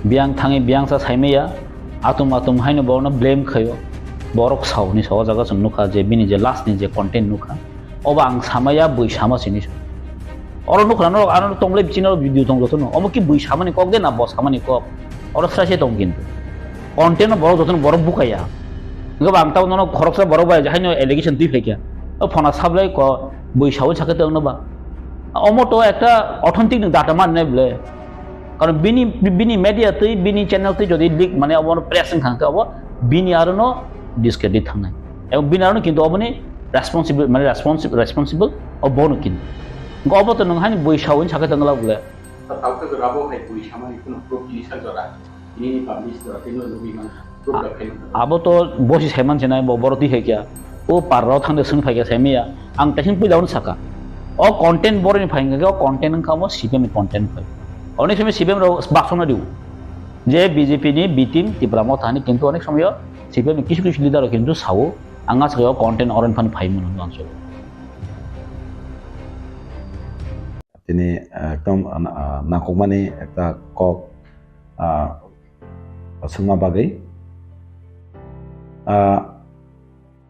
Biyang thangwi biyang sa saimaya, atum atum haino borokno blame khaio. Borok sao hinwi sa o jaga chwng nukha je bini je last ni je content nukha. Obo ang samaya bui sama sini. Oro nukha norok ano tonglai bichino video tong jotono. Omo ki bui samani kok de na bo samani kok? Oro srai se tong kintu. Content no borok jotono borok bukaya. Hwnkhe bo ang tamo nono khoroksa borok bai haino allegation twi phaikha. O phona sablai ko bui sao sakhe tongno ba. Omo to ekta authentic ni data man ne ble. Karon bini, bini media twi, bini channel twi jodi leak mane obo press wng kha hwnkhe obo bini aro no discredit thangnai. Ebong bini aro no kintu oboni responsible, mane responsible, responsible obo no kintu. Hwnkhe obo to nwng haino bui sao hinwi sakhe tongla bole. Ta tau khe jora bo hai bui samani kuno proof tini sak jora. Tini ni publish jora tini no nugwi man. Proof da khaino. Abo to bosi saiman sinai bo borok twi hai kya. O parrok thangde sung phai kya saimaya. Ang taising puila ono saka. O content boroni phai hwnkhe o content wngkha omo C P M ni content phai. Oni simi C P M rok baksongna diu. Je B J P ni B team Tipra Motha ni kintu onek somoyo C P M ni kisu kisu leader rok kintu sao ang aswk o content oron phani phai mano answer. Tini, eh, ekdom, ah, nangkukmani ekta kok, ah, swngma bagwi. Ah,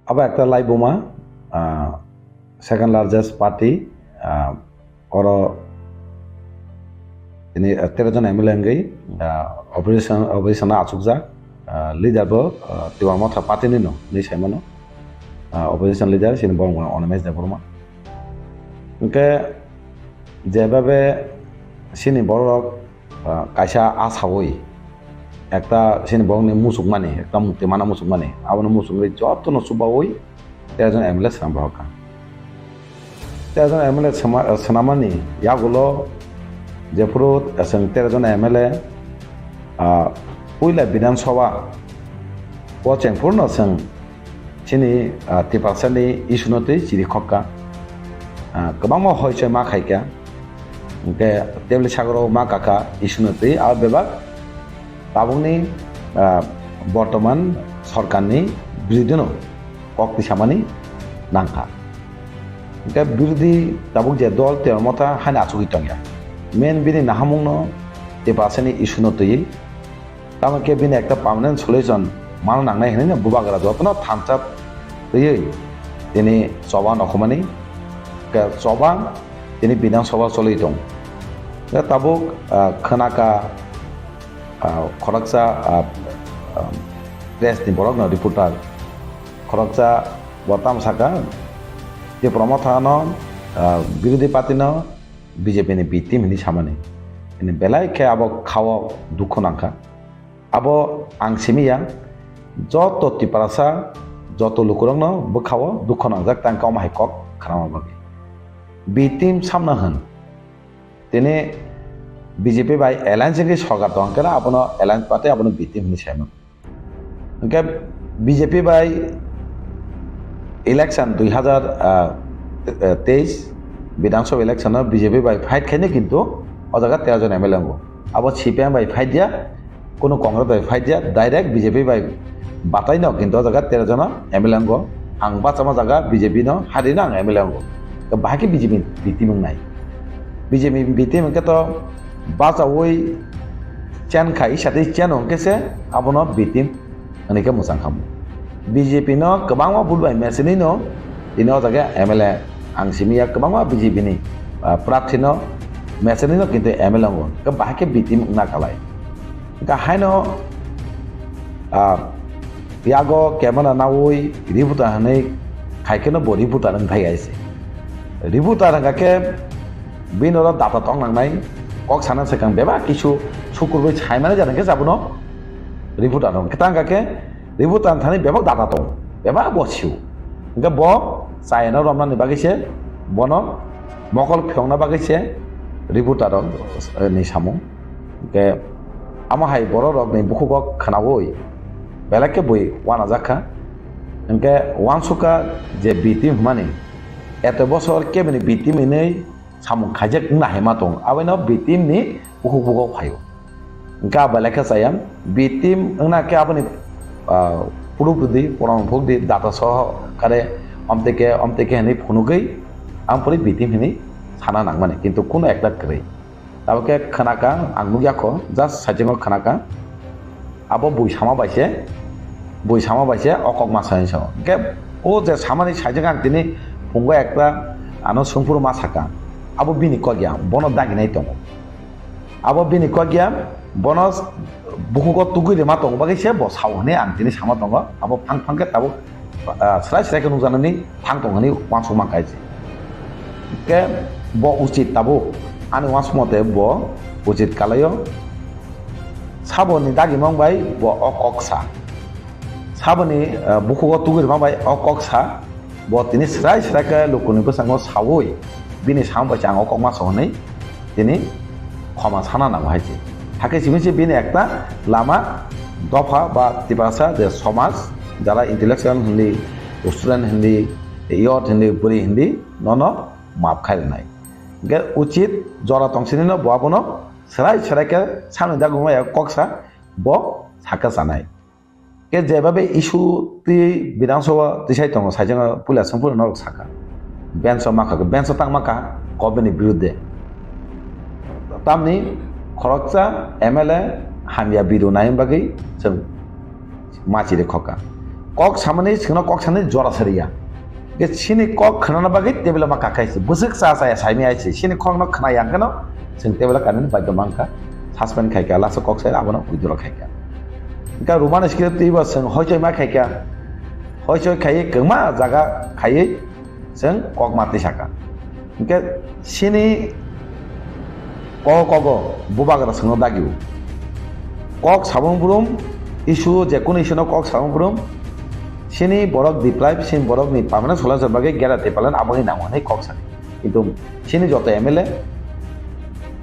abo ekta laibuma, ah, second largest party, ah, oro tini, eh, tero jon M L A wngwi, ah, opposition, opposition o achukjak. ah, leader bo, ah, Tipra Motha party ni no, ni sai mano. Ah, opposition leader, sini borok mano Animesh Debbarma. Hwnkhe, jebabe sini borok, ah, kaisa asawi, ekta sini borokni muchukmani, ekta mukti mana muchukmani, abono muchungwi jotono chubawi tero jon M L A swnam rohorkha. Tero jon M L A swma-, swnamani yagulo jephuru chwng tero jon M L A, ah, puila Bidhan Sabha o chengphuru no chwng chini, ah, Tiprasani issue no twi chiri khokka. Ah, kwbangma hoichoi ma khaikha. Hwnkhe tebli sagoro ma kakha issue no twi abo bebak tabukni, ah, bortoman sorkarni birodino kok tisamani nangkha. Hwnkhe birodhi tabuk je dol Tipra Motha haino achugwi tongya. Main bini nahamungno Tiprasani issue no twiwi. Tamo khe bini ekta permanent solution mano nangnai hinwi no bubagra jotono thansa twiwi tini choba nokhumani khe choba tini Bidhan Sabha choli tong. Khe tabuk, ah, khwnaka, ah, khoroksa, ah, ah, press ni borok no reporter khoroksa bo tamo saka Tipra Motha no, ah, birodhi party no B J P ni B team hinwi samani. Ini belai khe abo khao dukhu nangkha. Abo ang simi ya, joto Tiprasa, joto lukurokno bwkhao dukhu nangjak tang khe omo hai kok khnama bagwi. B team samna hwn. Tini B J P bai alliance wngwi sorkar tong khe abono alliance party abono B team hinwi saimano. Hwnkhe B J P bai election dui hazar, ah, eh, teis Bidhan Sabha election o B J P bai fight khaino kintu o jaga tero jon M L A wngo. Abo C P I M bai fight ya, kunu Congress bai fight ya, direct B J P bai batai no kintu o jaga tero jon M L A wngo. Ang bachama jaga B J P no hari no ang M L A wngo. Bahai khe B J P B team wngnai. B J P B team hwnkhe to bachaui chen khai, isa tei chen hwnkhe se abono B team hwnwi khe mwchang khamu. B J P no kwbangma vote bai mechenwi no tini o jaga M L A ang simi ya kwbangma B J P ni, ah, prarthi no mechenwi no kintu M L A wngo. Khe bahai khe B team wngna kalai. Hwnkhe haino, ah, yago camera naui reporter hwnwi khai kheno bo reporter wng thai aise. Reporter hwnkha khe bini oro data tong nangnai, kok sana swkang bebak kisu sukurbai saimani jani khe abono reporter wng. Khe tang kha khe reporter thani bebak data tong, bebak bo sio. Hwnkhe bo chayano romnani bagwi se, bono mokol phiyokna bagwi se reporter rok, eh, ni samung. Hwnkhe amo hai borok rok ni bukhugo khwnaui belai khe bui uanajak kha. Hwnkhe uansukha je B team hwnmani eto bosor kebini B team hinwi samung khaijak wngna hai ma tongo. Abono B team ni bukhuk bukhuk phaio. Hwnkhe abo belai khe chaya. B team wngna khe aboni, ah, proof rwdi, proman phukdi, data soho kare omtwi khe, omtwi khe hinwi phunugwi ang pori B team hinwi sana nangmani. Kintu kuno ekta kwrwi. Tabuk khe khwnaka, ang nukya kho, just saichungo khwnaka. Abo bui sama bai se, bui sama bai se o kok ma sai sao. Hwnkhe o je samani saichung ang tini phungo ekta ano sungphuru ma saka. Abo bini kok ya, bono daginai tongo. Abo bini kok ya, bono bukhugo tugui rima tongo bagwi se bo sao hwnwi ang tini sama tongo. Abo phang phang khe tabuk, ah, srai srai khe nukjaknani thang tong hwnwi uansukma kaichi. Khe bo uchit tabuk ani uansukma tei bo uchit kalaio. Saboni dagimang bai bo o kok sa. Saboni, ah, bukhugo tugui rima bai o kok sa. Bo tini srai srai khe lukuni bwskango saui bini samung bai se ang o kok ma sao hwnwi tini khoma sana nango hai se. Hakhe simi se bini ekta lama dopha ba Tiprasa je somaj, jara intellectual hindi, student hindi, youth hindi, bwrwi hindi, nono maap khai rwnai. Hwnkhe uchit jora tong sini no bo abono srai srai khe samni dagimang bai kok sa bo sakha sanai. Khe jebabe issue twi Bidhan Sabha twi sai tongo, saichung puila songphuru norok sakha. Bench o makha, bench o tang makha, government ni birudde. Tamni khoroksa M L A hamya biru nai bagwi chwng ma chiri khokha. Kok samani, chwngno kok samani jora sariya. Khe chini kok khwnana bagwi table o ma kakhai se. Bwswk cha cha ya saimai ai se. Chini kokno khwnaya hwnkhe no chwng table o kanani bagwi mankha. Suspend khaikha, last o kok sai abono withdraw khaikha. Hwnkhe Roman script twibo chwng hoichoi ma khaikha, hoichoi khaiwi kwma jaga khaiwi chwng kok ma twi sakha. Hwnkhe chini kok kogo bubagra chwngno dagio. Kok samung brum issue, je kunu issue no kok samung brum, chini borok deprive, chini borokni permanent solution bagwi gera tei palan abo hinwi nango hinwi kok sakha. Kintu chini joto M L A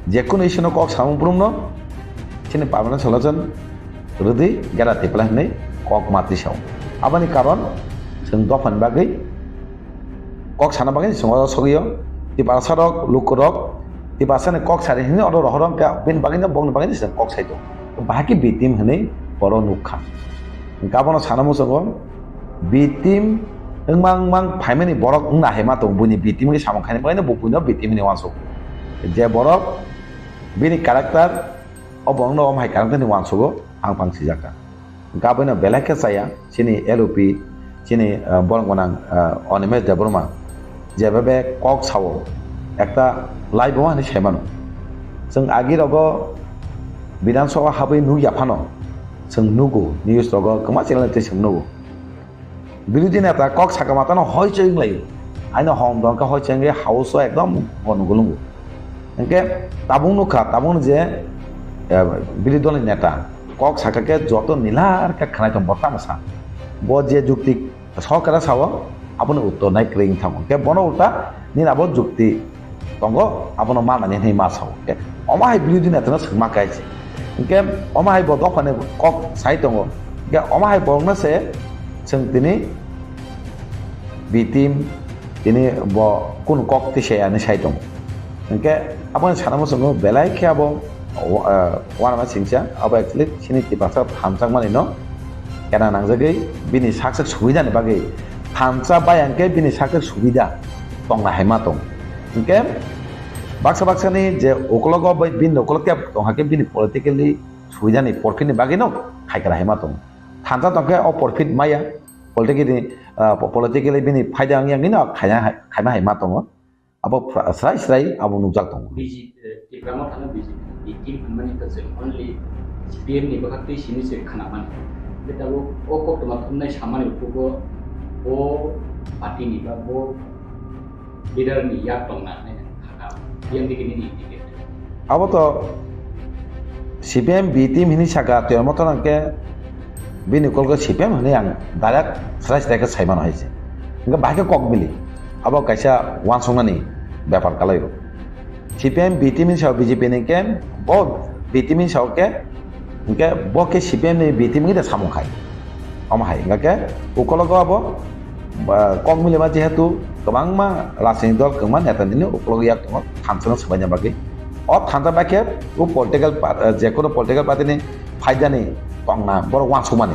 je kunu issue no kok samung brum no chini permanent solution rwdi gera tei palan hinwi kok ma twi sao. Aboni karon chwng dophani bagwi kok sana bagwi chwng oro sogwi o. Tiprasa rok, luku rok, Tiprasa ni kok sari hinwi oro rohor wngkha, bini bagwi no, bongni bagwi no chwng kok sai tongo. Bahai khe B team hinwi oro nukha. Hwnkhe abono sana muchungo B team wngma wngma phaimani borok wngna hai ma tongo, buini B team khe samung khaini bagwi no bo buino B team hinwi uansuk. Je borok bini character, o borokno omo hai character ni uansugo phang phang sijak kha. Hwnkhe abono belai khe chaya, chini L O P, chini, ah, borok gwnang, ah, Animesh Debbarma, jeba be kok sao, ekta live bo hinwi sai mano. Chwng agi rogo Bidhan Sabha habwi nukya phano, chwng nugo, news rogo, kwma channel twi chwng nugo. Birodhi neta kok sakha matano hoi choi wnglaio. Aino hom dong khe hoi choi wngwi house o ekdom gono gulungo. Hwnkhe tabuk nukha, tabukno je, eh, birodhi dolni neta kok sakha khe joto nilar khe khwnai tong bo tamo sa. Bo je jukti sorkara sao, aboni uttor nai kwrwi wng thango. Hwnkhe bono ulta nini abo jukti tongo, abono manani hinwi ma sao. Hwnkhe omo hai birodhi netano swngma khe se. Hwnkhe omo hai bo dophani kok sai tongo. Hwnkhe omo hai borokno se chwng tini B team tini bo kunu kok twi se ani sai tongo. Hwnkhe aboni sana muchungo belai khe abo wa-, ah, uanama singcha abo actually chini Tiprasa thansa mani no kena nangjagwi bini sak sak subida ni bagwi thansa bai hwnkhe bini sak sak subida tongna hai ma tong. Hwnkhe baksa baksa ni je ukologo bai bini ukologo kebo tong hakhe bini politically subida ni porphit ni bagwi no khai kra hai ma tong. Thansa tong khe o porphit maya politically, ah, po-, politically bini phaida wng yang no khaina hai, khaima hai ma tongo. Abo phra-, srai srai abo nukjak tongo. B J P, eh, Tipra Motha no B J P ni team hwnmani kwchwng only C P M ni bwkhak twi simi se khwnamani. Hwnkhe tabuk o koktwma thumnai samani ukhugo bo party ni ba bo leader ni yak tongna hinwi nang kha ka. P M D K nini ticket. Abo to C P M B team hinwi saka, Tipra Motha no hwnkhe bini kolgo C P M hinwi ang direct srai srai khe sai mano hai se. Hwnkhe bahai khe kok bili. Abo kaisa uansuknani bepar kalai o. C P M B team ni sao B J P ni khe bo B team ni sao khe, hwnkhe bo khe C P M ni B team ni da samung khai. Omo hai, hwnkhe ukologo abo, ba, kok milima jehetu kwbangma rajniti dol kwbangma neta nini ukologo yak tongo thansa no swbaina bagwi. O thansa bai khe o political pa-, eh, jekono political party ni phaidani tongna borok uansukmani.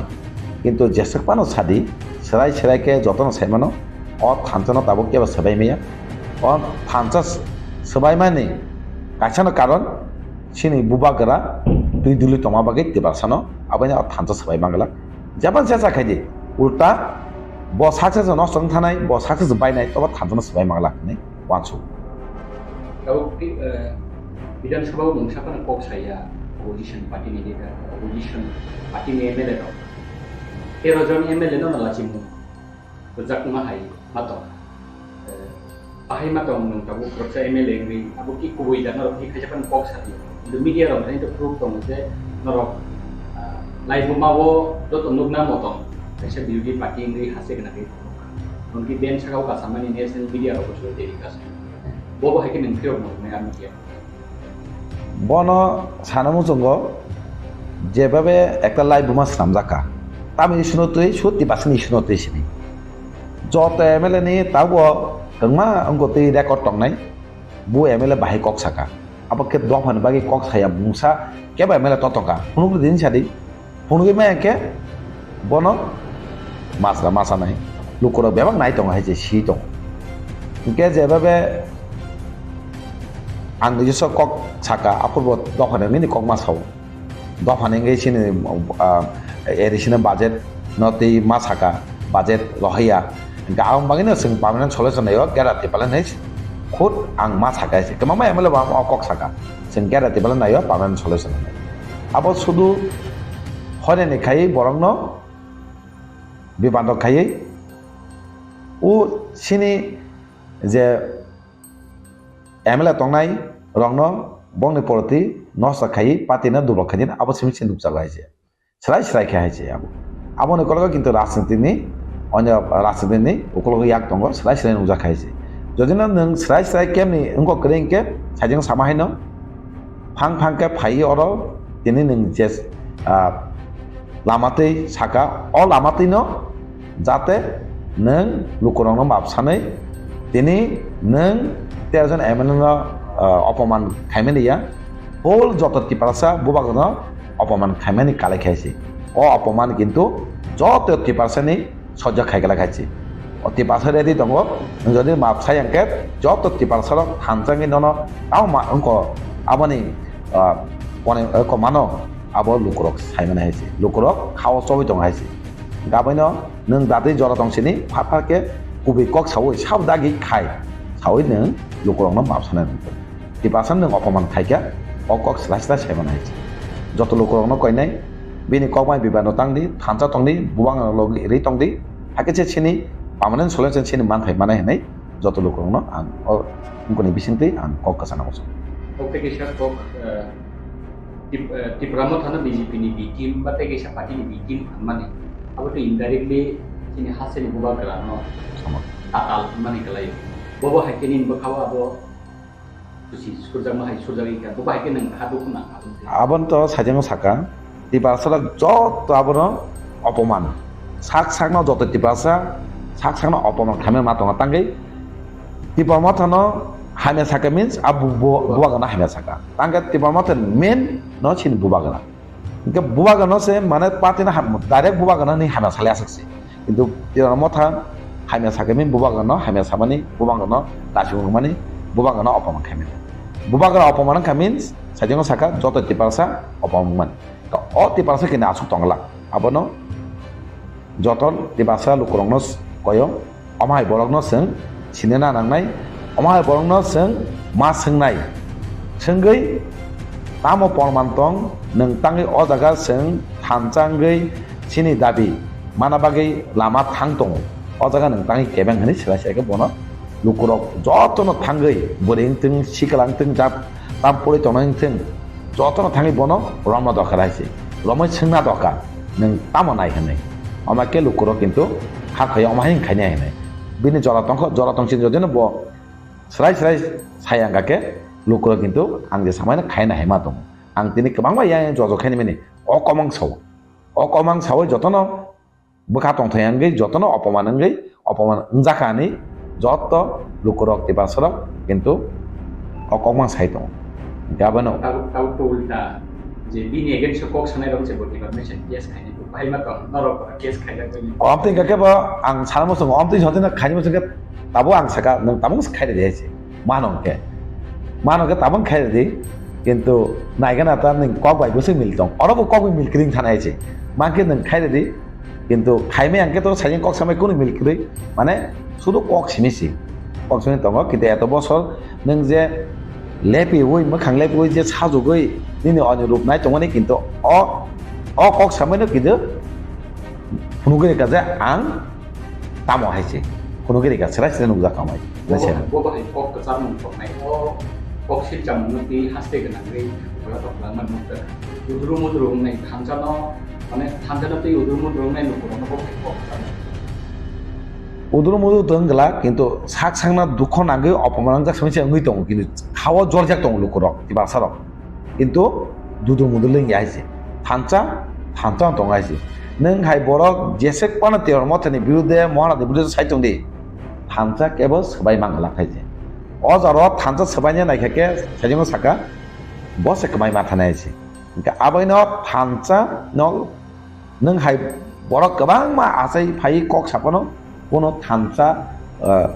Kintu jeswk phano sadi, swrai swrai khe jotono sai mano, o thansa no tabuk kebo swbai maya. O thansa s-, swbaimani kaisa no karon chini bubagra twi duli tongma bagwi Tiprasa no abono o thansa swbai manglak. Jeba jesa khaidi, ulta bo success no song thanai, bo success bainai, tobo thansa no swbai manglak hinwi uansuk. Tabuk, eh, Bidhan Sabha o mungsa phano kok saya, opposition party ni leader, opposition party ni M L A rok. Tero jon M L A no lachimung rwjakma hai ma tong. Eh, bahai ma tong nwng tabuk khoroksa M L A wngwi, abo ki kubui da norok ki khaisa phano kok sadi. Kintu media rok hai to proof tongo je norok, ah, laibuma o joto nukna motong kaisa birodhi party wngwi hase gwnangwi tongkha. Hwnki ben saka o kasamani national media rok bo telecast. Bobo hai khe nwng phirok nuknai a media. Bono sana muchungo jebabe ekta laibuma swnamjak kha. Tamni issue no twi, sut Tiprasa ni issue no twi sini. Joto M L A ni tabuk kwbangma wngkha twi record tongnai. Bu M L A bahai kok saka. Abo khe dophani bagwi kok saya mungsa kebo M L A totokha. Phunukdi din sadi. Phunugwi maya khe bono masra masanai. Lukurok bebak nai tongo hai se si tongo. Hwnkhe jebabe ang nijwso kok saka, aphurbo dophani nini kok ma sao. Dophani wngwi chini, ah, A D C ni budget no twi ma saka, budget rohorya. Hwnkhe aboni bagwino chwng permanent solution naio, gera Tiprasa hinwi khud ang ma saka se. Kwbangma M L A bo ang o kok saka. Chwng gera Tiprasa naio permanent solution hinwi. Abo sudu Hoinani khaiwi borokno bibando khaiwi o sini je M L A tongnai rokno bongni poroti nosta khaiwi party no dubok khaidi abo simi se nukjago hai se. Srai srai khe hai se abo. Aboni kologo kintu rajniti ni onyo rajniti ni ukologo yak tongo srai srai nukjak hai se. Jodi no nwng srai srai kemni wngkok kwrwi hinkhe sajeng sama haino phang phang khe phaiwi oro tini nwng je, ah, lama twi saka o lama twi no jate nwng lukurokno map sanwi tini nwng tero jon M L A no, ah, opoman khaimani ya whole joto Tiprasa bubagno opoman khaimani kalai khaisi. O opoman kintu joto Tiprasani sojjo khaigala khaisi. O Tiprasa ready tongo, nwng jodi map sai hwnkhe joto Tiprasarok thansa wngwi nono tamo ma wngkho aboni, ah, kone, eh, komano abo lukurok saimani haisi. Lukurok khao chobwi tongo haisi. Gabaino nwng datwi jora tong sini phat phat khe kubui kok saui sabo dagi khai saui nwng lukurokno map sanai nangkhe. Tiprasa nwng opoman khaikha, o kok srai srai saimani hai se. Joto lukurokno koinai, bini kokmai bibano tangdi, thansa tongdi, bubang logi ri tongdi, hakhe se sini permanent solution sini manthai manai hinwi joto lukurokno ang o bukuni bisingtwi ang kok kwchana muchungo. Kok tei kisa kok, eh, Tip-, eh, Tipra Mothano B J P ni B team ba tei kisa party ni B team hwnmani. Abo tei indirectly chini hasteni bubagrano Sama. Tatal hwnmani kwlaio. Bobo hai khe nini bwkhao abo Kuchi surjakma hai surjagwi kha, bo bahai khe nwng kha dukhu nang kha. Aboni to sajagwi saka, Tiprasa rok joto abono opoman. Sak sakno joto Tiprasa, sak sakno opoman khaimani ma tongo. Tangwi Tipra Mothano hamya saka means a bu-, bu-, bubagrano hamya saka. Tangkhe Tipra Motha main no chini bubagra. Hingke bubagrano se mane party no ham, direct bubagrano ni hamya salai aswk se. Kintu Tipra Motha hamya sakhe min bubagrano hamya samani, bubagrano daisung rwmani, bubagrano opoman khaimani. Bubagra opoman wngkha means sajagwi saka joto Tiprasa opoman wngmani. To o Tiprasa kini aswk tongla. Abono joto Tiprasa lukurokno koyo. Omo hai borokno chwng sinina nangnai, omo hai borokno chwng ma swngnai. Swngwi tamo porman tong, nwng tangwi o jaga chwng thansa wngwi chini dabi mana bagwi lama thang tongo. O jaga nwng tangwi kebeng hwnwi swlai swlai khe bono lukurok jotono thangwi bwrwi wngtwng, sikla wngtwng, jat tam puri tongnai wngtwng, jotono thangwi bono romna dorkar hai se. Romwi swngna dorkar, "Nwng tamo nai?" hwnwi. Omo khe lukurok kintu hakhe omo hai wng khainai hwnwi. Bini jora tongkho, jora tongsi jodino bo srai srai sai ang khe lukurok kintu ang je samaino khaina hai ma tongo. Ang tini kwbangma yang yang jojo khaini mani o kok mang sao. O kok mang saui jotono bwkha tongthai wngwi jotono opoman wngwi opoman wngjakha hinwi joto lukurok Tiprasarok kintu o kokmang sai tongo. Hingke abono tabuk, tabuk to ulta je bini against o kok sanai rok se bo department case khainai bo bahai ma tong norok bo case khaijak bai. Omtwi hingka khe bo ang sana muchungo omtwi sotwi no khaini muchungkhe tabuk ang saka nwng tabuk khai rwdi hai se mano hingke mano hingke tabuk khai rwdi kintu naigana ta nwng kok bai bwswk mil tong oro bo kok bai mil kring thana hai se mankhe nwng khai rwdi. Kintu khaimai ang khe to sajeng kok samai kunu mil kwrwi, mane sudu kok simi si. Kok simi tongo, kintu eto bosor nwng je lepiui, mwkhang lepiui je sajugui nini oni rup nai tongmani, kintu o, o kok samaino kintu phunugwi rwkha je ang tamo hai se. Phunugwi rwkha, srai srai nukjak tongmai. Bo Nai se. Bo bahai kok kwchar mung tongnai, o kok silcham mung twi haste gwnangwi, bola tok langma nukjak. Udru mudru wngnai thansa no, mane thansa no twi udru mudru wngnai lukurok no bo kok tamo. Udru mudru tong gla, kintu sak sakna dukho nangwi opoman wngjak simi se wngwi tongo, kintu khao jorjak tongo lukurok, Tiprasarok. Kintu dudu mudu lengya hai se. Thansa, thansa tong hai se. Nwng hai borok jesek pano Tipra Mothani birude, Mohanadi birude sai tong di. Thansa kebo swbai mangala hai se. O jaro thansa swbaina naikha khe, sajingo saka, bo se kwmai ma thanai hai se. Hingke aboino thansa no nwng hai borok kwbangma achai phai kok saphano, kuno thansa, ah,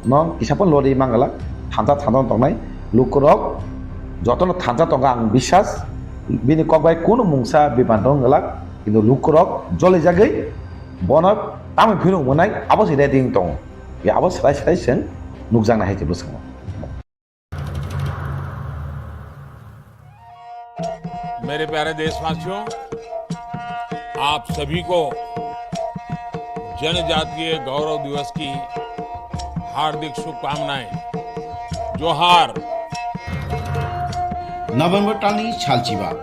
no kisa phano lori mangala, thansa thansa tongnai lukurok jotono thansa tongo ang biswas, bini kok bai kuno mungsa bipang tong glak, kintu lukurok jolijagwi bono tamni phirung mwnai abo se ready wng tongo, ya abo swrai swrai chwng nukjaknai hai se bwskango. मेरे प्यारे देशवासियों, आप सभी को जनजातीय गौरव दिवस की हार्दिक शुभकामनाएं। जोहार। November talni salchiba,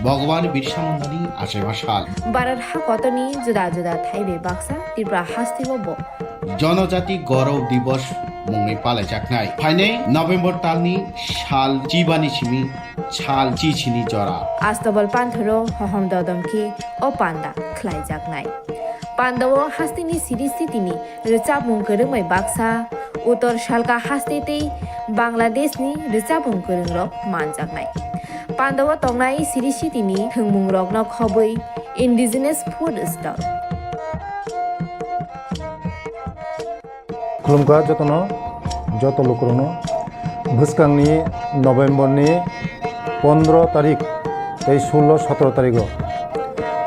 Bhagwan Birsa Mundani achaiba sal. Bharat hakotorni juda juda thaibai baksa Tripura hasteo bo Janajati Gaurav Divas mungwi palaijaknai. Phainai November talni sal chibani simi sal chichini jora. Astobal panthoro hohom dodom khe o panda khlaijaknai. Pandao hasteni siri sitini rwchapmung kwrwngbai baksa, Uttor Salka haste tei Bangladeshni rwchapmung kwrwngrok manjaknai. Pandao tongnai siri sitini thwngmungrokno khobwi indigenous food stall. Khulumkha jotono, joto lukurokno. Bwskangni November ni pondro tarik tei sullo sotro tarigo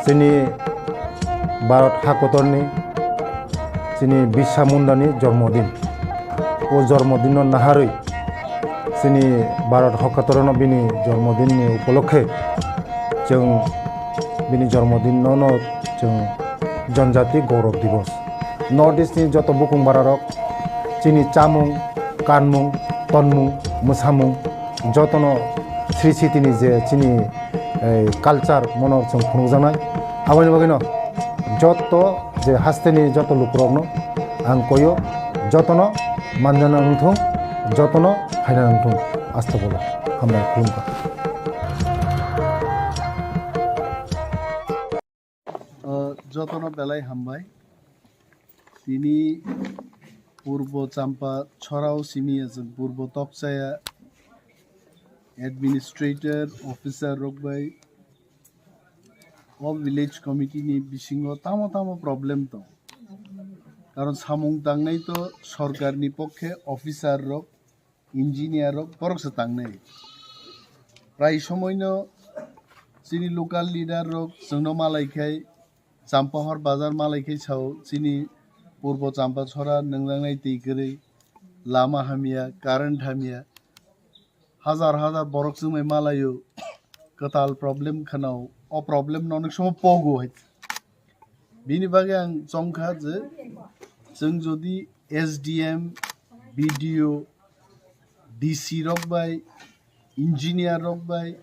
chini Bharat hakotorni chini Birsa Mundani jormodin. O jormodinno naharwi chini Bharat hakotorno bini jormodinni upolokhe chwng bini jormodinno no chwng Janajati Gaurav Divas. North East ni joto bukung bararok chini chamung, kanmung, tonmung, mwsamung jotono sri sitini je chini, eh, culture mono chwng phunukjaknai. Aboni bagwino joto je hasteni joto lukurokno ang koyo, jotono manjana wngthung, jotono phaina wngthung. Astobolo hambai, khulumkha. Uh, jotono belai hambai. Tini Purbo Champa Chorao simi aswk Purbo Tokchaya administrator, officer rok bai o village committee ni bisingo tamo tamo problem tong. Karon samung tangnai to sorkar ni pokhe officer rok, engineer rok borok se tangnai. Prai somoino chini local leader rok chwngno malai khai Champahor bazar malai khai sao chini Purbo Champa Chora nungjaknai twi kwrwi, lama hamya, current hamya, hajar hajar borok chwngbai malaio, kwtal problem khwnao, o problem no onek somo pogo hai. Bini bagwi ang chongkha je chwng jodi S D M, B D O, D C rok bai, engineer rok bai,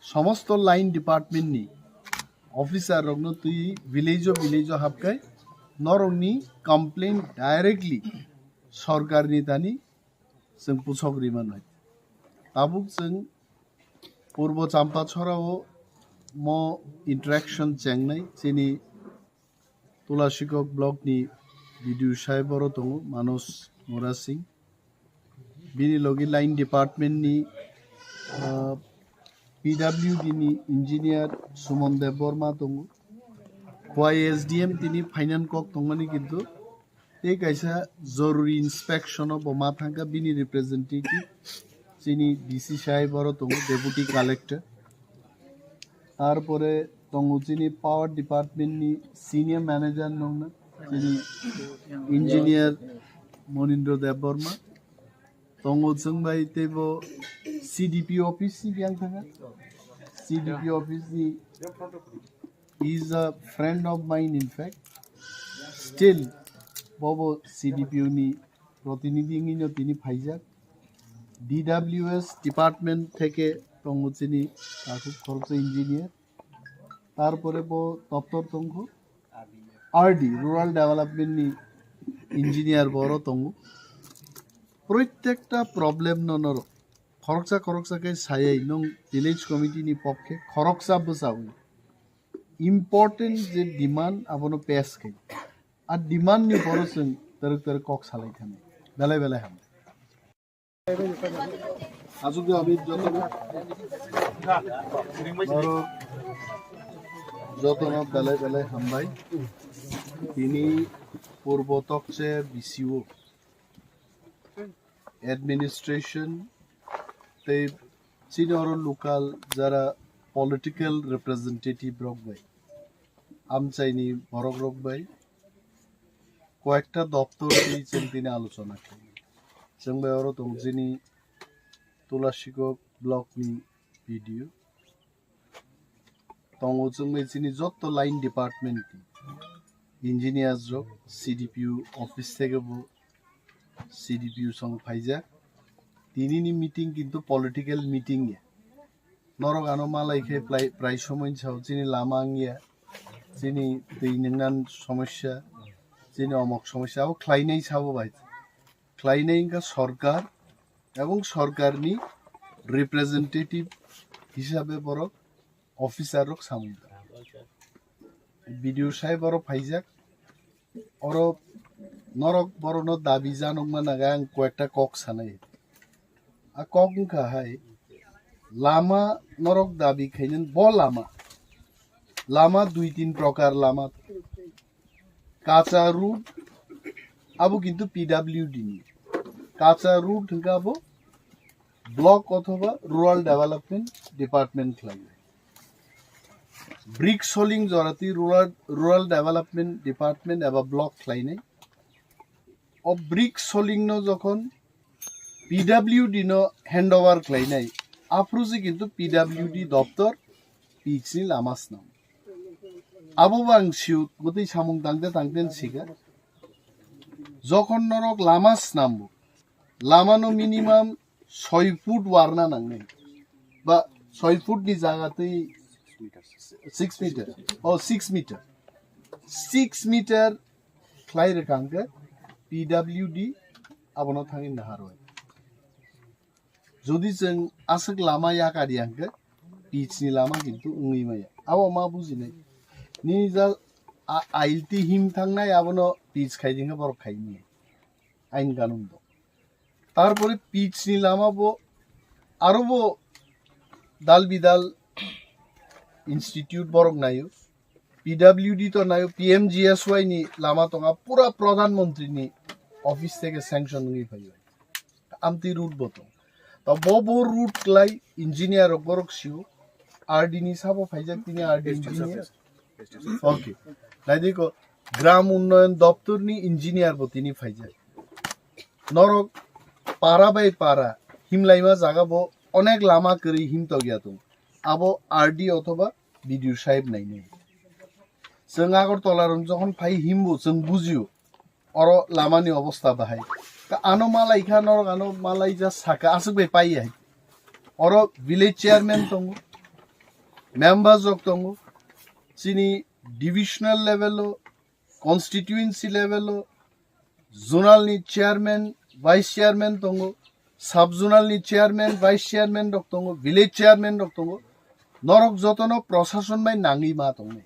somosto line department ni officer rokno twi village o village o hapkai norokni complaint directly sorkar ni thani chwng puchok ri mano. Tabuk chwng Purbo Champa Chorao mo interaction chengnai chini Tulasikok block ni B D O sahib oro tongo Manoj Murasing. Bini logi line department ni, ah, P W D ni engineer Suman Debbarma tongo. Khowai S D M tini finance kok tongmani kintu tei kaisa joruri inspection o bo ma thangkha bini representative chini D C sahib oro tongo, deputy collector. Tarpore tongo chini power department ni senior manager nongna, chini engineer Monindra Debbarma. Tongo chwng bai teibo C D P O office ni biyang thangkha. C D P O office ni is a friend of mine, in fact. Still, bobo C D P O ni protinidhi wngwi no tini phaijak. D W S department theke tongo chini takhuk khoroksa engineer. Tarpore bo doptor tongkho R D, Rural Development ni engineer bo oro tongo. Protekta problem no norok khoroksa khoroksa khe sayai nung village committee ni pokhe khoroksa bwsa wi important je demand abono pass khai. A demand ni poro chwng twrwk twrwk kok salai thani. Belai belai ham. Aswk je ami jotono, jotono belai belai hambai. Tini Purbo Tokche B C O administration tei chini oro local jara political representative rok bai, amchaini borok rok bai koyekta doptor twi chwng tini alochona khlai. Chwng bai oro tongo chini Tulasikok block ni B D O. tongo chwngwi chini jotto line department ni engineers rok, C D P O office theke bo C D P O song phaijak. Tinini meeting kintu political meeting ya. Norok ano malai khe prai, prai somoi sao chini lama wngya, chini twi nwngnan somosya, chini omok somosya, abo khlainai sabo bai. Khlainai wngkha sorkar, ebong sorkarni representative hisabe borok officer rok samung tang. B D O sahib oro phaijak, oro norok borokno dabi janokma naga ang koyekta kok sanai. A kok wngkha hai, lama norok dabi khainani bo lama, lama dui tin prokar lama. Kacha road abo kintu P W D ni. Kacha road hwnkhe abo block othoba rural development department khlai. Brick soling jorati rural, rural development department eba block khlainai. O brick soling no jokhon P W D no handover khlainai, aphuru se kintu P W D doptor pitch ni lama swnam. Abo bo ang siu gotwi samung tangte tangte sikha. Jokhon norok lama snambo, lama no minimum soi foot warna nangnai. Ba soi foot ni jaga twi six meter. Oh, six meter. Six meter khlai rwkha hwnkhe P W D abono thangwi naharwi. Jodi chwng aswk lama yakar ya hwnkhe pitch ni lama kintu wngwi maya. Abo ma bujinai. Nini ja a-, ailti him thangnai abono pitch khai di hwnkhe borok khai maya. Ain kanun do. Tarpore pitch ni lama bo aro bo dal bidal institute borok naio. P W D to naio, P M G S Y ni lama tonga, pura Pradhan Mantri ni office theke sanction wngwi phaio. Amtwi route bo tong. To bo bo route klai engineer rok borok sio. R D ni sabo phaijak tini R D engineer. Okay. Naidi ko Gram Unnayan Doptor ni engineer bo tini phaijak. Norok para bai para himlaima jaga bo onek lama kwrwi himtok ya tong. Abo R D othoba B D O sahib nainai. Chwng Agartala rok jokhon phai himbo chwng bujio oro lama ni obostha bahai. Ka ano malai kha norok ano malai ja saka aswk bai pai hai. Oro village chairman tongo, members rok tongo, chini divisional level o, constituency level o, zonal ni chairman, vice chairman tongo, sub zonal ni chairman, vice chairman rok tongo, village chairman rok tongo. Norok jotono prosason bai nangwi ma tongnai.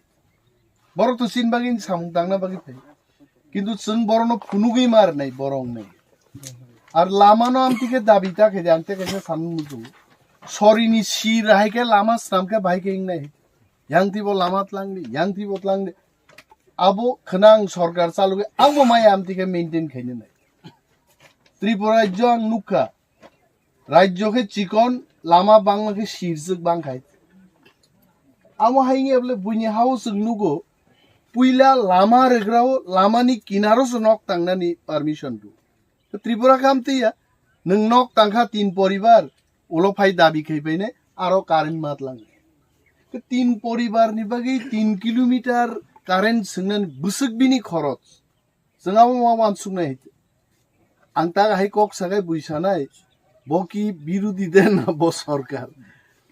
Borok to sin bagwi samung tangna bagwi phai. Kintu chwng borokno phunugwi ma rwnai borok wngnai. Ar lama no amtwi khe dabi ta khe de ang te kaisa sanmung muchungo. Sori ni si rahai khe lama swnam khe bahai khe wngnai. Yang twi bo lama tlang di, yang twi bo tlang di. Abo khwnang sorkar chalugwi ang bo maya amtwi khe maintain khaina nai. Tripura rajyo ang nukha, rajyo khe chikon, lama bangma khe sirjwk bang khai. Amo hai wngya bole buini hao chwng nugo, puila lama rwgrao lamani kinaro se nok tangnani permission rw. Tripura khe amtwi ya, nwng nok tangkha tin poribar, ulo phai dabi khai phainai, aro current ma tlang. Tin poribar ni bagwi tin kilometer current swngnani bwswk bini khoroch. Chwng abo ma wansuknai hai. Ang ta hai kok sakai bui sanai, bo ki birudi de na bo sorkar.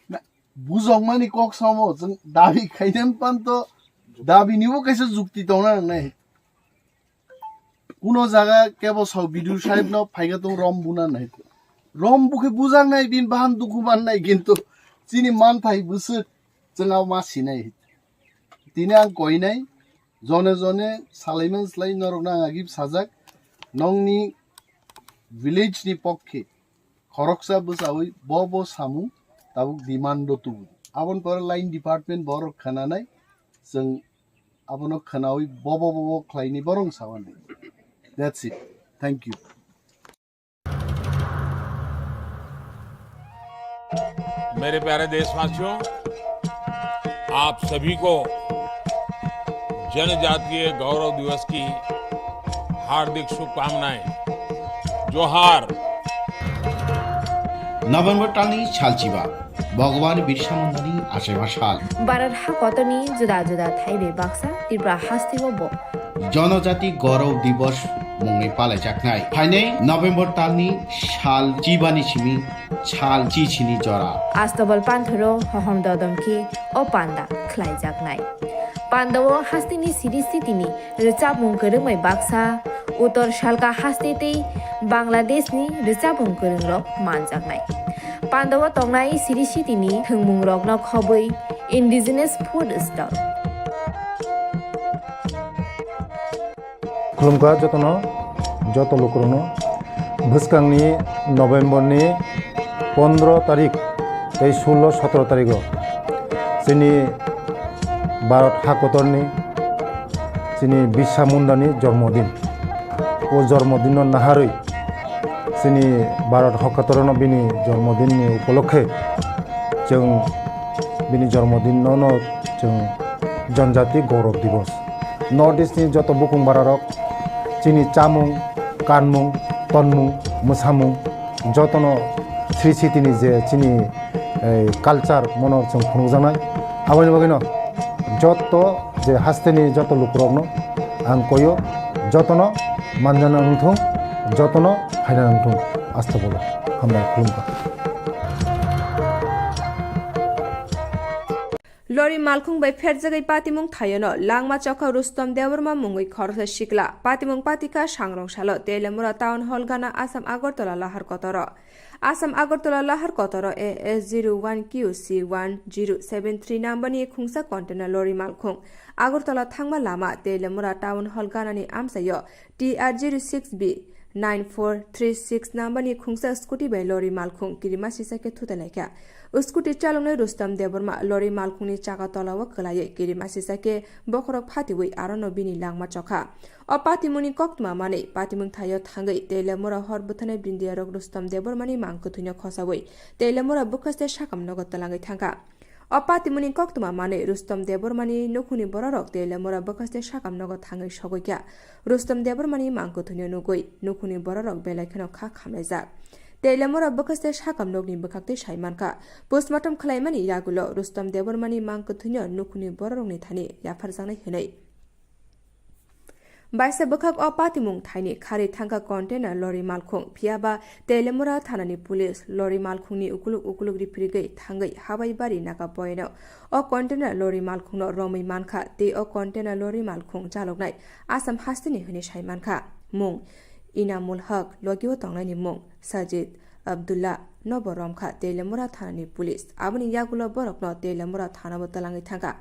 Na, bujokmani kok samo, chwng dabi khainani pan to, dabi nibo kaisa jukti tongna nangnai. Kuno jaga kebo sao B D O sahib no phaika tong rom buna nai. Rom bukhe bujak nai, bin bahan dukhu man nai, kintu chini manthai bwswk chwng abo ma sinai. Tini ang koinai, jone jone salaiman slai norok no ang agib sajak, nongni village ni pokkhe khoroksa bwchawi bo bo samung tabuk demand o tubu. Aboni pore line department borok khananai, chwng abono khwnawi bobo bobo khlaini borong sawan. That's it. Thank you. मेरे प्यारे देशवासियों, आप सभी को जनजातीय गौरव दिवस की हार्दिक शुभकामनाएं। जोहार। November talni salchiba. Bhagwan Birsa Mundani achaima sal. Bharat hakotorni juda juda thai bai baksa Tripura hasteo bo Jonojati Gaurav Divas mungwi palaijaknai. Phainai November talni sal chibani simi sal chichini jora. Astobal panthoro hohom dodom khe o panda khlaijaknai. Pandao hasteni siri sitini rwchapmung kwrwngbai baksa Uttor Salka haste tei Bangladeshni rwchapmung kwrwngrok manjaknai. Pandao tongnai siri sitini thwngmungrokno khobwi indigenous food stall. Khulumkha jotono, joto lukurokno. Bwskangni November ni pondro tarik tei sullo sotro tarigo chini Bharat hakotorni chini Birsa Mundani jormodin. O jormodinno naharwi chini Bharat hakotorno bini jormodinni upolokhe chwng bini jormodinno no chwng Janjati Gaurav Divas. North East ni joto bukung bararok chini chamung, kanmung, tonmung, mwsamung jotono sri sitini je chini, eh, culture mono chwng phunukjaknai. Aboni bagwino joto je hasteni joto lukurokno ang koyo, jotono manjana wngthung, jotono phaina wngthung. Astagfirullah. Hambai khulumkha. Lori malkhung bai pherjagwi patimung thaiono langma chokha Rustom Debbarma mungwi khoroksa sikla. Patimung patikha Sangrong salo Teliamura Town Hall gana Assam Agartala lahar kotoro. Assam Agartala lahar kotoro A S zero one Q C one zero seven three number ni khungsa container lori malkhung Agartala thangma lama Teliamura Town Hall gana ni amchaio T R zero six B nine four three six number ni khungsa scooty bai lori malkhung kirima sisa khe thutai laikha. Scooty chaloknai Rustom Debbarma lori malkhungni chaka tolao kwlaiwi kirima sisa khe bokhorok phatiwi arono bini langma chokha. O patimungni koktwma manwi patimung thaio thangwi Teliamura hor bwtharnai bindiyarok Rustom Debbarmani mang kwthwino khosawi Teliamura bwkhaste sakam nogo twlangwi thangkha. O patimungni koktwma manwi Rustom Debbarmani nukhungni bororok Teliamura bwkhaste sakam nogo thangwi sogwi kha. Rustom Debbarmani mang kwthwino nugwi nukhungni bororok belai kheno kha khamlaijak. Teliamura bwkhaste sakam nokni bwkhaktwi sai mankha. Postmortem khlaimani yagulo Rustom Debbarmani mang kwthwino nukhungni bororokni thani yapharjaknai hwnwi. Baisa bwkhak o patimung thaini kharwi thangkha container lori malkhung, phiyaba Teliamura thanani police lori malkhungni ukuluk ukuluk riphirigwi thangwi Habaibari naga poino o container lori malkhungno romwi mankha tei o container lori malkhung chaloknai Assam hasteni hwnwi sai mankha. Mung Inamul Haq, logio tongnaini mung Sajid Abdullah nobo romkha Teliamura thanani police. Aboni yagulo borokno Teliamura thanao twlangwi thangkha.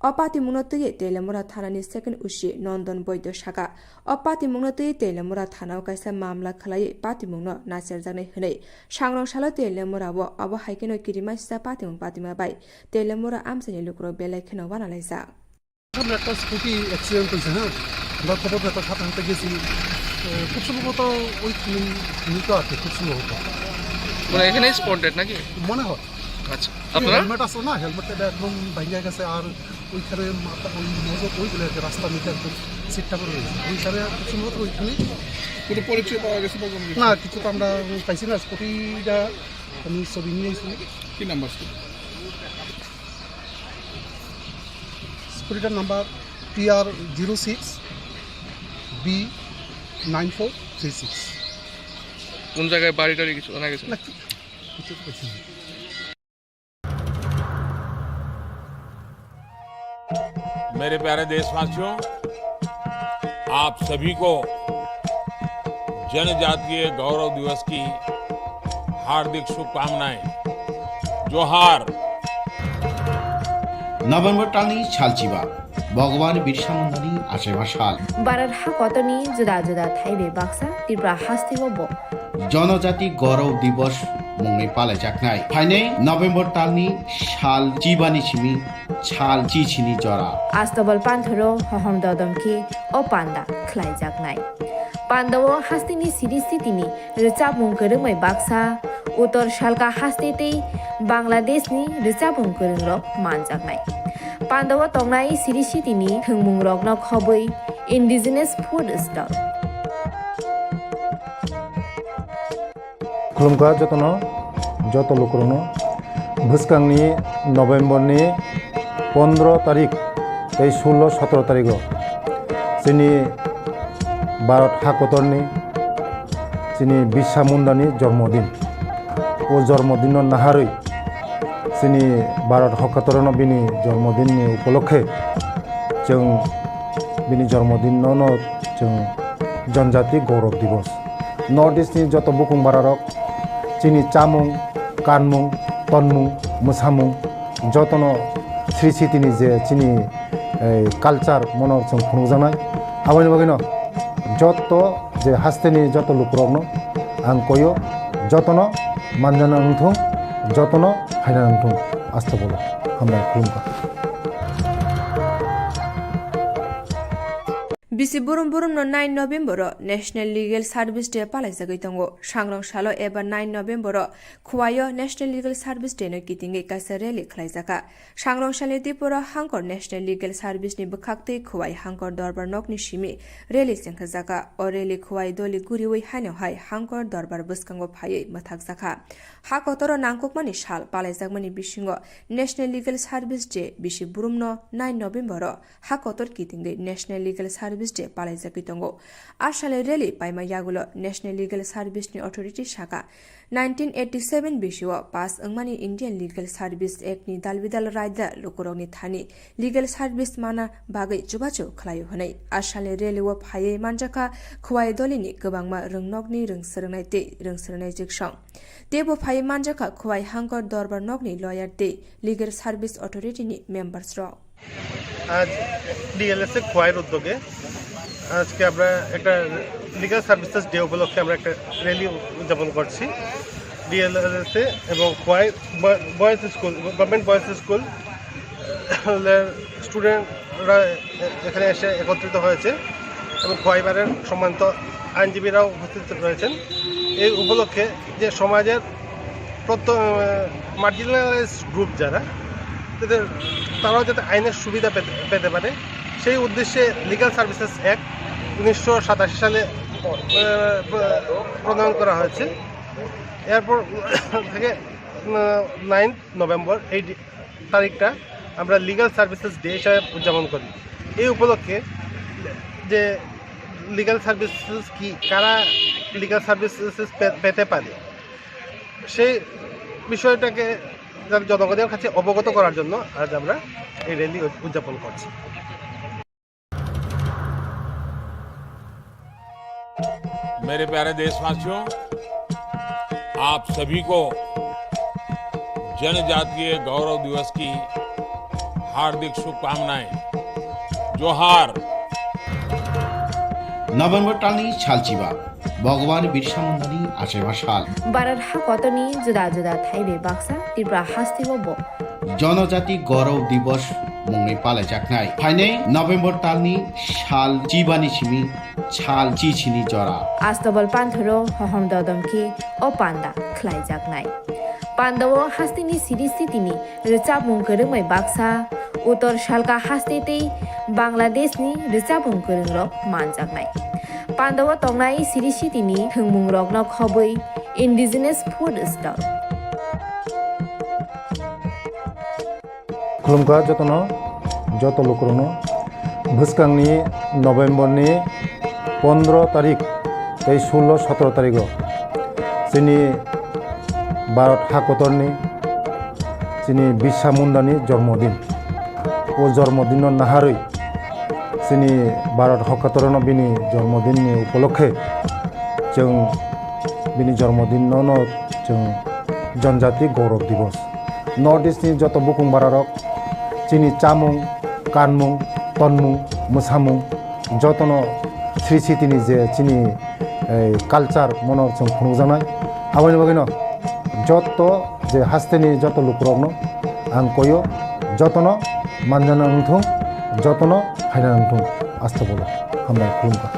O patimungno twiwi Teliamura thanani second O C Nondon Boido saka, o patimungno twiwi Teliamura thanao kaisa mamla khwlaiwi patimungno nacherjaknai hwnwi Sangrong salo Teliamura o abo hai kheno kirima sisa patimung patima bai Teliamura amchaini lukurok belai kheno wanalaijak. সামনে একটা scooty accident হয়েছে, হ্যাঁ, আমরা খবর পেয়ে তার সাথে সাথে গেছি। এ, খুব সম্ভবত ওই খুনি, খুনি তো আর কি, খুব সম্ভবত। মানে এখানেই স্পটেড নাকি? মনে হয়। আচ্ছা, ওই আপনারা? হেলমেট আছে না, হেলমেটটা একদম ভাঙে গেছে, আর ওইখানে মাথা, ওই নজর ওই গেলে আর কি, রাস্তার নিচে একদম সিটটা করে রয়েছে, ওইখানে খুব সম্ভবত ওইখানেই। কোনো পরিচয় পাওয়া গেছে বা কোনো কিছু? না, কিছু তো আমরা পাইছি না। স্কুটিটা আমি ছবি নিয়ে এসেছি। কি নাম্বার স্কুটি? স্কুটিটার number T R zero six B nine four three six। কোন জায়গায় বাড়ি টাড়ি কিছু জানা গেছে? না, কি-, কিছু তো পাইছি না। मेरे प्यारे देशवासियों, आप सभी को जनजातीय गौरव दिवस की हार्दिक शुभकामनाएं। जोहार। November talni salchiba, Bhagwan Birsa Mundani achaima sal. Bharat hakotorni juda juda thai bai baksa Tripura hasteo bo Jonojati Gaurav Divas mungwi palaijaknai. Phainai November talni sal chibani simi sal chichini jora. Astobal panthoro hohom dodom khe o panda khlaijaknai. Pandao hasteni siri sitini rwchapmung kwrwngbai baksa Uttor Salka haste tei Bangladeshni rwchapmung kwrwngrok manjaknai. Pandao tongnai siri sitini thwngmungrokno khobwi indigenous food stall. Khulumkha jotono, joto lukurokno. Bwskangni November ni pondro tarik tei sullo sotro tarigo chini Bharat hakotorni chini Birsa Mundani jormodin. O jormodinno naharwi chini Bharat hakotorno bini jormodinni upolokhe chwng bini jormodinno no chwng Janjati Gaurav Divas. North East ni joto bukung bararok chini chamung, kanmung, tonmung, mwsamung jotono Sri Sitini je chini, eh, culture mono chwng phunukjaknai. Aboni bagwino joto je hasteni joto lukurokno ang koyo, jotono manjana wngthung, jotono phaina wngthung. Astagfirullah. Hambai khulumkha. Bisi burum burumno nine November-o National Legal Service Day palaijagwi tongo. Sangrong salo eba nine November-o Khowai-o National Legal Service Day-no kitingwi kaisa rally khlaijakha. Sangrong salni diporo Hangkor National Legal Service-ni bwkhaktwi Khowai Hangkor Dorbar Nokni simi rally chengkhajakha. O rally Khowai doli guriwi haino hai Hangkor Dorbar bwskango phaiwi mwthakjakha. Ha kotoro nangkukmani sal palaijakmani bisingo National Legal Service Day bisi burumno nine November-o ha kotor kitingwi National Legal Service Day palaijagwi tongo. A salni rally paima yagulo National Legal Service ni authority saka, nineteen eighty seven bisio pass wngmani Indian Legal Service Act ni dalbidal raida lukurokni thani legal service mana bagwi chubachu khlaio hwnwi. A salni rally o phaiwi manjakha Khowai dolini kwbangma rwngnokni rwngswrwngnai tei rwngswrwngnai jiksong. Teibo phaiwi manjakha Khowai Hangkor Dorbar Nokni lawyer tei Legal Service Authority ni members rok. আজ ডিএলএসএ খোয়াইর উদ্যোগে আজকে আমরা একটা legal services day উপলক্ষে আমরা একটা র্যালি উদযাপন করছি। ডিএলএসএ এবং Khowai boy-, boys school, government boys school, স্টুডেন্টরা এখানে এসে একত্রিত হয়েছে এবং খোয়াই বারের সম্মানিত আইনজীবীরাও উপস্থিত রয়েছেন। এই উপলক্ষে যে সমাজের প্রত-, মার্জিনালাইজ গ্রুপ যারা, তাদের, তারাও যাতে আইনের সুবিধা পেতে, পেতে পারে, সেই উদ্দেশ্যে লিগ্যাল সার্ভিসেস অ্যাক্ট উনিশশো সাতাশি সালে, আহ, প্র-, প্রণয়ন করা হয়েছে। এরপর থেকে, আহ, নাইন্থ নভেম্বর এই ডি-, তারিখটা আমরা লিগ্যাল সার্ভিসেস ডে হিসাবে উদযাপন করি। এই উপলক্ষে যে লিগ্যাল সার্ভিসেস কি, কারা লিগ্যাল সার্ভিসেস পে-, পেতে পারে, সেই বিষয়টাকে যাতে জনগণের কাছে অবগত করার জন্য আজ আমরা এই র্যালি উদ-, উদযাপন করছি। मेरे प्यारे देशवासियों, आप सभी को जनजातीय गौरव दिवस की हार्दिक शुभकामनाएं। जोहार। November talni salchiba, Bhagwan Birsa Mundani achaiba sal. Bharat hakotorni juda juda thaibai baksa Tripura hasteo bo Janajati Gaurav Divas mungwi palaijaknai. Phainai November talni sal chibani simi sal chichini jora. Astobal panthoro hohom dodom khe o panda khlaijaknai. Pandao hasteni Sri Sitini rwchapmung kwrwngbai baksa, Uttor Salka haste tei Bangladeshni rwchapmung kwrwngrok manjaknai. Pandao tongnai Sri Sitini thwngmungrokno khobwi indigenous food stall. Khulumkha jotono, joto lukurokno. Bwskangni November ni pondro tarik tei sullo sotro tarigo chini Bharat hakotorni chini Birsa Mundani jormodin. O jormodinno naharwi chini Bharat hakotorno bini jormodinni upolokhe chwng bini jormodinno no chwng Janjati Gaurav Divas. North East ni joto bukung bararok chini chamung, kanmung, tonmung, mwsamung jotono Sri Sitini je chini, eh, culture mono chwng phunukjaknai. Aboni bagwino joto je hasteni joto lukurokno ang koyo, jotono manjana wngthung, jotono phaina wngthung. Astagfirullah. Hambai khulumkha.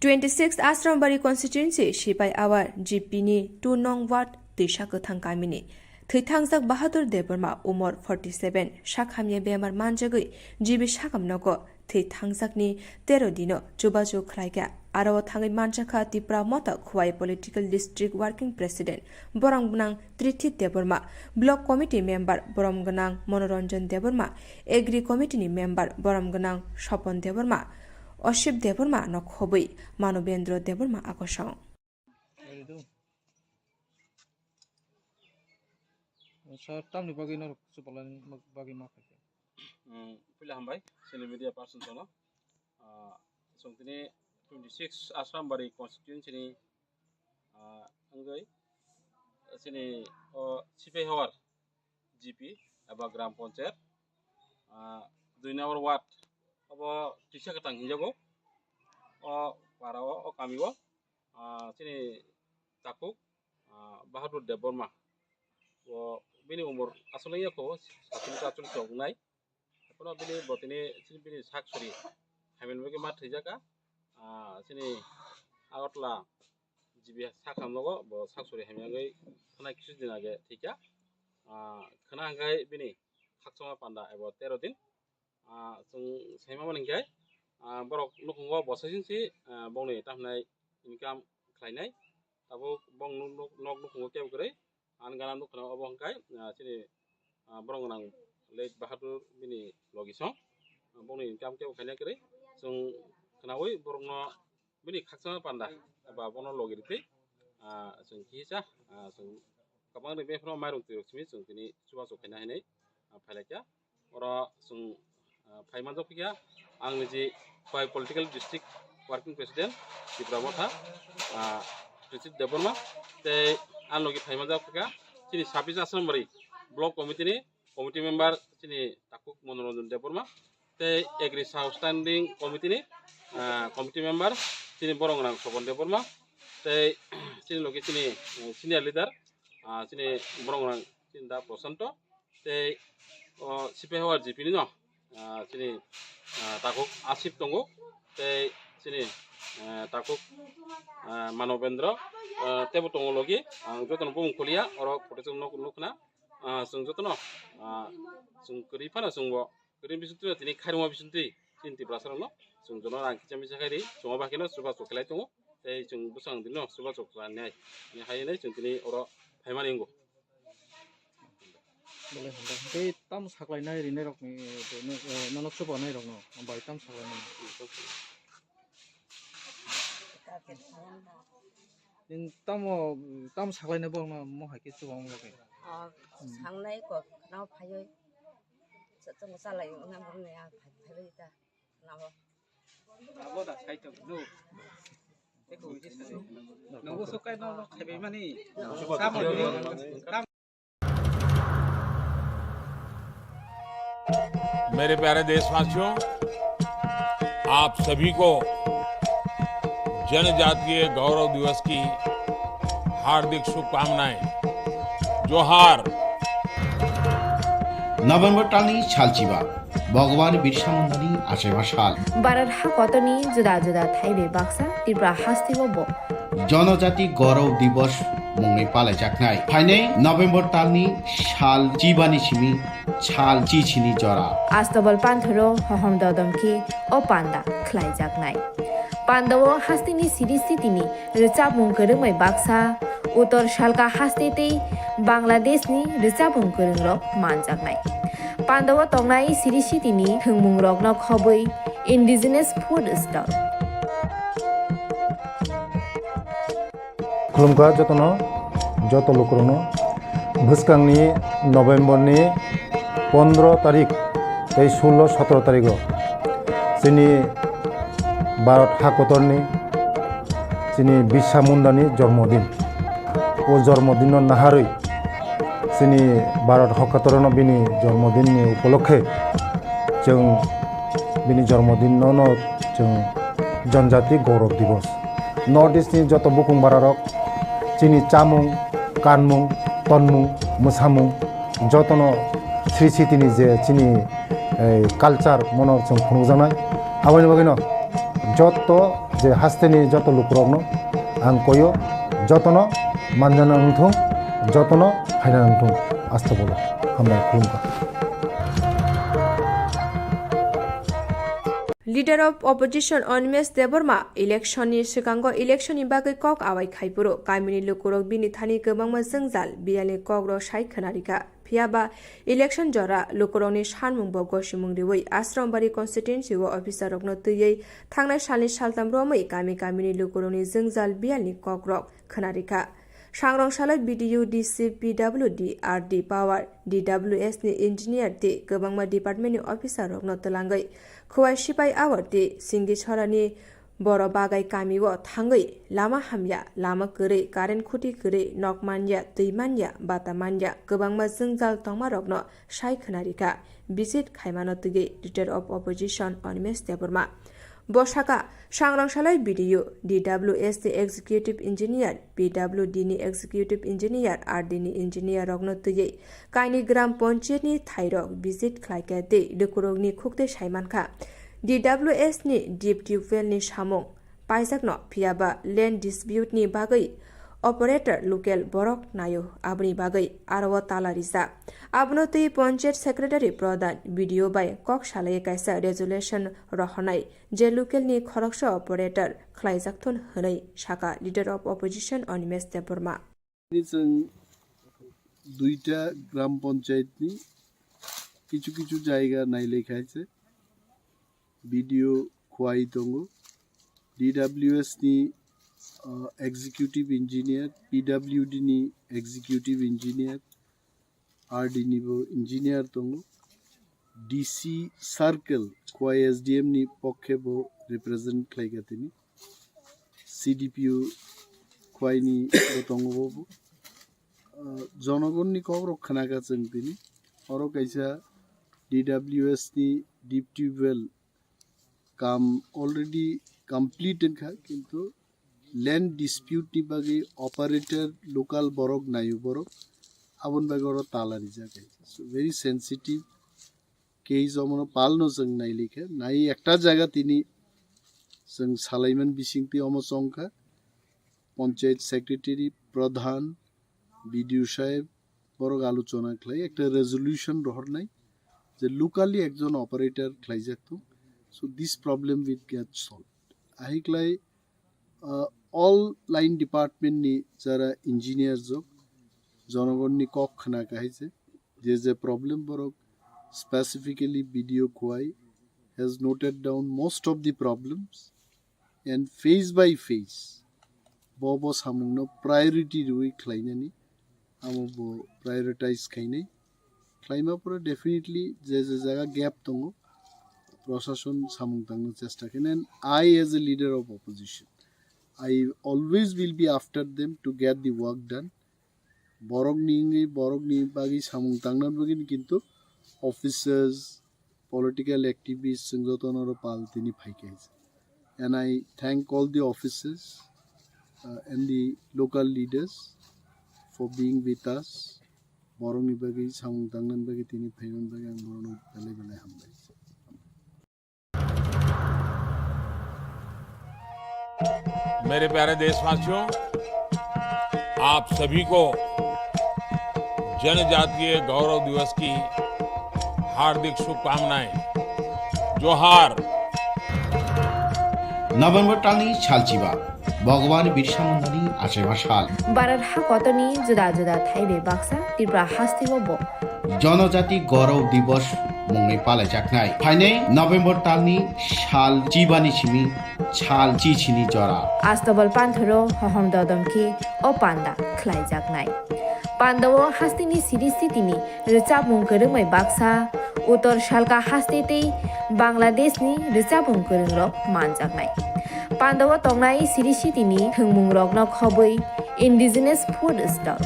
Twenty six Asrambari constituency Sipai Awar G P ni two nong ward Twisa Kwthang kamini thwithangjak Bahadur Debbarma umor forty seven sakhamya bemar manjagwi G B sakam nogo Thwi thangjakni tero dino chubachu khlaikha. Aro thangwi manjakha Tipra Motha Khowai Political District Working President borom gwnang Trithi Debbarma, Block Committee Member borom gwnang Monoranjan Debbarma, Agri Committee ni Member borom gwnang Sopon Debbarma, Osip Debbarma no khobwi Manobendra Debbarma akosong. Sir, tamni bagwi norok chubalani bagwi ma khaikha? Hmm, puila hambai, chini media person tono. Ah, chwng tini twenty six Asrambari constituency ni, ah, wngwi chini o Sipaihawar G P eba Gram Panchayat, ah, dui number ward obo Twisa Kwthang hinjago. O para o, o kami o, ah, chini takhuk, ah, Bahadur Debbarma. O bini umor aswk wngya kho, satung achuk tongnai. Haphano bini bo tini chini bini sak suri hamya ni bagwi ma thwijaka. Ah, chini Agartala G B sakha nogo bo sak suri hamya wngwi thanai kisu din age thwikha. Ah, khwna hwnkhe bini khakchangma panda ebo tero din. Ah, chwng saima mani hwnkhe, ah, borok nukhungo bo saichung si, ah, bongni tamo hwnai income khlainai. Tabuk bong nuk, nuk, nok nukhungo kebo kwrwi. Ani gana nukha obo hwnkhe, ah, chini, ah, borok gwnang late Bahadur bini logi song. Ah, bongni income kebo khaina kwrwi. Chwng khwnaui borokno bini khakchangma panda eba bono logi rwtwi, ah, chwng kisa, ah, chwng kwbangni bebak phano mairung twirok simi chwng tini chubachu khaina hinwi, ah, phailaikha. Oro chwng, ah, phai manjak phikha ang niji Khowai Political District Working President Tipra Motha, ah, Trithi Debbarma, tei ani logi phai manjak phikha chini sabis Asrambari Block Committee ni Committee Member chini takhuk Monoranjan Debbarma, tei Agri Sub Standing Committee ni, ah, Committee Member chini borom gwnang Sopon Debbarma, tei chini logi chini, eh, senior leader, ah, chini borom gwnang chini da Prosanto, tei o Sipaihawar G P ni no, ah, chini, ah, takhuk Asip tongo, tei chini, eh, takhuk, ah, Manobendra, ah, teibo tongo logi, ang jotono bumung khuliya, oro photo chwng nuk-, nukna, ah, chwng jotono, ah, chwng kwrwi phano chwngbo kwrwi bisingtwi tini khairokma bisingtwi chini Tiprasarokno chwng jotono rang kicha misa khairi chwngma bakheno chubachu khlai tongo, tei chwng bwsang dino chubachu khlainai, ni hai hinwi chwng tini oro phaimani wngo. Belai hambai. Tei tamo saklainai rinairokni, eh, nono chubanai rokno bai tamo saklainai? Nini tamo, tamo saklainai borokno mo hai khe chubamani bagwi? Ah, hmm, sangnai kok khwnao phaiwi. Sa-, chwng salai wngna borokni a phai-, phaiwi ta khwnao. Abo da sai tong do. Eko wngkhe sani. Nogo sukai no khaibai mani. Tamo ni. मेरे प्यारे देशवासियों, आप सभी को जनजातीय गौरव दिवस की हार्दिक शुभकामनाएं। जोहार। November talni salchiba, Bhagwan Birsa Mundani achaiba sal. Bharat hakotorni juda juda thaibai baksa Tripura hasteo bo Jonojati Gaurav Divas mungwi palaijaknai. Phainai November talni sal chibani simi sal chichini jora. Astobal panthoro hohom dodom khe o panda khlaijaknai. Pandao hasteni siri sitini rwchapmung kwrwngbai baksa, Uttor Salka haste tei Bangladeshni rwchapmung kwrwngrok manjaknai. Pandao tongnai siri sitini thwngmungrokno khobwi indigenous food stall. Khulumkha jotono, joto lukurokno. Bwskangni November ni pondro tarik tei sullo sotro tarigo chini Bharat hakotorni chini Birsa Mundani jormodin. O jormodinno naharwi chini Bharat hakotorno bini jormodinni upolokhe chwng bini jormodinno no chwng Janjati Gaurav Divas. North East ni joto bukung bararok chini chamung, kanmung, tonmung, mwsamung jotono Sri Sitini je chini, eh, culture mono chwng phunukjaknai. Aboni bagwino joto je hasteni joto lukurokno ang koyo, jotono manjana wngthung, jotono phaina wngthung. Astobolo hambai khulumkha. Leader of Opposition Animesh Debbarma election ni swkango election ni bagwi kok awai khai phuru kamini lukurok bini thani kwbangma jwngjal biyalni kokrok sai khwnarikha. Phiyaba election jora lukurokni sanmungbo gosimung riwi Asrambari constituency o officer rokno twiwi thangnai salni saltham romwi kami kamini lukurokni jwngjal biyalni kokrok khwnarikha. Sangrong salai B D O, D C, P W D, R D power, D W S ni engineer tei kwbangma department ni officer rokno twlangwi Khowai Sipai Awar tei Singichora ni boro bagai kami o thangwi lama hamya, lama kwrwi, current khuti kwrwi, nok manya, twi manya, bata manya, kwbangma jwngjal tongma rokno sai khwnarikha. Visit khaimano twiwi Leader of Opposition Animesh Debbarma. Bo sakha, sangrong salai B D O, D W S ni executive engineer, P W D ni executive engineer, R D ni engineer rokno twiwi kaini gram panchayat ni thairok visit khlaikha tei lukurokni khukte saimankha. D W S ni deep tubewell ni samung paijakno, phiyaba land dispute ni bagwi operator local borok naio, aboni bagwi aro o tala rijak. Abono twi panchayat secretary pradhan B D O bai kok salai kaisa resolution rohornai, je local ni khoroksa operator khlaijakthun hwnwi sakha Leader of Opposition Animesh Debbarma. Chwng duita gram panchayat ni kichu kichu jaiga nailai khaise. B D O Khowai tongo, D W S ni, uh, executive engineer, P W D ni executive engineer, R D ni bo engineer tongo, D C circle Khowai S D M ni pokhe bo represent khlaikha tini, C D P O Khowai ni bo tongo bo. Uh, jonogonni kokrok khnakha chwng tini, oro kaisa D W S ni deep tubewell kam already complete wngkha, kintu land dispute ni bagwi operator local borok naio borok, aboni bagwi oro tala rijak hai. So very sensitive case, omono palno chwng nailikha, nai ekta jaga tini chwng salaiman bisingtwi omo chongkha, panchayat secretary, pradhan, B D O saheb, borok alochona khlai ekta resolution rohornai je locally ekjon operator khlaijak thung. So this problem will get solved. Ahiklai, uh, all line department ni jara engineer jok, jonogonni kok khna kahai je, je je problem borok specifically B D O Khowai has noted down most of the problems and phase by phase bo bo samungno priority rwi khlainani, amo bo prioritize khainai. Khlaima pore definitely je je jaga gap tongo, proshashon samung tangna chesta khainai. And I, as a leader of opposition, I always will be after them to get the work done. Borokni wngwi borokni bagwi samung tangna bagwi kintu officers, political activists, chwng jotono oro pal tini phaikha. And I thank all the officers, uh, and the local leaders for being with us. Borokni bagwi samung tangna bagwi tini phaimani bagwi ang borokno belai belai hambai. मेरे प्यारे देशवासियों, आप सभी को जनजातीय गौरव दिवस की हार्दिक शुभकामनाएं। जोहार। November talni salchiba, Bhagwan Birsa Mundani achaiba sal. Bharat hakotorni juda juda thaibai baksa Tripura hasteo bo Jonojati Gaurav Divas mungwi palaijaknai. Phainai November talni sal chibani simi sal chichini jora. Astobal panthoro hohom dodom khe o panda khlaijaknai. Pandao hasteni siri sitini rwchapmung kwrwngbai baksa, Uttor Salka haste tei Bangladeshni rwchapmung kwrwngrok manjaknai. Pandao tongnai siri sitini thwngmungrokno khobwi indigenous food stall.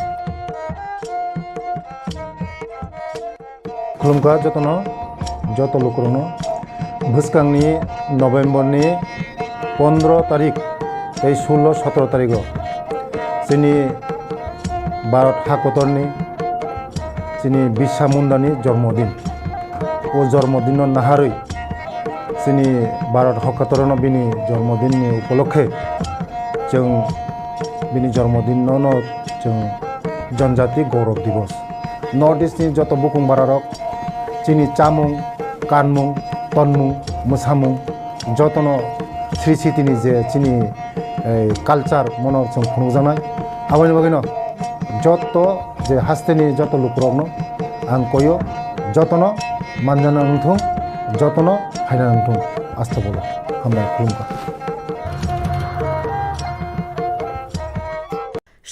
Khulumkha jotono, joto lukurokno. Bwskangni November ni pondro tarik tei sullo sotro tarigo chini Bharat hakotorni chini Birsa Mundani jormodin. O jormodinno naharwi chini Bharat hakotorno bini jormodinni upolokhe chwng bini jormodinno no chwng Janjati Gaurav Divas. North East ni joto bukung bararok chini chamung, kanmung, tonmung, mwsamung, Jotono Sri Sitini je chini, eh, culture mono chwng phunukjaknai. Aboni bagwino joto je hasteni joto lukurokno ang koyo, jotono manjana wngthung, jotono phaina wngthung. Asta bolo. Hambai, khulumkha.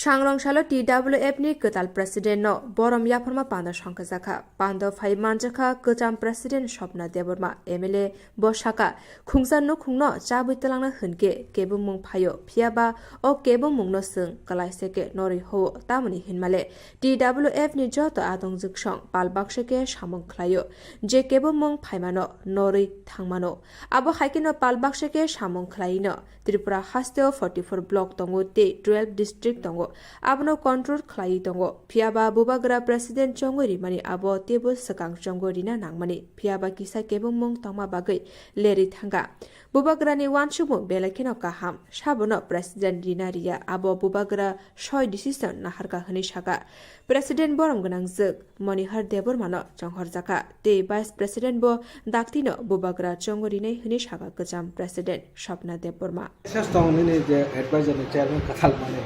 Sangrong salo T W F ni kwtal president no borom yapharma panda songkha jakha. Pando phai manjakha kwcham president Swapna Debbarma, M L A, bo sakha, khungsa nukhungno chabwi twlangna hwnkhe kebengmung phaio, phiyaba o kebengmungno chwng kwlaisa khe norwi hoo, tamoni hinmale T W F ni joto adong jwksong pal baksa khe samung khlaio, je kebengmung phaimano norwi thangmano. Abo hai kheno pal baksa khe samung khlaino. Tripura hasteo forty four block tongo tei twelve district tongo. Abono control khlaiwi tongo. Phiyaba bubagra president chongwi rimani abo teibo swkang chongwi rina nangmani. Phiyaba kisa kebengmung tongma bagwi lerwi thangkha. Bubagrani uansukmung belai kheno kaham. Sabono president rina riya abo bubagra soi decision naharkha hwnwi sakha. President borom gwnangjwk Monihar Debbarmano chonghorjakha tei Vice President bo daktino bubagra chongwi rinai hwnwi sakha kwcham President Swapna Debbarma. Ses tong nini je advisor ni chairman kathal mani.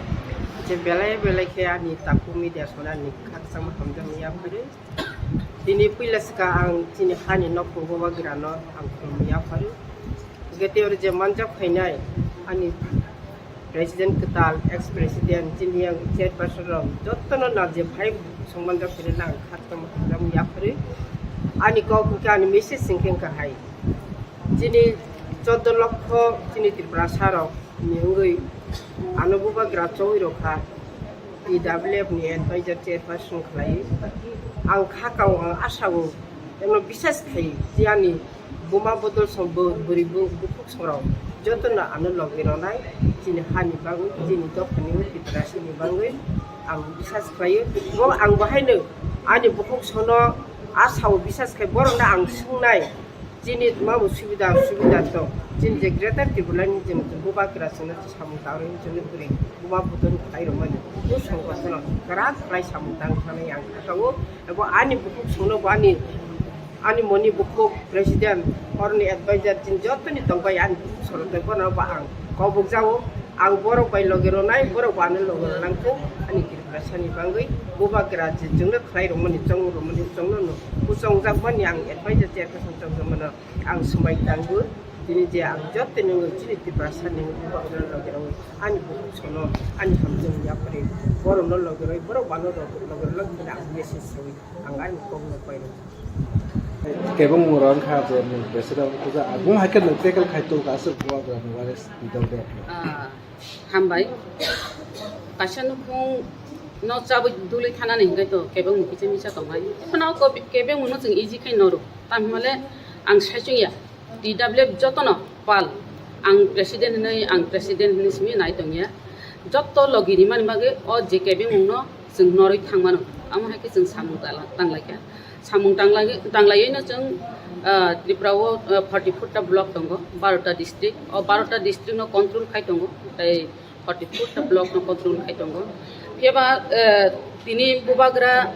Je belai belai khe ani takhuk media sona ni khakchangma hamjakma yaphari. Tini puila swkang ang chini hani nokhung bubagrano ang khulumwi yaphari. Hwnkhe tei oro je manjak phainai ani President kwtal, ex president, chini yang chairperson rok jotono nal je phai songmanjak phai nang khatam khatam yaphari. Ani kok hwnkhe ani message hwnkhe wngkha hai. Chini choddo lokho chini Tripura sarok ni wngwi ano bubagra chongwi rokha. T W F ni advisor chairperson khlai. Ang khakao, ang asao, eno bisas khai, je ani buma bodol som bo-, bwrwi bu-, bukhuk sorok jotono ano logi ronai, chini hani bagwi, chini dophani, Tiprasini bagwi ang bisas khlaio. Bo ang bahaino ani bukhuk sono asao bisas khai, borokno ang swngnai. Chini tma bo subida, subida tong. Chini je Greater Tipraland ni je bubagra chwngno samung tangwi chwngno kwrwi. Buma bodol khlai rwmani. Bo songkothono kwrak khlai samung tang thani ang khatao. Ebo ani bukhuk songno bo ani, ani moni bukhuk president, oroni advisor chini jotoni tongbai ani bukhuk songno tei bono bo ang kobok jao. Ang borok bai logi ronai, borok bo ano logi ronang thung. Ani Tiprasani bagwi bubagra je chwngno khlai rwmani, chong rwmani, chongno no kuchongjak mani ang advisor chairperson chongjak mano. Ang swmai tango, tini je ang joto nungwi chini Tiprasa ni bubagra logi rogwi ani bukhuk sono ani hamjwk yapharwi borokno logi rogwi borok bano logi rogwi ang message sawi ang ani kokno pairw. Kebeng mura wngkha je nwng president wngkha, abung hai khe nwng tackle khai tongo aswk bubagra ni waris bidal de. Ah. Hambai. Kaisa nukhung no chabwi dului thanani hinkhai to kebeng mung kisa misa tongnai. Phano ko kebeng mung no chwng easy khai noro. Tamhimale ang saichung ya. T W F jotono pal. Ang president hinwi, ang president hinwi simi nai tongya. Jotto logi rimani bagwi o je kebeng mung no chwng norwi thangmano. Amo hai khe chwng samung tala-, tanglaikha. Samung tanglai-, tanglaiwi no chwng, ah, Tripura o, ah, forty four ta block tongo, baro ta district. O baro ta district no control khai tongo, tei forty four ta block no control khai tongo. Phiya ba, ah, tini bubagra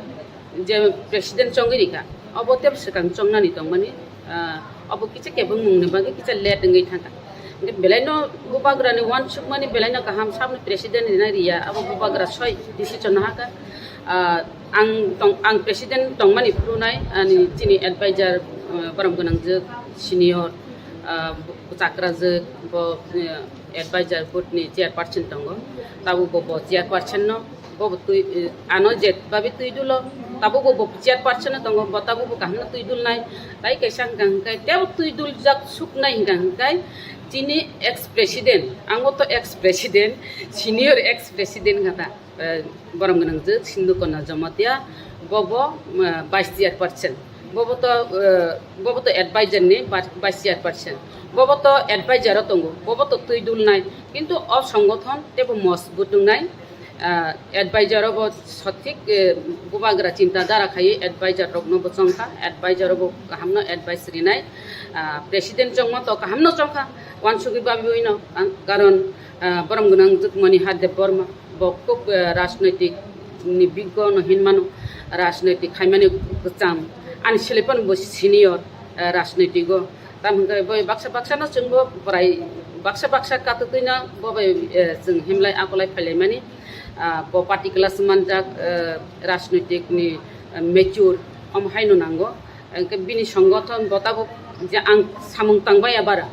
je president chongwi rikha, obo tei swkang chongnani tongmani, ah, obo kisa kebeng mungni bagwi kisa late wngwi thangkha. Hingke belaino bubagrani uansukmani belaino kaham, saboni president rina riya, abo bubagra soi decision nahakha. Ah, ang tong-, ang president tongmani phurunai, ani chini advisor, ah, borom gwnangjwk senior, ah, chakrajwk bo, eh, advisor board ni chairperson tongo, tabuk bo, bo chairperson no. Bo bo twi, eh, ano je babi twi dulo, tabuk bo bo chairperson no tongo, bo tabuk bo kaham no twi dulnai. Tai kaisa hwnkha hwnkhe tebo twi duljak suknai hwnkha hwnkhe chini ex president, ang bo to ex president, senior ex president hwnkha ta, eh, borom gwnangjwk Sindhu Kanya Jamatia, bo bo, eh, vice chairperson, bo bo to, eh, bo bo to advisor ni vice chairperson, bo bo to advisor o tongo, bo bo to twi dulnai, kintu o songothon tebo mojbut wngnai. Ah, advisor obo sothik, eh, bubagra chinta dhara khai advisor rokno bo chongkha, advisor obo kahamno advice rinai, ah, president chongma to kahamno chongkha, uansugwi babiwino, ang, karon, ah, borom gwnang Jukmani Hadeb Borma bo khub, eh, rajnoitik ni biggo no hinmano, rajnoitik khaimani kwcham, ani selepan bo senior, eh, rajnoitigo. Tamo hwnkhe bai baksa baksa no chwngbo bwrai baksa baksa katwtwi no bo bai, eh, chwng himlai akolai phailaimani, ah, bo party class manjak, eh, rajnoitik ni, eh, mature omo haino nango. Hwnkhe bini songothon bo tabuk je ang samung tangbaiya bara,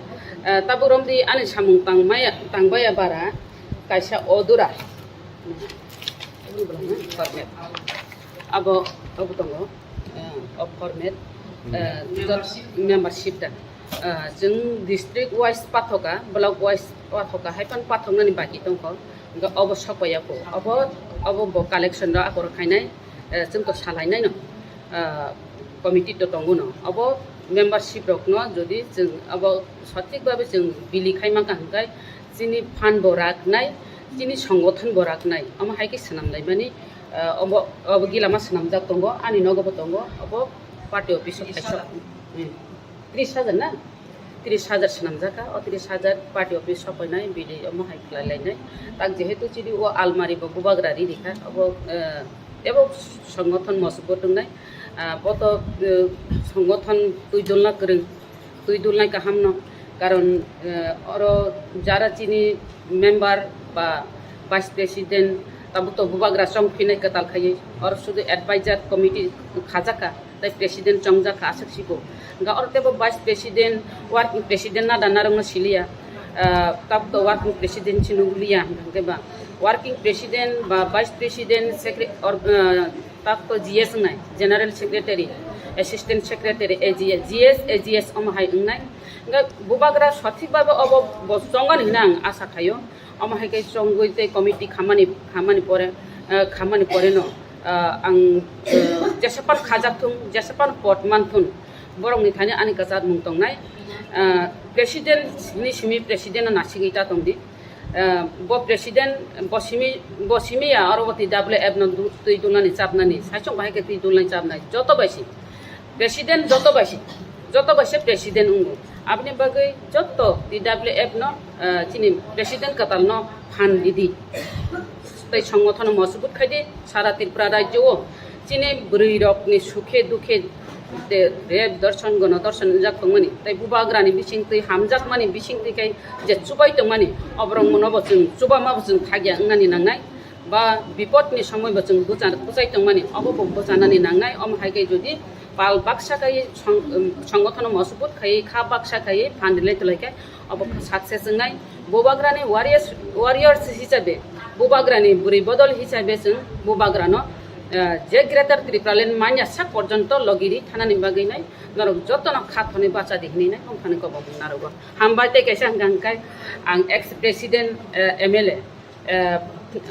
eh, tabuk romdi ani samung tangmaya, tangbaiya bara kaisa odura. Abo, abo tongo, eh, o format, eh, jot membership da. Eh, chwng district wise pathoka, block wise pathoka, hai phano pathoknani baki tongkho. Hwnkhe obo sokpaiya kho. Obo, obo bo collection rok akorok khainai, eh, chwng to salainai no, eh, committee to tongo no. Obo membership rokno jodi chwng obo sothik babe chwng bili khaima kaham khai chini fund bo raknai, chini songothon bo raknai. Omo hai khe swnamlaimani, eh, obo, obo gilama swnamjak tongo, ani nogo bo tongo, obo party office o kaisa, hmm, tris hajar na? Tris hajar swnamjak kha, o tris hajar party office sokoinai, bili omo hai khlai lainai. Tak jehetu chini o almari bo bubagra ri rikha, obo, eh, ebo songothon mosuk bo tongnai. Ah, bo to, eh, songothon twi dulna kwrwng, twi dulnai kaham no. Karon, eh, oro jara chini member ba vice president, tabuk to bubagra chong phinai kwtal khaiwi, oro sudu advisor committee khajak kha, tei president chongjak kha aswk siko. Hwnkhe oro teibo vice president, working president nada narwkno siliya, ah, tabuk to working president se nukliya, hwnkhe ba working president ba vice president, secre-, or, ah, tak to G S wngnai, General Secretary, Assistant Secretary, A G S, G S, A G S omo hai wngnai. Hwnkhe bubagra sothik babe obo bo chongani hwnwi ang asa khaio. Omo hai khe chongwi tei committee khamani, khamani pore, eh, khamani pore no, eh, ang, eh, jesapan khajak thung, jesapan pot man thung, borokni thani ani kwchar mung tongnai. Eh, president ni simi president no nasigwi ta tongdi. Eh, bo president, bo simi, bo simi ya, oro bo T W F no du-, twi dunani chapnani, saichung bahai khe twi dunani chapnai, joto bai si president, joto bai si, joto bai se president wngo. Aboni bagwi joto T W F no, eh, chini president kwtal no phan ridi. Tei songothono mosubut khaidi, sara Tripura rajyo o chini bwrwi rokni sukhe dukhe de-, rep dorson, gono dorson wngjak tongmani, tei bubagrani bisingtwi hamjakmani bisingtwi khai je chubai tongmani, oborok mono bo chwng chubama bo chwng thagya wngnani nangnai, ba bipodni somoi bo chwng bwcha-, bwchai tongmani, obo bo bwchanani nangnai. Omo hai khe jodi pal baksa khai song-, um, songothono mosubut khai kha baksa khai phan rwlai twlai khe obo success wngnai. Bubagrani warriors, warriors hisabe, bubagrani bwrwi bodol hisabe chwng bubagrano, eh, je Greater Tipraland manya sak porjonto logiri thanani bagwi nai norok jotono kha thonwi bacha di hwnwi nai bumphani kobok narwgo. Hambai tei kaisa hwnkha hwnkhe ang ex president, eh, M L A, eh,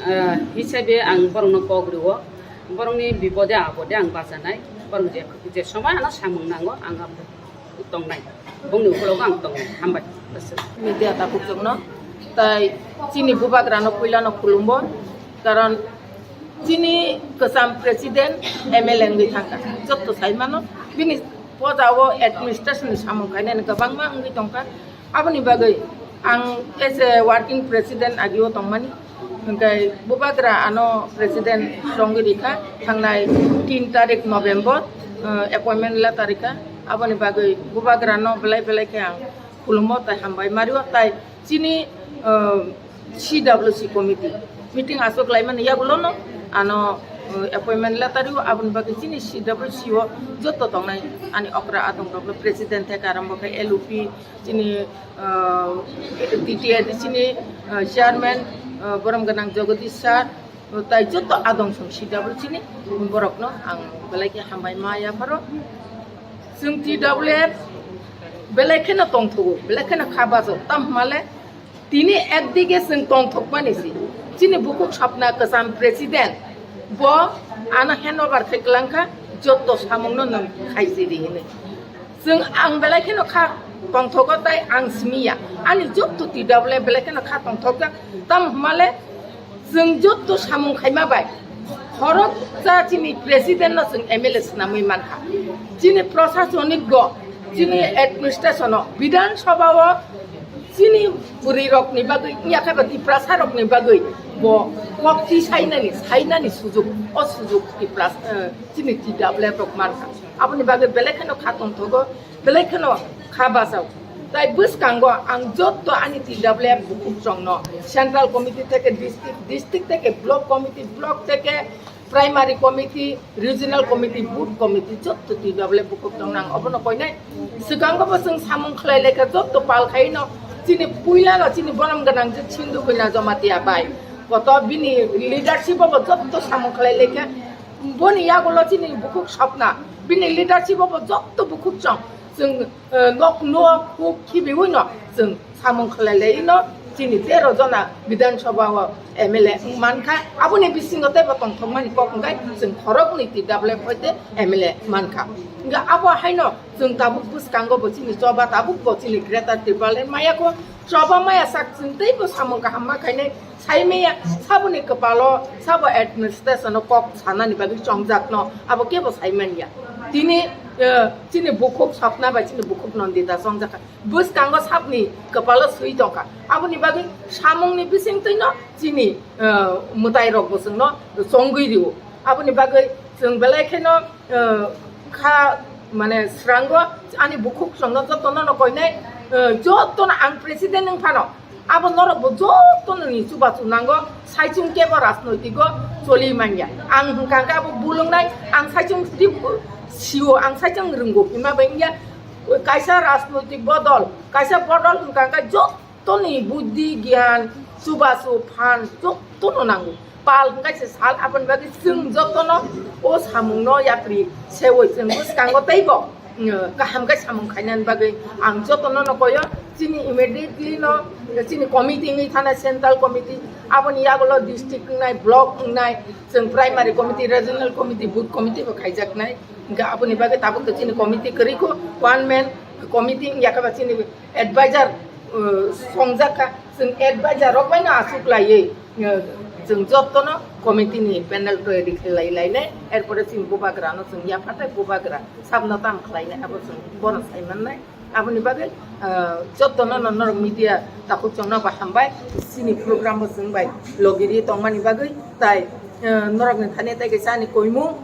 eh, hisabe ang borokno kok rwo, borokni bipode apode ang bachanai, borok je, je somoi ano samung nango ang abo tongnai, bongni ukologo ang tongnai. Hambai. Media tabukjwkno, tai chini bubagrano puilano khulumbo, karon chini kwcham president M L A wngwi thangkha, jotto saimano bini pojao administration ni samung khainani kwbangma wngwi tongkha. Aboni bagwi ang as a working president agio tongmani, hwnkhe bubagra ano president chongwi rikha, thangnai tin tarik November, eh, appointment letter rikha. Aboni bagwi bubagrano belai belai khe ang khulumbo tai hambai mario, tai chini, eh, C W C committee meeting aswk laimani yagulono ano, eh, appointment letter rio. Aboni bagwi chini C W C o joto tongnai ani okra adongrokno president theke arombo khe L U P, chini, ah, T T A D C ni, ah, chairman, ah, borom gwnang Jagadish sir, tai joto adong song C W C ni borokno ang belai khe hambai ma yapharo. Chwng T W F belai kheno tongthogo, belai kheno kha bajo, tamo hwnmale tini ekdige chwng tongthokmani si, chini bukhuk sapna kwcham president bo ano handover khai kwlangkha, joto samungno nwng khaisidi hinwi. Chwng ang belai kheno kha tongthogo tai ang simi ya. Ani joto T W F belai kheno kha tongthokjak. Tamo hwnmale chwng joto samung khaima bai khoroksa chini president no chwng M L A swnamwi mankha. Chini prosasonik go, chini administration o, Bidhan Sabha o chini bwrwi rokni bagwi, wngya khe ba Tiprasa rokni bagwi bo kok ti sainani, sainani sujuk, o sujuk Tipras-, eh, chini T W F rok mankha. Aboni bagwi belai kheno kha tongthogo, belai kheno Kha bachao. Tai bwskango ang jotto ani T W F bukhuk chwngno central committee theke district, district theke block committee, block theke primary committee, regional committee, booth committee, jotto T W F bukhuk chwngno ang obono koinai. Swkango bo chwng samung khlai laikha jotto pal khaino chini puilano chini borom gwnang je Sindhu Kanya Jamatia bai. Koto bini leadership bo jotto samung khlai laikha. Boni yagulo chini bukhuk Swapna, bini leadership bo jotto bukhuk chwng. Chwng eh, nok nok huk khibiwi no chwng samung khlai lai no chini tero jona Bidhan Sabha o M L A wng mankha. Aboni bisingo teibo tongthokmani kok hwnkhe chwng khoroknwi T W F hoite M L A mankha. Hwnkhe abo haino chwng tabuk bwskango bo chini choba tabuk bo chini Greater Tipraland maya kho choba maya sak chwng teibo samung kaham ma khainai. Saimaya saboni kwpalo sabo administration o kok sanani bagwi chongjakno abo kebo saimanya. Tini eh, chini bukhuk Swapna bai chini bukhuk Nandita chongjakha. Bwskango sabni kwpalo swi tongkha. Aboni bagwi samungni bisingtwino chini eh, mwtairok bo chwngno chongwi rio. Aboni bagwi chwng belai kheno eh, kha mane srango ani bukhuk chwngno jotono no koinai eh, jotono ang president wng phano abo norok bo jotono ni chubachu nango saichung kebo rajnoitik o choli manya ang hwnkha khe abo bulwngnai ang saichung sio ang saichung rwngo hima bai wngya kaisa rajnoitik bodol kaisa bodol hwnkha khe jot toni buddhi, gyan, chubachu, phan, jotono nango. Pal hwnkhe se sal, aboni bagwi chwng jotono o samungno yapri seui chwng bwskango teibo, mm, kaham khe samung khainani bagwi ang jotono no koyo. Chini immediately no, chini committee wngwi thanai, central committee, aboni yagulo district wngnai, block wngnai, chwng primary committee, regional committee, booth committee bo khaijaknai. Hwnkhe aboni bagwi tabuk to chini committee kwrwi kho, one man committee wngya khe ba chini advisor, uh, songjak kha, chwng advisor rok bai no aswk laiwi, uh, chwng jotono committee ni panel twi rikhlai lainai, erpore chini bubagra no chwng yaphatai bubagra sabno tam khlainai, abo chwng bono sai mannai. Aboni bagwi, uh, jotono no norok media takhuk chwngno bo hambai, chini program bo chwng bai logiri tongmani bagwi, tai, uh, norok ni thani tai kaisa ani koimung,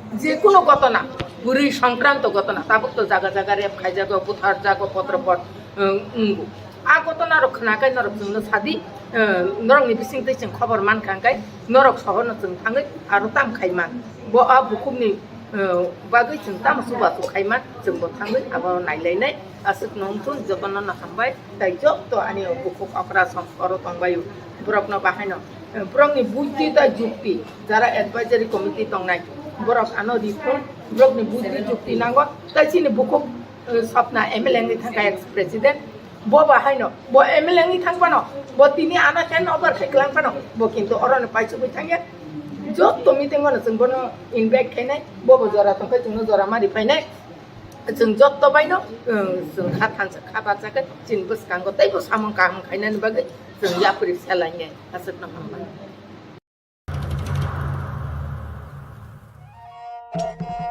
Jekunu gotona, bwrwi songkranto gotona, tabuk to jaga jaga rape khaijago, butharjago, potro pot, um, wngo. A gotona rok khwnakhai norok chwngno sadi, um, norokni bisingtwi chwng khobor mankha hwnkhe norok sohorno chwng thangwi aro tam khaiman. Bo a bukhukni, um, bagwi chwng tamo chubachu khaiman, chwngbo thangwi abo nailainai. Aswkno wngthun, jotono no hambai, tai jotto ani o bukhuk okra song oro tongbaio. Borokno bahaino, eh, borokni buddhi tai jukti, jara advisory committee tongnai, borok ano rithun, borokni buddhi jukti nango, tai chini bukhuk, eh, Swapna M L A wngwi thangkha ex president, bo bahaino, bo M L A wngwi thang phano, bo tini ano hand over khai klang phano, bo kintu orono paisugwi thangya, jotto meeting ono chwng bono invite khainai, bo bo jora tongkhe chwngno jora mari phainai. Chwng jotto baino, um, chwng kha thansa kha bacha khe chini bwskango teibo samung kaham khainani bagwi chwng yapri selainai aswkno hambai.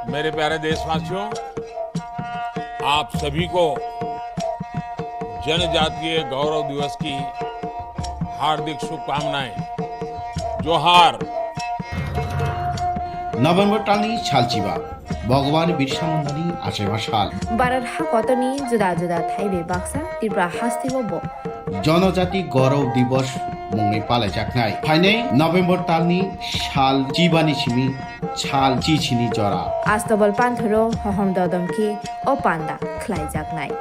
मेरे प्यारे देशवासियों, आप सभी को जनजातीय गौरव दिवस की हार्दिक शुभकामनाएं। जोहार। November talni salchiba. Bhagwan Birsa Mundani achaiba sal. Bharat hakotorni juda juda thaibai baksa Tripura hasteo bo Jonojati Gaurav Divas mungwi palaijaknai. Phainai November talni sal chibani simi sal chichini jora. Astobal panthoro hohom dodom khe o panda khlaijaknai.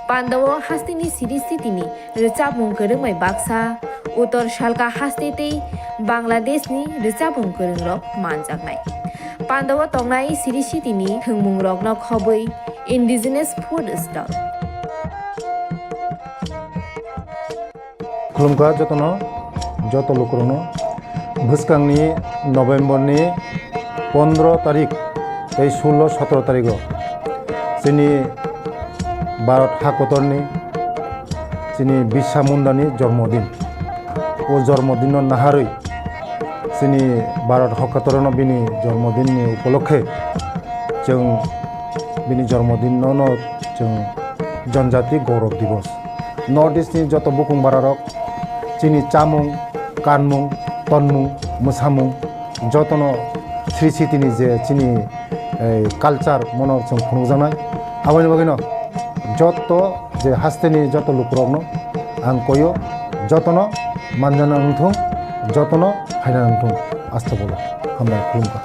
Pandao hasteni siri sitini rwchapmung kwrwngbai baksa, Uttor Salka haste tei Bangladeshni rwchapmung kwrwngrok manjaknai. Pandao tongnai siri sitini thwngmungrokno khobwi indigenous food stall. Khulumkha jotono, joto lukurokno. Bwskangni November ni pondro tarik tei sullo sotro tarigo chini Bharat hakotorni chini Birsa Mundani jormodin. O jormodinno naharwi chini Bharat hakotorno bini jormodinni upolokhe chwng bini jormodinno no chwng Janjati Gaurav Divas. North East ni joto bukung bararok chini chamung, kanmung, tonmung, mwsamung jotono sri sitini je chini, eh, culture mono chwng phunukjaknai. Aboni bagwino Joto je hasteni joto lukurokno ang koyo, jotono manjana wngthung, jotono phaina wngthung, asta bolo hambai khulumkha.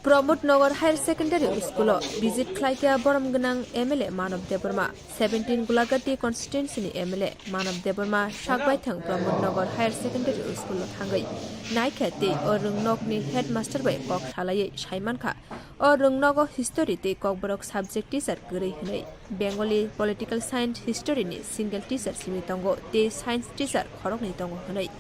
Pramod Nagar Higher Secondary School o visit khlaikha borom gwnang M L A Manav Debbarma. Seventeen Gulagati constituency ni M L A Manav Debbarma sak baithang Pramod Nagar Higher Secondary School o thangwi naikha tei o rwngnokni headmaster bai kok salaiwi saimankha, o rwngnogo history tei kokborok subject teacher kwrwi hwnwi. Bengali, political science, history ni single teacher simi tongo tei science teacher khoroknwi tongo hwnwi.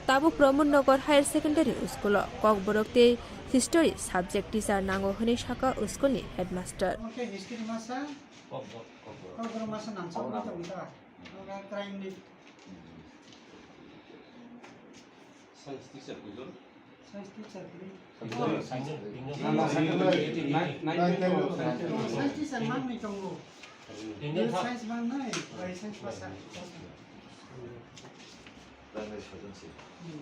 Tabuk Pramod Nagar Higher Secondary School o kokborok tei history subject teacher nango hwnwi sakha school ni headmaster. Kokborok masa nangchakma tongwi ta. Ang kha crime ni. Science teacher kuijon? Science teacher kwi. Science teacher. Science teacher manwi tongo. Science mangnai, bai science masa. Primary sojon se. Hmm.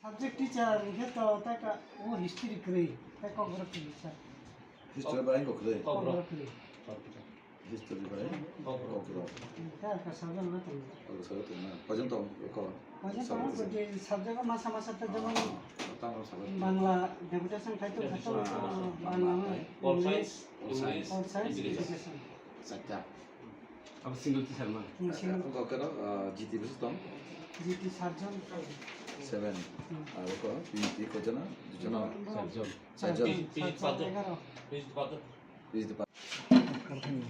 Subject teacher hwnkhe to ta ka o history kwrwi, tei kokborok kwrwi sir. History bai kokborok kwrwi. Kokborok kwrwi. History bai kokborok. Ta ka subject ma tong. Kokborok subject tong na. Poison tong ko. Poison tong ko je subject ma sama sa ta jemon tang ko subject. Bangla deputation khai to khato Bangla, Bangla, English, Pol science, Pol science, English. Education. Sakta. Abo single teacher ma? Hmm, single. Ang kok kero, ah, G T bisi tong? G T sarjon. Seven. Hmm. Abo ko, P T ko jana, dujono? Sarjon. Sarjon. P T sarjon. P T egaroh. P T. Hmm.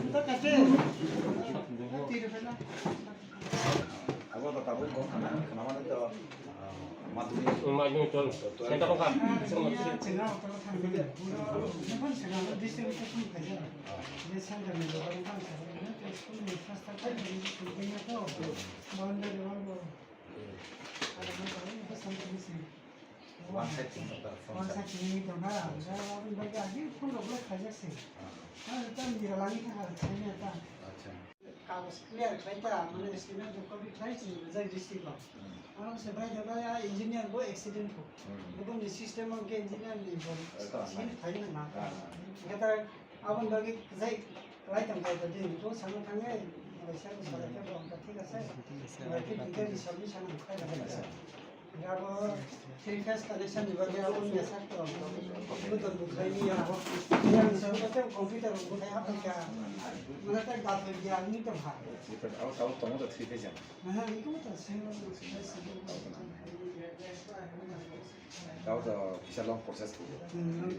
Ito kasi. Tiro pa na. Abo to tabuk kok khana, khana mane to, ah, madhyamik. Madhyamik tol. Center kok kha? One side thing, one side thing. Ah. Kagos clear khlai ta, mane estimate bo copy khlai chini rijak district o. Hmm. Ang se bai da bai a engineer bo accident ko. Hmm. Bo ni system o ke engineer ni bo. Eh, ta, sini na. Thai na na. Ah. Kata abon bagi jai khlai tam khlai ta din to sana thangai. Bai sa ko sala ke bo ka thik ase. Bai ke detail solution khlai ta. Abo three phase connection ni bagwi abo mesa to. Abo to bukhai ni ya. Yang sa ko te computer bukhai apa kya? Mana tak baat ho gya ni to bhai. Abo tabuk tongo to three phase. Aha, iko to same. Abo to kisa long process ko. Hmm.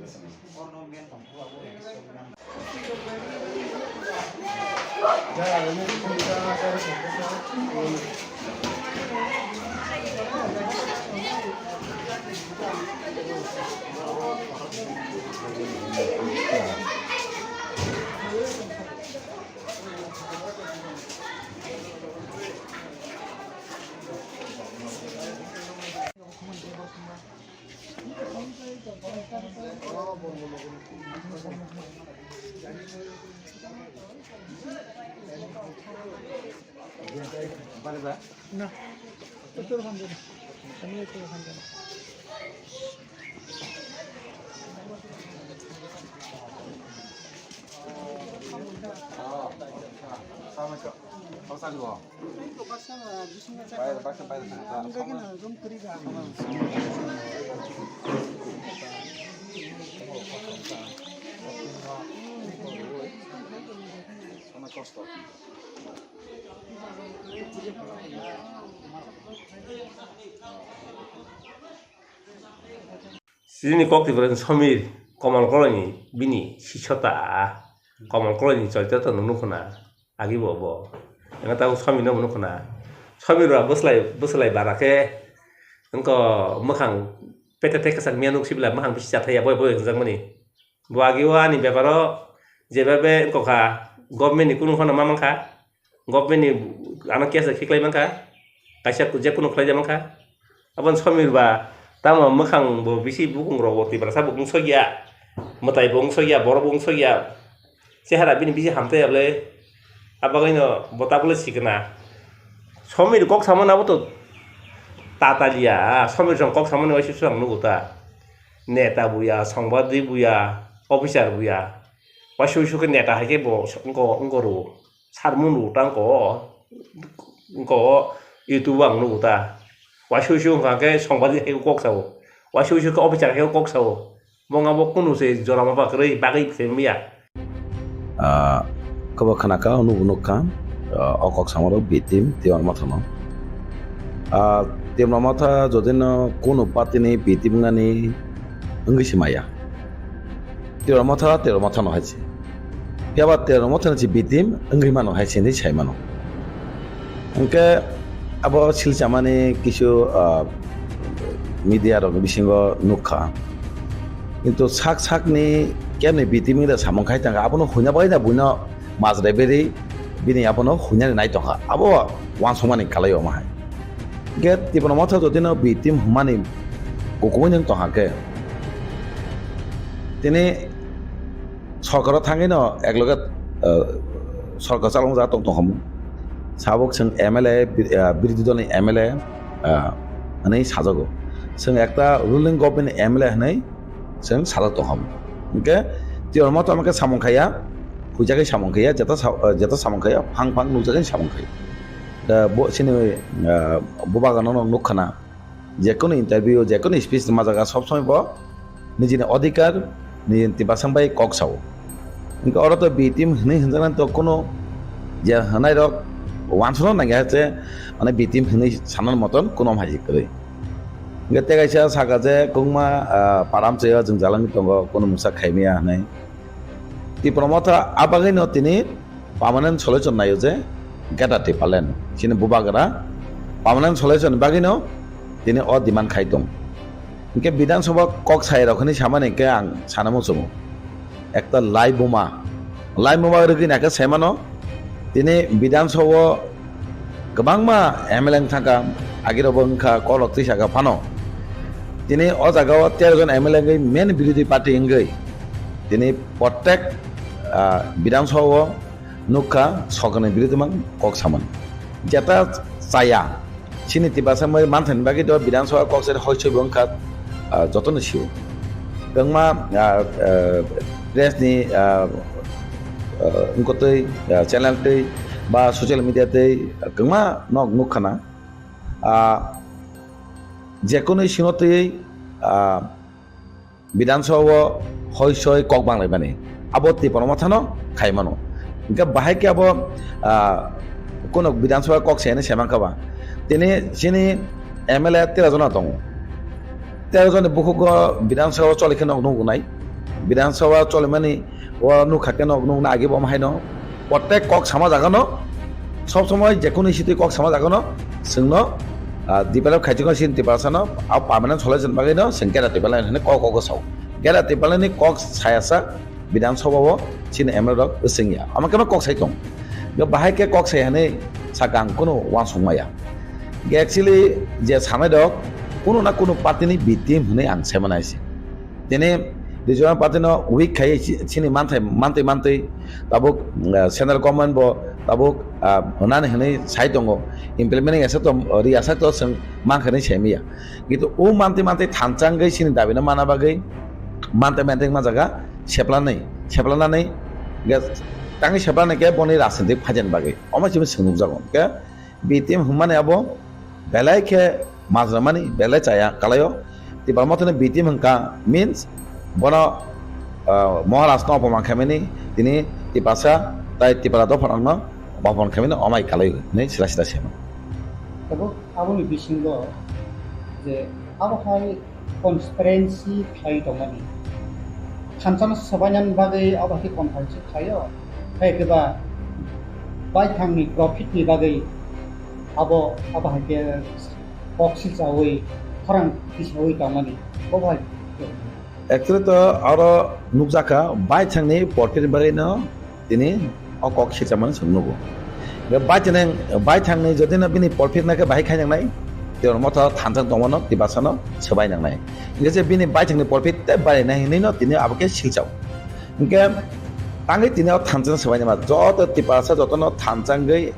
Chini kok Tripura ni Somir, Komol Koloi ni bini sisota, Komol Koloi ni choito to nukho na, agi bo bo. Eno tabuk Somir no nukho na. Somir ba bwslai, bwslai bara khe wngkha mwkhang pete te kwchak miya nuk sibila mwkhang bisi chathai ya boi boi hwnjakmani. Bo agi o ani beparo jeba be wngkha government ni kunu phano ma mankha. Government ni ano case khiklai mankha, kaisa je kunu khlai mankha. Aboni Somir ba tamo mwkhang bo bisi bukung rok bo Tiprasa bo wngsokya, mwtai bo wngsokya, borok bo wngsokya, chehara bini bisi hamtaiya bwle. Abagwino bo tabukle sikna. Somir kok samani abo to tataliya, Somir song kok samani waisa ang nugo ta. Neta buya, songbadik buya, officer buya. Waisa waisa khe neta hai khe bo wngko, wngko rwo. Sarmung rwo ta wngko, wngko YouTube o ang nugo ta. Waisa waisa wngkha khe songbadik hai khe kok sao. Waisa waisa khe officer hai khe kok sao. Bo wngkha bo kunu se jora ma ba kwrwi bagwi se wngya. Ah, kobo khna kha, nubo nuk kha, ah, o kok samarok B team Tipra Motha no. Ah, Tipra Motha jodi no kunu party ni B team wngani wngwi se maya. Tipra Motha, Tipra Motha no hai se. Phiya ba Tipra Motha ni se B team wngwi mano hai se hinwi sai mano. Hwnkhe abo silchamani kisu, ah, media rok bisingo nukha. Kintu sak sakni kemni B team wngda samung khai tangkha, abono huina bai na buino majra beri bini abono huinani nai tongkha. Abo uansukmani kalai omo hai. Hwnkhe Tipra Motha jotino B team hwnmani kukumui nwng tongkha khe, tini sorkaro thangwi no ekloge, eh, sorkar chalokjak tong tongkha mung. Sabuk chwng M L A, bi-, eh, birodhi dolni M L A, eh, hwnwi sajago. Chwng ekta ruling government ni M L A hwnwi chwng sajak tongkha mung. Hwnkhe Tipra Motha tamo khe samung khaiya, huijagwi samung khaiya, jeta sa-, eh, jeta samung khaiya, phang phang nukjagwi samung khaiya. Da bo chini, eh, bubagano nok nukkhana. Jekunu interview, jekunu speech rwma jaga sob somoi bo nijini odhikar, nijini tiprasang bai kok sao. Hwnkhe oro to B team hwnwi hwnjaknani to kunu je hwnai rok uansukna nangya je, mane B team hwnwi sanani moton kunu hai kwrwi. Hwnkhe tei kaisa saka je kwbangma, ah, param chaya jwng jalangwi tongo, kunu mungsa khaimaya hwnwi. Tipra Motha a bagwino tini permanent solution naio je Greater Tipraland. Chini bubagra permanent solution bagwino tini o demand khai tong. Hwnkhe Bidhan Sabha kok sai rok hinwi samani hwnkhe ang sana muchungo. Ekta lai buma, lai buma rwgwi naikhe saimano tini Bidhan Sabha o kwbangma M L A wng thangkha, agirokbo wngkha, kolok twi saka phano. Tini o jaga o tero jon M L A wngwi main birodhi party wngwi tini prottek, ah, Bidhan Sabha o nukha, sorkarni birodhi mang kok samani. Jeta chaya, chini Tiprasa manthani bagwi to Bidhan Sabha kok sai hoi soi bo wngkha, ah, jotono sio. Kwbangma, ah, ah, press ni, ah, ah, wngkotwi, ah, channel twi ba social media twi kwbangma nok nukkhana. Ah, jekunu sino twi, ah, Bidhan Sabha o hoi soi kok banglaimani. Abo Tipra Mothano khai mano. Hwnkhe bahai khe abo, ah, kunu Bidhan Sabha kok saini saimankha ba. Tini chini M L A tero jona tongo. Tero joni bukhugo Bidhan Sabha choli khe nok nugo nai. Bidhan Sabha cholimani o nukha khe nok nukna agi bo haino. Prottek kok sama jagano, sob somoi jekunu sitwi kok sama jagano, chwngno, ah, develop khaijak sini Tiprasano, ah, permanent solution bagwino chwng Greater Tipraland hwnwi kok, kok sao. Greater Tipralandni kok sayasa Bidhan Sabha o chini M L A rok swngya. Ama khe kok sai tong. Bahai khe kok sai hwnwi saka ang kunu uansuk maya. Actually je sanai rok kunu na kunu party ni B team hwnwi ang sai mano hai se. Tini regional party no weak khai chi-, chini manthai, mantwi mantwi tabuk, ah, central government bo tabuk, ah, hwnani hwnwi sai tongo, implement asa to, ri asa to chwng mankha hinwi sai maya. Kintu o mantwi mantwi thansa wngwi chini dabi no mana bagwi mantwi mantwi wngma jaga seplanai, seplanani ge-, tangwi seplanai khe boni rajnitik phaijani bagwi omo chini chwng nukjago. Hwnkhe B team hwnmani abo belai khe majra mani belai chaya kalaio. Tipra Mothani B team hwnkha means bono, ah, Maharaj no opoman khaimani tini Tiprasa tai Tipra dopha rokno bopon khaimani omai kalai hinwi sila sila sema. Tabuk aboni bisingo je abo hai transparency khlai tongmani. Thansa no swbainani bagwi abo hai conference khlaio. Hai khe ba baithangni profit ni bagwi abo, abo hai khe kok silchaui khorang tisaui tongmani. Bo bai. Actually to oro nukjakha baithangni profit ni bagwi no tini o kok silchamani chwng nugo. Hingke baithang, baithangni jodi no bini profit nai khe bahai khai nangnai, tei oro motha thansa tongmano tei basano swbai nangnai. Hingke je bini baithangni profit tei barinai hinwi no tini abo khe silchao. Hingke tangwi tini o thansa swbai nangma joto Tiprasa jotono thansa wngwi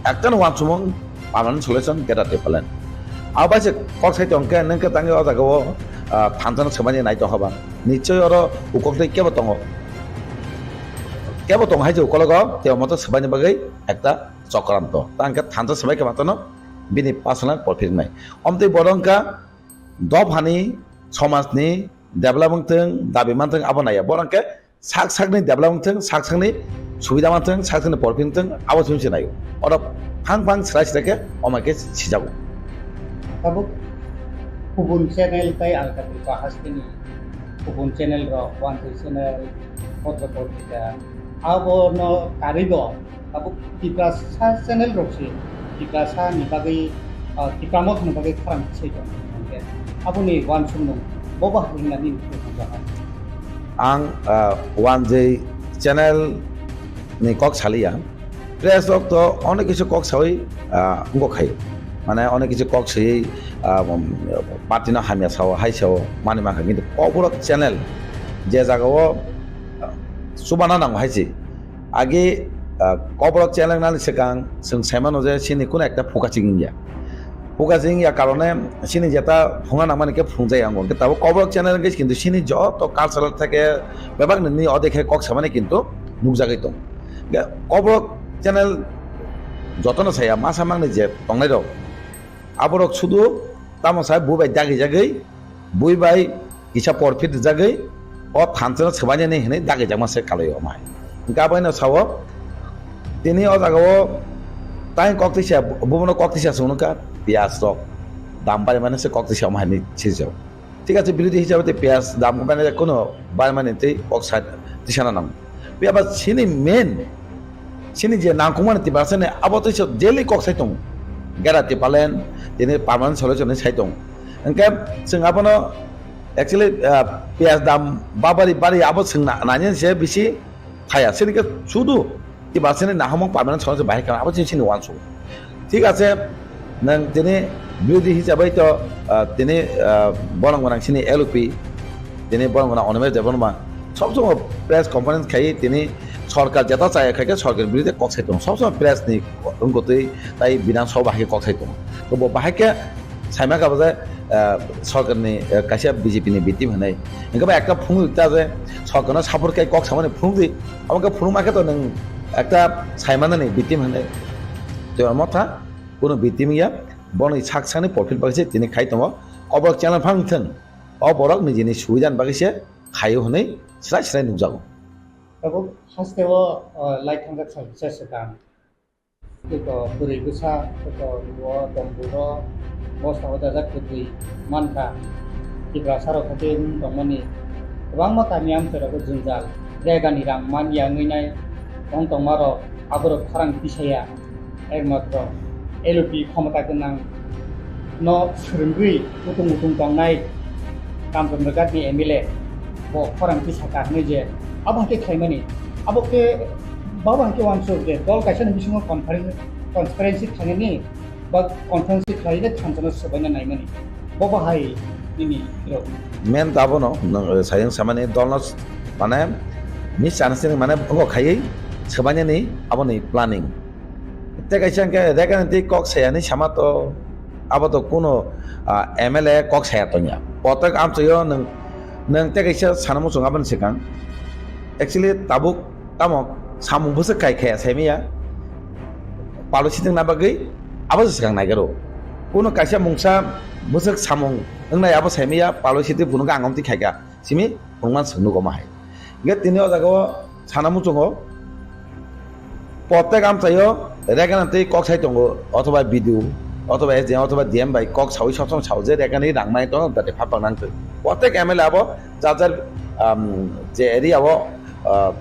ekta no wansukmung permanent solution Greater Tipraland. Abo bai se kok sai tong khe nwng khe tangwi o jaga o, ah, thansa no swbaini nai tong kha ba. Nichoi oro ukok tei kebo tongo. Kebo tongo hai je ukologo tei omo to swbaini bagwi ekta chokranto. Tang khe thansa swbai khe matano bini personal profit nai. Omtwi bodo wngkha dophani, somajni develop wngthwng, dabi manthwng abo naiya. Borok khe sak sakni develop wngthwng, sak sakni subida manthwng, sak sakni profit wngthwng, abo simi se naio. Oro phang phang srai srai khe omai khe sijago. Tabuk kubun channel tei Alka Tripura hasteni kubun channel rok, Wanjwi channel, Potro Potrika, abono karwi bo tabuk Tiprasa channel rok se Tiprasa ni bagwi, ah, Tipra Motha ni bagwi khorang se tong hingke aboni wansukmung bo bahai hinani nukjakha. Ang, ah, Wanjwi channel ni kok saliya. Press rok to onek kisu kok sawi, ah, wngkok khai. Mane onek kisu kok sawi, ah, um, party no hamya sao, hai sao, mani mankha. Kintu Kokborok channel je jaga o, ah, chubana nango hai se. Agi, ah, Kokborok channel nani swkang chwng sai mano je chini kuno ekta phuka ching ya. Phuka ching ya karone chini jeta phunga nangmani khe phungjaya wngo. Hingke tabuk Kokborok channel hingke kintu chini joto cultural theke bebak nini odekhe kok samani kintu nukjagwi tongo. Hingke Kokborok channel jotono saya masa mangni je tongnai rok, aborok sudu tamo sai bui bai dagi jagwi, bui bai kisa porphit rijagwi o thansa no swbainani hinwi dagijakma se kalai o mai. Hingke abo haino sao tini o jaga o tai kok tisa, bubono kok tisa chwng nukha piyaj rok dam barimani se kok tisa omo hai hinwi sijak. Thik ache, birodhi hisabe tei piyaj dam khe mane kuno bai mani tei kok sa tisana nango. Phiya ba chini main, chini je nangkukmani Tiprasa ni abo tei se daily kok sai tongo. Greater Tipraland tini permanent solution ni sai tongo. Hingke chwng abono actually, ah, piyaj dam babari bari abo chwng na-, nani se bisi phaya. Chini khe sudu Tiprasa ni nahamung permanent solution bahai kha, abo chini, chini wansuk. Thik ache, nwng tini birodhi hisabai to, ah, tini, ah, borok gwnang chini L O P, tini borok gwnang Animesh Debbarma, sob somoi press conference khai tini sorkar jeta chaya khai khe sorkar birodhi kok sai tongo. Sob somoi press ni wngkotwi tai Bidhan Sabha hai khe kok sai tongo. To bo bahai khe saima kha bo je, ah, sorkar ni, ah, kaisa B J P ni victim hinwi. Hingke ba ekta phunuk ta je sorkar no support khai kok samani phunuk di. Abo khe phunuk ma khe to nwng ekta saimanani victim hinwi. Tei omo tha kuno victim ya, boni sak sakni profit bagwi se tini khai tongo. Kokborok channel phang thwng. O borok nijini subidani bagwi se khaio hinwi srai srai nukjago. Tabuk haste o, o, lai thangjak sal kisa swkang. Tei ko bwrwi bwsa, tei ko luo, domburo, bosta o dajak kwtwi mankha. Tiprasa rok haikhe wng tongmani kwbangma kami amchai rogo jwngjal, regani rang man ya wngwi nai wng tongma rok, aborok khorang tisaya, ekmatro L O P khomota gwnang no swrwngwi utung utung tongnai Kamchandra Ghat ni M L A bo khorang tisaka hwnwi je abo haikhe khlaimani, abo khe Baba haikhe uansuk je dol kaisa ni bisingo conference, transparency khlainani ba conference khlaiwi thansa no swbaina naimani. Bo bahai nini rok. Main ta abono, nwng, eh, sayang samani dolno s-, mane misunderstanding mane wngkha khaiwi swbainani aboni planning. Tei kaisa hwnkhe Regan tei kok sayani sama to abo to kuno, ah, M L A kok saya tongya. Kotok amchaio nwng, nwng tei kaisa sana muchung aboni swkang. Actually tabuk Tamo samung bwswk kai khaya saimaya, palo sitwng na bagwi abo se swkang naigaro. Kuno kaisa mungsa bwswk samung wngnai abo saimaya, palo sitwng phunukha ang omtwi khaikha, simi phunukmani swk nugo ma hai. Hingkhe tini o jaga o sana muchungo Protek amchaio Reganani twi kok sai tongo, othoba B D O, othoba S D M, othoba D M bai kok saui sob somoi sao je Reganani rang mai tongo, dati phapang nang twi. Protek M L A abo jar jar, um, je area o, uh,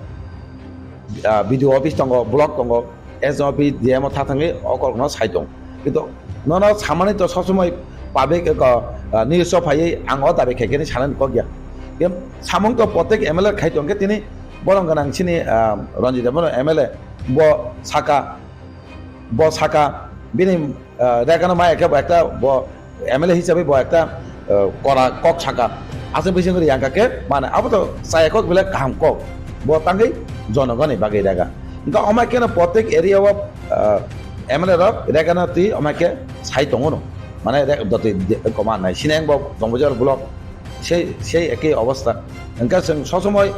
uh, B D O office tongo, block tongo, S D M office, D M o tha thangwi o kok no sai tong. Kintu nono samani to sob somoi public ko, uh, news o phaiwi ang o dabi khaikhe ni sanani kok ya. Samung to protek M L A khai tongkhe tini borong gwnang chini, uh, Ranjit Debbarma M L A bo saka, bo saka bini, ah, Regano maya khe bo ekta bo M L A hisabe bo ekta, ah, kora kok saka. Aswk bising ri yang kha khe mane abo to chaya kok belai kaham kok. Bo tangwi jonogoni bagwi Rega. Wngkha omai khe no protek area o, ah, M L A rok Regano twi omai khe sai tongo no. Mane Re-, doti de-, koma nai. Sineng bo Dongbazar block. Sei, sei ekei obostha. Hingke chwng sob somoi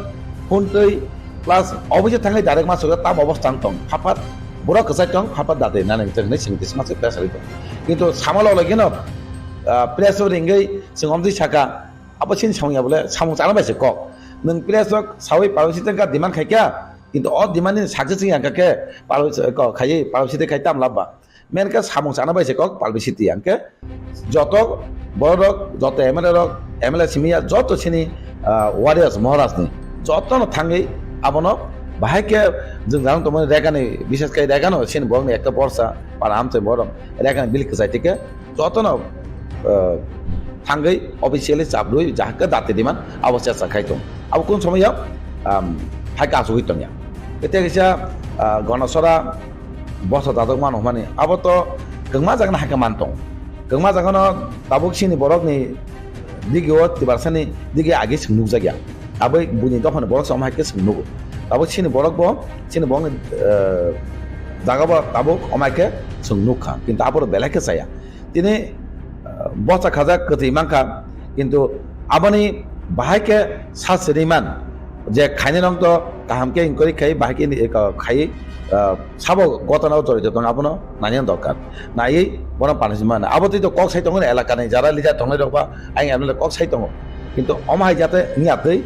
phone twi plus office thangwi direct ma sogwi tam obostha wng tong. Phat phat borok kwchai tong, phat phat dati nani wngthok hinwi chwng twi sma se press rwi tong. Kintu sama log logino, ah, press o ringwi chwng omtwi saka, abo chini samung ya bole samung chana bai se kok. Nwng press o sawi publicity wngkha demand khaikha, kintu o demand ni success wngya hingkha khe publicity kok khaiwi publicity khai tam labba. Main khe samung chana bai se kok publicity hingke joto borok rok, joto M L A rok, M L A simi ya joto chini, ah, warriors Maharaj ni joto no thangwi abono bahai khe jwng jang tongmani Rega ni, bishes khe Rega no chini borok ni ekta borsa para amchai borok Rega ni bill kwchai tike joto no, ah, thangwi officially chabrwi jahakhe dati diman abo chesa khai tong. Abo kun somoi ya, um, hai ka asugwi tong ya. Tei kaisa, ah, Ganasora bosa dadok mano hwnmani abo to kwbangma jaga no hai khe man tong. Kwbangma jaga no tabuk chini borok ni digi o Tiprasa ni digi agi chwng nukjak ya. Abo buini dopha ni borok se omo hai khe chwng nugo. Tabuk chini borok bo chini borok ni, eh, jaga bo tabuk omo hai khe chwng nukha. Kintu abo belai khe chaya. Tini, ah, bosa khajak kwtwi mankha, kintu aboni bahai khe sa siriman je khainai nong to kaham khe inquiry khai bahai khe ni, eh, khai, ah, sabo gotana o jorito tong abono nani dorkar. Naiwi bono punishment mano. Abo twi to kok sai tongo elaka ni jara leader tongnai rok ba ayang M L A kok sai tongo. Kintu omo hai jate wngya twi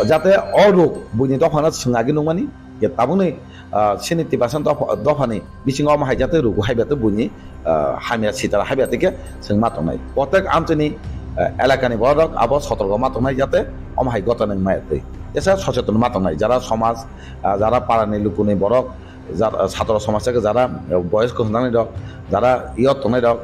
jate o ruk buini dophano swng agi nukmani je tabukni, ah, chini Tiprasa dopha, dophani bisingo omo hai jate rugu hai bete buini, ah, hamya sitara hai bete khe chwng ma tongnai. Protek amchini, ah, elakani borok abo sotorgo ma tongnai jate omo hai gotana wngmaya twi. Tesa socheton ma tongnai jara somaj, ah, jara parani lukuni borok, jara, ah, satro somaj khe jara, ah, boyos kwchwng nangni rok, jara yot tongnai rok,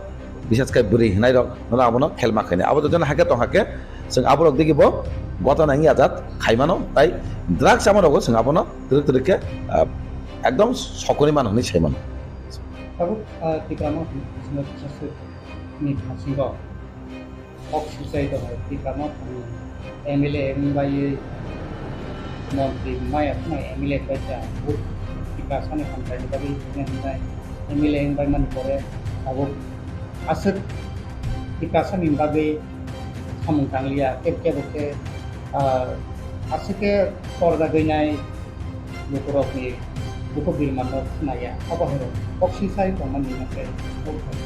bishes khe bwrwi hinai rok, nono abono khelma khainai. Abo jotono hakhe tong hakhe, chwng aborok digi bo gotana wngya jat khaimano, tai drugs ama rogo chwng abono twrwk twrwk khe, ah, ekdom sokoni mano hwnwi sai mano. Tabuk, ah, Tipra Motha ni bisingo kisa swk ni bisingo kok sujai tongo, Tipra Motha ni M L A wng bai, montri maya khwnai M L A bai ta, Tiprasa ni hamkrai ni bagwi hwnwi hwnai M L A wng bai mani pore tabuk aswk Tiprasa ni bagwi samung tangliya, kebo kebo khe, ah, aswk khe torjagwi nai lukurokni bukhuk birmanno khnaya, abo hai rok kok sisai tongmani hwnkhe kok thai.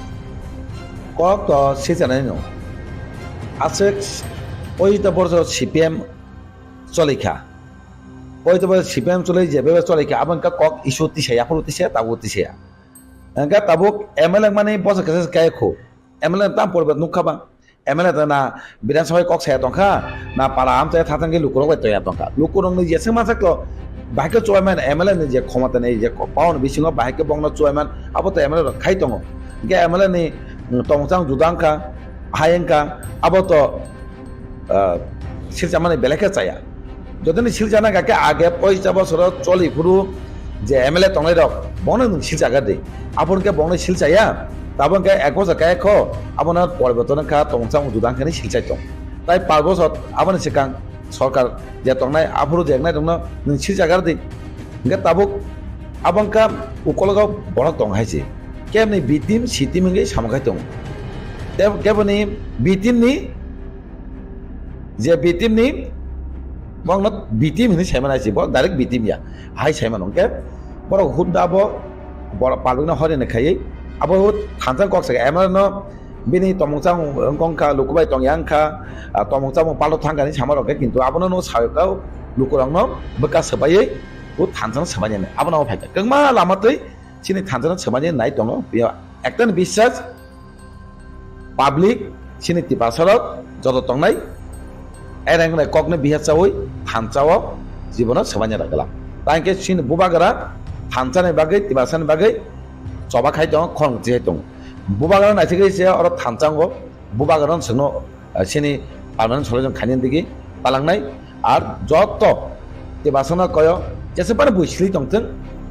Kok to sisanai no. Aswk poito borso C P M cholikha. Poito borso C P M choli je bebe cholikha, abo wngkha kok issue tisaya, aphuru tisaya, tabuk tisaya. Hingkhe tabuk M L A mani bosa kesa se kaya khu. M L A tam poribat nukha ba. M L A ta na Bidhan Sabha kok saya tongkha, na para amchai thathang khe lukurok bai toya tongkha. Lukurok ni jeswk mansak to, bahai khe chairman M L A ni je khomota ni je power ni bisingo bahai khe bongno chairman abo to M L A rok khai tongo. Hingkhe M L A ni, mm, tongchang juda wngkha, hai wngkha, abo to, ah, silchamani belai khe chaya. Jotoni silchana kha khe age poisa bosoro choli phuru je M L A tongnai rok, bongno nwng silchagar di. Aboni khe bongno silchaya, tabuk khe ek bosor kaya kho, abono poriborton wngkha, tongchang juda wngkha ni silchai tong. Tai panch bosor aboni swkang sorkar je tongnai, aphuru je eknai rokno nwng silchagar di. Hingkhe tabuk abo wngkha ukologo borok tong hai se. Keboni B team, C team hingke samung khai tongo. Tei keboni B team ni je B team ni bokno B team hinui saimano hai se, bo direct B team ya. Hai saimano hingke borok hut da bo borok public no horini khaiwi abo hut thansa kok saka M L A no bini tomung chamung wngkha, luku bai tongya wngkha, ah, tomung chamung palok thangkha hinui sama rok khe, kintu abono no sawi kha lukurok no bwkha swbaiwi bo thansa no swmani nai. Abono abo phaikha. Kwbangma lama twi chini thansa no swmani nai tongo. Biya ekta ni biswas public chini Tiprasa rok joto tongnai ereng nai kok no biha chawi thansa o jibono swmani ragala. Tangke chini bubagra thansa ni bagwi Tiprasa ni bagwi choba khai tongo, khorang chi tongo. Bubagra naithigwi se oro thansa ngo. Bubagra no sengno, ah, sini permanent solution khainani digi talangnai. Ar joto Tiprasa no koyo jesebani bui sili tongthwng,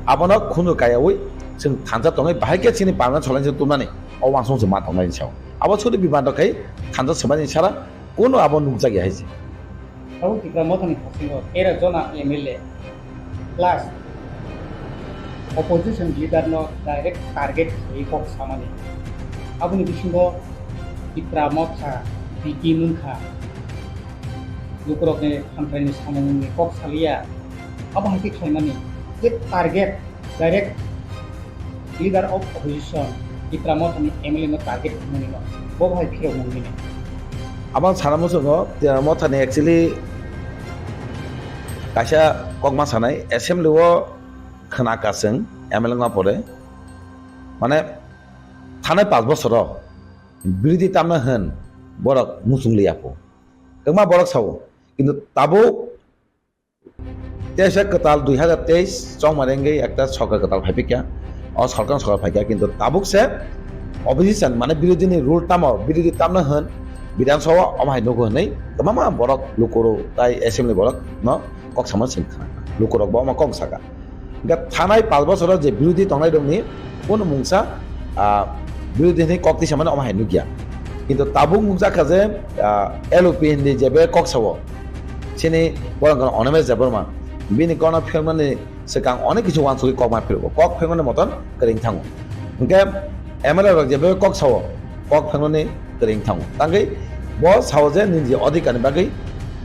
abono khunu kayawi chwng thansa tongwi bahai khe chini permanent solution tumnani o wansong se ma tongnai sao. Abo sudu biman rok khai thansa swmani sara kuno abo nukjagya hai se. Abo Tipra Mothani thasingo tera jona M L A plus opposition leader no direct target khlaiwi kok samani. Aboni bisingo Tipra Motha, B T mungkha, lukurokni hamkraini samungni kok saliya. Abo hai khe khlaimani je target direct leader of opposition Tipra Mothani M L A no target khlaimani no bo hai phirok mungmini. Abang sana muchungo Tipra Mothani actually kaisa kokma sanai assembly o khna kaseng M L A wngma pore mane thanai panch bosoro birodi tamna hwn borok muchung liya po kwma borok sao kintu tabuk teisa kwtal dui hazar teis chongmani wngwi ekta sorkar kwtal phaiphikya. O sorkar sorkar phaikya kintu tabuk se opposition mane birodini rule tamo birodi tamna hwn Bidhan Sabha omo hai nugo hwnwi kwbangma borok lukuro tai assembly borok no kok sama sing khna lukurok bo omo kok saka. Hingke thanai panch bosoro je birodhi tongnai rokni kuno mungsa, ah, birodhi hwnwi kok tisa mani omo hai nukya. Kintu tabuk nukjakha je, ah, L O P hindi jebe kok sao. Chini borok Animesh Debbarma. Bini kono phirmani swkang onek kichu wansugwi kok ma phirgo. Kok phirmani moton kwrwng thango. Hingke M L A rok jebe kok sao. Kok phirmani kwrwng thango. Tangwi bo sao je nini je odhikar ni bagwi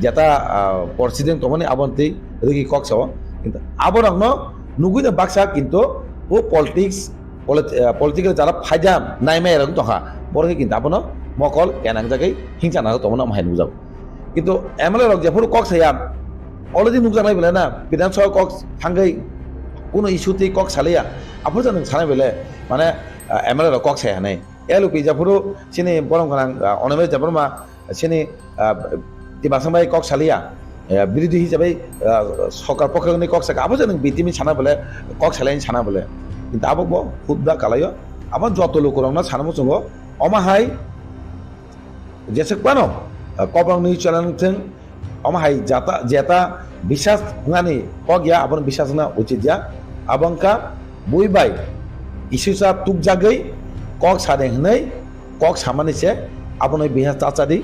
jeta, ah, proceeding tongmani aboni twi rwgwi kok sao. Kintu aborokno nugwi no baksa kintu bo politics, polit-, ah, political jara phaida naimaya rok tongkha. Borok khe kintu abono mokol kenangjagwi hingsa nang tongmani omo hai nukjago. Kintu M L A rok jephuru kok saya already nukjaknai belai na Bidhan Sabha kok thangwi kuno issue twi kok salaya. Aphuru je nwng sanai belai mane, ah, M L A rok kok saya hinwi. L O P jephuru chini borom gwnang, ah, Animesh Debbarma, chini, ah, Tiprasa bai kok saliya, eh, birodhi hisabai, ah, sorkar pokhe hwnwi kok saka, abo je nwng B T M sana bole, kok salai sana bole. Kintu abo bo hudda kalaio, abo joto lukurokno sana muchungo, omo hai jeswk phano, ah, Kobrang News Channel thwng, omo hai jata, jeta bisas wngnani kok ya, abono bisas wngna uchit ya. Abo wngkha bui bai isusa tukjagwi kok sade hwnwi kok samani se abono bihas chachadi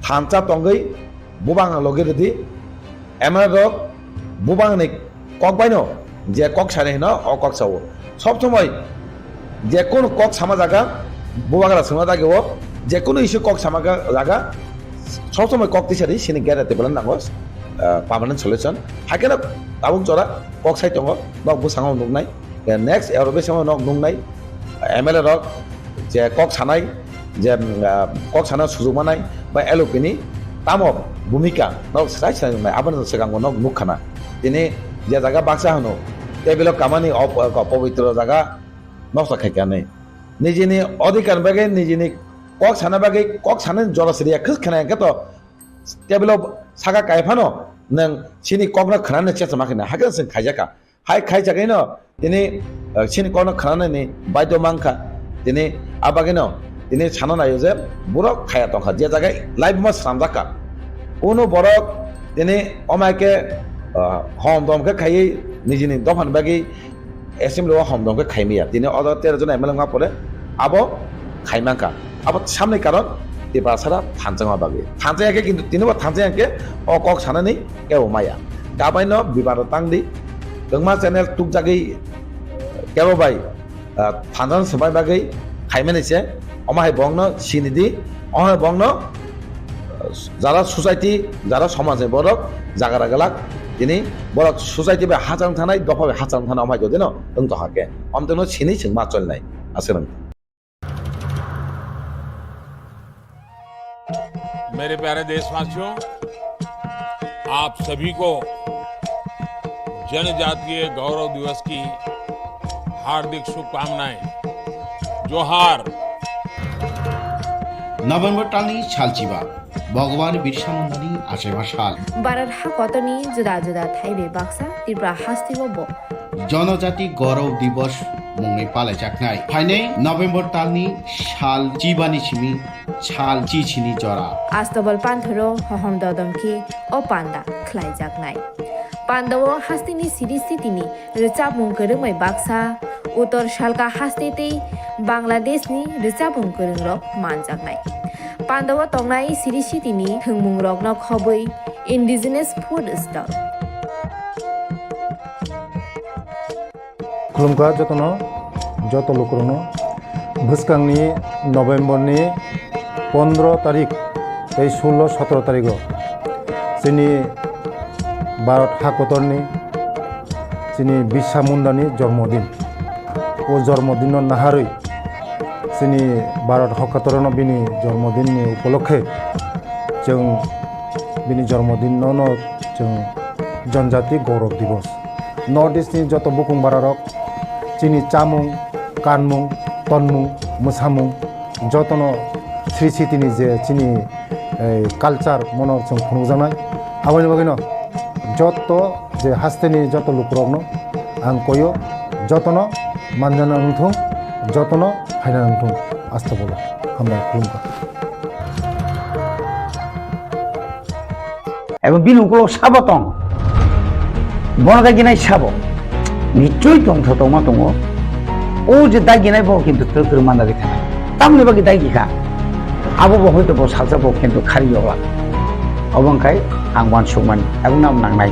thansa tongwi bubang logi rwdi. M L A rok bubangni kok baino je kok sani hino o kok sao. Sob somoi je kono kok sama jaga bubagra sima dagi o je kono issue kok sama ga-, jaga sob somoi kok tisari sini gere tebela nango, ah, permanent solution. Hakeno tabuk jora kok sai tongo, nok bwskango nuknai. Next Europe samo nok nuknai M L A rok je kok sanai je, ah, kok sana sujuk manai ba L O P ni tamo bhumika nok sai sai nai aboni swkango nok nukkhana. Tini je jaga baksa hano tebilo kamani op-, op-, pobitro jaga nosto khaikha hinwi. Nijini odhikar bagwi nijini kok sana bagwi kok sanani jora siriya khwk khna hwnkhe to tebilo saka kai phano nwng chini kokno khnani chesama khna hakhe chwng khaijakha. Hai khaijagwino tini, eh, chini kokno khnanani baidhyo mankha. Tini a bagwino tini sana naio je borok khaya tongkha, je jaga life ma swnamjakha. Uno borok tini omai khe, ah, hom dom khe khaiwi nijini dophani bagwi assembly o hom dom khe khaimaya. Tini o jaga tero jon M L A wngma pore abo khaimankha. Abo samni karon Tiprasara thanchangma bagwi. Thanchaya khe kintu tini bo thanchaya khe o kok sanani kebo maya. Kabaino bibaro tangdi. Kwbangma channel tukjagwi kebo bai, ah, thansa swbai bagwi khaimani se, omo hai bongno sinidi, omo hai bongno, ah, jara society, jara somaj ni borok jaga ragalak, tini borok society bai hachal thanai, dopha bai hachal thanai, omo hai jodino wng tongkha khe, omtwino sini chwng ma cholnai, aswk. मेरे प्यारे देशवासियों, आप सभी को जनजातीय गौरव दिवस की हार्दिक शुभकामनाएं। जोहार। November talni salchiba, Bhagwan Birsa Mundani achaiba sal. Bharat hakotorni juda juda thaibai baksa Tripura hasteo bo Jonojati Gaurav Divas mungwi palaijaknai. Phainai November talni sal chibani simi sal chichini jora. Astobal panthoro hohom dodom khe o panda khlaijaknai. Pandao hasteni siri sitini rwchapmung kwrwngbai baksa, Uttor Salka haste tei Bangladeshni rwchapmung kwrwngrok manjaknai. Pandao tongnai siri sitini thwngmungrokno khobwi indigenous food stall. Khulumkha jotono, joto lukurokno. Bwskangni November ni pondro tarik tei sullo sotro tarigo chini Bharat hakotorni chini Birsa Mundani jormodin. O jormodinno naharwi chini Bharat hakotorno bini jormodinni upolokhe chwng bini jormodinno no chwng Janjati Gaurav Divas. North East ni joto bukung bararok chini chamung, kanmung, tonmung, mwsamung jotono sri sitini je chini, eh, culture mono chwng phunukjaknai. Aboni bagwino joto je hasteni joto lukurokno ang koyo, jotono manjana wngthung, jotono phaina wngthung. Astobolo hambai khulumkha. Ebo bini ukulok sabo tong. Bono daginai sabo. Nichoi tongtho tongma tongo. O je daginai bo kintu twrwk twrwk mandagwi thanai. Tamoni bagwi dagi kha. Abo bo hoito bo salsa bo kintu khari yola. Obo wngkhai ang uansukmani. Abo nam nangnai.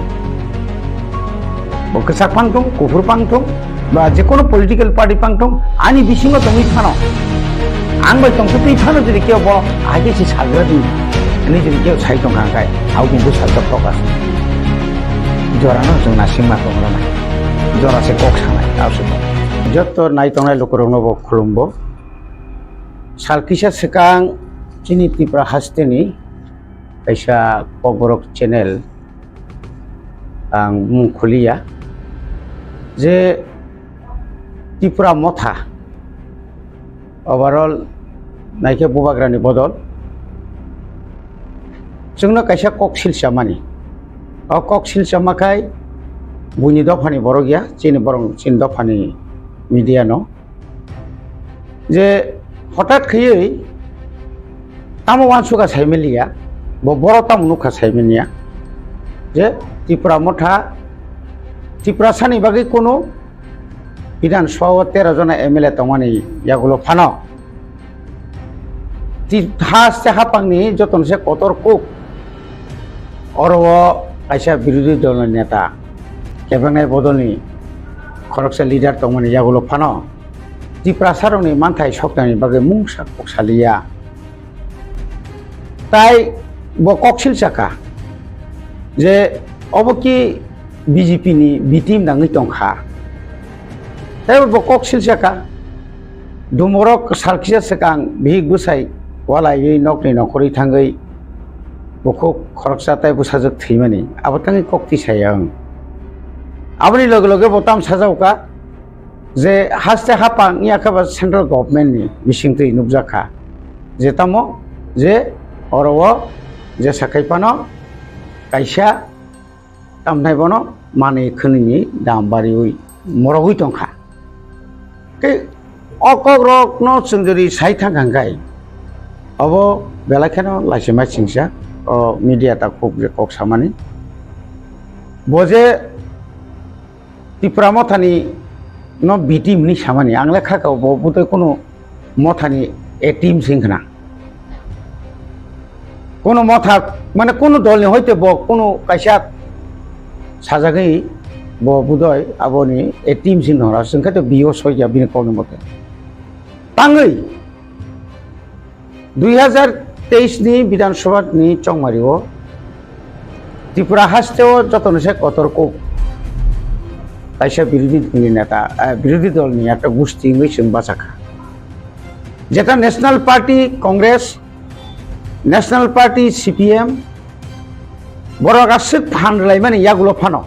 Bo kwchak pang thung, kuphur pang thung, ba je kono political party pang thung, ani bisingo tongwi phano, ang bai tongtwi phano jodi kebo ahai khe se salgra di, ani jodi kebo sai tongkha khe, abo kintu salsa focus. Jorano chwng nasingma tongrwnai, jora se kok sanai, abo se tong. Joto nai tongnai lukurokno bo khulumbo. Sal kisa swkang chini Tripura hasteni kaisa Kokborok channel ang mung khuliya je Tripura motha overall naikhe bubagrani bodol chwngno kaisa kok silsa mani. O kok silsa makhai buini dophani borok ya, chini borok, chini dophani media no. Je hotat khaiwi tamo uansukha saimaliya, bo borok tamo nukha saimaniya je Tripura motha, Tiprasani bagwi kunu Bidhan Sabha o tero jona M L A tongmani yagulo phano Ti-, haste haphangni jotono se kotor kuk oro o kaisa birodhi dolni neta kebengnaini bodolni khoroksa leader tongmani yagulo phano Tiprasarokni manthai soknani bagwi mungsa kok saliya. Tai bo koksil saka je obo ki B J P ni B team nangwi tongkha. Tai bo koksil saka dumorok salkisa swkang bihik bwsai walaiwi nokni nokhorwi thangwi bukhuk khoroksa tai bwsajwk thwimani abo tangwi kok tisaya wng. Aboni loge loge bo tam sajao ka. Je haste haphang wngya khe ba central government ni bisingtwi nukjak kha, je tamo je oro o jesa khai phano kaisa tamnai bono manwi khwnwi ni dam bariwi morogwi tongkha. Tei o kok rok no chwng jodi sai thang kha hwnkhe obo belai kheno laisima chingsa o media ta khuk je kok samani bo je Tipra mothani no B team hinwi samani, ang le kha kha bo bwtwi kunu mothani A team se wngkha na. Kunu motha, mane kunu dolni hoite bo kunu kaisa sajagwi bo budoi aboni A team se wngkha, chwng khe to B O soi ya bini kokni mote. Tangwi Dui hazar teis ni Bidhan Sabha ni chongmari o Tripura haste o jotono se kotor kuk kaisa birodhi dol ni neta, eh, birodhi dol ni ekta gusti wngwi chwng bachakha. Jeta National Party Congress, National Party C P M, borok aswk phan rwlaimani yagulo phano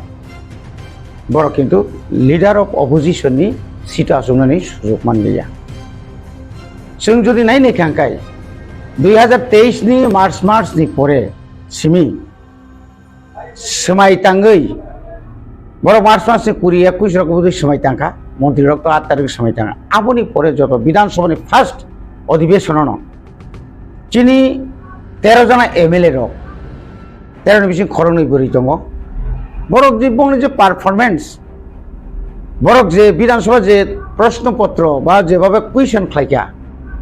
Borok kintu leader of opposition ni seat o achuknani sujok manliya. Chwng jodi nai naikha hwnkhe dui hazar teis ni March, March ni pore simi swmai tangwi, borok March mas ni kuri, ekwis rok bwdwi swmai tangkha, montri rok to aat tarik swmai tangkha. Aboni pore joto Bidhan Sabha ni first odhibeshon no chini tero jona M L A rok, tero ni bising khoroknwi bwrwi tongo. Borok je, bongni je performance, borok je Bidhan Sabha je proshno potro ba jebabe question khlaikha,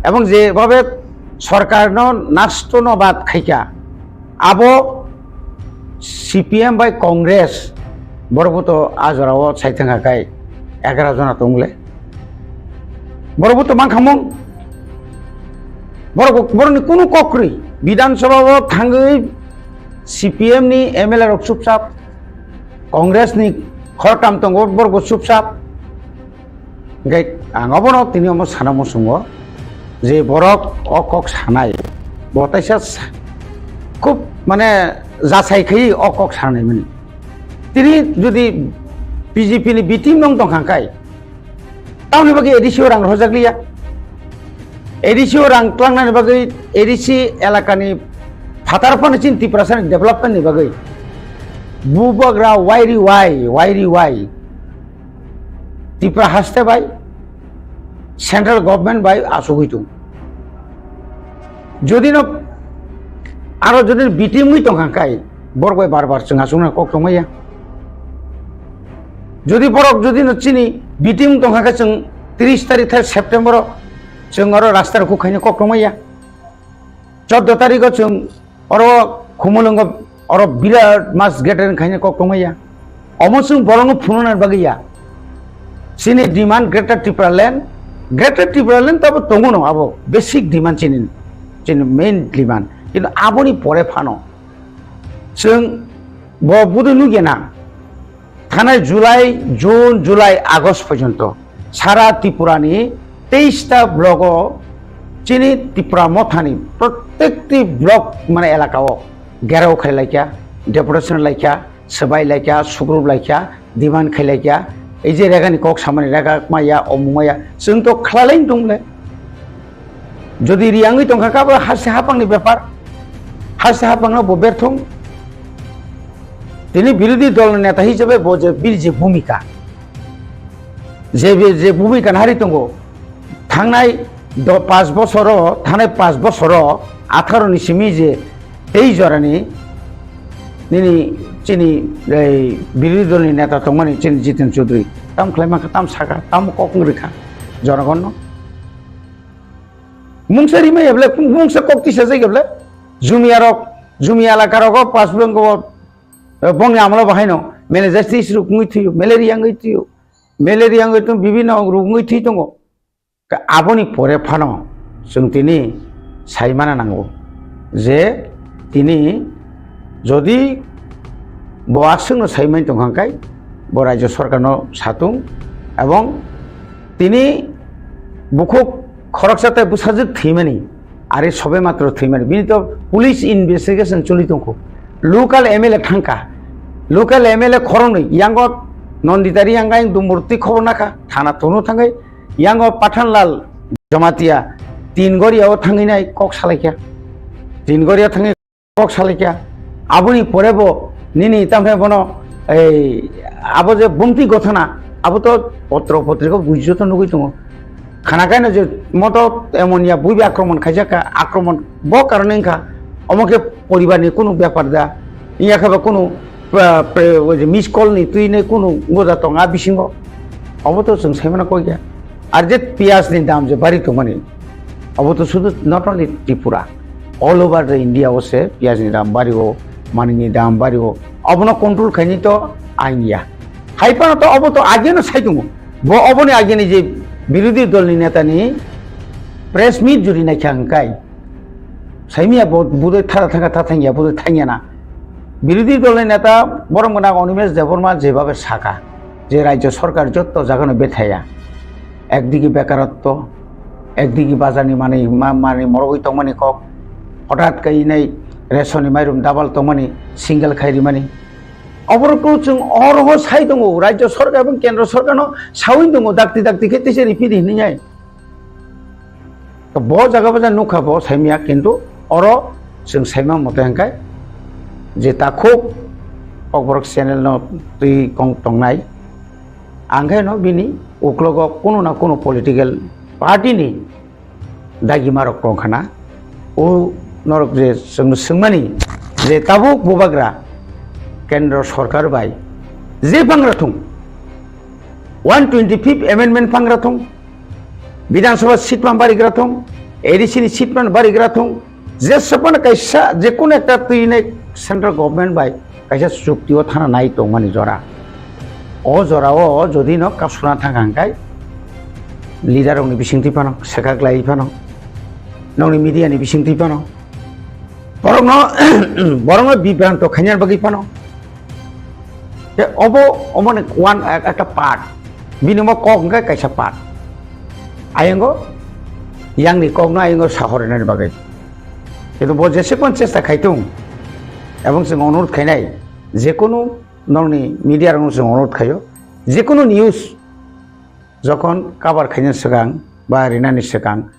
ebong jebabe sorkar no nasto no bad khaikha, abo C P M bai Congress, borok bo to a jora o sai thangkha khai egaroh jona tongle. Borok bo to mankha mung. Borok bo, borok ni kunu kok kwrwi. Bidhan Sabha o thangwi C P M ni M L A rok chupchap, Congress ni khoroktham tongo, borok bo chupchap. Hingke ang obono tini omo sana muchungo je borok o kok sanai, bo teisa sa-, khub mane jasai khaiwi o kok sanai mani. Tini jodi B J P ni B team nong tongkha hingkai, tamoni bagwi A D C o rang rwjakliya. A D C o rang tlangnani bagwi, A D C elakani phatar phano chini Tiprasani development ni bagwi bubagra wairi wai, wairi wai. Tipra haste bai, central government bai achugwi tongo. Jodi no aro jodi no B T M wngwi tongkha kai, borok bai bar bar chwng achukna kok tongmaya. Jodi borok jodi no chini B T M tongkha khe chwng tris tarikh thai September o chwng aro rasta rok khaina kok tongmaya. Chordo tarikh o chwng oro Khumulwngo oro birat mass gathering khaina kok tongmaya. Omo chwng borokno phunukna bagwi ya. Chini demand Greater Tipraland, Greater Tipraland to abo tongo no, abo basic demand chini, chini main demand. Kintu aboni pore phano chwng bo budui nukya na. Thanai July, June, July, August porjonto sara Tripura ni teis ta block o chini Tipra Motha ni prottekti block mane elaka o gherao khai laikha, deputation laikha, swbai laikha, sugrup laikha, demand khai laikha. Ei je rega ni kok samani rega maya, omung maya, chwng to khlai lai tong le. Jodi riyangwi tongkha khe abo haste haphang ni bepar, haste haphang no bo berthung. Tini birodhi dol ni neta hisabe bo je bini je bhumika, je, je bhumika nahari tongo, thangnai do-, panch bosoro, thangnai panch bosoro atharo ni simi je tei jorani nini chini ei birodhi dol ni neta tongmani chini Jiten Chaudhary tam khlai mankha, tam sakha, tam kok wng rikha jonogon no. Mungsa rimai heble, mungsa kok tisa jai heble, jumia rok, jumia elaka rogo pas bwlwng go, eh, bongni amlo bahai no, mele justice ruk ngui thuyo, malaria ngui thuyo, malaria ngui tung bibino ruk ngui thui tongo. Ka aboni pore phano chwng tini sai mana nango je tini jodi bo aswkno sai mani tongkha kai bo rajya sorkarno satung ebong tini bukhuk khoroksa tei bwsajwk thwimani, are sobe matro thwimani, bini to police investigation choli tongkho. Local M L A thangkha, local M L A khoroknwi yango Nandita Reang ayang Dumburti khobor nakha, thana tono thangwi yango Pathanlal Jamatia tin goria o thangwi nai kok salaikha, tin goria thangwi kok salaikha. Aboni pore bo nini tamhe bono ei abo je bumti gothona abo to potro potriko buijo to nugui tongo. Khana kaino je moto emon ya buibi akromon khaijak kha, akromon bo karone wngkha. Omo khe poribar ni kunu bepar da, wngya khe ba kunu, ah, pre-, o je miss call ni twi ne kunu goda tong a bisingo. Obo to chwng sai mano kok ya. Ar je piyaj ni dam je bari tongmani, obo to sudu not only Tripura, all over the India o se piyaj ni dam bari o, mani ni dam bari o. Obono control khaini to ain ya. Hai phano to obo to age no sai tongo. Bo oboni age ni je birodhi dol ni neta ni press meet juri naikha hwnkhe, saimia bo budai thara thangkha, tha thangya, budai thangya na. Birodhi dol ni neta borom gwnang Animesh Debbarma jebabe saka je rajya sorkar jotto jagano bethaya, ekdigi bekaratto, ekdigi bazar ni manwi ma-, manwi morogwi tongmani kok, hothat khe inai ration ni mairum double tongmani, single khai rimani. Oborokno chwng oro sai tongo, Rajya Sarkar ebong Kendra Sarkarno sawi tongo, dakti dakti khe tisa ripidi hinwi. To bo jaga bo ja nukha bo saimya, kintu oro chwng saima mote hwnkhe je takhuk Kokborok channel no twi kong tongnai, angkhe no bini uklogo kuno na kuno political party ni dagima rok tong khana. O norok je chwng swngmani je tabuk bubagra Kendra Sarkar bai je pangra thung, one twenty fifth amendment pangra thung, Bidhan Sabha seat man barigra thung, A D C ni seat man barigra thung, je sabana kaisa je kono ekta twi nai central government bai kaisa chukti o thana nai tongmani jora. O jora o jodi no kapsuna thang hang kai leader rok ni bising twi phano, swkak lai phano, nokni media ni bising twi phano, borok no, borok no bibranto khaina bagwi phano. Te obo, omo ni one, ekta part. Bini omo kok hwnkhe kaisa part. Ayango, yang ni kok no ayango sahor nani bagwi. Kintu bo jese kon chesta khai tung. Ebong chwng onurodh khainai, jekunu nokni media rokno chwng onurodh khaio, jekunu news jokhon cover khaina swkang ba rinani swkang,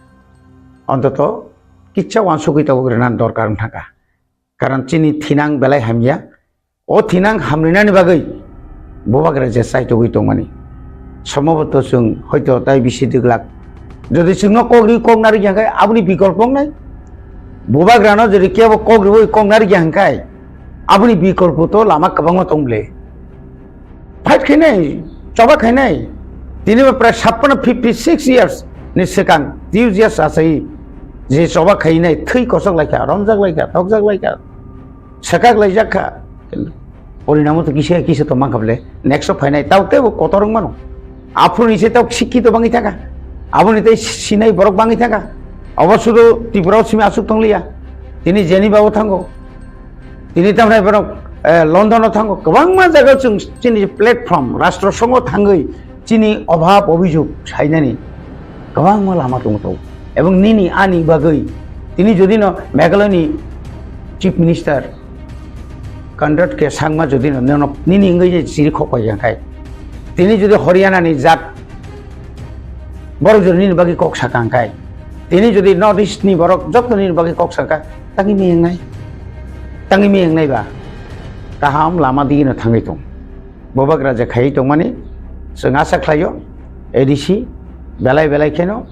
ontoto kitsa wansugwi tabuk rinani dorkar wng thangkha. Karon chini thinang belai hamya. O thinang hamrinani bagwi bubagra je chaitogwi tongmani. Somboboto chwng hoito tai bisi dwglak. Jodi chwngno kok ri kok narwk ya hwnkhe aboni bikolpo wngnai. Bubagrano jodi kebo kok riwi kok narwk ya hwnkhe aboni bikolpo to lama kwbangma tong ble. Fight khainai, choba khainai. Tini bo prai sappono fifty six years ni swkang, twi years achai je choba khainai, thwi kochok laikha, romjak laikha, tokjak laikha. Swkak laijak kha. Porinamo to kisa kisa to mankha ble. Next o phainai tao tebo kotor wng mano. Aphuru ni se tao sikkito bangwi thangkha. Aboni tei sinai borok bangwi thangkha. Obo sudu Tripura o simi aswk tongliya. Tini Geneva o thango. Tini tamni borok, eh, London o thango. Kwbangma jaga o chwng chini platform, rastro songo thangwi chini obhab obhijog sainani kwbangma lama tongo to. Ebong nini ani bagwi tini jodi no Meghalaya ni Chief Minister Conrad K Sangma jodi no nono nini wngwi je chiri khok pai ya khai, tini jodi Haryana ni jat borok jodi nini bagwi kok sakha khai, tini jodi North East ni borok joto nini bagwi kok sakha, tangwi mi wngnai, tangwi mi wngnai ba kaham lama digi no thangwi tong. Bubagra je khaiwi tongmani chwng asa khlaio, A D C belai belai kheno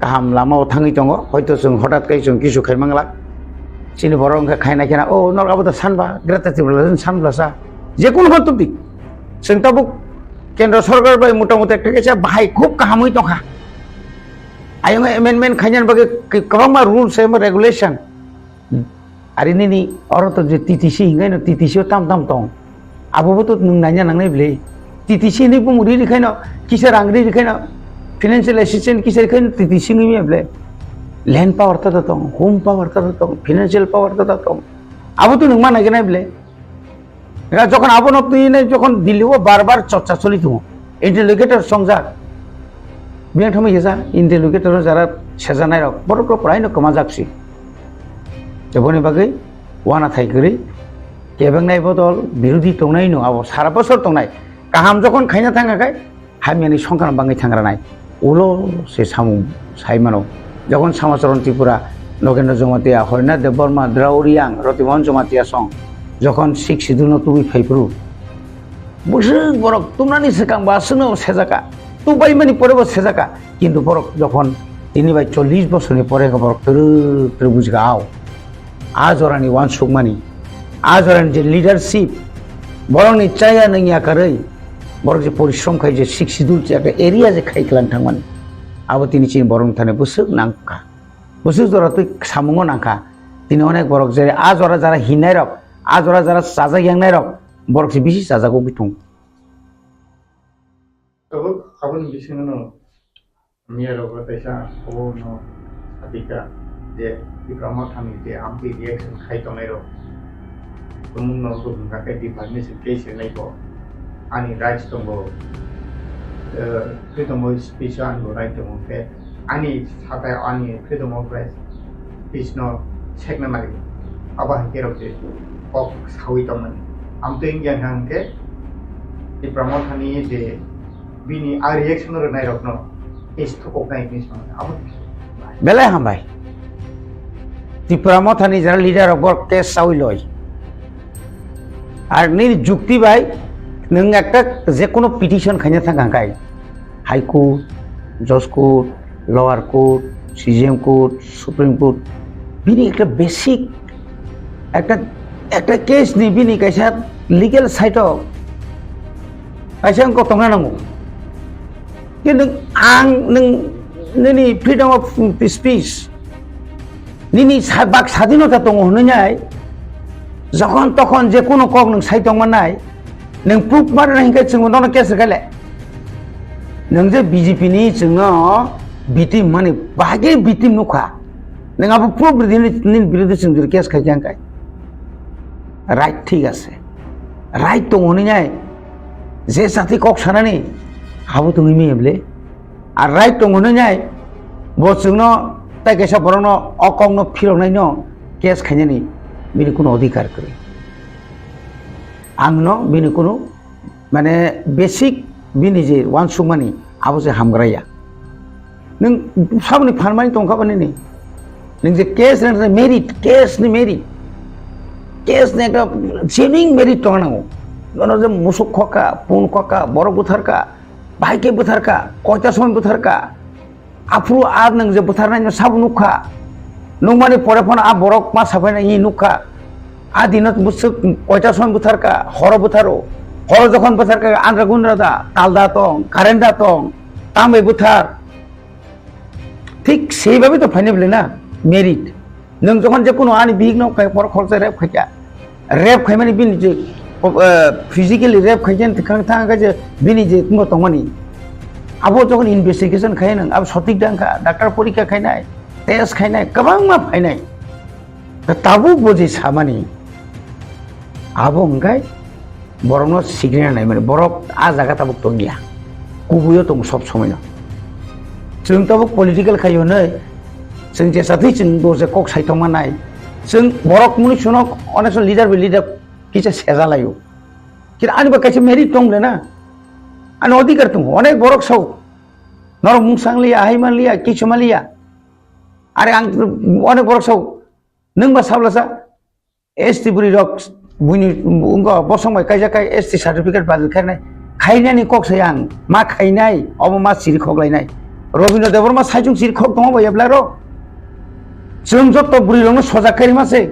kaham lama o thangwi tongo, hoito chwng hotat khe chwng kisu khai manglak. Chini borok wngkha khaina khena, "O, norok abo da sanba, Greater Tipraland sanblasa." Je kono hon tubdi. Chwng tabuk Kendra Sarkar bai mota mota ekta kaisa bahai khub kahamwi tongkha. Ayung amendment khainani bagwi kwbangma rules eba regulation. Ari nini oro to je T T C hingai no, T T C o tam tam tong. Abo bo to nwng naina nangnai bwle. T T C ni bumung ri ri khaino, kisa rang ri ri khaino, financial assistance kisa ri khaino T T C ngi me bwle. Land power ta ta tong, home power ta ta tong, financial power ta ta tong. Abo to nwng ma nai nai bwle. Ga jokhon abo no twi nai jokhon Delhi o bar bar chorcha choli tongo. Interlocutor songjak. Biyang thangma hisa interlocutor jara sejanai rok borok rok prai no kwmajak si. Teboni bagwi wana thai kwrwi kebengnai bodol birodhi tongnai no abo sara bosor tongnai. Kaham jokhon khaina thangkha khai hamyani songkha bangwi thangranai. Ulo se samung sai mano. Jokhon Samacharan Tripura, Nogendra Jamatia, Harinath Debbarma, Dra Reang, Rotimohan Jamatia song jokhon Sixth Schedule no tubui phaiphuru, bwswk borok tumnani swkang bo aswkno sejaka, tubaimani pore bo sejaka, kintu borok jokhon tini bai chollish bosorni pore khe borok twrwk twrwk bujikha, ao, a jorani uansukmani, a jorani je leadership, borokni chaya nangya karwi, borok je porishrom khai je Sixth Schedule je ekta area je khai kwlang thangmani, abo tini chini borokni thani bwswk nangkha, bwswk jora twi samungo nangkha. Tini onek borok je a jora jara hinnairok, a jora jara chajak yangnairok, borok se bisi chajak wngwi tongo. Abo, aboni bisingo no miya rogo teisa obo no satika je Tipra Motha ni je amtwi reaction khai tongnai rok, tumung no bo hwnka khe department se case wngnai bo ani rights tongo, eh, freedom of speech o ani bo right tongo khe ani satai ani freedom of speech no sekna nai abo hai khe rok je kok sawi tongmani. Amtwi wngya hwnkhe Tipra Mothani je bini a reaction rwnairokno case thukoknai hinwi sanai. Abo belai hambai. Tipra Mothani jara leader rok bor case chawi loi. Ar nini jukti bai nwng ekta jekono petition khaina thang kha kai. High Court, Judge Court, Lower Court, C J M Court, Supreme Court, bini ekta basic, ekta, ekta case ni bini kaisa legal side o kaisa wngkok tongna nango. Kintu ang nwng nini freedom of speech, nini sa-, bak sadinota tongo hwnwi nai, jokhon tokhon je kono kok nwng sai tongma nai, nwng proof ma rwna hinkhe chwngbo nono case rwkha le. Nwng je B J P ni chwngno victim mani bagwi victim nukha, nwng abo proof rwdi nini, nini biruddhe chwng jora case khai khe ang kai. Right, thik ase. Right tongo hwnwi nai, je chati kok sanani abo tongwi manya bwle. Ar right tongo hwnwi nai, bo chwngno tai kaisa borokno o kokno phiroknaino case khainani bini kuno odhikar kwrwi. Angno bini kuno, mane, basic bini je uansukmani abo se hamgra ya. Nwng saboni phan mani tongkha ba nini? Nwng je case ni merit, case ni merit, case ni ekta genuine merit tongna nango. Nono je musuk khokha, pun khokha, borok butharkha, bahai khe butharkha, koita somoi butharkha, aphuru a nwng je butharnai no sabo nukha. Nukmani pore phano a borok ma sabaina i nukha. A dino bwswk koita somoi butharkha, horo butharo. Horo jokhon butharkha, andra gundra da, tal da tong, current da tong, tambai buthar. Thik sei babe to phainai bwle na, merit. Nwng jokhon je kuno ani bihik no kai por khoroksa rape khaikha. Rape khaimani bini je, eh, physically rape khaikhe thang thang khe je bini je tongmani. Abo jokhon investigation khai nwng, abo sotik dang kha, doctor porikha khainai, test khainai, kwbangma phainai. Da tabuk bo je samani, abo wngkha borokno sikirina naimani, borok a jaga tabuk tongya, kubuio tongo sob somoino. Chwng tabuk political khai hwnwi, chwng jesa thwi chwng bo je kok sai tongma nai, chwng borok mwnwi suno onek son leader bai leader kisa seja laio. Kira ani ba kaisa merit tong le na, ani odhikar tongo, onek borok sao, norok mung sang liya, hai man liya, kichu man liya. Are ang onek borok sao, nwng ba sablasa, S T bwrwi rok buini wngkha bosong bai kaijak kai S T certificate badal khainai, khainani kok sai ang ma khainai, obo ma siri khok lainai. Robindra Debbarma saichung siri khok tongo bai ebla rok. Chwng jotto bwrwi rokno sojak khairima se.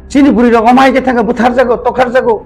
Chini bwrwi rok omo hai khe thangkha bwthar jago, tokhar jago.